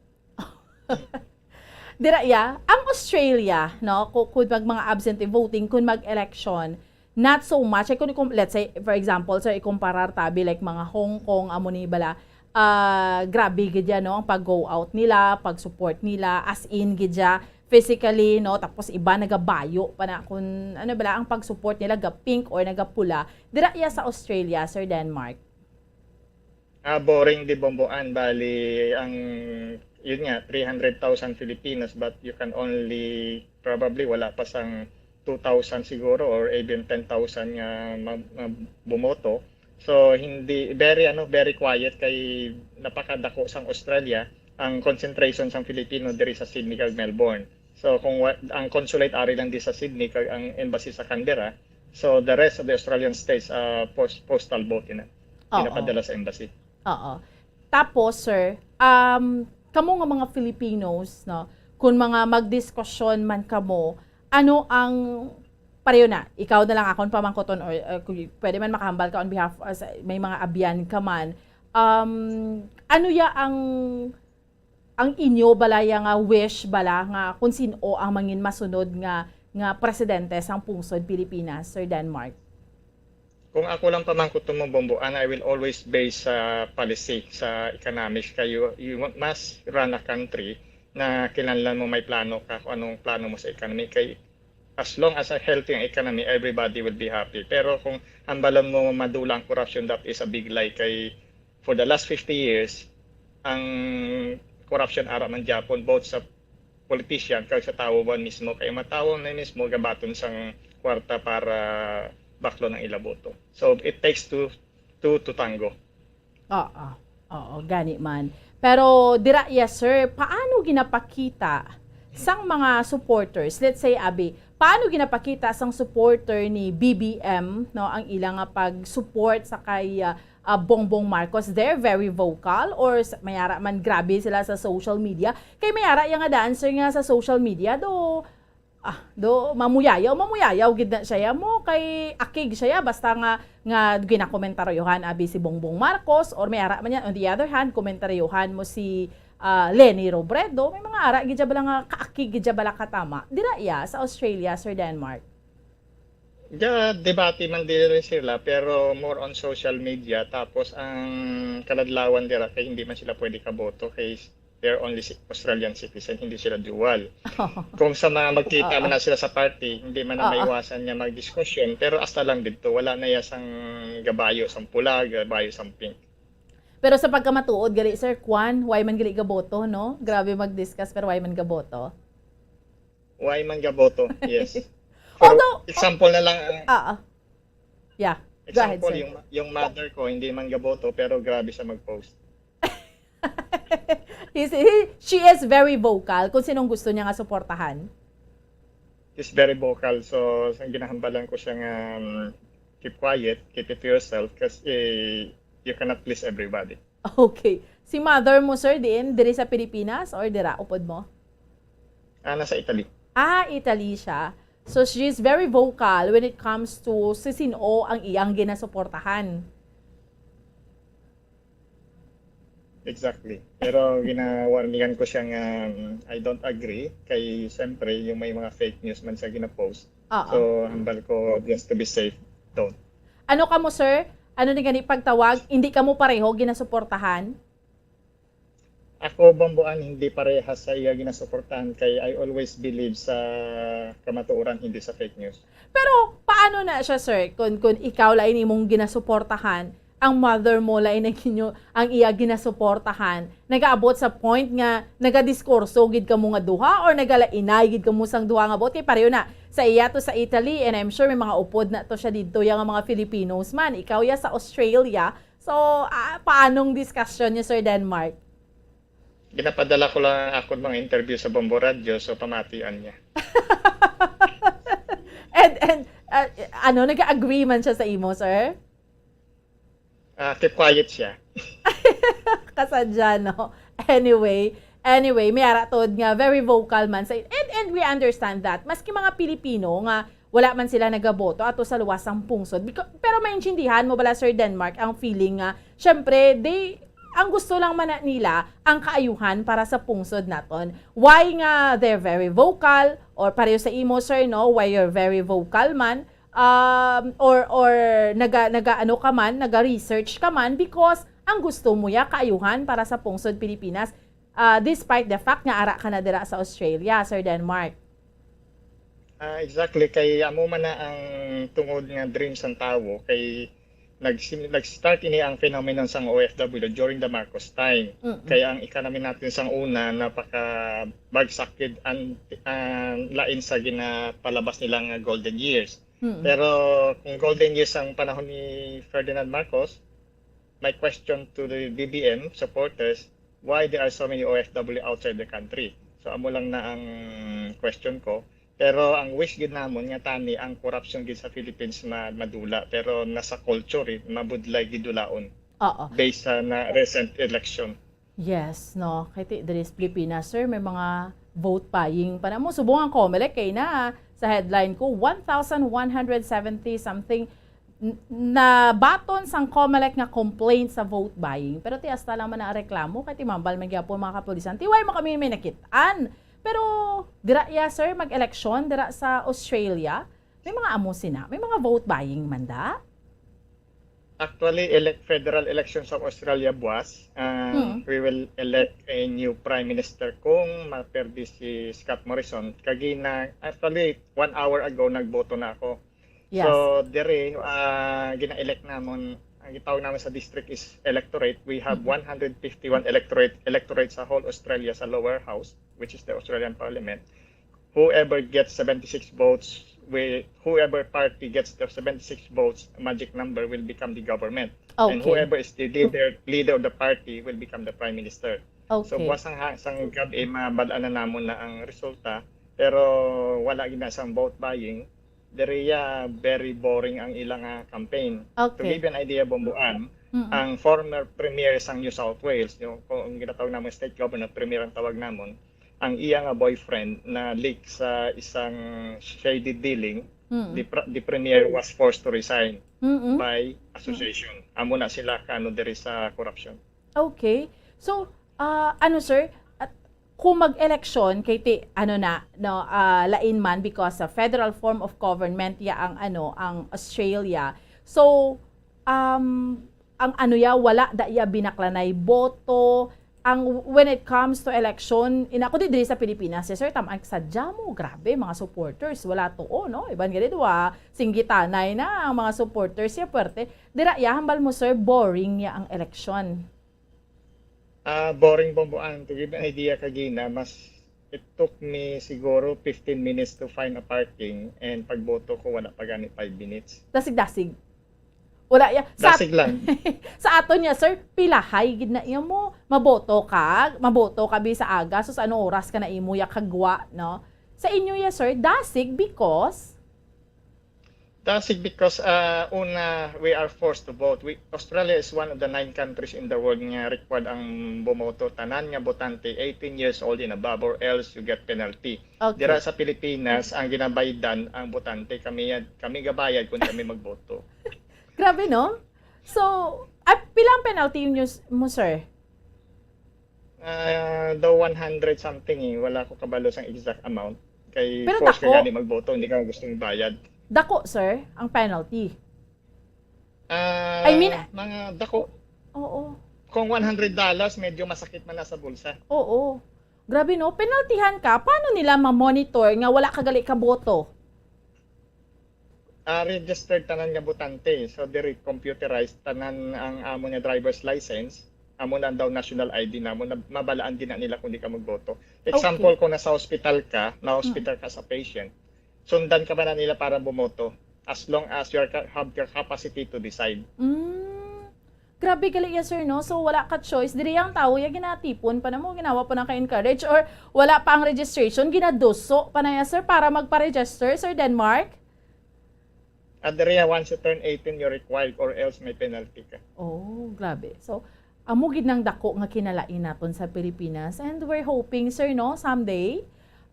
Dira iya, ang Australia, no, ku-, kun mag mga absentee voting, kun mag-election, not so much. Ay, kun, kun, let's say, for example, sir, ikumparar tabi, like, mga Hong Kong, amo ni bala, ah, grabe gid ya, no, ang pag-go out nila, pag-support nila, as in gid ya, physically, no, tapos iba nagabayo pa na kun, ano bala, ang pag-support nila, ga-pink or nagapula. Dira iya sa Australia, Sir Denmark. Ah, boring di bomboan. Bali, ang, yun nga, three hundred thousand Filipinos, but you can only, probably, wala pa sang two thousand siguro or even ten thousand nga ma-, ma-, bumoto. So, hindi, very, ano, very quiet kay napakadako sang Australia ang concentration sang Filipino diri sa Sydney kag Melbourne. So, kung wa-, ang consulate ari lang di sa Sydney kag ang embassy sa Canberra, so the rest of the Australian states, ah, post-, postal vote ina. Oo. Pinapadala sa embassy. Oo. Tapos, sir, um, kamo nga mga Filipinos, no, kung mga magdiskusyon man kamo, ano ang, pareho na, ikaw na lang akon pamangkuton, or, uh, kung pwede man makahambal ka on behalf, uh, sa, may mga abyan ka man, um, ano ya ang, ang inyo bala ya nga wish bala nga kung sin-o ang mangin masunod nga, nga presidente sang pungsod Pilipinas, Sir Denmark? Kung ako lang pamangkuton mo, Bombo, and I will always base sa policy, sa economics, kayo, you must run a country na kinahanglan mo may plano ka kung anong plano mo sa economy. Kay as long as a healthy ang economy, everybody will be happy. Pero kung hambalon mo madula ang corruption, that is a big lie. Kay for the last fifty years, ang corruption ara man gyapon, both sa politician kag sa tawo man mismo. Kay ang mga tawo na mismo gabaton sang kwarta para baklon ang ila boto. So, it takes two, two to tango. Oo. Oo, gani man. Pero dira, yes, sir, paano ginapakita sang mga supporters? Let's say, abi, paano ginapakita sang supporter ni B B M, no, ang ila nga pag-support sa kay, ah, ah, Bongbong Marcos? They're very vocal, or s-, may ara man grabe sila sa social media? Kay may ara ya nga dancer nga sa social media, do Ah, do mamuyayaw, mamuyayaw gid na siya mo kay akig siya basta nga, nga ginakomentaryohan abi si Bongbong Marcos, or may ara man yan. On the other hand, komentaryohan mo si, ah, Leni Robredo, may mga ara gid siya bala nga kaakig gid siya bala katama. Dira iya sa Australia, Sir Denmark. Ga debate man diri sila, pero more on social media, tapos ang kaladlawan dira kay hindi man sila pwede kaboto kay they're only ci- Australian citizen, hindi sila dual. Kung sa mga magkita Oo. man na sila sa party, hindi man na Oo. maiwasan nga magdiskusyon, pero hasta lang dito, wala na ya sang gabayo sang pula, gabayo sang pink. Pero sa pagkamatuod gali, Sir, kwan, why man gali gaboto, no? Grabe mag-discuss, pero why man gaboto? Why man gaboto? Yes. Pero Although- example na lang, ang Ah, ah. Yeah. Go ahead, example, sir. yung, yung mother ko, hindi man gaboto, pero grabe siya mag-post. He's, he, she is very vocal kung sinong gusto niya nga suportahan. He's very vocal, so ang ginahambalan ko siya nga, um, keep quiet, keep it to yourself, kasi you cannot please everybody. Okay. Si mother mo, sir, diin? Diri sa Pilipinas or dira upod mo? Ah, nasa Italy. Ah, Italy siya. So, she's very vocal when it comes to si sin-o ang iyang ginasuportahan. Exactly. Pero ginawarningan ko siya nga, um, I don't agree. Kay, siyempre, yung may mga fake news man siya gina-post. Oo. So, hambal ko, just to be safe, don't. Ano ka mo, sir? Ano ni gani pagtawag? Hindi ka mo pareho ginasuportahan? Ako, Bomboan, hindi parehas sa iya ginasuportahan kay I always believe sa kamatuoran, hindi sa fake news. Pero paano na siya, sir? Kung, kung ikaw lain imong ginasuportahan, ang mother mo lain ang inyo, ang iya ginasuportahan, nagaabot sa point nga nagadiskurso gid kamo nga duha or nagalainay gid kamo sang duha nga buot? Kay pareho na sa iya to sa Italy, and I'm sure may mga upod na to siya didto, ya nga mga Filipinos man. Ikaw ya sa Australia. So, ah, paanong discussion niyo, Sir Denmark? Ginapadala ko lang ang akon mga interview sa Bombo Radyo, so pamatian niya. And, and, ah, ano, nag-agree man siya sa imo, sir? Ah, keep quiet siya. Kasadya, no? Anyway, anyway, may ara tod nga very vocal man sa, and, and we understand that. Maski mga Pilipino nga wala man sila nagaboto ato sa luwas sang pungsod. Beca-, pero maintindihan mo bala, Sir Denmark, ang feeling nga, syempre, they, ang gusto lang man na nila ang kaayuhan para sa pungsod naton. Why nga they're very vocal, or pareho sa imo, sir, no? Why you're very vocal man, um, or, or naga, naga, ano ka man, naga-research ka man, because ang gusto mo ya kaayuhan para sa pungsod Pilipinas, ah, despite the fact nga ara ka na dira sa Australia, Sir Denmark. Ah, exactly. Kay amo man na ang tungod nga dream sang tawo, kay nag nag-start ini ang phenomenon sang O F W during the Marcos time. Mm-mm. Kay ang economy natin sang una napakabagsak gid, an, an lain sa ginapalabas nila nga golden years. Mm-mm. Pero kung golden years ang panahon ni Ferdinand Marcos, my question to the B B M supporters, why there are so many O F W outside the country? So amo lang na ang question ko. Pero ang wish gid namon nga tani ang corruption gid sa Philippines ma madula, pero nasa culture, eh, mabudlay gid dulaon Oo. based sa na recent election. Yes, no. Kay ti diri sa Pilipinas, sir, may mga vote buying pa na mo. Subong ang Comelec kay na sa headline ko, one thousand one hundred seventy something n- nabaton sang Comelec nga complaint sa vote buying. Pero ti hasta lang man ang reklamo kay timambal man gyapon mga kapulisan. Ti wala man kami may nakit-an. Pero dira iya, sir, mag-eleksyon dira sa Australia. May mga amo sina, may mga vote buying man da? Actually, elect federal elections of Australia buwas. Uh, Hmm. We will elect a new prime minister kung maperde si Scott Morrison. Kagina, actually, one hour ago, nagboto na ako. Yes. So, diri, ah, gina-elect namon, ang gitawag namin sa district is electorate. We have Mhm. one hundred fifty-one electorate, electorate sa whole Australia sa lower house, which is the Australian Parliament. Whoever gets seventy-six votes, will, whoever party gets the seventy-six votes, magic number, will become the government. And Okay. Whoever is the leader, leader of the party will become the prime minister. So, Okay. Buwas sang, ha- sang gab-i, mabal-an na namon na ang resulta. Pero wala gid na sang vote buying. Diri ya, very boring ang ilang, ah, campaign. To Okay. give you an idea, Bomboan, Mm-mm. ang former premier sang New South Wales, yung, kung ginatawag namon state governor, premier ang tawag namon, ang iya nga boyfriend na-leak sa isang shady dealing, Mm. the pr-, the premier was forced to resign Mm-mm. by association. Amo na sila kaano diri sa korupsyon. Okay. So, ah, ano, sir, at kung mag-eleksyon, kay ti, ano na, no, ah, lain man because sa federal form of government ya ang, ano, ang Australia. So, um, ang ano ya, wala da ya binaklanay boto. Ang, when it comes to election, ina ko di diri sa Pilipinas, eh, sir, tam-, ang sadya mo, grabe, mga supporters, wala to, oh, no? Iban gani, duwa, singgitanay na ang mga supporters ya, puwerte. Dira ya, hambal mo, sir, boring ya ang eleksyon. Ah, boring, Bomboan. To give an idea, kagina, mas, it took me siguro fifteen minutes to find a parking, and pagboto ko, wala pa gani five minutes. Dasig-dasig. Wala ya. Sa Dasig lang. Sa aton niya, sir, pilahay gid na iya mo. Maboto ka, maboto ka bi sa aga, sus, ano oras ka na imo ya kagwa, no? Sa inyo ya, sir, dasig because Dasig because, ah, una, we are forced to vote. We, Australia is one of the nine countries in the world nga required ang bumoto. Tanan nga botante, eighteen years old and above, or else you get penalty. Okay. Dira sa Pilipinas, ang ginabaydan ang botante, kami, kami gabayad kung kami magboto. Grabe, no? So, ah, pila ang penalty ninyo, s-, mo, sir? Ah, daw one hundred something eh. Wala ko kabalo sang exact amount. Kay Pero force ka dako. gani magboto, hindi ka gusto magbayad. Dako, sir, ang penalty. Ah, I mean, mga dako. Oo. Kung one hundred dollars, medyo masakit man na sa bulsa. Oo. Grabe, no? Penaltihan ka. Paano nila ma-monitor nga wala ka gali ka boto? Ah, registered tanan nga botante. So, diri computerized tanan ang amo nga driver's license. Amo na daw national I D namo. Na, mabalaan din na nila kung di ka magboto. Example, Okay. kung nasa hospital ka, na hospital ka sa patient, sundan ka ba na nila para bumoto? As long as you are ca-, have your capacity to decide. Mm. Grabe gali ya, sir, no? So, wala ka choice. Diri ang tawo ya ginatipon pa na mo, ginawa pa na ka-encourage, or wala pa ang registration, ginaduso pa na ya, sir, para magpa-register, Sir Denmark? At diri, once you turn eighteen, you're required, or else may penalty ka. Oh, grabe. So, amo gid nang dako nga kinalain naton sa Pilipinas. And we're hoping, sir, no, someday.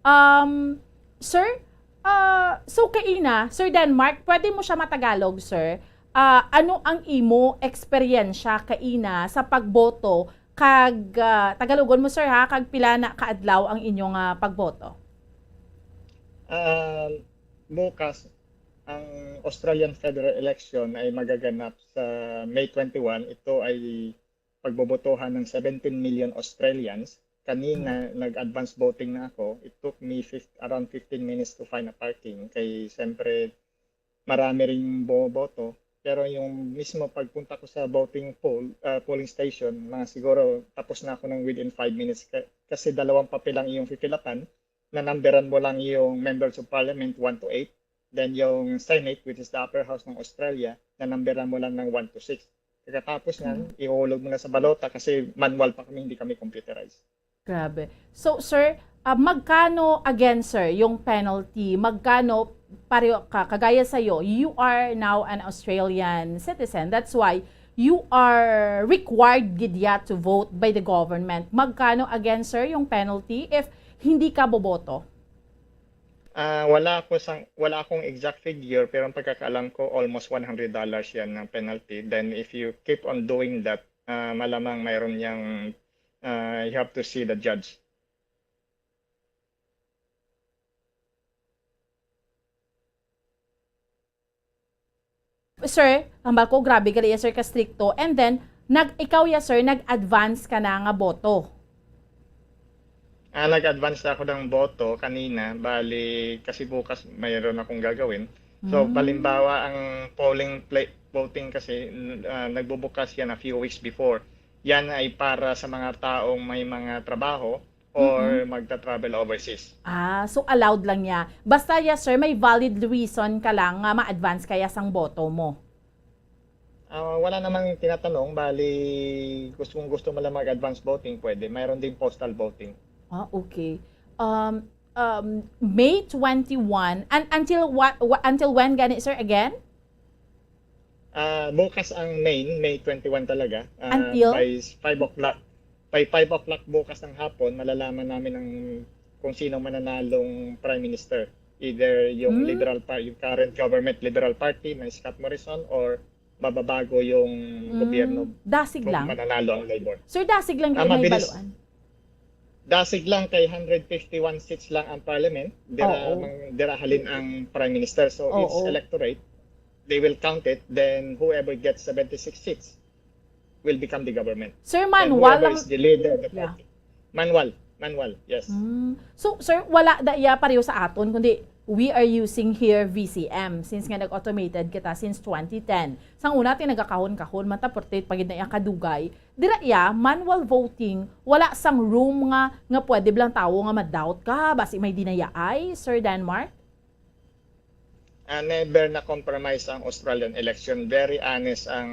Um, sir, ah, so kaina, Sir Denmark, pwede mo siya matagalog, sir? Ah, ano ang imo eksperyensya kaina sa pagboto kag, ah, Tagalogon mo, sir, ha, kag pila na ka adlaw ang inyong, ah, pagboto? Um, bukas, ang Australian federal election ay magaganap sa May twenty-one. Ito ay pagbobotohan ng seventeen million Australians. Kanina, Hmm. nag-advance voting na ako. It took me fif-, around fifteen minutes to find a parking. Kay, siyempre, marami ring boboto. Pero yung mismo pagpunta ko sa voting poll, ah, polling station, mga siguro tapos na ako ng within five minutes. Ka-, kasi dalawang papel ang iyong pipilapan. Nanamberan mo lang yung members of parliament, one to eight. Then yung Senate, which is the upper house ng Australia, nanamberan mo lang ng one to six. Pagkatapos niyan, Mm. ihulog mo na sa balota kasi manual pa kami, hindi kami computerized. Grabe. So, sir, ah, magkano again, sir, yung penalty? Magkano, pareho ka, kagaya sa'yo, you are now an Australian citizen. That's why you are required gid ya to vote by the government. Magkano again, sir, yung penalty if hindi ka boboto? Ah, wala ako sang, wala akong exact figure, pero ang pagkakaalam ko, almost one hundred dollars yan ng penalty. Then if you keep on doing that, ah, malamang mayroon yang, ah, you have to see the judge. Sir, hambal ko, grabe gali ya, sir, ka strikto. And then, nag-, ikaw ya, sir, nag-advance ka na nga boto. Ah, nag-advance na ako ng boto kanina. Bali, kasi bukas mayroon akong gagawin. So, Mm. halimbawa, ang polling pla-, voting kasi, n-, ah, nagbubukas yan a few weeks before. Yan ay para sa mga taong may mga trabaho or Mm-mm. magta-travel overseas. Ah, so allowed lang niya. Basta, yes, sir, may valid reason ka lang nga ma-advance kaya sang boto mo. Ah, wala namang tinatanong, bali, gusto, kung gusto mo lang mag-advance voting, pwede. Mayroon din postal voting. Ah, okay. Um, um, May twenty-one, un-, until what, wha-, until when gani, sir, again? Ah, bukas ang main, May twenty-one talaga. Ah, Until? by s-, five o'clock. By five o'clock bukas ng hapon, malalaman namin ang kung sino mananalong Prime Minister. Either yung Hmm? Liberal Party, yung current government, Liberal Party, may Scott Morrison, or mababago yung Hmm, gobyerno dasig kung lang. Mananalo ang Labor. Sir, dasig lang Ah, kayo mabilis. Nahibaluan. Dasig lang kay hundred fifty-one seats lang ang parliament. Dira, Oo. mang, dira halin ang Prime Minister. So, its Oo. Electorate, they will count it. Then, whoever gets seventy-six seats will become the government. Sir, And manual whoever lang. Is the leader of the Yeah. Party. Manual. Manual, yes. Mm. So, sir, wala da iya pareho sa aton, kundi we are using here V C M since nga nag-automated kita since twenty ten. Sang una, ti nagakahon-kahon man ta, porte pagid na iya kadugay. Dira iya, manual voting, wala sang room nga, nga pwede blang tawo nga ma-doubt ka, basi may dinayaay, Sir Denmark? Ah, never na compromise ang Australian election. Very honest ang,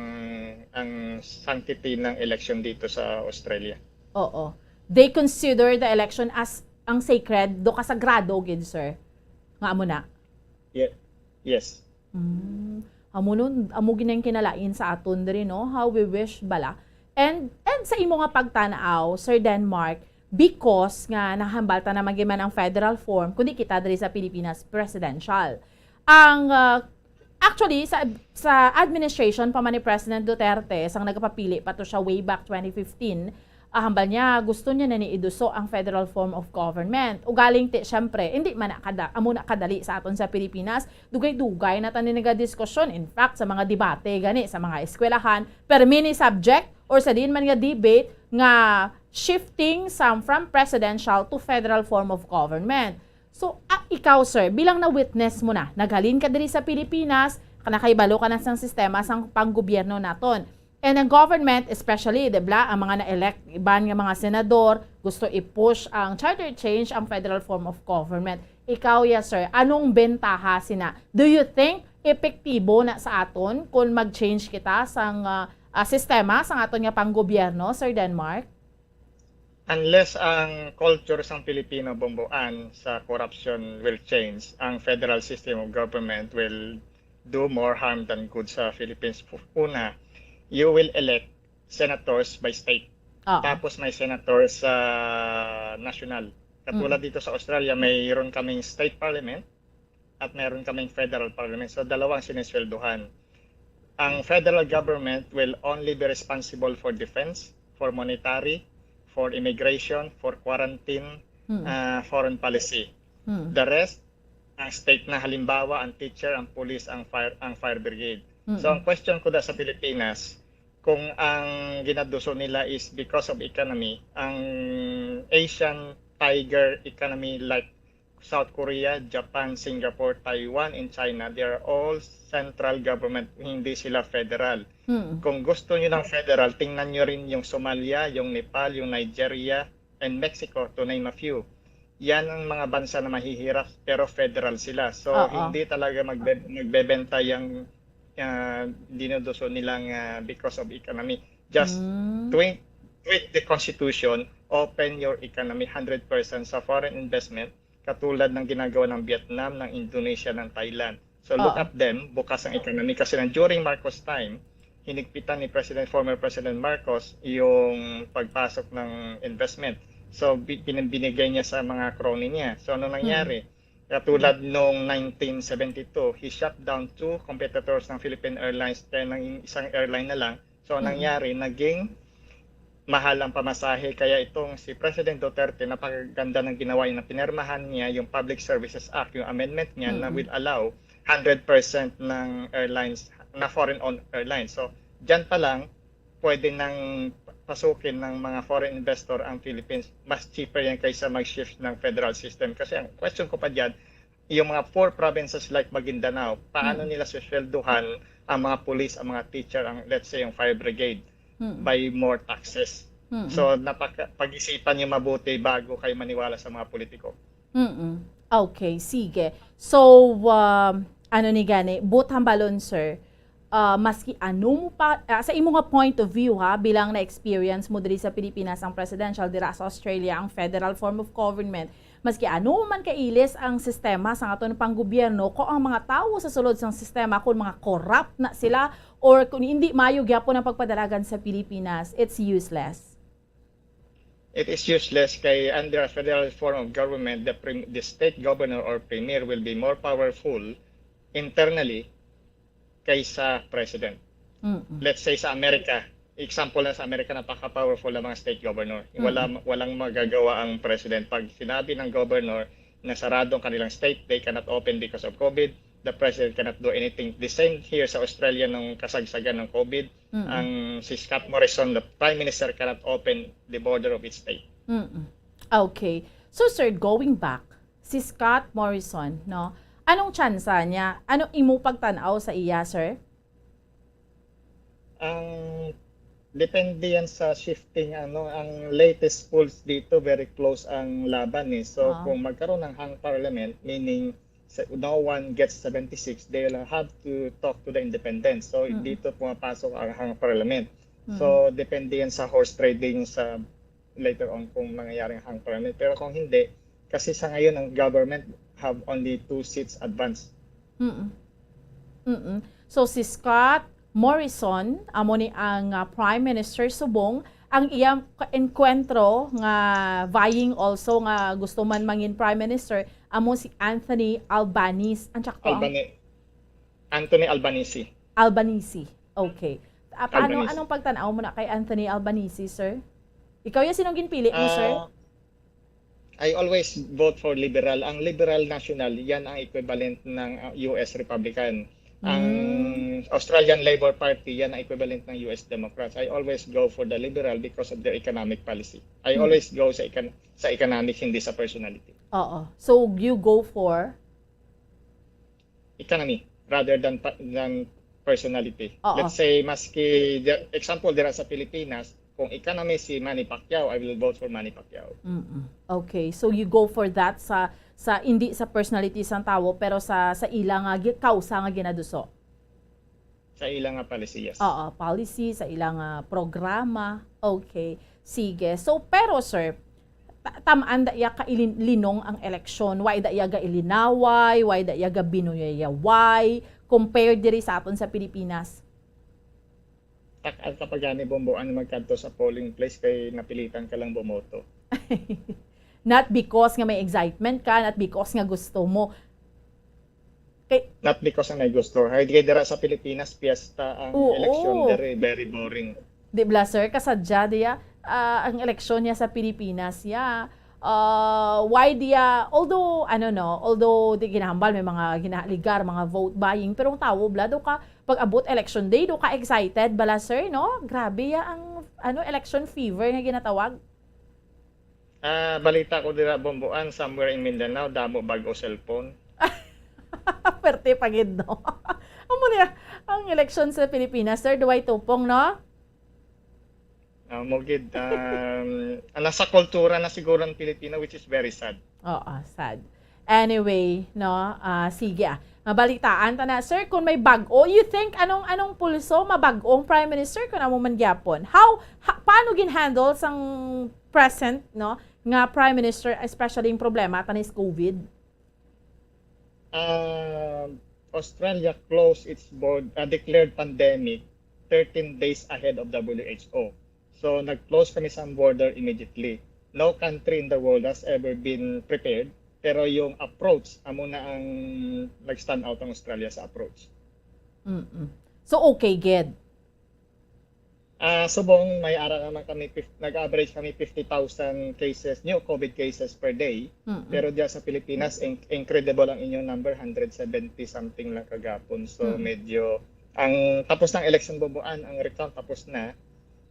ang sanctity ng election dito sa Australia. Oo. They consider the election as ang sacred, do kasagrado gid, sir. Nga amo na. Ye-, yes. Mm. Amo nun, amo gid ang kinalain sa aton diri, no? How we wish bala. And, and sa imo nga pagtan-aw, Sir Denmark, because nga nahambal ta naman gid man ang federal form, kundi kita diri sa Pilipinas, presidential. Ang, ah, actually, sa, sa administration pa man ni President Duterte, sang nagapapili pa to siya way back twenty fifteen, ah, hambal niya, gusto niya na ni iduso ang federal form of government. Ugaling ti, syempre, hindi man na kada, amo na kadali sa aton sa Pilipinas. Dugay-dugay na ta ni nagadiskusyon. In fact, sa mga debate gani, sa mga eskwelahan, per mini subject or sa diin man nga debate nga shifting sa, from presidential to federal form of government. So, ah, ikaw, sir, bilang na-witness mo na, naghalin ka diri sa Pilipinas, ka nakahibalo ka na sang sistema sang panggobyerno naton. And ang government, especially, di ba, ang mga na-elect, iban nga mga senador, gusto i-push ang charter change, ang federal form of government. Ikaw, yes, sir, anong bentaha sina? Do you think epektibo na sa aton kung mag-change kita sang, ah, ah, sistema sang aton nga panggobyerno, Sir Denmark? Unless ang culture sang Pilipino, Bombo Ann, sa corruption will change, ang federal system of government will do more harm than good sa Philippines. Una, you will elect senators by state. Oo. Tapos may senators sa national. Katulad Mm. dito sa Australia, mayroon kaming state parliament at meron kaming federal parliament. So, dalawa ang sinisweldohan. Ang federal government will only be responsible for defense, for monetary, for immigration, for quarantine, Mm. ah, foreign policy. Mm. The rest, ang state na, halimbawa, ang teacher, ang police, ang fire, ang fire brigade. Mm. So, ang question ko da sa Pilipinas, kung ang ginaduso nila is because of economy, ang Asian tiger economy like South Korea, Japan, Singapore, Taiwan, and China, they are all central government, hindi sila federal. Mm. Kung gusto niyo ng federal, tingnan niyo rin yung Somalia, yung Nepal, yung Nigeria, and Mexico, to name a few. Yan ang mga bansa na mahihirap, pero federal sila. So, Oo. hindi talaga magbe-, magbebenta yung, ah, dinuduso nilang, ah, because of economy. Just Mm. tweak, tweak the constitution, open your economy hundred percent sa foreign investment, katulad ng ginagawa ng Vietnam, ng Indonesia, ng Thailand. So, look Oo. at them, bukas ang economy. Kasi nang during Marcos time, hinigpitan ni President, former President Marcos yung pagpasok ng investment. So, bi-, bin-, binigay niya sa mga crony niya. So, ano nangyari? Mm. Katulad nung nineteen seventy-two, he shut down two competitors ng Philippine Airlines, kaya nang isang airline na lang. So, ang Mm. nangyari, naging mahal ang pamasahe. Kaya itong si President Duterte, napakaganda ng ginawa niya. Pinirmahan niya yung Public Services Act, yung amendment niya na Mm. will allow hundred percent ng airlines na foreign-owned airlines. So, dyan pa lang, pwede nang pasukin ng mga foreign investor ang Philippines. Mas cheaper yan kaysa mag-shift ng federal system. Kasi ang question ko pa dyan, yung mga four provinces like Maguindanao, paano Mm. nila suswelduhan ang mga police, ang mga teacher, ang, let's say, yung fire brigade Mm. by more taxes? Mm. So, napaka-, pag-isipan niyo mabuti bago kayo maniwala sa mga politiko. Mm-mm. Okay, sige. So, um, ano ni gani, but hambalon, sir, ah, maski ano mo pa, ah, sa imo nga point of view, ha, bilang na-experience mo diri sa Pilipinas ang presidential, dira sa Australia ang federal form of government, maski ano man kailis ang sistema sa aton panggobyerno, kung ang mga tawo sa sulod sang sistema, kung mga corrupt na sila, or kung hindi mayo gyapon ang pagpadalagan sa Pilipinas, it's useless. It is useless kay under a federal form of government, the, prim- the state governor or premier will be more powerful internally kaysa president. Mm-mm. Let's say sa Amerika, example na sa Amerika, napaka-powerful ang mga state governor. Wala, walang magagawa ang president. Pag sinabi ng governor na sarado ang kanilang state, they cannot open because of COVID, the president cannot do anything. The same here sa Australia nung kasagsagan ng COVID, Mm-mm. ang si Scott Morrison, the prime minister, cannot open the border of its state. Mm-mm. Okay. So, sir, going back, si Scott Morrison, no? Anong tsansa niya? Ano imo pagtan-aw sa iya, sir? Ang depende yan sa shifting, ano, ang latest polls dito, very close ang laban eh. So Ah. kung magkaroon ng hung parliament, meaning sa- no one gets seventy-six, they'll have to talk to the independents. So Mm. dito pumapasok ang hung parliament. Mm. So depende yan sa horse trading sa later on kung mangyayaring hung parliament. Pero kung hindi, kasi sa ngayon ang government have only two seats advance. Mm-mm. Mm-mm. So, si Scott Morrison, amo ni ang ah, Prime Minister subong, ang iyang ka- enkwentro nga vying also nga gusto man mangin Prime Minister, amo si Anthony Albanese. Ang tsaka ang Albani- Anthony Albanese. Albanese. Okay. Ah, paano, Albanese. Anong pagtan-aw mo na kay Anthony Albanese, sir? Ikaw yung sinong ginpili mo, sir? Ah, I always vote for liberal. Ang liberal national, yan ang equivalent ng uh, U S Republican. Ang Mm. Australian Labor Party, yan ang equivalent ng U S Democrats. I always go for the liberal because of their economic policy. I Mm. always go sa econ- sa economics, hindi sa personality. Oo. So, you go for? Economy rather than pa- than personality. Oo. Let's say, maski, the example dira sa Pilipinas, kung economy si Manny Pacquiao, I will vote for Manny Pacquiao. Mm-mm. Okay. So, you go for that sa sa hindi sa personality sang tawo, pero sa sa ila nga gi- kausa nga ginaduso. Sa ila nga policy, yes. Oo, policy, sa ila nga programa. Okay. Sige. So, pero, sir, ta- tamaan da iya ka ilin- linong ang eleksyon. Why da iya ga ilinaway? Why da iya ga binuyayaway? Compared diri sa aton sa Pilipinas. Tak ang kapagani, Bomboan, magkadto sa polling place kay napilitan ka lang bumoto. Not because nga may excitement ka, not because nga gusto mo. Kay, Not because ang may gusto. Hay, di dira sa Pilipinas, piyesta ang Oo. eleksyon. Very, very boring. Di bala, sir? Kasadya diya, ah, ang eleksyon niya sa Pilipinas, ya. Ah, why diya, although, ano, no, although di ginahambal, may mga ginahaligar, mga vote buying, pero ang tawo, bala, do ka, pag abot election day, do ka excited, bala, sir, no? Grabe ya ang, ano, election fever nga ginatawag. Ah, balita ko dira, Bomboan, somewhere in Mindanao, damo bag-o cellphone. Perte pa gid, no? Amo niya, ang eleksyon sa Pilipinas, sir, duway tupong, no? Ah, mo gid, um, ah, nasa kultura na siguro ang Pilipino, which is very sad. Oo, sad. Anyway, no? Ah, sige, ah. Mabalitaan ta na, sir, kung may bag-o, you think anong anong pulso mabag-ong Prime Minister kung amo man gyapon? How ha, paano ginhandle sang present, no, nga Prime Minister, especially yung problema ta is COVID? Ah, Australia closed its board, ah, declared pandemic thirteen days ahead of W H O. So nag-close kami sa border immediately. No country in the world has ever been prepared, pero yung approach, amo na ang nag-stand out ang Australia sa approach. Mm-mm. So, okay gid. Ah, subong may ara naman kami, fif- nag-average kami fifty thousand cases, new COVID cases per day. Mm-mm. Pero diya sa Pilipinas, in- incredible ang inyong number, hundred seventy something lang kagapon. So Mm. medyo, ang tapos ng election, Bomboan, ang recount tapos na.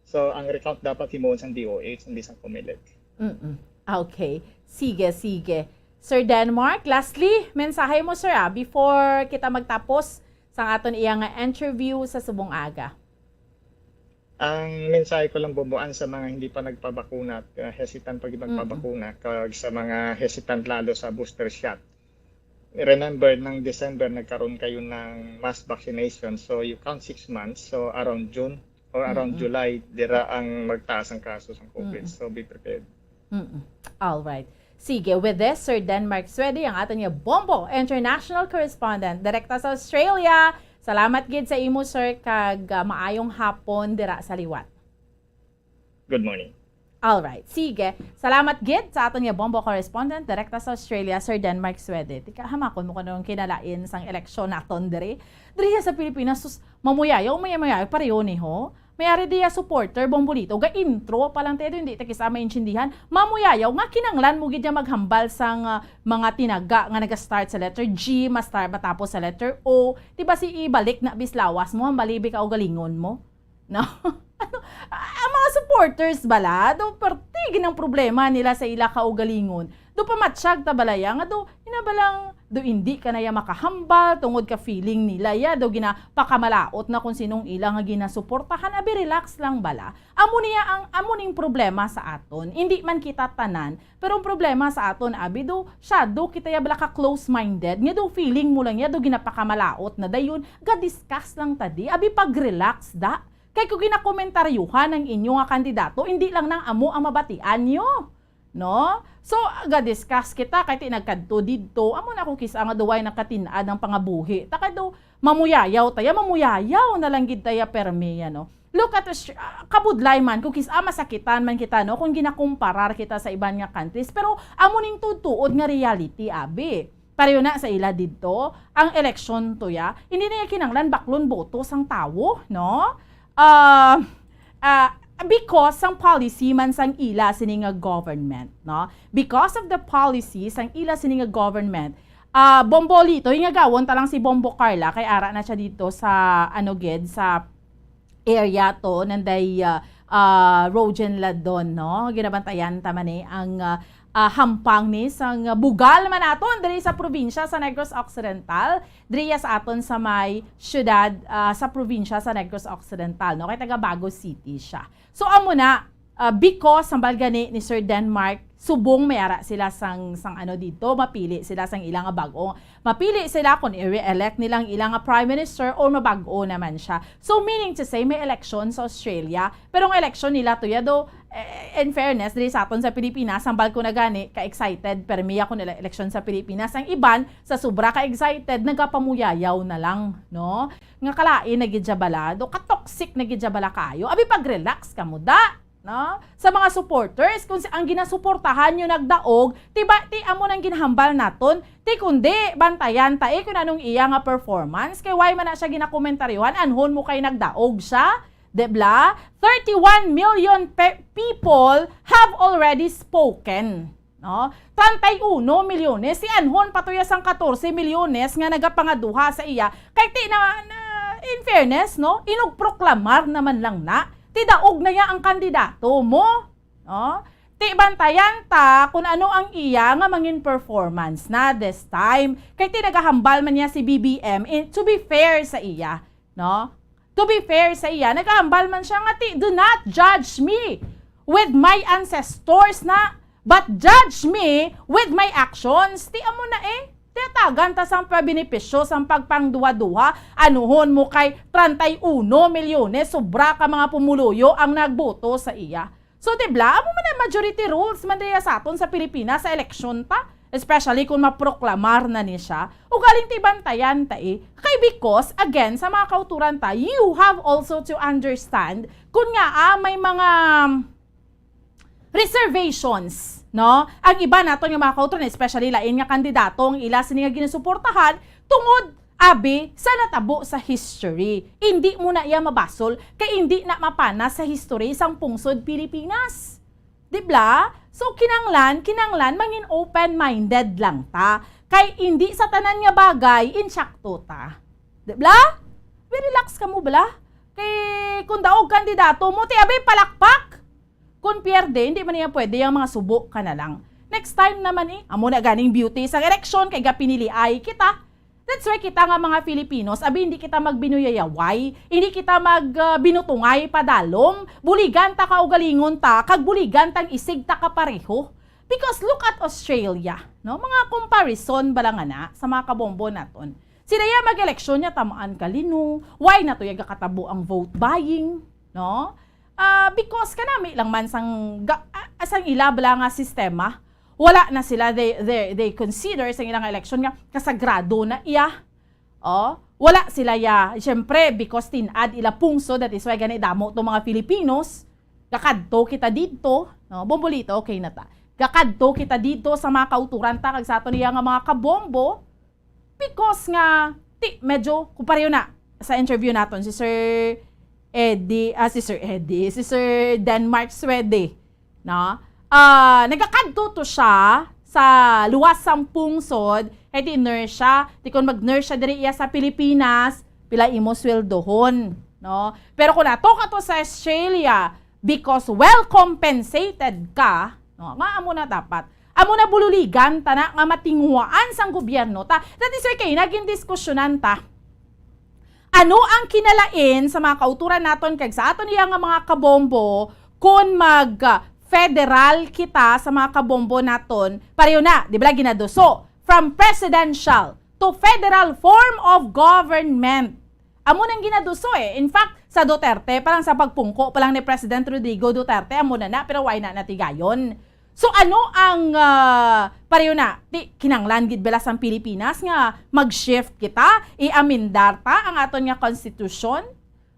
So ang recount dapat himuon sang D O H, hindi sang Comelec. Mm-mm. Okay. Sige, sige. Sir Denmark, lastly, mensahe mo, sir, ah, before kita magtapos sa aton iya nga interview sa subong aga. Ang mensahe ko lang, Bomboan, sa mga hindi pa nagpabakuna at uh, hesitant pa gid magpabakuna, kag sa mga hesitant lalo sa booster shot. Remember, ng December nagkaroon kayo ng mass vaccination, so you count six months, so around June or around Mm-mm. July, dira ang magtaas ang kaso sa COVID. Mm-mm. So be prepared. Mm-mm. All right. Sige, with this, Sir Denmark Swede, ang aton nga Bombo International Correspondent, direkta sa Australia. Salamat gid sa imo, sir, kag ah, maayong hapon dira sa liwat. Good morning. Alright, sige. Salamat gid sa aton nga Bombo correspondent direkta sa Australia, Sir Denmark Swede. Tika, hamakon mo kuno ang kinalain sang eleksyon naton diri. Diri sa Pilipinas, sus, mamuyayaw, mamuyayaw, pareho ni ho. May ari diya supporter, Bombolito, ga-intro pa lang tayo, hindi ta kis-a maintindihan. Mamuyayaw, nga kinanglan mo gid niya maghambal sang, ah, mga tinaga nga naga-start sa letter G, ma-start matapos sa letter O. Di ba si ibalik na bis lawas mo, hambali bi kaugalingon mo? No? Ano, ang mga supporters bala, do perti gid ang problema nila sa ila kaugalingon. Do pamatsyag ta bala ya nga do, ina ba lang, do hindi ka na ya makahambal tungod ka feeling nila ya do ginapakamalaot na kung sinong ila nga ginasuportahan. Abi, relax lang bala. Amo niya ang, amo ning problema sa aton. Hindi man kita tanan, pero ang problema sa aton, abi, do siya, do kita ya bala ka close-minded, nga do feeling mo lang ya do ginapakamalaot na dayon, ga-discuss lang ta di. Abi, pag-relax da. Kay kung ginakomentaryuhan ang inyo nga kandidato, hindi lang nang amo ang mabatian nyo. No? So, ga-discuss kita, kay ti nagkadto didto, amo na ako kis-a nga duway nakatin-ad ang pangabuhi. Ta kay do, mamuyayaw ta ya, mamuyayaw na lang gid ta ya permi ya, no? Look at Aus-, ah, kabudlay man, kung kis-a masakitan man kita, no, kung ginakomparar kita sa iban nga countries. Pero amo ning tuod-tuod nga reality, abi. Pareho na sa ila didto, ang eleksyon to ya, hindi na ya kinanglan baklon boto sang tawo, no? Ah, ah, because sang policy man sang ila sini nga government, no? Because of the policy sang ila sini nga government, ah, Bombolito, ingagawon ta lang si Bombo Carla, kay ara na siya dito sa, ano gid, sa area to, nanday, ah, ah, Rogen Ladon, no? Ginabantayan ta man ni ang, ah, ah, hampang ni sang bugal man naton diri sa probinsya sa Negros Occidental, diri sa aton sa may syudad, ah, sa probinsya sa Negros Occidental, no? Kay taga Bago City siya. So, amo na, ah, because hambal gani ni Sir Denmark, subong may ara sila sang, sang ano dito, mapili sila sang ila nga bag-o. Mapili sila kung i-re-elect nila ang ila nga prime minister or mabag-o naman siya. So, meaning to say, may election sa Australia, pero ang election nila to ya do, eh, in fairness, diri sa aton sa Pilipinas, hambal ko na gani, ka-excited, permi ako nila election sa Pilipinas. Ang iban, sa sobra ka-excited, nagapamuyayaw na lang, no? Nga kalain na gid siya bala, do ka-toxic na gid siya bala kayo. Abi, pag-relax ka mo, da! No? Sa mga supporters, kung si, ang ginasuportahan nyo nagdaog, ti ba, ti amo nang ginhambal naton, ti kundi, bantayan ta, eh, kung anong iya nga performance, kay why man na siya ginakomentaryohan, anhon mo kay nagdaog siya, di bla? Thirty-one million pe-, people have already spoken. No? Treinta y uno milyones, si anhon pa to ya sang katorse milyones nga nagapangaduha sa iya. Kay ti na, na, in fairness, no? Inugproklamar naman lang na. Ti daog na ya ang kandidato mo. No? Ti bantayan ta kung ano ang iya nga mangin performance na this time. Kay ti nagahambal man niya si B B M, eh, to be fair sa iya, no? To be fair sa iya, nagahambal man siya nga, ti, "Do not judge me with my ancestors na, but judge me with my actions." Ti amo na, eh. Tiyatagan ta sang pabenepisyo sang pagpangduha-duha, anuhon mo kay treinta y uno milyones, sobra ka mga pumuluyo ang nagboto sa iya. So, di bla, amo man ang majority rules man diya sa aton sa Pilipinas sa eleksyon ta, especially kung maproklamar na ni siya. Ugaling ti bantayan ta, eh. Kay because, again, sa mga kauturan ta, you have also to understand kung nga, ah, may mga reservations, no? Ang iba naton nga mga kauturan, especially lain nga kandidato ang ila sini nga ginasuportahan tungod, abi, sa natabo sa history. Indi mo na iya mabasol kay indi na mapana sa history sang pungsod Pilipinas. Di bla? So, kinanglan, kinanglan, mangin open-minded lang ta. Kay indi sa tanan nga bagay, insakto ta. Di bla? May relax ka mo, bla? Kay kung daog kandidato mo, ti abi, palakpak! Kung pierde, hindi man niya pwede ang mga subo ka na lang. Next time naman, eh. Amo na ganing beauty sa eleksyon kay gapiniliay kita. That's why kita nga mga Filipinos, abi, hindi kita magbinuyayaway, hindi kita mag, ah, binutungay padalom, buligan ta kaugalingon ta, kag buligan tang isig ta kapareho. Because look at Australia, no? Mga comparison bala nga na sa mga kabombo naton. Sila ya mag-eleksyon niya tamaan kalino, why na to ya gakatabo ang vote buying, no? Ah, because kanami lang man sang ga-, ah, sang ila bala nga sistema, wala na sila, they, they, they consider sang ilang eleksyon nga kasagrado na iya. Oh, wala sila ya, syempre, because tin-ad ila pungso, that is why gani damo to mga Filipinos, kakadto kita didto, No, Bombolito, okay na ta. Gakadto kita dito sa mga kauturan ta kag sa aton iya nga mga kabombo because nga, ti, medyo, kung pareho na sa interview naton, si Sir Eddie, ah, si Sir Eddie, si Sir Denmark Swede, no? Ah, nagakadto to siya sa luwas sang pungsod, kay ti nurse siya, ti kon mag-nurse siya diri iya sa Pilipinas, pila imo sweldohon, no? Pero kung ato ka to sa Australia, because well compensated ka, no? Nga amo na dapat. Amo na bululigan ta na nga matinguhaan sang gobyerno ta. That is why kay naging diskusyonan ta. Ano ang kinalain sa mga kauturan naton kag sa aton iya nga mga kabombo kon mag, ah, federal kita sa mga kabombo naton? Pareho na, di ba, ginaduso from presidential to federal form of government. Amo nang ginaduso eh. In fact, sa Duterte, parang sa pagpungko pa lang ni President Rodrigo Duterte, amo na na, pero why na natigayon? So ano ang, ah, pareho na, ti, kinanglan gid bala sang Pilipinas nga mag-shift kita, i-amendar ta ang aton nga konstitusyon?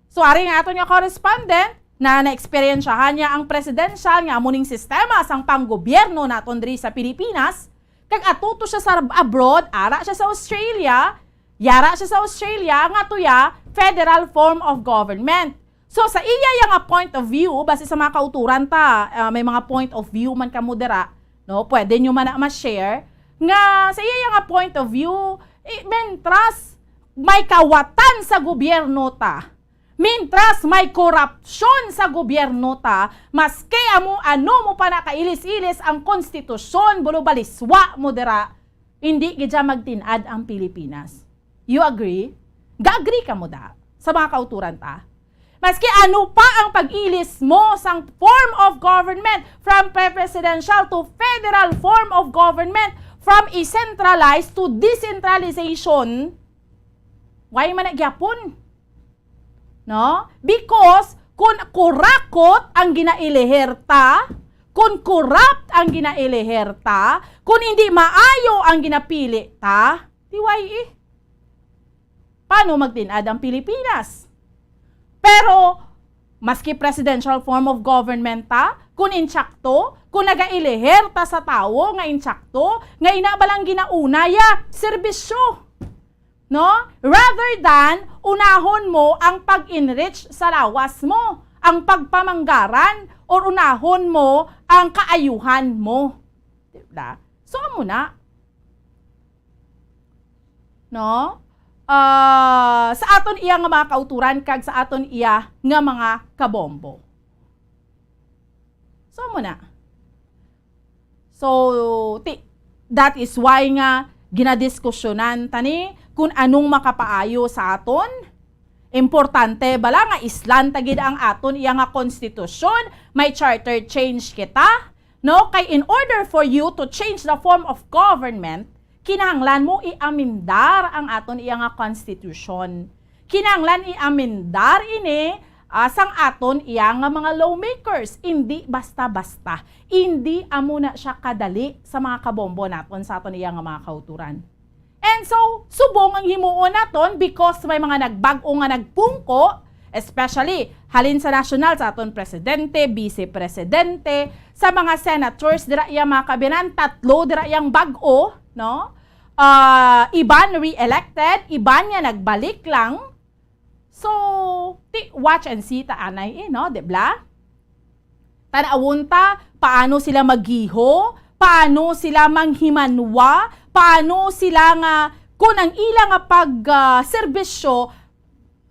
So ari nga aton nga correspondent na naeksperyensyahan niya ang presidential nga amo ning sistema sang panggobyerno naton diri sa Pilipinas, kag ato to siya sa abroad, ara siya sa Australia, yara siya sa Australia, nga tuya federal form of government. So sa iya iya nga point of view, base sa mga kauturan ta, ah, may mga point of view man kamo dira, no? Pwede nyo man na ma-share nga sa iya iya nga point of view, eh, mentras may kawatan sa gobyerno ta, mentras may korupsyon sa gobyerno ta, maski amo ano mo pa nakailis-ilis ang konstitusyon, bulubaliswa mo dira, hindi gid siya magtin-ad ang Pilipinas. You agree? Ga-agree ka mo da sa mga kauturan ta? Maski ano pa ang pag-ilis mo sang form of government, from pre-presidential to federal form of government, from decentralized to decentralization, why man na gyapon? No? Because kung kurakot ang ginailihir ta, kung corrupt ang ginailihir ta, kung hindi maayo ang ginapili ta, T Y E. Paano magtinad ang Pilipinas? Pero, maski presidential form of government ta, kung intsakto, kung nagailihir ta sa tawo nga intsakto, nga ina ba lang ginauna ya serbisyo? No? Rather than unahon mo ang pag-enrich sa lawas mo, ang pagpamanggaran, or unahon mo ang kaayuhan mo. Diba? So, amo na. No? Ah, sa aton iya nga mga kauturan kag sa aton iya nga mga kabombo. So, amo na. So, ti-, that is why nga ginadiskusyonan ta ni kung anong makapaayo sa aton. Importante bala nga islan ta gid ang aton iya nga konstitusyon, may charter change kita, no? Kay in order for you to change the form of government, kinahanglan mo i-amendar ang aton iya nga konstitusyon. Kinahanglan i-amendar ini, ah, sang aton iya nga mga lawmakers, indi basta-basta. Indi amo na siya kadali sa mga kabombo naton sa aton iya nga mga kauturan. And so, subong ang himuon naton because may mga nagbag-o nga nagpungko, especially halin sa national, sa aton presidente, vice presidente, sa mga senators, dira iya mga kabinan, tatlo dira yang bag-o, no? Ah, iban re-elected, iban nga nagbalik lang. So, ti-, watch and see ta anay, eh, no? Di bla? Tan-awon ta, paano sila maggiho? Paano sila manghimanwa? Paano sila nga, kung ang ila nga pag, ah, serbisyo,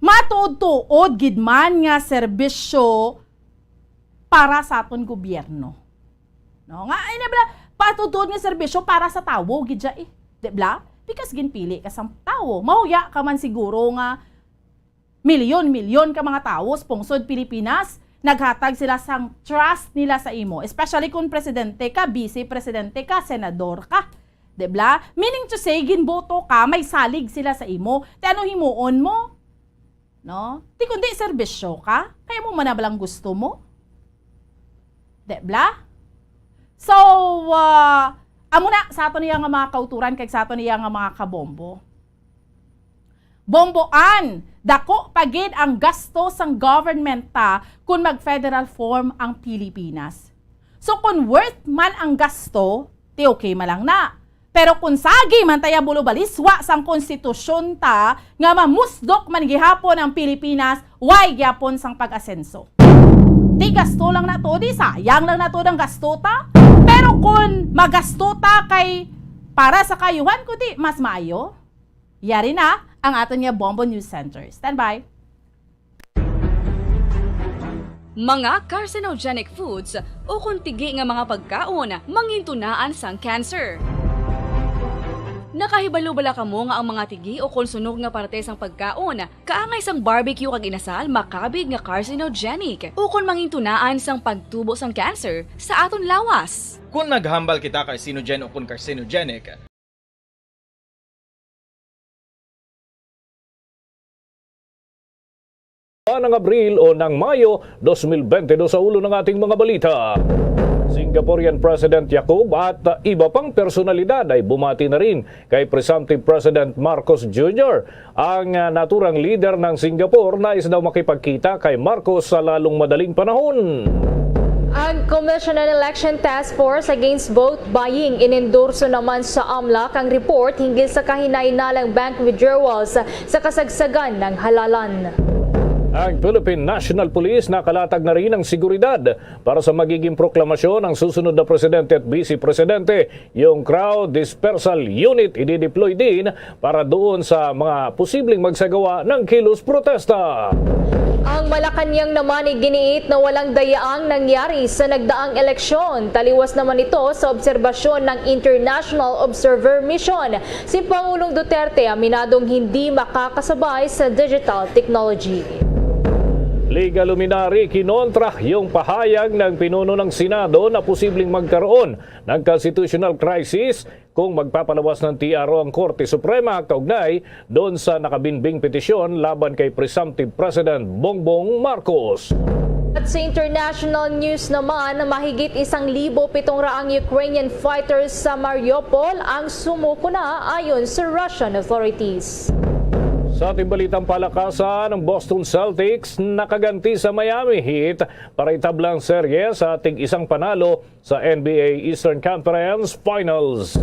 matuod-tuod gid man nga serbisyo para sa aton gobyerno? No? Nga, ay, na bla, patuod-tuod nga serbisyo para sa tawo, gid siya, eh. Di bla? Because ginpili ka sang tawo. Mahuya ka man siguro nga milyon-milyon ka mga tawo sa pungsod Pilipinas, naghatag sila sang trust nila sa imo. Especially kung presidente ka, vice presidente ka, senador ka. Di bla? Meaning to say, ginboto ka, may salig sila sa imo. Ti ano himuon mo? No? Ti kundi serbisyo ka, kay amo man na bala ang gusto mo. Di bla? So, ah, amo na sa aton iya nga mga kauturan kag sa aton iya nga mga kabombo. Bomboan, dako pa gid ang gasto sang government ta kun mag-federal form ang Pilipinas. So, kung worth man ang gasto, ti okay man lang na. Pero kung sagi man taya bulubaliswa sang konstitusyon ta nga mamusdok man gihapon ang Pilipinas, why gyapon sang pag-asenso? Ti gasto lang na to, di sayang lang na to ang gasto ta. Pero kung magasto ta kay para sa kaayuhan, kundi mas maayo. Yari na ang aton nga Bombo News Center. Standby. Mga carcinogenic foods o kon tigi nga mga pagkaon mangintunaan sang cancer. Nakahibalo bala kamo nga ang mga tigi o kon sunog nga parte sang pagkaon, kaangay sang barbecue kag inasal, makabig nga carcinogenic o kon mangintunaan sang pagtubo sang cancer sa aton lawas? Kon naghambal kita carcinogen o kon carcinogenic, Nang Abril o nang Mayo dos mil bente dos sa ulo ng ating mga balita. Singaporean President Jacob at iba pang personalidad ay bumati na rin kay presumptive President Marcos Junior. Ang, ah, naturang lider ng Singapore nais daw makipagkita kay Marcos sa lalong madaling panahon. Ang Commission on Election Task Force Against Vote Buying inendorso naman sa AMLAC ang report hinggil sa kahinainalang bank withdrawals sa kasagsagan ng halalan. Ang Philippine National Police nakalatag na rin ng seguridad para sa magiging proklamasyon ng susunod na presidente at vice presidente. Yung crowd dispersal unit idideploy din para doon sa mga posibleng magsagawa ng kilos protesta. Ang Malacañang naman iginiit na walang dayaang nangyari sa nagdaang eleksyon. Taliwas naman ito sa obserbasyon ng International Observer Mission. Si Pangulong Duterte aminadong hindi makakasabay sa digital technology. Legal Luminary kinontra yung pahayag ng pinuno ng Senado na posibleng magkaroon ng constitutional crisis kung magpapalawas ng T R O ang Korte Suprema kaugnay doon sa nakabinbing petisyon laban kay presumptive President Bongbong Marcos. At sa international news naman, mahigit isang libo pitong raang Ukrainian fighters sa Mariupol ang sumuko na, ayon sa Russian authorities. Sa ating balitang palakasan, ang Boston Celtics nakaganti sa Miami Heat para itablang serye sa tig-isang panalo sa N B A Eastern Conference Finals.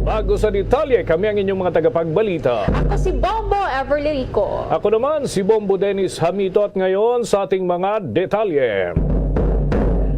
Bago sa detalye, kami ang inyong mga tagapagbalita. Ako si Bombo Everly Rico. Ako naman si Bombo Dennis Hamito, at ngayon sa ating mga detalye.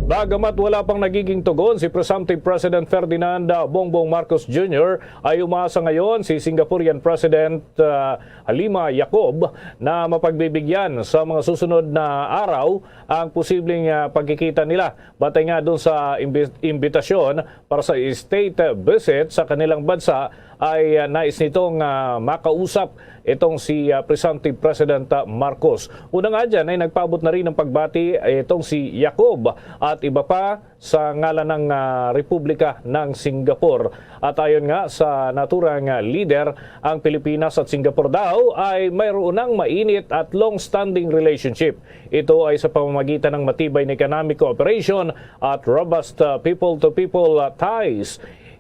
Bagamat wala pang nagiging tugon si presumptive President Ferdinand Bongbong Marcos Junior, ay umaasa ngayon si Singaporean President, ah, Halima Yacob na mapagbibigyan sa mga susunod na araw ang posibleng, ah, pagkikita nila. Batay nga dun sa imbi-, imbitasyon para sa state visit sa kanilang bansa, ay, ah, nais nitong, ah, makausap itong si, ah, presumptive President, ah, Marcos. Una nga dyan ay nagpaabot na rin ng pagbati itong si Yacob at iba pa sa ngalan ng, ah, Republika ng Singapore. At ayon nga sa naturang, ah, lider, ang Pilipinas at Singapore daw ay mayroon ng mainit at long-standing relationship. Ito ay sa pamamagitan ng matibay na economic cooperation at robust, uh, people-to-people, uh, ties.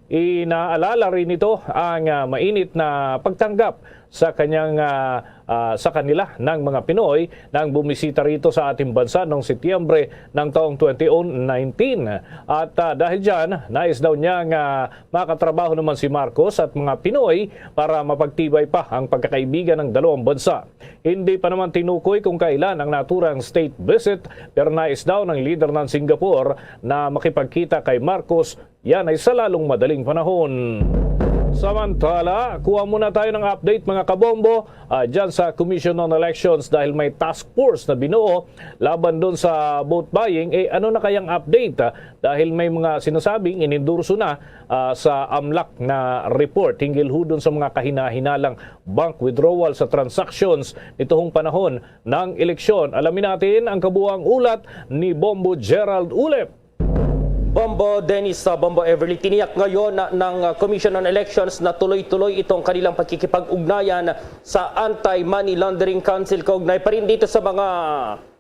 Inaalala rin nito ang, uh, mainit na pagtanggap sa kanyang, uh, uh, sa kanila ng mga Pinoy nang bumisita rito sa ating bansa noong Setyembre ng taong twenty nineteen. At, uh, dahil dyan, nais daw niya nga makatrabaho naman si Marcos at mga Pinoy para mapagtibay pa ang pagkakaibigan ng dalawang bansa. Hindi pa naman tinukoy kung kailan ang naturang state visit, pero nais daw ng lider ng Singapore na makipagkita kay Marcos, yan ay sa lalong madaling panahon. Samantala, kuha muna tayo ng update, mga kabombo, ah, dyan sa Commission on Elections, dahil may task force na binuo laban doon sa vote buying. Eh, ano na kayang update, ah? Dahil may mga sinasabing inendorso na, ah, sa AMLAC na report hinggil ho dun sa mga kahinahinalang bank withdrawal sa transactions nitong panahon ng eleksyon. Alamin natin ang kabuang ulat ni Bombo Gerald Ulep. Bombo Dennis, uh, Bombo Everly, tiniyak ngayon na, ng, uh, Commission on Elections na tuloy-tuloy itong kanilang pagkikipag-ugnayan sa Anti-Money Laundering Council kaugnay pa rin dito sa mga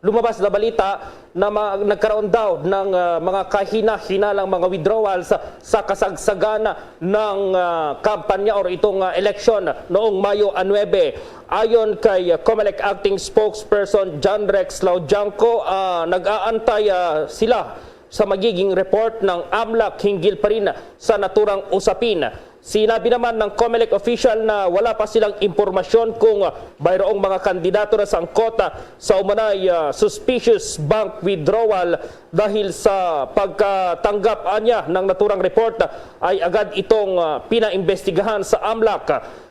lumabas na balita na ma-, nagkaroon daw ng, ah, mga kahina-hinalang mga withdrawals sa, sa kasagsagan ng, ah, kampanya or itong, ah, eleksyon noong Mayo nuebe. Ayon kay, ah, Comelec Acting Spokesperson John Rex Laudianco, ah, nag-aantay, ah, sila sa magiging report ng AMLAC hinggil pa rin sa naturang usapin. Sinabi naman ng COMELEC official na wala pa silang impormasyon kung mayroong mga kandidato na sangkot sa umanay, ah, suspicious bank withdrawal. Dahil sa pagkatanggap anya ng naturang report, ay agad itong, ah, pinaimbestigahan sa AMLAC.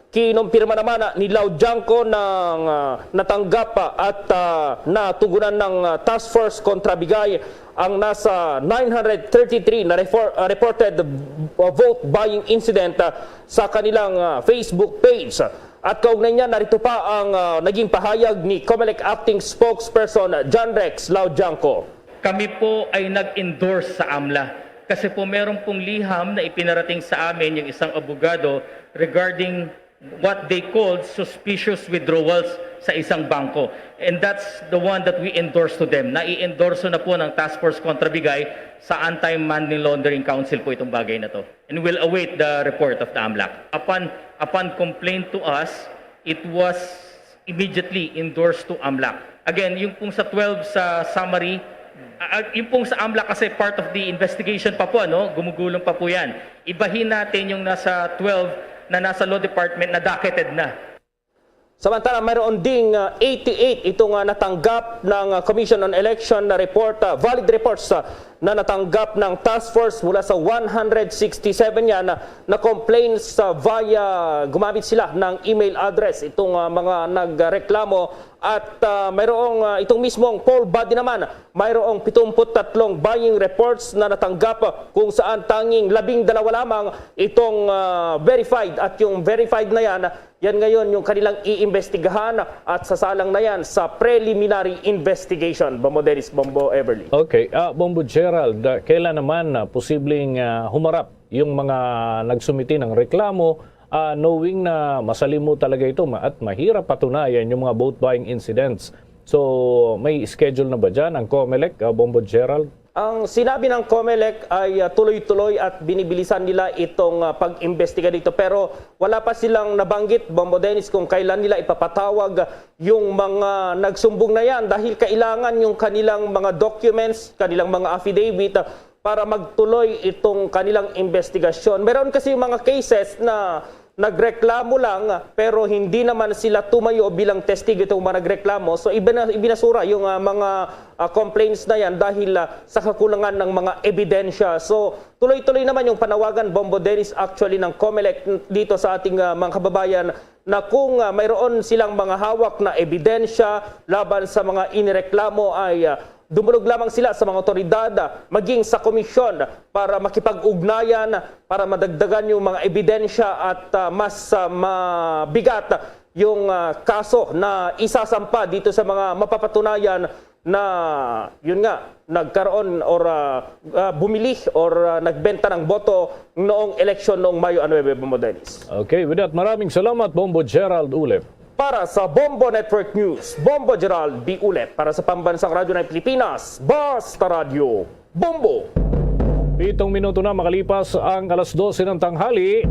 Kinumpirma naman, ah, ni Lau Janco ng, ah, natanggap, ah, at, ah, natugunan ng, ah, Task Force Kontra Bigay ang nasa nine hundred thirty-three na refor-, ah, reported, ah, vote buying incident, ah, sa kanilang, ah, Facebook page. At kaugnay niya, narito pa ang, ah, naging pahayag ni COMELEC Acting Spokesperson John Rex Lau Janco. Kami po ay nag-endorse sa AMLA kasi po meron pong liham na ipinarating sa amin yung isang abogado regarding what they called suspicious withdrawals sa isang bangko. And that's the one that we endorse to them. Nai-endorso na po ng Task Force Kontra Bigay sa Anti-Money Laundering Council po itong bagay na to. And we'll await the report of the AMLAC. Upon, upon complaint to us, it was immediately endorsed to AMLAC. Again, yung pong sa twelve sa summary, ah, ah, yung pong sa AMLAC kasi part of the investigation pa po, ano? Gumugulong pa po yan. Ibahin natin yung nasa twelve na nasa Law Department na docketed na. Samantala, mayroon ding, ah, eighty-eight itong, ah, natanggap ng, ah, Commission on Election na report, ah, valid reports, ah, na natanggap ng task force mula sa one hundred sixty-seven yan na, na complaints, ah, via gumamit sila ng email address. Itong, ah, mga nagreklamo at, ah, mayroong, ah, itong mismong poll body naman, mayroong pitungput tatlong buying reports na natanggap, ah, kung saan tanging labing dalawa lamang itong, ah, verified at yung verified na yan, yan ngayon yung kanilang iimbestigahan at sasalang na yan sa preliminary investigation. Bombo Dennis, Bombo Everly. Okay, ah, Bombo Gerald, ah, kailan naman, ah, posibleng, ah, humarap yung mga nagsumiti ng reklamo, ah, knowing na masalim mo talaga ito ma-, at mahirap patunayan yung mga vote buying incidents? So, may schedule na ba dyan ang COMELEC, ah, Bombo Gerald? Ang sinabi ng COMELEC ay, ah, tuloy-tuloy at binibilisan nila itong, ah, pag-imbestiga dito. Pero wala pa silang nabanggit, Bombo Dennis, kung kailan nila ipapatawag yung mga nagsumbong na yan dahil kailangan yung kanilang mga documents, kanilang mga affidavit, ah, para magtuloy itong kanilang investigasyon. Meron kasi yung mga cases na nagreklamo lang, pero hindi naman sila tumayo bilang testigo itong mga nagreklamo. So, ibina-, ibinasura yung, ah, mga, ah, complaints na yan dahil, ah, sa kakulangan ng mga ebidensya. So, tuloy-tuloy naman yung panawagan, Bombo Dennis, actually ng COMELEC dito sa ating, ah, mga kababayan na kung, ah, mayroon silang mga hawak na ebidensya laban sa mga inireklamo ay, ah, dumulog lamang sila sa mga otoridad, ah, maging sa komisyon para makipag-ugnayan, para madagdagan yung mga ebidensya at, ah, mas, ah, mabigat yung, ah, kaso na isasampa dito sa mga mapapatunayan na, yun nga, nagkaroon or, ah, ah, bumili or, ah, nagbenta ng boto noong eleksyon noong Mayo nuebe, Bombo Dennis. Okay, with that, maraming salamat, Bombo Gerald Ulep. Para sa Bombo Network News, Bombo Gerald B. Ulep. Para sa Pambansang Radyo ng Pilipinas, Basta Radyo, Bombo. Pitong minuto na makalipas ang alas dose ng tanghali,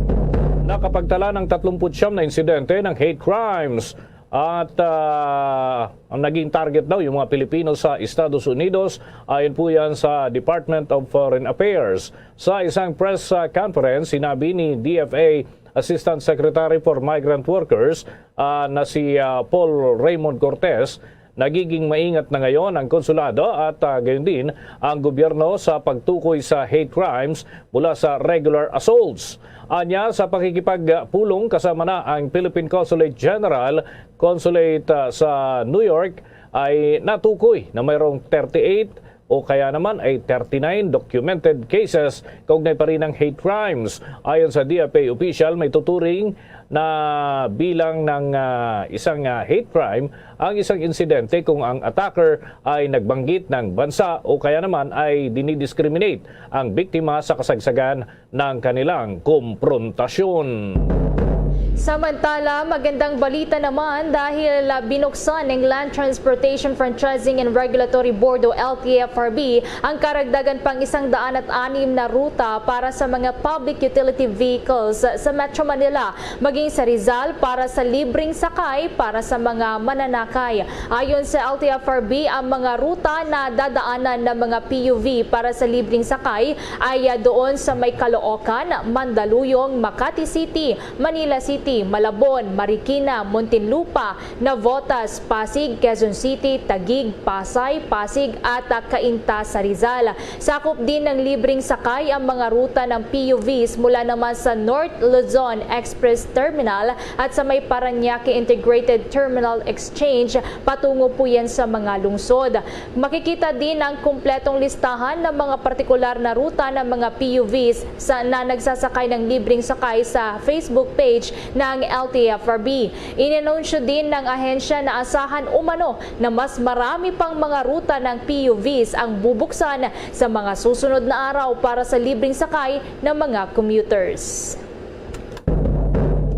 nakapagtala ng tatlumput siyam na insidente ng hate crimes. At, ah, ang naging target daw yung mga Pilipino sa Estados Unidos, ayon po yan sa Department of Foreign Affairs. Sa isang press, ah, conference, sinabi ni D F A Assistant Secretary for Migrant Workers, ah, na si, ah, Paul Raymond Cortez, nagiging maingat na ngayon ang konsulado at, ah, gayon din ang gobyerno sa pagtukoy sa hate crimes mula sa regular assaults. Anya, sa pakikipagpulong kasama na ang Philippine Consulate General, Consulate, ah, sa New York, ay natukoy na mayroong thirty-eight o kaya naman ay thirty-nine documented cases kaugnay pa rin ng hate crimes. Ayon sa D F A official, may tuturing na bilang ng, ah, isang, ah, hate crime ang isang insidente kung ang attacker ay nagbanggit ng bansa o kaya naman ay dinidiscriminate ang biktima sa kasagsagan ng kanilang komprontasyon. Samantala, magandang balita naman dahil, ah, binuksan ng Land Transportation Franchising and Regulatory Board o L T F R B ang karagdagan pang isang daan at anim na ruta para sa mga public utility vehicles sa Metro Manila, maging sa Rizal para sa libreng sakay para sa mga mananakay. Ayon sa L T F R B, ang mga ruta na dadaanan ng mga P U V para sa libreng sakay ay, ah, doon sa may Caloocan, Mandaluyong, Makati City, Manila City, Malabon, Marikina, Muntinlupa, Navotas, Pasig, Quezon City, Taguig, Pasay, Pasig at, ah, Cainta sa Rizal. Sakop din ng libreng sakay ang mga ruta ng P U Vs mula naman sa North Luzon Express Terminal at sa may Parañaque Integrated Terminal Exchange patungo po yan sa mga lungsod. Makikita din ang kumpletong listahan ng mga partikular na ruta ng mga P U Vs sa, na nagsasakay ng libreng sakay sa Facebook page ng L T F R B. Inanunsyo din ng ahensya na asahan umano na mas marami pang mga ruta ng P U Vs ang bubuksan sa mga susunod na araw para sa libreng sakay ng mga commuters.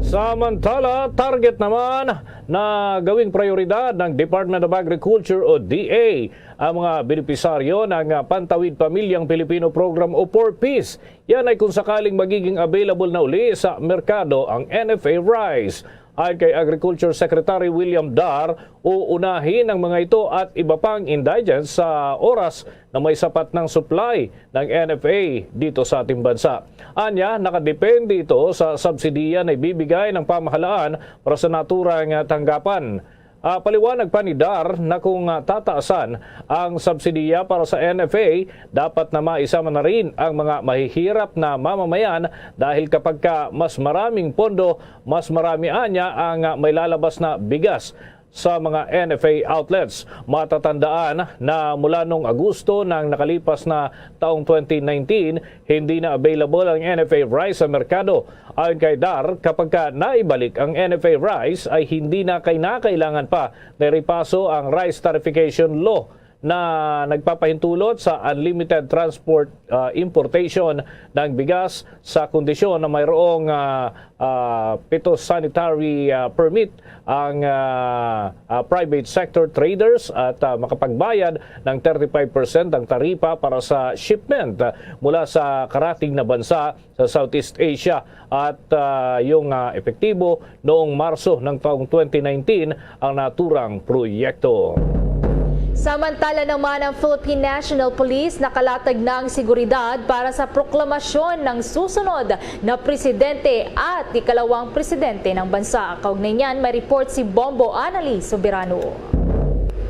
Samantala, target naman na gawing prioridad ng Department of Agriculture o D A ang mga benepisaryo ng, ah, Pantawid Pamilyang Pilipino Program o four Ps. Yan ay kung sakaling magiging available na uli sa merkado ang N F A rice. Ayon kay Agriculture Secretary William Dar, uunahin ang mga ito at iba pang indigents sa oras na may sapat ng supply ng N F A dito sa ating bansa. Anya, nakadepende ito sa subsidiya na ibibigay ng pamahalaan para sa naturang tanggapan. Ah, paliwanag pa ni Dar na kung, ah, tataasan ang subsidiya para sa N F A, dapat na maisama na rin ang mga mahihirap na mamamayan dahil kapag ka mas maraming pondo, mas marami anya ang, ah, may lalabas na bigas sa mga N F A outlets. Matatandaan na mula nung Agosto ng nakalipas na taong twenty nineteen, hindi na available ang N F A rice sa merkado. Ayon kay Dar, kapag ka naibalik ang N F A rice ay hindi na kinakailangan pa na iripaso ang rice tarification law na nagpapahintulot sa unlimited transport, ah, importation ng bigas sa kondisyon na mayroong, ah, ah, phytosanitary, ah, permit ang, ah, ah, private sector traders at, ah, makapagbayad ng thirty-five percent ng taripa para sa shipment, ah, mula sa karating na bansa sa Southeast Asia at, ah, yung, ah, epektibo noong Marso ng taong twenty nineteen ang naturang proyekto. Samantala naman, ang Philippine National Police nakalatag na ang seguridad para sa proklamasyon ng susunod na presidente at ikalawang presidente ng bansa. Kaugnay niyan, may report si Bombo Anali Soberano.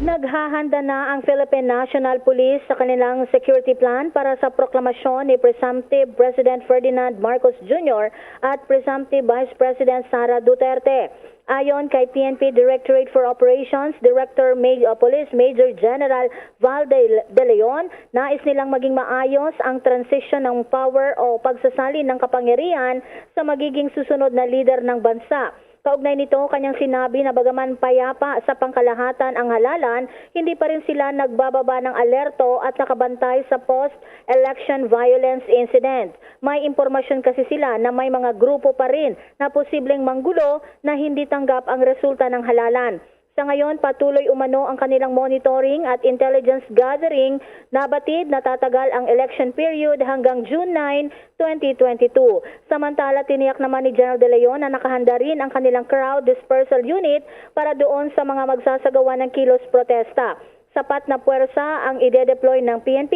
Naghahanda na ang Philippine National Police sa kanilang security plan para sa proklamasyon ni presumptive President Ferdinand Marcos Junior at presumptive Vice President Sara Duterte. Ayon kay P N P Directorate for Operations Director Maj-, uh, Police Major General Val De, De Leon, nais nilang maging maayos ang transition ng power o pagsasalin ng kapangyarihan sa magiging susunod na lider ng bansa. Kaugnay nito, kanyang sinabi na bagaman payapa sa pangkalahatan ang halalan, hindi pa rin sila nagbababa ng alerto at nakabantay sa post-election violence incident. May impormasyon kasi sila na may mga grupo pa rin na posibleng manggulo na hindi tanggap ang resulta ng halalan. Sa ngayon, patuloy umano ang kanilang monitoring at intelligence gathering. Nabatid na tatagal ang election period hanggang June nine, twenty twenty-two. Samantala, tiniyak naman ni General De Leon na nakahanda rin ang kanilang crowd dispersal unit para doon sa mga magsasagawa ng kilos protesta. Sapat na puwersa ang ide-deploy ng P N P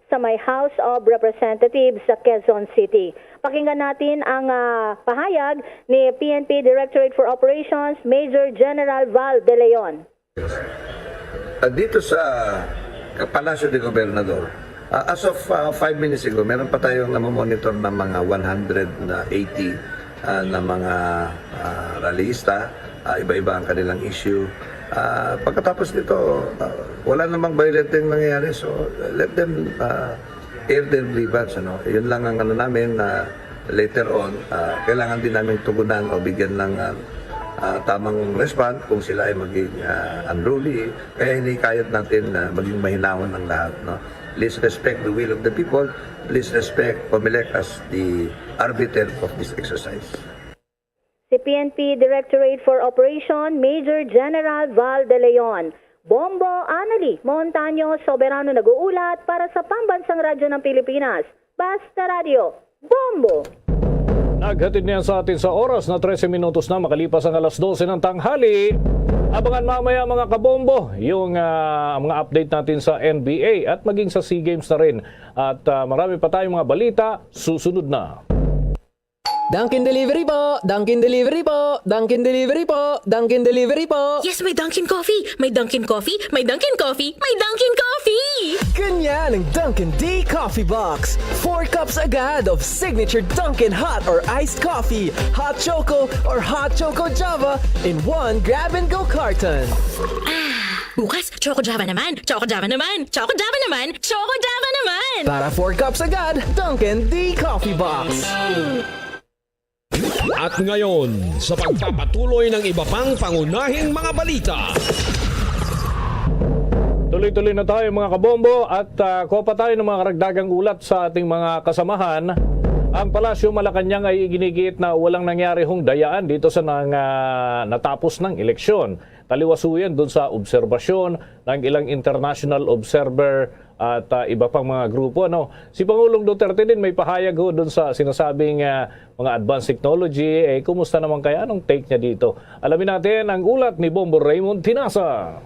sa may House of Representatives sa Quezon City. Pakinggan natin ang, ah, pahayag ni P N P Directorate for Operations Major General Val De Leon. Ah, dito sa Palacio de Gobernador, ah, as of, ah, five minutes ago, meron pa tayong namomonitor na mga one hundred na eighty, ah, na mga, ah, rallyista. Ah, iba-iba ang kanilang issue. Ah, pagkatapos nito, ah, wala namang violent thing nangyayari. So, let them, ah, air their grievance, ano. Yun lang ang ano namin, na later on, ah, kailangan din namin tugunan o bigyan ng, ah, ah, tamang response kung sila ay maging, ah, unruly. Kaya hinihikayat natin na maging mahinahon ang lahat, no? Please respect the will of the people. Please respect Comelec as the arbiter of this exercise. Si P N P Directorate for Operation Major General Val de Leon. Bombo Annalie Montaño, soberano nag-uulat para sa Pambansang Radyo ng Pilipinas. Basta Radyo, Bombo! Naghatid niyan sa atin sa oras na trese minutos na makalipas ang alas dose ng tanghali. Abangan mamaya, mga kabombo, yung ah, mga update natin sa N B A at maging sa SEA Games na rin. At ah, marami pa tayong mga balita susunod na. Dunkin Delivery po! Dunkin Delivery po! Dunkin Delivery po! Dunkin Delivery po! Yes, may Dunkin Coffee! May Dunkin Coffee! May Dunkin Coffee! May Dunkin Coffee! Ganyan ang Dunkin D Coffee Box. Four cups agad of signature Dunkin hot or iced coffee, hot choco or hot choco Java in one grab and go carton. Bukas, Choco Java naman! Choco Java naman! Choco Java naman! Choco Java naman! Para four cups agad, Dunkin D Coffee Box. At ngayon, sa pagpapatuloy ng iba pang pangunahing mga balita. Tuloy-tuloy na tayo, mga kabombo, at ah, kuha pa tayo ng mga karagdagang ulat sa ating mga kasamahan. Ang Palasyo Malacañang ay iginigiit na walang nangyari hong dayaan dito sa nang, ah, natapos ng eleksyon. Taliwasuyan dun sa obserbasyon ng ilang international observer at ah, iba pang mga grupo. Ano? Si Pangulong Duterte din may pahayag ho dun sa sinasabing ah, mga advanced technology. Eh, kumusta naman kaya? Anong take niya dito? Alamin natin ang ulat ni Bombo Raymond Tinasa.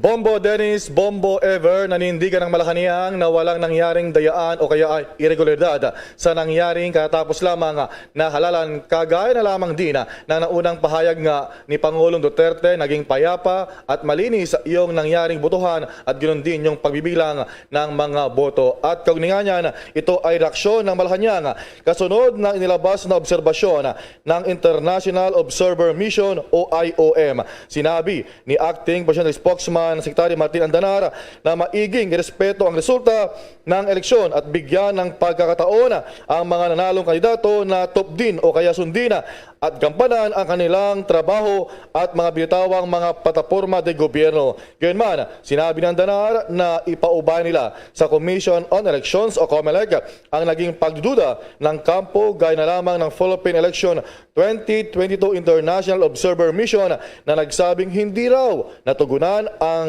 Bombo Dennis, Bombo Ever, nanindigan ang Malacañang na walang nangyaring dayaan o kaya ay irregularidad sa nangyaring katapos lamang na halalan, kagaya na lamang din ng naunang pahayag nga ni Pangulong Duterte. Naging payapa at malinis yung nangyaring botohan at ganoon din yung pagbibilang ng mga boto. At kaugnay niyan, ito ay reaksyon ng Malacañang kasunod na inilabas na obserbasyon ng International Observer Mission o I O M. Sinabi ni Acting Presidential Spokesman Secretary Martin Andanar na maiging irespeto ang resulta ng eleksyon at bigyan ng pagkakataon ang mga nanalong kandidato na tupdin o kaya sundin at gampanan ang kanilang trabaho at mga binitawang mga plataporma de gobyerno. Gayunman, sinabi ni Andanar na ipaubay nila sa Commission on Elections o COMELEC ang naging pagdududa ng kampo, gaya na lamang ng Philippine Election twenty twenty-two International Observer Mission na nagsabing hindi raw natugunan ang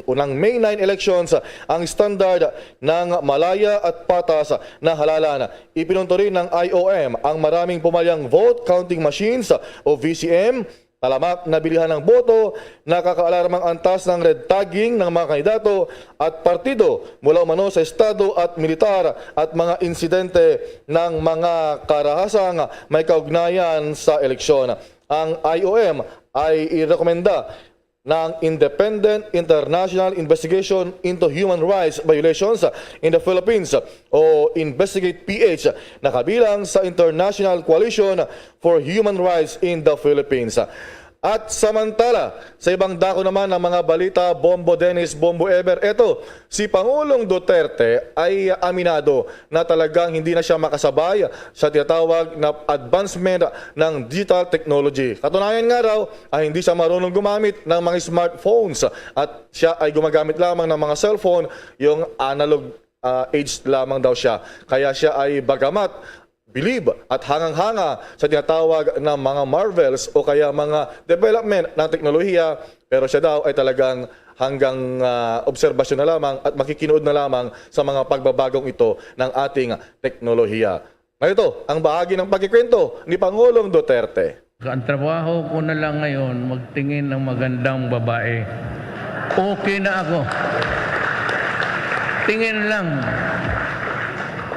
unang May nine elections ang standard ng malaya at patas na halalan. Ipinunto rin ng I O M ang maraming pumalyang vote counting machines o V C M, talamak na bilihan ng boto, nakakaalarmang antas ng red tagging ng mga kandidato at partido mula umano sa estado at militar at mga insidente ng mga karahasang may kaugnayan sa eleksyon. Ang I O M ay irekomenda ng Independent International Investigation into Human Rights Violations in the Philippines o Investigate P H na kabilang sa International Coalition for Human Rights in the Philippines. At samantala, sa ibang dako naman ng mga balita, Bombo Dennis, Bombo Ever, eto, si Pangulong Duterte ay aminado na talagang hindi na siya makasabay sa tinatawag na advancement ng digital technology. Katunayan nga raw, ay hindi siya marunong gumamit ng mga smartphones at siya ay gumagamit lamang ng mga cellphone, yung analog ah, age lamang daw siya. Kaya siya ay bagamat bilib at hangang-hanga sa tinatawag na mga marvels o kaya mga development ng teknolohiya, pero siya daw ay talagang hanggang ah, obserbasyon na lamang at makikinuod na lamang sa mga pagbabagong ito ng ating teknolohiya. Narito ang bahagi ng pagkikwento ni Pangulong Duterte. Ang trabaho ko na lang ngayon, magtingin ng magandang babae. Okay na ako. Tingin lang.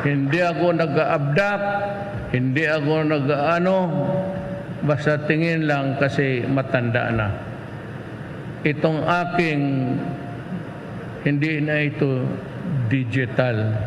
Hindi ako nag-aabdak, hindi ako nag-ano, basta tingin lang kasi matanda na. Itong aking, hindi na ito digital.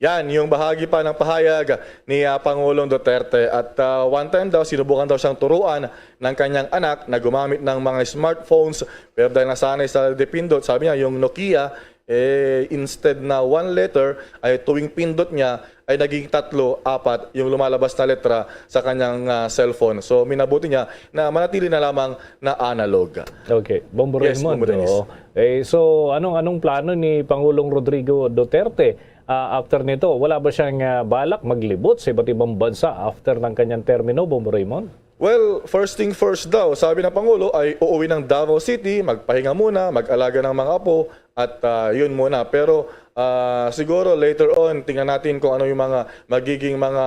Yan yung bahagi pa ng pahayag ni ah, Pangulong Duterte. At ah, one time daw, sinubukan daw siyang turuan ng kanyang anak na gumamit ng mga smartphones. Pero dahil nasanay sa de pindot, sabi niya, yung Nokia, eh, instead na one letter, ay tuwing pindot niya, ay naging tatlo, apat yung lumalabas na letra sa kanyang ah, cellphone. So, minabuti niya na manatili na lamang na analog. Okay. Bombo Yes, Raymond, Bombo Dennis. Oo. Eh, so, anong, anong plano ni Pangulong Rodrigo Duterte? ah, after nito? Wala ba siyang, ah, balak maglibot sa iba't ibang bansa after ng kanyang termino, Bombo Raymond? Well, first thing first daw, sabi ng Pangulo ay uuwi ng Davao City, magpahinga muna, mag-alaga ng mga apo, at, ah, yun muna. Pero, ah, siguro later on, tingnan natin kung ano yung mga magiging mga,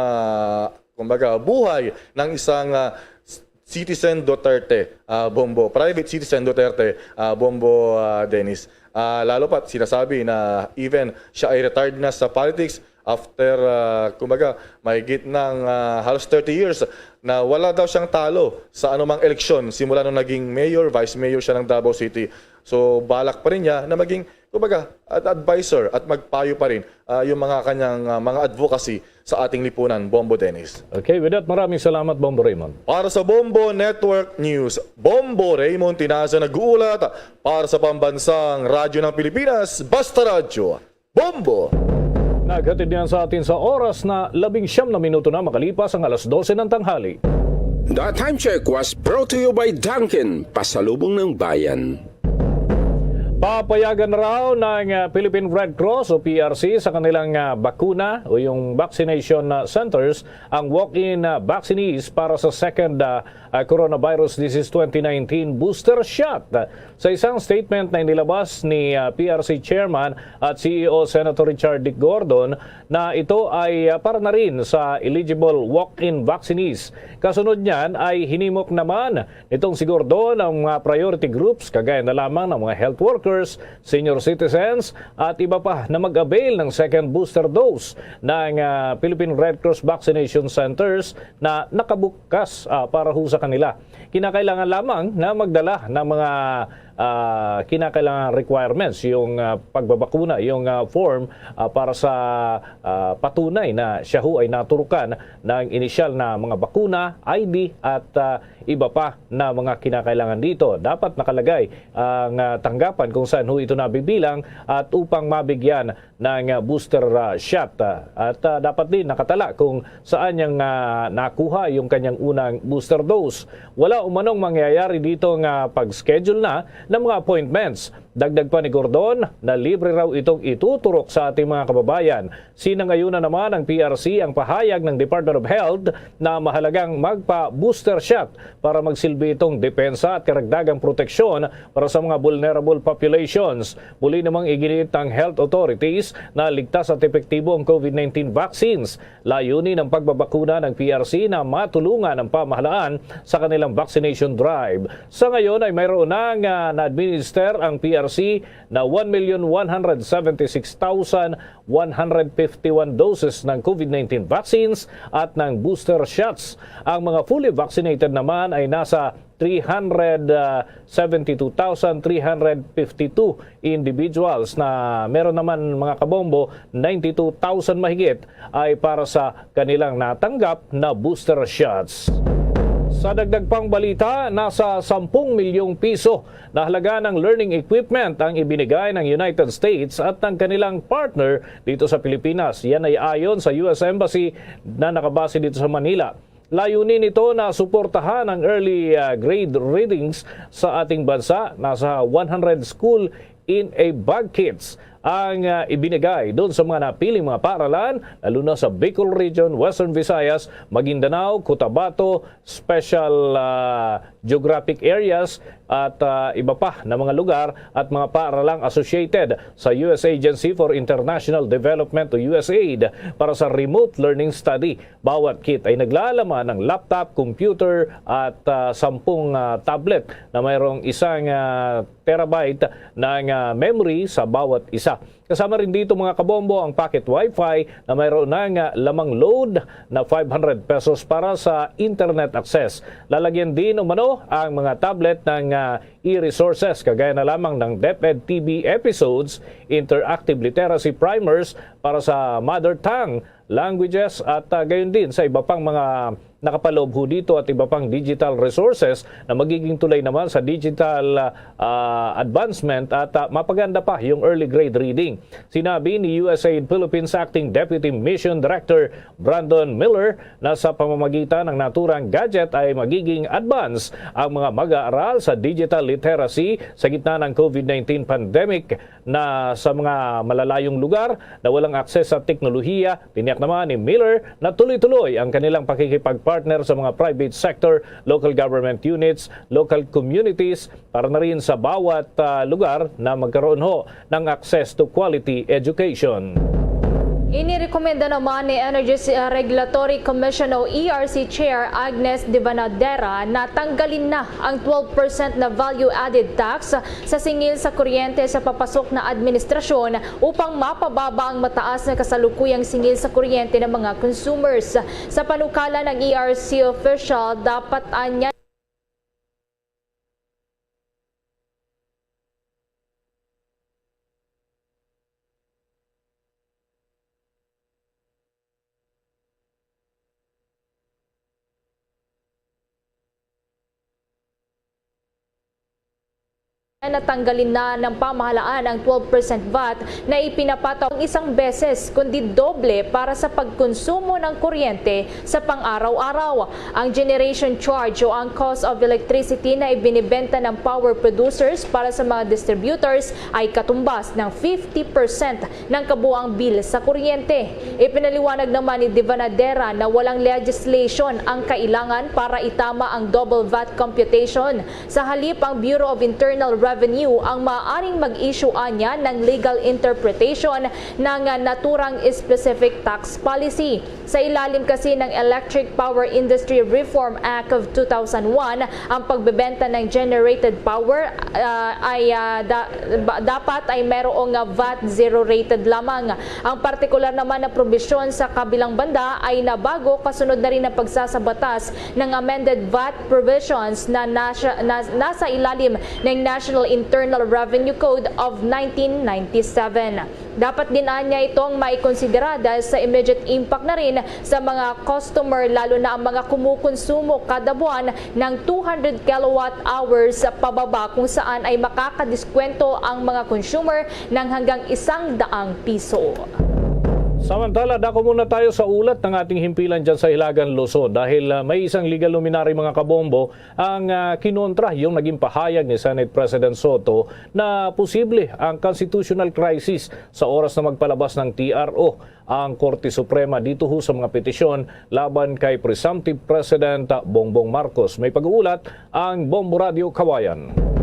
kumbaga, buhay ng isang, ah, s-, citizen Duterte, ah, Bombo, private citizen Duterte, ah, Bombo, ah, Dennis. Ah, lalo pat sinasabi na even siya ay retired na sa politics after, ah, kumbaga, mahigit ng, ah, halos thirty years na wala daw siyang talo sa anumang eleksyon simula nung naging mayor, vice mayor siya ng Davao City. So, balak pa rin niya na maging, kumbaga, ad-, advisor at magpayo pa rin, ah, yung mga kanyang, ah, mga advocacy sa ating lipunan, Bombo Dennis. Okay, with that, maraming salamat, Bombo Raymond. Para sa Bombo Network News, Bombo Raymond Tinaza nag-uulat para sa Pambansang Radyo ng Pilipinas, Basta Radyo, Bombo! Naghatid niyan sa atin sa oras na labing siyam na minuto na makalipas ang alas dose ng tanghali. The Time Check was brought to you by Dunkin, pasalubong ng bayan. Papayagan raw ng, ah, Philippine Red Cross o P R C sa kanilang, ah, bakuna o yung vaccination, ah, centers ang walk-in, ah, vaccinees para sa second, ah, ah, coronavirus disease twenty nineteen booster shot. Sa isang statement na inilabas ni, ah, P R C Chairman at C E O Senator Richard Dick Gordon na ito ay, ah, para na rin sa eligible walk-in vaccinees. Kasunod niyan ay hinimok naman nitong si Gordon ang mga priority groups, kagaya na lamang ng mga health workers, senior citizens, at iba pa na mag-avail ng second booster dose ng, ah, Philippine Red Cross vaccination centers na nakabukas, ah, para ho sa kanila. Kinakailangan lamang na magdala ng mga, ah, kinakailangan requirements, yung, ah, pagbabakuna, yung, ah, form, ah, para sa, ah, patunay na siya ho ay naturukan ng inisyal na mga bakuna, I D, at, ah, iba pa na mga kinakailangan dito. Dapat nakalagay ang, ah, tanggapan kung saan ho ito nabibilang at upang mabigyan ng, ah, booster, ah, shot. Ah, at, ah, dapat din nakatala kung saan niyang, ah, nakuha yung kanyang unang booster dose. Wala umanong mangyayari dito nga pag-schedule na ng mga appointments. Dagdag pa ni Gordon na libre raw itong ituturok sa ating mga kababayan. Sinangayunan naman ang P R C ang pahayag ng Department of Health na mahalagang magpa-booster shot para magsilbi itong depensa at karagdagang proteksyon para sa mga vulnerable populations. Muli namang iginiit ng health authorities na ligtas at epektibo ang COVID nineteen vaccines. Layunin ng pagbabakuna ng P R C na matulungan ang pamahalaan sa kanilang vaccination drive. Sa ngayon ay mayroon na nga na-administer ang P R C na one million one hundred seventy-six thousand one hundred fifty-one doses ng COVID nineteen vaccines at ng booster shots. Ang mga fully vaccinated naman ay nasa three hundred seventy-two thousand three hundred fifty-two individuals, na meron naman, mga kabombo, ninety-two thousand mahigit ay para sa kanilang natanggap na booster shots. Sa dagdag pang balita, nasa sampung milyong piso na halaga ng learning equipment ang ibinigay ng United States at ng kanilang partner dito sa Pilipinas. Yan ay ayon sa U S Embassy na nakabase dito sa Manila. Layunin nito na suportahan ang early, ah, grade readings sa ating bansa. Nasa one hundred school in a bag kits ang, ah, ibinigay doon sa mga napiling mga paaralan, lalo na sa Bicol Region, Western Visayas, Maguindanao, Cotabato, special, ah, geographic areas, at, ah, iba pa na mga lugar at mga paaralang associated sa U S Agency for International Development o U S aid para sa remote learning study. Bawat kit ay naglalaman ng laptop, computer, at, ah, sampung, ah, tablet na mayroong isang, ah, terabyte ng, ah, memory sa bawat isa. Kasama rin dito, mga kabombo, ang packet wifi na mayroon ng, ah, lamang load na five hundred pesos para sa internet access. Lalagyan din umano ang mga tablet ng, ah, e-resources, kagaya na lamang ng DepEd T V episodes, interactive literacy primers para sa mother tongue languages, at, ah, gayon din sa iba pang mga nakapaloob ho dito at iba pang digital resources na magiging tulay naman sa digital, ah, advancement at, ah, mapaganda pa yung early grade reading. Sinabi ni U S A I D Philippines Acting Deputy Mission Director Brandon Miller na sa pamamagitan ng naturang gadget ay magiging advance ang mga mag-aaral sa digital literacy sa gitna ng COVID nineteen pandemic na sa mga malalayong lugar na walang akses sa teknolohiya. Tiniyak naman ni Miller na tuloy-tuloy ang kanilang pakikipag-partner sa mga private sector, local government units, local communities, para na rin sa bawat, ah, lugar na magkaroon ho ng access to quality education. Inirekomenda naman ni Energy, uh, Regulatory Commission o E R C Chair Agnes Devanadera na tanggalin na ang twelve percent na value-added tax sa singil sa kuryente sa papasok na administrasyon upang mapababa ang mataas na kasalukuyang singil sa kuryente ng mga consumers. Sa panukala ng E R C official, dapat anya na tanggalin na ng pamahalaan ang twelve percent vat na ipinapataw isang beses, kundi doble para sa pagkonsumo ng kuryente sa pang-araw-araw. Ang generation charge o ang cost of electricity na ibinibenta ng power producers para sa mga distributors ay katumbas ng fifty percent ng kabuang bill sa kuryente. Ipinaliwanag naman ni Devanadera na walang legislation ang kailangan para itama ang double vat computation. Sa halip, ang Bureau of Internal Revenue ang maaaring mag-issue anya ng legal interpretation ng, ah, naturang specific tax policy. Sa ilalim kasi ng Electric Power Industry Reform Act of two thousand one, ang pagbebenta ng generated power, ah, ay, ah, da-, ba-, dapat ay merong, ah, vat zero rated lamang. Ang partikular naman na probisyon sa kabilang banda ay nabago kasunod na rin ang pagsasabatas ng amended vat provisions na nasa, na, nasa ilalim ng National Internal Revenue Code of nineteen ninety-seven. Dapat din anya itong maikonsidera dahil sa immediate impact na rin sa mga customer, lalo na ang mga kumukonsumo kada buwan ng two hundred kilowatt hours pababa, kung saan ay makakadiskwento ang mga consumer ng hanggang isang daang piso. Samantala, dako muna tayo sa ulat ng ating himpilan dyan sa Hilagang Luzon dahil, ah, may isang legal luminary, mga kabombo, ang, ah, kinontra yung naging pahayag ni Senate President Soto na posible ang constitutional crisis sa oras na magpalabas ng T R O ang Korte Suprema dito ho sa mga petisyon laban kay presumptive President Bongbong Marcos. May pag-uulat ang Bombo Radio Kawayan.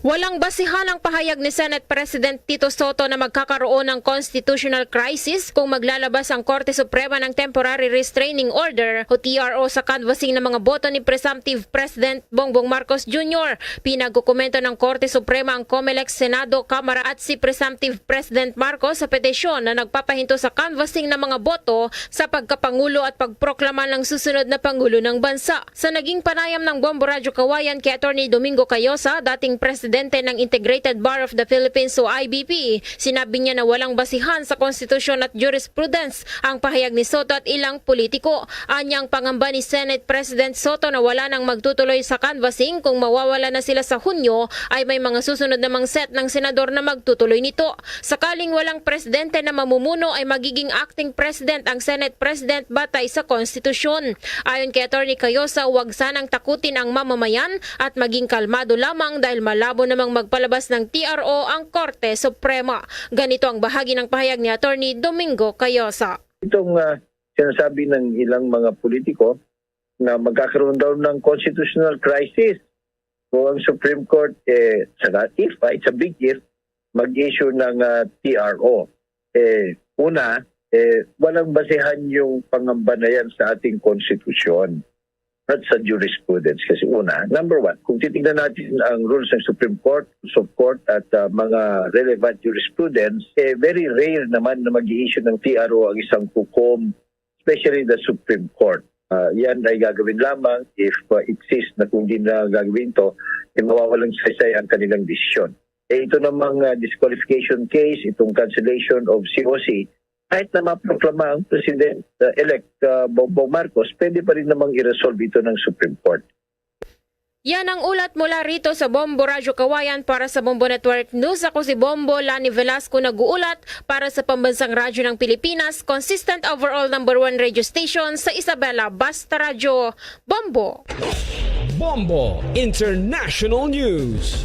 Walang basihan ang pahayag ni Senate President Tito Soto na magkakaroon ng constitutional crisis kung maglalabas ang Korte Suprema ng Temporary Restraining Order o T R O sa canvassing ng mga boto ni presumptive President Bongbong Marcos Junior. Pinagkukumento ng Korte Suprema ang Comelec, Senado, Kamara at si presumptive President Marcos sa petisyon na nagpapahinto sa canvassing ng mga boto sa pagkapangulo at pagproklama ng susunod na Pangulo ng Bansa. Sa naging panayam ng Bombo Radyo Kawayan kay Attorney Domingo Cayosa, dating presidente ng Integrated Bar of the Philippines o I B P, sinabi niya na walang basihan sa konstitusyon at jurisprudence ang pahayag ni Soto at ilang politiko. Anya, ang pangamba ni Senate President Soto na wala nang magtutuloy sa canvassing kung mawawala na sila sa Hunyo ay may mga susunod namang set ng senador na magtutuloy nito. Sakaling walang presidente na mamumuno, ay magiging acting president ang Senate President batay sa konstitusyon. Ayon kay Attorney Cayosa, huwag sanang takutin ang mamamayan at maging kalmado lamang dahil malabo namang magpalabas ng T R O ang Korte Suprema. Ganito ang bahagi ng pahayag ni Attorney Domingo Cayosa. Itong, ah, sinasabi ng ilang mga politiko na magkakaroon daw ng constitutional crisis kung ang Supreme Court, eh, sa, if, ah, it's a big if, mag-issue ng, ah, T R O. Eh, una, eh, walang basehan yung pangamba na yan sa ating konstitusyon at sa jurisprudence. Kasi una, number one, kung titignan natin ang rules ng Supreme Court, Supreme Court at, ah, mga relevant jurisprudence, eh, very rare naman na mag-i-issue ng T R O ang isang hukom, especially the Supreme Court. Ah, yan ay gagawin lamang if, ah, it sees na kung di na gagawin to, eh, mawawalang saysay ang kanilang desisyon. Eh, ito namang, ah, disqualification case, itong cancellation of C O C, Kahit na maproklama ang President-elect, uh, Bongbong Marcos, pwede pa rin namang i-resolve ito ng Supreme Court. Yan ang ulat mula rito sa Bombo Radyo Kawayan para sa Bombo Network News. Ako si Bombo Lani Velasco, nag-uulat para sa Pambansang Radyo ng Pilipinas, consistent overall number one radio station sa Isabela, Basta Radyo. Bombo! Bombo International News.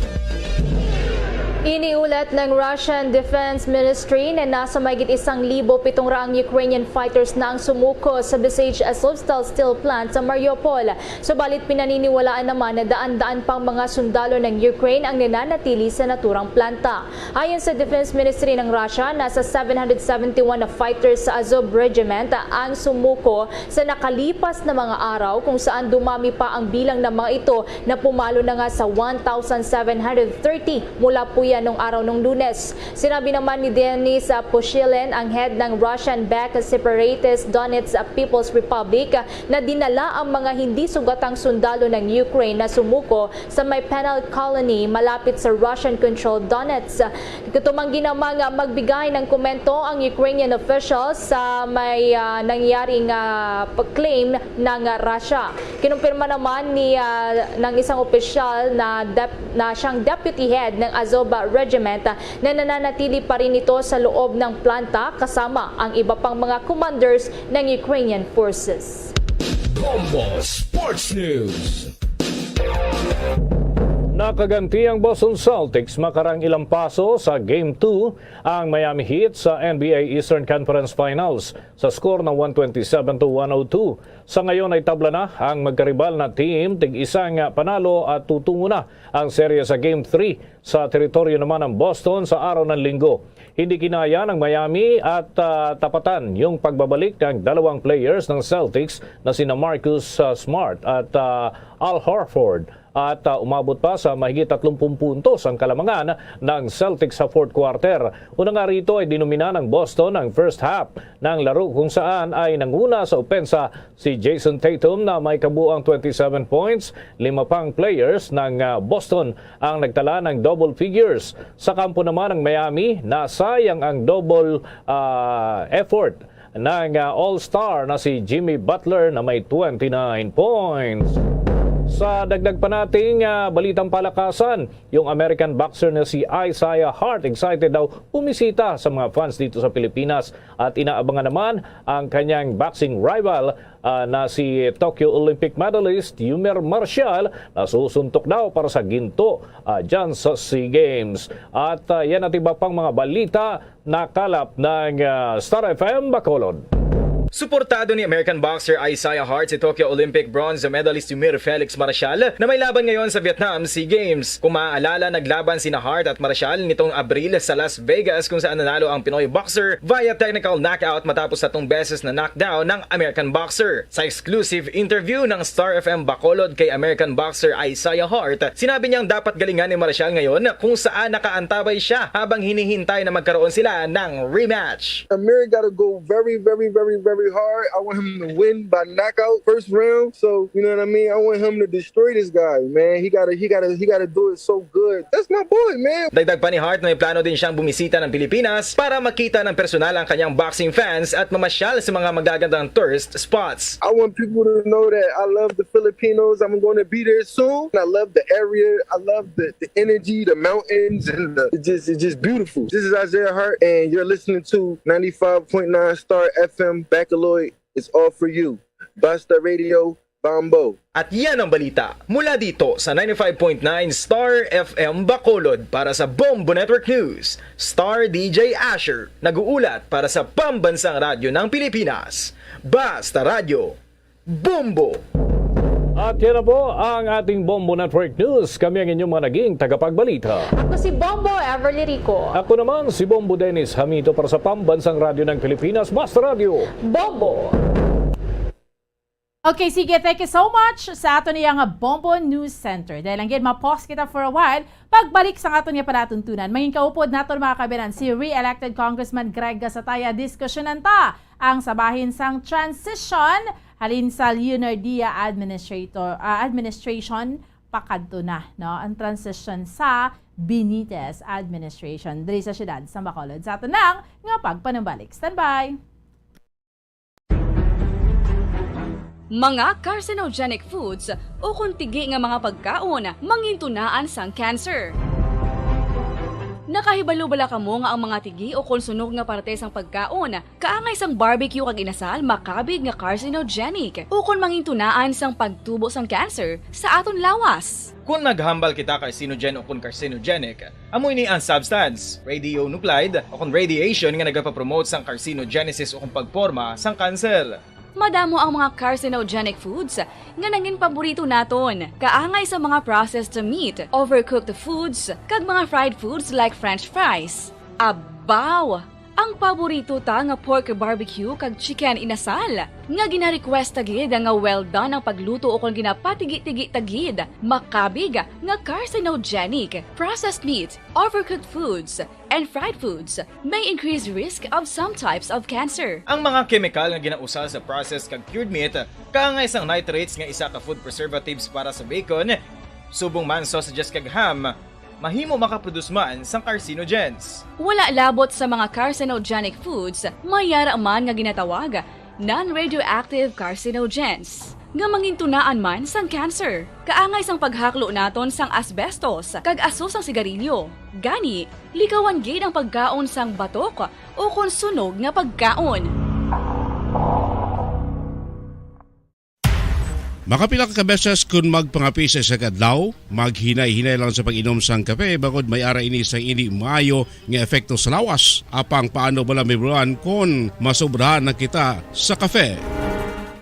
Iniulat ng Russian Defense Ministry na nasa mahigit isang libo pitong raang Ukrainian fighters na ang sumuko sa besieged Azovstal steel plant sa Mariupol. Subalit pinaniniwalaan naman na daan-daan pang mga sundalo ng Ukraine ang nananatili sa naturang planta. Ayon sa Defense Ministry ng Russia, nasa seven hundred seventy-one na fighters sa Azov Regiment ang sumuko sa nakalipas na mga araw, kung saan dumami pa ang bilang ng mga ito na pumalo na nga sa one thousand seven hundred thirty mula po yan nung araw nung Lunes. Sinabi naman ni Denis, ah, Pushilin, ang head ng Russian-backed separatist Donetsk People's Republic, ah, na dinala ang mga hindi sugatang sundalo ng Ukraine na sumuko sa may penal colony malapit sa Russian-controlled Donetsk. Tumanggi namang magbigay ng komento ang Ukrainian official sa may, ah, nangyaring, ah, claim ng Russia. Kinumpirma naman ni, ah, ng isang opisyal na dep-, na siyang deputy head ng Azov Regiment, ah, na nananatili pa rin ito sa loob ng planta kasama ang iba pang mga commanders ng Ukrainian forces. Bombo Sports News. Nakaganti ang Boston Celtics makarang ilampaso sa Game two ang Miami Heat sa N B A Eastern Conference Finals sa score na one twenty-seven to one oh two. Sa ngayon ay tabla na ang magkaribal na team, tig-isang panalo at tutungo na ang serye sa Game three sa teritoryo naman ng Boston sa araw ng Linggo. Hindi kinaya ng Miami at, ah, tapatan yung pagbabalik ng dalawang players ng Celtics na sina Marcus, ah, Smart at, ah, Al Horford. At, ah, umabot pa sa mahigit tatlumpung puntos ang kalamangan ng Celtics sa fourth quarter. Una nga rito ay dinomina ng Boston ang first half ng laro, kung saan ay nanguna sa opensa si Jayson Tatum na may kabuang twenty-seven points. Lima pang players ng, ah, Boston ang nagtala ng double figures. Sa kampo naman ng Miami, nasayang ang double, ah, effort ng, ah, all-star na si Jimmy Butler na may twenty-nine points. Sa dagdag pa nating, ah, balitang palakasan, yung American boxer na si Isaiah Hart excited daw bumisita sa mga fans dito sa Pilipinas at inaabangan naman ang kanyang boxing rival, ah, na si Tokyo Olympic medalist Yumer Marshall na susuntok daw para sa ginto, ah, dyan sa SEA Games. At, ah, yan at iba pang mga balita nakalap ng, ah, Star F M Bacolod. Suportado ni American boxer Isaiah Hart si Tokyo Olympic bronze medalist Yumir Felix Marshall na may laban ngayon sa Vietnam SEA Games. Kung maaalala, naglaban sina Hart at Marshall nitong Abril sa Las Vegas, kung saan nanalo ang Pinoy boxer via technical knockout matapos tatlong beses na knockdown ng American boxer. Sa exclusive interview ng Star F M Bacolod kay American boxer Isaiah Hart, sinabi niyang dapat galingan ni Marshall ngayon kung saan nakaantabay siya habang hinihintay na magkaroon sila ng rematch. Amir gotta go very, very, very, very hard. I want him to win by knockout first round. So, you know what I mean? I want him to destroy this guy, man. He gotta, he gotta, he gotta do it so good. That's my boy, man. Dagdag pa ni Hart na may plano din siyang bumisita ng Pilipinas para makita ng personal ang kanyang boxing fans at mamasyal sa mga magagandang tourist spots. I want people to know that I love the Filipinos. I'm gonna be there soon. I love the area. I love the, the energy, the mountains, and the, it just, it's just beautiful. This is Isaiah Hart, and you're listening to ninety-five point nine Star F M Bacolod. It's all for you. Basta Radio, Bombo. At yan ang balita mula dito sa ninety-five point nine Star F M Bacolod. Para sa Bombo Network News, Star D J Asher, nag-uulat para sa Pambansang Radyo ng Pilipinas, Basta Radyo, Bombo! At yan na po ang ating Bombo Network News. Kami ang inyong mga naging tagapagbalita. Ako si Bombo Everly Rico. Ako naman si Bombo Dennis Hamito para sa Pambansang Radyo ng Pilipinas, Basta Radyo, Bombo! Okay, sige, thank you so much sa aton iya nga Bombo News Center. Dahil lang gid, ma-pause kita for a while. Pagbalik sa aton nga palatuntunan, mangin kaupod naton, mga kabiran, si re-elected Congressman Greg Gasataya. Diskusyonan ta ang sa bahin sang transition halin sa Leonardia administrator, ah, administration pakadto na, no? Ang transition sa Benitez administration diri sa siyudad sa Bacolod. Sa aton lang nga pagpanumbalik. Standby! Mga carcinogenic foods ukon tigi nga mga pagkaon mangintunaan sang cancer. Nakahibalo bala kamo nga ang mga tigi ukon sunog nga parte sang pagkaon kaangay sang barbecue kag inasal makabig nga carcinogenic ukon mangintunaan sang pagtubo sang cancer sa aton lawas? Kon naghambal kita carcinogen ukon carcinogenic, amo ini ang substance, radionuclide, ukon radiation nga nagapapromote sang carcinogenesis ukon pagporma sang kanser. Madamo ang mga carcinogenic foods nga nangin paborito naton, kaangay sa mga processed meat, overcooked foods, kag mga fried foods like french fries. Abaw! Ang paborito ta nga pork barbecue kag chicken inasal, nga gina-request ta gid nga well done ang pagluto ukon ginapatigi-tigi ta gid, makabig nga carcinogenic. Processed meat, overcooked foods, and fried foods may increase risk of some types of cancer. Ang mga kemikal nga ginausal sa processed kag cured meat, kaangay sang nitrates nga isa ka food preservatives para sa bacon, subong man sausages kag ham, mahimo makaproduce man sang carcinogens. Wala labot sa mga carcinogenic foods, may yara man nga ginatawag non-radioactive carcinogens nga mangintunaan man sang cancer. Kaangay sang paghaklo naton sang asbestos kag aso sang sigarilyo. Gani, likawan gid ang pagkaon sang batok ukon sunog nga pagkaon. Makapila ka beses kon magpangape sa isa ka adlaw, maghinay-hinay lang sa pag-inom sang kape, bangod may ara ini sang indi maayo nga epekto sa lawas. Apang paano bala mahibaluan kon masobrahan na kita sa kape?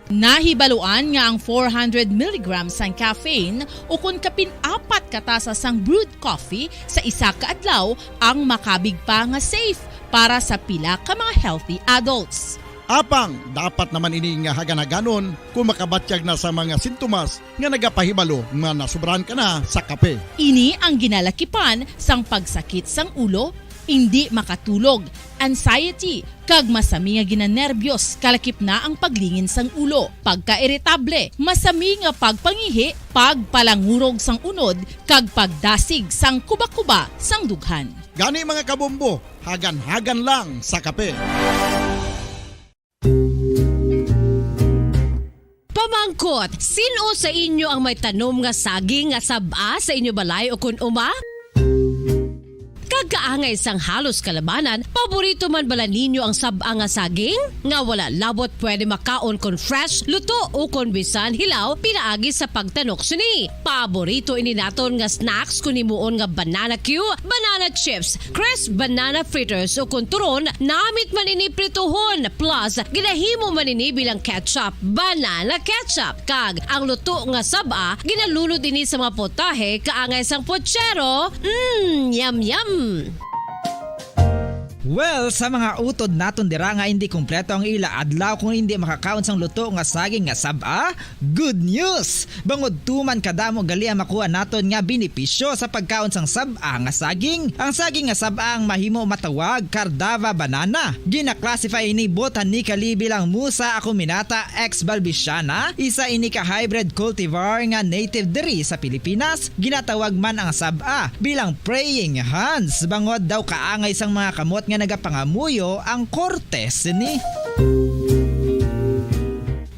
Nahibaluan nga ang four hundred milligrams sang caffeine ukon kapin apat ka tasa sang brewed coffee sa isa ka adlaw ang makabig pa nga safe para sa pila ka mga healthy adults. Apang dapat naman ini nga hagan-haganon kon makabatyag na sa mga sintomas nga nagapahibalo nga nasobrahan ka na sa kape. Ini ang ginalakipan sang pagsakit sang ulo, indi makatulog, anxiety, kag masami nga ginanerbyos, kalakip na ang paglingin sang ulo, pagkairitable, masami nga pagpangihi, pagpalangurog sang unod, kag pagdasig sang kuba-kuba sang dughan. Gani, mga kabombo, hagan-hagan lang sa kape. Pamangkot, sin-o sa inyo ang may tanom nga saging nga sab-a sa inyo balay ukon uma? Kag kaangay sang halos kalabanan, paborito man bala ninyo ang sab-a nga saging? Nga wala labot pwede makaon kon fresh, luto, ukon bisan hilaw pinaagi sa pagtanok sini. Paborito ini naton nga snacks kon himuon nga banana cue, banana chips, crisp banana fritters, ukon turon, namit man ini prituhon, plus ginahimo man ini bilang ketchup, banana ketchup. Kag ang luto nga sab-a, ginalunod ini sa mga potahe kaangay sang puchero. Mm, yum, yum! Well, sa mga utod naton dira nga indi kompleto ang ila adlaw kon indi makakaon sang luto nga saging nga sab-a, good news! Bangod tuman kadamo gali ang makuha naton nga benepisyo sa pagkaon sang sab-a nga saging. Ang saging nga sab-a ang mahimo matawag Cardava banana. Gina-classify ini botanically bilang Musa acuminata ex balbisiana, isa ini ka hybrid cultivar nga native diri sa Pilipinas. Ginatawag man ang sab-a bilang praying hands, bangod daw kaangay sang mga kamot nga nagapangamuyo ang korte sini.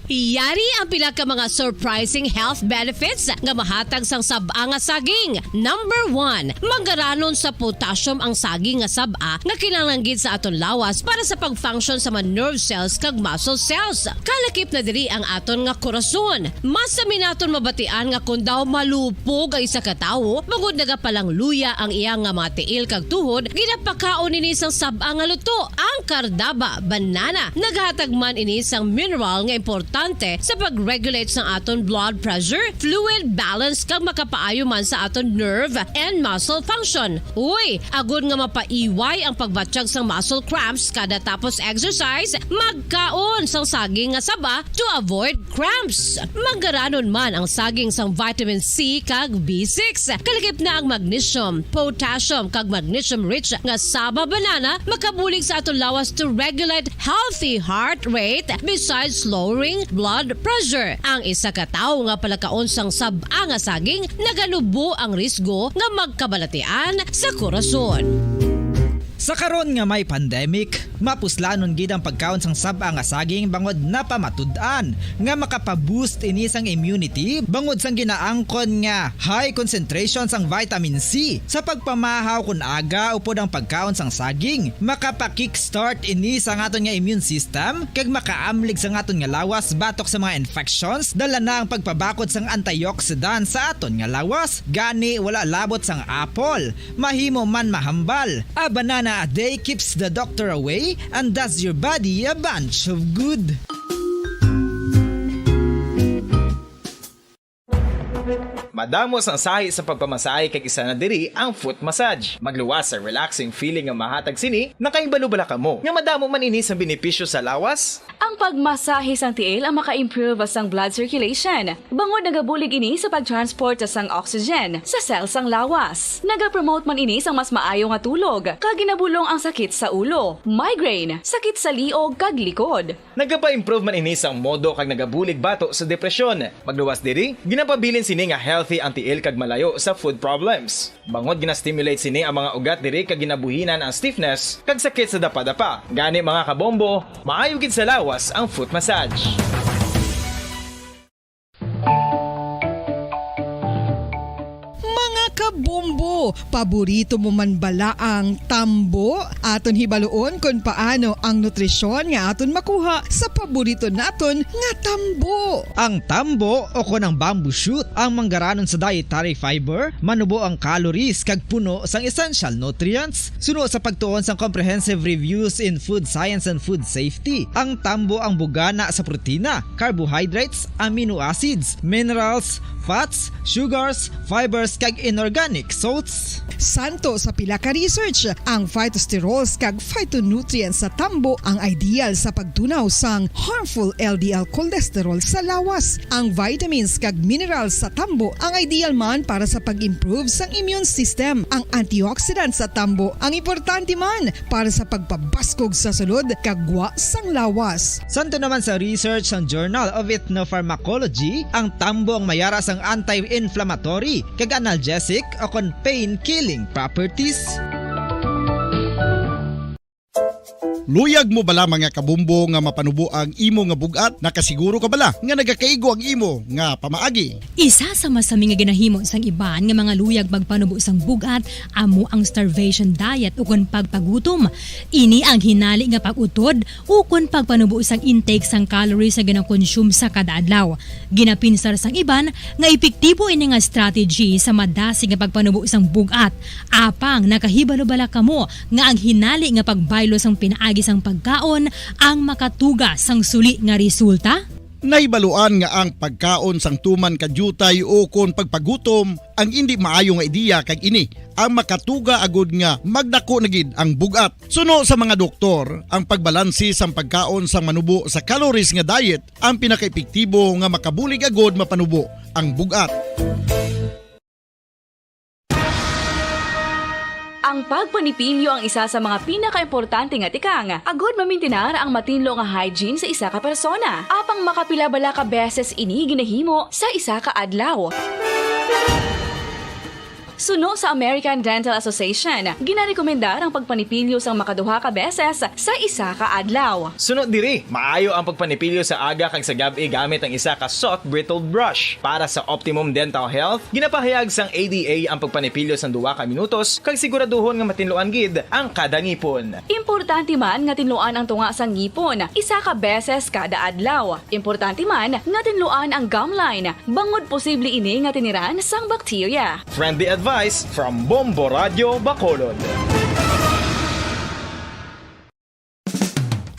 Yari ang pila ka mga surprising health benefits nga mahatag sang sab-a nga saging. Number one, manggaranon sa potassium ang saging nga sab-a nga kinahanglan gid sa aton lawas para sa pag-function sa mga nerve cells kag muscle cells. Kalakip na diri ang aton nga korason. Masami naton mabatian nga kon daw malupog ang isa ka tawo, bangod nagapalangluya ang iya nga mga tiil kag tuhod, ginapakaon ini sang sab-a nga luto, ang Cardaba banana. Naghatag man ini sang mineral nga importante sa pag-regulate sang aton blood pressure, fluid balance, kag makapaayo man sa aton nerve and muscle function. Uy, agod nga mapaiway ang pagbatyag sang muscle cramps kada tapos exercise, magkaon sang saging nga saba to avoid cramps. Manggaranon man ang saging sang vitamin C kag B six. Kalakip na ang magnesium, potassium, kag magnesium-rich nga saba banana makabulig sa aton lawas to regulate healthy heart rate, besides lowering blood blood pressure. Ang isa ka tawo nga palakaon sang sab-a nga saging nagalubo ang risgo nga magkabalatian sa korason. Sa karon nga may pandemic, mapuslanon gid ang pagkaon sang sab-a nga saging bangod napamatud-an nga makapaboost ini sang immunity bangod sang ginaangkon nga high concentration sang vitamin C. Sa pagpamahaw kon aga upod ang pagkaon sang saging, makapa-kickstart ini sa aton nga immune system kag makaamlig sa aton nga lawas batok sa mga infections, dala na ang pagpabakod sang antioxidant sa aton nga lawas. Gani, wala labot sang apple, mahimo man mahambal. A banana a day keeps the doctor away and does your body a bunch of good. Madamo sang sahi sa pagpamasahe kag isa na diri ang foot massage. Magluwas sa relaxing feeling nga mahatag sini, nakahibalo bala kamo nga madamo man ini sang benepisyo sa lawas? Ang pagmasahe sang tiil ang maka-improve sang blood circulation, bangod nagabulig ini sa pag-transport sang oxygen sa cell sang lawas. Nagapromote man ini sang mas maayo nga tulog, kag ginabulong ang sakit sa ulo, migraine, sakit sa liog, kag likod. Nagapa-improve man ini sang modo kag nagabulig bato sa depresyon. Magluwas diri, ginapabilin sini nga healthy ang tiil kag malayo sa foot problems. Bangod gina-stimulate sini ang mga ugat diri kag ginabuhinan ang stiffness kag sakit sa dapadapa. Gani, mga kabombo, maayo gid sa lawas ang foot massage. Mga kabombo, paborito mo man bala ang tambo? Aton hibaluon kon paano ang nutrisyon nga aton makuha sa paborito naton nga tambo. Ang tambo o kon ang bamboo shoot ang manggaranon sa dietary fiber, manubo ang calories kag puno sang essential nutrients. Suno sa pagtuon sang Comprehensive Reviews in Food Science and Food Safety, ang tambo ang bugana sa protina, carbohydrates, amino acids, minerals, fats, sugars, fibers, kag inorganic salts. Santo sa pila ka research, ang phytosterols kag phytonutrients sa tambo ang ideal sa pagtunaw sang harmful L D L cholesterol sa lawas. Ang vitamins kag minerals sa tambo ang ideal man para sa pag-improve sang immune system. Ang antioxidants sa tambo ang importante man para sa pagpabaskog sa sulod kag gwa sang lawas. Santo naman sa research sang Journal of Ethnopharmacology, ang tambo ang mayara sang anti-inflammatory kag analgesic o kon pain-killing properties. Luyag mo bala, mga kabumbo, nga mapanubo ang imo nga bug-at? Nakasiguro ka bala nga nagakaigo ang imo nga pamaagi? Isa sa masami nga ginahimo sang iban nga mga luyag magpanubo sang bug-at amo ang starvation diet ukon pagpagutom. Ini ang hinali nga pag-utod ukon pagpanubo sang intake sang calories nga ginakonsume sa kada adlaw. Ginapinsar sang iban nga epektibo ini nga strategy sa madasig nga pagpanubo sang bug-at. Apang nakahibalo bala kamo nga ang hinali nga pagbaylo sang pinaagi sang pagkaon ang makatuga sang suli nga resulta? Nahibaluan nga ang pagkaon sang tuman ka diutay ukon pagpagutom ang indi maayo nga ideya, kag ini ang makatuga agud nga magdako na gid ang bug-at. Suno sa mga doktor, ang pagbalanse sang pagkaon sang manubo sa calories nga diet ang pinakaepektibo nga makabulig agud mapanubo ang bug-at. Ang pagpanipilyo ang isa sa mga pinakaimportante nga tikang agud mamintinar ang matinlo nga hygiene sa isa ka persona. Apang makapila bala ka beses ini ginahimo sa isa ka adlaw? Suno sa American Dental Association, ginarekomendar ang pagpanipilyo sang makaduha ka beses sa isa ka adlaw. Suno diri, maayo ang pagpanipilyo sa aga kag sa gab-i gamit ang isa ka soft bristled brush. Para sa optimum dental health, ginapahayag sang A D A ang pagpanipilyo sang duha ka minutos kag siguraduhon nga matinluan gid ang kada ngipon. Importante man nga tinluan ang tunga sang ngipon isa ka beses kada adlaw. Importante man nga tinluan ang gum line, bangod posible ini nga tiniran sang bakterya. Friendly advice from Bombo Radio Bacolod.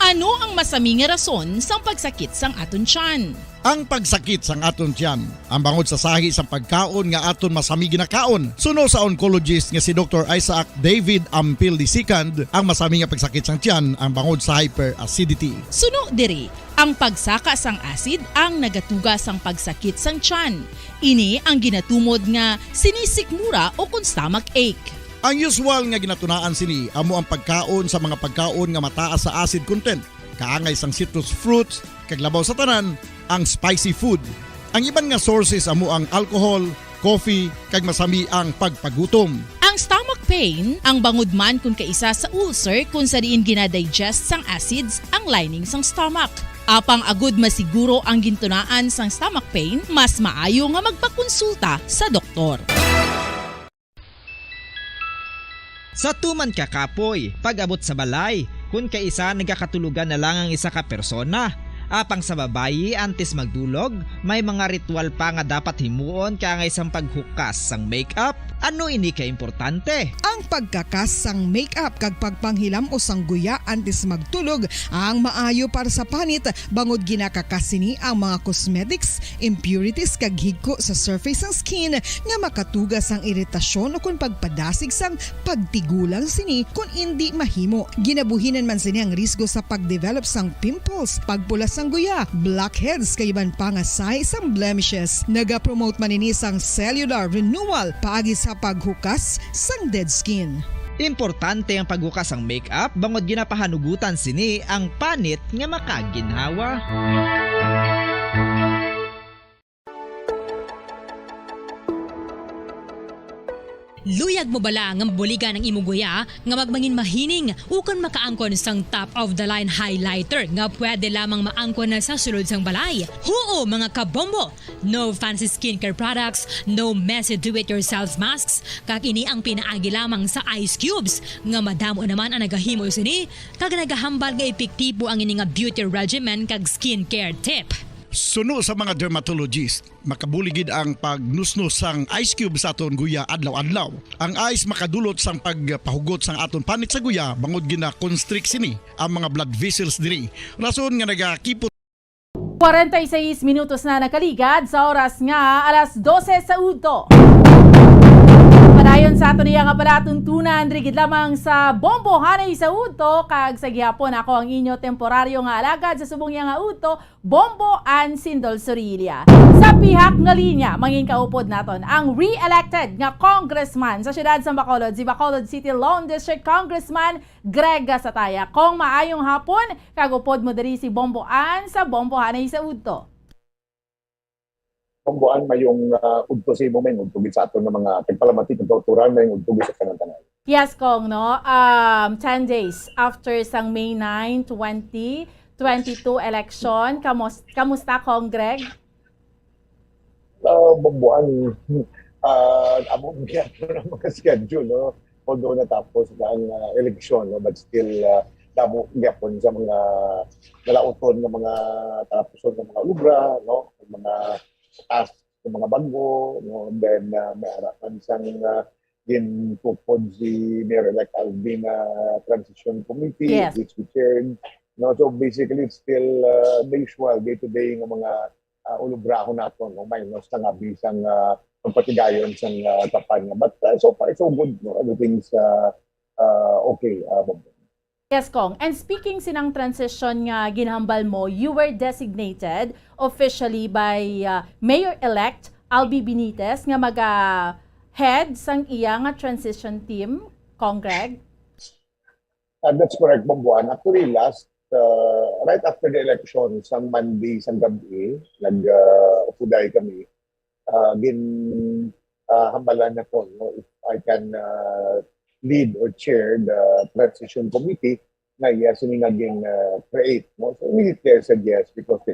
Ano ang masami nga rason sang pagsakit sang aton tiyan? Ang pagsakit sang aton tiyan ang bangod sa sahi sang pagkaon nga aton masami ginakaon. Suno sa oncologist nga si Doktor Isaac David Ampil the second, ang masami nga pagsakit sang tiyan ang bangod sa hyperacidity. Suno diri, ang pagsaka sang acid ang nagatuga sang pagsakit sang tiyan. Ini ang ginatumod nga sinisikmura o kon stomach ache. Ang usual nga ginatunaan sini amo ang pagkaon sa mga pagkaon nga mataas sa acid content, kaangay sang citrus fruits, Kag labaw sa tanan, ang spicy food. Ang iban nga sources amo ang alcohol, coffee, kag masami ang pagpagutom. Ang stomach pain, ang bangod man kun kaisa sa ulcer kun sa diin ginadigest sang acids ang lining sang stomach. Apang agud masiguro ang gintunaan sang stomach pain, mas maayo nga magpakonsulta sa doktor. Sa tuman ka kapoy, pag-abot sa balay, kun kaisa nagakatulogan na lang ang isa ka persona. Apang sa babayi, antes magdulog, may mga ritual pa nga dapat himuon, kaangay sang paghukas sang makeup. Ano ini ka importante? Ang pagkakas sang makeup kag pagpanghilam-os sang guya antes magtulog ang maayo para sa panit, bangod ginakakas sini ang mga cosmetics, impurities, kag higko sa surface sang skin nga makatuga sang iritasyon ukon pagpadasig sang pagtigulang sini kon indi mahimo. Ginabuhinan man sini ang risgo sa pag-develop sang pimples, pagpula sang guya, blackheads, kag iban pa nga sahi sang blemishes. Nagapromote man ini sang cellular renewal paagi sa paghukas sang dead skin. Importante ang paghukas sang makeup bangod ginapahanugutan sini ang panit nga makaginhawa. Luyag mo bala nga mabuligan ang imo guya nga magmangin mahining ukon makaangkon sang top-of-the-line highlighter nga pwede lamang maangkon na sa sulod sang balay? Huo, mga kabombo! No fancy skincare products, no messy do-it-yourself masks, kag ini ang pinaagi lamang sa ice cubes nga madamo naman ang nagahimo sini kag nagahambal nga epektibo ang ini nga beauty regimen kag skincare tip. Suno sa mga dermatologist, makabulig gid ang pagnusnos sang ice cube sa aton guya adlaw-adlaw. Ang ice makadulot sang pagpahugot sang aton panit sa guya bangod gina-constrict sini ang mga blood vessels diri. Rason nga nagakipot. Kwarenta y seis minutos na nakaligad sa oras nga alas dose sa udto. Padayon sa aton iya nga palatuntunan, diri gid lamang sa Bombo Hanay sa Udto, kag sa gihapon ako ang inyo temporaryo nga alagad sa subong iya nga udto, Bombo Ann Sindol Sorilla. Sa pihak nga linya, mangin kaupod naton ang re-elected nga congressman sa siyudad sa Bacolod, si Bacolod City Lone District Congressman Greg Gatazataya. Kong, maayong hapon, kag upod mo diri si Bombo Ann sa Bombo Hanay sa Udto. Bombo Ann, mayong, ah, udto sa imo, mayong udto gid sa aton nga mga tagpalamati, tagkautoran, mayong udto gid sa tanan-tanan. Yes, Kong, no? Um, ten days after sang May nine, twenty twenty-two election, kamos-, kamusta, Kong Greg? Ah, Bombo Ann, ah, amo ang mga schedule, no? Although natapos na ang, ah, eleksyon, no? But still, ah, damo gyapon sa mga nalauton nga mga tapuson nga mga obra, no? Mga task nga mga bag-o, no? And then, ah, may ara man sang, ah, gintukod si Mayor-elect Alvin, ah, Transition Committee, Yes. which we chaired, no? So, basically, it's still, ah, the usual day-to-day nga mga, ah, ulubrahon nato, no? Minus na nga bisan, ah, pagpatigayon sang, ah, kampanya. But, ah, so far, so good, no? Everything's, ah, ah, okay, ah, Bob. Yes, Kong. And speaking sinang transition nga ginhambal mo, you were designated officially by, uh, Mayor-elect Albi Benitez nga maga-head sang iya nga transition team, Kong Greg? Uh, that's correct, Bombo Ann. Actually, last, uh, right after the election, sang Monday, sang gabi, nag, uh, upuday kami. Uh, gin, uh, hambalan ako, no, if I can, uh, lead or chair the transition committee nga iya sini nga gin, uh, create, no? So, immediately I said yes because,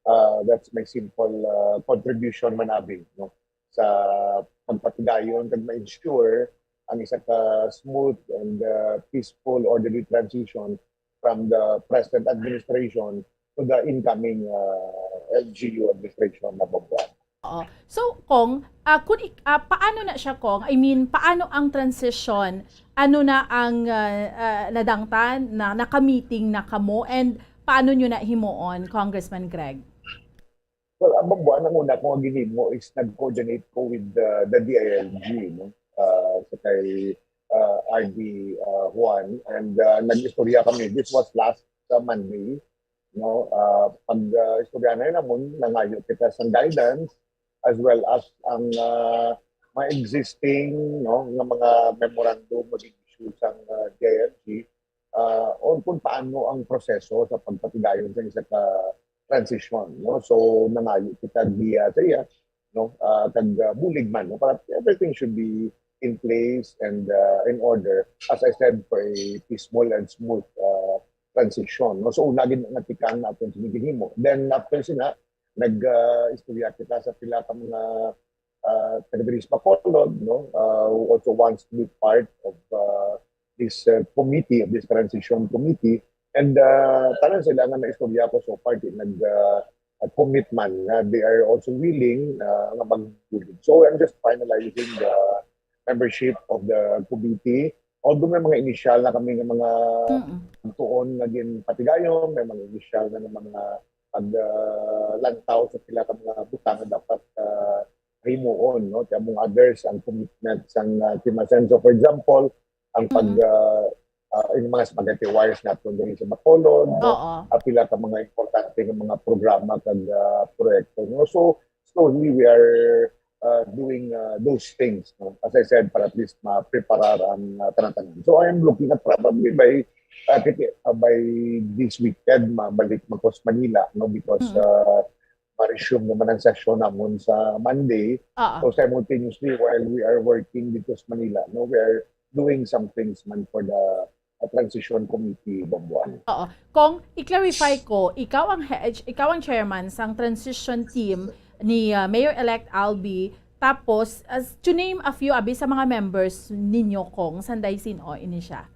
uh, that's my simple, uh, contribution man abi, no? Sa pagpatigayon kag ma-ensure ang isa ka smooth and, uh, peaceful, orderly transition from the present administration to the incoming, uh, L G U administration na, Bombo Ann. Oo. So, Kong, ah, kun ik-, ah, paano na siya, Kong? I mean, paano ang transition? Ano na ang, ah, ah, nadangtan na nakamiting na kamo? And paano nyo na himuon, Congressman Greg? Well, ang Bombo Ann, ang una ko nga ginhimo is nag-coordinate ko with the, the D I L G, no? Ah, sa kay, ah, R D, ah, Juan. And, ah, nag-istorya kami. This was last, ah, Monday, no? Ah, pag, ah, istorya na yun namon, nangayo kita sa guidance as well as ang, ah, mga existing, no, nga mga memorandum maging issue sa, ah, D I L G, ah, on kung paano ang proseso sa pagpatigayon sa isa ka transition, no? So, nangayo kita giya sa iya, no? Ah, kag, ah, bulig man, no? Para everything should be in place and, ah, in order, as I said, for a peaceful and smooth, ah, transition, no? So, una gid nga tikang naton sini ginhimo. Then, after sina, nag, ah, istorya kita sa pila ka mga, ah, taga diri sa Bacolod, no? Ah, who also wants to be part of, ah, this, ah, committee, of this transition committee. And, ah, tanan sila nga naistorya ko so far, di nag, ah, ah, commit man nga they are also willing, ah, nga magbulig. So, I'm just finalizing the membership of the committee. Although may mga initial na kami nga mga Mm-mm. tuon nga ginpatigayon, may mga initial na nga mga pag, ah, lantaw sa pila ka mga butang nga dapat, ah, himuon, no? Kaya, among others, ang commitment sang, ah, Team Asenso, for example, ang pag, Mm-mm. ah, ah, yung mga spaghetti wires naton diri sa Bacolod, no? Oo. Ah, pila ka mga importante nga mga programa kag, ah, proyekto, no? So, slowly we are, ah, doing, ah, those things, no? As I said, para at least mapreparar ang, ah, tanan-tanan. So, I am looking at probably by, ah, kiti-, ah, by this weekend, mabalik man ko sa Manila, no? Because, Mm. ah, ma-resume naman ang session namon sa Monday. Oo. So, simultaneously, while we are working dito sa Manila, no, we are doing some things man for the, uh, transition committee, Bombuan. Oo. Kong, i-clarify ko, ikaw ang he-, ikaw ang chairman sang transition team ni, uh, Mayor-elect Albi. Tapos, as to name a few, abi, sa mga members ninyo, Kong, sanday sin-o ini siya?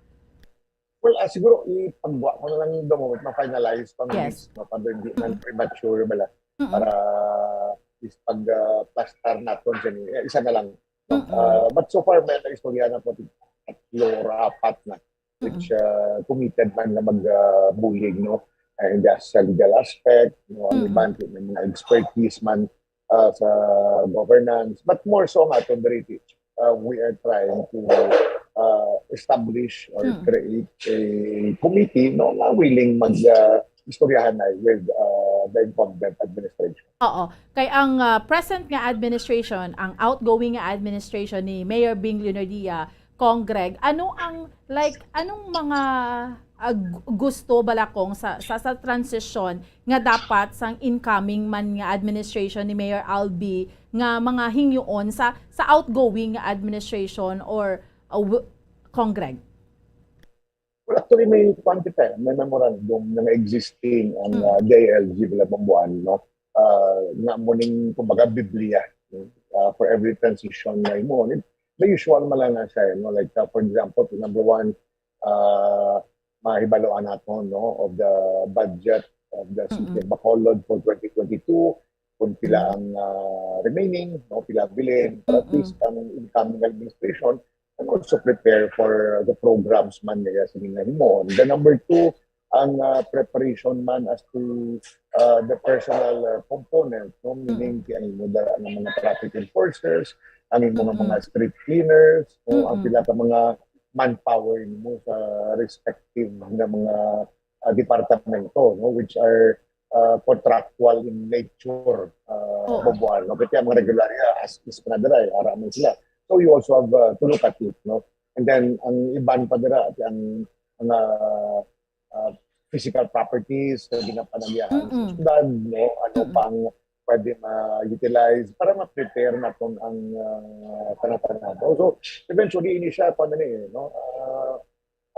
Well, ah, siguro ipagwa ko na lang the moment ma-finalize pang Yes. list, no? Para hindi man Mm-mm. premature bala. Mm-mm. Para is pag, ah, plastar naton siya ni, eh, isa na lang, no? Mm-mm. Ah, but so far, may naistorya na po tatlo or apat na, which, Mm-mm. ah, committed man na mag, ah, bulig, no? And just sa legal aspect, no? Ang Mm-mm. iban, may mga expertise man, ah, sa governance, but more so nga aton diri, uh, we are trying to, uh, establish or Hmm. create a committee, no, nga willing mag, uh, istoryahanay with, uh, the incumbent administration. Oo. Kay ang, uh, present nga administration, ang outgoing nga administration ni Mayor Bing Leonardia, Cong Greg, ano ang, like, anong mga, ah, gu-, gusto bala, Cong, sa, sa, sa transition nga dapat sang incoming man nga administration ni Mayor Albi nga mga hingyoon sa, sa outgoing nga administration or, uh, w-, Cong Greg? Well, actually, may kwan kita, eh, may memorandum na existing ang, Hmm. ah, D I L G Villabambuan, no? Ah, nga mo ning, kumbaga, Biblia, no? Ah, for every transition na imo, may usual man lang na siya, no? Like, ah, for example, number one, ah, mahibaluan nato, no, of the budget of the city Mm-mm. of Bacolod for twenty twenty-two, kung pila Mm. ang, ah, remaining, no, pila ang bilin, para at Mm-mm. least ang incoming administration can also prepare for the programs man nga sila nga himuon. The number two, ang, ah, preparation man as to, ah, the personal, ah, component, no? Meaning, Mm. ang imo dala nga mga traffic enforcers, ang imo nga Mm-mm. mga street cleaners, no? Ang Mm-mm. pila ka mga manpower nimo sa respective nga mga, ah, departamento, no? Which are, ah, contractual in nature, ah, Oo. Bombuan, no? Kaya ang mga regularya, as is pa na dira, eh, ara man sila. So, you also have, ah, to look at it, no? And then, ang iban pa dira, ang, ang, ah, ah, physical properties na ginapanagyahan sa Mm-mm. syudad, no? Ano Mm-mm. pang pwede ma-utilize para ma-prepare naton ang, ah, tanan-tanan, no? So, eventually, ini siya, kwan na ni, no? Ah,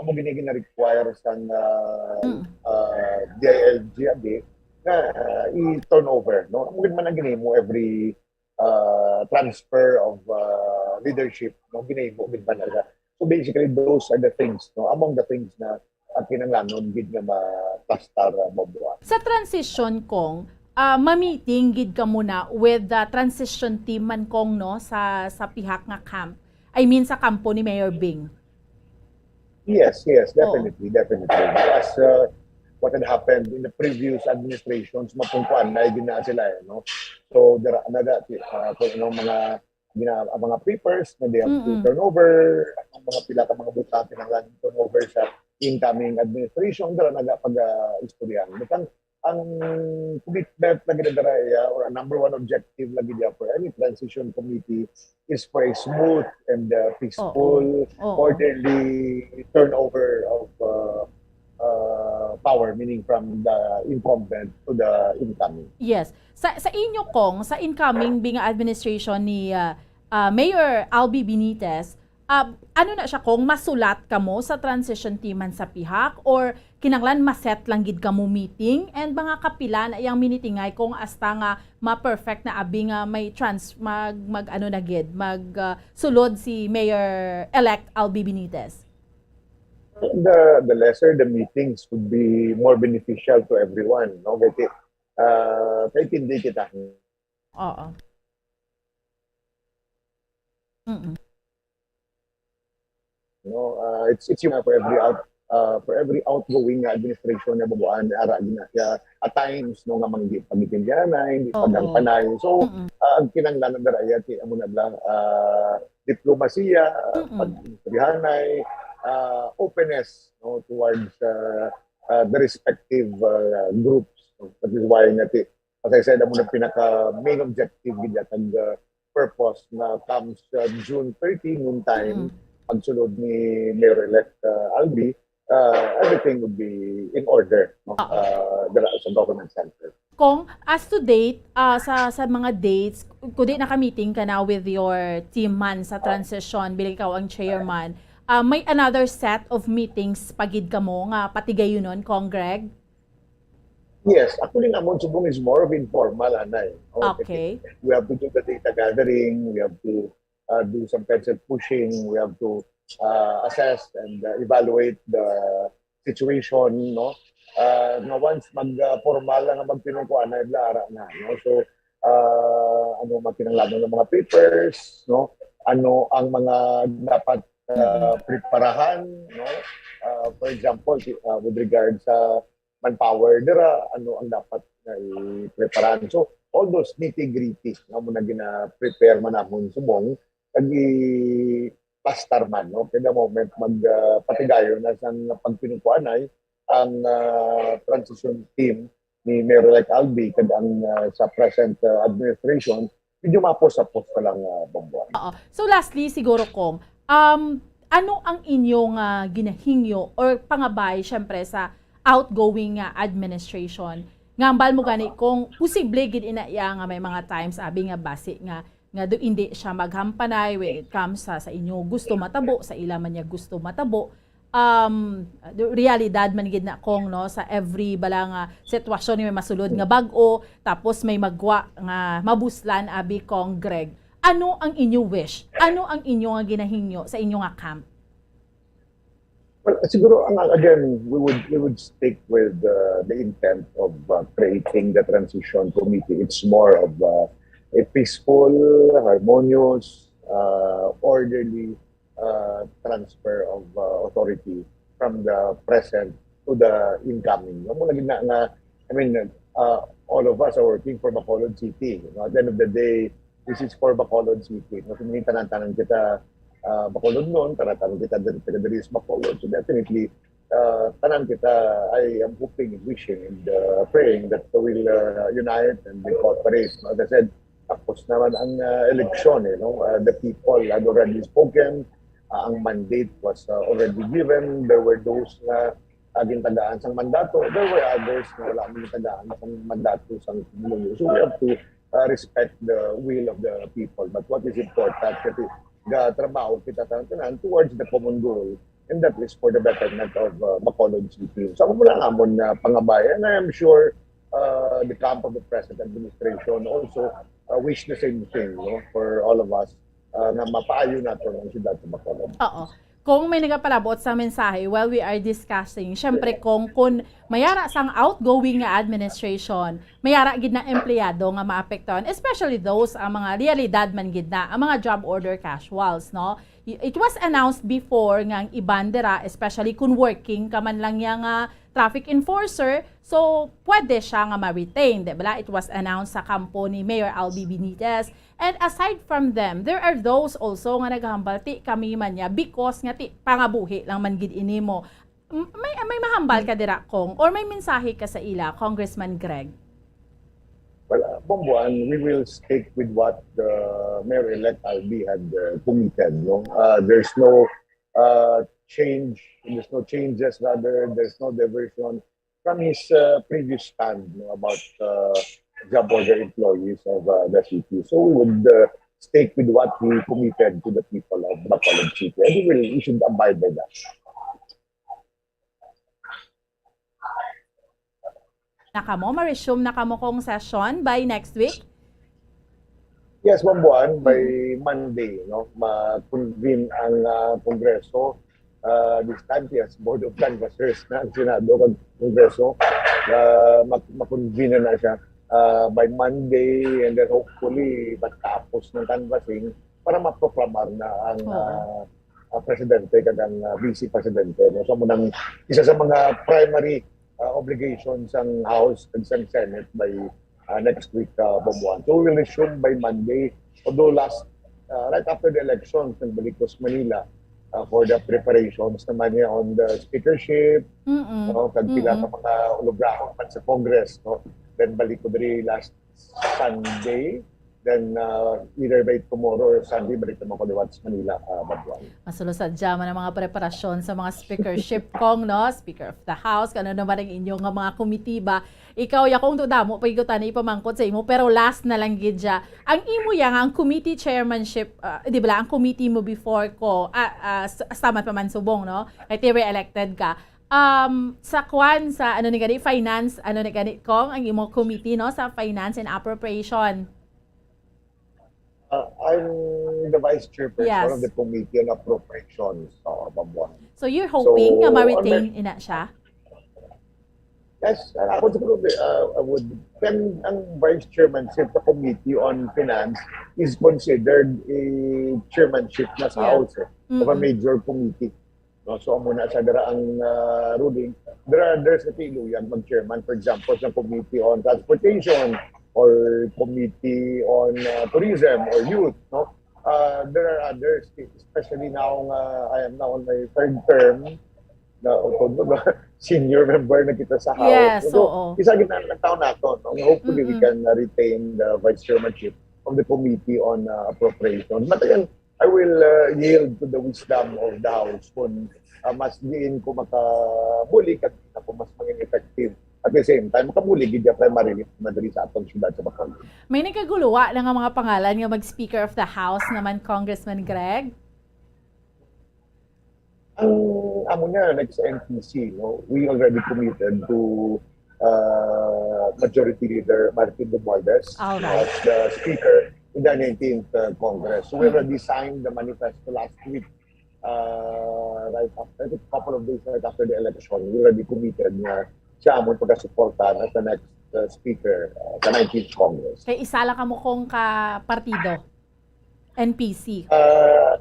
amo gini gina-require sang, ah, Mm. ah, D I L G abi nga, ah, i-turnover, no? Amo gid man ang ginahimo every, ah, transfer of, ah, leadership, no? Ginahimo gid man na. So, basically, those are the things, no? Among the things na, ah, kinahanglanon gid nga ma-, plastar, ah, mabuhat. Sa transition, Cong, ah, ma-meeting gid ka muna with the transition team man, Cong, no? Sa, sa pihak nga camp. I mean, sa kampo ni Mayor Bing. Yes, yes, Oo. definitely, definitely. As, uh, what had happened in the previous administrations, mapungkuan na gina sila, eh, no? So, dira na dati, uh, kung anong mga gina-, ang mga papers na they have to Mm-mm. turn over, ang mga pila ka mga butang kinahanglan turn over sa incoming administration, dira na pag, uh, istoryahan. But ang, ang commitment na ginadara iya, or ang number one objective lagi niya for any transition committee is for a smooth and, uh, peaceful, Oo. Oo. orderly turnover of, uh, uh, power, meaning from the incumbent to the incoming. Yes. Sa sa inyo, Cong, sa incoming bi nga administration ni ah, ah, Mayor Albee Benitez, ah, ano na siya, Cong, masulat kamo sa transition team man sa pihak, or kinahanglan ma-set lang gid kamo meeting, and mga kapila na iyang minitingay, Cong, hasta nga ma-perfect na abi nga may trans mag mag ano na gid, mag ah, sulod si Mayor-elect Albee Benitez? The the lesser the meetings would be more beneficial to everyone, no? Kay uh, kay tindi kita. Oo. Mm. No, uh, it's it's yun for every out uh, for every outgoing nga administration na bubuan ara gina siya at times, no, nga manggi pagitindihanay, hindi Oo. pagangpanay. So, Mm. uh, ang kinahanglan na dara iya ti amo na lang uh, diplomasiya, Mm-mm. pag-istoryahanay, uh, openness, no, towards uh, uh, the respective uh, groups. No? That is why nga ti, as I said, amo na pinaka main objective gid kag uh, purpose na comes uh, June thirty noon time, Mm. pagsulod ni Mayor-elect uh, Albee, uh, everything would be in order, no? Oo. Uh, dira sa government center. Cong, as to date, ah, sa sa mga dates, kundi naka-meeting ka na with your team man sa transition, bilang ikaw ang chairman, ah, may another set of meetings pa gid kamo nga patigayunon, Cong Greg? Yes, actually, ang amon subong is more of informal, anay. No? Okay. We have to do the data gathering, we have to uh, do some pencil pushing, we have to uh, assess and uh, evaluate the situation, no? Uh, nga once mag uh, formal na nga magpinungkuan na ibla ara na, no? So uh, ano makinahanglan ng mga papers, no? Ano ang mga dapat uh, preparahan, no? Uh, for example, si- uh, with regard sa manpower dira, ano ang dapat na i-preparahan. So, all those nitty-gritty nga mo na gina-prepare man namon subong, kag i-pastar man, no? Kaya mo, may mag, ah, patigayon na sang pagpinukuanay ang ah, transition team ni Mayor-elect Albee kag ang ah, sa present ah, administration, medyo mapos-apos pa lang uh, bambuan. Oo. So lastly, siguro, Cong, um, ano ang inyong ah, ginahingyo or pangabay, syempre, sa outgoing nga administration? Nga hambal mo gani, Cong, posible gid ina iya nga may mga times, abi nga basi nga nga do hindi siya maghampanay when it comes sa, sa inyo gusto matabo, sa ila man niya gusto matabo. Um, realidad man gid na, Cong, no, sa every bala nga sitwasyon may masulod nga bag-o, tapos may magwa nga mabuslan, abi, Cong Greg. Ano ang inyo wish? Ano ang inyo nga ginahingyo sa inyo nga camp? Well, siguro ang again, we would we would stick with uh, the intent of uh, creating the transition committee. It's more of uh, a peaceful, harmonious, uh, orderly uh, transfer of uh, authority from the present to the incoming. Amo lagi na nga, I mean, uh, all of us are working for Bacolod City. No? At the end of the day, this is for Bacolod City. No? Kung tanan-tanan kita uh, Bacolod noon, tanan-tanan kita diri, taga diri sa Bacolod. So definitely, uh, tanan kita, I am hoping and wishing and uh, praying that we'll uh, unite and cooperate. No? As I said, tapos naman ang uh, eleksyon, eh, no? Uh, the people had already spoken. Uh, ang mandate was uh, already given. There were those na uh, gintagaan sang mandato. There were others na wala man gintagaan sang mandato sang Pangulo. So we have to uh, respect the will of the people. But what is important, kasi gatrabaho kita tanan towards the common goal, and that is for the betterment of uh, Bacolod City. So, amo lang amon na pangabay. And I am sure uh, the camp of the present administration also uh, wish the same thing, no, for all of us uh, nga mapaayo nato ang siyudad sa Bacolod. Oo. Kung may nagapalabot sa mensahe while we are discussing, syempre, kung, kung mayara sang outgoing nga administration, mayara gid na empleyado nga maapektuhan, especially those ang mga realidad man gid na, ang mga job order casuals, no? Y- It was announced before nga ang iban dira, especially kung working ka man lang niya nga traffic enforcer, so pwede siya nga ma-retain, di ba? It was announced sa kampo ni Mayor Albee Benitez. And aside from them, there are those also nga naghambal, ti kami man niya, because nga ti pangabuhi lang man gid ini mo. M- May, may mahambal ka dira, Cong, or may mensahe ka sa ila, Congressman Greg? Well, uh, Bomboan, we will stick with what the Mayor-elect Albee had uh, committed. No? Uh, there's no uh, change, there's no changes rather, there's no diversion. from his uh, previous stand, no, about uh, job order employees of uh, the city. So we would uh, stick with what he committed to the people of Bacolod City, and we will, we should abide by that. Na kamo, ma-resume na kamo kong session by next week? Yes, Ma'am Buan, by Monday, no, ma-convene ang ah, Kongreso. Ah, this time, yes, Board of Canvassers na ang Senado kag Kongreso. Ah, ma-, ma-convene na, na siya ah, by Monday, and then hopefully matapos ng canvassing para maproklamar na ang Oo. ah, ah, presidente kag ang ah, vice presidente, no? So, mo nang isa sa mga primary ah, obligations sang House and sang Senate by ah, next week, uh, Ma'am Buan. So we will resume by Monday. Although last, uh, right after the elections, nagbalik ko sa Manila uh, for the preparations naman niya on the speakership, Mm-mm. no? Kag pila Mm-mm. ka mga ulugrahon man sa Congress, no? Then balik ko diri last Sunday. Then uh, either by tomorrow or Sunday, balik naman ko liwat sa Manila, uh, Ma'am Buan. Masulusad dya man ang mga preparasyon sa mga speakership, Cong, no? Speaker of the House, kano naman ang inyo nga mga komitiba. Ikaw, ya, Cong, damo pa gyud tani ipamangkot sa imo, pero last na lang gid siya. Ang imo ya nga, ang committee chairmanship, ah, di ba, ang committee mo before ko, ah, ah, s- sama pa man subong, no? Kay ti re-elected ka. Um, sa kwan, sa ano ni gani, finance, ano ni gani, Cong, ang imo committee, no, sa finance and appropriation. Uh, I'm the vice chairperson Yes. of the Committee on Appropriations, uh, Ma'am Buan. So you're hoping So, nga on ma-retain ina siya? Yes, uh, ako siguro, uh, I would, then ang vice chairmanship sa Committee on Finance is considered a chairmanship na sa Yeah. House, eh, of a Mm-mm. major committee. No? So, amo na sa dira ang uh, ruling. There are others na tiluyan mag-chairman, for example, sa Committee on Transportation or Committee on uh, Tourism or Youth. No? Uh, there are others, especially now nga I am now on my third term, na senior member na kita sa House. Yes, So, oo. isa gid na nagtaon nato, no? Hopefully, we Mm-mm. can uh, retain the vice chairmanship of the Committee on uh, Appropriations. But again, I will uh, yield to the wisdom of the House kung uh, mas diin ko makabulig at ako mas maging effective. At the same time, makabulig gid primarily na diri sa atong syudad sa Bacolod. May nagkaguluwa na nga mga pangalan nga mag-Speaker of the House naman, Congressman Greg? Ang amo niya, like sa N P C, no, we already committed to uh, Majority Leader Martin Romualdez All right. as the Speaker in the nineteenth uh, Congress. So we Mm. already signed the manifesto last week. Uh, right after, I think a couple of days right after the election, we already committed na siya amon pagkasuportahan as the next uh, Speaker uh, sa nineteenth Congress. Kay isa lang kamo kong ka partido, N P C. Uh,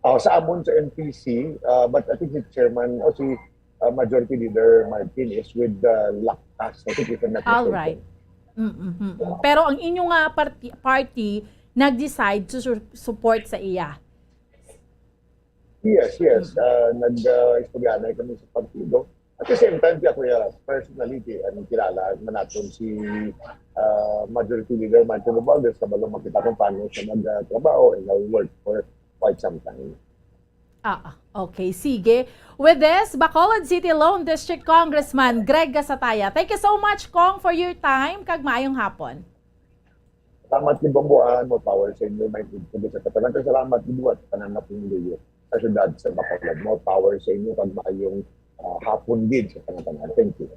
oh, sa amon sa N P C, uh, but I think si Chairman o si uh, Majority Leader Martin is with the Lactas. I think if I'm not All mistaken. Right. Mm-mm, mm-mm. Pero ang inyo nga party, party nag-decide to su- support sa iya. Yes, yes. Uh, nag-istoryahanay kami sa partido. At the same time, siya, kuya, personally, ki-, ano, kilala man naton si uh, Majority Leader Martin Romualdez, kabalo makita kung paano siya magtrabaho, and I work for quite some time. Ah, okay, sige. With this, Bacolod City Lone District Congressman Greg Gasataya. Thank you so much, Cong, for your time. Kag maayong hapon. Salamat ni Bambuan, more power sa inyo, may good sa katanan. Salamat ni Buat, tanan na pong luyo sa syudad sa Bacolod. More power sa inyo, kag maayong uh, hapon gid sa tanan-tanan. Thank you.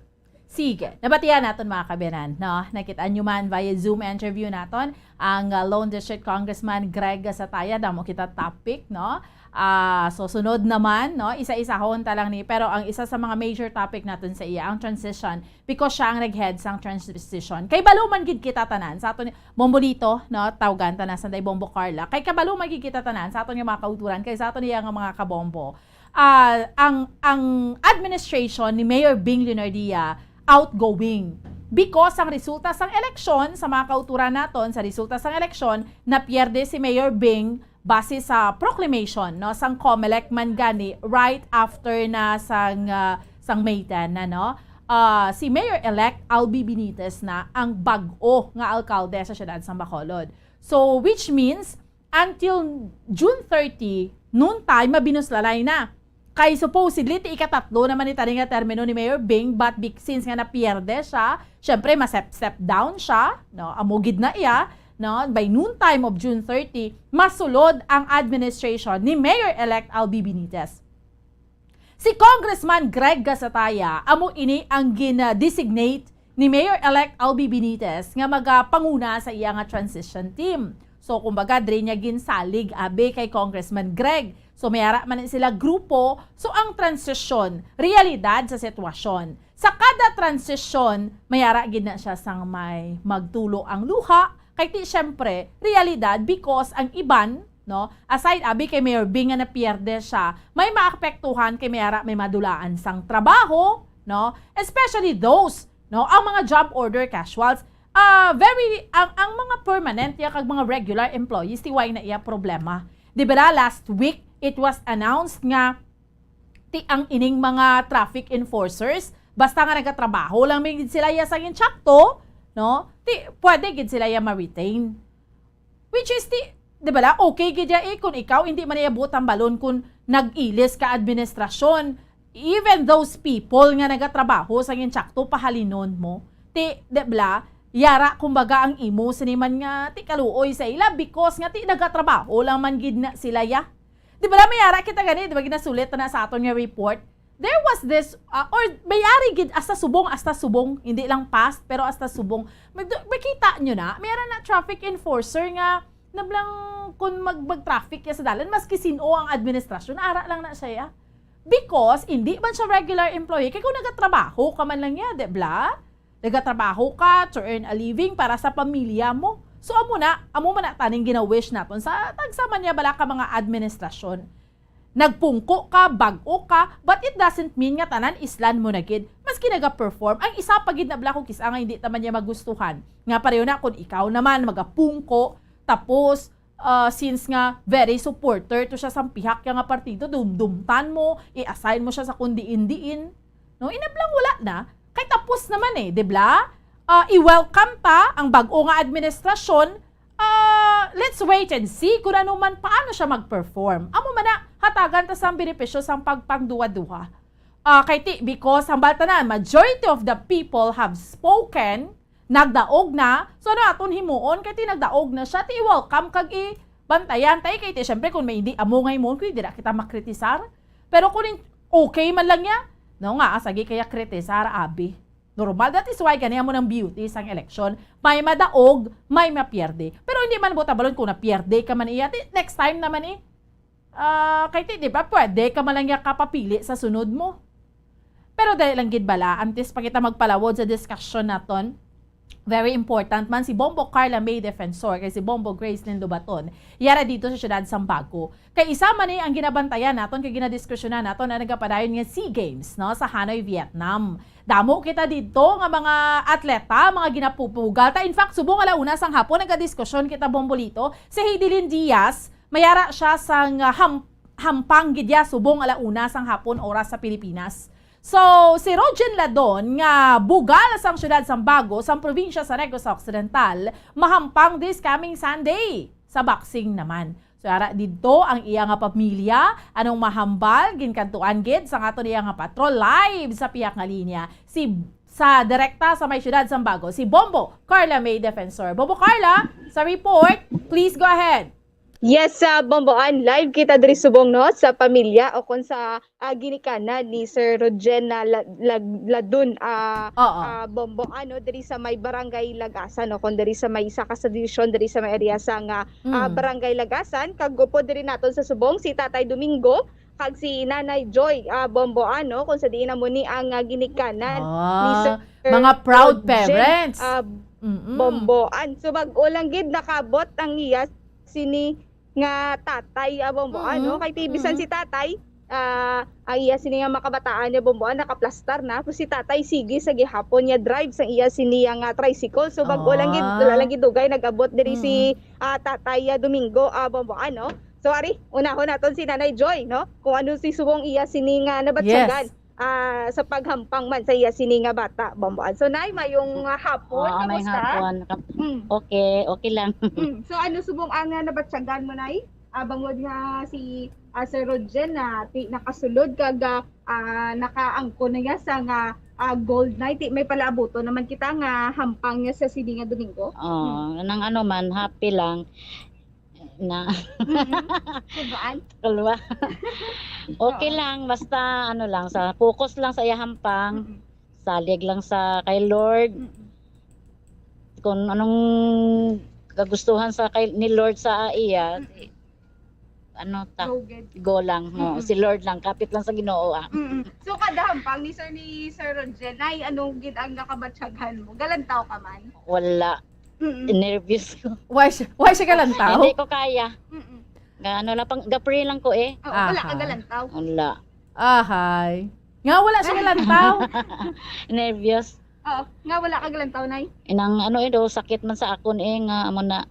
Sige, nabatian naton, mga kabiyanan, no? Nakita nyo man via Zoom interview naton ang uh, Lone District Congressman Greg Gasataya. Damo kita topic, no? Ah, so sunod naman, no, isa-isahon ta lang ni, pero ang isa sa mga major topic naton sa iya ang transition, because siya ang nag-head sang transition. Kay balo man gid kita tanan sa aton, Bombolito, no, tawgan ta na sanday Bombo Carla. Kay kabalo man gid kita tanan sa aton nga mga kauturan, kay sa aton iya nga mga kabombo. Ah, ang ang administration ni Mayor Bing Leonardia outgoing. Because ang resulta sang eleksyon, sa mga kauturan naton, sa resulta sang eleksyon, napierde si Mayor Bing base sa proclamation, no, sang Comelec man gani right after na sang, ah, sang May ten na, no? Ah, si Mayor-elect Albi Benitez na ang bag-o nga alkalde sa siyudad sang Bacolod. So, which means, until June thirty, noon time, mabinuslalay na. Kay supposedly, ti ikatatlo naman ni tani nga termino ni Mayor Bing, but bec-, since nga napierde siya, syempre, ma-step, step down siya, no? Amo gid na iya, no? By noontime of June thirty, masulod ang administration ni Mayor-elect Albee Benitez. Si Congressman Greg Gasataya, amo ini ang gina-designate ni Mayor-elect Albee Benitez nga magapanguna sa iya nga transition team. So, kumbaga, diri niya ginsalig, abi, kay Congressman Greg. So, may ara man sila grupo. So, ang transition, realidad sa sitwasyon. Sa kada transition, may ara gid na siya sang may magtulo ang luha. Kay ti, syempre, realidad because ang iban, no, aside, abi, kay Mayor Bing nga napierde siya, may maapektuhan kay may ara may madulaan sang trabaho, no? Especially those, no, ang mga job order casuals, ah, very, ang, ang mga permanent ya kag mga regular employees, ti wala na iya problema. Di ba, last week, it was announced nga ti ang ining mga traffic enforcers, basta nga nagatrabaho lang may gid sila ya sang insakto, no? Ti, pwede gid sila ya ma-retain. Which is, ti, di ba la, okay gid ya, eh, kung ikaw hindi man iya buot ang balon kung nag-ilis ka administrasyon. Even those people nga nagatrabaho sang insakto, pahalinon mo. Ti, di ba la, yara, kumbaga, ang imo sini man nga ti kaluoy sa ila because nga ti nagatrabaho lang man gid na sila ya. Di ba la, may ara kita gani, di ba, ginasulit na sa aton nga report? There was this, uh, or may ari gid, hasta subong, hasta subong, hindi lang past, pero hasta subong. May, makita nyo na, may ara na traffic enforcer nga, nablang kung mag, mag-traffic ya sa dalan, maski sin-o ang administrasyon, ara lang na siya ya. Because, hindi man siya regular employee, kay kung nagatrabaho ka man lang ya, di ba? Nagatrabaho ka to earn a living para sa pamilya mo. So, amo na, amo man na taning gina-wish naton sa tagsa man niya bala ka mga administrasyon. Nagpungko ka, bag-o ka, but it doesn't mean nga tanan islan mo na gid. Maski naga-perform, ang isa pa gid na bala ko kis-a nga hindi ta man niya magustuhan. Nga pareho na kung ikaw naman magapungko, tapos, ah, since nga very supporter to siya sa pihak niya nga partido, dumdumtan mo, i-assign mo siya sa kung diin-diin. No, inablang wala na. Kay tapos naman eh, di ba? Ah, i-welcome ta ang bag-o nga administrasyon. Ah, let's wait and see kung ano man, paano siya mag-perform. Amo man na, hatagan ta sang benepisyo sang pagpangduwa-duha. Ah, kay ti, because hambal tanan, majority of the people have spoken, nagdaog na. So, ano aton himuon? Kay ti nagdaog na siya, ti i-welcome kag i-bantayan. Tay, kay ti, syempre, kung may hindi amo nga himuon, kung hindi na kita makritisar. Pero kung in-, okay man lang niya, no nga, ah, sagi kaya kritisar, abi. Normal, that is why gani amo nang beauty sang eleksyon. May madaog, may mapierde. Pero hindi man buta balon kung napierde ka man iya, ti, next time naman eh. Ah, kay ti, di ba, pwede ka man lang niya kapapili sa sunod mo. Pero dali lang gid bala, antes pa kita magpalawod sa discussion naton, very important man si Bombo Carla May Defensor kay si Bombo Gracelyn Lobaton, yara dito sa siyudad sang Bago. Kay isa man ni ang ginabantayan naton kay ginadiskusyonan naton ang nagapadayon nga SEA Games, no, sa Hanoi, Vietnam. Damo kita dito nga mga atleta, mga ginapupugal ta. In fact, subong ala una sang hapon, nagadiskusyon kita, Bombolito, si Heidelin Diaz, mayara siya sang, ah, ham-, hampang gid ya subong ala una sang hapon oras sa Pilipinas. So, si Rogen Ladon nga bugal sang siyudad sang Bago, sang probinsya sa Negros Occidental, mahampang this coming Sunday sa boxing naman. So, ara didto ang iya nga pamilya, anong mahambal, ginkadtuan gid sang aton iya nga patrol live sa pihak nga linya. Si, sa direkta sa may siyudad sang Bago, si Bombo Carla May Defensor. Bombo Carla, sa report, please go ahead. Yes, sa Bomboan, live kita diri subong, no, sa pamilya o kung sa, ah, ginikanan ni Sir Rogen na La-, Lag-, Ladon, ah, Oo. ah, Bomboan, no, diri sa may Barangay Lagasan, no, kung diri sa may isa ka subdivision, diri sa may area sa nga, ah, Mm. Barangay Lagasan, kag upod diri naton sa subong si Tatay Domingo kag si Nanay Joy, ah, Bomboan, no, kung sa diin amo ni ang, ah, ginikanan ni Ah, Sir mga proud Rogen, parents. ah, Mm-mm. Bomboan. So, bag-o lang gid nakabot ang iya sini nga tatay, ah, Bomboan, no? Mm-mm. Kay ti bisan Mm-mm. si tatay, ah, ang iya sini nga mga kabataan niya, Bomboan, nakaplastar na. Pero si tatay, sige sa gihapon niya drive sang iya sini nga tricycle. So, bag-o lang gid, Ah. wala lang gid dugay nag-abot diri si, Mm. ah, Tatay, ah, Domingo, ah, Bomboan, no? So, ari, unahon naton si Nanay Joy, no? Kung ano si subong iya sini nga nabatyagan, Yes. ah, sa paghampang man sa iya sini nga bata, Bomboan. So, Nay, mayong, ah, hapon. Oo, mayong Kamusta? hapon. Kap-, Mm. okay, okay lang. Mm. So, ano subong ang, ah, nabatyagan mo, Nay? Ah, bangod nga si ah, Sir Rodjen, na ti-, nakasulod kag, ah, ah, nakaangkon na niya sa nga, ah, gold na. Ti, may palaabuton naman kita nga hampang niya sa sini nga Domingo. Oh, nang ano man, happy lang na Mm-mm. Diba? Kalwa. Okay Oo. lang, basta ano lang, sa focus lang sa iya hampang, Mm-mm. salig lang sa kay Lord. Mm-mm. Kung anong kagustuhan sa kay, ni Lord sa iya, Mm-mm. ano ta, Go, good. go lang, no? Mm-mm. Si Lord lang, kapit lang sa Ginoo, ah. Mm-mm. So, kada hampang ni Sir, ni Sir Rodjen, ay, anong gid ang nakabatsyagan mo? Galantaw ka man? Wala. Mm-mm. Nervous ko. Why siya, why siya galantaw? Hindi ko kaya. Mm-mm. Nga, ano lang, pang, ga-pray lang ko eh. Oo, wala ka Aha. galantaw. Wala. Ahay. Nga wala siya galantaw. Nervous. Oo, nga wala ka galantaw, Nay. Inang ano eh, do, sakit man sa akon eh, nga amo na.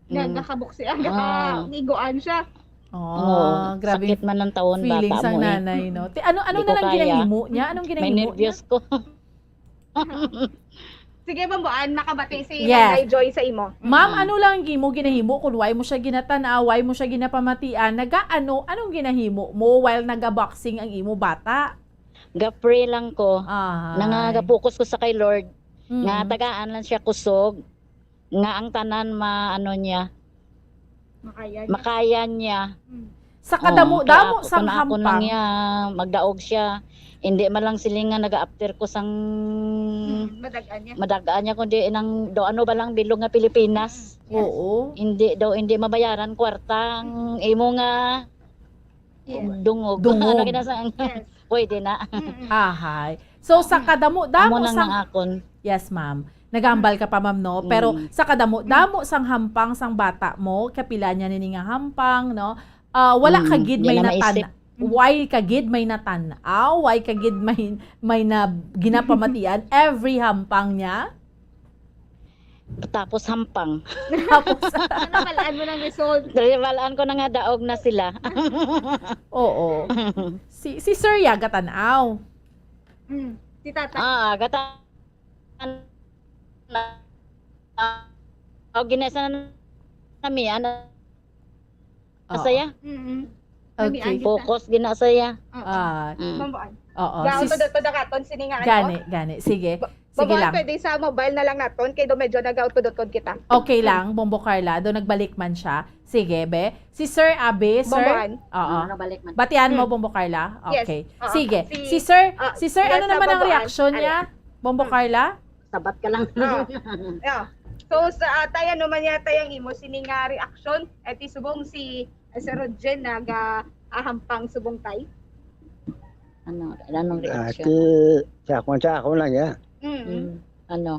Nga, Mm. gakabuksi, ah, Ah. gaka-, iguan siya. Oh, Oo, grabe sakit man ang taon, feeling bata sang mo eh. nanay, no? Ti-, ano, ano Di na ko lang kaya. ginahimo niya? Anong May ginahimo niya? nervous ko. Sige, Bomboan, makabati si Yes. Nanay Joy sa imo. Ma'am, Mm. ano lang ang imo ginahimo kung why mo siya ginatan-aw, why mo siya ginapamatian? Nagaano, anong ginahimo mo while nagaboxing ang imo bata? Ga-pray lang ko. Ay. Nangagapokus ko sa kay Lord, Mm. nga tagaan lang siya kusog, nga ang tanan ma-, ano niya, Makaya niya. makaya niya. Mm. Sa Oo, kadamo-damo kaya ako, sang kung ako lang hampang. niya, magdaog siya. Hindi man lang siling nga naga-after ko sang Mm, madag-an niya. madag-an niya, kundi nang do ano ba lang bilog nga Pilipinas. Mm, yes. Oo. Hindi daw, hindi mabayaran kwarta ang imo nga Yes. dungog. Dungog. Ano kinasa-, Yes. pwede na. Mm-mm. Ahay. So, sa Mm. kadamo-damo Amo nang sang nang akon. Yes, ma'am. Nagambal ka pa, ma'am, no? Pero Mm. sa kadamo-damo Mm. sang hampang sang bata mo, kapila niya nini nga hampang, no? Ah, wala Mm, ka gid di may na natan-, maisip. why ka gid may natan-aw, why ka gid may, may na ginapamatian every hampang niya? Tapos hampang. Tapos Ano, balaan mo ng result? Dali, balaan ko na nga daog na sila. Oo. Si, si Sir Yaga tan-aw. Mm. Si Tata. Ah, gatan-, ah, oh, ginasa na nami, ano, Oo. Masaya. Mm-mm. Okay. Namian kita. Focus gina saya. Oo. Ah. Mm. Bambuan. Oo. Gaon Sis-, to, to, dakaton, sini nga, ano? Gani, gani. Sige. Ba-, Sige bambuan, lang. Pwede sa mobile na lang naton, kay do medyo nagautod-utod kita. Okay Mm. lang, Bombo Carla. Do nagbalik man siya. Sige, be. Si Sir Abe, sir. Bambuan. Oo. Ano, nabalik man. Batian mo, Mm. Bombo Carla? Yes. Okay. Oo. Sige. Si, Si Sir, ah, si Sir, yes, ano naman ang Bambuan. Reaksyon Are. niya, Bombo Mm. Carla? Sabat ka lang. Oh. Yeah. So, sa, ah, tay, ano man yata yung imo sini nga reaksyon? Eh, ti subong si, eh, Sir Rodjen naga-, ahampang subong tay? Ano, anong Ah, reaksyon? Ti, sa akon, sa akon lang, ya. Mm. Mm. Ano?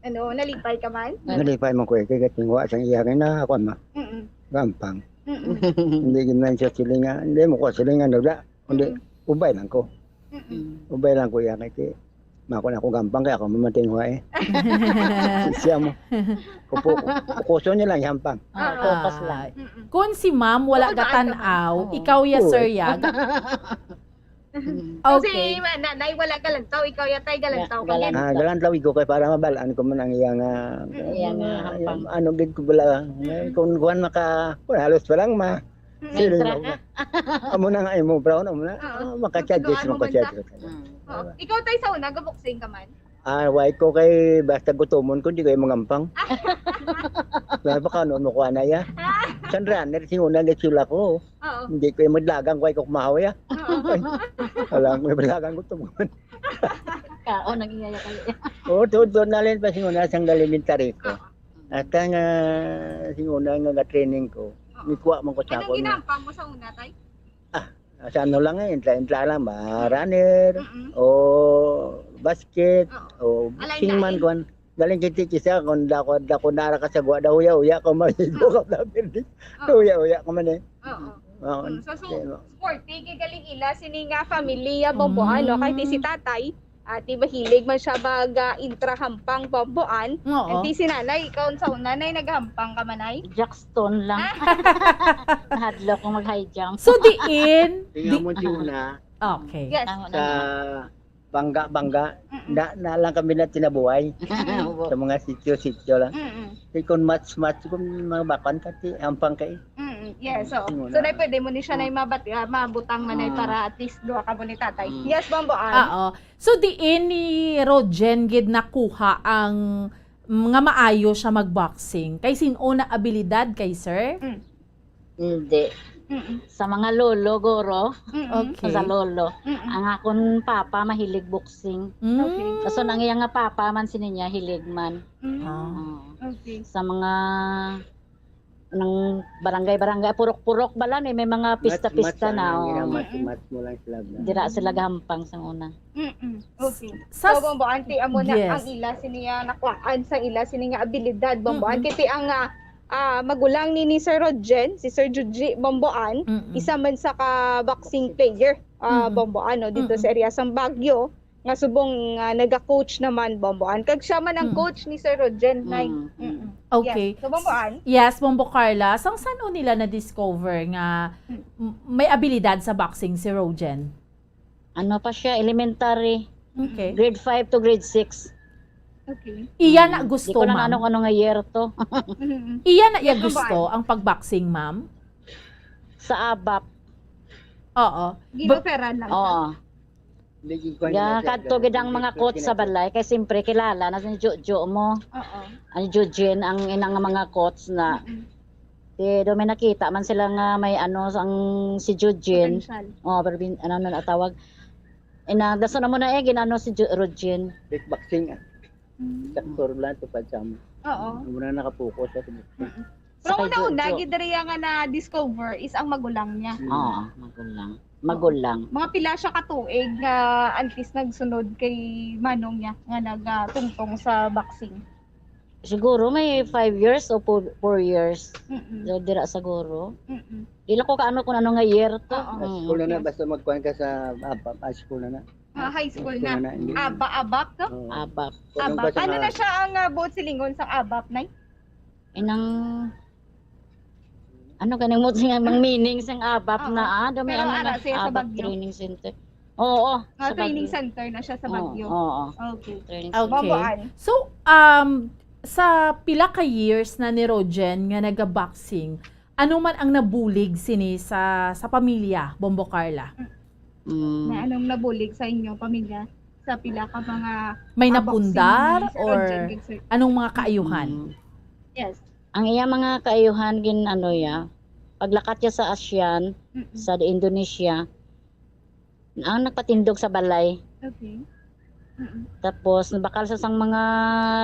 Ano, nalipay ka man? Nalipay man ko, eh, kay katingwa sang iya nga na, ako, ma-, Mm-mm. gampang. Mm-mm. Hindi gid man siya silingan, hindi mo ko silingan, wala. Kundi, Mm-mm. ubay lang ko. Mm-mm. Ubay lang ko iya, kay, kay, mako na ako gampang, kay ako mamatingwa, eh. Siya mo. Kupo-, kukuson niya lang, ihampang. Ah, Oo. focus lang. Ah, Mm-mm. kung si ma'am wala Okay, baka gatan-aw, Oo. ikaw ya, Oo. sir, ya, ga-, Mm. So, si Okay. ma-, nanay wala galantaw, ikaw yatay galantaw Ga-, ka din. galantaw. Ah, galantaw ko kay para mabalaan ko man ang iya nga, Mm. Iya nga, ah, hampang. Ano gid ko bala, Mm. kung kuwan maka, kuwan, halos pa lang ma-, Mm. siling Mentra mo. ka. Amo na nga imo, brown, amo na. Oo. Ah, maka-charges, Tutuan mo man maka-charges ta. ka. Mm. Oo. Ikaw, tay, sa una, gaboxing ka man? Ah, why ko kay basta gutomon ko, di ko yung mangampang. Kaya baka ano mo kuha na ya. Sandra, narising una, narising ako. Oo. Hindi ko yung madlagang, why ko kumahaw ya. Oo. Ay, alam mo, yung madlagang gutomon. Kaon, nag-iyaya kayo. Oo, tuod, tuod na rin pa singuna, sang elementary ko. Oo. At ang, ah, singuna nga training ko, Oo. mikuha man ko sa Anong akon nga ginampang mo sa una, tay? Ah, sa ano lang eh, entla-entla lang, mga Mm. runner, Mm-mm. o basket, Oo. o Alay boxing man, lain. kuwan. Galing kiti kisa, kung dako, dako nara ka sa guwa, da huya-huya ka, maligo Oo. ka, da, pirdi. Oo. Huya-huya ka man eh. Oo. Oo. Mm, so, so, Di ba? sporty, kay galing ila, sini nga familia, Bomboan, no? Kahit si Mm. tatay, ah, di mahilig man siya mag, ah, intrahampang, Bomboan. Oo. And di si nanay, ikaw, sa una, nay, naghampang ka man, ay? Jackstone lang. Ah. Nahadlok kung mag-high jump. So, diin, Tingnan di-, mo si una. Okay. Yes. Ang Sa una. Bangga-bangga, Mm-mm. na, na lang kami na tinabuhay. Mm-mm. Sa mga sityo-sityo lang. Mm-mm. Kay kung match-match, kung mga bakan ka, ti, ampang kay. Mm-mm. Yes, so, so na pwede mo ni siya na mabati, ah, mabutang man ay para at least duha ka mo ni tatay. Mm. Yes, Bombo Ann. Oo. So, diin ni Rojen gid nakuha ang mga maayo siya magboxing? Kay sin-o na abilidad kay sir? Hindi. Mm-mm. Sa mga lolo, guro. Mm-mm. Okay. Sa lolo. Mm-mm. Ang akon papa mahilig boxing. Mm. Okay. Kaso ang iya nga papa man sini niya hilig man. Mm. Ah. Oo. Okay. Sa mga nang barangay-barangay, purok-purok bala ni, may mga pista-pista na. Oh. Match, match mo lang sila. Dira sila gahampang sa una. Mm-mm. Okay. Sa- So, Bombo Ann, ti amo na Yes. ang ila sini nga nakuhaan sa ila sini nga abilidad, Bombo Ann. Mm-mm. Kay ti ang ah, ah, magulang ni, ni Sir Rojen, si Sir Juji Bombo Ann, Mm-mm. isa man sa ka boxing player, ah, Mm-mm. Bombo Ann, no, dito Mm-mm. sa area sa Baguio, nga subong nga naga-coach naman, Bombo Ann. Kag siya man ang Mm. coach ni Sir Rojen, Nay. Mm, mm. Mm-mm. Okay. Yes. So, Bombo Ann, Yes, Bombo Carla. Sang saan nila na-discover nga m- may abilidad sa boxing si Rojen? Ano pa siya, elementary, Okay. grade five to grade six. okay. Iya na Mm. gusto, Di ko na ma'am. Ano, ano nga year to. Mm-mm. Iya na iya Yes, gusto Bombo Ann. Ang pag-boxing, ma'am? Sa ABAP. Oo. Ginoperan lang siya. Oo. Hindi, gikuha Ya, nila siya, kadto ganun. gid ang mga Hindi, coach sa kinakot. Balay kay siyempre kilala na si Jojo mo. Oo. Ang Jujin ang inang mga coach na. Mm-mm. Di do may nakita man sila nga may ano ang si Jujin. Potential. Oh, pero bin, ano na tawag. Ina, daso na mo na eh, ginano si Ju- Rujin. Kickboxing, ah. Mm. Saktor lang ito pa sa mo. Oo. Muna nakapokus sa boxing. Pero Sa kay una-una, Jojo. gid diri nga na-discover is ang magulang niya. Oo, magulang. Magulang. Mga pila siya ka tuig nga at least nagsunod kay manong niya nga nagtungtong sa boxing. Siguro may five years o four, four years. Mm-mm. So, dira siguro. Mm-mm. Dila ko kaano kung ano nga year to. Oo. High Mm. school na na, Yes. basta magkuhan ka sa ABAP, high school na na. Ah, high school High school na. na na, hindi. ABAP, ABAP to? Oo. ABAP. Kung ABAP. basta Ano na- na siya ang ah, buot silingon sa ABAP, Nay? Inang ano kaning mo sing ang meaning sang ABAP Oo. na ah, do may Pero ano ara na siya sa ABAP Baguio. Training Center. Oo, Ah, sa training Baguio. center na siya sa Oo, Baguio. Oo, Okay. Training Okay. Center. Bombo Ann. So, um, sa pila ka years na ni Rojen nga naga-boxing, ano man ang nabulig sini sa sa pamilya, Bombo Carla? Mm. Na anong nabulig sa inyo, pamilya? Sa pila ka mga May ah, napundar boxing ni Sir or Roger Gagsoy? Anong mga kaayuhan? Mm. Yes. Ang iya mga kaayuhan gin ano ya, paglakat niya sa ASEAN, Mm-mm. sa Indonesia, ang nagpatindog sa balay. Okay. Mm-mm. Tapos nabakal sa sang mga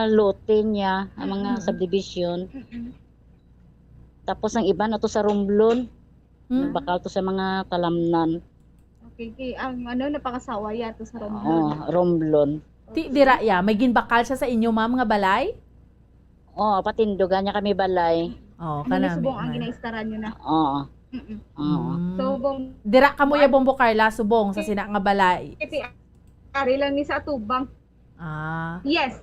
lote niya, ang mga Mm-mm. subdivision. Mm-mm. Tapos ang iban ato sa Romblon, Hmm? nagbakal to sa mga talamnan. Okay, kay ang ano, napangasawa ya to sa Romblon. Oh, Romblon. Ti dira ya, may ginbakal siya sa inyo, ma'am, nga balay? Oh, patindogan niya kami balay. Oh, Ano ni kanami. subong ang Ma'am. ginaistaran niyo na? Oo. Mm-mm. Oo. Mm. So, bong, Dira kamo ya, Bombo Carla, subong sa sina nga balay. Kiti, ari lang ni sa atubang. Ah. Yes.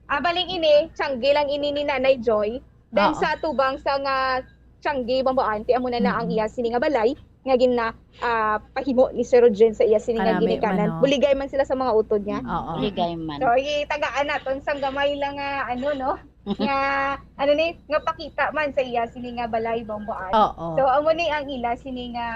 Ah, baling ini, tiyanggi lang ini ni Nanay Joy. Then Oo. sa atubang sa nga tiyanggi, Bombo Ann, ti amo na na ang Mm-mm. iya sini nga balay nga gina ah, pahimo ni Sir Roger sa iya sini nga Kanami, ginikanan. mano. Buligay man sila sa mga utod niya. Oo. Ligay man. So, itagaan naton sang gamay lang nga ano, no? Nga ano ni, nga pakita man sa iya sini nga balay, Bombo Ann. Oo. So, amo ni ang ila sini nga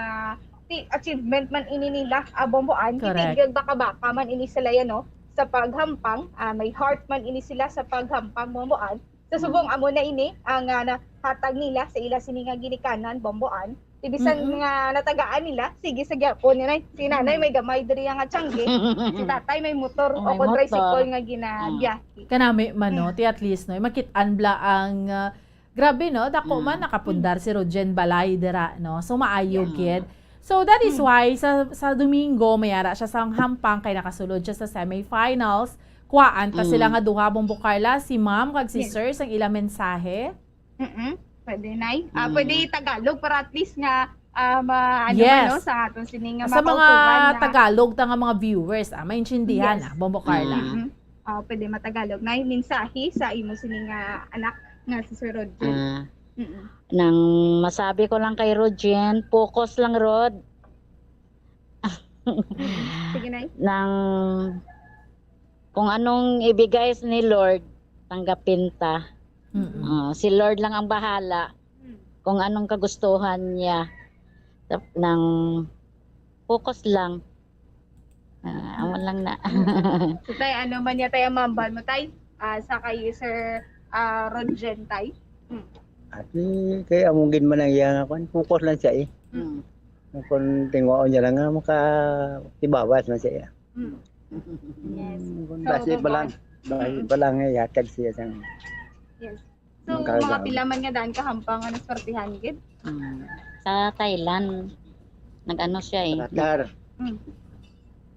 ti achievement man ini nila, ah, Bombo Ann. Correct. Kitig baka-baka man ini sila yan, no? Sa paghampang, ah, may heart man ini sila sa paghampang, Bombo Ann. Sa subong amo na ini ang ah, nahatag nila sa ila sini nga ginikanan, Bombo Ann. Ti bisan Mm-mm. nga natagaan nila, sige sa gyapon ni Nay. Si Nanay may gamay diri nga tiyanggi. Si Tatay may motor Oh, o may kon motor. tricycle nga ginabiyahe. Kanami mano, ti at least, no, makit-an bala ang ah, grabe, no, dako Mm. man nakapundar si Rojen balay dira, no. So maayo Yeah. gid. So that is Mm. why sa sa Domingo may ara siya sa hampang kay nakasulod siya sa semifinals. Kuhaan ta sila Mm. nga duha, Bombo Carla, si Ma'am kag si Yes. Sir sang ila mensahe. Mm-mm. Pwede, Nay. Ah, Mm. pwede Tagalog para at least nga ah, ma, ano Yes. man, no, sa aton sini nga Sa mga makauturan na Tagalog ta nga mga viewers, ah, maintindihan Yes. ah, Bombo Carla. Mm. Mm-mm. Ah, pwede matagalog na mensahe sa imo sini nga anak nga si Sir Roger. Ah, Mm-mm. nang masabi ko lang kay Rojen, focus lang, Rod. Sige, Nay. Nang kung anong ibigay ni Lord, tanggapin ta. Mm-mm. Ah, si Lord lang ang bahala. Mm. kung anong kagustuhan niya. Tap-, nang focus lang. Ah, amo lang na. So, tay, ano man niya, tay, ang mahambal mo, tay? Ah, sa kay Sir, ah, Ronjen, tay? Mm. Ati, kay amo gid man ang iya nga kwan, focus lang siya eh. Mm. Kung tingwaon niya lang nga maka-, tibawas man siya. Mm. Yes. Mm, kung So, basi pa lang, basi pa lang, eh, yatag siya sang Yes. So, mga pila man nga daan ka hampang nga naswertihan gid? Mm. Sa Thailand, nag-ano siya eh. Qatar. Mm.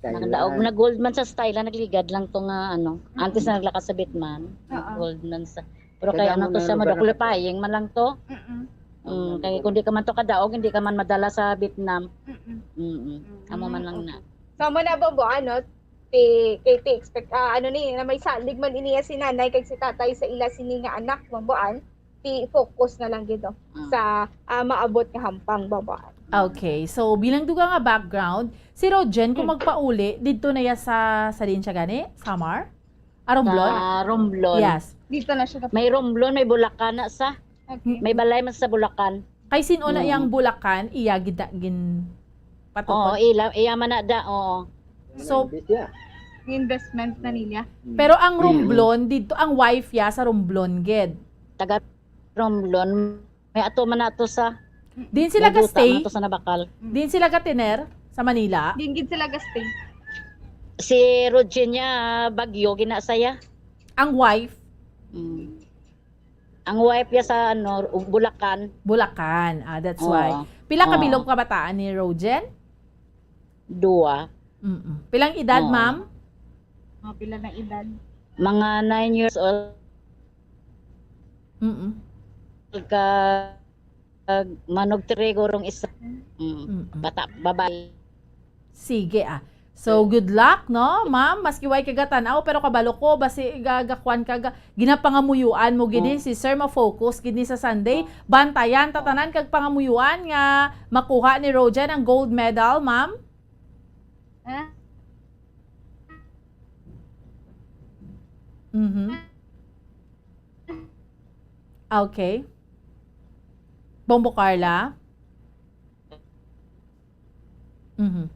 Thailand. Nagdaog, nag-gold man sa Thailand, nagligad lang to nga ano. Mm. Antes na naglakas sa Vietnam, Oo. nag-gold man sa, pero kay Kaya ano mo to na siya, lugar na madakulapayin man lang to. Mm-mm. Mm, kay kung di ka man to kadaog, hindi ka man madala sa Vietnam. Mm-mm. Mm-mm. Mm. Amo man lang na. Okay. So, amo na, Bombo, ano, ti, kay ti expect, ah, ano ni, na may salig man iniya si nanay kag si tatay sa ila sini nga anak, Bomboan, ti focus na lang gid, oh, Mm. sa, ah, maabot nga hampang, Bomboan. Okay, so bilang dugang nga background, si Rojen, kung Mm. magpauli, didto na ya sa, sa diin siya gani? Samar? Ah, Romblon? Sa Romblon. Yes. Dito na siya. May Romblon, may Bulacan na sa. Okay. May balay man sa Bulacan. Kay sin-o na Mm. yang Bulacan, iya gid na ginpatukod? Oo, ila, iya man na da, oo. So, Invest niya. Investment na nila. Mm. Pero ang Mm. Romblon, didto ang wife ya sa Romblon gid. Taga Romblon, may ato man na to sa Din sila may duta gastay? man to sa Nabakal. Mm. Din sila gatiner sa Manila? Din gid sila gastay. Si Rogenia Bagyo, ginasaya. Ang wife? Mm. Ang wife niya sa, ano, Bulacan. Bulacan. Ah, that's Oo. why. Pila ka Oo. bilog kabataan ni Rojen? Dua. Mm-mm. Pilang edad, Oo. ma'am? Oh, pila na edad? Mga nine years old. Mm-mm. Ka, kag manog trigurong isa. Mm. Mm-mm. Bata, babae. Sige, ah. So, good luck, no, ma'am? Maski way ka gatan-aw, pero kabalo ko, basi ga-, gakuan ka, ga-, ginapangamuyuan mo gid ni Oh. si Sir, ma-focus gid ni sa Sunday. Oh. Bantayan ta Oh. tanan kag pangamuyuan nga makuha ni Rojen ang gold medal, ma'am. Ah? Mhm. Okay. Bombo Carla? Mhm.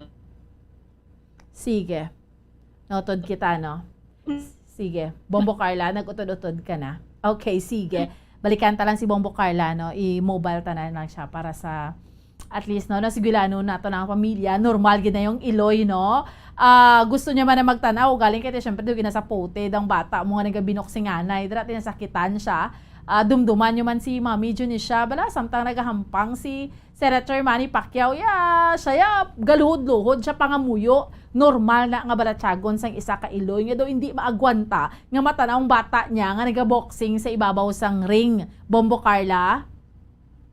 Sige. Notod kita, no? Sige. Bombo Carla, nag-utod-utod ka na. Okay, sige. Balikan ta lang si Bombo Carla, no? I-mobile ta na lang siya para sa, at least, no, nasigurado nato na ang pamilya, normal gid na yung iloy, no? Ah, gusto niya man na magtanaw, galing kay, syempre, di ginasapote dang bata mo nga nagabinok si nganay, dira, tinasakitan siya. Ah, dumduman niyo man si Mami Junicia, bala, samtang nagahampang si Senator Manny Pacquiao, ya, siya, ya, galuhod-luhod siya pangamuyo. Normal na nga balatyagon sang isa ka iloy nga daw hindi maagwanta nga matanaw ang bata niya nga nagaboxing sa ibabaw sang ring. Bombo Carla?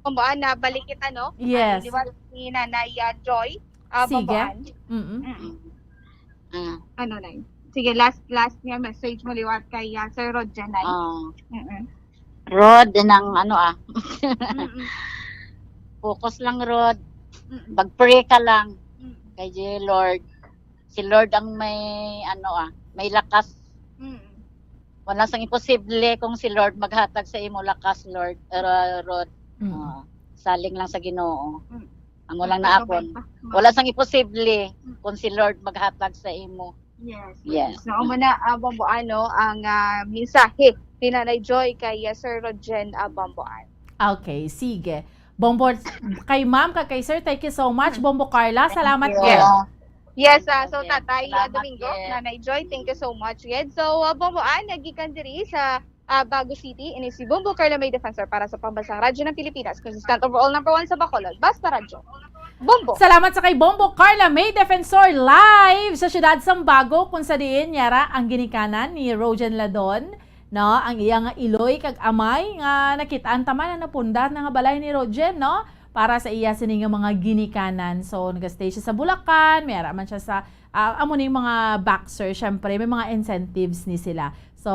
Bomboan, na balik kita, no? Yes. Ano, liwat ni Nanay, ah, Joy? Ah, Sige. Bomboan. Mm-mm. Mm-mm. Mm. Ano, Nay? Sige, last, last nga message mo liwat kay, ah, Sir Rod dyan, Nay. Oh. Mm-mm. Rod, nang ano, ah. Mm-mm. Focus lang, Rod. Mm-mm. Mag-pray ka lang Mm-mm. kay Lord. Si Lord ang may, ano, ah, may lakas. Mm-mm. Wala sang imposible kung si Lord maghatag sa imo lakas, Lord, uh, Rod. Mm. Oh, saling lang sa Ginoo. Mm. Amo lang na akon. Wala sang imposible Mm. kung si Lord maghatag sa imo. Yes. Yes. So, amo na, ah, Bomboan, no, ang, ah, mensahe ni Nanay Joy kay, ah, Sir Rogen, ah, Bomboan. Okay, sige. Bombo, kay ma'am, kag kay sir, thank you so much. Mm. Bombo Carla, Thank salamat you. po. Yes. Yes, ah, so Okay. Tatay, ah, Salamat, Domingo, yes. Nanay Joy, thank you so much, gid. So, ah, Bomboan, nagikan diri sa, ah, Bago City, ini si Bombo Carla May Defensor para sa Pambansang Radyo ng Pilipinas, consistent overall number one sa Bacolod. Basta Radyo. Bombo! Salamat sa kay Bombo Carla May Defensor live sa siyudad sang Bago, kung sa diin yara ang ginikanan ni Rogen Ladon, no, ang iya nga iloy kag amay nga nakitaan ta man ang napundat na nga balay ni Rogen, no, para sa iya sini nga mga ginikanan. So, nagastay siya sa Bulacan, may ara man siya sa, ah, amo ning mga boxer, syempre, may mga incentives ni sila. So,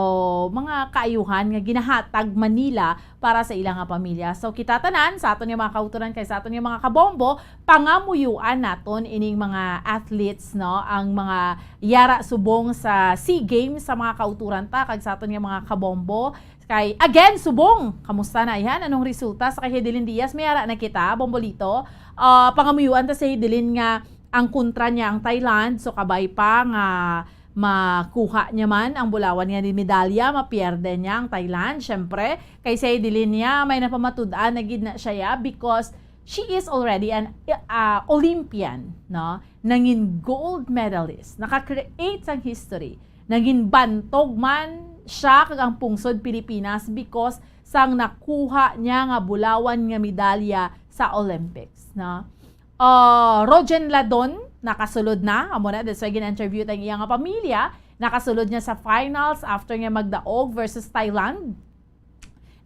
mga kaayuhan nga ginahatag man nila para sa ila nga pamilya. So, kita tanan sa aton nga mga kautoran kag sa aton nga mga kabombo, pangamuyuan naton ining mga athletes, no, ang mga yara subong sa SEA Games sa mga kautoran ta kag sa aton nga mga kabombo. Kay, again, subong. Kamusta na, yan? Anong resulta sa kay Hidilyn Diaz? May ara na kita, Bombolito. Ah, pangamuyuan ta si Hidilyn nga ang kontra niya ang Thailand. So, kabay pa nga makuha niya man ang bulawan nga ni medalya, mapierde niya ang Thailand, syempre. Kay si Hidilyn niya, may napamatud-an na gid na siya, ya, because she is already an, ah, Olympian, no? Nangin gold medalist, naka-create sang history. Nangin bantog man siya kag ang pungsod Pilipinas because sang nakuha niya nga bulawan nga medalya sa Olympics, no? Ah, Rojen Ladon, nakasulod na. Amo na, that's why gin-interview ta ang iya nga pamilya. Nakasulod niya sa finals after niya magdaog versus Thailand.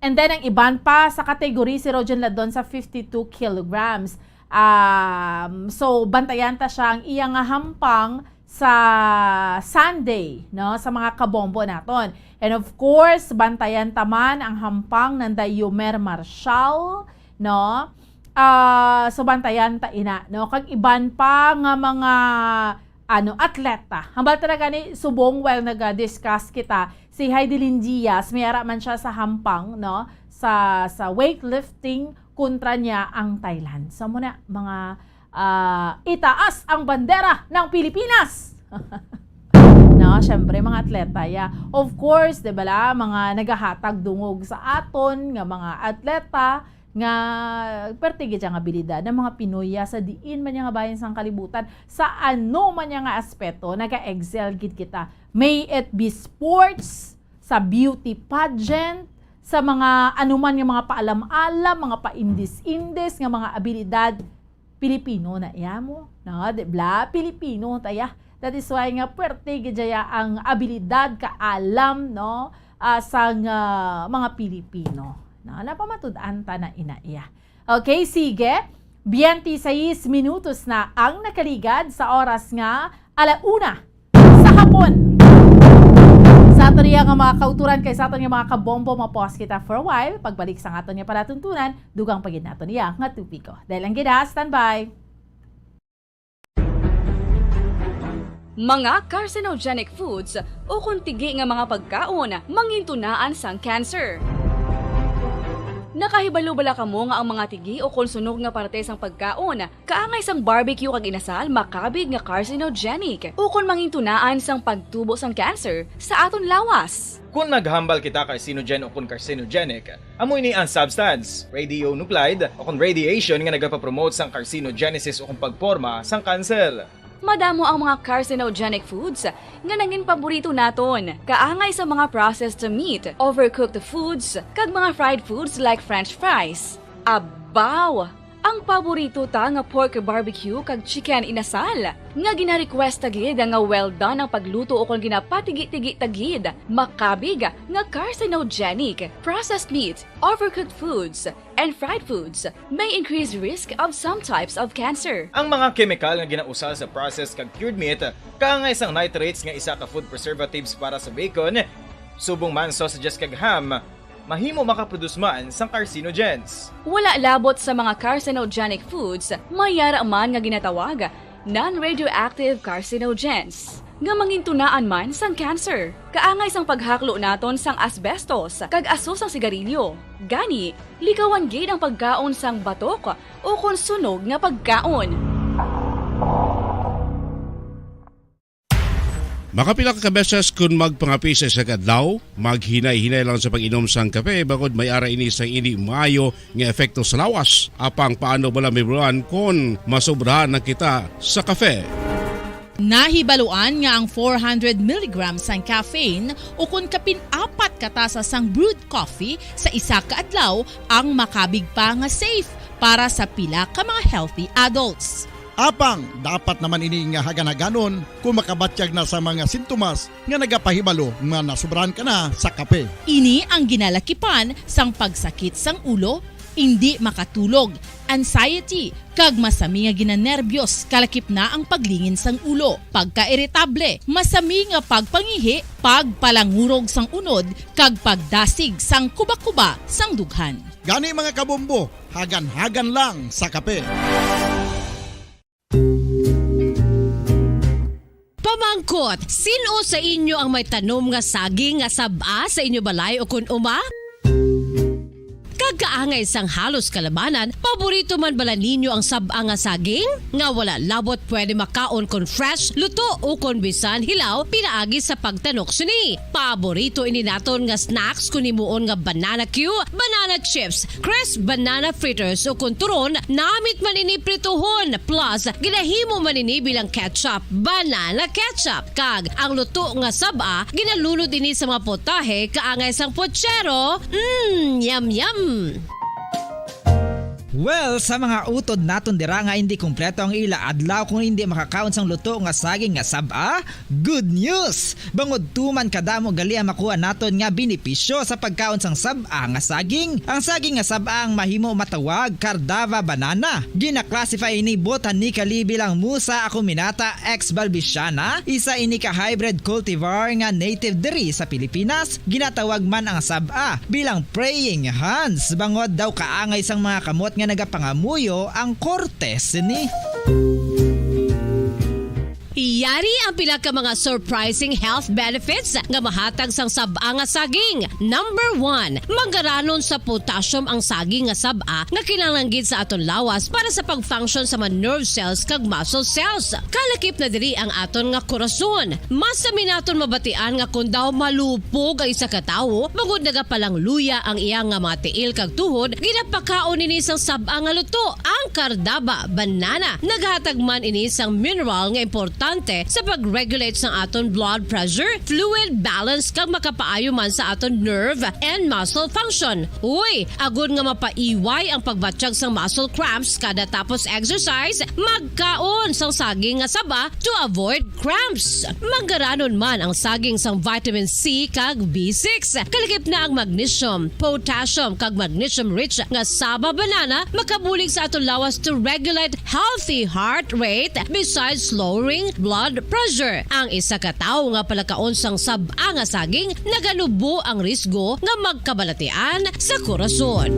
And then, ang iban pa sa category, si Rojen Ladon sa fifty-two kilograms. Um, so, bantayan ta siya ang iya nga hampang sa Sunday, no, sa mga kabombo naton. And of course, bantayan ta man ang hampang nanda Yumer Marshall, no? Ah, so, bantayan ta ina, no? Kag iban pa nga mga, ano, atleta. Hambal talaga ni subong while naga-discuss kita, si Hidilyn Diaz, may ara man siya sa hampang, no? Sa, sa weightlifting, kontra niya ang Thailand. So, muna, mga, ah, itaas ang bandera ng Pilipinas! No, syempre, mga atleta, ya. Of course, di ba la, mga nagahatag dungog sa aton nga mga atleta nga perti gid ang abilidad ng mga Pinoy, ya, sa diin man niya nga bahin sang kalibutan, sa ano man niya nga aspeto, naga-excel gid kita. May it be sports, sa beauty pageant, sa mga anuman nga mga paalam-alam, mga paindis-indis nga mga abilidad, Pilipino na iya mo, no? Di bla? Pilipino ta ya. That is why nga puwerte gid ya ang abilidad, kaalam, no? Ah, sang, ah, mga Pilipino, no? Napamatud-an ta na ina iya. Okay, sige. Twenty-six minutos na ang nakaligad sa oras nga alauna sa hapon. Sa aton iya nga mga kauturan kay sa aton nga mga kabombo, mapos kita for a while. Pagbalik sa aton nga palatuntunan, dugang pa gid naton iya nga topiko. Dahil lang gid, ha, standby. Mga carcinogenic foods ukon tigi nga mga pagkaon mangintunaan sang cancer. Nakahibalo bala kamo nga ang mga tigi ukon sunog nga parte sang pagkaon kaangay sang barbecue kag inasal makabig nga carcinogenic ukon mangintunaan sang pagtubo sang cancer sa aton lawas? Kon naghambal kita carcinogen ukon carcinogenic, amo ini ang substance, radionuclide, ukon radiation nga nagapapromote sang carcinogenesis ukon pagporma sang kanser. Madamo ang mga carcinogenic foods nga nangin paborito naton, kaangay sa mga processed meat, overcooked foods, kag mga fried foods like French fries. Abaw! Ang paborito ta nga pork barbecue kag chicken inasal, nga gina-request ta gid nga well done ang pagluto ukon ginapatigi-tigi ta gid, makabig nga carcinogenic. Processed meat, overcooked foods, and fried foods may increase risk of some types of cancer. Ang mga kemikal nga ginausal sa processed kag cured meat, kaangay sang nitrates nga isa ka food preservatives para sa bacon, subong man sausages kag ham, mahimo makaproduce man sang carcinogens. Wala labot sa mga carcinogenic foods, may ara man nga ginatawag non-radioactive carcinogens, nga mangintunaan man sang cancer. Kaangay sang paghaklo naton sang asbestos kag aso sang sigarilyo. Gani, likawan gid ang pagkaon sang batok ukon sunog nga pagkaon. Makapila ka beses kon magpangape sa isa ka adlaw, maghinay-hinay lang sa pag-inom sang kape, bangod may ara ini sang indi maayo nga epekto sa lawas. Apang paano bala mahibaluan kon masobrahan na kita sa kape? Nahibaluan nga ang four hundred milligrams sang caffeine ukon kapin apat ka tasa sang brewed coffee sa isa ka adlaw ang makabig pa nga safe para sa pila ka mga healthy adults. Apang dapat naman ini nga hagan-haganon kon makabatyag na sa mga sintomas nga nagapahibalo nga nasobrahan ka na sa kape. Ini ang ginalakipan sang pagsakit sang ulo, indi makatulog, anxiety, kag masami nga ginanerbiyos, kalakip na ang paglingin sang ulo, pagkairitable, masami nga pagpangihi, pagpalangurog sang unod, kag pagdasig sang kuba-kuba sang dughan. Gani, mga kabombo, hagan-hagan lang sa kape. Pamangkot, sin-o sa inyo ang may tanom nga saging nga sab-a sa inyo balay o kun uma? Kag kaangay sang halos kalabanan, paborito man bala ninyo ang sab-a nga saging? Nga wala labot pwede makaon kon fresh, luto, o kon bisan hilaw pinaagi sa pagtanok sini. Paborito ini naton nga snacks kon himuon nga banana cue, banana chips, crisp banana fritters, o kon turon, namit man ini prituhon, plus ginahimo man ini bilang ketchup, banana ketchup. Kag ang luto nga sab-a, ginalunod ini sa mga putahe kaangay sang putsero. Mm, yum, yum! Well, sa mga utod naton dira nga hindi kompleto ang ila adlaw kung hindi makakaon sang luto nga saging nga sab-a, good news! Bangod tuman kadamo gali ang makuha naton nga benepisyo sa pagkaon sang sab-a nga saging. Ang saging nga sab-a ang mahimo matawag Cardava banana. Gina-classify ini botanically bilang Musa acuminata ex balbisiana, isa ini ka hybrid cultivar nga native diri sa Pilipinas. Ginatawag man ang sab-a bilang praying hands, bangod daw kaangay sang mga kamot nga nagapangamuyo ang korte sini. Yari ang pila ka mga surprising health benefits nga mahatag sang sab-a nga saging. Number one, manggaranon sa potassium ang saging nga sab-a nga kinahanglan gid sa aton lawas para sa pag-function sa mga nerve cells kag muscle cells. Kalakip na diri ang aton nga korason. Mas sami naton mabatian nga kon daw malupog ang isa ka tawo, bangod nagapalangluya ang iya nga mga tiil kag tuhod, ginapakaon ini sang sab-a nga luto, ang Cardava banana. Naghatag man ini sang mineral nga importante sa pag-regulate sang aton blood pressure, fluid balance, kag makapaayo man sa aton nerve and muscle function. Uy, agod nga mapaiway ang pagbatyag sang muscle cramps kada tapos exercise, magkaon sang saging nga saba to avoid cramps. Manggaranon man ang saging sang vitamin C kag B six. Kalakip na ang magnesium, potassium, kag magnesium-rich nga saba banana makabulig sa aton lawas to regulate healthy heart rate besides lowering blood pressure. Ang isa ka tawo nga palakaon sang sab-a nga saging naganubo ang risgo nga magkabalatian sa korason.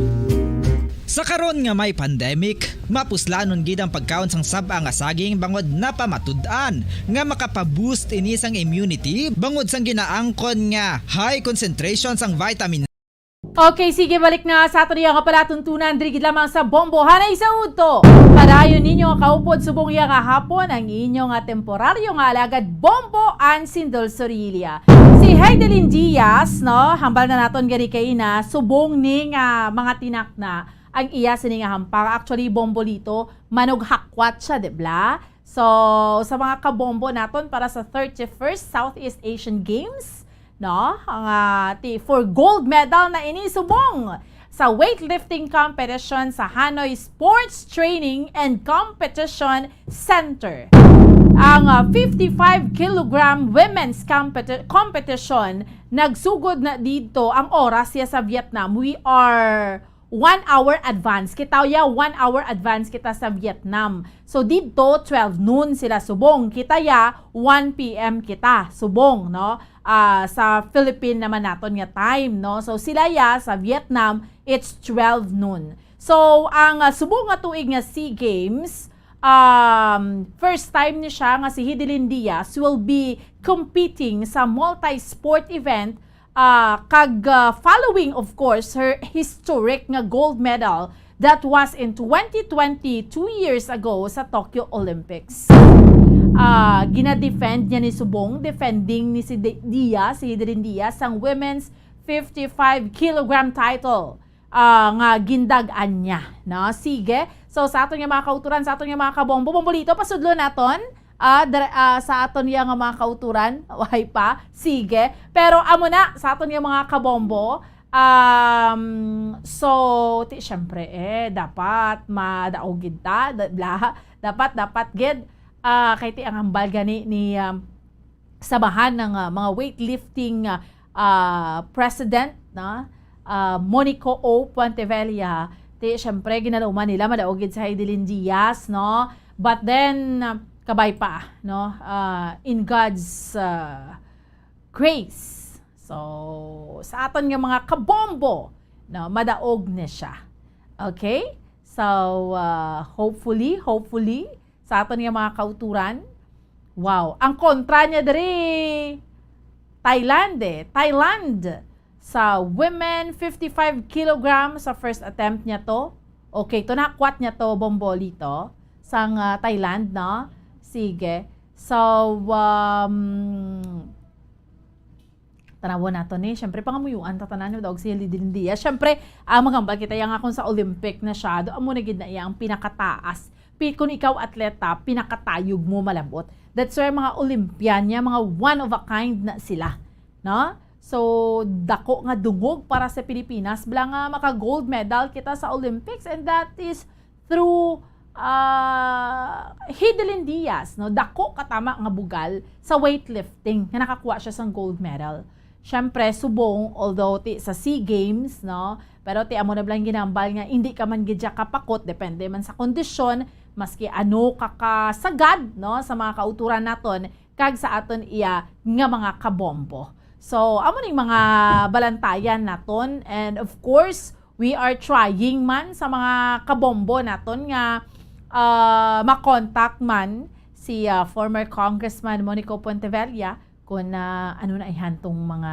Sa karon nga may pandemic, mapuslanon gid ang pagkaon sang sab-a nga saging bangod napamatud-an nga makapa-boost ini sang immunity bangod sang ginaangkon nga high concentration sang vitamin. Okay, sige, balik na sa aton iya nga palatuntunan diri gid lamang sa Bombo. Hanay sa udto, padayon ninyo nga kaupod subong iya nga hapon ang inyo nga temporaryo nga alagad Bombo Ann Sindol Sorilla. Si Heidelin Diaz, no, hambal na naton gani kay na subong ni nga mga tinakna ang iya sini nga hampang. Actually, Bombolito, manughakwat siya, di bla? So, sa mga kabombo naton para sa thirty-first Southeast Asian Games, no? Ang ah, ti for gold medal na ini subong sa weightlifting competition sa Hanoi Sports Training and Competition Center. Ang ah, fifty-five kilogram women's competi- competition nagsugod na dito ang oras siya sa Vietnam. We are one hour advance. Kita ya, one hour advance kita sa Vietnam. So, dito, twelve noon sila subong. Kita ya, one p m kita subong, no? Ah, sa Philippine naman naton nga time, no? So, sila ya sa Vietnam, it's twelve noon. So, ang ah, subong nga tuig nga SEA Games, um, first time ni siya nga si Hidelin Diaz will be competing sa multi-sport event, ah, kag ah, following, of course, her historic nga gold medal that was in twenty twenty, two years ago sa Tokyo Olympics. Ah, gina-defend niya ni subong, defending ni si Di- Diaz, si Hidelin Diaz, sang women's fifty-five kilogram title ah, nga gindag-an niya, no? Sige. So, sa aton nga mga kauturan, sa aton nga mga kabombo, Bombolito, pasudlo naton, ah, dire- ah, sa aton nga mga kauturan, way pa. Sige. Pero amo na, sa aton nga mga kabombo, um, so, ti, syempre, eh, dapat madaog gid ta, da- bla, dapat, dapat gid, ah, kay ti ang hambal gani ni, um, samahan ng ah, mga weightlifting ah, ah, president na ah, Monico O. Puentevella, ti syempre ginaluman nila madaog gid si Heidelin Diaz, no? But then ah, kabay pa, no? Ah, in God's ah, grace. So, sa aton nga mga kabombo, no, madaog ni siya. Okay? So, ah, hopefully, hopefully, sa aton nga mga kauturan, Wow. Ang kontra niya diri, Thailand eh. Thailand. Sa women, fifty-five kilogram sa first attempt niya to. Okay, to nakwat niya to, Bombolito. Sang ah, Thailand, no? Sige. So, um, tanawon nato ni. Siyempre, pangamuyuan ta tanan, daog si Hidilyn Diaz. Siyempre, ah, magambal kita yang akon sa Olympic na siya. Do, amo na gid na iya ang pinakataas. Pi-, kung ikaw atleta, pinakatayog mo malabot. That's why mga Olympian niya, mga one of a kind na sila. No? So, dako nga dungog para sa Pilipinas. Bala nga maka-gold medal kita sa Olympics, and that is through ah Hidilyn Diaz, no? Dako katama nga bugal sa weightlifting nga nakakuha siya sang gold medal. Siyempre, subong, although ti sa SEA Games, no? Pero ti amo na bala ang ginambal nga hindi ka man gid siya kapakot, depende man sa kondisyon, maski ano ka kasagad, no, sa mga kauturan naton, kag sa aton iya nga mga kabombo. So, amo ning mga balantayan naton, and of course, we are trying man sa mga kabombo naton nga ah, ma-contact man si ah, former Congressman Monico Pontevilla kung ah, ano na ihantong mga,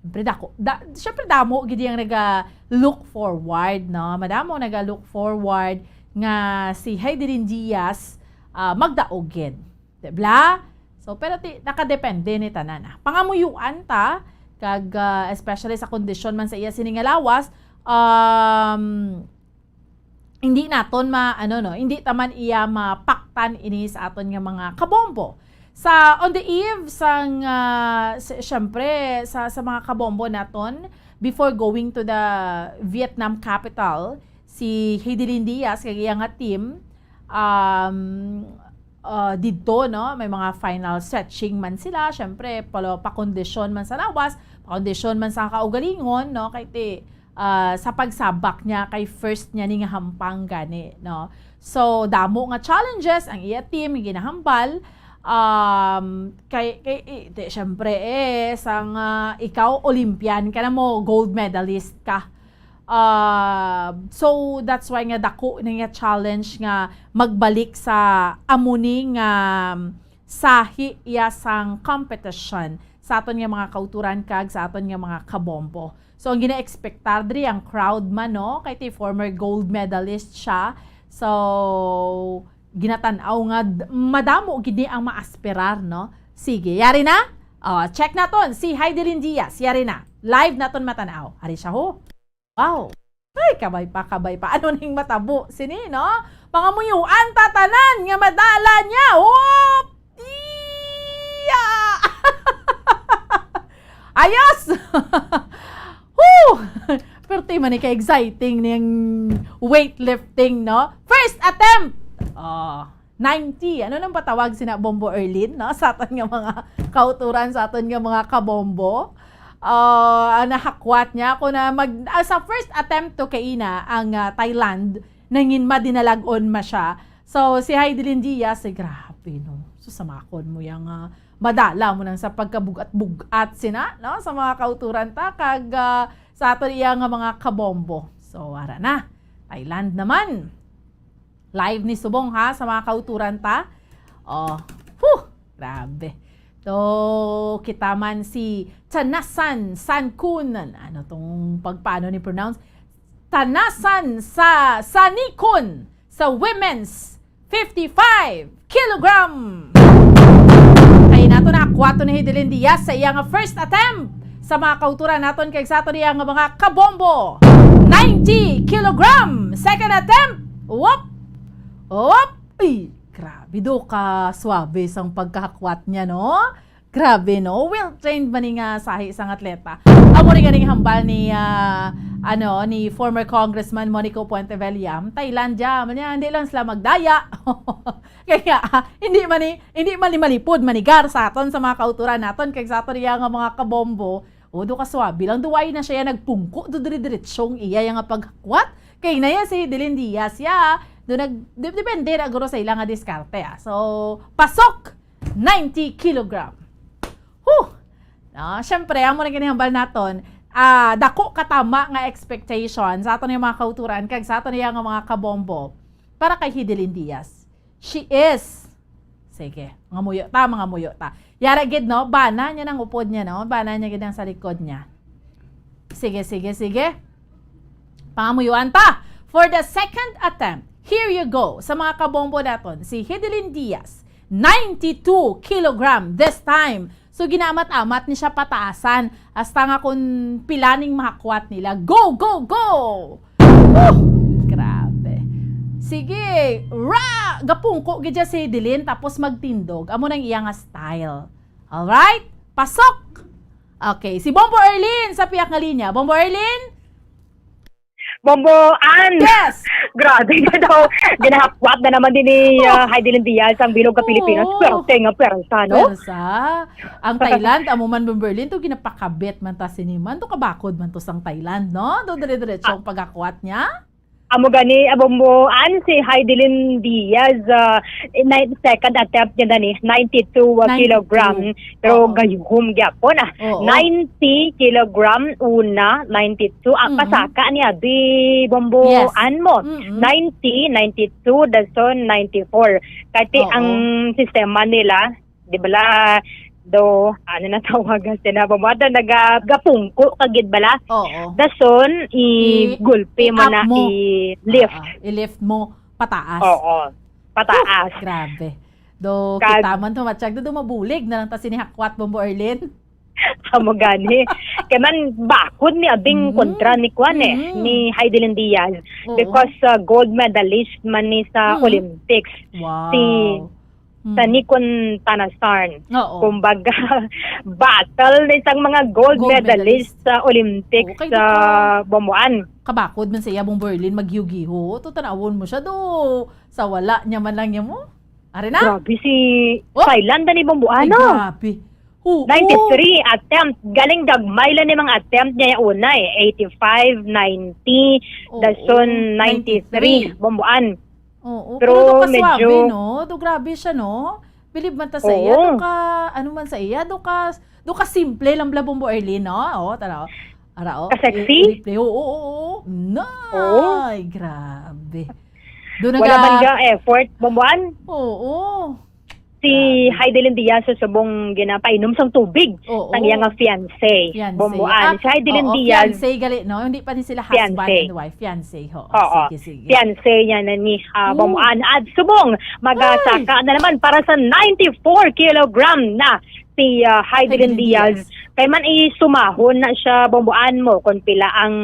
siyempre, dako, da, siyempre damo gid ang naga-look forward, no? Madamo naga-look forward nga si Hidilyn Diaz ah, magdaog gid. Diba? So, pero ti, nakadepende ni tanan, ah. Pangamuyuan ta, kag ah, especially sa kondisyon man sa iya sini nga lawas, um, hindi naton ma, ano, no, hindi ta man iya mapaktan ini sa aton nga mga kabombo. Sa, on the eve sang ah, s-, syempre, sa, sa mga kabombo naton, before going to the Vietnam capital, si Hidilyn Diaz kag iya nga team, um, ah, didto, no, may mga final stretching man sila, syempre, palo-, pakondisyon man sa lawas, pakondisyon man sa kaugalingon, no, kay ti, ah, sa pagsabak niya kay first niya ni nga hampang gani, no. So, damo nga challenges ang iya team nga ginahambal, um, kay, kay, eh, ti, syempre, eh, sang ah, ikaw Olympian ka na mo, gold medalist ka. Ah, so, that's why nga dako na nga challenge nga magbalik sa amo ni nga sahi iya sang competition sa aton nga mga kauturan kag sa aton nga mga kabombo. So, ang gina-expectar diri ang crowd man, no? Kay ti former gold medalist siya. So, ginatan-aw nga d-, madamo gid ni ang maaspirar, no? Sige, yari na? Oh, check naton si Hidilyn Diaz. Yari na. Live naton matan-aw. Ari siya, ho. Wow. Ay, kabay pa, kabay pa. Ano ning matabo sini, no? Pangamuyuan ta tanan nga madala niya. Hop! Iya! Ayos! Woo! Pero ti man ni ka-exciting ning weightlifting, no? First attempt! Oh, ninety. Ano nang patawag sina Bombo Erlin, no? Sa aton nga mga kauturan, sa aton nga mga kabombo. Ah, nahakwat niya ako na mag, ah, sa first attempt to kay ina ang ah, Thailand, nangin madinalag-on ma siya. So, si Hidilyn Diaz, ay grabe, no? Susamakon mo yang ah, madala mo nang sa pagkabugat-bugat sina, no? Sa mga kauturan ta, kag ah, sa aton iya nga mga kabombo. So, ara na. Thailand naman. Live ni subong, ha, sa mga kauturan ta. Oh, whew, grabe. To, kita man si Tanasan Sankun. Ano tong pagpaano ni pronounce? Tanasan sa Sanikun sa women's fifty-five kilogram. Kay nato na, kwato ni Hidilyn Diaz sa iya nga first attempt sa mga kauturan naton kag sa aton iya nga mga kabombo. Ninety kilogram. Second attempt. Whoop. Whoop. Ay, grabe do ka suabe sang pagkahakwat niya, no? Grabe, no? Well-trained man ni nga sahi sang atleta. Amo rin ganing hambal ni, ah, ano, ni former Congressman Monico Puentevella. Thailandia, man niya, hindi lang sila magdaya. Kaya, ah, hindi man ni, hindi man ni malipod, manigar sa aton, sa mga kauturan naton, kag sa aton iya nga mga kabombo. O, do ka suabe lang, duway na siya nagpungko, do dire-diretsyong iya nga paghakwat. Kay na iya si Hidilyn Diaz, ya. Do nag, de-, depende na guro sa ila nga diskarte, ah. So, pasok! Ninety kilogram. Huh! No, syempre, amo na ginihambal naton, ah, dako katama nga expectation sa aton nga mga kauturan kag sa aton iya nga mga kabombo para kay Hidilyn Diaz. She is Sige, mangamuyo ta, mangamuyo ta. Yara gid, no? Bana niya nang upod niya, no? Bana niya gid ang sa likod niya. Sige, sige, sige. Pangamuyuan ta. For the second attempt, here you go. Sa mga kabombo naton, si Hidelin Diaz, ninety-two kilogram this time. So, ginaamat-amat ni siya pataasan. Hasta nga kung pila ning mahakwat nila. Go, go, go! Woo! Grabe. Sige, ra! Gapungko gid siya si Hidelin, tapos magtindog. Amo nang iya nga style. Alright? Pasok! Okay, si Bombo Erlin sa piyak nga linya. Bombo Erlin? Bombo Ann! Yes! Grabe na daw. Ginahakwat na naman din ni uh, Heidelin Diaz ang bilog ka Pilipinas. Oo. Pwersa nga pwersa, no? Pwersa. Ang Thailand, amo man, Bombo Erlin, to ginapakabit man ta sini man, to kabakod man to sang Thailand, no? Do dire-diretso ang pagakwat niya. Amo gani, amo mo, an si Heidelin Diaz, uh, in second attempt niya dani, ninety-two kilogram. Pero gayuhom gyapon ah. Oo. Ninety kilogram una, ninety-two. Ang kasaka ni Abi Bombo Ann mo. Ninety, ninety-two, dason ninety-four. Kati ang sistema nila, di bala, do, ano na tawagan sila, bumada, naga, gapungko ka gid bala. Oo. Dason, i-gulpi mo na, i-lift. Ah, ah, i-lift mo pataas. Oo, pataas. Grabe. Do, kita man to, matsyag do, mabulig na lang ta sinihakwat, Bombo Erlin. Amo gani. Kay man, bakod ni abing kontra ni Kwan eh, ni Heidelin Diaz. Oo. Because uh, gold medalist man ni sa Olympics. Wow. Si sa Nikon Tanasarn. Oo. Kumbaga, battle ni sang mga gold medalist sa Olympics sa Bombo Ann. Kabakod man sa iya, Bombo Erlin, maggiho-giho. To, tanawon mo siya, do, sa wala niya man lang niya mo. Ari na? Grabe si Thailand ni Bombo Ann. Ay, grabe. Oo. Ninety-three attempt. Galing gagmay lang ni mga attempt niya una eh. Eighty-five, ninety, dason ninety-three. Bombo Ann. Oo, pero, pero do ka medyo suabe, no? Do grabe siya, no? Bilib man ta sa iya, do ka, ano man sa iya, do ka, do ka simple lang bala, Bombo Erlin, no? Oo, tara, oh. Ara, oh. Ka-sexy? I-, i-replay. Oo, oo, oo. Nay, grabe. Do naga- Wala man ga effort, Bombo Ann? Oo. Si Heidelin Diaz sa subong ginapainom sang tubig sang iya nga fiancé, Bombo Ann. Si Heidelin Diaz, fiancé gali, no? Hindi pa ni sila husband and wife, fiancé, ho. Oo. Sige, sige. Fiancé niya na ni, ah, Bombo Ann. At subong, magasaka na naman para sa ninety-four kilogram na si, ah, Heidelin Diaz. Kay man isumahon na siya, Bombo Ann mo, kung pila ang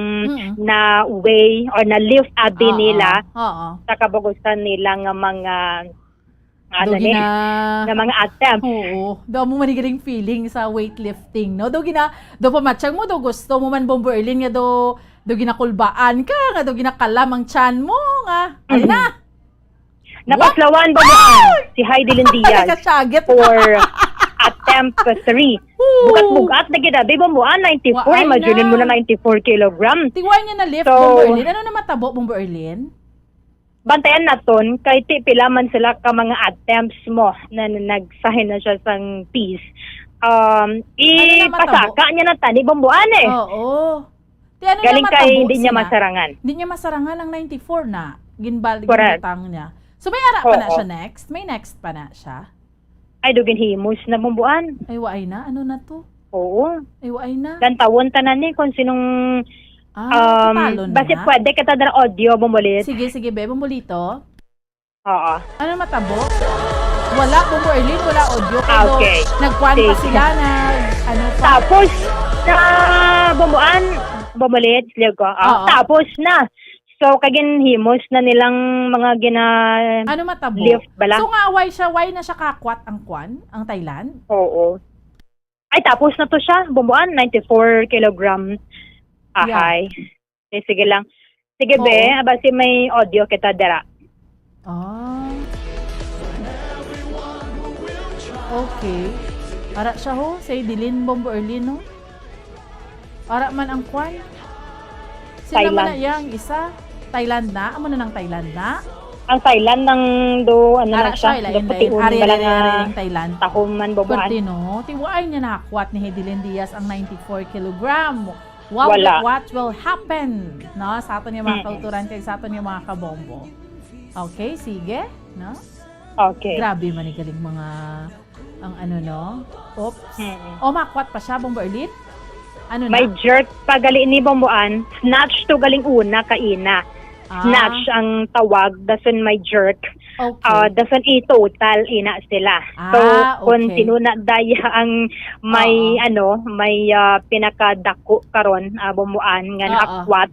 na-weigh or na-lift abi nila sa kabagusan nila nga mga ano ni, nga mga attempt. Oo. Do mo man galing feeling sa weightlifting, no? Do gina, do pamatsyag mo, do gusto mo man, Bombo Erlin, nga do, do ginakulbaan ka, nga do ginakalam ang tiyan mo, nga, ano na? Napaslawan ba mo si Heidelin Diaz for attempt three? Bugat-bugat na gid abi, Bombo Ann, ninety-four. Imagine mo na, ninety-four kilogram. Tiway niya na lift, Bombo Erlin. Ano na matabo, Bombo Erlin? Bantayan naton kay ti pila man sila ka mga attempts mo na, na nagsahin na siya sang peace. Um, ipasaka niya na tani, Bombo Ann eh. Oo. Ti ano galing kay hindi niya masarangan. Hindi niya masarangan ang ninety-four na ginbal ginbutang niya. So may ara pa na siya next? May next pa na siya? Ay, do ginhimos na, Bombo Ann. Ay, waay na. Ano na to? Oo. Ay, waay na. Lantawon tanan ni kung sinong, ah, um, basi pwede kita dara audio, Bombolito. Sige, sige, be, Bombolito. Oo. Ano matabo? Wala, Bombo Erlin, wala audio. Ah, okay. Nagkuan pa sila na, ano pa. Tapos, sa Bombo Ann, Bombolito, liyaw ko. Ah, tapos na. So, kagin himos na nilang mga gina- Ano matabo? Lift bala. So, nga, why siya, why na siya kakwat ang kwan, ang Thailand? Oo. Ay, tapos na to siya, Bombo Ann, ninety-four kilogram. Yeah. Ahay. Eh, sige lang. Sige, be, basi may audio kita dira. Ah. Okay. Ara siya ho, say Delin Bombo Erlin, no? Ara man ang kwan. Sino man na Thailand. Yang isa? Thailand na? Amo na nang Thailand na? Ang Thailand nang do, ano lang siya, do puti-on bala nga Thailand. Tahom man, Bombo Ann. Perti, no? Tiwaay niya nakakwat ni Heidelin Diaz ang ninety-four kilogram. Wow, wala. What will happen, no? Sa aton nga mga kauturan kag sa aton nga mga kabombo. Okay, sige, no? Okay. Grabe man ni galing mga, ang ano, no? Oops. Mm. O, makwat pa siya, Bombo Erlin? Ano na? May jerk pa gali ni Bombo Ann. Snatch to galing una kaina. Ah. Snatch ang tawag, dason may jerk. Okay. Ah, dason i-total ina sila. Ah, so, kung okay. Sino na daya ang may, oo, ano, may, ah, pinakadako karon, ah, Bombo Ann, nga, oo, naakwat.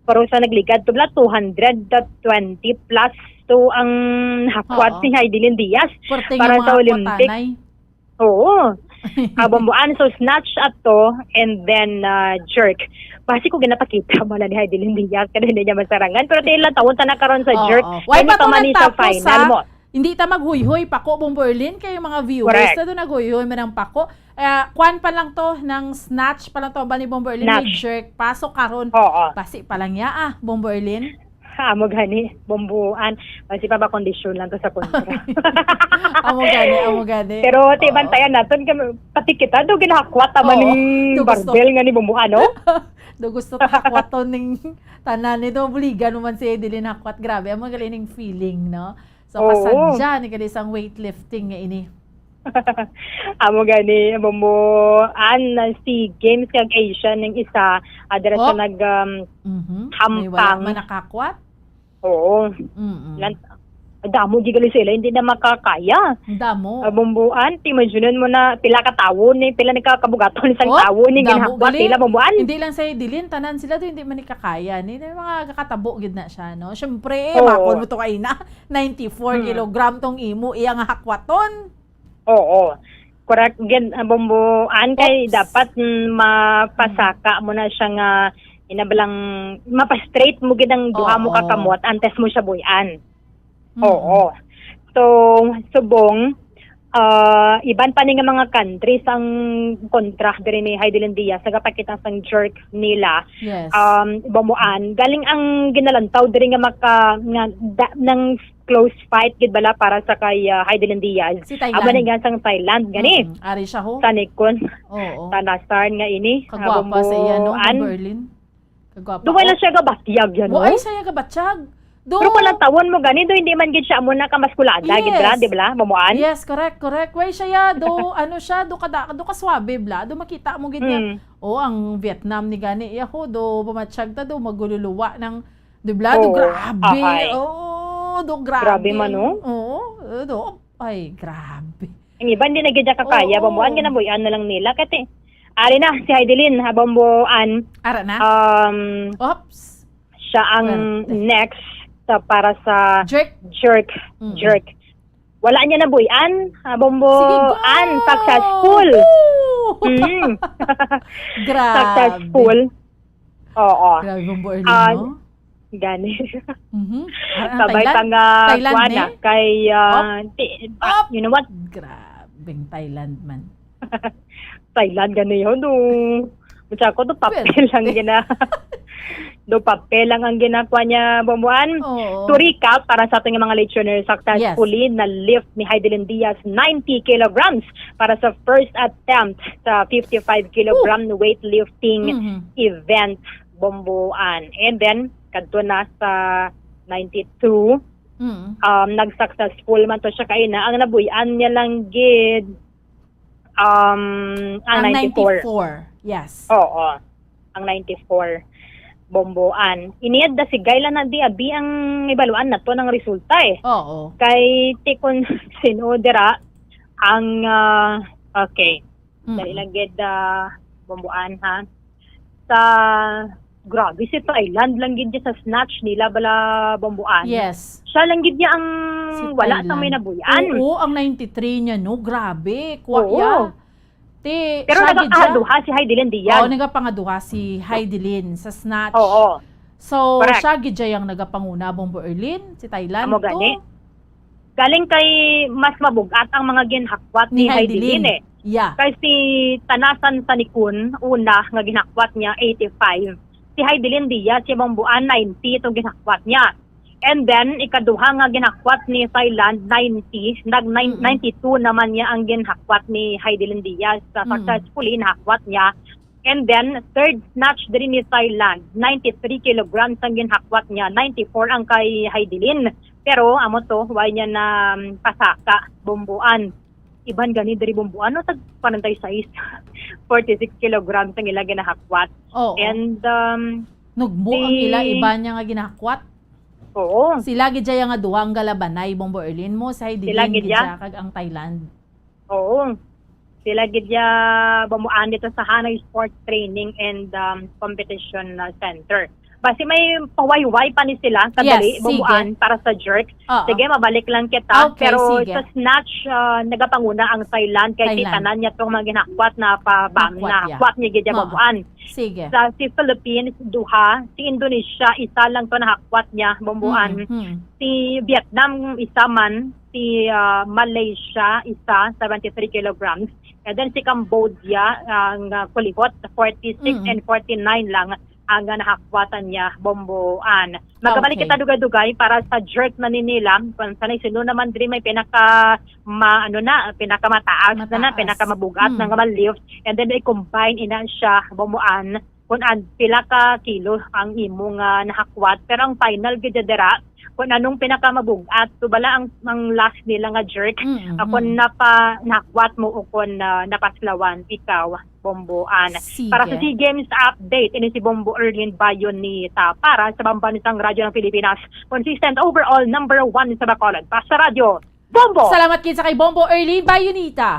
Pero sa nagligad to, bala, two hundred twenty plus to ang hakwat, oo, ni Heidelin Diaz. Pwerte nga para mga sa Olympic. Akwatanay. Oo. Ah, Bombo Ann, so snatch ato and then, ah, jerk. Basi ko ginapakita mo na ni Heidelin Diaz, kada hindi niya masarangan. Pero tila taon ta na karon sa, oo, jerk. Why pa to nagtapos, final ha? Mo. Hindi ta maghuyhoy pako, Bombo Erlin, kay mga viewers, correct, na doon naghuyhoy man ang pako. Ah, kwan pa lang to, nang snatch pa lang to, ba ni Bombo Erlin, may, snatch, jerk. Paso karon, oo, basi pa lang ya, ah, Bombo Erlin. Amo gani, Bombo Ann. Basi pa ba kondisyon lang to sa kontra. Amo gani, amo gani. Pero, oo, ti bantayan naton kay pati kita do ginahakwat ta man, oo, ning do gusto, barbell nga ni Bombo Ann, no? Do gusto ta hakwaton ning tanan ni do, buligan mo man si Heidelin hakwat. Grabe, amo gali ning feeling, no? So, oo, kasadya ni gali sang weightlifting nga ini. Amo gani, Bombo Ann, ang SEA Games kag Asian ning isa, ah, dira sa, oh, nag, um, mhm, may wala hampang man nakakwat? Oo. Mm-mm. Lan-, damo gid gali sila, hindi na makakaya. Damo. Ah, Bombo Ann, ti imagine mo na pila ka tawo ni, pila ni ka kabugaton isang, oh, tawo ni damo ginahakwat gali nila, Bombo Ann. Hindi lang si Heidelin, tanan sila do, hindi man ni kakaya ni, may mga kakatabo gid na siya, no? Syempre, eh, oo, makon mo to kaina. Ninety-four, hmm, kilogram tong imo iya nga hakwaton. Oo. Correct gid, ah, Bombo Ann, kay, oops, dapat, mm, mapasaka mo na siya nga, ina ba lang, mapa-straight mo gid ang duha mo ka, oo, kamot antes mo siya buy-an. Mm. Oo. So, subong, ah, iban pa ni nga mga countries ang kontra diri ni Heidelin Diaz, nagapakita sang jerk nila. Yes. Um, Bombo Ann, galing ang ginalantaw diri nga maka-, nga da-, nang close fight gid bala para sa kay, ah, Heidelin Diaz. Si Thailand. Amo na nga sang Thailand gani. Mm-mm. Ari siya, ho. Sa Nikon. Oo. Sa Nasar nga ini, ah, kagwapa sa iya, no, Bombo Ann. Berlin. Kagwapa. Do wala siya gabatyag yan, no? Wa ay siya gabatyag. Do, pero kung lantawon mo gani, do hindi man gid siya amo na kamaskulada gid ra, yes, di ba? Mamuan? Yes, correct, correct. Why siya ya? Do, ano siya? Do kada, do kaswabe bla. Do makita mo gid nga, mm, oh, ang Vietnam ni gani, yaho, do pamatyag ta, do magululuwa ng, di bla? Do, oo, grabe. Ahay. Oo, do grabe. Grabe man, no? Oo, do, ay, grabe. Ang iban di na gid niya kakaya, oo, Bombo Ann, ginabuyan na lang nila. Kati, ari na, si Heidelin, ha, Bombo Ann. Ara na? Um, oops. Siya ang, swerte, next sa, para sa jerk. Jerk. Mm-mm. Jerk. Wala niya nabuy-an, ha, Bombo Ann, successful. Sige, go! Woo! Mm. Grabe. Successful. Oo. Grabe, Bombo Erlin, ah, no? Gani. Mhm. Ara, sabay Thailand? Pang, ah, Thailand, kuan, ne? Ah, kay, ah, op, ti-, ah, op, you know what? Grabing Thailand man. Thailand gani yun, do. Mutya ko, do papel lang gina-, do papel lang ang ginakuha niya, Bombo Ann. Oo. To recap, para sa ating mga listeners, successfully, yes, na-lift ni Heidelin Diaz ninety kilograms para sa first attempt sa fifty-five kilogram, woo, weightlifting, mhm, event, Bombo Ann. And then, kadto na sa ninety-two, mm, um, nag-successful man to siya kaina. Ang nabuy-an niya lang gid, um, ang, ang ninety-four. Ninety-four, yes. Oo, ang ninety-four. Bombo Ann. Iniyad da si Gayla na di abi ang ibaluan nato ng resulta, eh. Oo. Kay ti kun sino dira ang, ah, okay. Mm. Dali lang gid, ah, Bombo Ann, ha. Sa, grabe, si Thailand lang gid sa snatch nila bala, Bombo Ann. Yes. Siya lang gid niya ang, si wala sa Thailand, may nabuy-an. Oo, ang ninety-three niya, no? Grabe, kuha, oo, ya. Ti, pero siya gid siya, nagapangaduha si Heidelin Diaz. Oo, nagapangaduha si Heidelin sa snatch. Oo. So, correct, siya gid siya ang nagapanguna, Bombo Erlin, si Thailand. Amo gani. Galing kay mas mabugat ang mga ginhakwat ni, ni Heidelin, Heidelin, eh. Yeah. Kay si Tanasan Sanikun, una nga ginhakwat niya, eighty-five. Si Heidelin Diaz, si Bombo Ann, ninety itong ginhakwat niya. And then, ikaduha nga ginhakwat ni Thailand, ninety. Nag nine-, mm-mm, ninety-two naman niya ang ginhakwat ni Heidelin Diaz. Sa, mm, successfully, nahakwat niya. And then, third snatch diri ni Thailand, ninety-three kilograms ang ginhakwat niya, ninety-four ang kay Heidelin. Pero amo to, wala niya na, um, pasaka, Bombo Ann. Iban gani diri, Bombo Ann, no, tag forty-six kilograms ang ila ginahakwat. Oo. And, um, Nugbo ang si ila, iban niya nga ginahakwat. Oo. Sila gid siya nga duha ang galabanay, Bombo Erlin, mo, sa Sila Hidilin gid gid siya. siya kag ang Thailand. Oo. Sila gid ya Bombo Ann dito sa Hanoi Sports Training and, um, Competition, uh, Center. Basi may pawayway pa ni sila, kadali, Yes, Bombo Ann, sige. para sa jerk. Oo. Sige, mabalik lang kita. Okay, Pero sige. sa snatch, uh, nagapanguna ang Thailand kay Thailand. tanan niya tong mga ginakwat na pa bam Nakwat na ya. kwat niya gid ya Oo. Bombo Ann. Sige. Sa si Philippines, duha. Si Indonesia, isa lang to nahakwat niya, Bombo Ann. Mm, mm. Si Vietnam, isa man. Si, ah, Malaysia, isa, seventy-three kilograms. And then si Cambodia, ang, ah, kulihot, forty-six Mm. and forty-nine lang ang, ah, nahakwatan niya, Bombo Ann. Magabalik Okay. kita dugay-dugay para sa jerk na ni nila. Kung sanay sino naman diri may pinaka ma-, ano na, pinakamataas na na, Mataas. pinakamabug-at na Mm. nga ma-lift. And then i-combine ina siya, Bombo Ann, kung an-, pila ka kilo ang imo nga nahakwat. Pero ang final gid dira, kung anong pinakamabug-at, so bala ang, ang last nila nga jerk, Mm, ah, kung mm. napa-, nahakwat mo o kung, ah, napaslawan ikaw, Bombo Ann. Sige. Para sa SEA Games update, ini si Bombo Erlin Bayonita para sa Pambansang Radyo ng Pilipinas. Consistent overall number one sa Bacolod. Para sa radyo, Bombo! Salamat gid sa kay Bombo Erlin Bayonita.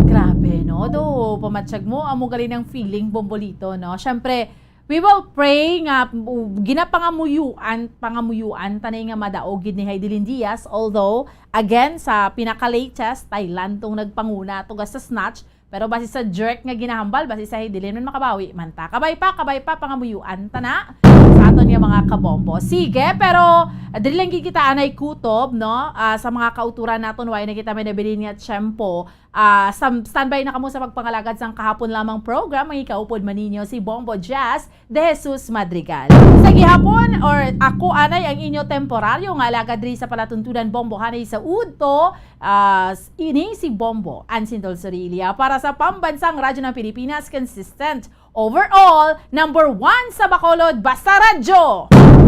Grabe, no? Do, pamatyag mo, amo gali ng feeling, Bombolito, no? Siyempre, we will pray nga, uh, ginapangamuyuan, pangamuyuan, tanay nga madaog gid ni Heidelin Diaz. Although, again, sa pinaka-latest, Thailand tong nagpanguna to ga sa snatch. Pero basi sa jerk nga ginahambal, basi sa Heidelin man makabawi man ta. Kabay pa, kabay pa, pangamuyuan ta na sa aton nga mga kabombo. Sige, pero, ah, dili lang gid kita anay kutob, no? Ah, sa mga kauturan naton, wala na kita may nabilin nga tiyempo. Ah, sam-, standby na kamo sa pagpangalagad sang kahapon lamang program. Ang ikaupod man ninyo si Bombo Jazz de Jesus Madrigal. Sa gihapon, or ako anay ang inyo temporaryo nga alagad diri sa palatuntunan, Bombo, hanay sa udto, ah, s-, ini si Bombo Ansindol Sorilia para sa Pambansang Radyo ng Pilipinas, consistent, overall, number one sa Bacolod, basta radyo,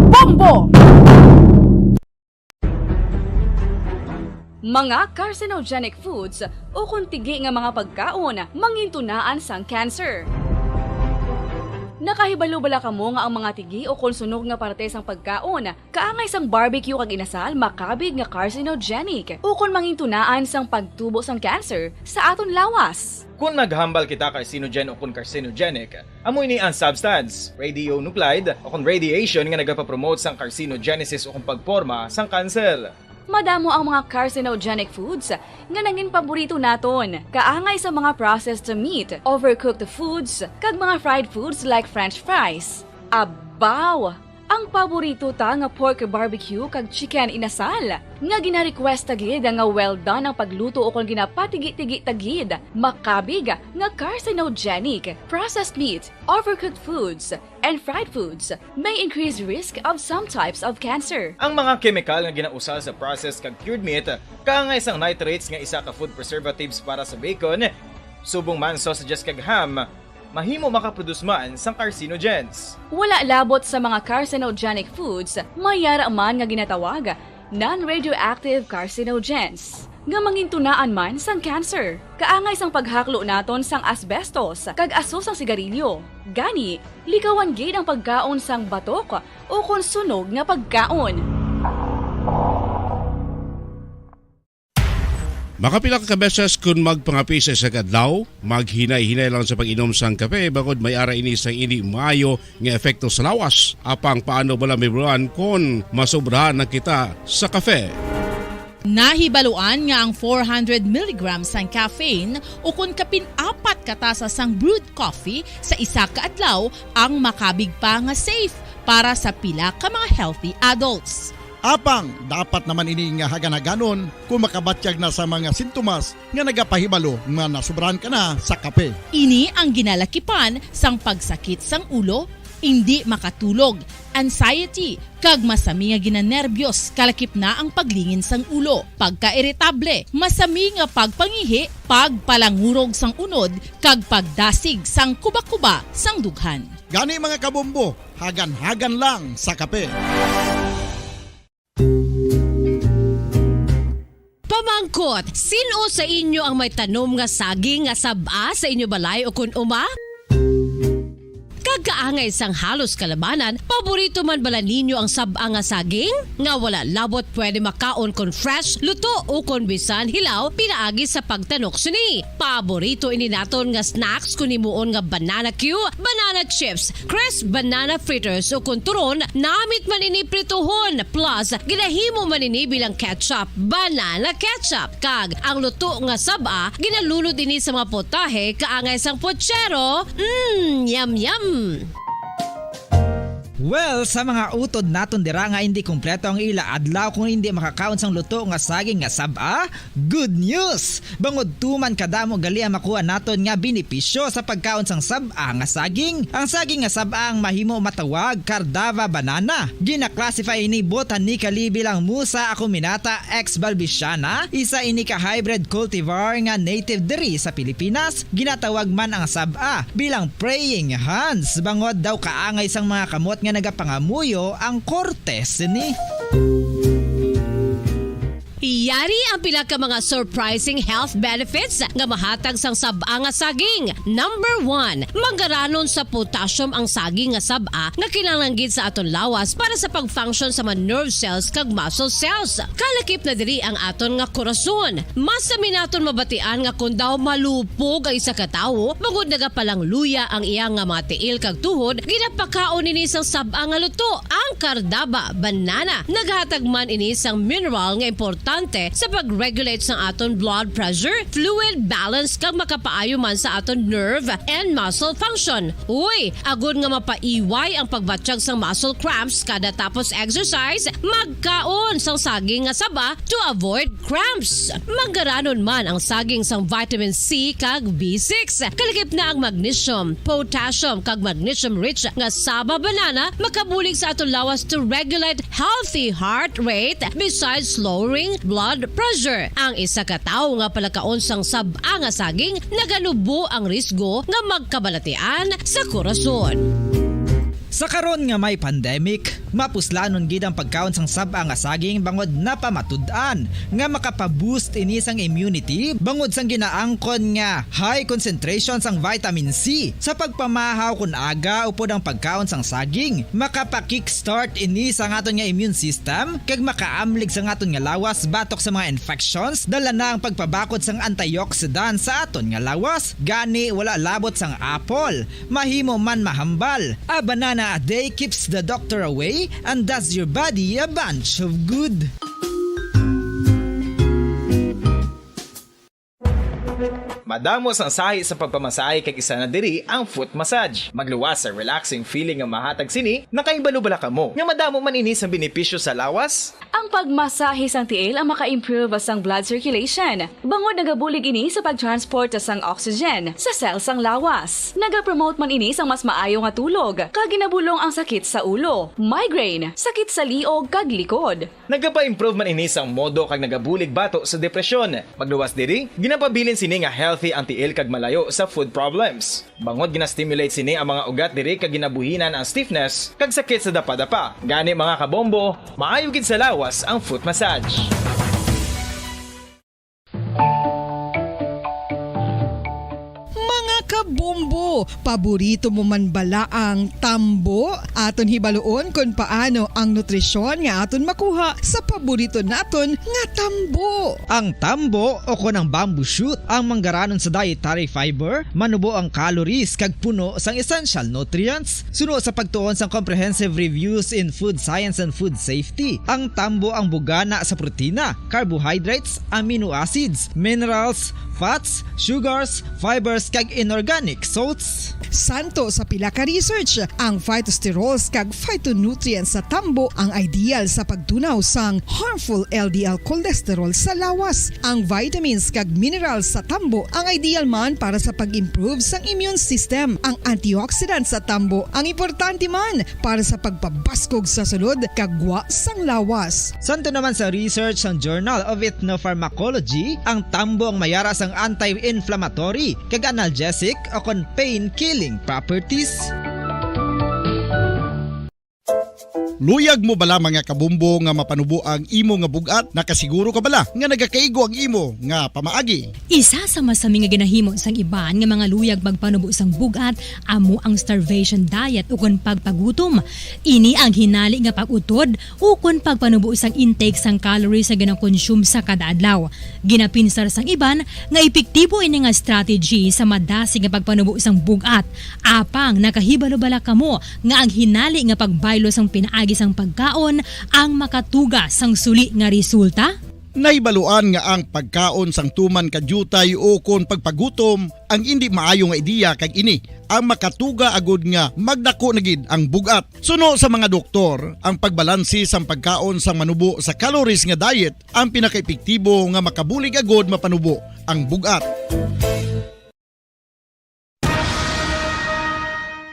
Bombo! Mga carcinogenic foods ukon tigi nga mga pagkaon mangintunaan sang cancer. Nakahibalo bala kamo nga ang mga tigi ukon sunog nga parte sang pagkaon, kaangay sang barbecue kag inasal, makabig nga carcinogenic ukon mangintunaan sang pagtubo sang cancer sa aton lawas? Kon naghambal kita carcinogen ukon carcinogenic, amo ini ang substance, radionuclide, ukon radiation nga nagapapromote sang carcinogenesis ukon pagporma sang kanser. Madamo ang mga carcinogenic foods nga nangin paborito naton, kaangay sa mga processed meat, overcooked foods, kag mga fried foods like French fries. Abaw! Ang paborito ta nga pork barbecue kag chicken inasal, nga gina-request ta gid nga well done ang pagluto ukon ginapatigi-tigi ta gid, makabig nga carcinogenic. Processed meat, overcooked foods, and fried foods may increase risk of some types of cancer. Ang mga kemikal nga ginausal sa processed kag cured meat, kaangay sang nitrates nga isa ka food preservatives para sa bacon, subong man sausages kag ham, mahimo makaproduce man sang carcinogens. Wala labot sa mga carcinogenic foods, may yara man nga ginatawag non-radioactive carcinogens, nga mangintunaan man sang cancer. Kaangay sang paghaklo naton sang asbestos kag aso sang sigarilyo. Gani, likawan gid ang pagkaon sang batok ukon sunog nga pagkaon. Makapila ka beses kon magpangape sa isa ka adlaw, maghinay-hinay lang sa pag-inom sang kape, bangod may ara ini sang indi maayo nga epekto sa lawas. Apang paano bala mahibaluan kon masobrahan na kita sa kape? Nahibaluan nga ang four hundred milligrams sang caffeine ukon kapin apat ka tasa sang brewed coffee sa isa ka adlaw ang makabig pa nga safe para sa pila ka mga healthy adults. Apang, dapat naman ini nga hagan-haganon kon makabatyag na sa mga sintomas nga nagapahibalo nga nasobrahan ka na sa kape. Ini ang ginalakipan sang pagsakit sang ulo, indi makatulog, anxiety, kag masami nga ginanerbyos, kalakip na ang paglingin sang ulo, pagkairitable, masami nga pagpangihi, pagpalangurog sang unod, kag pagdasig sang kuba-kuba sang dughan. Gani, mga kabombo, hagan-hagan lang sa kape. Kot, sin-o sa inyo ang may tanom nga saging nga sab-a sa inyo balay ukon uma? Kag kaangay sang halos kalabanan, paborito man bala ninyo ang sab-a nga saging? Nga wala labot pwede makaon kon fresh, luto, ukon bisan hilaw pinaagi sa pagtanok sini. Paborito ini naton nga snacks kon himuon nga banana cue, banana chips, crisp banana fritters, ukon turon, namit man ini prituhon, plus ginahimo man ini bilang ketchup, banana ketchup. Kag ang luto nga sab-a, ginalunod ini sa mga potahe kaangay sang pochero. Mm, yum, yum! Well, sa mga utod naton dira nga indi kompleto ang ila adlaw kung indi makakaon sang luto nga saging nga sab-a, good news! Bangod tuman kadamo gali ang makuha naton nga benepisyo sa pagkaon sang sab-a nga saging. Ang saging nga sab-a ang mahimo matawag Cardava banana. Gina-classify ini botanically bilang Musa acuminata ex balbisiana, isa ini ka hybrid cultivar nga native diri sa Pilipinas. Ginatawag man ang sab-a bilang praying hands, bangod daw kaangay sang mga kamot nga nagapangamuyo ang korte sini. Yari ang pila ka mga surprising health benefits nga mahatag sang sab-a nga saging. Number one, manggaranon sa potassium ang saging nga sab-a nga kinahanglan gid sa aton lawas para sa pag-function sa mga nerve cells kag muscle cells. Kalakip na diri ang aton nga korason. Mas sami naton mabatian nga kon daw malupog ang isa ka tawo, bangod nagapalangluya ang iya nga mga tiil kag tuhod, ginapakaon ini sang sab-a nga luto, ang Cardaba banana. Naghatag man ini sang mineral nga importante sa pag-regulate sang aton blood pressure, fluid balance, kag makapaayo man sa aton nerve and muscle function. Uy, agod nga mapaiway ang pagbatyag sang muscle cramps kada tapos exercise, magkaon sang saging nga saba to avoid cramps. Manggaranon man ang saging sang vitamin C kag B six. Kalakip na ang magnesium, potassium, kag magnesium-rich nga saba banana makabulig sa aton lawas to regulate healthy heart rate besides lowering blood pressure. Ang isa ka tawo nga palakaon sang sab-a nga saging naganubo ang risgo nga magkabalatian sa korason. Sa karon nga may pandemic, mapuslanon gid ang pagkaon sang sab-a nga saging bangod napamatud-an nga makapa-boost ini sang immunity bangod sang ginaangkon nga high concentration sang vitamin C. Sa pagpamahaw kon aga upod ang pagkaon sang saging, makapa-kickstart ini sa aton nga immune system kag makaamlig sa aton nga lawas batok sa mga infections, dala na ang pagpabakod sang antioxidant sa aton nga lawas. Gani wala labot sang apple, mahimo man mahambal. A banana a day keeps the doctor away and does your body a bunch of good. Madamo sang sahi sa pagpamasahe kag isa na diri ang foot massage. Magluwas sa relaxing feeling nga mahatag sini, nakahibalo bala kamo nga madamo man ini sang benepisyo sa lawas? Ang pagmasahe sang tiil ang maka-improve sang blood circulation, bangod nagabulig ini sa pagtransport sang oxygen sa cell sang lawas. Nagapromote man ini sang mas maayo nga tulog, kag ginabulong ang sakit sa ulo, migraine, sakit sa liog kag likod. Nagapa-improve man ini sang modo kag nagabulig bato sa depresyon. Magluwas diri, ginapabilin sini nga healthy ang tiil kag malayo sa foot problems. Bangod gina-stimulate sini ang mga ugat diri kag ginabuhinan ang stiffness kag sakit sa dapadapa. Gani, mga kabombo, maayo gid sa lawas ang foot massage. Mga kabombo, paborito mo man bala ang tambo? Aton hibaluon kon paano ang nutrisyon nga aton makuha sa paborito naton nga tambo. Ang tambo, o kon ang bamboo shoot, ang manggaranon sa dietary fiber, manubo ang calories kag puno sang essential nutrients. Suno sa pagtuon sang Comprehensive Reviews in Food Science and Food Safety, ang tambo ang bugana sa protina, carbohydrates, amino acids, minerals, fats, sugars, fibers, kag inorganic salts. Santo sa pila ka research, ang phytosterols kag phytonutrients sa tambo ang ideal sa pagtunaw sang harmful L D L cholesterol sa lawas. Ang vitamins kag minerals sa tambo ang ideal man para sa pag-improve sang immune system. Ang antioxidants sa tambo ang importante man para sa pagpabaskog sa sulod kag gwa sang lawas. Santo naman sa research sang Journal of Ethnopharmacology, ang tambo ang mayara sang anti-inflammatory kag analgesic o kon pain-killing properties. Luyag mo bala, mga kabombo, nga mapanubo ang imo nga bug-at? Nakasiguro ka bala nga nagakaigo ang imo nga pamaagi? Isa sa masami nga ginahimo sang iban nga mga luyag magpanubo sang bug-at amo ang starvation diet ukon pagpagutom. Ini ang hinali nga pag-utod ukon pagpanubo sang intake sang calories nga ginakonsume sa kada adlaw. Ginapinsar sang iban nga epektibo ini nga strategy sa madasig nga pagpanubo sang bug-at. Apang nakahibalo bala kamo nga ang hinali nga pagbaylo sang pinaagi sang pagkaon ang makatuga sang suli nga resulta? Nahibaluan nga ang pagkaon sang tuman ka diutay ukon pagpagutom ang indi maayo nga ideya, kag ini ang makatuga agud nga magdako na gid ang bug-at. Suno sa mga doktor, ang pagbalanse sang pagkaon sang manubo sa calories nga diet ang pinakaepektibo nga makabulig agud mapanubo ang bug-at.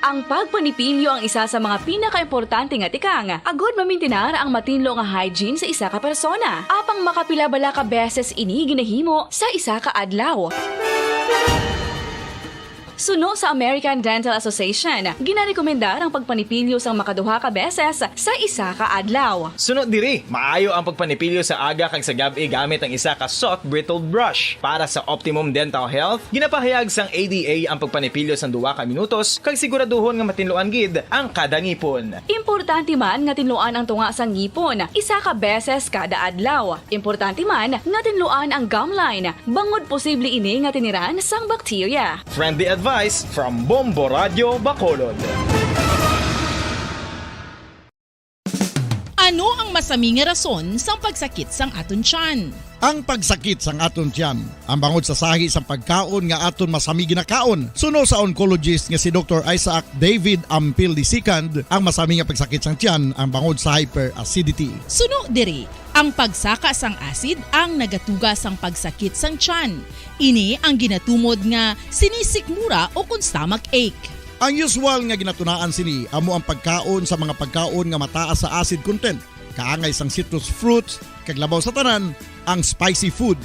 Ang pagpanipilyo ang isa sa mga pinakaimportante nga tikang agud mamintinar ang matinlo nga hygiene sa isa ka persona. Apang makapila bala ka beses ini ginahimo sa isa ka adlaw? Suno sa American Dental Association, ginarekomendar ang pagpanipilyo sang makaduha ka beses sa isa ka adlaw. Suno diri, maayo ang pagpanipilyo sa aga kag sa gab-i gamit ang isa ka soft bristled brush. Para sa optimum dental health, ginapahayag sang A D A ang pagpanipilyo sang duha ka minutos kag siguraduhon nga matinluan gid ang kada ngipon. Importante man nga tinluan ang tunga sang ngipon isa ka beses kada adlaw. Importante man nga tinluan ang gum line, bangod posible ini nga tiniran sang bakterya. Friendly advice from Bombo Radyo Bacolod. Ano ang masami nga rason sang pagsakit sang aton tiyan? Ang pagsakit sang aton tiyan ang bangod sa sahi sang pagkaon nga aton masami ginakaon. Suno sa oncologist nga si Doktor Isaac David Ampil the second, ang masami nga pagsakit sang tiyan ang bangod sa hyperacidity. Suno diri, ang pagsaka sang acid ang nagatuga sang pagsakit sang tiyan. Ini ang ginatumod nga sinisikmura o kon stomach ache. Ang usual nga ginatunaan sini amo ang pagkaon sa mga pagkaon nga mataas sa acid content, kaangay sang citrus fruits, kag labaw sa tanan, ang spicy food.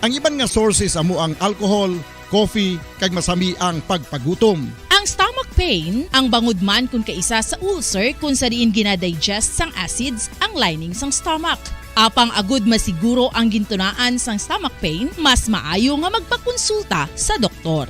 Ang iban nga sources amo ang alcohol, coffee, kag masami ang pagpagutom. Ang stomach pain ang bangod man kon kaisa sa ulcer kon sa diin ginadigest sang acids ang lining sang stomach. Apang agud masiguro ang gintunaan sang stomach pain, mas maayo nga magpakonsulta sa doktor.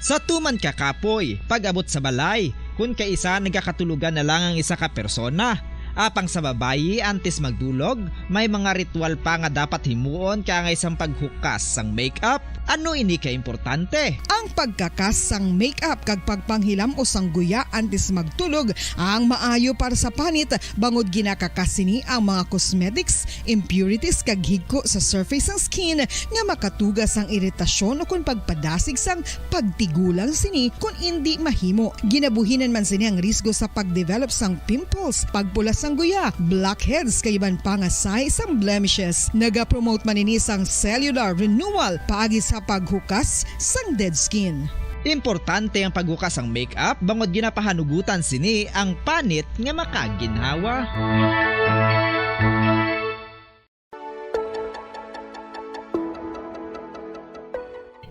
Sa tuman ka kapoy, pag-abot sa balay, kon kaisa nagakatulogan na lang ang isa ka persona. Apang sa babayi, antes magdulog, may mga ritual pa nga dapat himuon kaangay sang paghukas sang makeup. Ano ini ka importante? Ang pagkakas sang makeup kag pagpanghilam-os sang guya antes magtulog ang maayo para sa panit, bangod ginakakas sini ang mga cosmetics, impurities kag higko sa surface sang skin nga makatuga sang iritasyon ukon pagpadasig sang pagtigulang sini kon indi mahimo. Ginabuhinan man sini ang risgo sa pagdevelop sang pimples, pagpula sang guya, blackheads kag iban pa nga sahi sang blemishes. Nagapromote man ini sang cellular renewal paagi sa paghukas sang dead skin. Importante ang paghukas sang makeup bangod ginapahanugutan sini ang panit nga makaginhawa.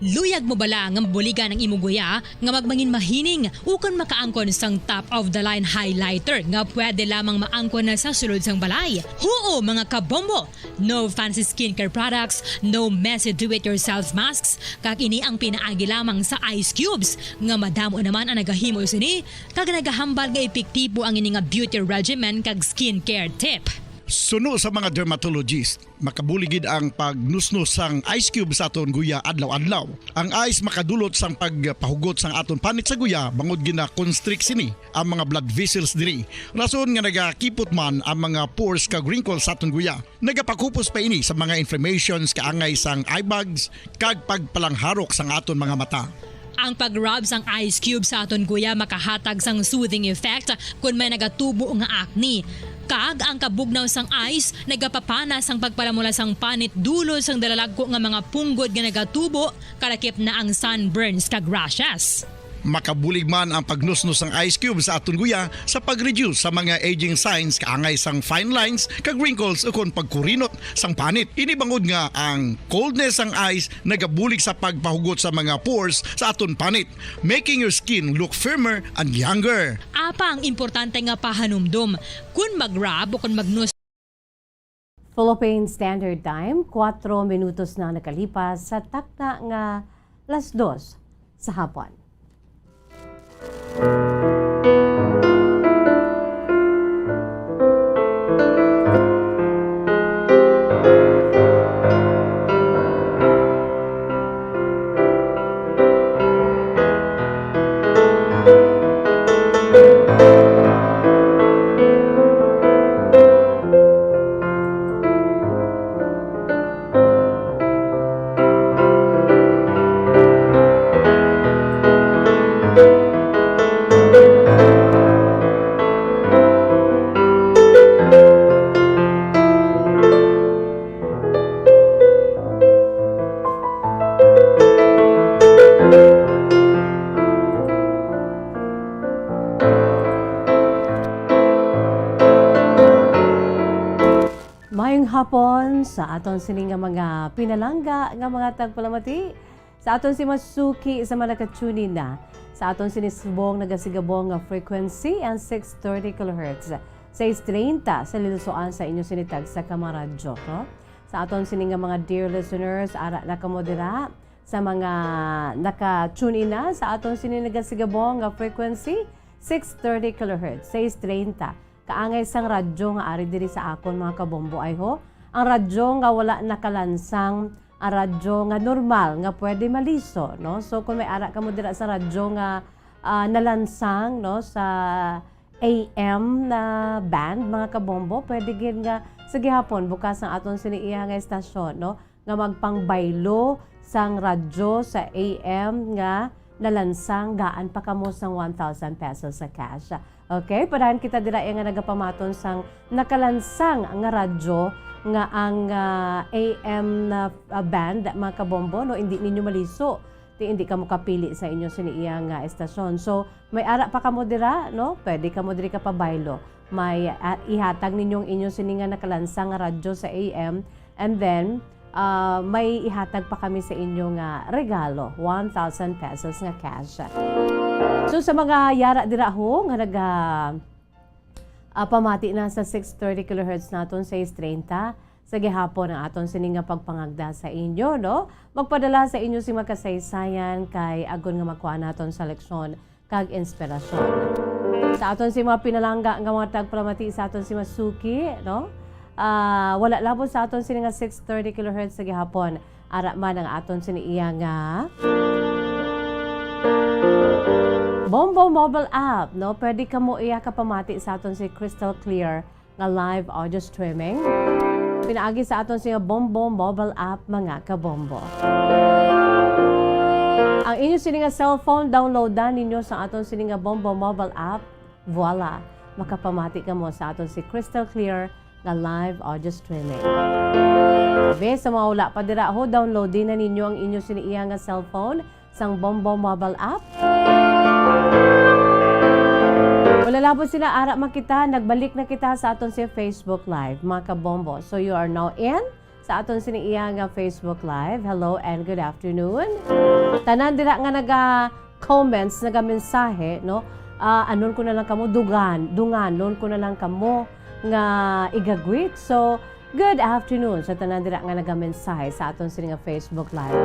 Luyag mo bala nga mabuligan ang imo guya nga magmangin mahining ukon makaangkon sang top of the line highlighter nga pwede lamang maangkon na sa sulod sang balay? Huo, mga kabombo! No fancy skincare products, no messy do-it-yourself masks, kag ini ang pinaagi lamang sa ice cubes nga madamo naman ang nagahimo sini kag nagahambal nga epektibo ang ini nga beauty regimen kag skincare tip. Suno sa mga dermatologist, makabulig gid ang pagnusnos sang ice cube sa aton guya adlaw-adlaw. Ang ice makadulot sang pagpahugot sang aton panit sa guya bangod gina-constrict sini ang mga blood vessels diri, rason nga nagakipot man ang mga pores kag wrinkles sa aton guya. Nagapakupos pa ini sa mga inflammations kaangay sang eye bags kag pagpalangharok sang aton mga mata. Ang pag-rub sang ice cube sa aton guya makahatag sang soothing effect kon may nagatubo nga acne. Kag ang kabugnaw sang ice nagapapana sang pagpalamula sang panit dulot sang dalalagko nga mga punggod nga nagatubo, kalakip na ang sunburns kag rashes. Makabulig man ang pagnusnos sang ice cube sa aton guya sa pag-reduce sa mga aging signs kaangay sang fine lines kag wrinkles ukon pagkurinot sang panit. Ini bangod nga ang coldness sang ice nagabulig sa pagpahugot sa mga pores sa aton panit, making your skin look firmer and younger. Apang importante nga pahanumdom, kun mag-rub o kun magnus- Philippine Standard Time, kuwatro minutos na nakalipas sa takna nga las dos sa hapon. Maayong hapon sa aton sini nga mga pinalangga nga mga tagpalamati, sa aton si masuki sa mga naka-tune in na, sa aton sini subong nagasigabong nga frequency ang six thirty kilohertz, sais treinta sa lilusoan sa inyo sini tagsa ka mga radyo, no? Sa aton sini nga mga dear listeners, ara na kamo dira. Sa mga naka-tune in na sa aton sini nagasigabong nga frequency, six thirty kilohertz, sais treinta. Kaangay sang radyo nga ari diri sa akon, mga kabombo, ay ho. Ang radyo nga wala nakalansang, ang radyo nga normal nga pwede maliso, no? So, kung may ara kamo dira sa radyo nga, ah, nalansang, no, sa A M na band, mga kabombo, pwede gid nga sa gihapon bukas ang aton sini iya nga estasyon, no, nga magpangbaylo sang radyo sa A M nga nalansang, gaan pa kamo sang one thousand pesos sa cash. Okay, padayon kita dira iya nga nagapamaton sang nakalansang nga radyo nga ang, ah, A M na, ah, band, mga kabombo, no, indi ninyo maliso. Ti indi kamo kapili sa inyo sini iya nga estasyon. So, may ara pa kamo dira, no? Pwede kamo diri kapabaylo. May, ah, ihatag ninyo ang inyo sini nga nakalansang nga radyo sa A M, and then, ah, may ihatag pa kami sa inyo nga regalo, one thousand pesos nga cash. So, sa mga yara dira ho nga naga, ah, pamati na sa six thirty kilohertz naton, sais treinta, sa gihapon ang aton sini nga pagpangagda sa inyo, no? Magpadala sa inyo sing mga kasaysayan kay agod nga makuha naton sa leksyon kag inspirasyon. Sa aton sing mga pinalangga nga mga tagpalamati sa aton sing mga suki, no? Ah, wala labot sa aton sini nga six thirty kilohertz sa gihapon. Ara man ang aton sini iya nga Bombo mobile app, no? Pwede kamo iya kapamati sa aton si Crystal Clear nga live audio streaming pinaagi sa aton sini nga Bombo mobile app, mga kabombo. Ang inyo sini nga cellphone, downloadan ninyo sa aton sini nga Bombo mobile app. Voila! Makapamati kamo sa aton si Crystal Clear nga live audio streaming. Be, sa mga wala pa dira ho, download din na ninyo ang inyo sini iya nga cellphone sang Bombo mobile app. Wala labot sila, ara man kita, nagbalik na kita sa aton si Facebook Live, mga kabombo. So you are now in sa aton sini iya nga Facebook Live. Hello and good afternoon. Tanan dira nga naga-comments, naga-mensahe, no? Ah, anon ko na lang kamo, dugan, dunganon ko na lang kamo nga iga-greet. So, good afternoon sa tanan dira nga naga-mensahe sa aton sini nga Facebook Live.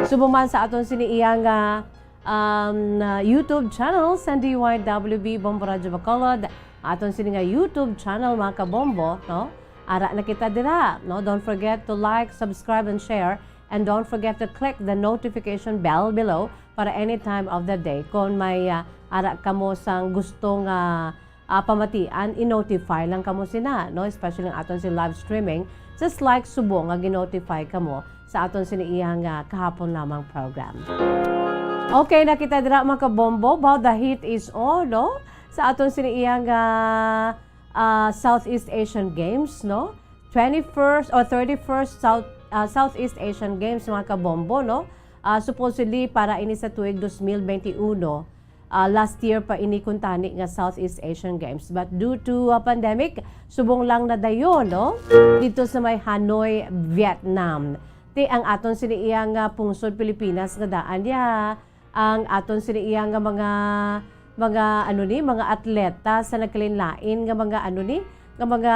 Subong man sa aton sini iya nga um, uh, YouTube channel sa D Y W B Bombo Radyo Bacolod, aton sini nga YouTube channel, mga kabombo, no? Ara na kita dira, no? Don't forget to like, subscribe, and share, and don't forget to click the notification bell below para any time of the day. Kung may, uh, ara kamo sang gusto nga, uh, pamatian, i-notify lang kamo sina, no? Especially ang aton si live streaming, just like subong nga gi-notify kamo sa aton sini iya nga kahapon lamang program. Okay, na kita dira, mga kabombo, about the heat is on, no? Sa aton sini iya nga, ah, Southeast Asian Games, no? Twenty-first or thirty-first South, ah, Southeast Asian Games, mga kabombo, no? Ah, supposedly para ini sa tuig dos mil benti uno, ah, last year pa ini kuntani nga Southeast Asian Games. But due to, ah, pandemic, subong lang na dayon, no? Dito sa may Hanoi, Vietnam. Ti ang aton sini iya nga pungsod Pilipinas nga daan ya ang aton sini iya nga mga, mga ano ni, mga atleta sa nagkalain-lain nga mga ano ni, nga mga,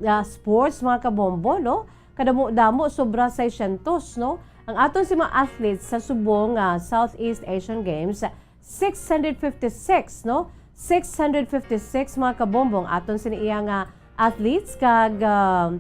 ah, sports, mga kabombo, no? Kadamo-damo, sobra seiscientos, no? Ang aton si mga athletes sa subong nga Southeast Asian Games, six hundred fifty-six, no? Six hundred fifty-six, mga kabombo, ang aton sini iya nga athletes kag, ah,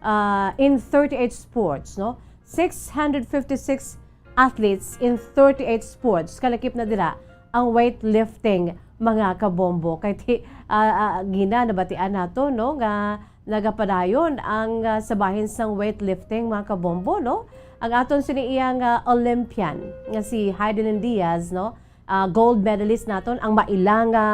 ah, in thirty-eight sports, no? Six hundred fifty-six athletes in thirty-eight sports. Kalakip na dira ang weightlifting, mga kabombo. Kay ti, ah, ah, gina nabatian nato, no, nga nagapadayon ang, ah, sa bahin sang weightlifting, mga kabombo, no? Ang aton sini iya nga Olympian nga si Heidelin Diaz, no? Ah, gold medalist naton, ang maila nga,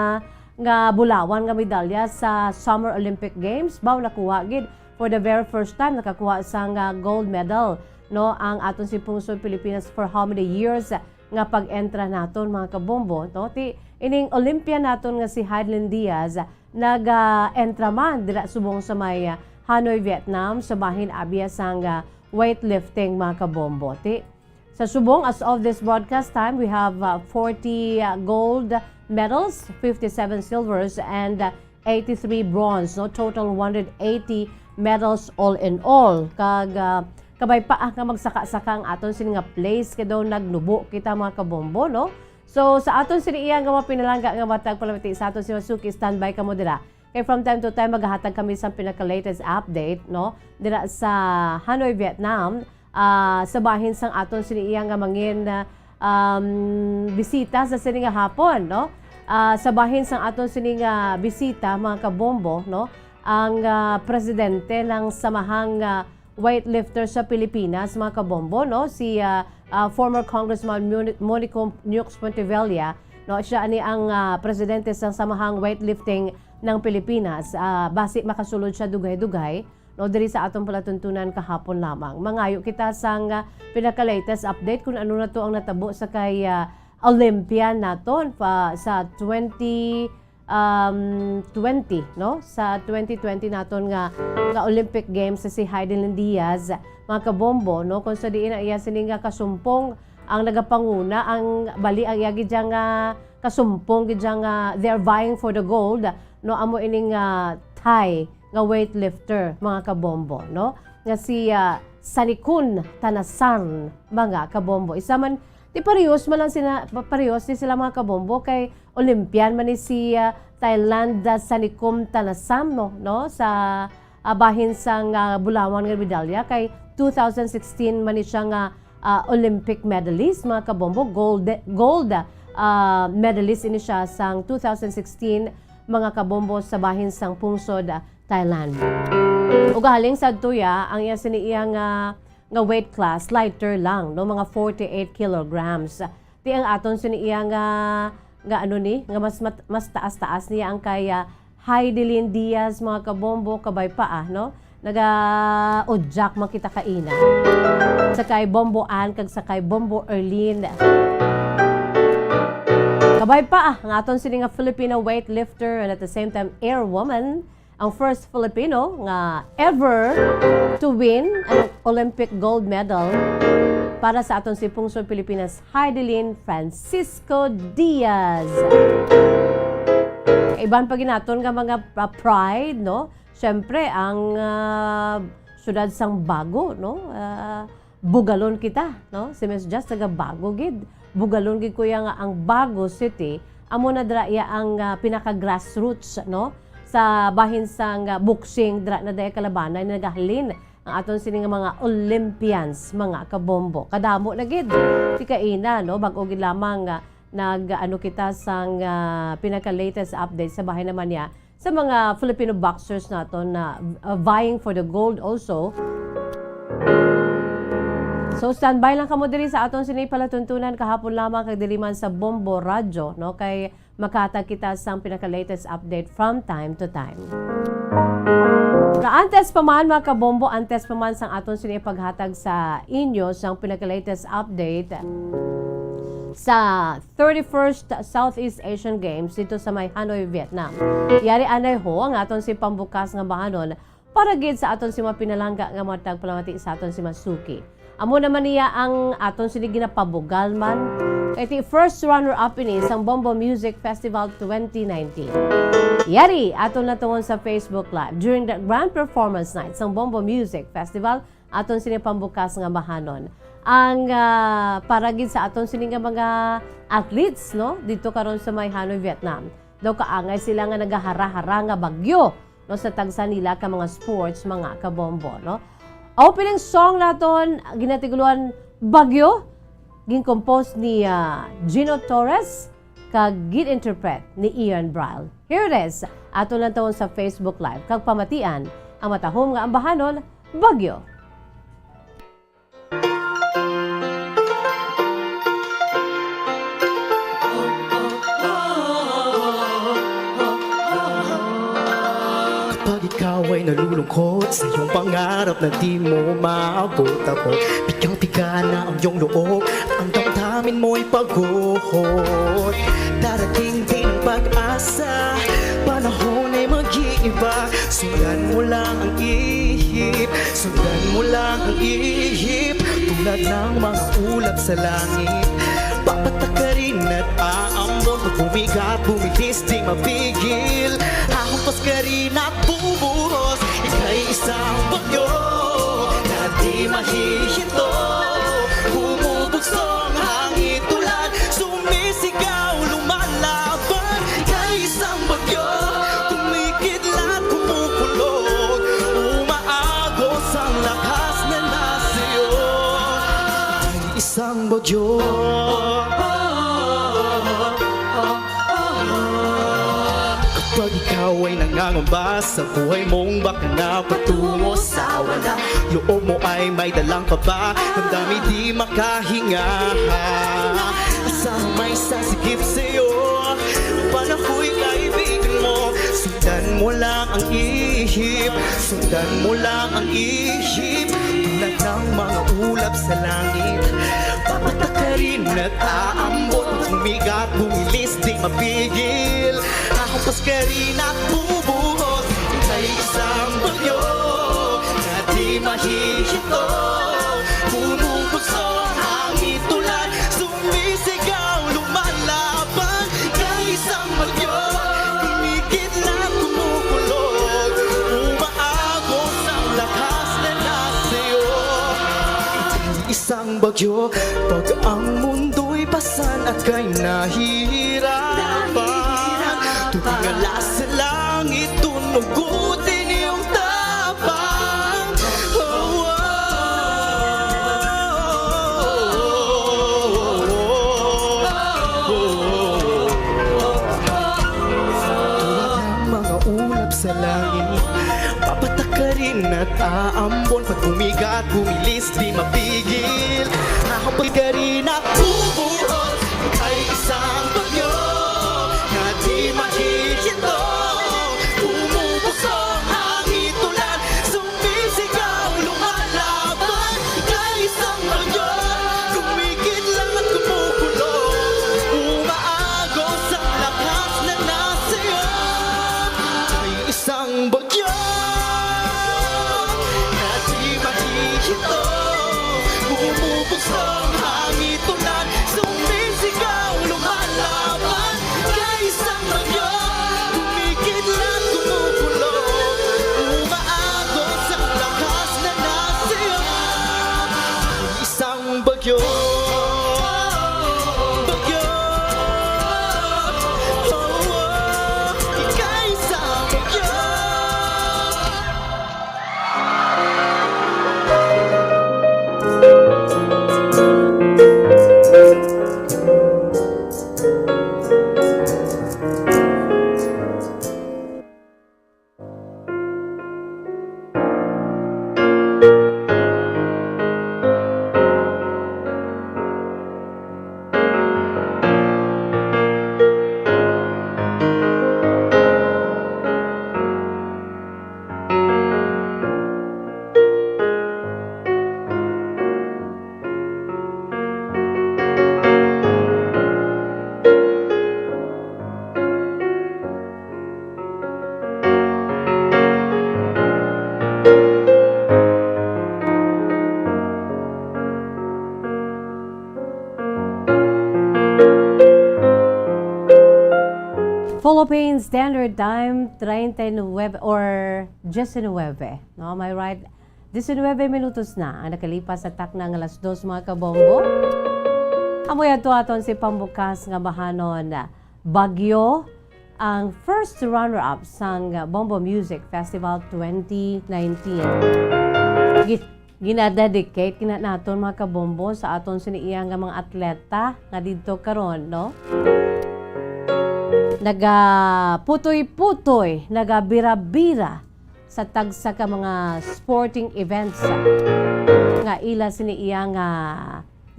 nga bulawan nga medalya sa Summer Olympic Games. Baw nakuha gid for the very first time, nakakuha sang, ah, gold medal, no, ang aton si pungsod Pilipinas for how many years nga pag-entra naton, mga kabombo, no? Ti ining Olympian naton nga si Heidelin Diaz, nag-, ah, entra man dira subong sa may, ah, Hanoi, Vietnam, sa bahin abya sang, ah, weightlifting, mga kabombo. Ti sa subong, as of this broadcast time, we have, uh, forty, uh, gold medals, fifty-seven silvers, and, uh, eighty-three bronze, no? Total one hundred eighty medals all in all. Kag, uh, kabay pa, ah, nga magsaka-saka ang aton sini nga place, kay daw nagnubo kita, mga kabombo, no? So, sa aton sini iya nga mga pinalangga nga matag palamati sa aton si Masuki, standby kamo dira. Kay from time to time, magahatag kami sa pinaka-latest update, no? Dira sa Hanoi, Vietnam, ah, sa bahin sang aton sini iya nga mangin, ah, um, bisita sa sini nga hapon, no? Ah, sa bahin sang aton sini nga bisita, mga kabombo, no? Ang, ah, presidente ng Samahang, ah, Weightlifter sa Pilipinas, mga kabombo, no? Si, ah, ah, former Congressman Muni-, Monico Nukes Pontevilla, no? Siya ani ang, ah, presidente sa Samahang Weightlifting ng Pilipinas. Ah, basi makasulod siya dugay-dugay, no, diri sa aton palatuntunan kahapon lamang. Mangayo kita sang, ah, pinaka-latest update kung ano na to ang natabo sa kay, ah, Olympian naton pa sa twenty, um, twenty, no? Sa twenty twenty naton nga, nga Olympic Games sa si Heidelin Diaz, mga kabombo, no? Kung sa diin ang iya sini nga kasumpong ang nagapanguna, ang bali ang iya gid nga kasumpong gid nga they're vying for the gold, no? Amo ining, ah, Thai nga weightlifter, mga kabombo, no? Nga si, ah, Sanikun Tanasan, mga kabombo. Isa man, ti parehos man lang sila, pa-, parehos ni sila, mga kabombo, kay Olympian man ni si, ah, Thailand, ah, Sanikum Thanasam, no, no, sa, ah, bahin sang, ah, bulawan nga medalya, kay two thousand sixteen man ni siya nga, ah, Olympic medalist, mga kabombo, gold, gold, ah, medalist ini siya sang two thousand sixteen, mga kabombo, sa bahin sang pungsod, ah, Thailand. Ug galing sa tuya, ang iya sini iya nga, nga weight class, lighter lang, no, mga forty-eight kilograms. Ti ang aton sini iya nga, nga ano ni, nga mas mat-, mas taas-taas niya ang kay, ah, Heidelin Diaz, mga kabombo, kabay pa, ah, no? Naga-ujak man kita kaina. Sa kay Bombo Ann kag sa kay Bombo Erlin. Kabay pa, ah, ang aton sini nga Filipino weightlifter and at the same time air woman, ang first Filipino nga ever to win an Olympic gold medal para sa aton si Pungsod Pilipinas, Heidelin Francisco Diaz. Iban pa ginaton nga mga, ah, pride, no? Siyempre, ang, ah, siyudad sang Bago, no? Ah, bugalon kita, no? Si Miss Jess taga Bago gid. Bugalon gid ko iya nga ang Bago City, amo na dira iya ang, ah, pinaka-grassroots, no? Sa bahin sang, ah, boxing, dira na daya kalabanan nagahalin ang aton sini nga mga Olympians, mga kabombo. Kadamo na gid. Ti kaina, no? Bag-o gid lamang, ah, nag-ano kita sang, ah, pinaka-latest update sa bahin naman niya sa mga Filipino boxers naton na, uh, vying for the gold also. So, standby lang kamo diri sa aton sini palatuntunan kahapon lamang kag diri man sa Bombo Radyo, no? Kay makatag kita sang pinaka-latest update from time to time. Pero antes pa man, mga kabombo, antes pa man sang aton sini paghatag sa inyo sang pinaka-latest update, sa thirty-first Southeast Asian Games dito sa may Hanoi, Vietnam. Yari anay ho ang aton si pambukas nga bahanon para gid sa aton si mga pinalangga nga mga tagpalamati sa aton si Masuki. Amo naman niya ang aton sini ginapabugal man. Kay ti first runner-up ini sang Bombo Music Festival twenty nineteen. Yari, aton natungon sa Facebook Live during the grand performance night sang Bombo Music Festival, aton sini pambukas nga bahanon. Ang, ah, para gid sa aton sini nga mga athletes, no, dito karon sa may Hanoi, Vietnam. Daw kaangay sila nga nagahara-hara nga bagyo, no, sa tagsa nila ka mga sports, mga kabombo, no? Opening song naton, ginatiguloan Bagyo, gin-compose ni, ah, Gino Torres, kag gin-interpret ni Ian Brill. Here it is, aton lang tawon sa Facebook Live, kag pamatian ang matahom nga ambahanon, Bagyo. Kapag ikaw ay nalulungkot sa iyong pangarap na di mo maabot, ako, pigang-piga na ang iyong loob, ang damdamin mo'y pagod. Darating din ang pag-asa, panahon ay mag-iiba. Sundan mo lang ang ihip, sundan mo lang ang ihip. Tulad ng mga ulap sa langit, papatak ka rin at aambon. Pag bumigat, bumilis, di mapigil, hahampas ka rin at bubuhos. Ika'y isang bagyo na di mahihinto. Bumubugso ang hangin, ulan, sumisigaw, lumalaban. Ika'y isang bagyo, kumikidlat, kumukulog, umaagos ang lakas na nasa iyo. Ika'y isang bagyo. Kapag ikaw ay nangangamba sa buhay mong baka na patungo sa wala, loob mo ay may dalang kaba, damdamin di makahinga. Asahan may sasigip sa'yo, panahoy kaibigan mo. Sundan mo lang ang ihip, sundan mo lang ang ihip. Tulad ng mga ulap sa langit, papatak ka rin at aambon. Bumigat, bumilis, di mapigil, hahampas ka rin at bubuhos. Ika'y isang bagyo na di mahihinto. Bumubugso ang hangin, ulan, sumisigaw, lumalaban. Ika'y isang bagyo, kumikidlat, kumukulog, umaagos ang lakas na nasa iyo. Ika'y isang bagyo, pag ang mundo'y pasan at kay nahihirapan, tuwing alas sa langit, tumugutin iyong tapang. Oh, oh, oh, oh, oh. Tulad ng mga ulap sa langit, papatak ka rin at aambon. Pag bumigat, bumilis, di mapigil, hahampas ka rin at bubuhos. Ika'y isang bagyo na di mahihinto. Bumubugso ang hangin, ulan, sumisigaw, lumalaban. Ika'y isang bagyo, kumikidlat, kumukulog, umaagos ang lakas na nasa iyo. Ika'y isang bagyo na di mahihinto. Bumubugso ang hangin, ulan, sumisigaw, Philippine Standard Time, treinta y nueve or diecinueve. No, am I right? Diecinueve minutos na ang nakalipas sa takna nga alas dos, mga kabombo. Amo yadto aton si pambukas nga bahanon, Baguio, ang first runner-up sang Bombo Music Festival twenty nineteen. Gi-, ginadedicate gina naton, mga kabombo, sa aton sini iya nga mga atleta nga didto karon, no? Nagaputoy-putoy, nagabira-bira sa tagsa ka mga sporting events nga ila sini iya nga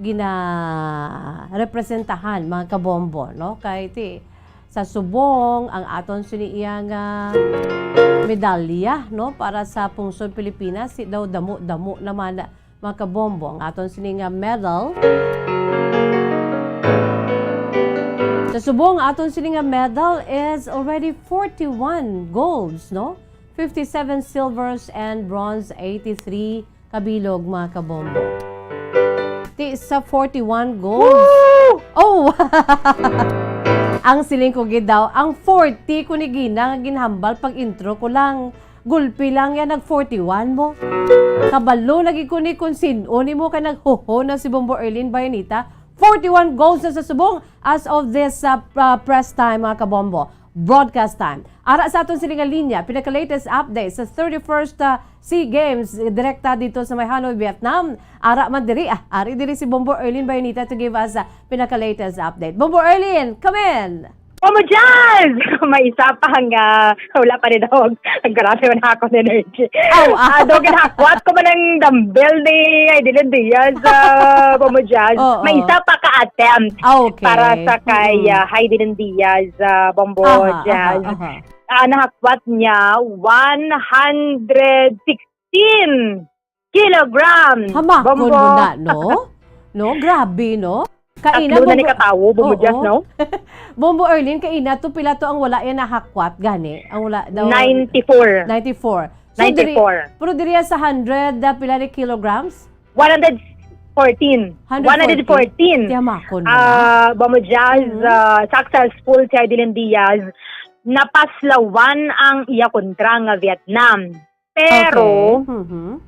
ginarepresentahan, mga kabombo, no? Kay ti, sa subong, ang aton sini iya nga medalya, no, para sa pungsod Pilipinas, si daw damo-damo naman, mga kabombo, ang aton sini nga medal. Sa subong, ang aton sini nga medal is already forty-one golds, no? Fifty-seven silvers and bronze, eighty-three kabilog, mga kabombo. Ti sa forty-one goals. Woo! Oh! Ang siling ko gid daw, ang forty ko ni gina nga ginhambal pag intro ko lang. Gulpi lang yan, nag forty-one mo. Kabalo lagi ko ni kung sin-o ni mo kay naghoho na si Bombo Erlin Bayanita. Forty-one goals na sa subong as of this uh, uh, press time, mga kabombo. Broadcast time. Ara sa aton sini nga linya, pinaka-latest update sa thirty-first uh, SEA Games, direkta dito sa may Hanoi, Vietnam. Ara man diri, ah, ari diri si Bombo Erlin Bayanita to give us uh, pinaka-latest update. Bombo Erlin, come in! Bombo Jazz! May isa pa nga, wala pa rin daw. Ang grabe man ako ng energy. Aw, ah. Ah, daw ginahakwat ko man ang dumbbell ni Heidelin Diaz, ah, Bombo Jazz. Oo. May isa pa ka attempt Ah, okay. para sa kay Mm-mm. ah, Heidelin Diaz, ah, Bombo Aha, Jazz. aha, aha. Ah, nahakwat niya one hundred sixteen kilograms. Hamakon Bombo. mo na, no? No, grabe, no? Kaina, Tatlo na ni Bombo katawo, Bombo Oo. Jazz, no? Bombo Erlin, kaina to, pila to ang wala yan nahakwat, gani? Ang wala daw Ninety-four. Ninety-four. So, diri, Ninety-four. pero diri sa hundred, ah, pila ni kilograms? One hundred fourteen. Hundred fourteen? One hundred fourteen. Tiyamakon mo na. Ah, Bombo Jazz, Mhm. ah, successful si Heidelin Diaz. Napaslawan ang iya kontra nga Vietnam. Pero, Okay. Mhm.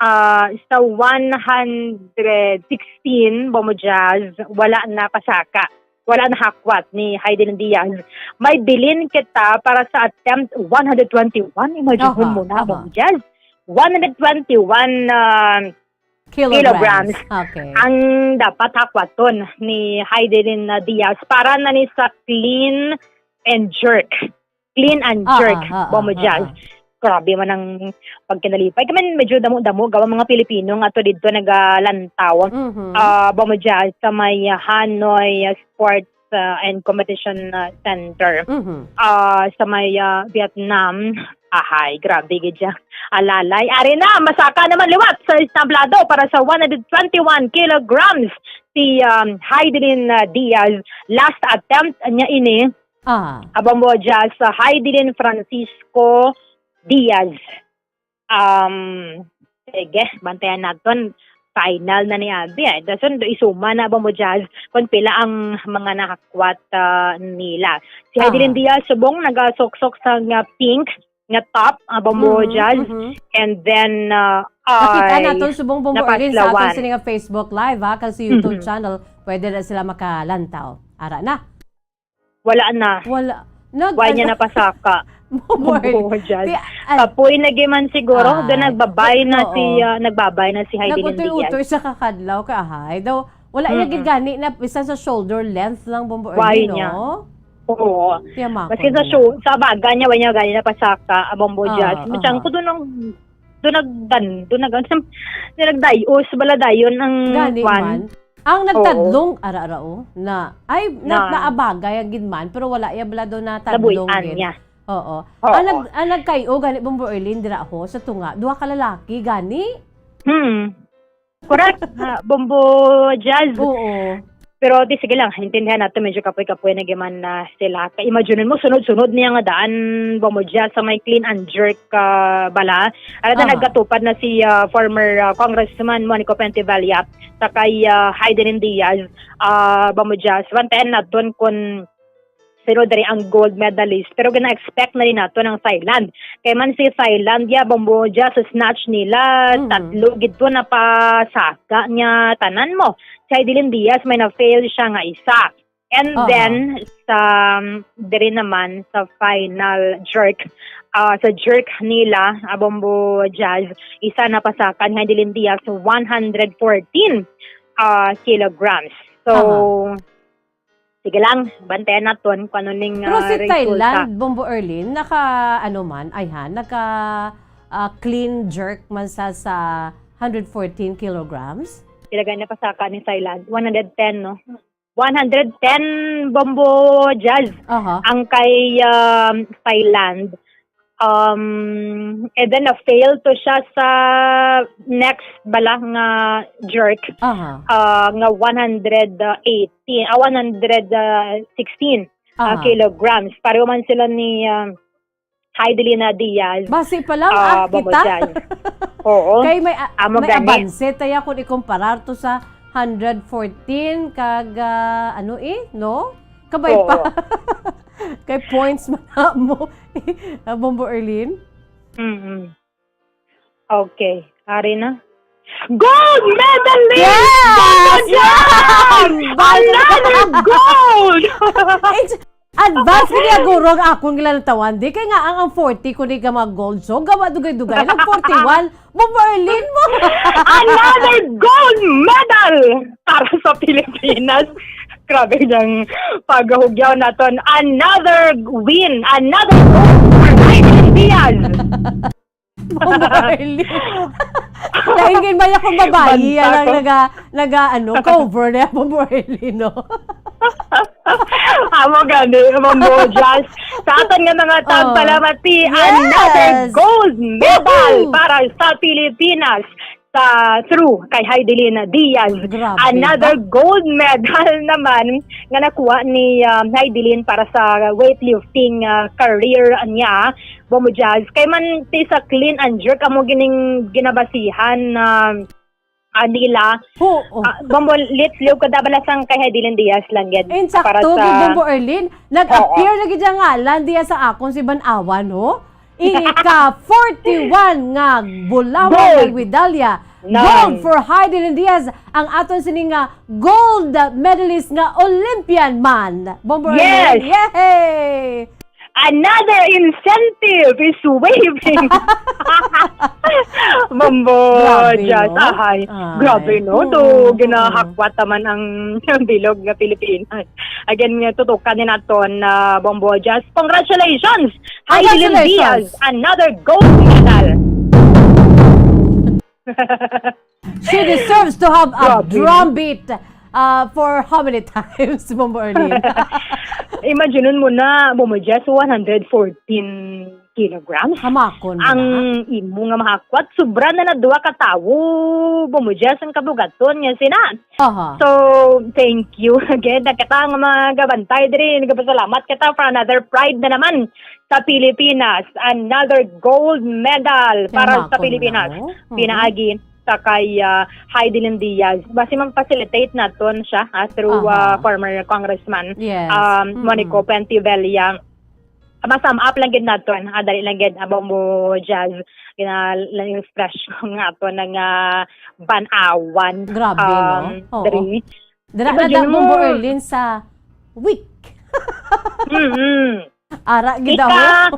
ah, sa one hundred sixteen, Bombo Jazz, wala na pasaka. Wala na hakwat ni Heidelin Diaz. May bilin kita para sa attempt one hundred twenty-one. Imagine Aha, mo na, aha. Bombo Jazz. One hundred twenty-one, ah, Kilograms. kilograms Okay. ang dapat hakwaton ni Heidelin, ah, Diaz para na ni sa clean and jerk. Clean and Ah, jerk, ah, ah, Bombo ah, Jazz. ah. Grabe man ang pagkinalipay. Kami medyo damo-damo, gawa mga Pilipino nga to dito nagalantaw. Mhm. Ah, Bombo Jazz, sa may, ah, Hanoi, ah, Sports, ah, and Competition, ah, Center. Mhm. Ah, sa may, ah, Vietnam, ahay, grabe gid siya. Alalay. Ari na, masaka naman liwat sa establado para sa one hundred twenty-one kilograms si, um, Heidelin, ah, Diaz. Last attempt niya ini. Ah. Abang mo dyan sa Heidelin Francisco Diaz. Um, sige, bantayan naton. Final na ni abi, eh. Dason, do isuma na, Bombo Jazz, kung pila ang mga nahakwat, ah, nila. Si Heidelin Aha. Diaz, subong, nagasuksok sa nga pink nga top, ah, Bombo Mhm, Jazz. mhm. And then, ah, Nakita ay naton subong, Bombo Erlin, sa aton napaslawan. sini nga Facebook Live, ha, kag sa YouTube Mhm. channel, pwede na sila makalantaw. Ara na. Wala na. Wala. Nag-, Why niya ano? napasaka? Bombo Erlin. Bombo Jazz. Ti-, ay. Kapoy na giman siguro. Ay. Doon nagbabay na Oo. si, ah, nagbabay na si Heidelin Diaz. Nag-utoy-utoy sa kakadlaw, kaahay. Daw, wala niya Mm-mm. gid gani na, bisan sa shoulder length lang, Bombo Why Erlin, niya? no? Oo. Tiyamakon Maski sa na. show, sa baga niya, wala niya gani napasaka, ah, Bombo Ah, Jazz. Masyang aha. ko doon ang, doon nagdan-, doon nag-, doon nagdayos, bala dayon ang Gani kwan. man. Ang Oo. nagtadlong, ara-ara, oh, na, ay, na, Na. naabagay ang gid man, pero wala iya bala daw natadlong Nabuhian gid. niya. Oo. Oo. Ang nag-, ang nagkay-o gani, Bombo Erlin, dira ho, sa tunga, duha ka lalaki gani? Hmm. Correct. Ah, Bombo Jazz. Oo. Pero di, sige lang, intindihan nato, medyo kapoy-kapoy na giman na sila. Ka-imagine mo, sunod-sunod niya nga daan, Bombo Jazz, sa may clean and jerk, ah, bala. Ano na, Aha. nagkatupad na si, ah, former, ah, Congressman Monico Pentivelia sa kay, ah, Heidelin Diaz, ah, Bombo Jazz. Bantayan naton kung sino diri ang gold medalist, pero gina-expect na rin nato ng Thailand. Kay man si Thailand, ya, Bombo Jazz, sa snatch nila, Mhm. tatlo gid to napasaka niya, tanan mo. Si Hidilyn Diaz, may na-fail siya nga isa. And Oo. then, sa, um, diri naman, sa final jerk, ah, sa jerk nila, ah, Bombo Jazz, isa napasaka ni Hidilyn Diaz, one hundred fourteen, ah, kilograms. So, Aha. sige lang, bantayan naton kung ano ning, Pero ah, si resulta. Thailand, Bombo Erlin, naka, ano man, ay ha, naka, ah, clean jerk man sa, sa hundred fourteen kilograms? Talaga napasaka ni Thailand, one hundred ten, no? One hundred ten, Bombo Jazz, Aha. ang kay, um, Thailand. Um, and then na-fail to siya sa next bala nga jerk, Aha. ah, nga one hundred eighteen, ah, one hundred sixteen, ah, Aha. kilograms. Pareho man sila ni, um, Hidilyn Diaz. Basi pa lang, Ah, ah, Bombo kita. Jazz. Oo. Kay may, ah, Amo may gani. abanse, taya, kung ikumparar to sa hundred fourteen kag, ah, ano eh, no? Kabay pa. Oo. Kay points man mo, ah, Bombo Erlin. Mm-mm. Okay. Ari na. Gold medalist! Yes! Bombo Jazz! Yes! Another gold! It's advance gid ya, guro, ang akon nga natawan, di kay nga ang, ang forty ko ni ka mga gold, so gawa dugay-dugay nag forty-one. Bombo Erlin mo. Another gold medal para sa Pilipinas. Grabe niyang paghugyaw naton. Another win, another gold for Hidilyn Diaz. Bombo Erlin. Lain gid ba niya kung babayi, Banta yan ang ko. naga, naga, ano, cover na Bombo Erlin, no? Amo gani, Bombo Jazz. Sa aton nga mga Oh. tagpalamati, Yes! another gold medal Woohoo! para sa Pilipinas sa through kay Hidilyn Diaz. Grabe Another ba? gold medal naman nga nakuha ni, um, Hidilyn para sa weightlifting, uh, career niya, Bombo Jazz. Kay man ti sa clean and jerk, amo gining ginabasihan na, ah, nila. Oo. Ah, Bombo, let's live, kada balasang kay Hidilyn Diaz lang yan. And Para sakto, sa Bombo Erlin, nag-appear Oo. lagi dyan nga, Landia sa akon si Banawan, ho? Ika forty-one nga bulawan Gold. nga medalya. Nine. Gold for Hidilyn Diaz, ang aton sini nga gold medalist nga Olympian man. Bombo Yes. Erlin. Yay! Another incentive is waving. Bombo, Grabe, just, no? ahay. Ay. Grabe, no? To, Mm, mm, ginahakwat naman ang, ang bilog nga Pilipinas. Again, nga, tutukan din naton na Bombo Jazz. Congratulations! Hidilyn Congratulations! Diaz, another gold medal. She deserves to have a Grabe. drumbeat, uh, for how many times, Bombo Erlin? Imagine mo na, Bombo Jazz, one hundred fourteen kilograms. Hamakon mo Ang na. imo nga mahakwat, sobra na na duha ka tawo, Bombo Jazz, ang kabugaton niya sina. Aha. So, thank you again. Nakita nga mga gabantay diri, nagpasalamat kita for another pride na naman sa Pilipinas. Another gold medal para sa Tama ko Pilipinas. na, oh. Mhm. Pinaagi sa kay, ah, Hidilyn Diaz. Basi man facilitate naton siya, ah, through, Aha. ah, former Congressman, Yes. um, Mm-mm. Monico Pentivella. Masum up lang gid naton, ah, dali lang gid, ah, Bombo Jazz, gina-, lang yung fresh ko nga ato na nga banawan, Grabe, no? um, Oo. diri. Dira na Imagine da, mo. Bombo Erlin, sa week. Mm-mm. Ara, gid Ika, daw.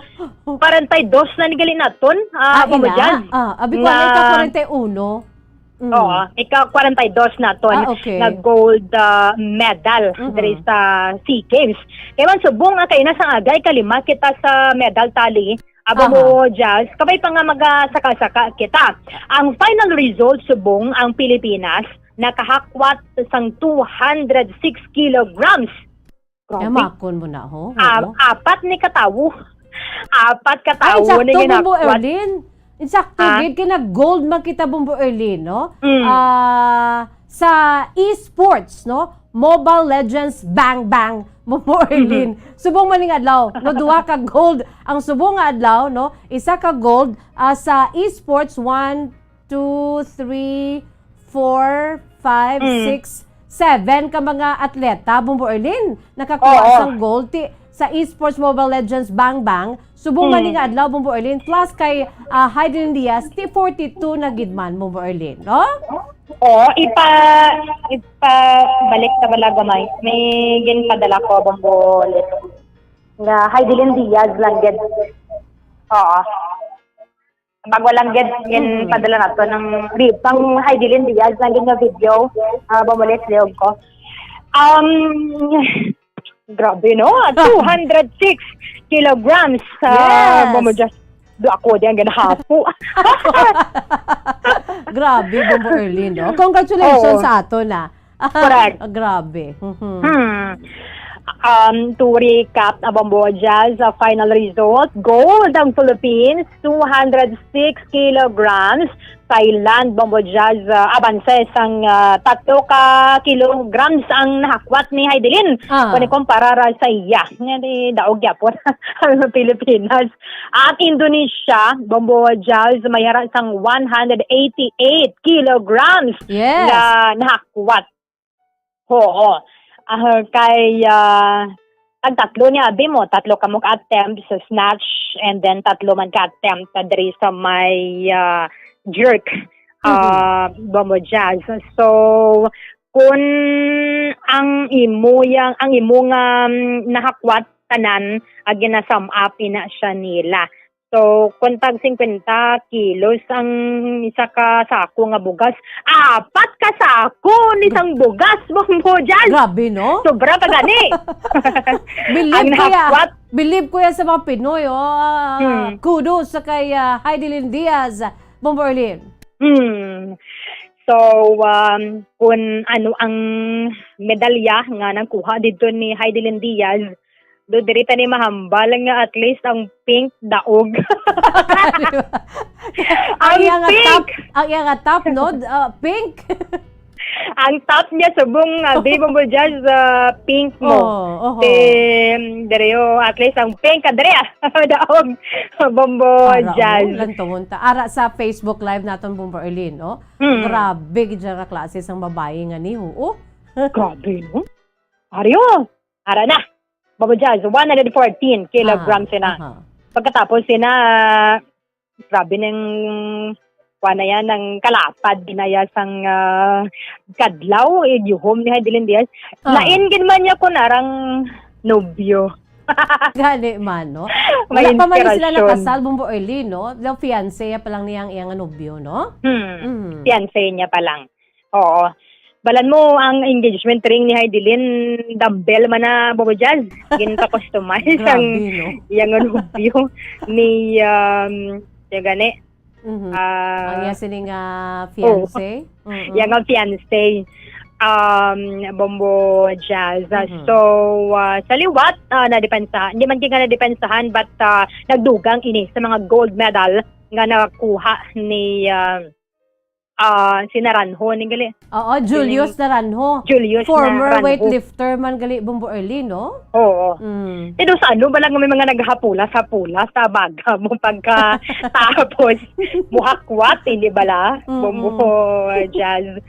kwarenta y dos na ni gali naton, ah, Ah, Bombo ina? Jazz. Ah, abi ko, Nga ika kwarenta y uno. Mm. Oo, ika kwarenta y dos naton Ah, okay. nga gold, ah, medal Mm-mm. diri sa SEA Games. Kay man subong nga kay nasa agay kalima kita sa medal tally, aba Aha. mo, Jazz, kabay pa nga magasaka-saka kita. Ang final result, subong ang Pilipinas nakahakwat sang two hundred six kilograms. Grabe. Yamakon mo na, ho? Ah, Oo. apat ni katawo. Apat Ay, katawo ni insakto, Bombo ginakwat. Erlin. Insakto, Ah? gid, kay nag-gold man kita, Bombo Erlin, no? Mm. Ah, sa esports, no? Mobile Legends Bang Bang, Bombo Erlin. Mhm. Subong man ning adlaw, no? Duha ka gold ang subong nga adlaw, no? Isa ka gold, ah, sa esports, one, two, three, four, five, Mm. six, seven ka mga atleta, Bombo Erlin, nakakuha Oo. sang gold. Ti-, sa Esports Mobile Legends Bang Bang, subong gani nga adlaw, Bombo Erlin, plus kay, ah, Heidelin Diaz, T forty-two na gid man, Bombo Erlin, no? Oo, ipa-, ipabalik ta bala gamay. May ginpadala ko, Bombo Erlin. Nga Heidelin Diaz lang gid. Oo. Bago lang gid, Mm. ginpadala nato ng ri-, pang Heidelin Diaz lang gid nga video. Ah, Bombo Erlin, liog ko. Um, Grabe, no? Two hundred six kilograms. Ah, Yes. Bombo Jazz. Do ako di ang ganahapo. Grabe, Bombo Erlin, no? Congratulations Oo. sa ato na. Correct. Grabe. Mhm. Hmm. Um, to recap, ah, Bombo Jazz, ah, final result, gold ang Philippines, two hundred six kilograms, Thailand, Bombo Jazz, ah, abanse sang, ah, tatlo ka kilograms ang nahakwat ni Heidelin. Ah. Kung ikumpara ra sa iya, nga di daog gyapon ang Pilipinas. At Indonesia, Bombo Jazz, may hara sang one hundred eighty-eight kilograms Yes. na nahakwat. Oo. Ah, kay, ah, tagtatlo ni abi mo, tatlo kamo ka attempt sa snatch, and then tatlo man ka attempt diri sa may, ah, jerk, Mhm. ah, Bombo Jazz. So, kun ang imo yang, ang imo nga, mm, nahakwat tanan, ah, gina-sum up ina siya nila. So, kung tag singkwenta kilos ang isa ka sako nga bugas, apat ka sako ni sang bugas, Bombo Jazz. Grabe, no? Sobra pa gani. Believe Ang ko ya. nahakwat. Believe ko ya sa mga Pinoy, oh. Ah, Hmm. kudos sa kay, ah, Heidelin Diaz, Bombo Erlin. Hmm. So, um, kung ano ang medalya nga nakuha dito ni Heidelin Diaz, do diri ta ni mahambal nga at least ang pink daog. Ang Ang iya nga pink! top, ang iya nga top, no? Ah, pink. Ang top niya subong, ah, di Bombo Jazz, ah, pink mo. Oh, oho. Te, mm, diri, oh, at least ang pink, ah, diri, ah. Daog, Bombo Ara, Jazz. Oh, lantawon ta. Ara sa Facebook Live naton, Bombo Erlin, no? Mm. Grabe gid siya ka klase sang babayi nga ni, oo. Grabe, no? Aryo, ara na. Bombo Jazz, one hundred fourteen kilograms Ah, na. aha. Pagkatapos sina, grabe nang, kuwan na yan, ang kalapad, binaya sang, ah, kadlaw, eh, yuhom ni Heidelin Diaz. Ah. Lain gid man niya kun arang nobyo. Gani man, no? May Wala pa man sila inspirasyon. nakasal, Bombo Erlin, no? Daw fiancé pa lang niya ang iyang nobyo, no? Hmm. Mm. Fiancé niya pa lang. Oo. Balan mo, ang engagement ring ni Heidelin, dumbbell man na, Bombo Jazz. Ginpa-customize ang Grabe, no? iyang nobyo ni, um, yung gani. Mhm. Ah, Ang iya sining, ah, oh. fiancé? Mm-mm. Yang ang fiancé, um, Bombo Jazz. Ah, Mhm. so, ah, sa liwat, ah, nadepensa-, hindi man gid nga nadepensahan, but, ah, nagdugang ini sa mga gold medal nga nakuha ni, ah, ah, si Naranjo, ni gali. Oo, Julius Sining Naranjo. Julius Former Naranjo. weightlifter man gali, Bombo Erlin, no? Oo. Mm. Pero sa ano ba lang may mga naghapulas-hapulas sa baga mo pagka tapos muhakwat, hindi bala? Mm-mm. Bombo Jazz.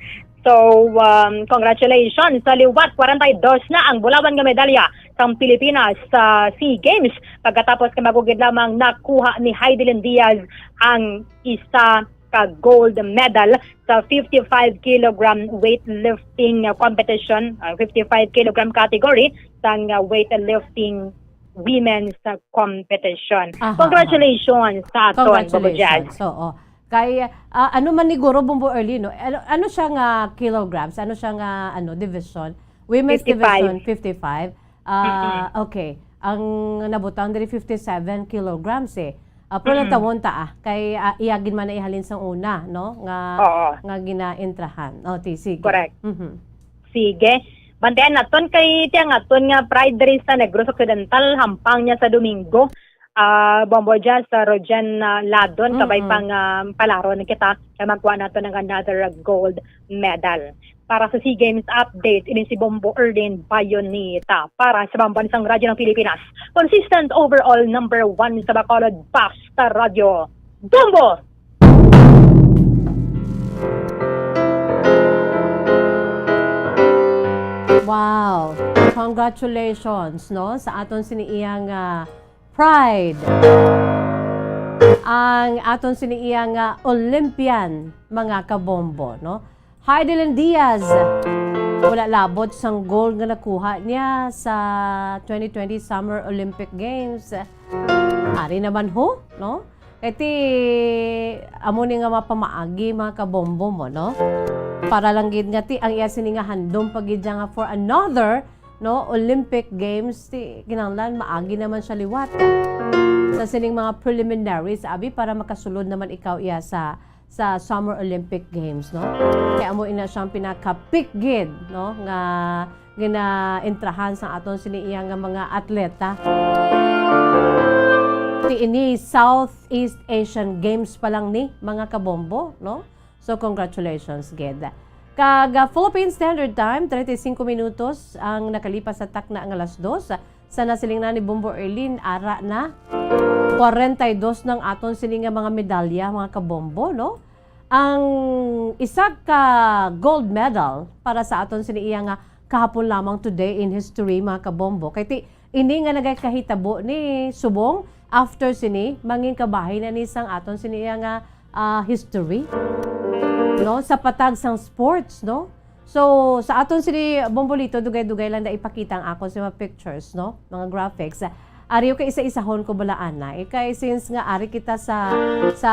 So, um, congratulations. Sa liwat, kwarenta y dos na ang bulawan nga medalya sang Pilipinas sa SEA Games. Pagkatapos kay magugid lamang nakuha ni Heidelin Diaz ang isa ka gold medal sa fifty-five kilogram weightlifting, uh, competition, uh, fifty-five kilogram category sang, uh, weightlifting women's, uh, competition. Aha, aha. Congratulations sa aton, Bombo Jazz. Congratulations. Oo. Kay, ah, ano man ni Guro Bombo Erlin, no? Ano, ano siya nga kilograms? Ano siya nga, ano, division? Women's Fifty-five. division, fifty-five. Ah, Mm-mm. okay. Ang nabutang diri, fifty-seven kilograms, eh. Ah, pero Mm-mm. natawon ta, ah. Kay, ah, iya gid man na ihalin sang una, no? Nga, Oo. nga ginaentrahan. O, ti, sige. Correct. Mhm. Sige. Bantayan naton kay tiyang aton nga pride diri sa Negros Occidental, hampang niya sa Domingo. Ah, Bombo Jazz, sa Rojan, ah, Ladon, kabay Mm-mm. pang, ah, palaron kita, kay magkuha nato ng another gold medal. Para sa SEA Games update, ini si Bombo Erlin Bayonita para sa Pambansang Radyo ng Pilipinas. Consistent overall number one sa Bacolod, Basta Radyo. Bombo! Wow! Congratulations, no, sa aton sini iya nga pride. Ang aton sini iya nga Olympian, mga kabombo, no? Heidelin Diaz, wala labot sang gold nga nakuha niya sa twenty twenty Summer Olympic Games. Ari naman ho, no? Kay ti, amo ni nga mapamaagi, mga kabombo mo, no? Para lang gid nga ti, ang iya sini nga handom pa gid nga for another, no, Olympic Games, ti, kinahanglan maagi naman siya liwat sa sining mga preliminaries, abi, para makasulod naman ikaw iya sa, sa Summer Olympic Games, no? Kay amo ina siyang pinaka-peak gid, no, nga ginaentrahan sang aton sini iya nga mga atleta. Ti ini Southeast Asian Games pa lang ni, mga kabombo, no? So, congratulations gid. Kag, ah, Philippine Standard Time, treinta y cinco minutos ang nakalipas sa takna nga alas dos. Sa nasiling na ni Bombo Erlin, ara na, kwarenta y dos nang aton sini nga mga medalya, mga kabombo, no? Ang isa ka gold medal para sa aton sini iya nga kahapon lamang, today in history, mga kabombo. Kay ti, ini nga nagakahitabo ni subong after sini, mangin kabahin na ni sang aton sini iya nga, ah, history, no? Sa patag sang sports, no? So, sa aton sini, Bombolito, dugay-dugay lang na ipakita ang akon sa mga pictures, no? Mga graphics. Ari, okay, isa-isahon ko bala, ana. Eh, kay since nga ari kita sa, sa,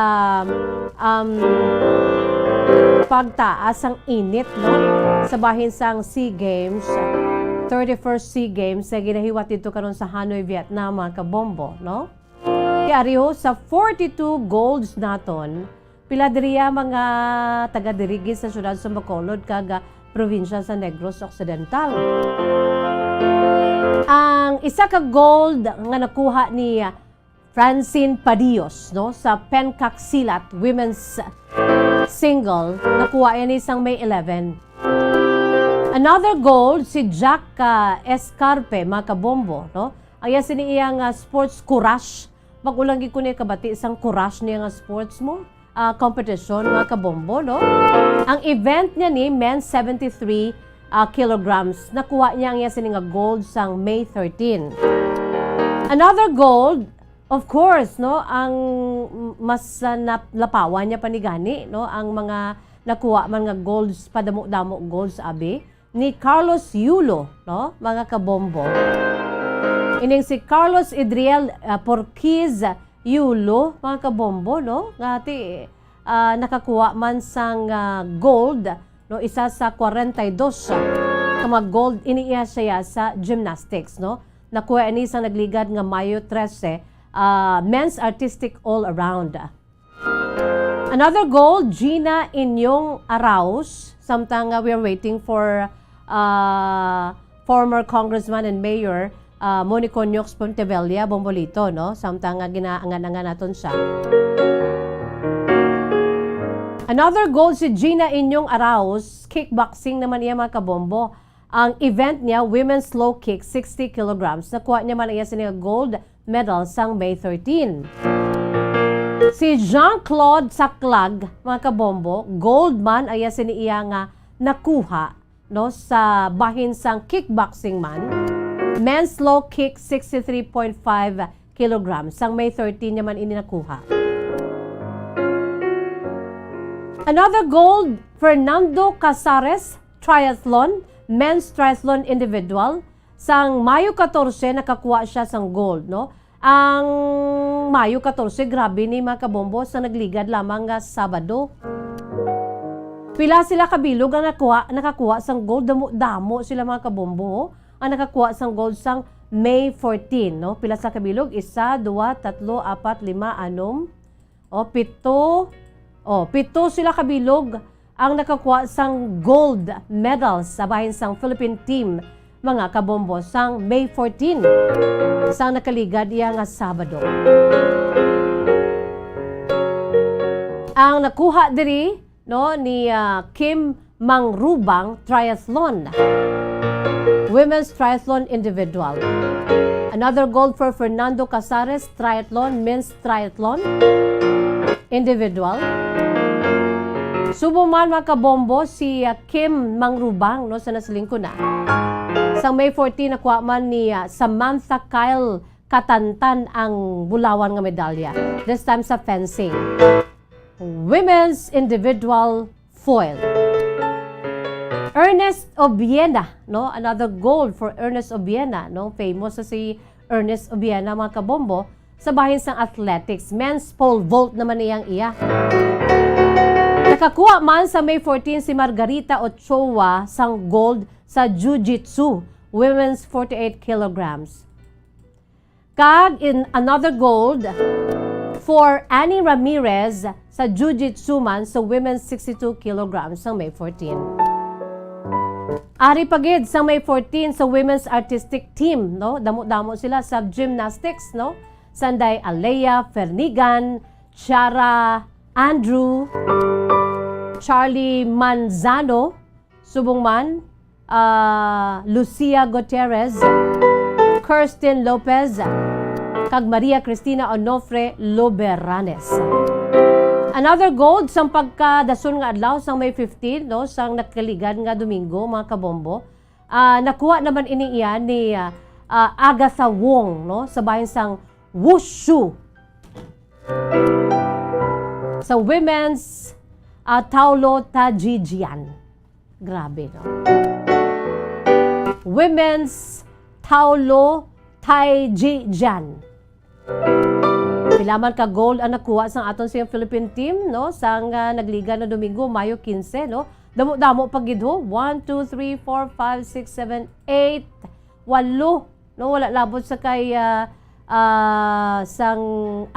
um, pagtaas sang init, no? Sa bahin sang SEA Games, thirty-first SEA Games, nga ginahiwat dito karon sa Hanoi, Vietnam, mga kabombo, no? Kay ari ho, sa forty-two golds naton, pila diri ang mga taga diri gid sa siyudad sa Bacolod kag, ah, probinsya sa Negros Occidental. Ang isa ka gold nga nakuha ni, ah, Francine Padios, no, sa pencaksilat women's single, nakuha ini sang May eleven. Another gold si Jack, ah, Escarpe, mga kabombo, no? Ang iya sini iya nga sports courage. Mag-ulang gid ko ni kabati sang courage niya nga sports mo, ah, competition, mga kabombo, no? Ang event niya ni men's seventy-three, ah, kilograms. Nakuha niya ang iya sini nga gold sang May thirteen. Another gold, of course, no, ang mas, ah, nap-, lapawan niya pa ni gani, no, ang mga nakuha man nga golds, padamo-damo golds, abi, ni Carlos Yulo, no, mga kabombo. Ining si Carlos Idriel, ah, Porquiz Yulo, mga kabombo, no, nga ti, ah, nakakuha man sang, ah, gold, no, isa sa kwarenta y dos ka mga gold ini iya siya sa gymnastics, no. Nakuha ini sa nagligad nga Mayo trese, ah, men's artistic all around. Another gold, Gina Inyong Arauz. Samtang nga we are waiting for, uh, former Congressman and Mayor, uh, Monico Nyox Pontevella, Bombolito, no? Samtang nga ginaangan-angan naton siya. Another gold si Gina Inyong Arauz, kickboxing naman iya, mga kabombo. Ang event niya, women's low kick, sixty kilograms. Nakuha niya man iya sini nga gold medal sang May thirteen. Si Jean-Claude Saclag, mga kabombo, gold man iya sini iya nga nakuha, no, sa bahin sang kickboxing man. Men's low kick, sixty-three point five kilograms. Sang May thirteen niya man ini nakuha. Another gold, Fernando Casares, triathlon, men's triathlon individual. Sang Mayo katorse, nakakuha siya sang gold, no? Ang Mayo katorse, grabe ni, mga kabombo, sa nagligad lamang nga Sabado. Pila sila kabilog ang nakuha, nakakuha sang gold? Damo, damo sila, mga kabombo, oh. Ang nakakuha sang gold sang May fourteen, no? Pila sila kabilog? Isa, dua, tatlo, apat, lima, anom, o, pito. O, pito sila kabilog ang nakakuha sang gold medals sa bahin sang Philippine team, mga kabombo, sang May fourteen, sang nakaligad iya nga Sabado. Ang nakuha diri, no, ni, ah, Kim Mangrubang, triathlon. Women's triathlon individual. Another gold for Fernando Casares, triathlon, men's triathlon individual. Subong man, mga kabombo, si, ah, Kim Mangrubang, no, sa nasiling ko na. Sa May fourteen, nakuha man ni, ah, Samantha Kyle Katantan ang bulawan nga medalya, this time sa fencing. Women's individual foil. Ernest Obiena, no? Another gold for Ernest Obiena, no? Famous sa si Ernest Obiena, mga kabombo, sa bahin sang athletics. Men's pole vault naman niyang iya. Nakakuha man sa May fourteen si Margarita Ochoa sang gold sa jiu-jitsu, women's forty-eight kilograms. Kag in another gold for Annie Ramirez sa jiu-jitsu man sa women's sixty-two kilograms sa May fourteen. Ari pa gid sa May fourteen sa women's artistic team, no? Damo-damo sila sa gymnastics, no? Sanday Alea Fernigan, Chara Andrew, Charlie Manzano, subong man, ah, Lucia Gutierrez, Kirsten Lopez, kag Maria Cristina Onofre Luberanes. Another gold sang pagkadason nga adlaw sang May fifteen, no, sang nakaligad nga Domingo, mga kabombo. Ah, nakuha naman ini iya ni, ah, ah, Agatha Wong, no, sa bahin sang Wushu sa women's, ah, Taolo Tajijian. Grabe, no? Women's Taolo Tajijian. Pila man ka gold ang nakuha sang aton siyang Philippine team, no? Sang, ah, nagliga na Domingo, Mayo quince, no? Damo-damo pa gid, ho. One, two, three, four, five, six, seven, eight, walo, no? Wala labot sa kay, ah, ah, sang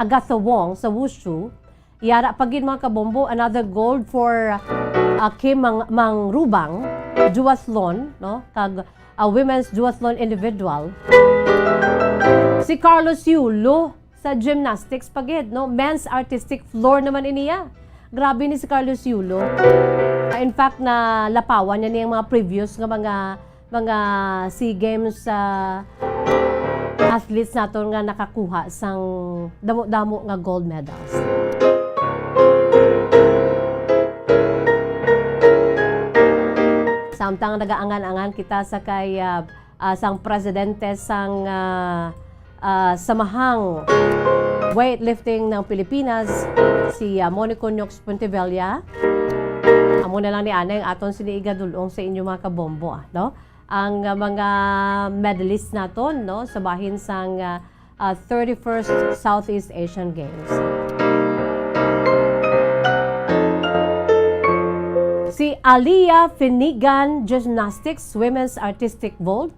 Agatha Wong sa Wushu. Yara pa gid, mga kabombo, another gold for, ah, Kim Mang-, Mangrubang, duathlon, no? Kag, ah, women's duathlon individual. Si Carlos Yulo sa gymnastics pa gid, no? Men's artistic floor naman iniya. Grabe ni si Carlos Yulo. Ah, in fact, nalapawan niya ni ang mga previous nga mga, mga SEA Games, ah, athletes naton nga nakakuha sang damo-damo nga gold medals. Samtang nagaangan-angan kita sa kay, ah, ah, sang presidente sang, ah, ah, Samahang Weightlifting ng Pilipinas, si, ah, Monico Nyox Pontevilla. Amo na lang ni anay ang aton sini igadulong sa inyo, mga kabombo, ah, no? Ang, ah, mga medalist naton, no, sa bahin sang, ah, ah, thirty-first Southeast Asian Games. Si Aliyah Finigan, Gymnastics, Women's Artistic Vault.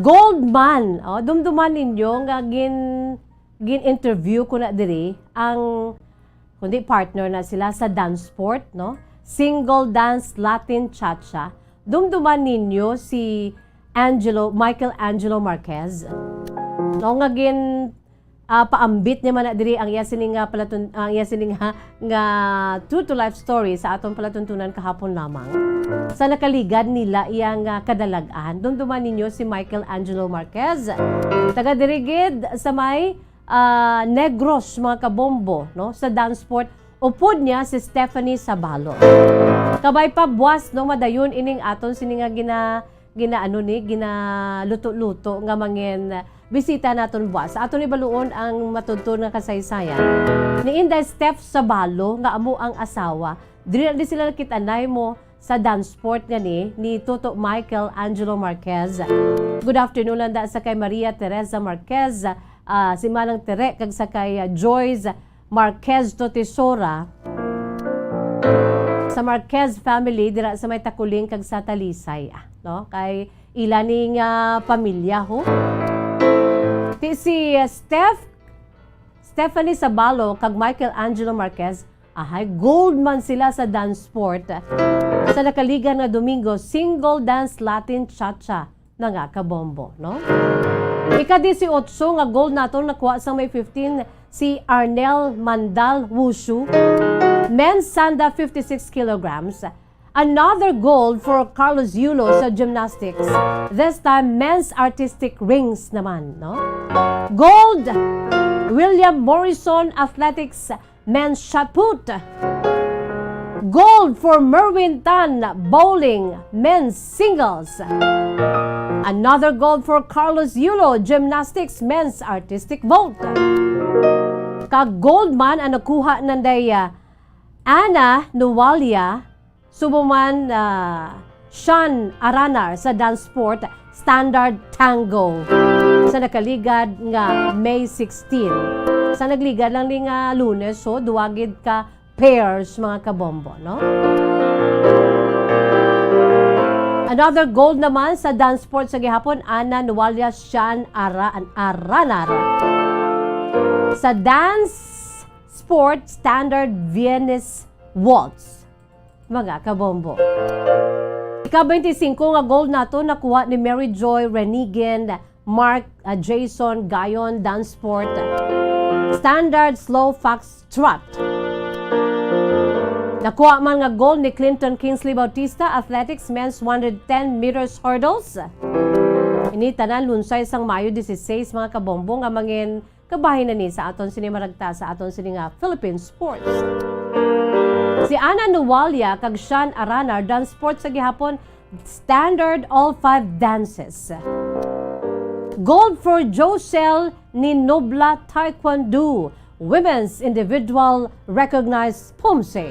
Gold man. Oh, dumduman ninyo nga gin-, gin-interview ko na diri ang, kundi partner na sila sa dance sport, no? Single dance Latin cha-cha. Dumduman ninyo si Angelo, Michael Angelo Marquez. No, nga gin, ah, paambit niya man na diri ang iya sining nga palatun-, ang iya sining nga, nga true to life story sa aton palatuntunan kahapon lamang. Sa nakaligad nila iya nga kadalag-an, dumduman ninyo si Michael Angelo Marquez. Taga diri gid sa may, ah, Negros, mga kabombo, no? Sa dance sport, upod niya si Stephanie Sabalo. Kabay pa buwas, no, madayon ining aton sini nga gina-, ginaano ni, ginaluto-luto nga mangin bisita naton buwas. Sa aton ibaluon ang matudtod nga kasaysayan ni Inday Steph Sabalo nga amo ang asawa. Diri lang di sila nakit-anay mo sa dance sport nga ni, ni Toto Michael Angelo Marquez. Good afternoon lang da sa kay Maria Teresa Marquez, ah, si Manang Tere, kag sa kay, ah, Joyce Marquez Totisora. Sa Marquez family, dira sa may Takuling kag sa Talisay, ah, no? Kay ila ni nga pamilya, ho. Ti si, ah, Steph, Stephanie Sabalo kag Michael Angelo Marquez, ahay, gold man sila sa dance sport. Sa nakaligan nga Domingo, single dance Latin cha-cha na nga kabombo, no? Ika-dieciocho nga gold naton nakuha sa May fifteen, si Arnel Mandal Wushu, men's sanda fifty-six kilograms. Another gold for Carlos Yulo sa gymnastics. This time, men's artistic rings naman, no? Gold, William Morrison Athletics men's shot put. Gold for Merwin Tan, bowling, men's singles. Another gold for Carlos Yulo, gymnastics, men's artistic vault. Kag gold man ang nakuha nanday, ah, Ana Nuwalia, subong man, ah, Sean Aranar sa dance sport, standard tango, sa nakaligad nga May sixteen. Sa nagligad lang ni nga Lunes, so duwa gid ka pairs, mga kabombo, no? Another gold naman sa dance sport sa gihapon, Ana Nuwalia, Sean Ara-, Aranar. Sa dance sport, standard Viennese waltz, mga kabombo. Ika-twenty-five nga gold nato nakuha ni Mary Joy Renigan, Mark, ah, Jason Gayon, dance sport, standard slow foxtrot. Nakuha man nga gold ni Clinton Kingsley Bautista, athletics, men's one hundred ten meters hurdles. Ini tanan lunsay sang Mayo dieciséis, mga kabombo, nga mangin kabahin na ni sa aton sini maragta sa aton sini nga Philippine sports. Si Ana Nuwalia kag Sean Aranar, dance sports sa gihapon, standard all five dances. Gold for Josel Ninobla, Taekwondo, women's individual recognized pumse.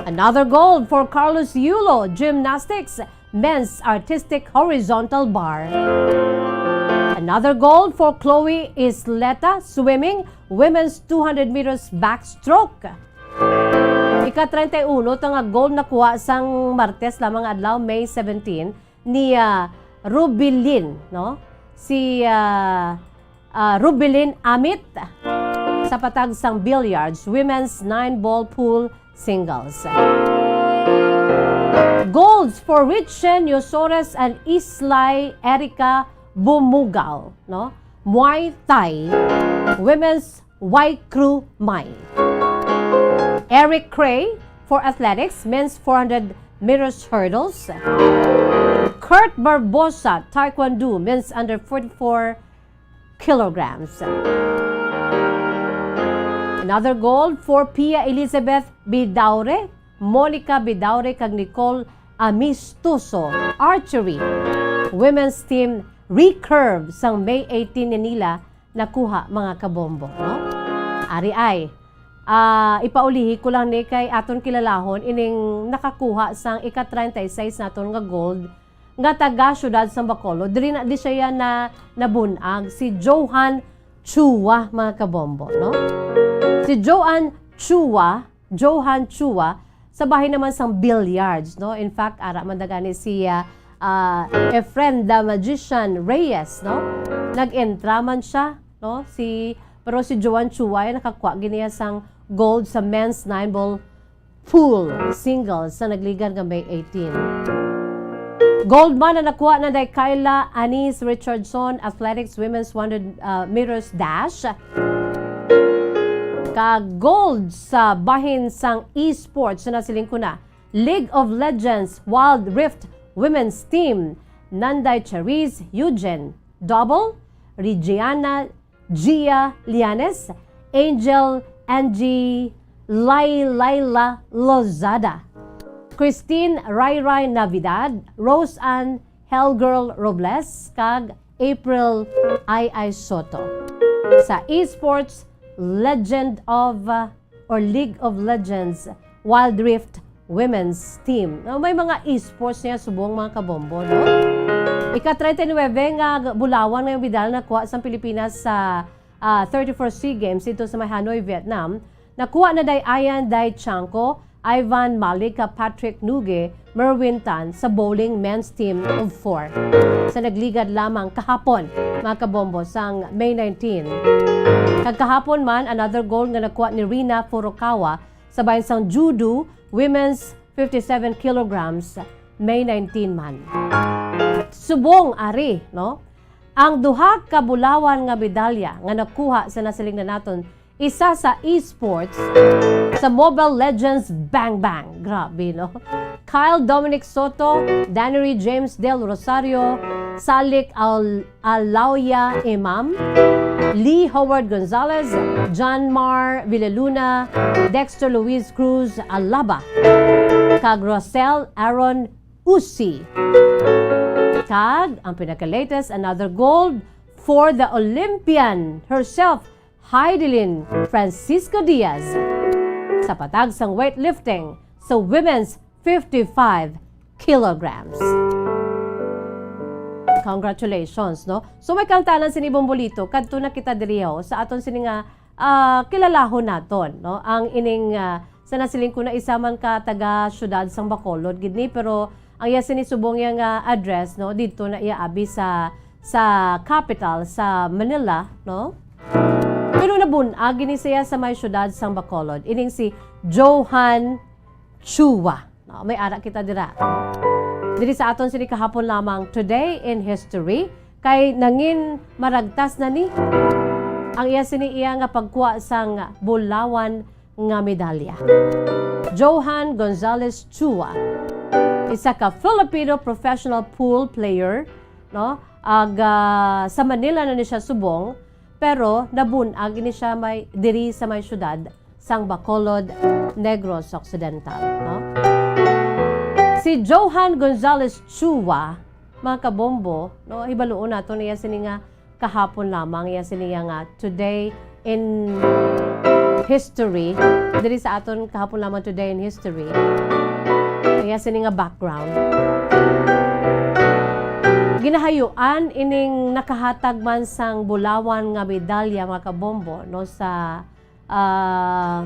Another gold for Carlos Yulo, gymnastics, men's artistic horizontal bar. Another gold for Chloe Isleta, swimming, women's two hundred meters backstroke. Ika-treinta y uno ta nga gold nakuha sang Martes lamang nga adlaw, May seventeen, ni, ah, Rubilin, no? Si, ah, ah, Rubilin Amit sa patag sang billiards, women's nine-ball pool singles. Golds for Richen Yosores and Islay Erica Bumugaw, no? Muay Thai, women's Wai Kru Mai. Eric Cray for athletics, men's four hundred meters hurdles. Kurt Barbosa, Taekwondo, men's under forty-four kilograms. Another gold for Pia Elizabeth Bidaure, Monica Bidaure, kag Nicole Amistoso, archery. Women's team recurve sang May eighteen ni nila nakuha, mga kabombo, no? Ari ay, ah, ipaulihi ko lang ni kay aton kilalahon ining nakakuha sang ika-treinta y seis naton nga gold nga taga siyudad sang Bacolod. Diri na di siya na nabun-ag, si Johan Chua, mga kabombo, no? Si Johan Chua, Johan Chua, sa bahin naman sang billiards, no? In fact, ara man da gani si, ah, ah, Efren the Magician Reyes, no? Nag-entra man siya, no? Si, pero si Johan Chua ay nakakuha gid niya sang gold sa men's nine-ball pool singles sa nagligad nga May eighteen. Gold man ang nakuha nanday Kyla Anise Richardson, athletics, women's one hundred, ah, meters dash. Kag gold sa bahin sang esports, nasiling ko na, League of Legends Wild Rift Women's Team, Nanday Cherise Eugene, double, Regiana Gia Lianes, Angel Angie Lai Laila Lozada, Christine Ray Ray Navidad, Rose Ann Hellgirl Robles, kag April I I Soto. Sa esports, Legend of, uh, or League of Legends Wild Rift Women's Team. No, may mga esports niya subong, mga kabombo, no? Ika-treinta y nuebe nga bulawan nga medal nakuha sang Pilipinas sa, ah, thirty-four SEA Games dito sa may Hanoi, Vietnam. Nakuha na day Ayan Day Chanco, Ivan Malik, Patrick Nuge, Merwin Tan sa bowling men's team of four. Sa nagligad lamang kahapon, mga kabombo, sang May nineteen. Kag kahapon man, another gold nga nakuha ni Rina Furukawa sa bahin sang judo, women's fifty-seven kilograms, May nineteen man. Subong ari, no? Ang duha ka bulawan nga medalya nga nakuha sa nasiling na naton, isa sa esports, sa Mobile Legends Bang Bang. Grabe, no? Kyle Dominic Soto, Danny Ray James Del Rosario, Salik Al-, Alauya Imam, Lee Howard Gonzalez, John Mar Villaluna, Dexter Luis Cruz Alaba, kag Rosel Aaron Usi. Kag ang pinaka-latest, another gold for the Olympian herself, Heidelin Francisco Diaz, sa patag sang weightlifting sa women's fifty-five kilograms. Congratulations, no? So, may kaangtanan sini, Bombolito, kadto na kita diri, ho, sa aton sini nga, ah, kilalahon naton, no? Ang ining, ah, sa nasiling ko na isa man ka taga siyudad sang Bacolod gid ni, pero ang iya sini subong iya nga address, no, didto na iya abi sa, sa capital, sa Manila, no? Pero nabun-ag gid ni siya sa may siyudad sang Bacolod, ining si Johan Chua. No, may ara kita dira. Diri sa aton sini kahapon lamang, Today in History, kay nangin maragtas na ni ang iya sini iya nga pagkuha sang bulawan nga medalya. Johan Gonzalez Chua, isa ka Filipino professional pool player, no? Ag, ah, sa Manila na ni siya subong, pero nabun-ag ini siya may, diri sa may siyudad sang Bacolod, Negros Occidental, no? Si Johan Gonzalez Chua, mga kabombo, no, hibaluon nato niya sini nga kahapon lamang, iya sini nga Today in History. Diri sa aton kahapon lamang, Today in History, iya sini nga background. Ginahayuan ining nakahatag man sang bulawan nga medalya, mga kabombo, no, sa, ah,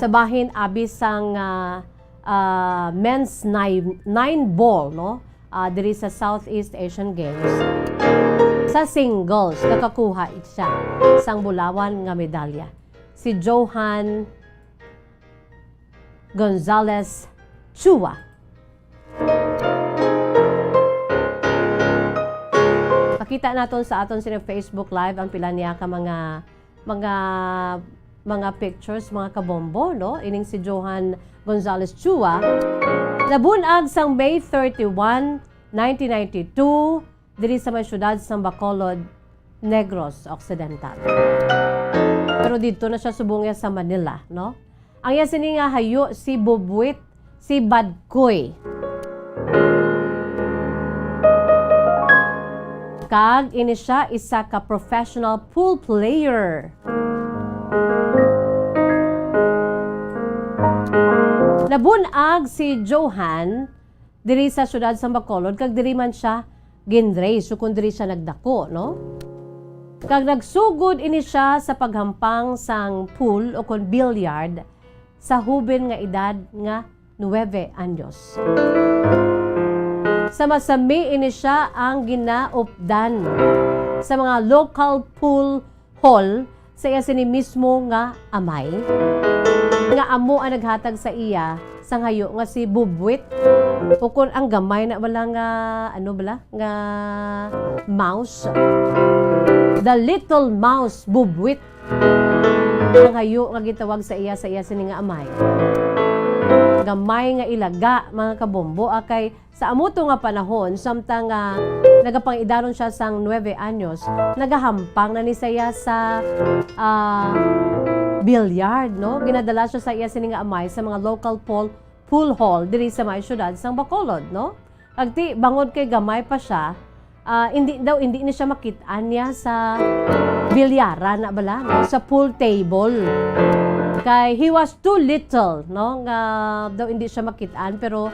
sa bahin abi sang, ah, ah, men's nine, nine ball, no? Ah, diri sa Southeast Asian Games. Sa singles, nakakuha siya sang bulawan nga medalya. Si Johan Gonzalez Chua. Pakita naton sa aton sini Facebook Live ang pila niya ka mga, mga, mga pictures, mga kabombo, no? Ining si Johan Gonzalez Chua, nabun-ag sang May thirty-one, nineteen ninety-two, diri sa may siyudad sang Bacolod, Negros Occidental. Pero didto na siya subong iya sa Manila, no? Ang iya sini nga hayo si Bubwit, si Badkoy. Kag ini siya isa ka professional pool player. Nabun-ag si Johan diri sa siyudad sang Bacolod, kag diri man siya ginraise, ukon diri siya nagdako, no? Kag nagsugod ini siya sa paghampang sang pool ukon billiard sa huben nga edad nga nuebe anyos. Sa masami ini siya ang ginaupdan sa mga local pool hall sa iya sini mismo nga amay, nga amo ang naghatag sa iya sang hayo nga si Bubwit, ukon ang gamay na bala nga, ano bala, nga mouse. The little mouse, Bubwit, ang hayo nga gitawag sa iya, sa iya sini nga amay. Gamay nga ilaga, mga kabombo, ah, kay sa amo to nga panahon, samtang, ah, nagapangidaron siya sang nuebe anyos, nagahampang na ni siya sa, ah, billiard, no? Ginadala siya sa iya sini nga amay sa mga local pool, pool hall diri sa may siyudad sang Bacolod, no? Kag ti, bangod kay gamay pa siya, ah, hindi daw, hindi ni siya makit-an niya sa bilyaran na bala, no? Sa pool table. Kay he was too little, no? Nga daw hindi siya makit-an, pero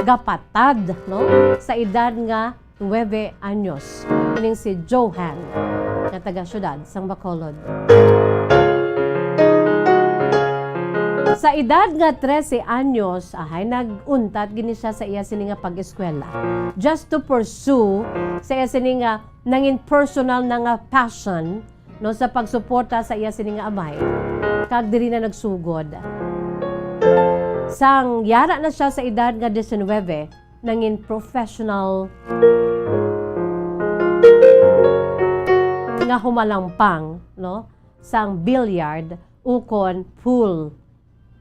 gapatad, no? Sa edad nga nuebe anyos. Ining si Johan, nga taga siyudad sang Bacolod. Sa edad nga trese anyos, ahay, nag-untat gini siya sa iya sini nga pag-eskwela. Just to pursue sa iya sini nga nangin personal na nga passion, no, sa pagsuporta sa iya sini nga amay. Kag diri na nagsugod. Sang yara na siya sa edad nga diecinuebe, nangin professional nga humalangpang, no, sang billiard ukon pool,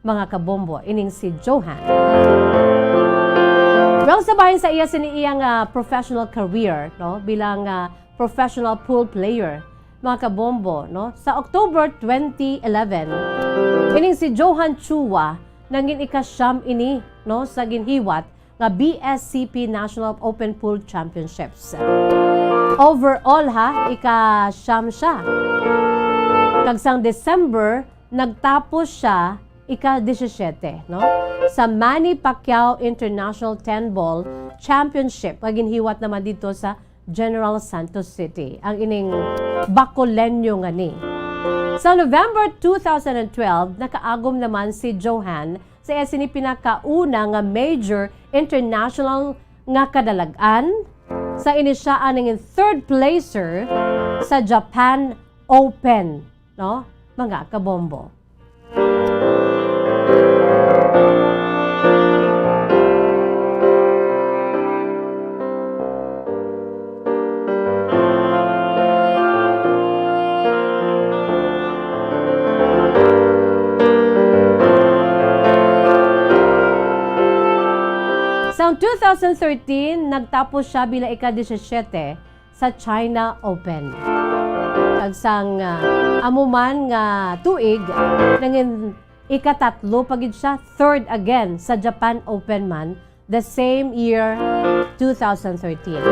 mga kabombo, ining si Johan. Pero sa bahin sa iya sini iyang, ah, professional career, no, bilang, ah, professional pool player, mga kabombo, no, sa October twenty eleven, ining si Johan Chua nangin ikasyam ini, no, sa ginhiwat nga B S C P National Open Pool Championships. Overall, ha, ikasyam siya. Kag sang December, nagtapos siya ika-disisyete, no? Sa Manny Pacquiao International Ten Ball Championship nga ginhiwat naman dito sa General Santos City, ang ining Bacoleño nga ni. Sa November two thousand and twelve, nakaagom naman si Johan sa iya sini pinakauna nga major international nga kadalag-an. Sa ini siya ang nangin third placer sa Japan Open, no? Mga kabombo. Sang two thousand thirteen, nagtapos siya bilang ika-disisyete sa China Open. Kag sang, ah, amo man nga tuig, nangin ikatatlo pa gid siya, third again sa Japan Open man, the same year, two thousand thirteen.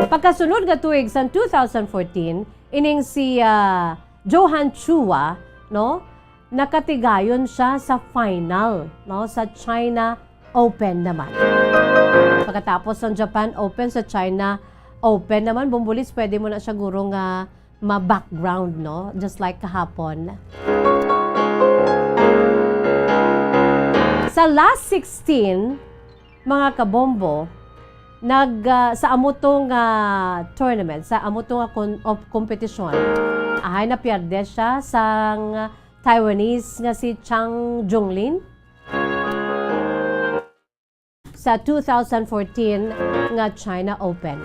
Pagkasunod nga tuig sang two thousand fourteen, ining si, ah, Johan Chua, no, nakatigayon siya sa final, no, sa China Open naman. Pagkatapos ng Japan Open, sa China Open naman, Bombolis, pwede mo na siya guro nga ma-background, no? Just like kahapon. Sa last sixteen, mga kabombo, nag, ah, sa amo to nga tournament, sa amo to nga kon-, op-, kompetisyon, ahay, napierde siya sang Taiwanese nga si Chang Junglin sa two thousand fourteen nga China Open.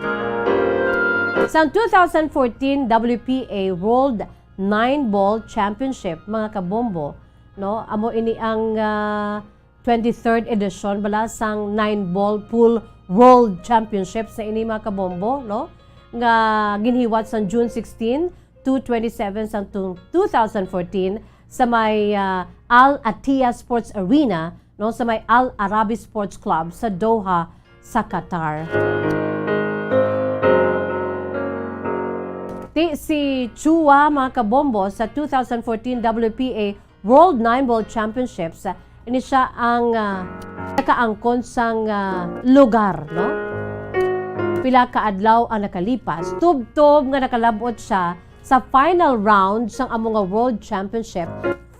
Sa two thousand fourteen W P A World Nine Ball Championship, mga kabombo, no? Amo ini ang, ah, twenty-third edition bala sang Nine Ball Pool World Championships na ini, mga kabombo, no? Nga ginhiwat sang June sixteen to twenty-seven sang tung-, two thousand fourteen sa may, ah, Al Attiyah Sports Arena, no, sa may Al Arabi Sports Club sa Doha, sa Qatar. Ti si Chua, mga kabombo, sa two thousand fourteen W P A World Nine Ball Championships, ah, ini siya ang, ah, nakaangkon sang, ah, lugar, no? Pila ka adlaw ang nakalipas, tubtob nga nakalab-ot siya sa final round sang amo nga World Championship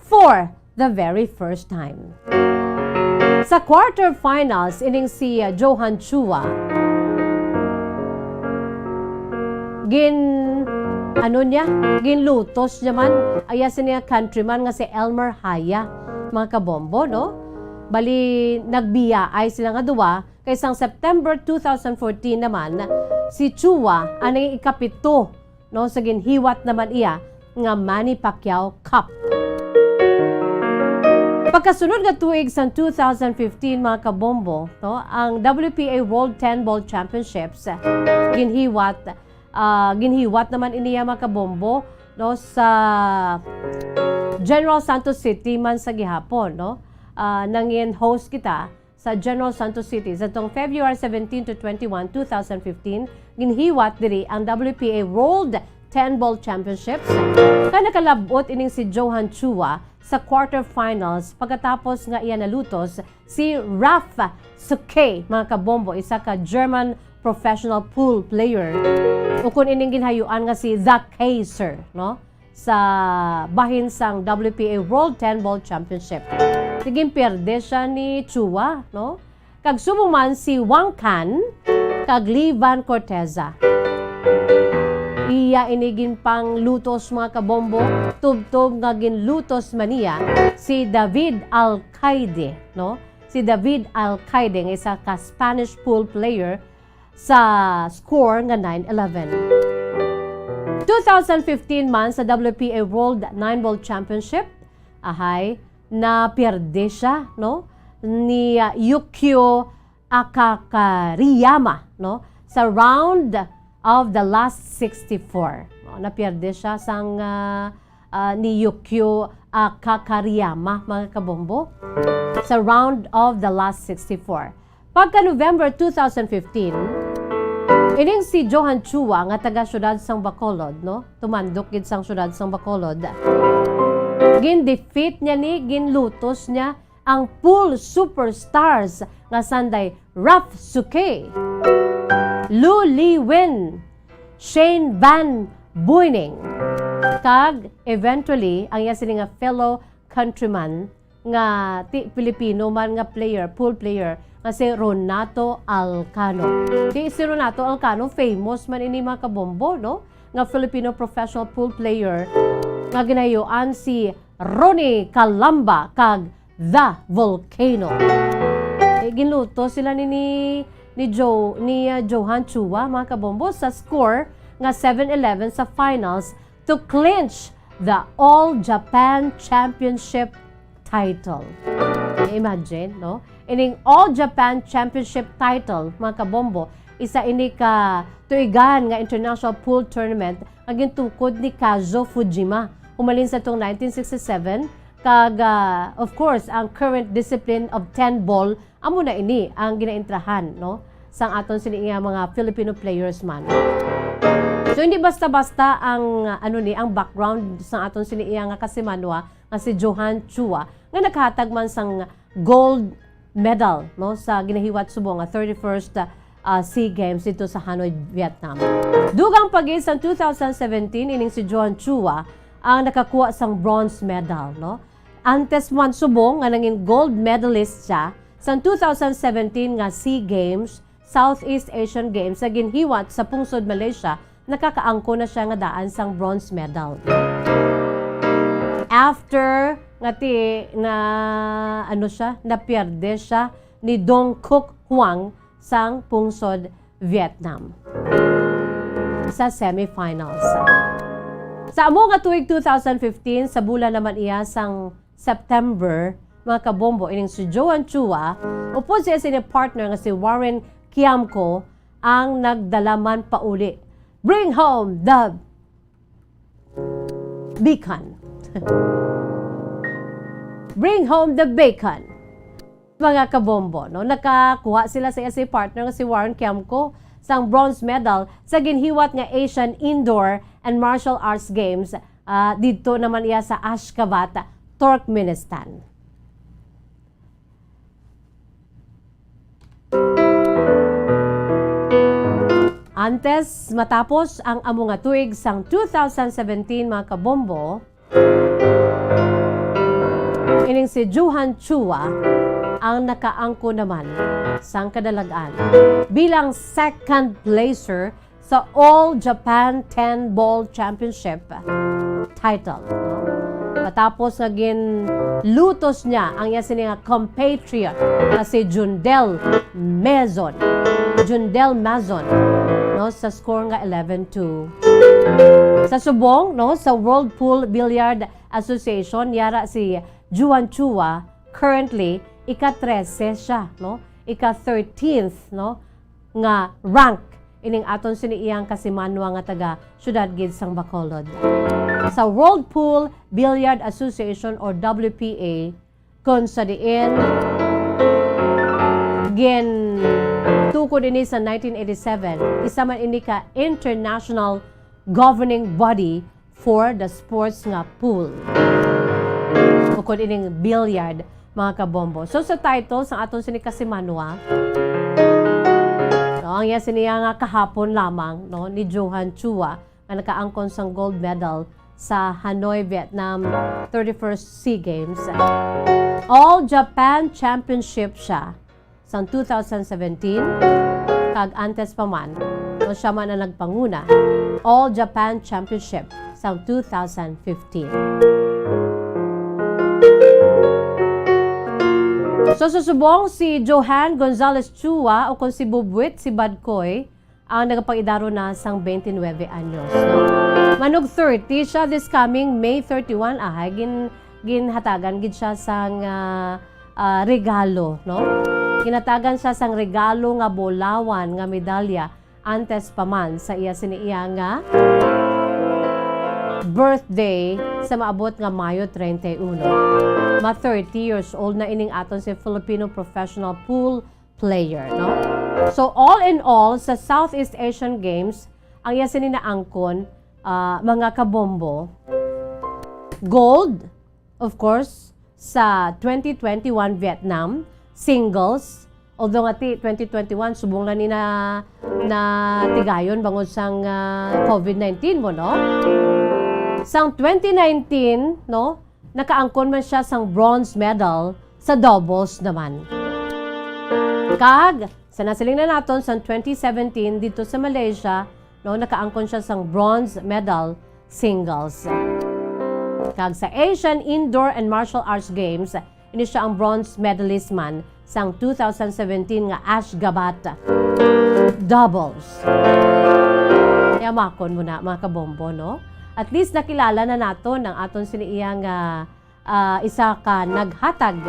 for the very first time. Sa quarterfinals, ining si, ah, Johan Chua, gin, ano niya, ginlutos niya man, iya sini nga countryman nga si Elmer Haya, mga kabombo, no? Bali, nagbiyaay sila nga duwa, kay sang September two thousand fourteen naman, si Chua ang naging ikapito, no, sa ginhiwat naman iya nga Manny Pacquiao Cup. Pagkasunod nga tuig sang two thousand fifteen, mga kabombo, no, ang W P A World Ten Ball Championships, ginhiwat, ah, ginhiwat naman ini, mga kabombo, no, sa General Santos City man sa gihapon, no. Ah, nangin host kita sa General Santos City sa tong February seventeen to twenty-one, two thousand fifteen, ginhiwat diri ang W P A World Ten Ball Championships. Kay nakalab-ot ining si Johan Chua sa quarterfinals pagkatapos nga iya nalutos si Raf Suke, mga kabombo, isa ka German professional pool player, ukon ining ginhayuan nga si The Kaiser, no? Sa bahin sang W P A World Ten Ball Championship. Ginpierde siya ni Chua, no? Kag subong man si Wang Kan kag Lee Van Corteza. Iya ini ginpanglutos, mga kabombo, tubtob nga ginlutos man niya si David Alcaide, no? Si David Alcaide nga isa ka Spanish pool player sa score nga nine eleven. Two thousand fifteen man sa W P A World Nine Ball Championship, ahay, napierde siya, no? Ni, ah, Yukio Akakariyama, no? Sa round of the last sixty-four. No, napierde siya sang, ah, ah, ni Yukio Akakariyama, mga kabombo, sa round of the last sixty-four. Pagka November two thousand fifteen, ining si Johan Chua nga taga siyudad sang Bacolod, no? Tumandok gid sang siyudad sang Bacolod. Gin-defeat niya ni, ginlutos niya ang pool superstars nga sanday Ralph Suquet, Lu Li Win, Shane Van Buining, kag eventually ang iya sini nga fellow countryman nga ti Filipino man nga player, pool player, nga si Renato Alcano. Ti si Renato Alcano, famous man ini, mga kabombo, no? Nga Filipino professional pool player nga ginahayuan si Ronnie Calamba kag The Volcano. Eh, ginluto sila ni, ni, ni Joe, ni, uh, Johan Chua, mga kabombo, sa score nga seven eleven sa finals to clinch the All Japan Championship title. Imagine, no? Ining All Japan Championship title, mga kabombo, isa ini ka tuigan nga international pool tournament nga gintukod ni Kazuo Fujima humalin sa tong nineteen sixty-seven, kag, ah, of course, ang current discipline of ten ball, amo na ini ang ginaentrahan, no, sang aton sini nga mga Filipino players man. So, hindi basta-basta ang, ah, ano ni, ang background sang aton sini nga kasimanwa nga si Johan Chua, nga naghatag man sang gold medal, no, sa ginahiwat subong nga thirty-first, ah, SEA Games dito sa Hanoi, Vietnam. Dugang pa gid sang two thousand seventeen, ining si Johan Chua ang nakakuha sang bronze medal, no? Antes man subong nga nangin gold medalist siya sang two thousand seventeen nga SEA Games, Southeast Asian Games nga ginhiwat sa pungsod Malaysia, nakakaangkon na siya nga daan sang bronze medal. After nga ti-, na, ano siya, napierde siya ni Dong Kuk Huang sang pungsod Vietnam sa semifinals. Sa amo nga tuig two thousand fifteen, sa bulan naman iya sang September, mga kabombo, ining si Johan Chua, upod siya sa iyang partner nga si Warren Kiamco, ang nagdala man pauli. Bring home the bacon. Bring home the bacon. Mga kabombo, no? Nakakuha sila sa iya sa partner nga si Warren Kiamco sang bronze medal sa ginhiwat nga Asian Indoor and Martial Arts Games, ah, didto naman iya sa Ashgabat, Turkmenistan. Antes matapos ang amo nga tuig sang two thousand seventeen, mga kabombo, ining si Johan Chua ang nakaangko naman sang kadalag-an bilang second placer sa All Japan Ten Ball Championship title. Matapos nga ginlutos niya ang iya sini nga compatriot nga si Jundel Mezon. Jundel Mazon, no, sa score nga eleven two. Sa subong, no, sa World Pool Billiard Association, yara si Johan Chua, currently, ika-trese siya, no? Ika-thirteenth, no, nga rank ining aton sini iyang kasimanwa nga taga siyudad gid sang Bacolod. Sa World Pool Billiard Association or W P A, kung sa diin gintukod ini sa nineteen eighty-seven, isa man ini ka international governing body for the sports nga pool. Bukod ining billiard, mga kabombo. So, sa title sang aton sini kasimanwa, no, ang iya sini nga kahapon lamang, no, ni Johan Chua, nga nakaangkon sang gold medal sa Hanoi, Vietnam, thirty-first SEA Games. All Japan Championship siya sang two thousand seventeen, kag antes pa man, no, siya man ang nagpanguna, All Japan Championship sang two thousand fifteen. So, sa subong, si Johan Gonzalez Chua, o kung si Bubwit, si Badkoy, ang nagapang-edaro na sang twenty-nine anyos, no? Manog thirty siya this coming May thirty-one, ahay, gin-, ginhatagan gid siya sang, ah, ah, regalo, no? Ginhatagan siya sang regalo nga bulawan nga medalya antes pa man sa iya sini iya nga birthday sa maabot nga Mayo treinta y uno. Ma thirty years old na ining aton si Filipino professional pool player, no? So, all in all, sa Southeast Asian Games, ang iya sini naangkon, ah, mga kabombo, gold, of course, sa twenty twenty-one Vietnam singles, although nga ti twenty twenty-one, subong na ni na, na tigayon bangod sang, ah, covid nineteen mo, no? Sang twenty nineteen, no, nakaangkon man siya sang bronze medal sa doubles naman. Kag, sa nasiling na naton sang twenty seventeen dito sa Malaysia, no, nakaangkon siya sang bronze medal singles. Kag sa Asian Indoor and Martial Arts Games, ini siya ang bronze medalist man sang two thousand seventeen nga Ashgabat doubles. Kaya makon mo na, mga kabombo, no? At least nakilala na naton ang aton sini iya nga, ah, isa ka naghatag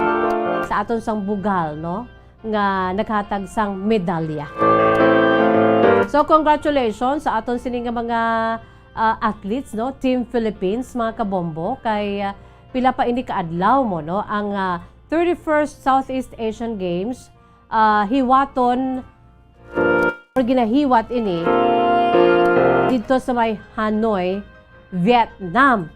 sa aton sang bugal, no? Nga naghatag sang medalya. So, congratulations sa aton sini nga mga, ah, athletes, no? Team Philippines, mga kabombo, kay, ah, pila pa ini ka adlaw mo, no? Ang, ah, thirty-first Southeast Asian Games, ah, hiwaton or ginahiwat ini dito sa may Hanoi, Vietnam.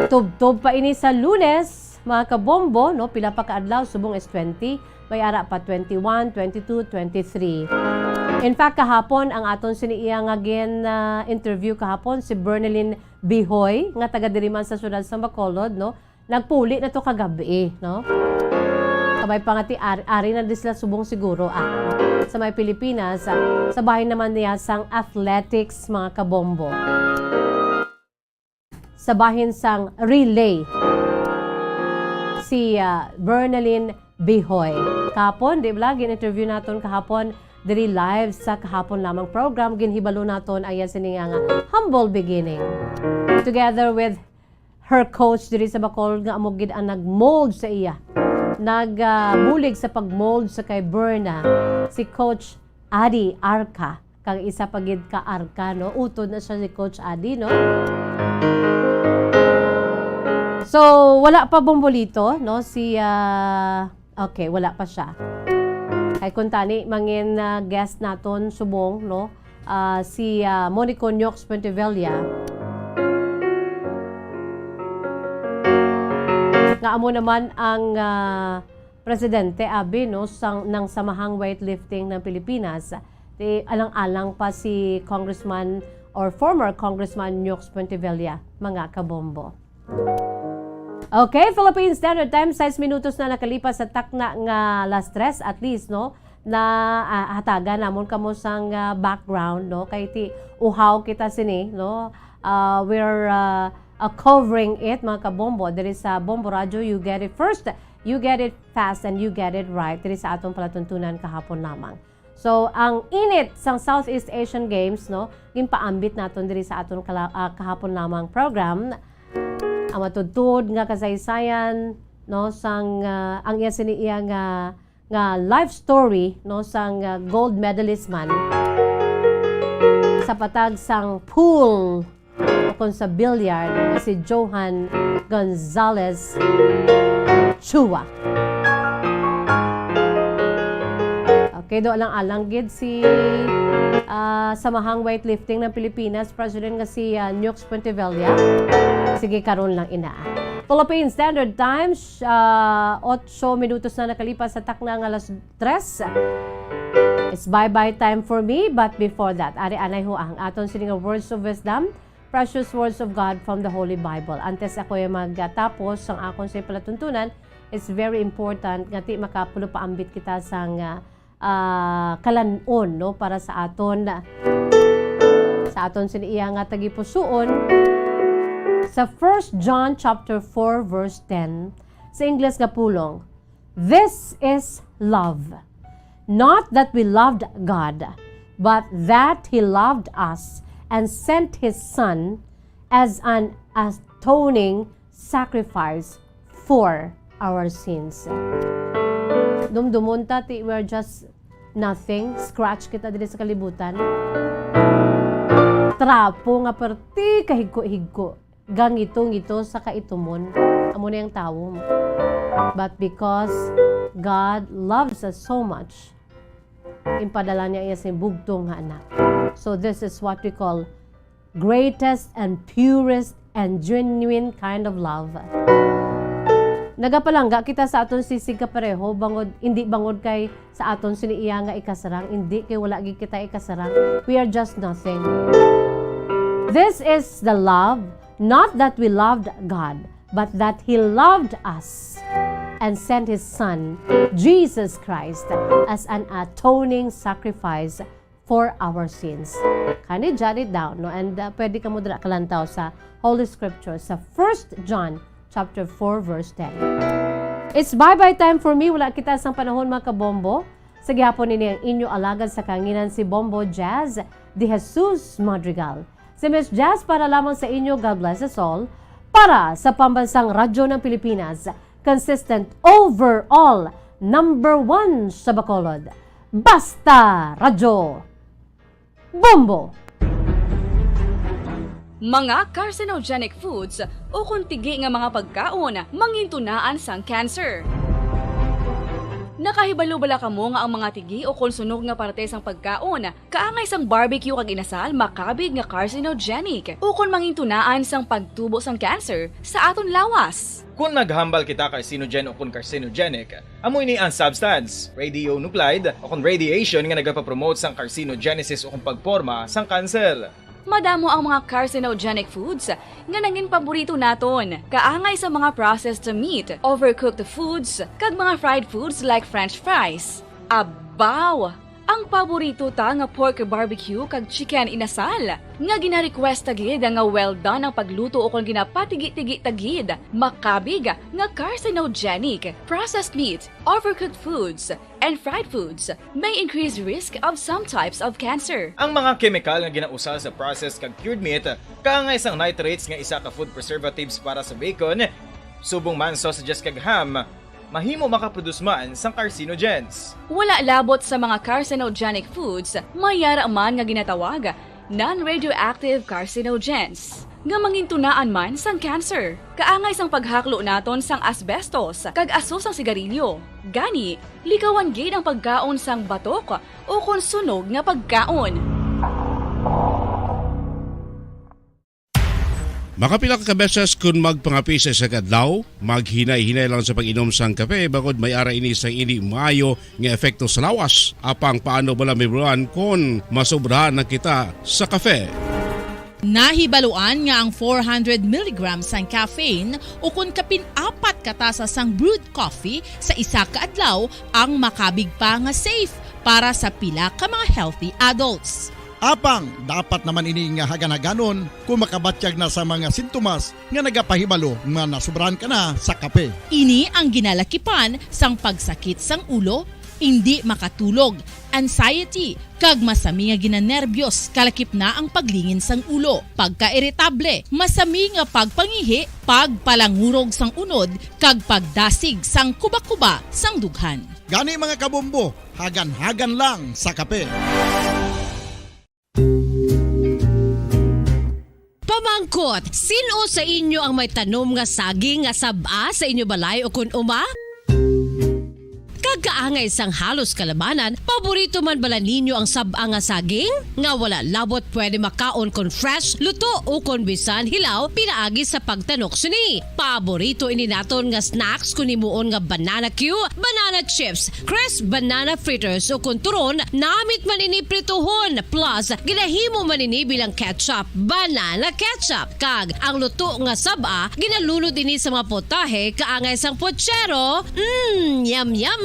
Tubtob pa ini sa Lunes, mga kabombo, no? Pila pa ka adlaw, subong is twenty, may ara pa twenty-one, twenty-two, twenty-three. In fact, kahapon, ang aton sini iya nga gin, ah, interview kahapon, si Bernalyn Bihoy, nga taga diri man sa siyudad sa Bacolod, no? Nagpuli na to kagabi, no? Kabay pa nga ti ar-, ari na di sila subong siguro, ah, sa may Pilipinas, ah, sa bahin naman niya sang athletics, mga kabombo. Sa bahin sang relay, si, ah, Bernalyn Bihoy. Kahapon, di ba, gin-interview naton kahapon, diri live sa Kahapon Lamang program, ginhibalo naton ang iya sini nga, nga humble beginning. Together with her coach diri sa Bacolod nga amo gid ang nag-mold sa iya. Nag, ah, bulig sa pag-mold sa kay Berna, si Coach Adi Arca. Kag isa pa gid ka Arca, no? Utod na siya si Coach Adi, no? So, wala pa, Bombolito, no? Si, ah, okay, wala pa siya. Kay kuntani, mangin, ah, guest naton subong, no? Ah, si, ah, Monico Nyox Puentevilla, nga amo naman ang, ah, presidente, abi, no, sang, ng Samahang Weightlifting ng Pilipinas. Di, alang-alang pa si Congressman or former Congressman Nyox Puentevilla, mga kabombo. Okay, Philippine Standard Time, sais minutos na nakalipas sa takna nga las tres, at least, no, na, ah, hatagan namon kamo sang, ah, background, no, kay ti uhaw kita sini, no, ah, we're, ah, ah, covering it, mga kabombo, diri sa Bombo Radyo, you get it first, you get it fast, and you get it right, diri sa atong palatuntunan kahapon lamang. So, ang init sang Southeast Asian Games, no, ginpaambit naton diri sa aton kala-, ah, kahapon lamang program. Ang matudtod nga kasaysayan, no, sang, ah, ang iya sini iya nga, nga life story, no, sang, ah, gold medalist man sa patag sang pool o kon sa billiard nga si Johan Gonzalez Chua. Okay, do alang-alang gid si, ah, Samahang Weightlifting ng Pilipinas President nga si, ah, Nyox Puentevilla. Sige, karon lang ina. Philippine Standard Times, ah, otso minutos na nakalipas sa takna nga alas tres. It's bye-bye time for me, but before that, ari anay ho ang aton sini nga words of wisdom, precious words of God from the Holy Bible. Antes ako yung magtapos sang akon sa palatuntunan, it's very important nga ti makapulo paambit kita sang, ah, ah, kalan-on, no, para sa aton, sa aton sini iya nga tagipusuon. Sa First John chapter four, verse ten, sa Ingles nga pulong, "This is love, not that we loved God, but that He loved us and sent His Son as an atoning sacrifice for our sins. Dumdumon ta, ti, we're just nothing, scratch kita diri sa kalibutan. Trapo nga perti kahigko-higko, gangito-ngito sa kaitumon. Amo na ang tawo. But because God loves us so much, impadala niya iya sing bugtong nga anak. So this is what we call greatest and purest and genuine kind of love. Nagapalangga kita sa aton sisig kapareho, bangod, hindi bangod kay sa aton sini iya nga ikasarang, hindi kay wala gid kita ikasarang. We are just nothing. This is the love, not that we loved God, but that He loved us and sent His Son, Jesus Christ, as an atoning sacrifice for our sins. Can you jot it down, no? And, uh, pwede ka mo dira kalantaw sa Holy Scripture sa First John chapter four, verse ten. It's bye-bye time for me. Wala kita sang panahon, mga kabombo. Sa gihapon, ini ang inyo alagad sa kanginan, si Bombo Jazz de Jesus Madrigal. Si Miss Jazz para lamang sa inyo. God bless us all. Para sa Pambansang Radyo ng Pilipinas, consistent overall, number one sa Bacolod. Basta Radyo Bombo! Mga carcinogenic foods ukon tigi nga mga pagkaon mangintunaan sang cancer. Nakahibalo bala kamo nga ang mga tigi ukon sunog nga parte sang pagkaon, kaangay sang barbecue kag inasal, makabig nga carcinogenic ukon mangintunaan sang pagtubo sang cancer sa aton lawas? Kon naghambal kita carcinogen ukon carcinogenic, amo ini ang substance, radionuclide, o kon radiation nga nagapapromote sang carcinogenesis o kon pagporma sang kanser. Madamo ang mga carcinogenic foods nga nangin paborito naton, kaangay sa mga processed meat, overcooked foods, kag mga fried foods like French fries. Abaw! Ang paborito ta nga pork barbecue kag chicken inasal, nga gina-request ta gid nga well done ang pagluto ukon ginapatigi-tigi ta gid, makabig nga carcinogenic. Processed meat, overcooked foods, and fried foods may increase risk of some types of cancer. Ang mga kemikal nga ginausal sa processed kag cured meat, kaangay sang nitrates nga isa ka food preservatives para sa bacon, subong man sausages kag ham, mahimo makaproduce man sang carcinogens. Wala labot sa mga carcinogenic foods, may yara man nga ginatawag non-radioactive carcinogens, nga mangintunaan man sang cancer. Kaangay sang paghaklo naton sang asbestos kag aso sang sigarilyo. Gani, likawan gid ang pagkaon sang batok ukon sunog nga pagkaon. Makapila ka beses kon magpangape sa isa ka adlaw, maghinay-hinay lang sa pag-inom sang kape, bangod may ara ini sang indi maayo nga epekto sa lawas. Apang paano bala, Ma'am Ron, kon masobrahan na kita sa kape? Nahibaluan nga ang four hundred milligrams sang caffeine, ukon kapin apat ka tasa sang brewed coffee sa isa ka adlaw, ang makabig pa nga safe para sa pila ka mga healthy adults. Apang dapat naman ini nga hagan-haganon kon makabatyag na sa mga sintomas nga nagapahibalo nga nasobrahan ka na sa kape. Ini ang ginalakipan sang pagsakit sang ulo, indi makatulog, anxiety, kag masami nga ginanerbyos, kalakip na ang paglingin sang ulo, pagkairitable, masami nga pagpangihi, pagpalangurog sang unod, kag pagdasig sang kubakuba sang dughan. Gani, mga kabombo, hagan-hagan lang sa kape. Pamangkot, sin-o sa inyo ang may tanom nga saging nga sab-a sa inyo balay ukon uma? Kag kaangay sang halos kalabanan, paborito man bala ninyo ang sab-a nga saging? Nga wala labot pwede makaon kon fresh, luto, ukon bisan hilaw pinaagi sa pagtanok sini. Paborito ini naton nga snacks kon himuon nga banana cue, banana chips, crisp banana fritters, ukon turon, namit man ini prituhon, plus ginahimo man ini bilang ketchup, banana ketchup. Kag ang luto nga sab-a, ginalunod ini sa mga potahe kaangay sang puchero. Mm, yum, yum!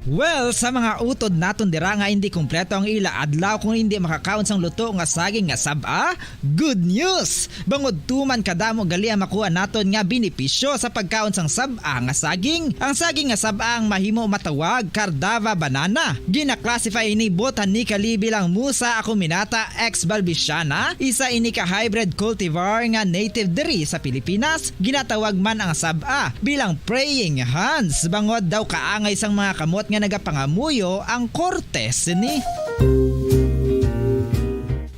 Well, sa mga utod naton dira nga hindi kompleto ang ila adlaw kung hindi makakaon sang luto nga saging nga sab-a, good news! Bangod tuman kadamo gali ang makuha naton nga benepisyo sa pagkaon sang sab-a nga saging. Ang saging nga sab-a ang mahimo matawag Cardava banana. Gina-classify ini botanically bilang Musa acuminata ex balbisiana, isa ini ka hybrid cultivar nga native diri sa Pilipinas. Ginatawag man ang sab-a bilang praying hands, bangod daw kaangay sang mga kamot nga nagapangamuyo ang korte sini.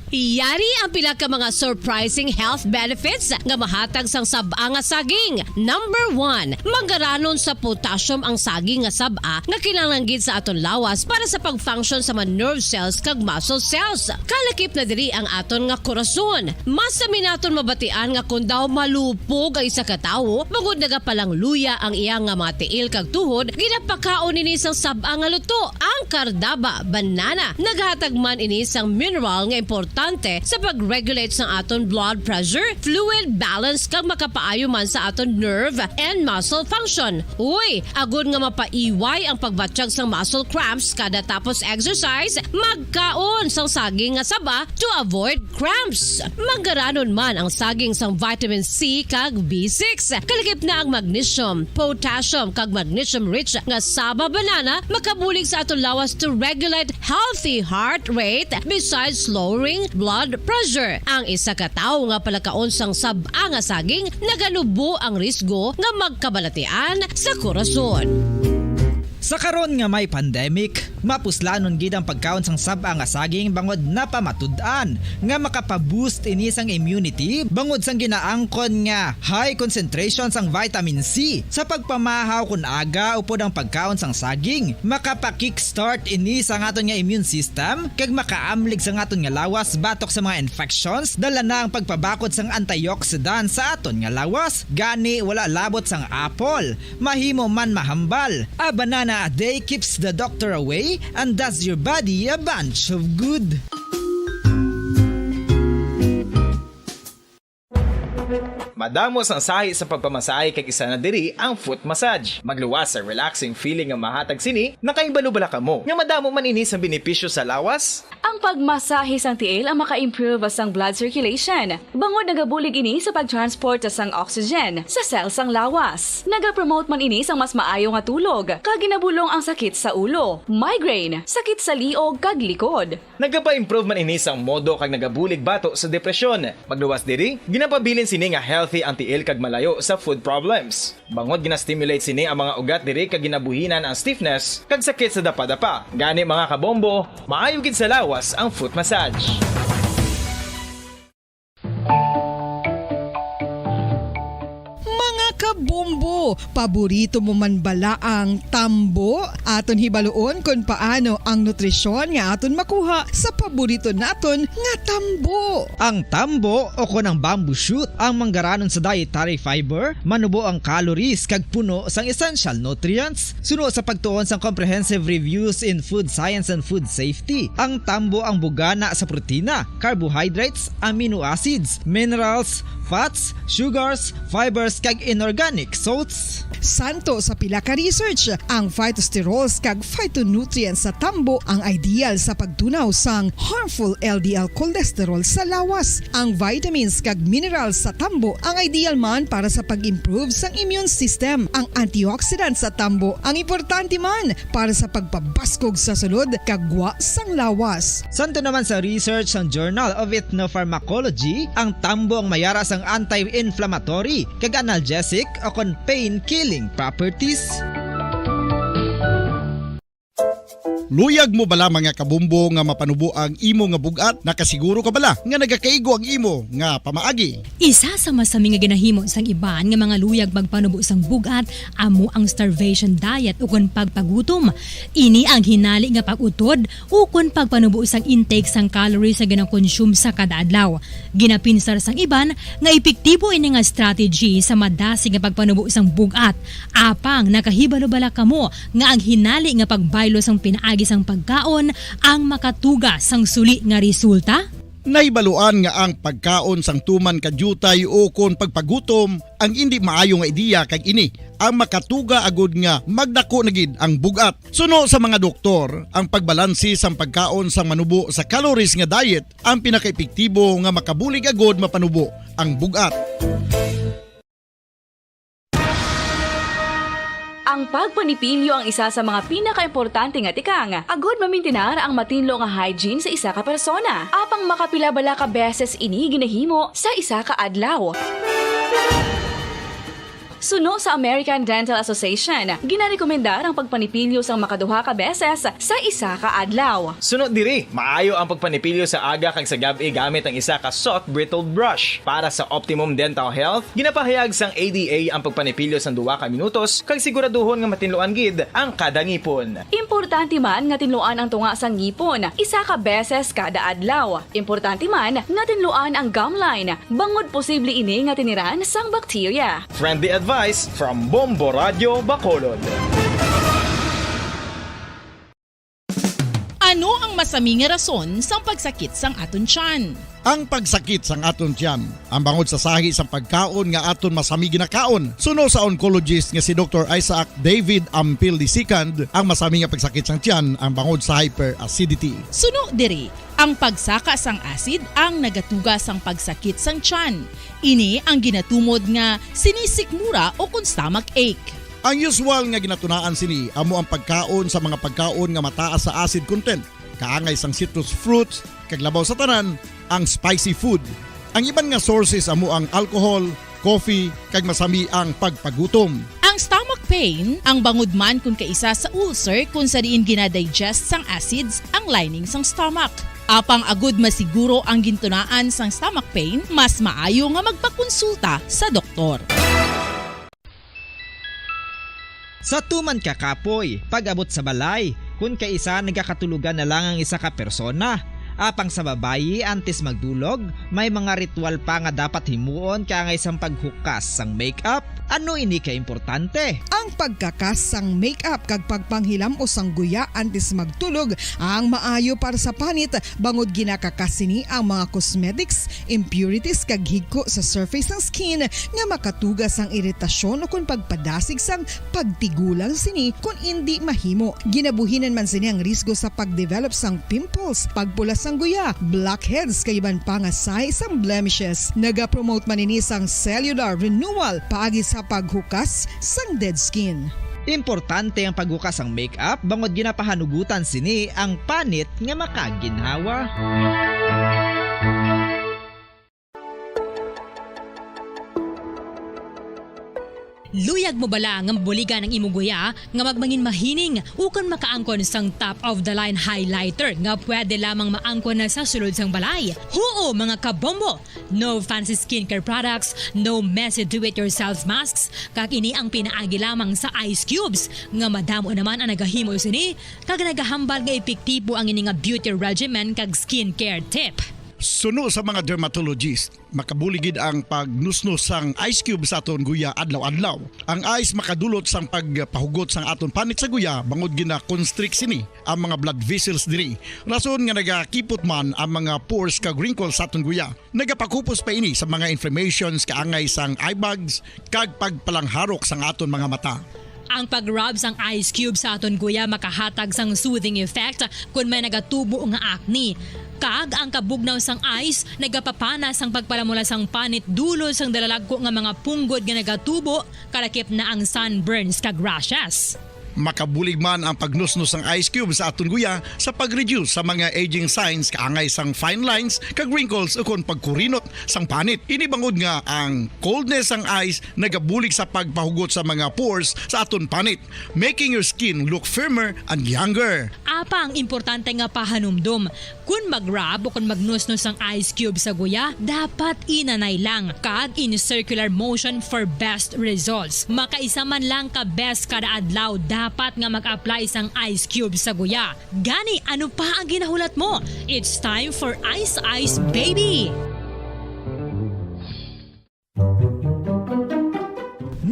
Yari ang pila ka mga surprising health benefits nga mahatag sang sab-a nga saging. Number one, manggaranon sa potassium ang saging nga sab-a nga kinahanglan gid sa aton lawas para sa pag-function sa mga nerve cells kag muscle cells. Kalakip na diri ang aton nga korason. Mas sami naton mabatian nga kon daw malupog ang isa ka tawo, bangod nagapalangluya ang iya nga mga tiil kag tuhod, ginapakaon ini sang sab-a nga luto, ang Cardava banana. Naghatag man ini sang mineral nga importante sa pag-regulate sang aton blood pressure, fluid balance, kag makapaayo man sa aton nerve and muscle function. Uy, agod nga mapaiway ang pagbatyag sang muscle cramps kada tapos exercise, magkaon sang saging nga saba to avoid cramps. Manggaranon man ang saging sang vitamin C kag B six. Kalakip na ang magnesium, potassium, kag magnesium-rich nga saba banana makabulig sa aton lawas to regulate healthy heart rate besides lowering blood pressure. Ang isa ka tawo nga palakaon sang sab-a nga saging naganubo ang risgo nga magkabalatian sa korason. Sa karon nga may pandemic, mapuslanon gid ang pagkaon sang sab-a nga saging bangod napamatud-an nga makapa-boost ini sang immunity bangod sang ginaangkon nga high concentration sang vitamin C. Sa pagpamahaw kon aga upod ang pagkaon sang saging, makapa-kickstart ini sa aton nga immune system kag makaamlig sa aton nga lawas batok sa mga infections, dala na ang pagpabakod sang antioxidant sa aton nga lawas. Gani, wala labot sang apple, mahimo man mahambal. A banana a day keeps the doctor away and does your body a bunch of good. Madamo sang sahi sa pagpamasahe kag isa na diri ang foot massage. Magluwas sa relaxing feeling nga mahatag sini, nakahibalo bala kamo nga madamo man ini sa benepisyo sa lawas? Ang pagmasahe sang tiil ang maka-improve sang blood circulation, bangod nagabulig ini sa pag-transport sang oxygen sa cell sang lawas. Nagapromote man ini sang mas maayo nga tulog, kag ginabulong ang sakit sa ulo, migraine, sakit sa liog, kag likod. Nagapa-improve man ini sang modo kag nagabulig bato sa depresyon. Magluwas diri, ginapabilin sini nga healthy ang tiil kag malayo sa foot problems. Bangod gina-stimulate sini ang mga ugat diri kag ginabuhinan ang stiffness kag sakit sa dapadapa. Gani, mga kabombo, maayo gid sa lawas ang foot massage. Mga kabombo, paborito mo man bala ang tambo? Aton hibaluon kon paano ang nutrisyon nga aton makuha sa paborito naton nga tambo. Ang tambo, o kon ang bamboo shoot, ang manggaranon sa dietary fiber, manubo ang calories kag puno sang essential nutrients. Suno sa pagtuon sang Comprehensive Reviews in Food Science and Food Safety, ang tambo ang bugana sa protina, carbohydrates, amino acids, minerals, fats, sugars, fibers, kag inorganic salts. Santo sa pila ka research, ang phytosterols kag phytonutrients sa tambo ang ideal sa pagtunaw sang harmful L D L cholesterol sa lawas. Ang vitamins kag minerals sa tambo ang ideal man para sa pag-improve sang immune system. Ang antioxidants sa tambo ang importante man para sa pagpabaskog sa sulod kag gwa sang lawas. Santo naman sa research sang Journal of Ethnopharmacology, ang tambo ang mayara sang anti-inflammatory kag analgesic o kon pain-killing properties. Luyag mo bala, mga kabombo, nga mapanubo ang imo nga bug-at? Nakasiguro ka bala nga nagakaigo ang imo nga pamaagi? Isa sa masami nga ginahimo sang iban nga mga luyag magpanubo sang bug-at amo ang starvation diet ukon pagpagutom. Ini ang hinali nga pag-utod ukon pagpanubo sang intake sang calories nga ginakonsume sa kada adlaw. Ginapinsar sang iban nga epektibo ini nga strategy sa madasig nga pagpanubo sang bug-at. Apang nakahibalo bala kamo nga ang hinali nga pagbaylo sang pinaagi sang pagkaon ang makatuga sang suli nga resulta? Nahibaluan nga ang pagkaon sang tuman ka diutay ukon pagpagutom ang indi maayo nga ideya, kag ini ang makatuga agud nga magdako na gid ang bug-at. Suno sa mga doktor, ang pagbalanse sang pagkaon sang manubo sa calories nga diet ang pinakaepektibo nga makabulig agud mapanubo ang bug-at. Ang pagpanipilyo ang isa sa mga pinakaimportante nga tikang agud mamintinar ang matinlo nga hygiene sa isa ka persona. Apang makapila bala ka beses ini ginahimo sa isa ka adlaw? Suno sa American Dental Association, ginarekomendar ang pagpanipilyo sang makaduha ka beses sa isa ka adlaw. Suno diri, maayo ang pagpanipilyo sa aga kag sa gab-i gamit ang isa ka soft bristled brush. Para sa optimum dental health, ginapahayag sang A D A ang pagpanipilyo sang duha ka minutos kag siguraduhon nga matinluan gid ang kada ngipon. Importante man nga tinluan ang tunga sang ngipon isa ka beses kada adlaw. Importante man nga tinluan ang gum line, bangod posible ini nga tiniran sang bakterya. Friendly advice from Bombo Radio Bacolod. Ano ang masami nga rason sang pagsakit sang aton tiyan? Ang pagsakit sang aton tiyan, ang bangod sa sahi sang pagkaon nga aton masami ginakaon. Suno sa oncologist nga si Doktor Isaac David Ampil the second, ang masami nga pagsakit sang tiyan ang bangod sa hyperacidity. Suno diri, ang pagsaka sang acid ang nagatuga sang pagsakit sang tiyan. Ini ang ginatumod nga sinisikmura ukon stomach ache. Ang usual nga ginatunaan sini amo ang pagkaon sa mga pagkaon nga mataas sa acid content, kaangay sang citrus fruits, kag labaw sa tanan, ang spicy food. Ang iban nga sources amo ang alcohol, coffee, kag masami ang pagpagutom. Ang stomach pain, ang bangod man kon kaisa sa ulcer kon sa diin ginadigest sang acids ang lining sang stomach. Apang agud masiguro ang gintunaan sang stomach pain, mas maayo nga magpakonsulta sa doktor. Sa tuman ka kapoy, pag-abot sa balay, kun kaisa nagakatulogan na lang ang isa ka persona. Apang sa babayi, antes magdulog, may mga ritual pa nga dapat himuon kaangay sang paghukas sang makeup. Ano ini ka importante? Ang pagkakas sang makeup kag pagpanghilam-os sang guya antes magtulog ang maayo para sa panit, bangod ginakakas sini ang mga cosmetics, impurities kag higko sa surface sang skin nga makatuga sang iritasyon ukon pagpadasig sang pagtigulang sini kon indi mahimo. Ginabuhinan man sini ang risgo sa pagdevelop sang pimples, pagpula sang guya, blackheads kag iban pa nga sahi sang blemishes. Nagapromote man ini sang cellular renewal paagi sa paghukas sang dead skin. Importante ang paghukas sang makeup bangod ginapahanugutan sini ang panit nga makaginhawa. Luyag mo bala nga mabuligan ang imo guya nga magmangin mahining ukon makaangkon sang top of the line highlighter nga pwede lamang maangkon na sa sulod sang balay? Huo, mga kabombo! No fancy skincare products, no messy do-it-yourself masks, kag ini ang pinaagi lamang sa ice cubes, nga madamo naman ang nagahimo sini, kag nagahambal nga epektibo ang ini nga beauty regimen kag skincare tip. Suno sa mga dermatologist, makabulig gid ang pagnusnos sang ice cube sa aton guya adlaw-adlaw. Ang ice makadulot sang pagpahugot sang aton panit sa guya bangod gina-constrict sini ang mga blood vessels diri, rason nga nagakipot man ang mga pores kag wrinkles sa aton guya. Nagapakupos pa ini sa mga inflammations kaangay sang eye bags kag pagpalangharok sang aton mga mata. Ang pag-rub sang ice cube sa aton guya makahatag sang soothing effect kon may nagatubo nga acne. Kag ang kabugnaw sang ice nagapapana sang pagpalamula sang panit dulot sang dalalagko nga mga punggod nga nagatubo, kalakip na ang sunburns kag rashes. Makabulig man ang pagnusnos sang ice cube sa aton guya sa pag-reduce sa mga aging signs kaangay sang fine lines kag wrinkles ukon pagkurinot sang panit. Ini bangod nga ang coldness sang ice nagabulig sa pagpahugot sa mga pores sa aton panit, making your skin look firmer and younger. Apang importante nga pahanumdom, kon mag-rub o kon magnusnos ang ice cube sa guya, dapat inanay lang kag in circular motion for best results. Makaisa man lang ka beses kada adlaw dapat nga mag-apply sang ice cube sa guya. Gani, ano pa ang ginahulat mo? It's time for Ice Ice Baby!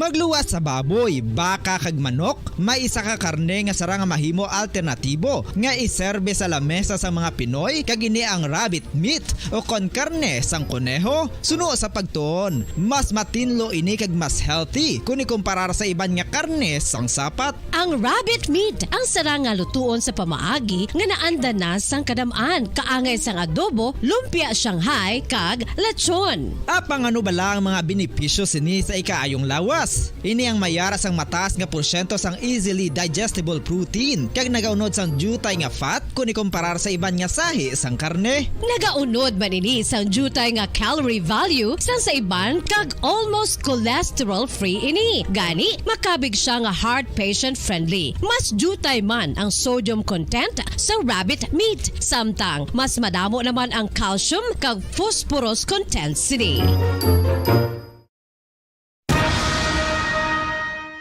Pagluwas sa baboy, baka kag manok, may isa ka karne nga sarang nga mahimo alternatibo nga iserbe sa lamesa sa mga Pinoy, kag ini ang rabbit meat o kon karne sang koneho. Suno sa pagtuon, mas matinlo ini kag mas healthy kon ikumparar sa iban nga karne sang sapat. Ang rabbit meat ang sarang nga lutuon sa pamaagi nga naanda na sang kadam-an, kaangay sang adobo, lumpia Shanghai, kag lechon. Apang ano bala ang mga benepisyo sini sa ikaayong lawas? Ini ang may ara sang mataas nga porsyento sang easily digestible protein, kag nagaunod sang diutay nga fat kon ikumparar sa iban nga sahi sang karne. Nagaunod man ini sang diutay nga calorie value sang sa iban, kag almost cholesterol-free ini. Gani, makabig siya nga heart patient-friendly. Mas diutay man ang sodium content sa rabbit meat, samtang mas madamo naman ang calcium kag phosphorus content sini.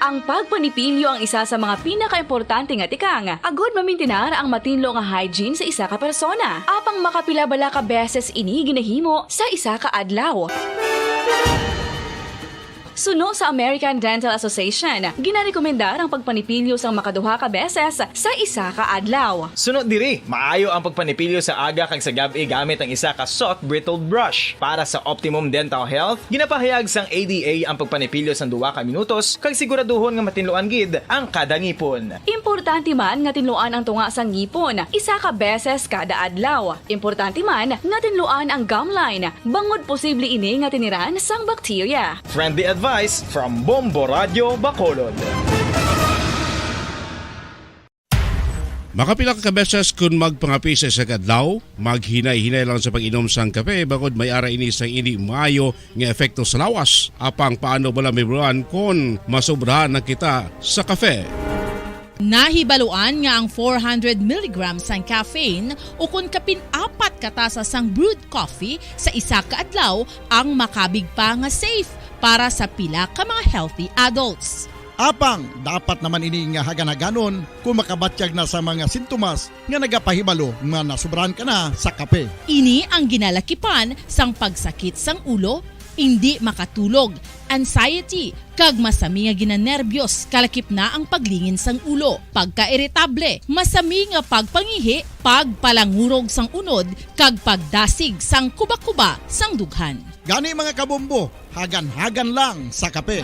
Ang pagpanipilyo ang isa sa mga pinakaimportante nga tikang agud mamintinar ang matinlo nga hygiene sa isa ka persona. Apang makapila bala ka beses ini ginahimo sa isa ka adlaw? Suno sa American Dental Association, ginarekomendar ang pagpanipilyo sang makaduha ka beses sa isa ka adlaw. Suno diri, maayo ang pagpanipilyo sa aga kag sa gab-i gamit ang isa ka soft bristled brush. Para sa optimum dental health, ginapahayag sang A D A ang pagpanipilyo sang duha ka minutos kag siguraduhon nga matinluan gid ang kada ngipon. Importante man nga tinluan ang tunga sang ngipon isa ka beses kada adlaw. Importante man nga tinluan ang gum line, bangod posible ini nga tiniran sang bakterya. Friendly advice from Bombo Radio Bacolod. Makapila ka beses kun magpangape sa isa ka adlaw, maghinay-hinay lang sa pag-inom sang kape, bangod may ara ini sang indi maayo nga epekto sa lawas. Apang paano bala mahibaluan kon masobrahan na kita sa kape? Nahibaluan nga ang four hundred milligrams sang caffeine, ukon kapin apat ka tasa sang brewed coffee sa isa ka adlaw, ang makabig pa nga safe para sa pila ka mga healthy adults. Apang dapat naman ini nga hagan-haganon kung makabatyag na sa mga sintomas nga nagapahibalo nga nasobrahan ka na sa kape. Ini ang ginalakipan sang pagsakit sang ulo, indi makatulog, anxiety, kag masami nga ginanerbyos, kalakip na ang paglingin sang ulo, pagkairitable, masami nga pagpangihi, pagpalangurog sang unod, kag pagdasig sang kubakuba sang dughan. Gani, mga kabombo, hagan-hagan lang sa kape.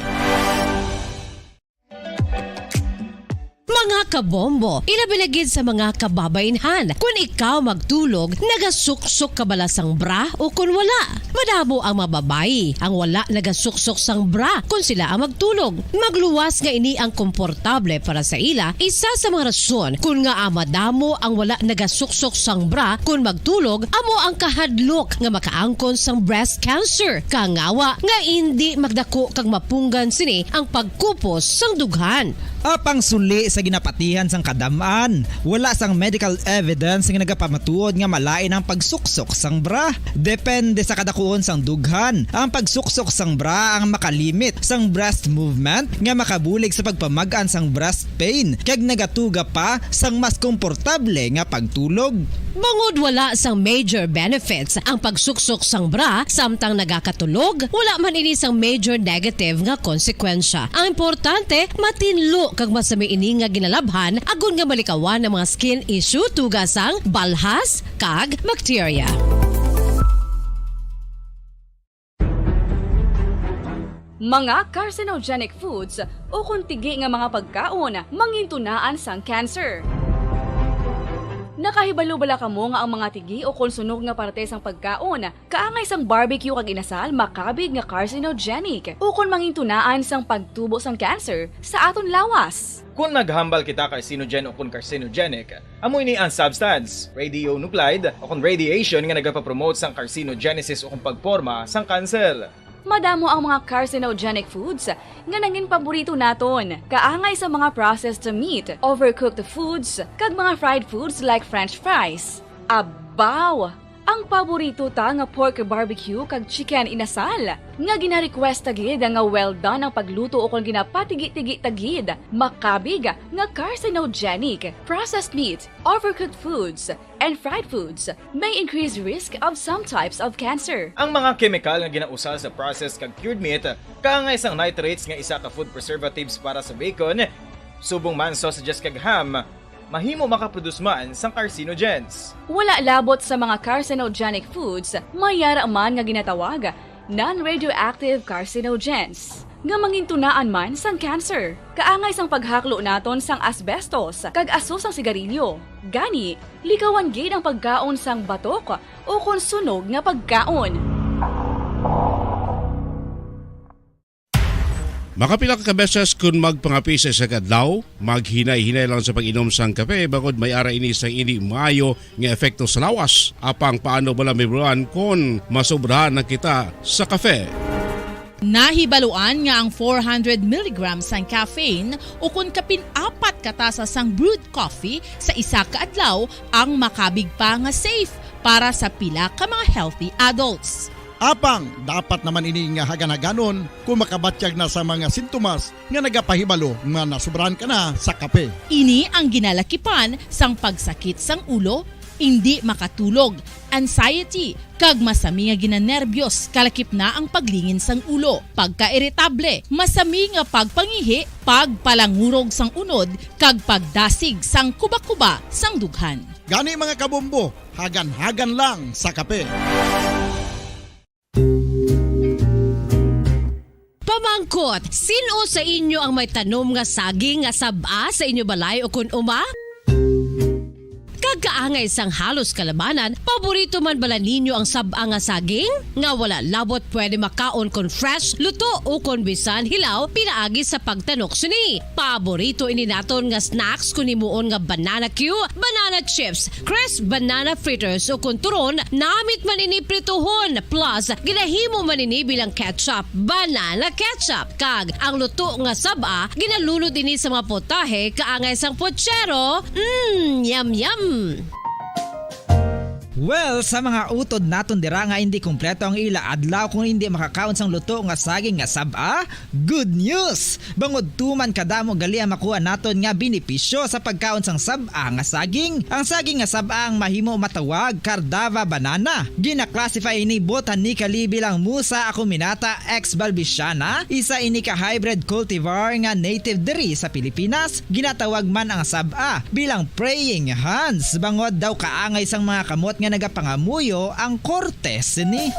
Mga kabombo, ilabi na gid sa mga kababaynhan, kun ikaw magtulog, nagasuksok ka bala sang bra o kun wala? Madamo ang mga babayi ang wala nagasuksok sang bra kun sila ang magtulog. Magluwas nga ini ang komportable para sa ila, isa sa mga rason kun ngaa madamo ang wala nagasuksok sang bra kun magtulog amo ang kahadlok nga makaangkon sang breast cancer, kangawa nga indi magdako kag mapunggan sini ang pagkupos sang dughan. Apang suli sa ginapatihan sang kadam-an, wala sang medical evidence nga nagapamatuod nga malain ang pagsuksok sang bra. Depende sa kadakuon sang dughan, ang pagsuksok sang bra ang makalimit sang breast movement nga makabulig sa pagpamag-an sang breast pain, kag nagatuga pa sang mas komportable nga pagtulog. Bangod wala sang major benefits ang pagsuksok sang bra samtang nagakatulog, wala man ini sang major negative nga konsekwensya. Ang importante, matinlo kag masami ini nga ginalabhan agod nga malikawan ang mga skin issue, tuga sang balhas kag bakterya. Mga carcinogenic foods ukon tigi nga mga pagkaon mangintunaan sang cancer. Nakahibalo bala kamo nga ang mga tigi ukon sunog nga parte sang pagkaon, kaangay sang barbecue kag inasal, makabig nga carcinogenic ukon mangintunaan sang pagtubo sang cancer sa aton lawas? Kon maghambal kita carcinogen ukon carcinogenic, amo ini ang substance, radionuclide, ukon radiation nga nagapapromote sang carcinogenesis ukon pagporma sang kanser. Madamo ang mga carcinogenic foods nga nangin paborito naton, kaangay sa mga processed meat, overcooked foods, kag mga fried foods like French fries. Abaw! Ang paborito ta nga pork barbecue kag chicken inasal, nga gina-request ta gid nga well done ang pagluto ukon ginapatigi-tigi ta gid, makabig nga carcinogenic. Processed meat, overcooked foods, and fried foods may increase risk of some types of cancer. Ang mga kemikal nga ginausal sa processed kag cured meat, kaangay sang nitrates nga isa ka food preservatives para sa bacon, subong man sausages kag ham, mahimo makaproduce man sang carcinogens. Wala labot sa mga carcinogenic foods, may yara man nga ginatawag non-radioactive carcinogens, nga mangintunaan man sang cancer. Kaangay sang paghaklo naton sang asbestos kag aso sang sigarilyo. Gani, likawan gid ang pagkaon sang batok ukon sunog nga pagkaon. Makapila ka beses kon magpangape sa isa ka adlaw, maghinay-hinay lang sa pag-inom sang kape, bangod may ara ini sang indi maayo nga epekto sa lawas. Apang paano bala mahibaluan kon masobrahan na kita sa kape? Nahibaluan nga ang four hundred milligrams sang caffeine, ukon kapin apat ka tasa sang brewed coffee sa isa ka adlaw, ang makabig pa nga safe para sa pila ka mga healthy adults. Apang dapat naman ini nga hagan-haganon kung makabatyag na sa mga sintomas nga nagapahibalo nga nasobrahan ka na sa kape. Ini ang ginalakipan sang pagsakit sang ulo, indi makatulog, anxiety, kag masami nga ginanerbyos, kalakip na ang paglingin sang ulo, pagkairitable, masami nga pagpangihi, pagpalangurog sang unod, kag pagdasig sang kubakuba sang dughan. Gani, mga kabombo, hagan-hagan lang sa kape. Pamangkot, sin-o sa inyo ang may tanom nga saging nga sab-a sa inyo balay ukon uma? Kag kaangay sang halos kalabanan, paborito man bala ninyo ang sab-a nga saging? Nga wala labot pwede makaon kon fresh, luto, ukon bisan hilaw pinaagi sa pagtanok sini. Paborito ini naton nga snacks kon himuon nga banana cue, banana chips, crisp banana fritters, ukon turon, namit man ini prituhon, plus ginahimo man ini bilang ketchup, banana ketchup, kag ang luto nga sab-a ginalunod ini sa mga potahe kaangay sang pochero. Mm, yum, yum! Well, sa mga utod naton dira nga indi kompleto ang ila adlaw kung indi makakaon sang luto nga saging nga sab-a, good news! Bangod tuman kadamo gali ang makuha naton nga benepisyo sa pagkaon sang sab-a nga saging. Ang saging nga sab-a ang mahimo matawag Cardava banana. Gina-classify ini botanically bilang Musa acuminata ex balbisiana, isa ini ka hybrid cultivar nga native diri sa Pilipinas. Ginatawag man ang sab-a bilang praying hands, bangod daw kaangay sang mga kamot nga nagapangamuyo ang korte sini.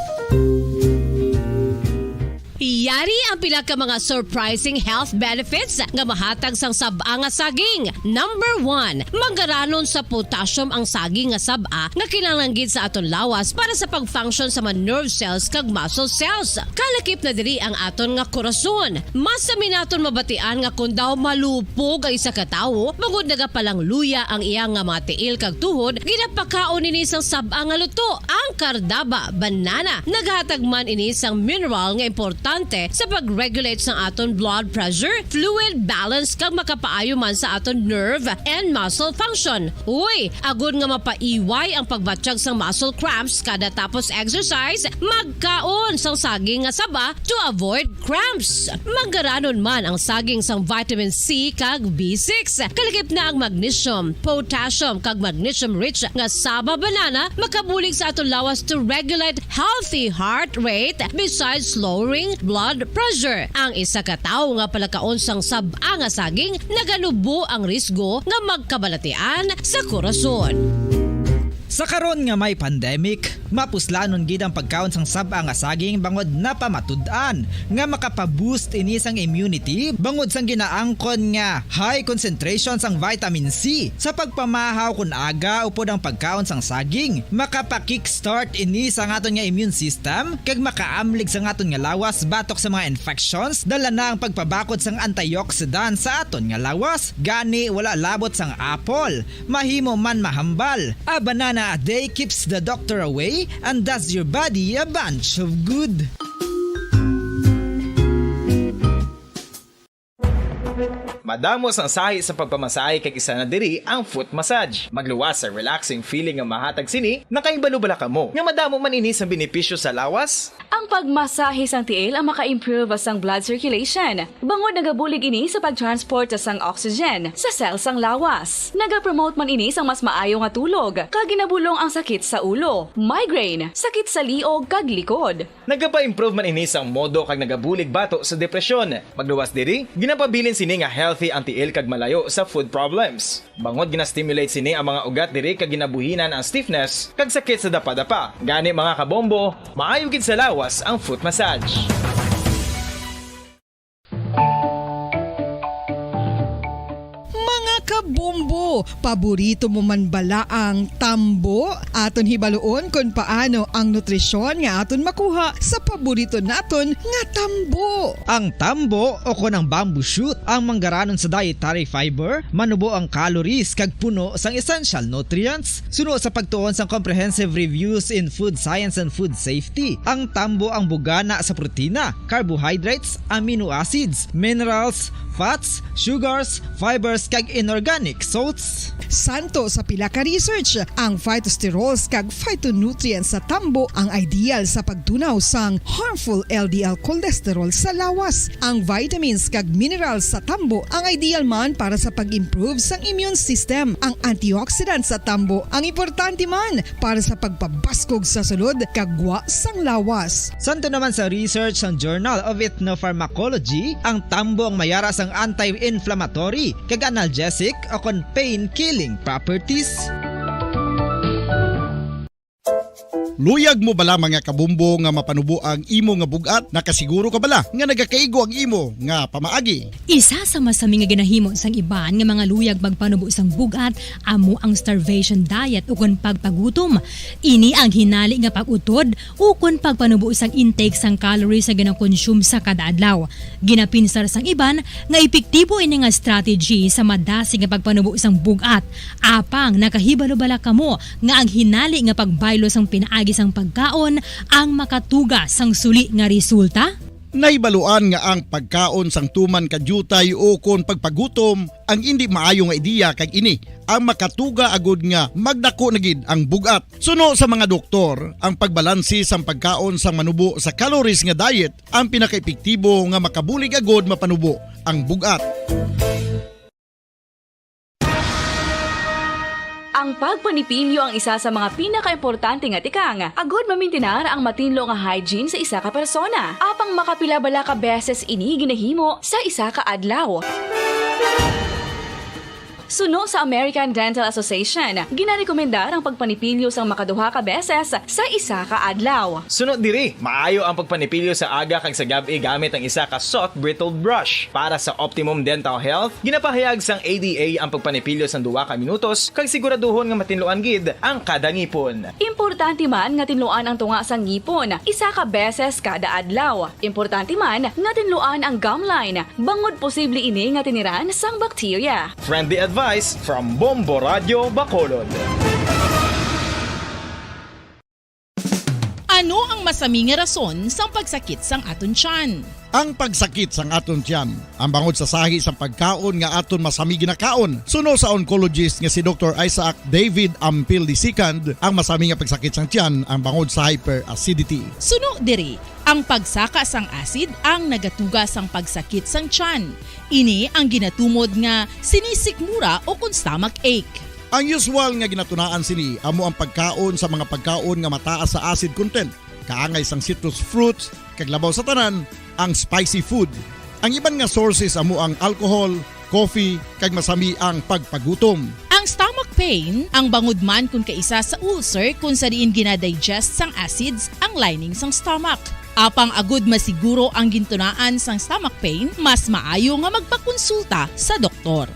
Yari ang pila ka mga surprising health benefits nga mahatag sang sab-a nga saging. Number one, manggaranon sa potassium ang saging nga sab-a nga kinahanglan gid sa aton lawas para sa pag-function sa mga nerve cells kag muscle cells. Kalakip na diri ang aton nga korason. Masami naton mabatian nga kon daw malupog ang isa ka tawo, bangod nagapalangluya ang iya nga mga tiil kag tuhod, ginapakaon ini sang sab-a nga luto, ang Cardava banana. Naghatag man ini sang mineral nga importante sa pag-regulate sang aton blood pressure, fluid balance, kag makapaayo man sa aton nerve and muscle function. Uy, agod nga mapaiway ang pagbatyag sang muscle cramps kada tapos exercise, magkaon sang saging nga saba to avoid cramps. Manggaranon man ang saging sang vitamin C kag B six. Kalakip na ang magnesium, potassium, kag magnesium-rich nga saba banana makabulig sa aton lawas to regulate healthy heart rate, besides lowering blood pressure. Ang isa ka tawo nga palakaon sang sab-a nga saging naganubo ang risgo nga magkabalatian sa korason. Sa karon nga may pandemic, mapuslanon gid ang pagkaon sang sab-a nga saging bangod napamatud-an nga makapa-boost ini sang immunity bangod sang ginaangkon nga high concentration sang vitamin C. Sa pagpamahaw kon aga upod ang pagkaon sang saging, makapa-kickstart ini sa aton nga immune system kag makaamlig sa aton nga lawas batok sa mga infections, dala na ang pagpabakod sang antioxidant sa aton nga lawas. Gani, wala labot sang apple, mahimo man mahambal. A banana a day keeps the doctor away and does your body a bunch of good. Madamo sang sahi sa pagpamasahe kag isa na diri ang foot massage. Magluwas sa relaxing feeling nga mahatag sini, nakahibalo bala kamo nga madamo man ini sang benepisyo sa lawas? Ang pagmasahe sang tiil ang maka-improve sang blood circulation, bangod nagabulig ini sa pag-transport sang oxygen sa cell sang lawas. Nagapromote man ini sang mas maayo nga tulog, kag ginabulong ang sakit sa ulo, migraine, sakit sa liog kag likod. Nagapa-improve man ini sang modo kag nagabulig bato sa depresyon. Magluwas diri, ginapabilin sini nga healthy ang tiil kag malayo sa foot problems. Bangod gina-stimulate sini ang mga ugat diri kag ginabuhinan ang stiffness kag sakit sa dapadapa. Gani, mga kabombo, maayo gid sa lawas ang foot massage. Mga kabombo, paborito mo man bala ang tambo? Aton hibaluon kon paano ang nutrisyon nga aton makuha sa paborito naton nga tambo. Ang tambo, o kon ang bamboo shoot, ang manggaranon sa dietary fiber, manubo ang calories kag puno sang essential nutrients. Suno sa pagtuon sang Comprehensive Reviews in Food Science and Food Safety, ang tambo ang bugana sa protina, carbohydrates, amino acids, minerals, fats, sugars, fibers, kag inorganic salts. Santo sa pila ka research, ang phytosterols kag phytonutrients sa tambo ang ideal sa pagtunaw sang harmful L D L cholesterol sa lawas. Ang vitamins kag minerals sa tambo ang ideal man para sa pag-improve sang immune system. Ang antioxidants sa tambo ang importante man para sa pagpabaskog sa sulod kag gwa sang lawas. Santo naman sa research sang Journal of Ethnopharmacology, ang tambo ang mayara sang anti-inflammatory kag analgesic o kon pain-killing properties. Luyag mo bala, mga kabumbo, nga mapanubo ang imo nga bug-at? Nakasiguro ka bala nga nagakaigo ang imo nga pamaagi? Isa sa masami nga ginahimo sang iban nga mga luyag magpanubo sang bug-at amo ang starvation diet ukon pagpagutom. Ini ang hinali nga pag-utod ukon pagpanubo sang intake sang calories nga ginakonsume sa kada adlaw. Ginapinsar sang iban nga epektibo ini nga strategy sa madasig nga pagpanubo sang bug-at. Apang nakahibalo bala kamo nga ang hinali nga pagbaylo sang pinaagi sang pagkaon ang makatuga sang suli nga resulta? Nahibaluan nga ang pagkaon sang tuman ka diutay ukon pagpagutom ang indi maayo nga ideya, kag ini ang makatuga agud nga magdako na gid ang bug-at. Suno sa mga doktor, ang pagbalanse sang pagkaon sang manubo sa calories nga diet ang pinakaepektibo nga makabulig agud mapanubo ang bug-at. Ang pagpanipilyo ang isa sa mga pinakaimportante nga tikang agud mamintinar ang matinlo nga hygiene sa isa ka persona. Apang makapila bala ka beses ini ginahimo sa isa ka adlaw? Suno sa American Dental Association, ginarekomendar ang pagpanipilyo sang makaduha ka beses sa isa ka adlaw. Suno diri, maayo ang pagpanipilyo sa aga kag sa gab-i gamit ang isa ka soft bristled brush. Para sa optimum dental health, ginapahayag sang A D A ang pagpanipilyo sang duha ka minutos kag siguraduhon nga matinluan gid ang kada ngipon. Importante man nga tinluan ang tunga sang ngipon isa ka beses kada adlaw. Importante man nga tinluan ang gum line, bangod posible ini nga tiniran sang bakterya. Friendly advice from Bombo Radio Bacolod. Ano ang masami nga rason sang pagsakit sang aton tiyan? Ang pagsakit sang aton tiyan ang bangod sa sahi sang pagkaon nga aton masami ginakaon, suno sa oncologist nga si Doktor Isaac David Ampil the second. Ang masami nga pagsakit sang tiyan ang bangod sa hyperacidity. Suno diri, ang pagsaka sang acid ang nagatuga sang pagsakit sang tiyan. Ini ang ginatumod nga sinisikmura o kon stomach ache. Ang usual nga ginatunaan sini amo ang pagkaon sa mga pagkaon nga mataas sa acid content, kaangay sang citrus fruits, kag labaw sa tanan, ang spicy food. Ang iban nga sources amo ang alcohol, coffee, kag masami ang pagpagutom. Ang stomach pain ang bangod man kon kaisa sa ulcer kon sa diin ginadigest sang acids ang lining sang stomach. Apang agud masiguro ang gintunaan sang stomach pain, mas maayo nga magpakonsulta sa doktor.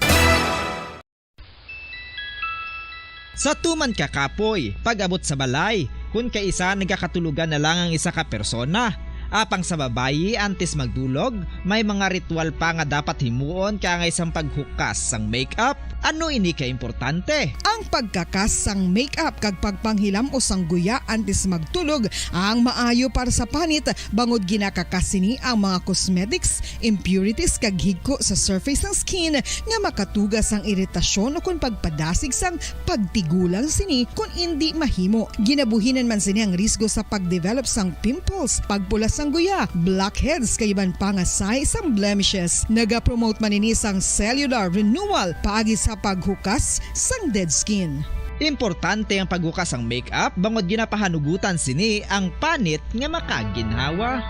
Sa tuman ka kapoy, pag-abot sa balay, kon kaisa nagakatulogan na lang ang isa ka persona, Apang sa babayi, antes magdulog, may mga ritual pa nga dapat himuon kaangay sang paghukas sang makeup. Ano ini ka importante? Ang pagkakas sang makeup kag pagpanghilam-os sang guya antes magtulog ang maayo para sa panit, bangod ginakakas sini ang mga cosmetics, impurities, kag higko sa surface sang skin nga makatuga sang iritasyon ukon pagpadasig sang pagtigulang sini kon indi mahimo. Ginabuhinan man sini ang risgo sa pagdevelop sang pimples, pagpula sang guya, blackheads, kag iban pa nga sahi sang blemishes. Nagapromote man ini sang cellular renewal paagi sa paghukas sang dead skin. Importante ang paghukas sang makeup bangod ginapahanugutan sini ang panit nga makaginhawa.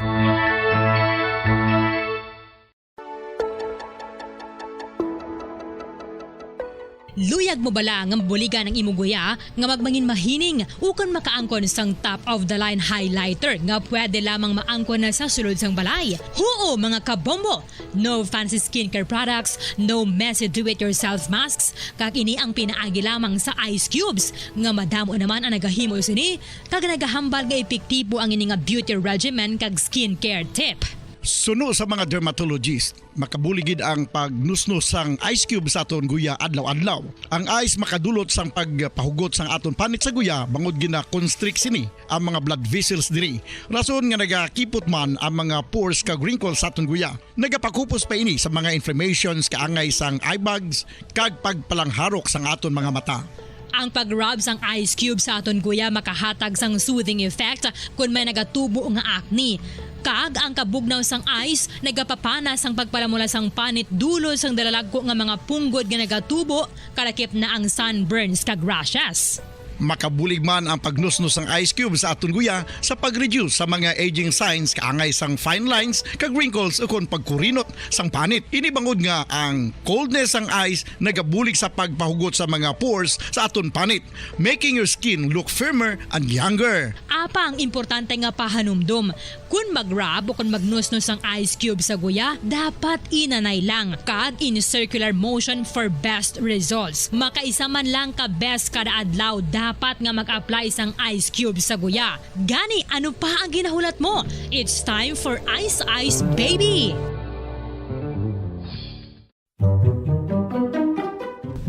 Luyag mo bala nga mabuligan ang imo guya nga magmangin mahining ukon makaangkon sang top of the line highlighter nga pwede lamang maangkon na sa sulod sang balay? Huo, mga kabombo! No fancy skincare products, no messy do-it-yourself masks, kag ini ang pinaagi lamang sa ice cubes nga madamo naman ang nagahimo sini kag nagahambal nga epektibo ang ini nga beauty regimen kag skincare tip. Suno sa mga dermatologist, makabulig gid ang pagnusnos sang ice cube sa aton guya adlaw-adlaw. Ang ice makadulot sang pagpahugot sang aton panit sa guya bangod gina-constrict sini ang mga blood vessels diri. Rason nga nagakipot man ang mga pores kag wrinkles sa aton guya. Nagapakupos pa ini sa mga inflammations kaangay sang eye bags kag pagpalangharok sang aton mga mata. Ang pag-rub sang ice cube sa aton guya makahatag sang soothing effect kon may nagatubo nga acne. Kag ang kabugnaw sang ice nagapapana sang pagpalamula sang panit dulot sang dalalagko nga mga punggod nga nagatubo, kalakip na ang sunburns kag rashes. Makabulig man ang pagnusnos sang ice cube sa aton guya sa pag-reduce sa mga aging signs kaangay sang fine lines kag wrinkles ukon pagkurinot sang panit. Ini bangod nga ang coldness sang ice nagabulig sa pagpahugot sa mga pores sa aton panit, making your skin look firmer and younger. Apang importante nga pahanumdom, kon mag-rub o kon magnusnos ang ice cube sa guya, dapat inanay lang kag in circular motion for best results. Makaisa man lang ka beses kada adlaw dapat nga mag-apply sang ice cube sa guya. Gani, ano pa ang ginahulat mo? It's time for Ice Ice Baby!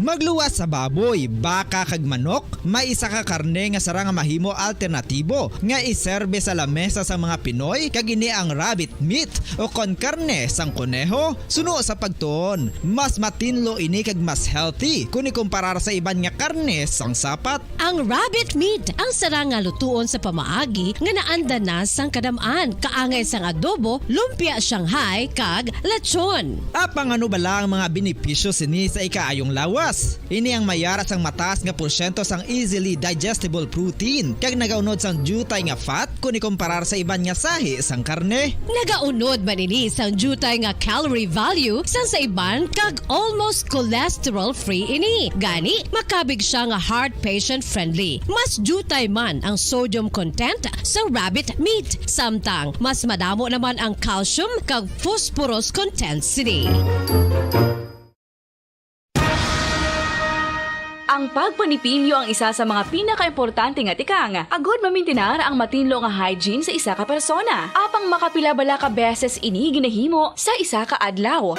Magluwas sa baboy, baka, kag manok, may isa ka karne nga sarang nga mahimo alternatibo nga iserbe sa lamesa sang mga Pinoy, kag ini ang rabbit meat, ukon karne sang koneho. Suno sa pagtuon, mas matinlo ini kag mas healthy kon ikumparar sa iban nga karne sang sapat. Ang rabbit meat ang sarang nga lutuon sa pamaagi nga naanda na sang kadam-an, kaangay sang adobo, lumpia Shanghai, kag lechon. Apang ano bala ang mga benepisyo sini sa ikaayong lawas? Ini ang may ara sang mataas nga porsyento sang easily digestible protein, kag nagaunod sang diutay nga fat kon ikumparar sa iban nga sahi sang karne. Nagaunod man ini sang diutay nga calorie value sang sa iban kag almost cholesterol-free ini. Gani, makabig sia nga heart patient-friendly. Mas diutay man ang sodium content sang rabbit meat, samtang mas madamo naman ang calcium kag phosphorus content sini. Ang pagpanipilyo ang isa sa mga pinakaimportante nga tikang agud mamintinar ang matinlo nga hygiene sa isa ka persona. Apang makapila bala ka beses ini ginahimo sa isa ka adlaw?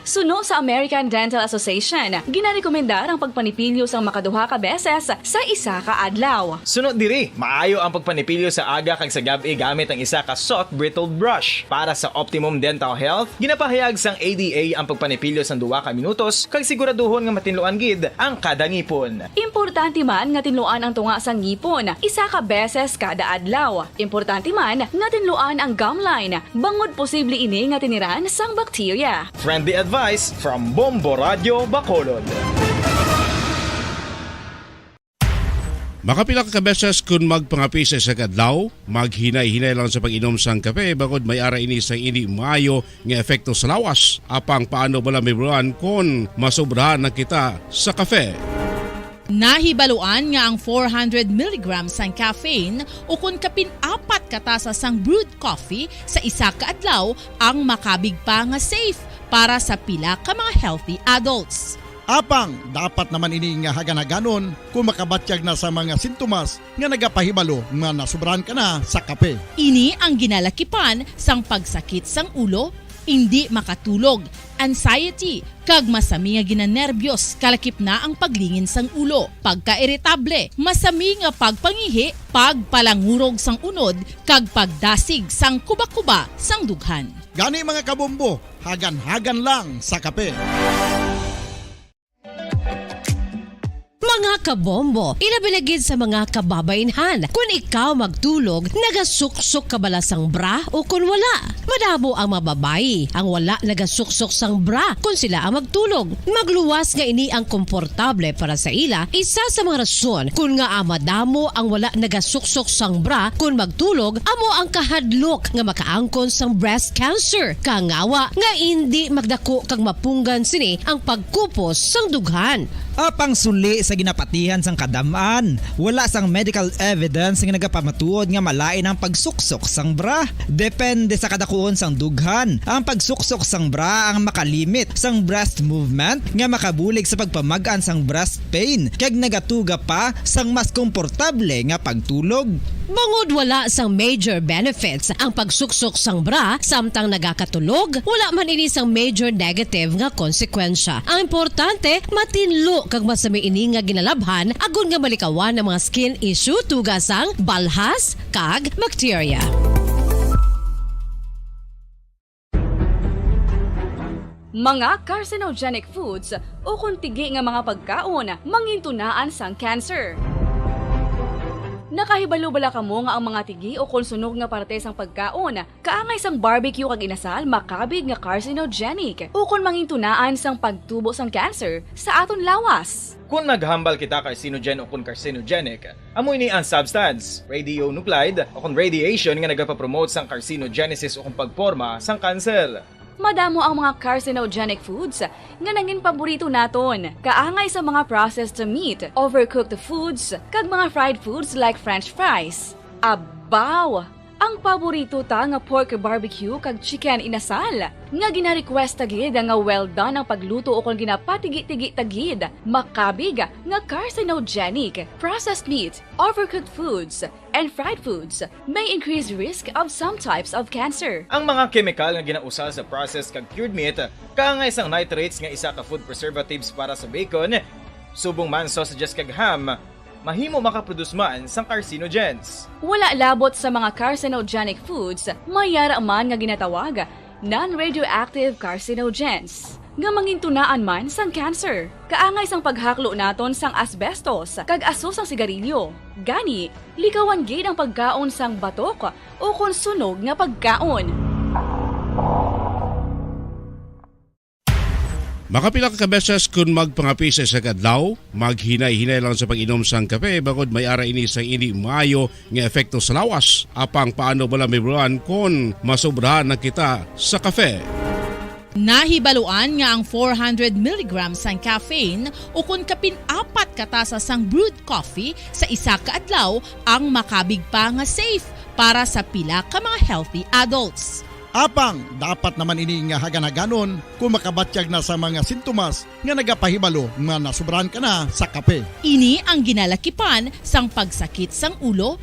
Suno sa American Dental Association, ginarekomendar ang pagpanipilyo sang makaduha ka beses sa isa ka adlaw. Suno diri, maayo ang pagpanipilyo sa aga kag sa gab-i gamit ang isa ka soft bristled brush. Para sa optimum dental health, ginapahayag sang A D A ang pagpanipilyo sang duha ka minutos kag siguraduhon nga matinluan gid ang kada ngipon. Importante man nga tinluan ang tunga sang ngipon isa ka beses kada adlaw. Importante man nga tinluan ang gum line, bangod posible ini nga tiniran sang bakterya. Friendly advice from Bombo Radyo Bacolod. Makapila ka beses kon magpangape sa isa ka adlaw, maghinay-hinay lang sa pag-inom sang kape, bangod may ara ini sang indi maayo nga epekto sa lawas. Apang paano bala mahibaluan kon masobrahan na kita sa kape? Nahibaluan nga ang four hundred milligrams sang caffeine ukon kapin apat ka tasa sang brewed coffee sa isa ka adlaw ang makabig pa nga safe para sa pila ka mga healthy adults. Apang dapat naman ini nga hagan-haganon kon makabatyag na sa mga sintomas nga nagapahibalo nga nasubrahan ka na sa kape. Ini ang ginalakipan sang pagsakit sang ulo, indi makatulog, anxiety, kag masami nga ginanerbyos, kalakip na ang paglingin sang ulo, pagkairitable, masami nga pagpangihi, pagpalangurog sang unod, kag pagdasig sang kubakuba sang dughan. Gani, mga kabombo, hagan-hagan lang sa kape. Mga kabombo, ilabi na gid sa mga kababainhan, kun ikaw magtulog, nagasuksok ka bala sang bra o kun wala? Madamo ang mga babayi ang wala nagasuksok sang bra kun sila ang magtulog. Magluwas nga ini ang komportable para sa ila, isa sa mga rason kun ngaa madamo ang wala nagasuksok sang bra kun magtulog amo ang kahadlok nga makaangkon sang breast cancer. Kangawa nga indi magdako kag mapunggan sini ang pagkupos sang dughan. Apang suli sa ginapatihan sang kadam-an, wala sang medical evidence nga nagapamatuod nga malain ang pagsuksok sang bra. Depende sa kadakuon sang dughan, ang pagsuksok sang bra ang makalimit sang breast movement nga makabulig sa pagpamag-an sang breast pain kag nagatuga pa sang mas komportable nga pagtulog. Bangod wala sang major benefits ang pagsuksok sang bra samtang nagakatulog, wala man ini sang major negative nga konsekwensya. Ang importante, matinlo kag masami ini nga ginalabhan agod nga malikawan ang mga skin issue tuga sang balhas kag bakterya. Mga carcinogenic foods ukon tigi nga mga pagkaon mangintunaan sang cancer. Nakahibalo bala kamo nga ang mga tigi ukon sunog nga parte sang pagkaon, kaangay sang barbecue kag inasal, makabig nga carcinogenic ukon mangintunaan sang pagtubo sang cancer sa aton lawas? Kon naghambal kita carcinogen ukon carcinogenic, amo ini ang substance, radionuclide, ukon radiation nga nagapapromote sang carcinogenesis ukon pagporma sang kanser. Madamo ang mga carcinogenic foods nga nangin paborito naton, kaangay sa mga processed meat, overcooked foods, kag mga fried foods like French fries. Abaw! Ang paborito ta nga pork barbecue kag chicken inasal, nga gina-request ta gid nga well done ang pagluto ukon ginapatigi-tigi ta gid, makabig nga carcinogenic. Processed meat, overcooked foods, and fried foods may increase risk of some types of cancer. Ang mga kemikal nga ginausal sa processed kag cured meat, kaangay sang nitrates nga isa ka food preservatives para sa bacon, subong man sausages kag ham, mahimo makaproduce man sang carcinogens. Wala labot sa mga carcinogenic foods, may yara man nga ginatawag non-radioactive carcinogens, nga mangintunaan man sang cancer. Kaangay sang paghaklo naton sang asbestos kag aso sang sigarilyo. Gani, likawan gid ang pagkaon sang batok ukon sunog nga pagkaon. Makapila ka beses kon magpangape sa isa ka adlaw, maghinay-hinay lang sa pag-inom sang kape, bangod may ara ini sang indi maayo nga epekto sa lawas. Apang paano bala, Ma'am Ron, kon masobrahan na kita sa kape? Nahibaluan nga ang four hundred milligrams sang caffeine ukon kapin apat ka tasa sang brewed coffee sa isa ka adlaw ang makabig pa nga safe para sa pila ka mga healthy adults. Apang dapat naman ini nga hagan-haganon kon makabatyag na sa mga sintomas nga nagapahibalo nga nasubrahan ka na sa kape. Ini ang ginalakipan sang pagsakit sang ulo,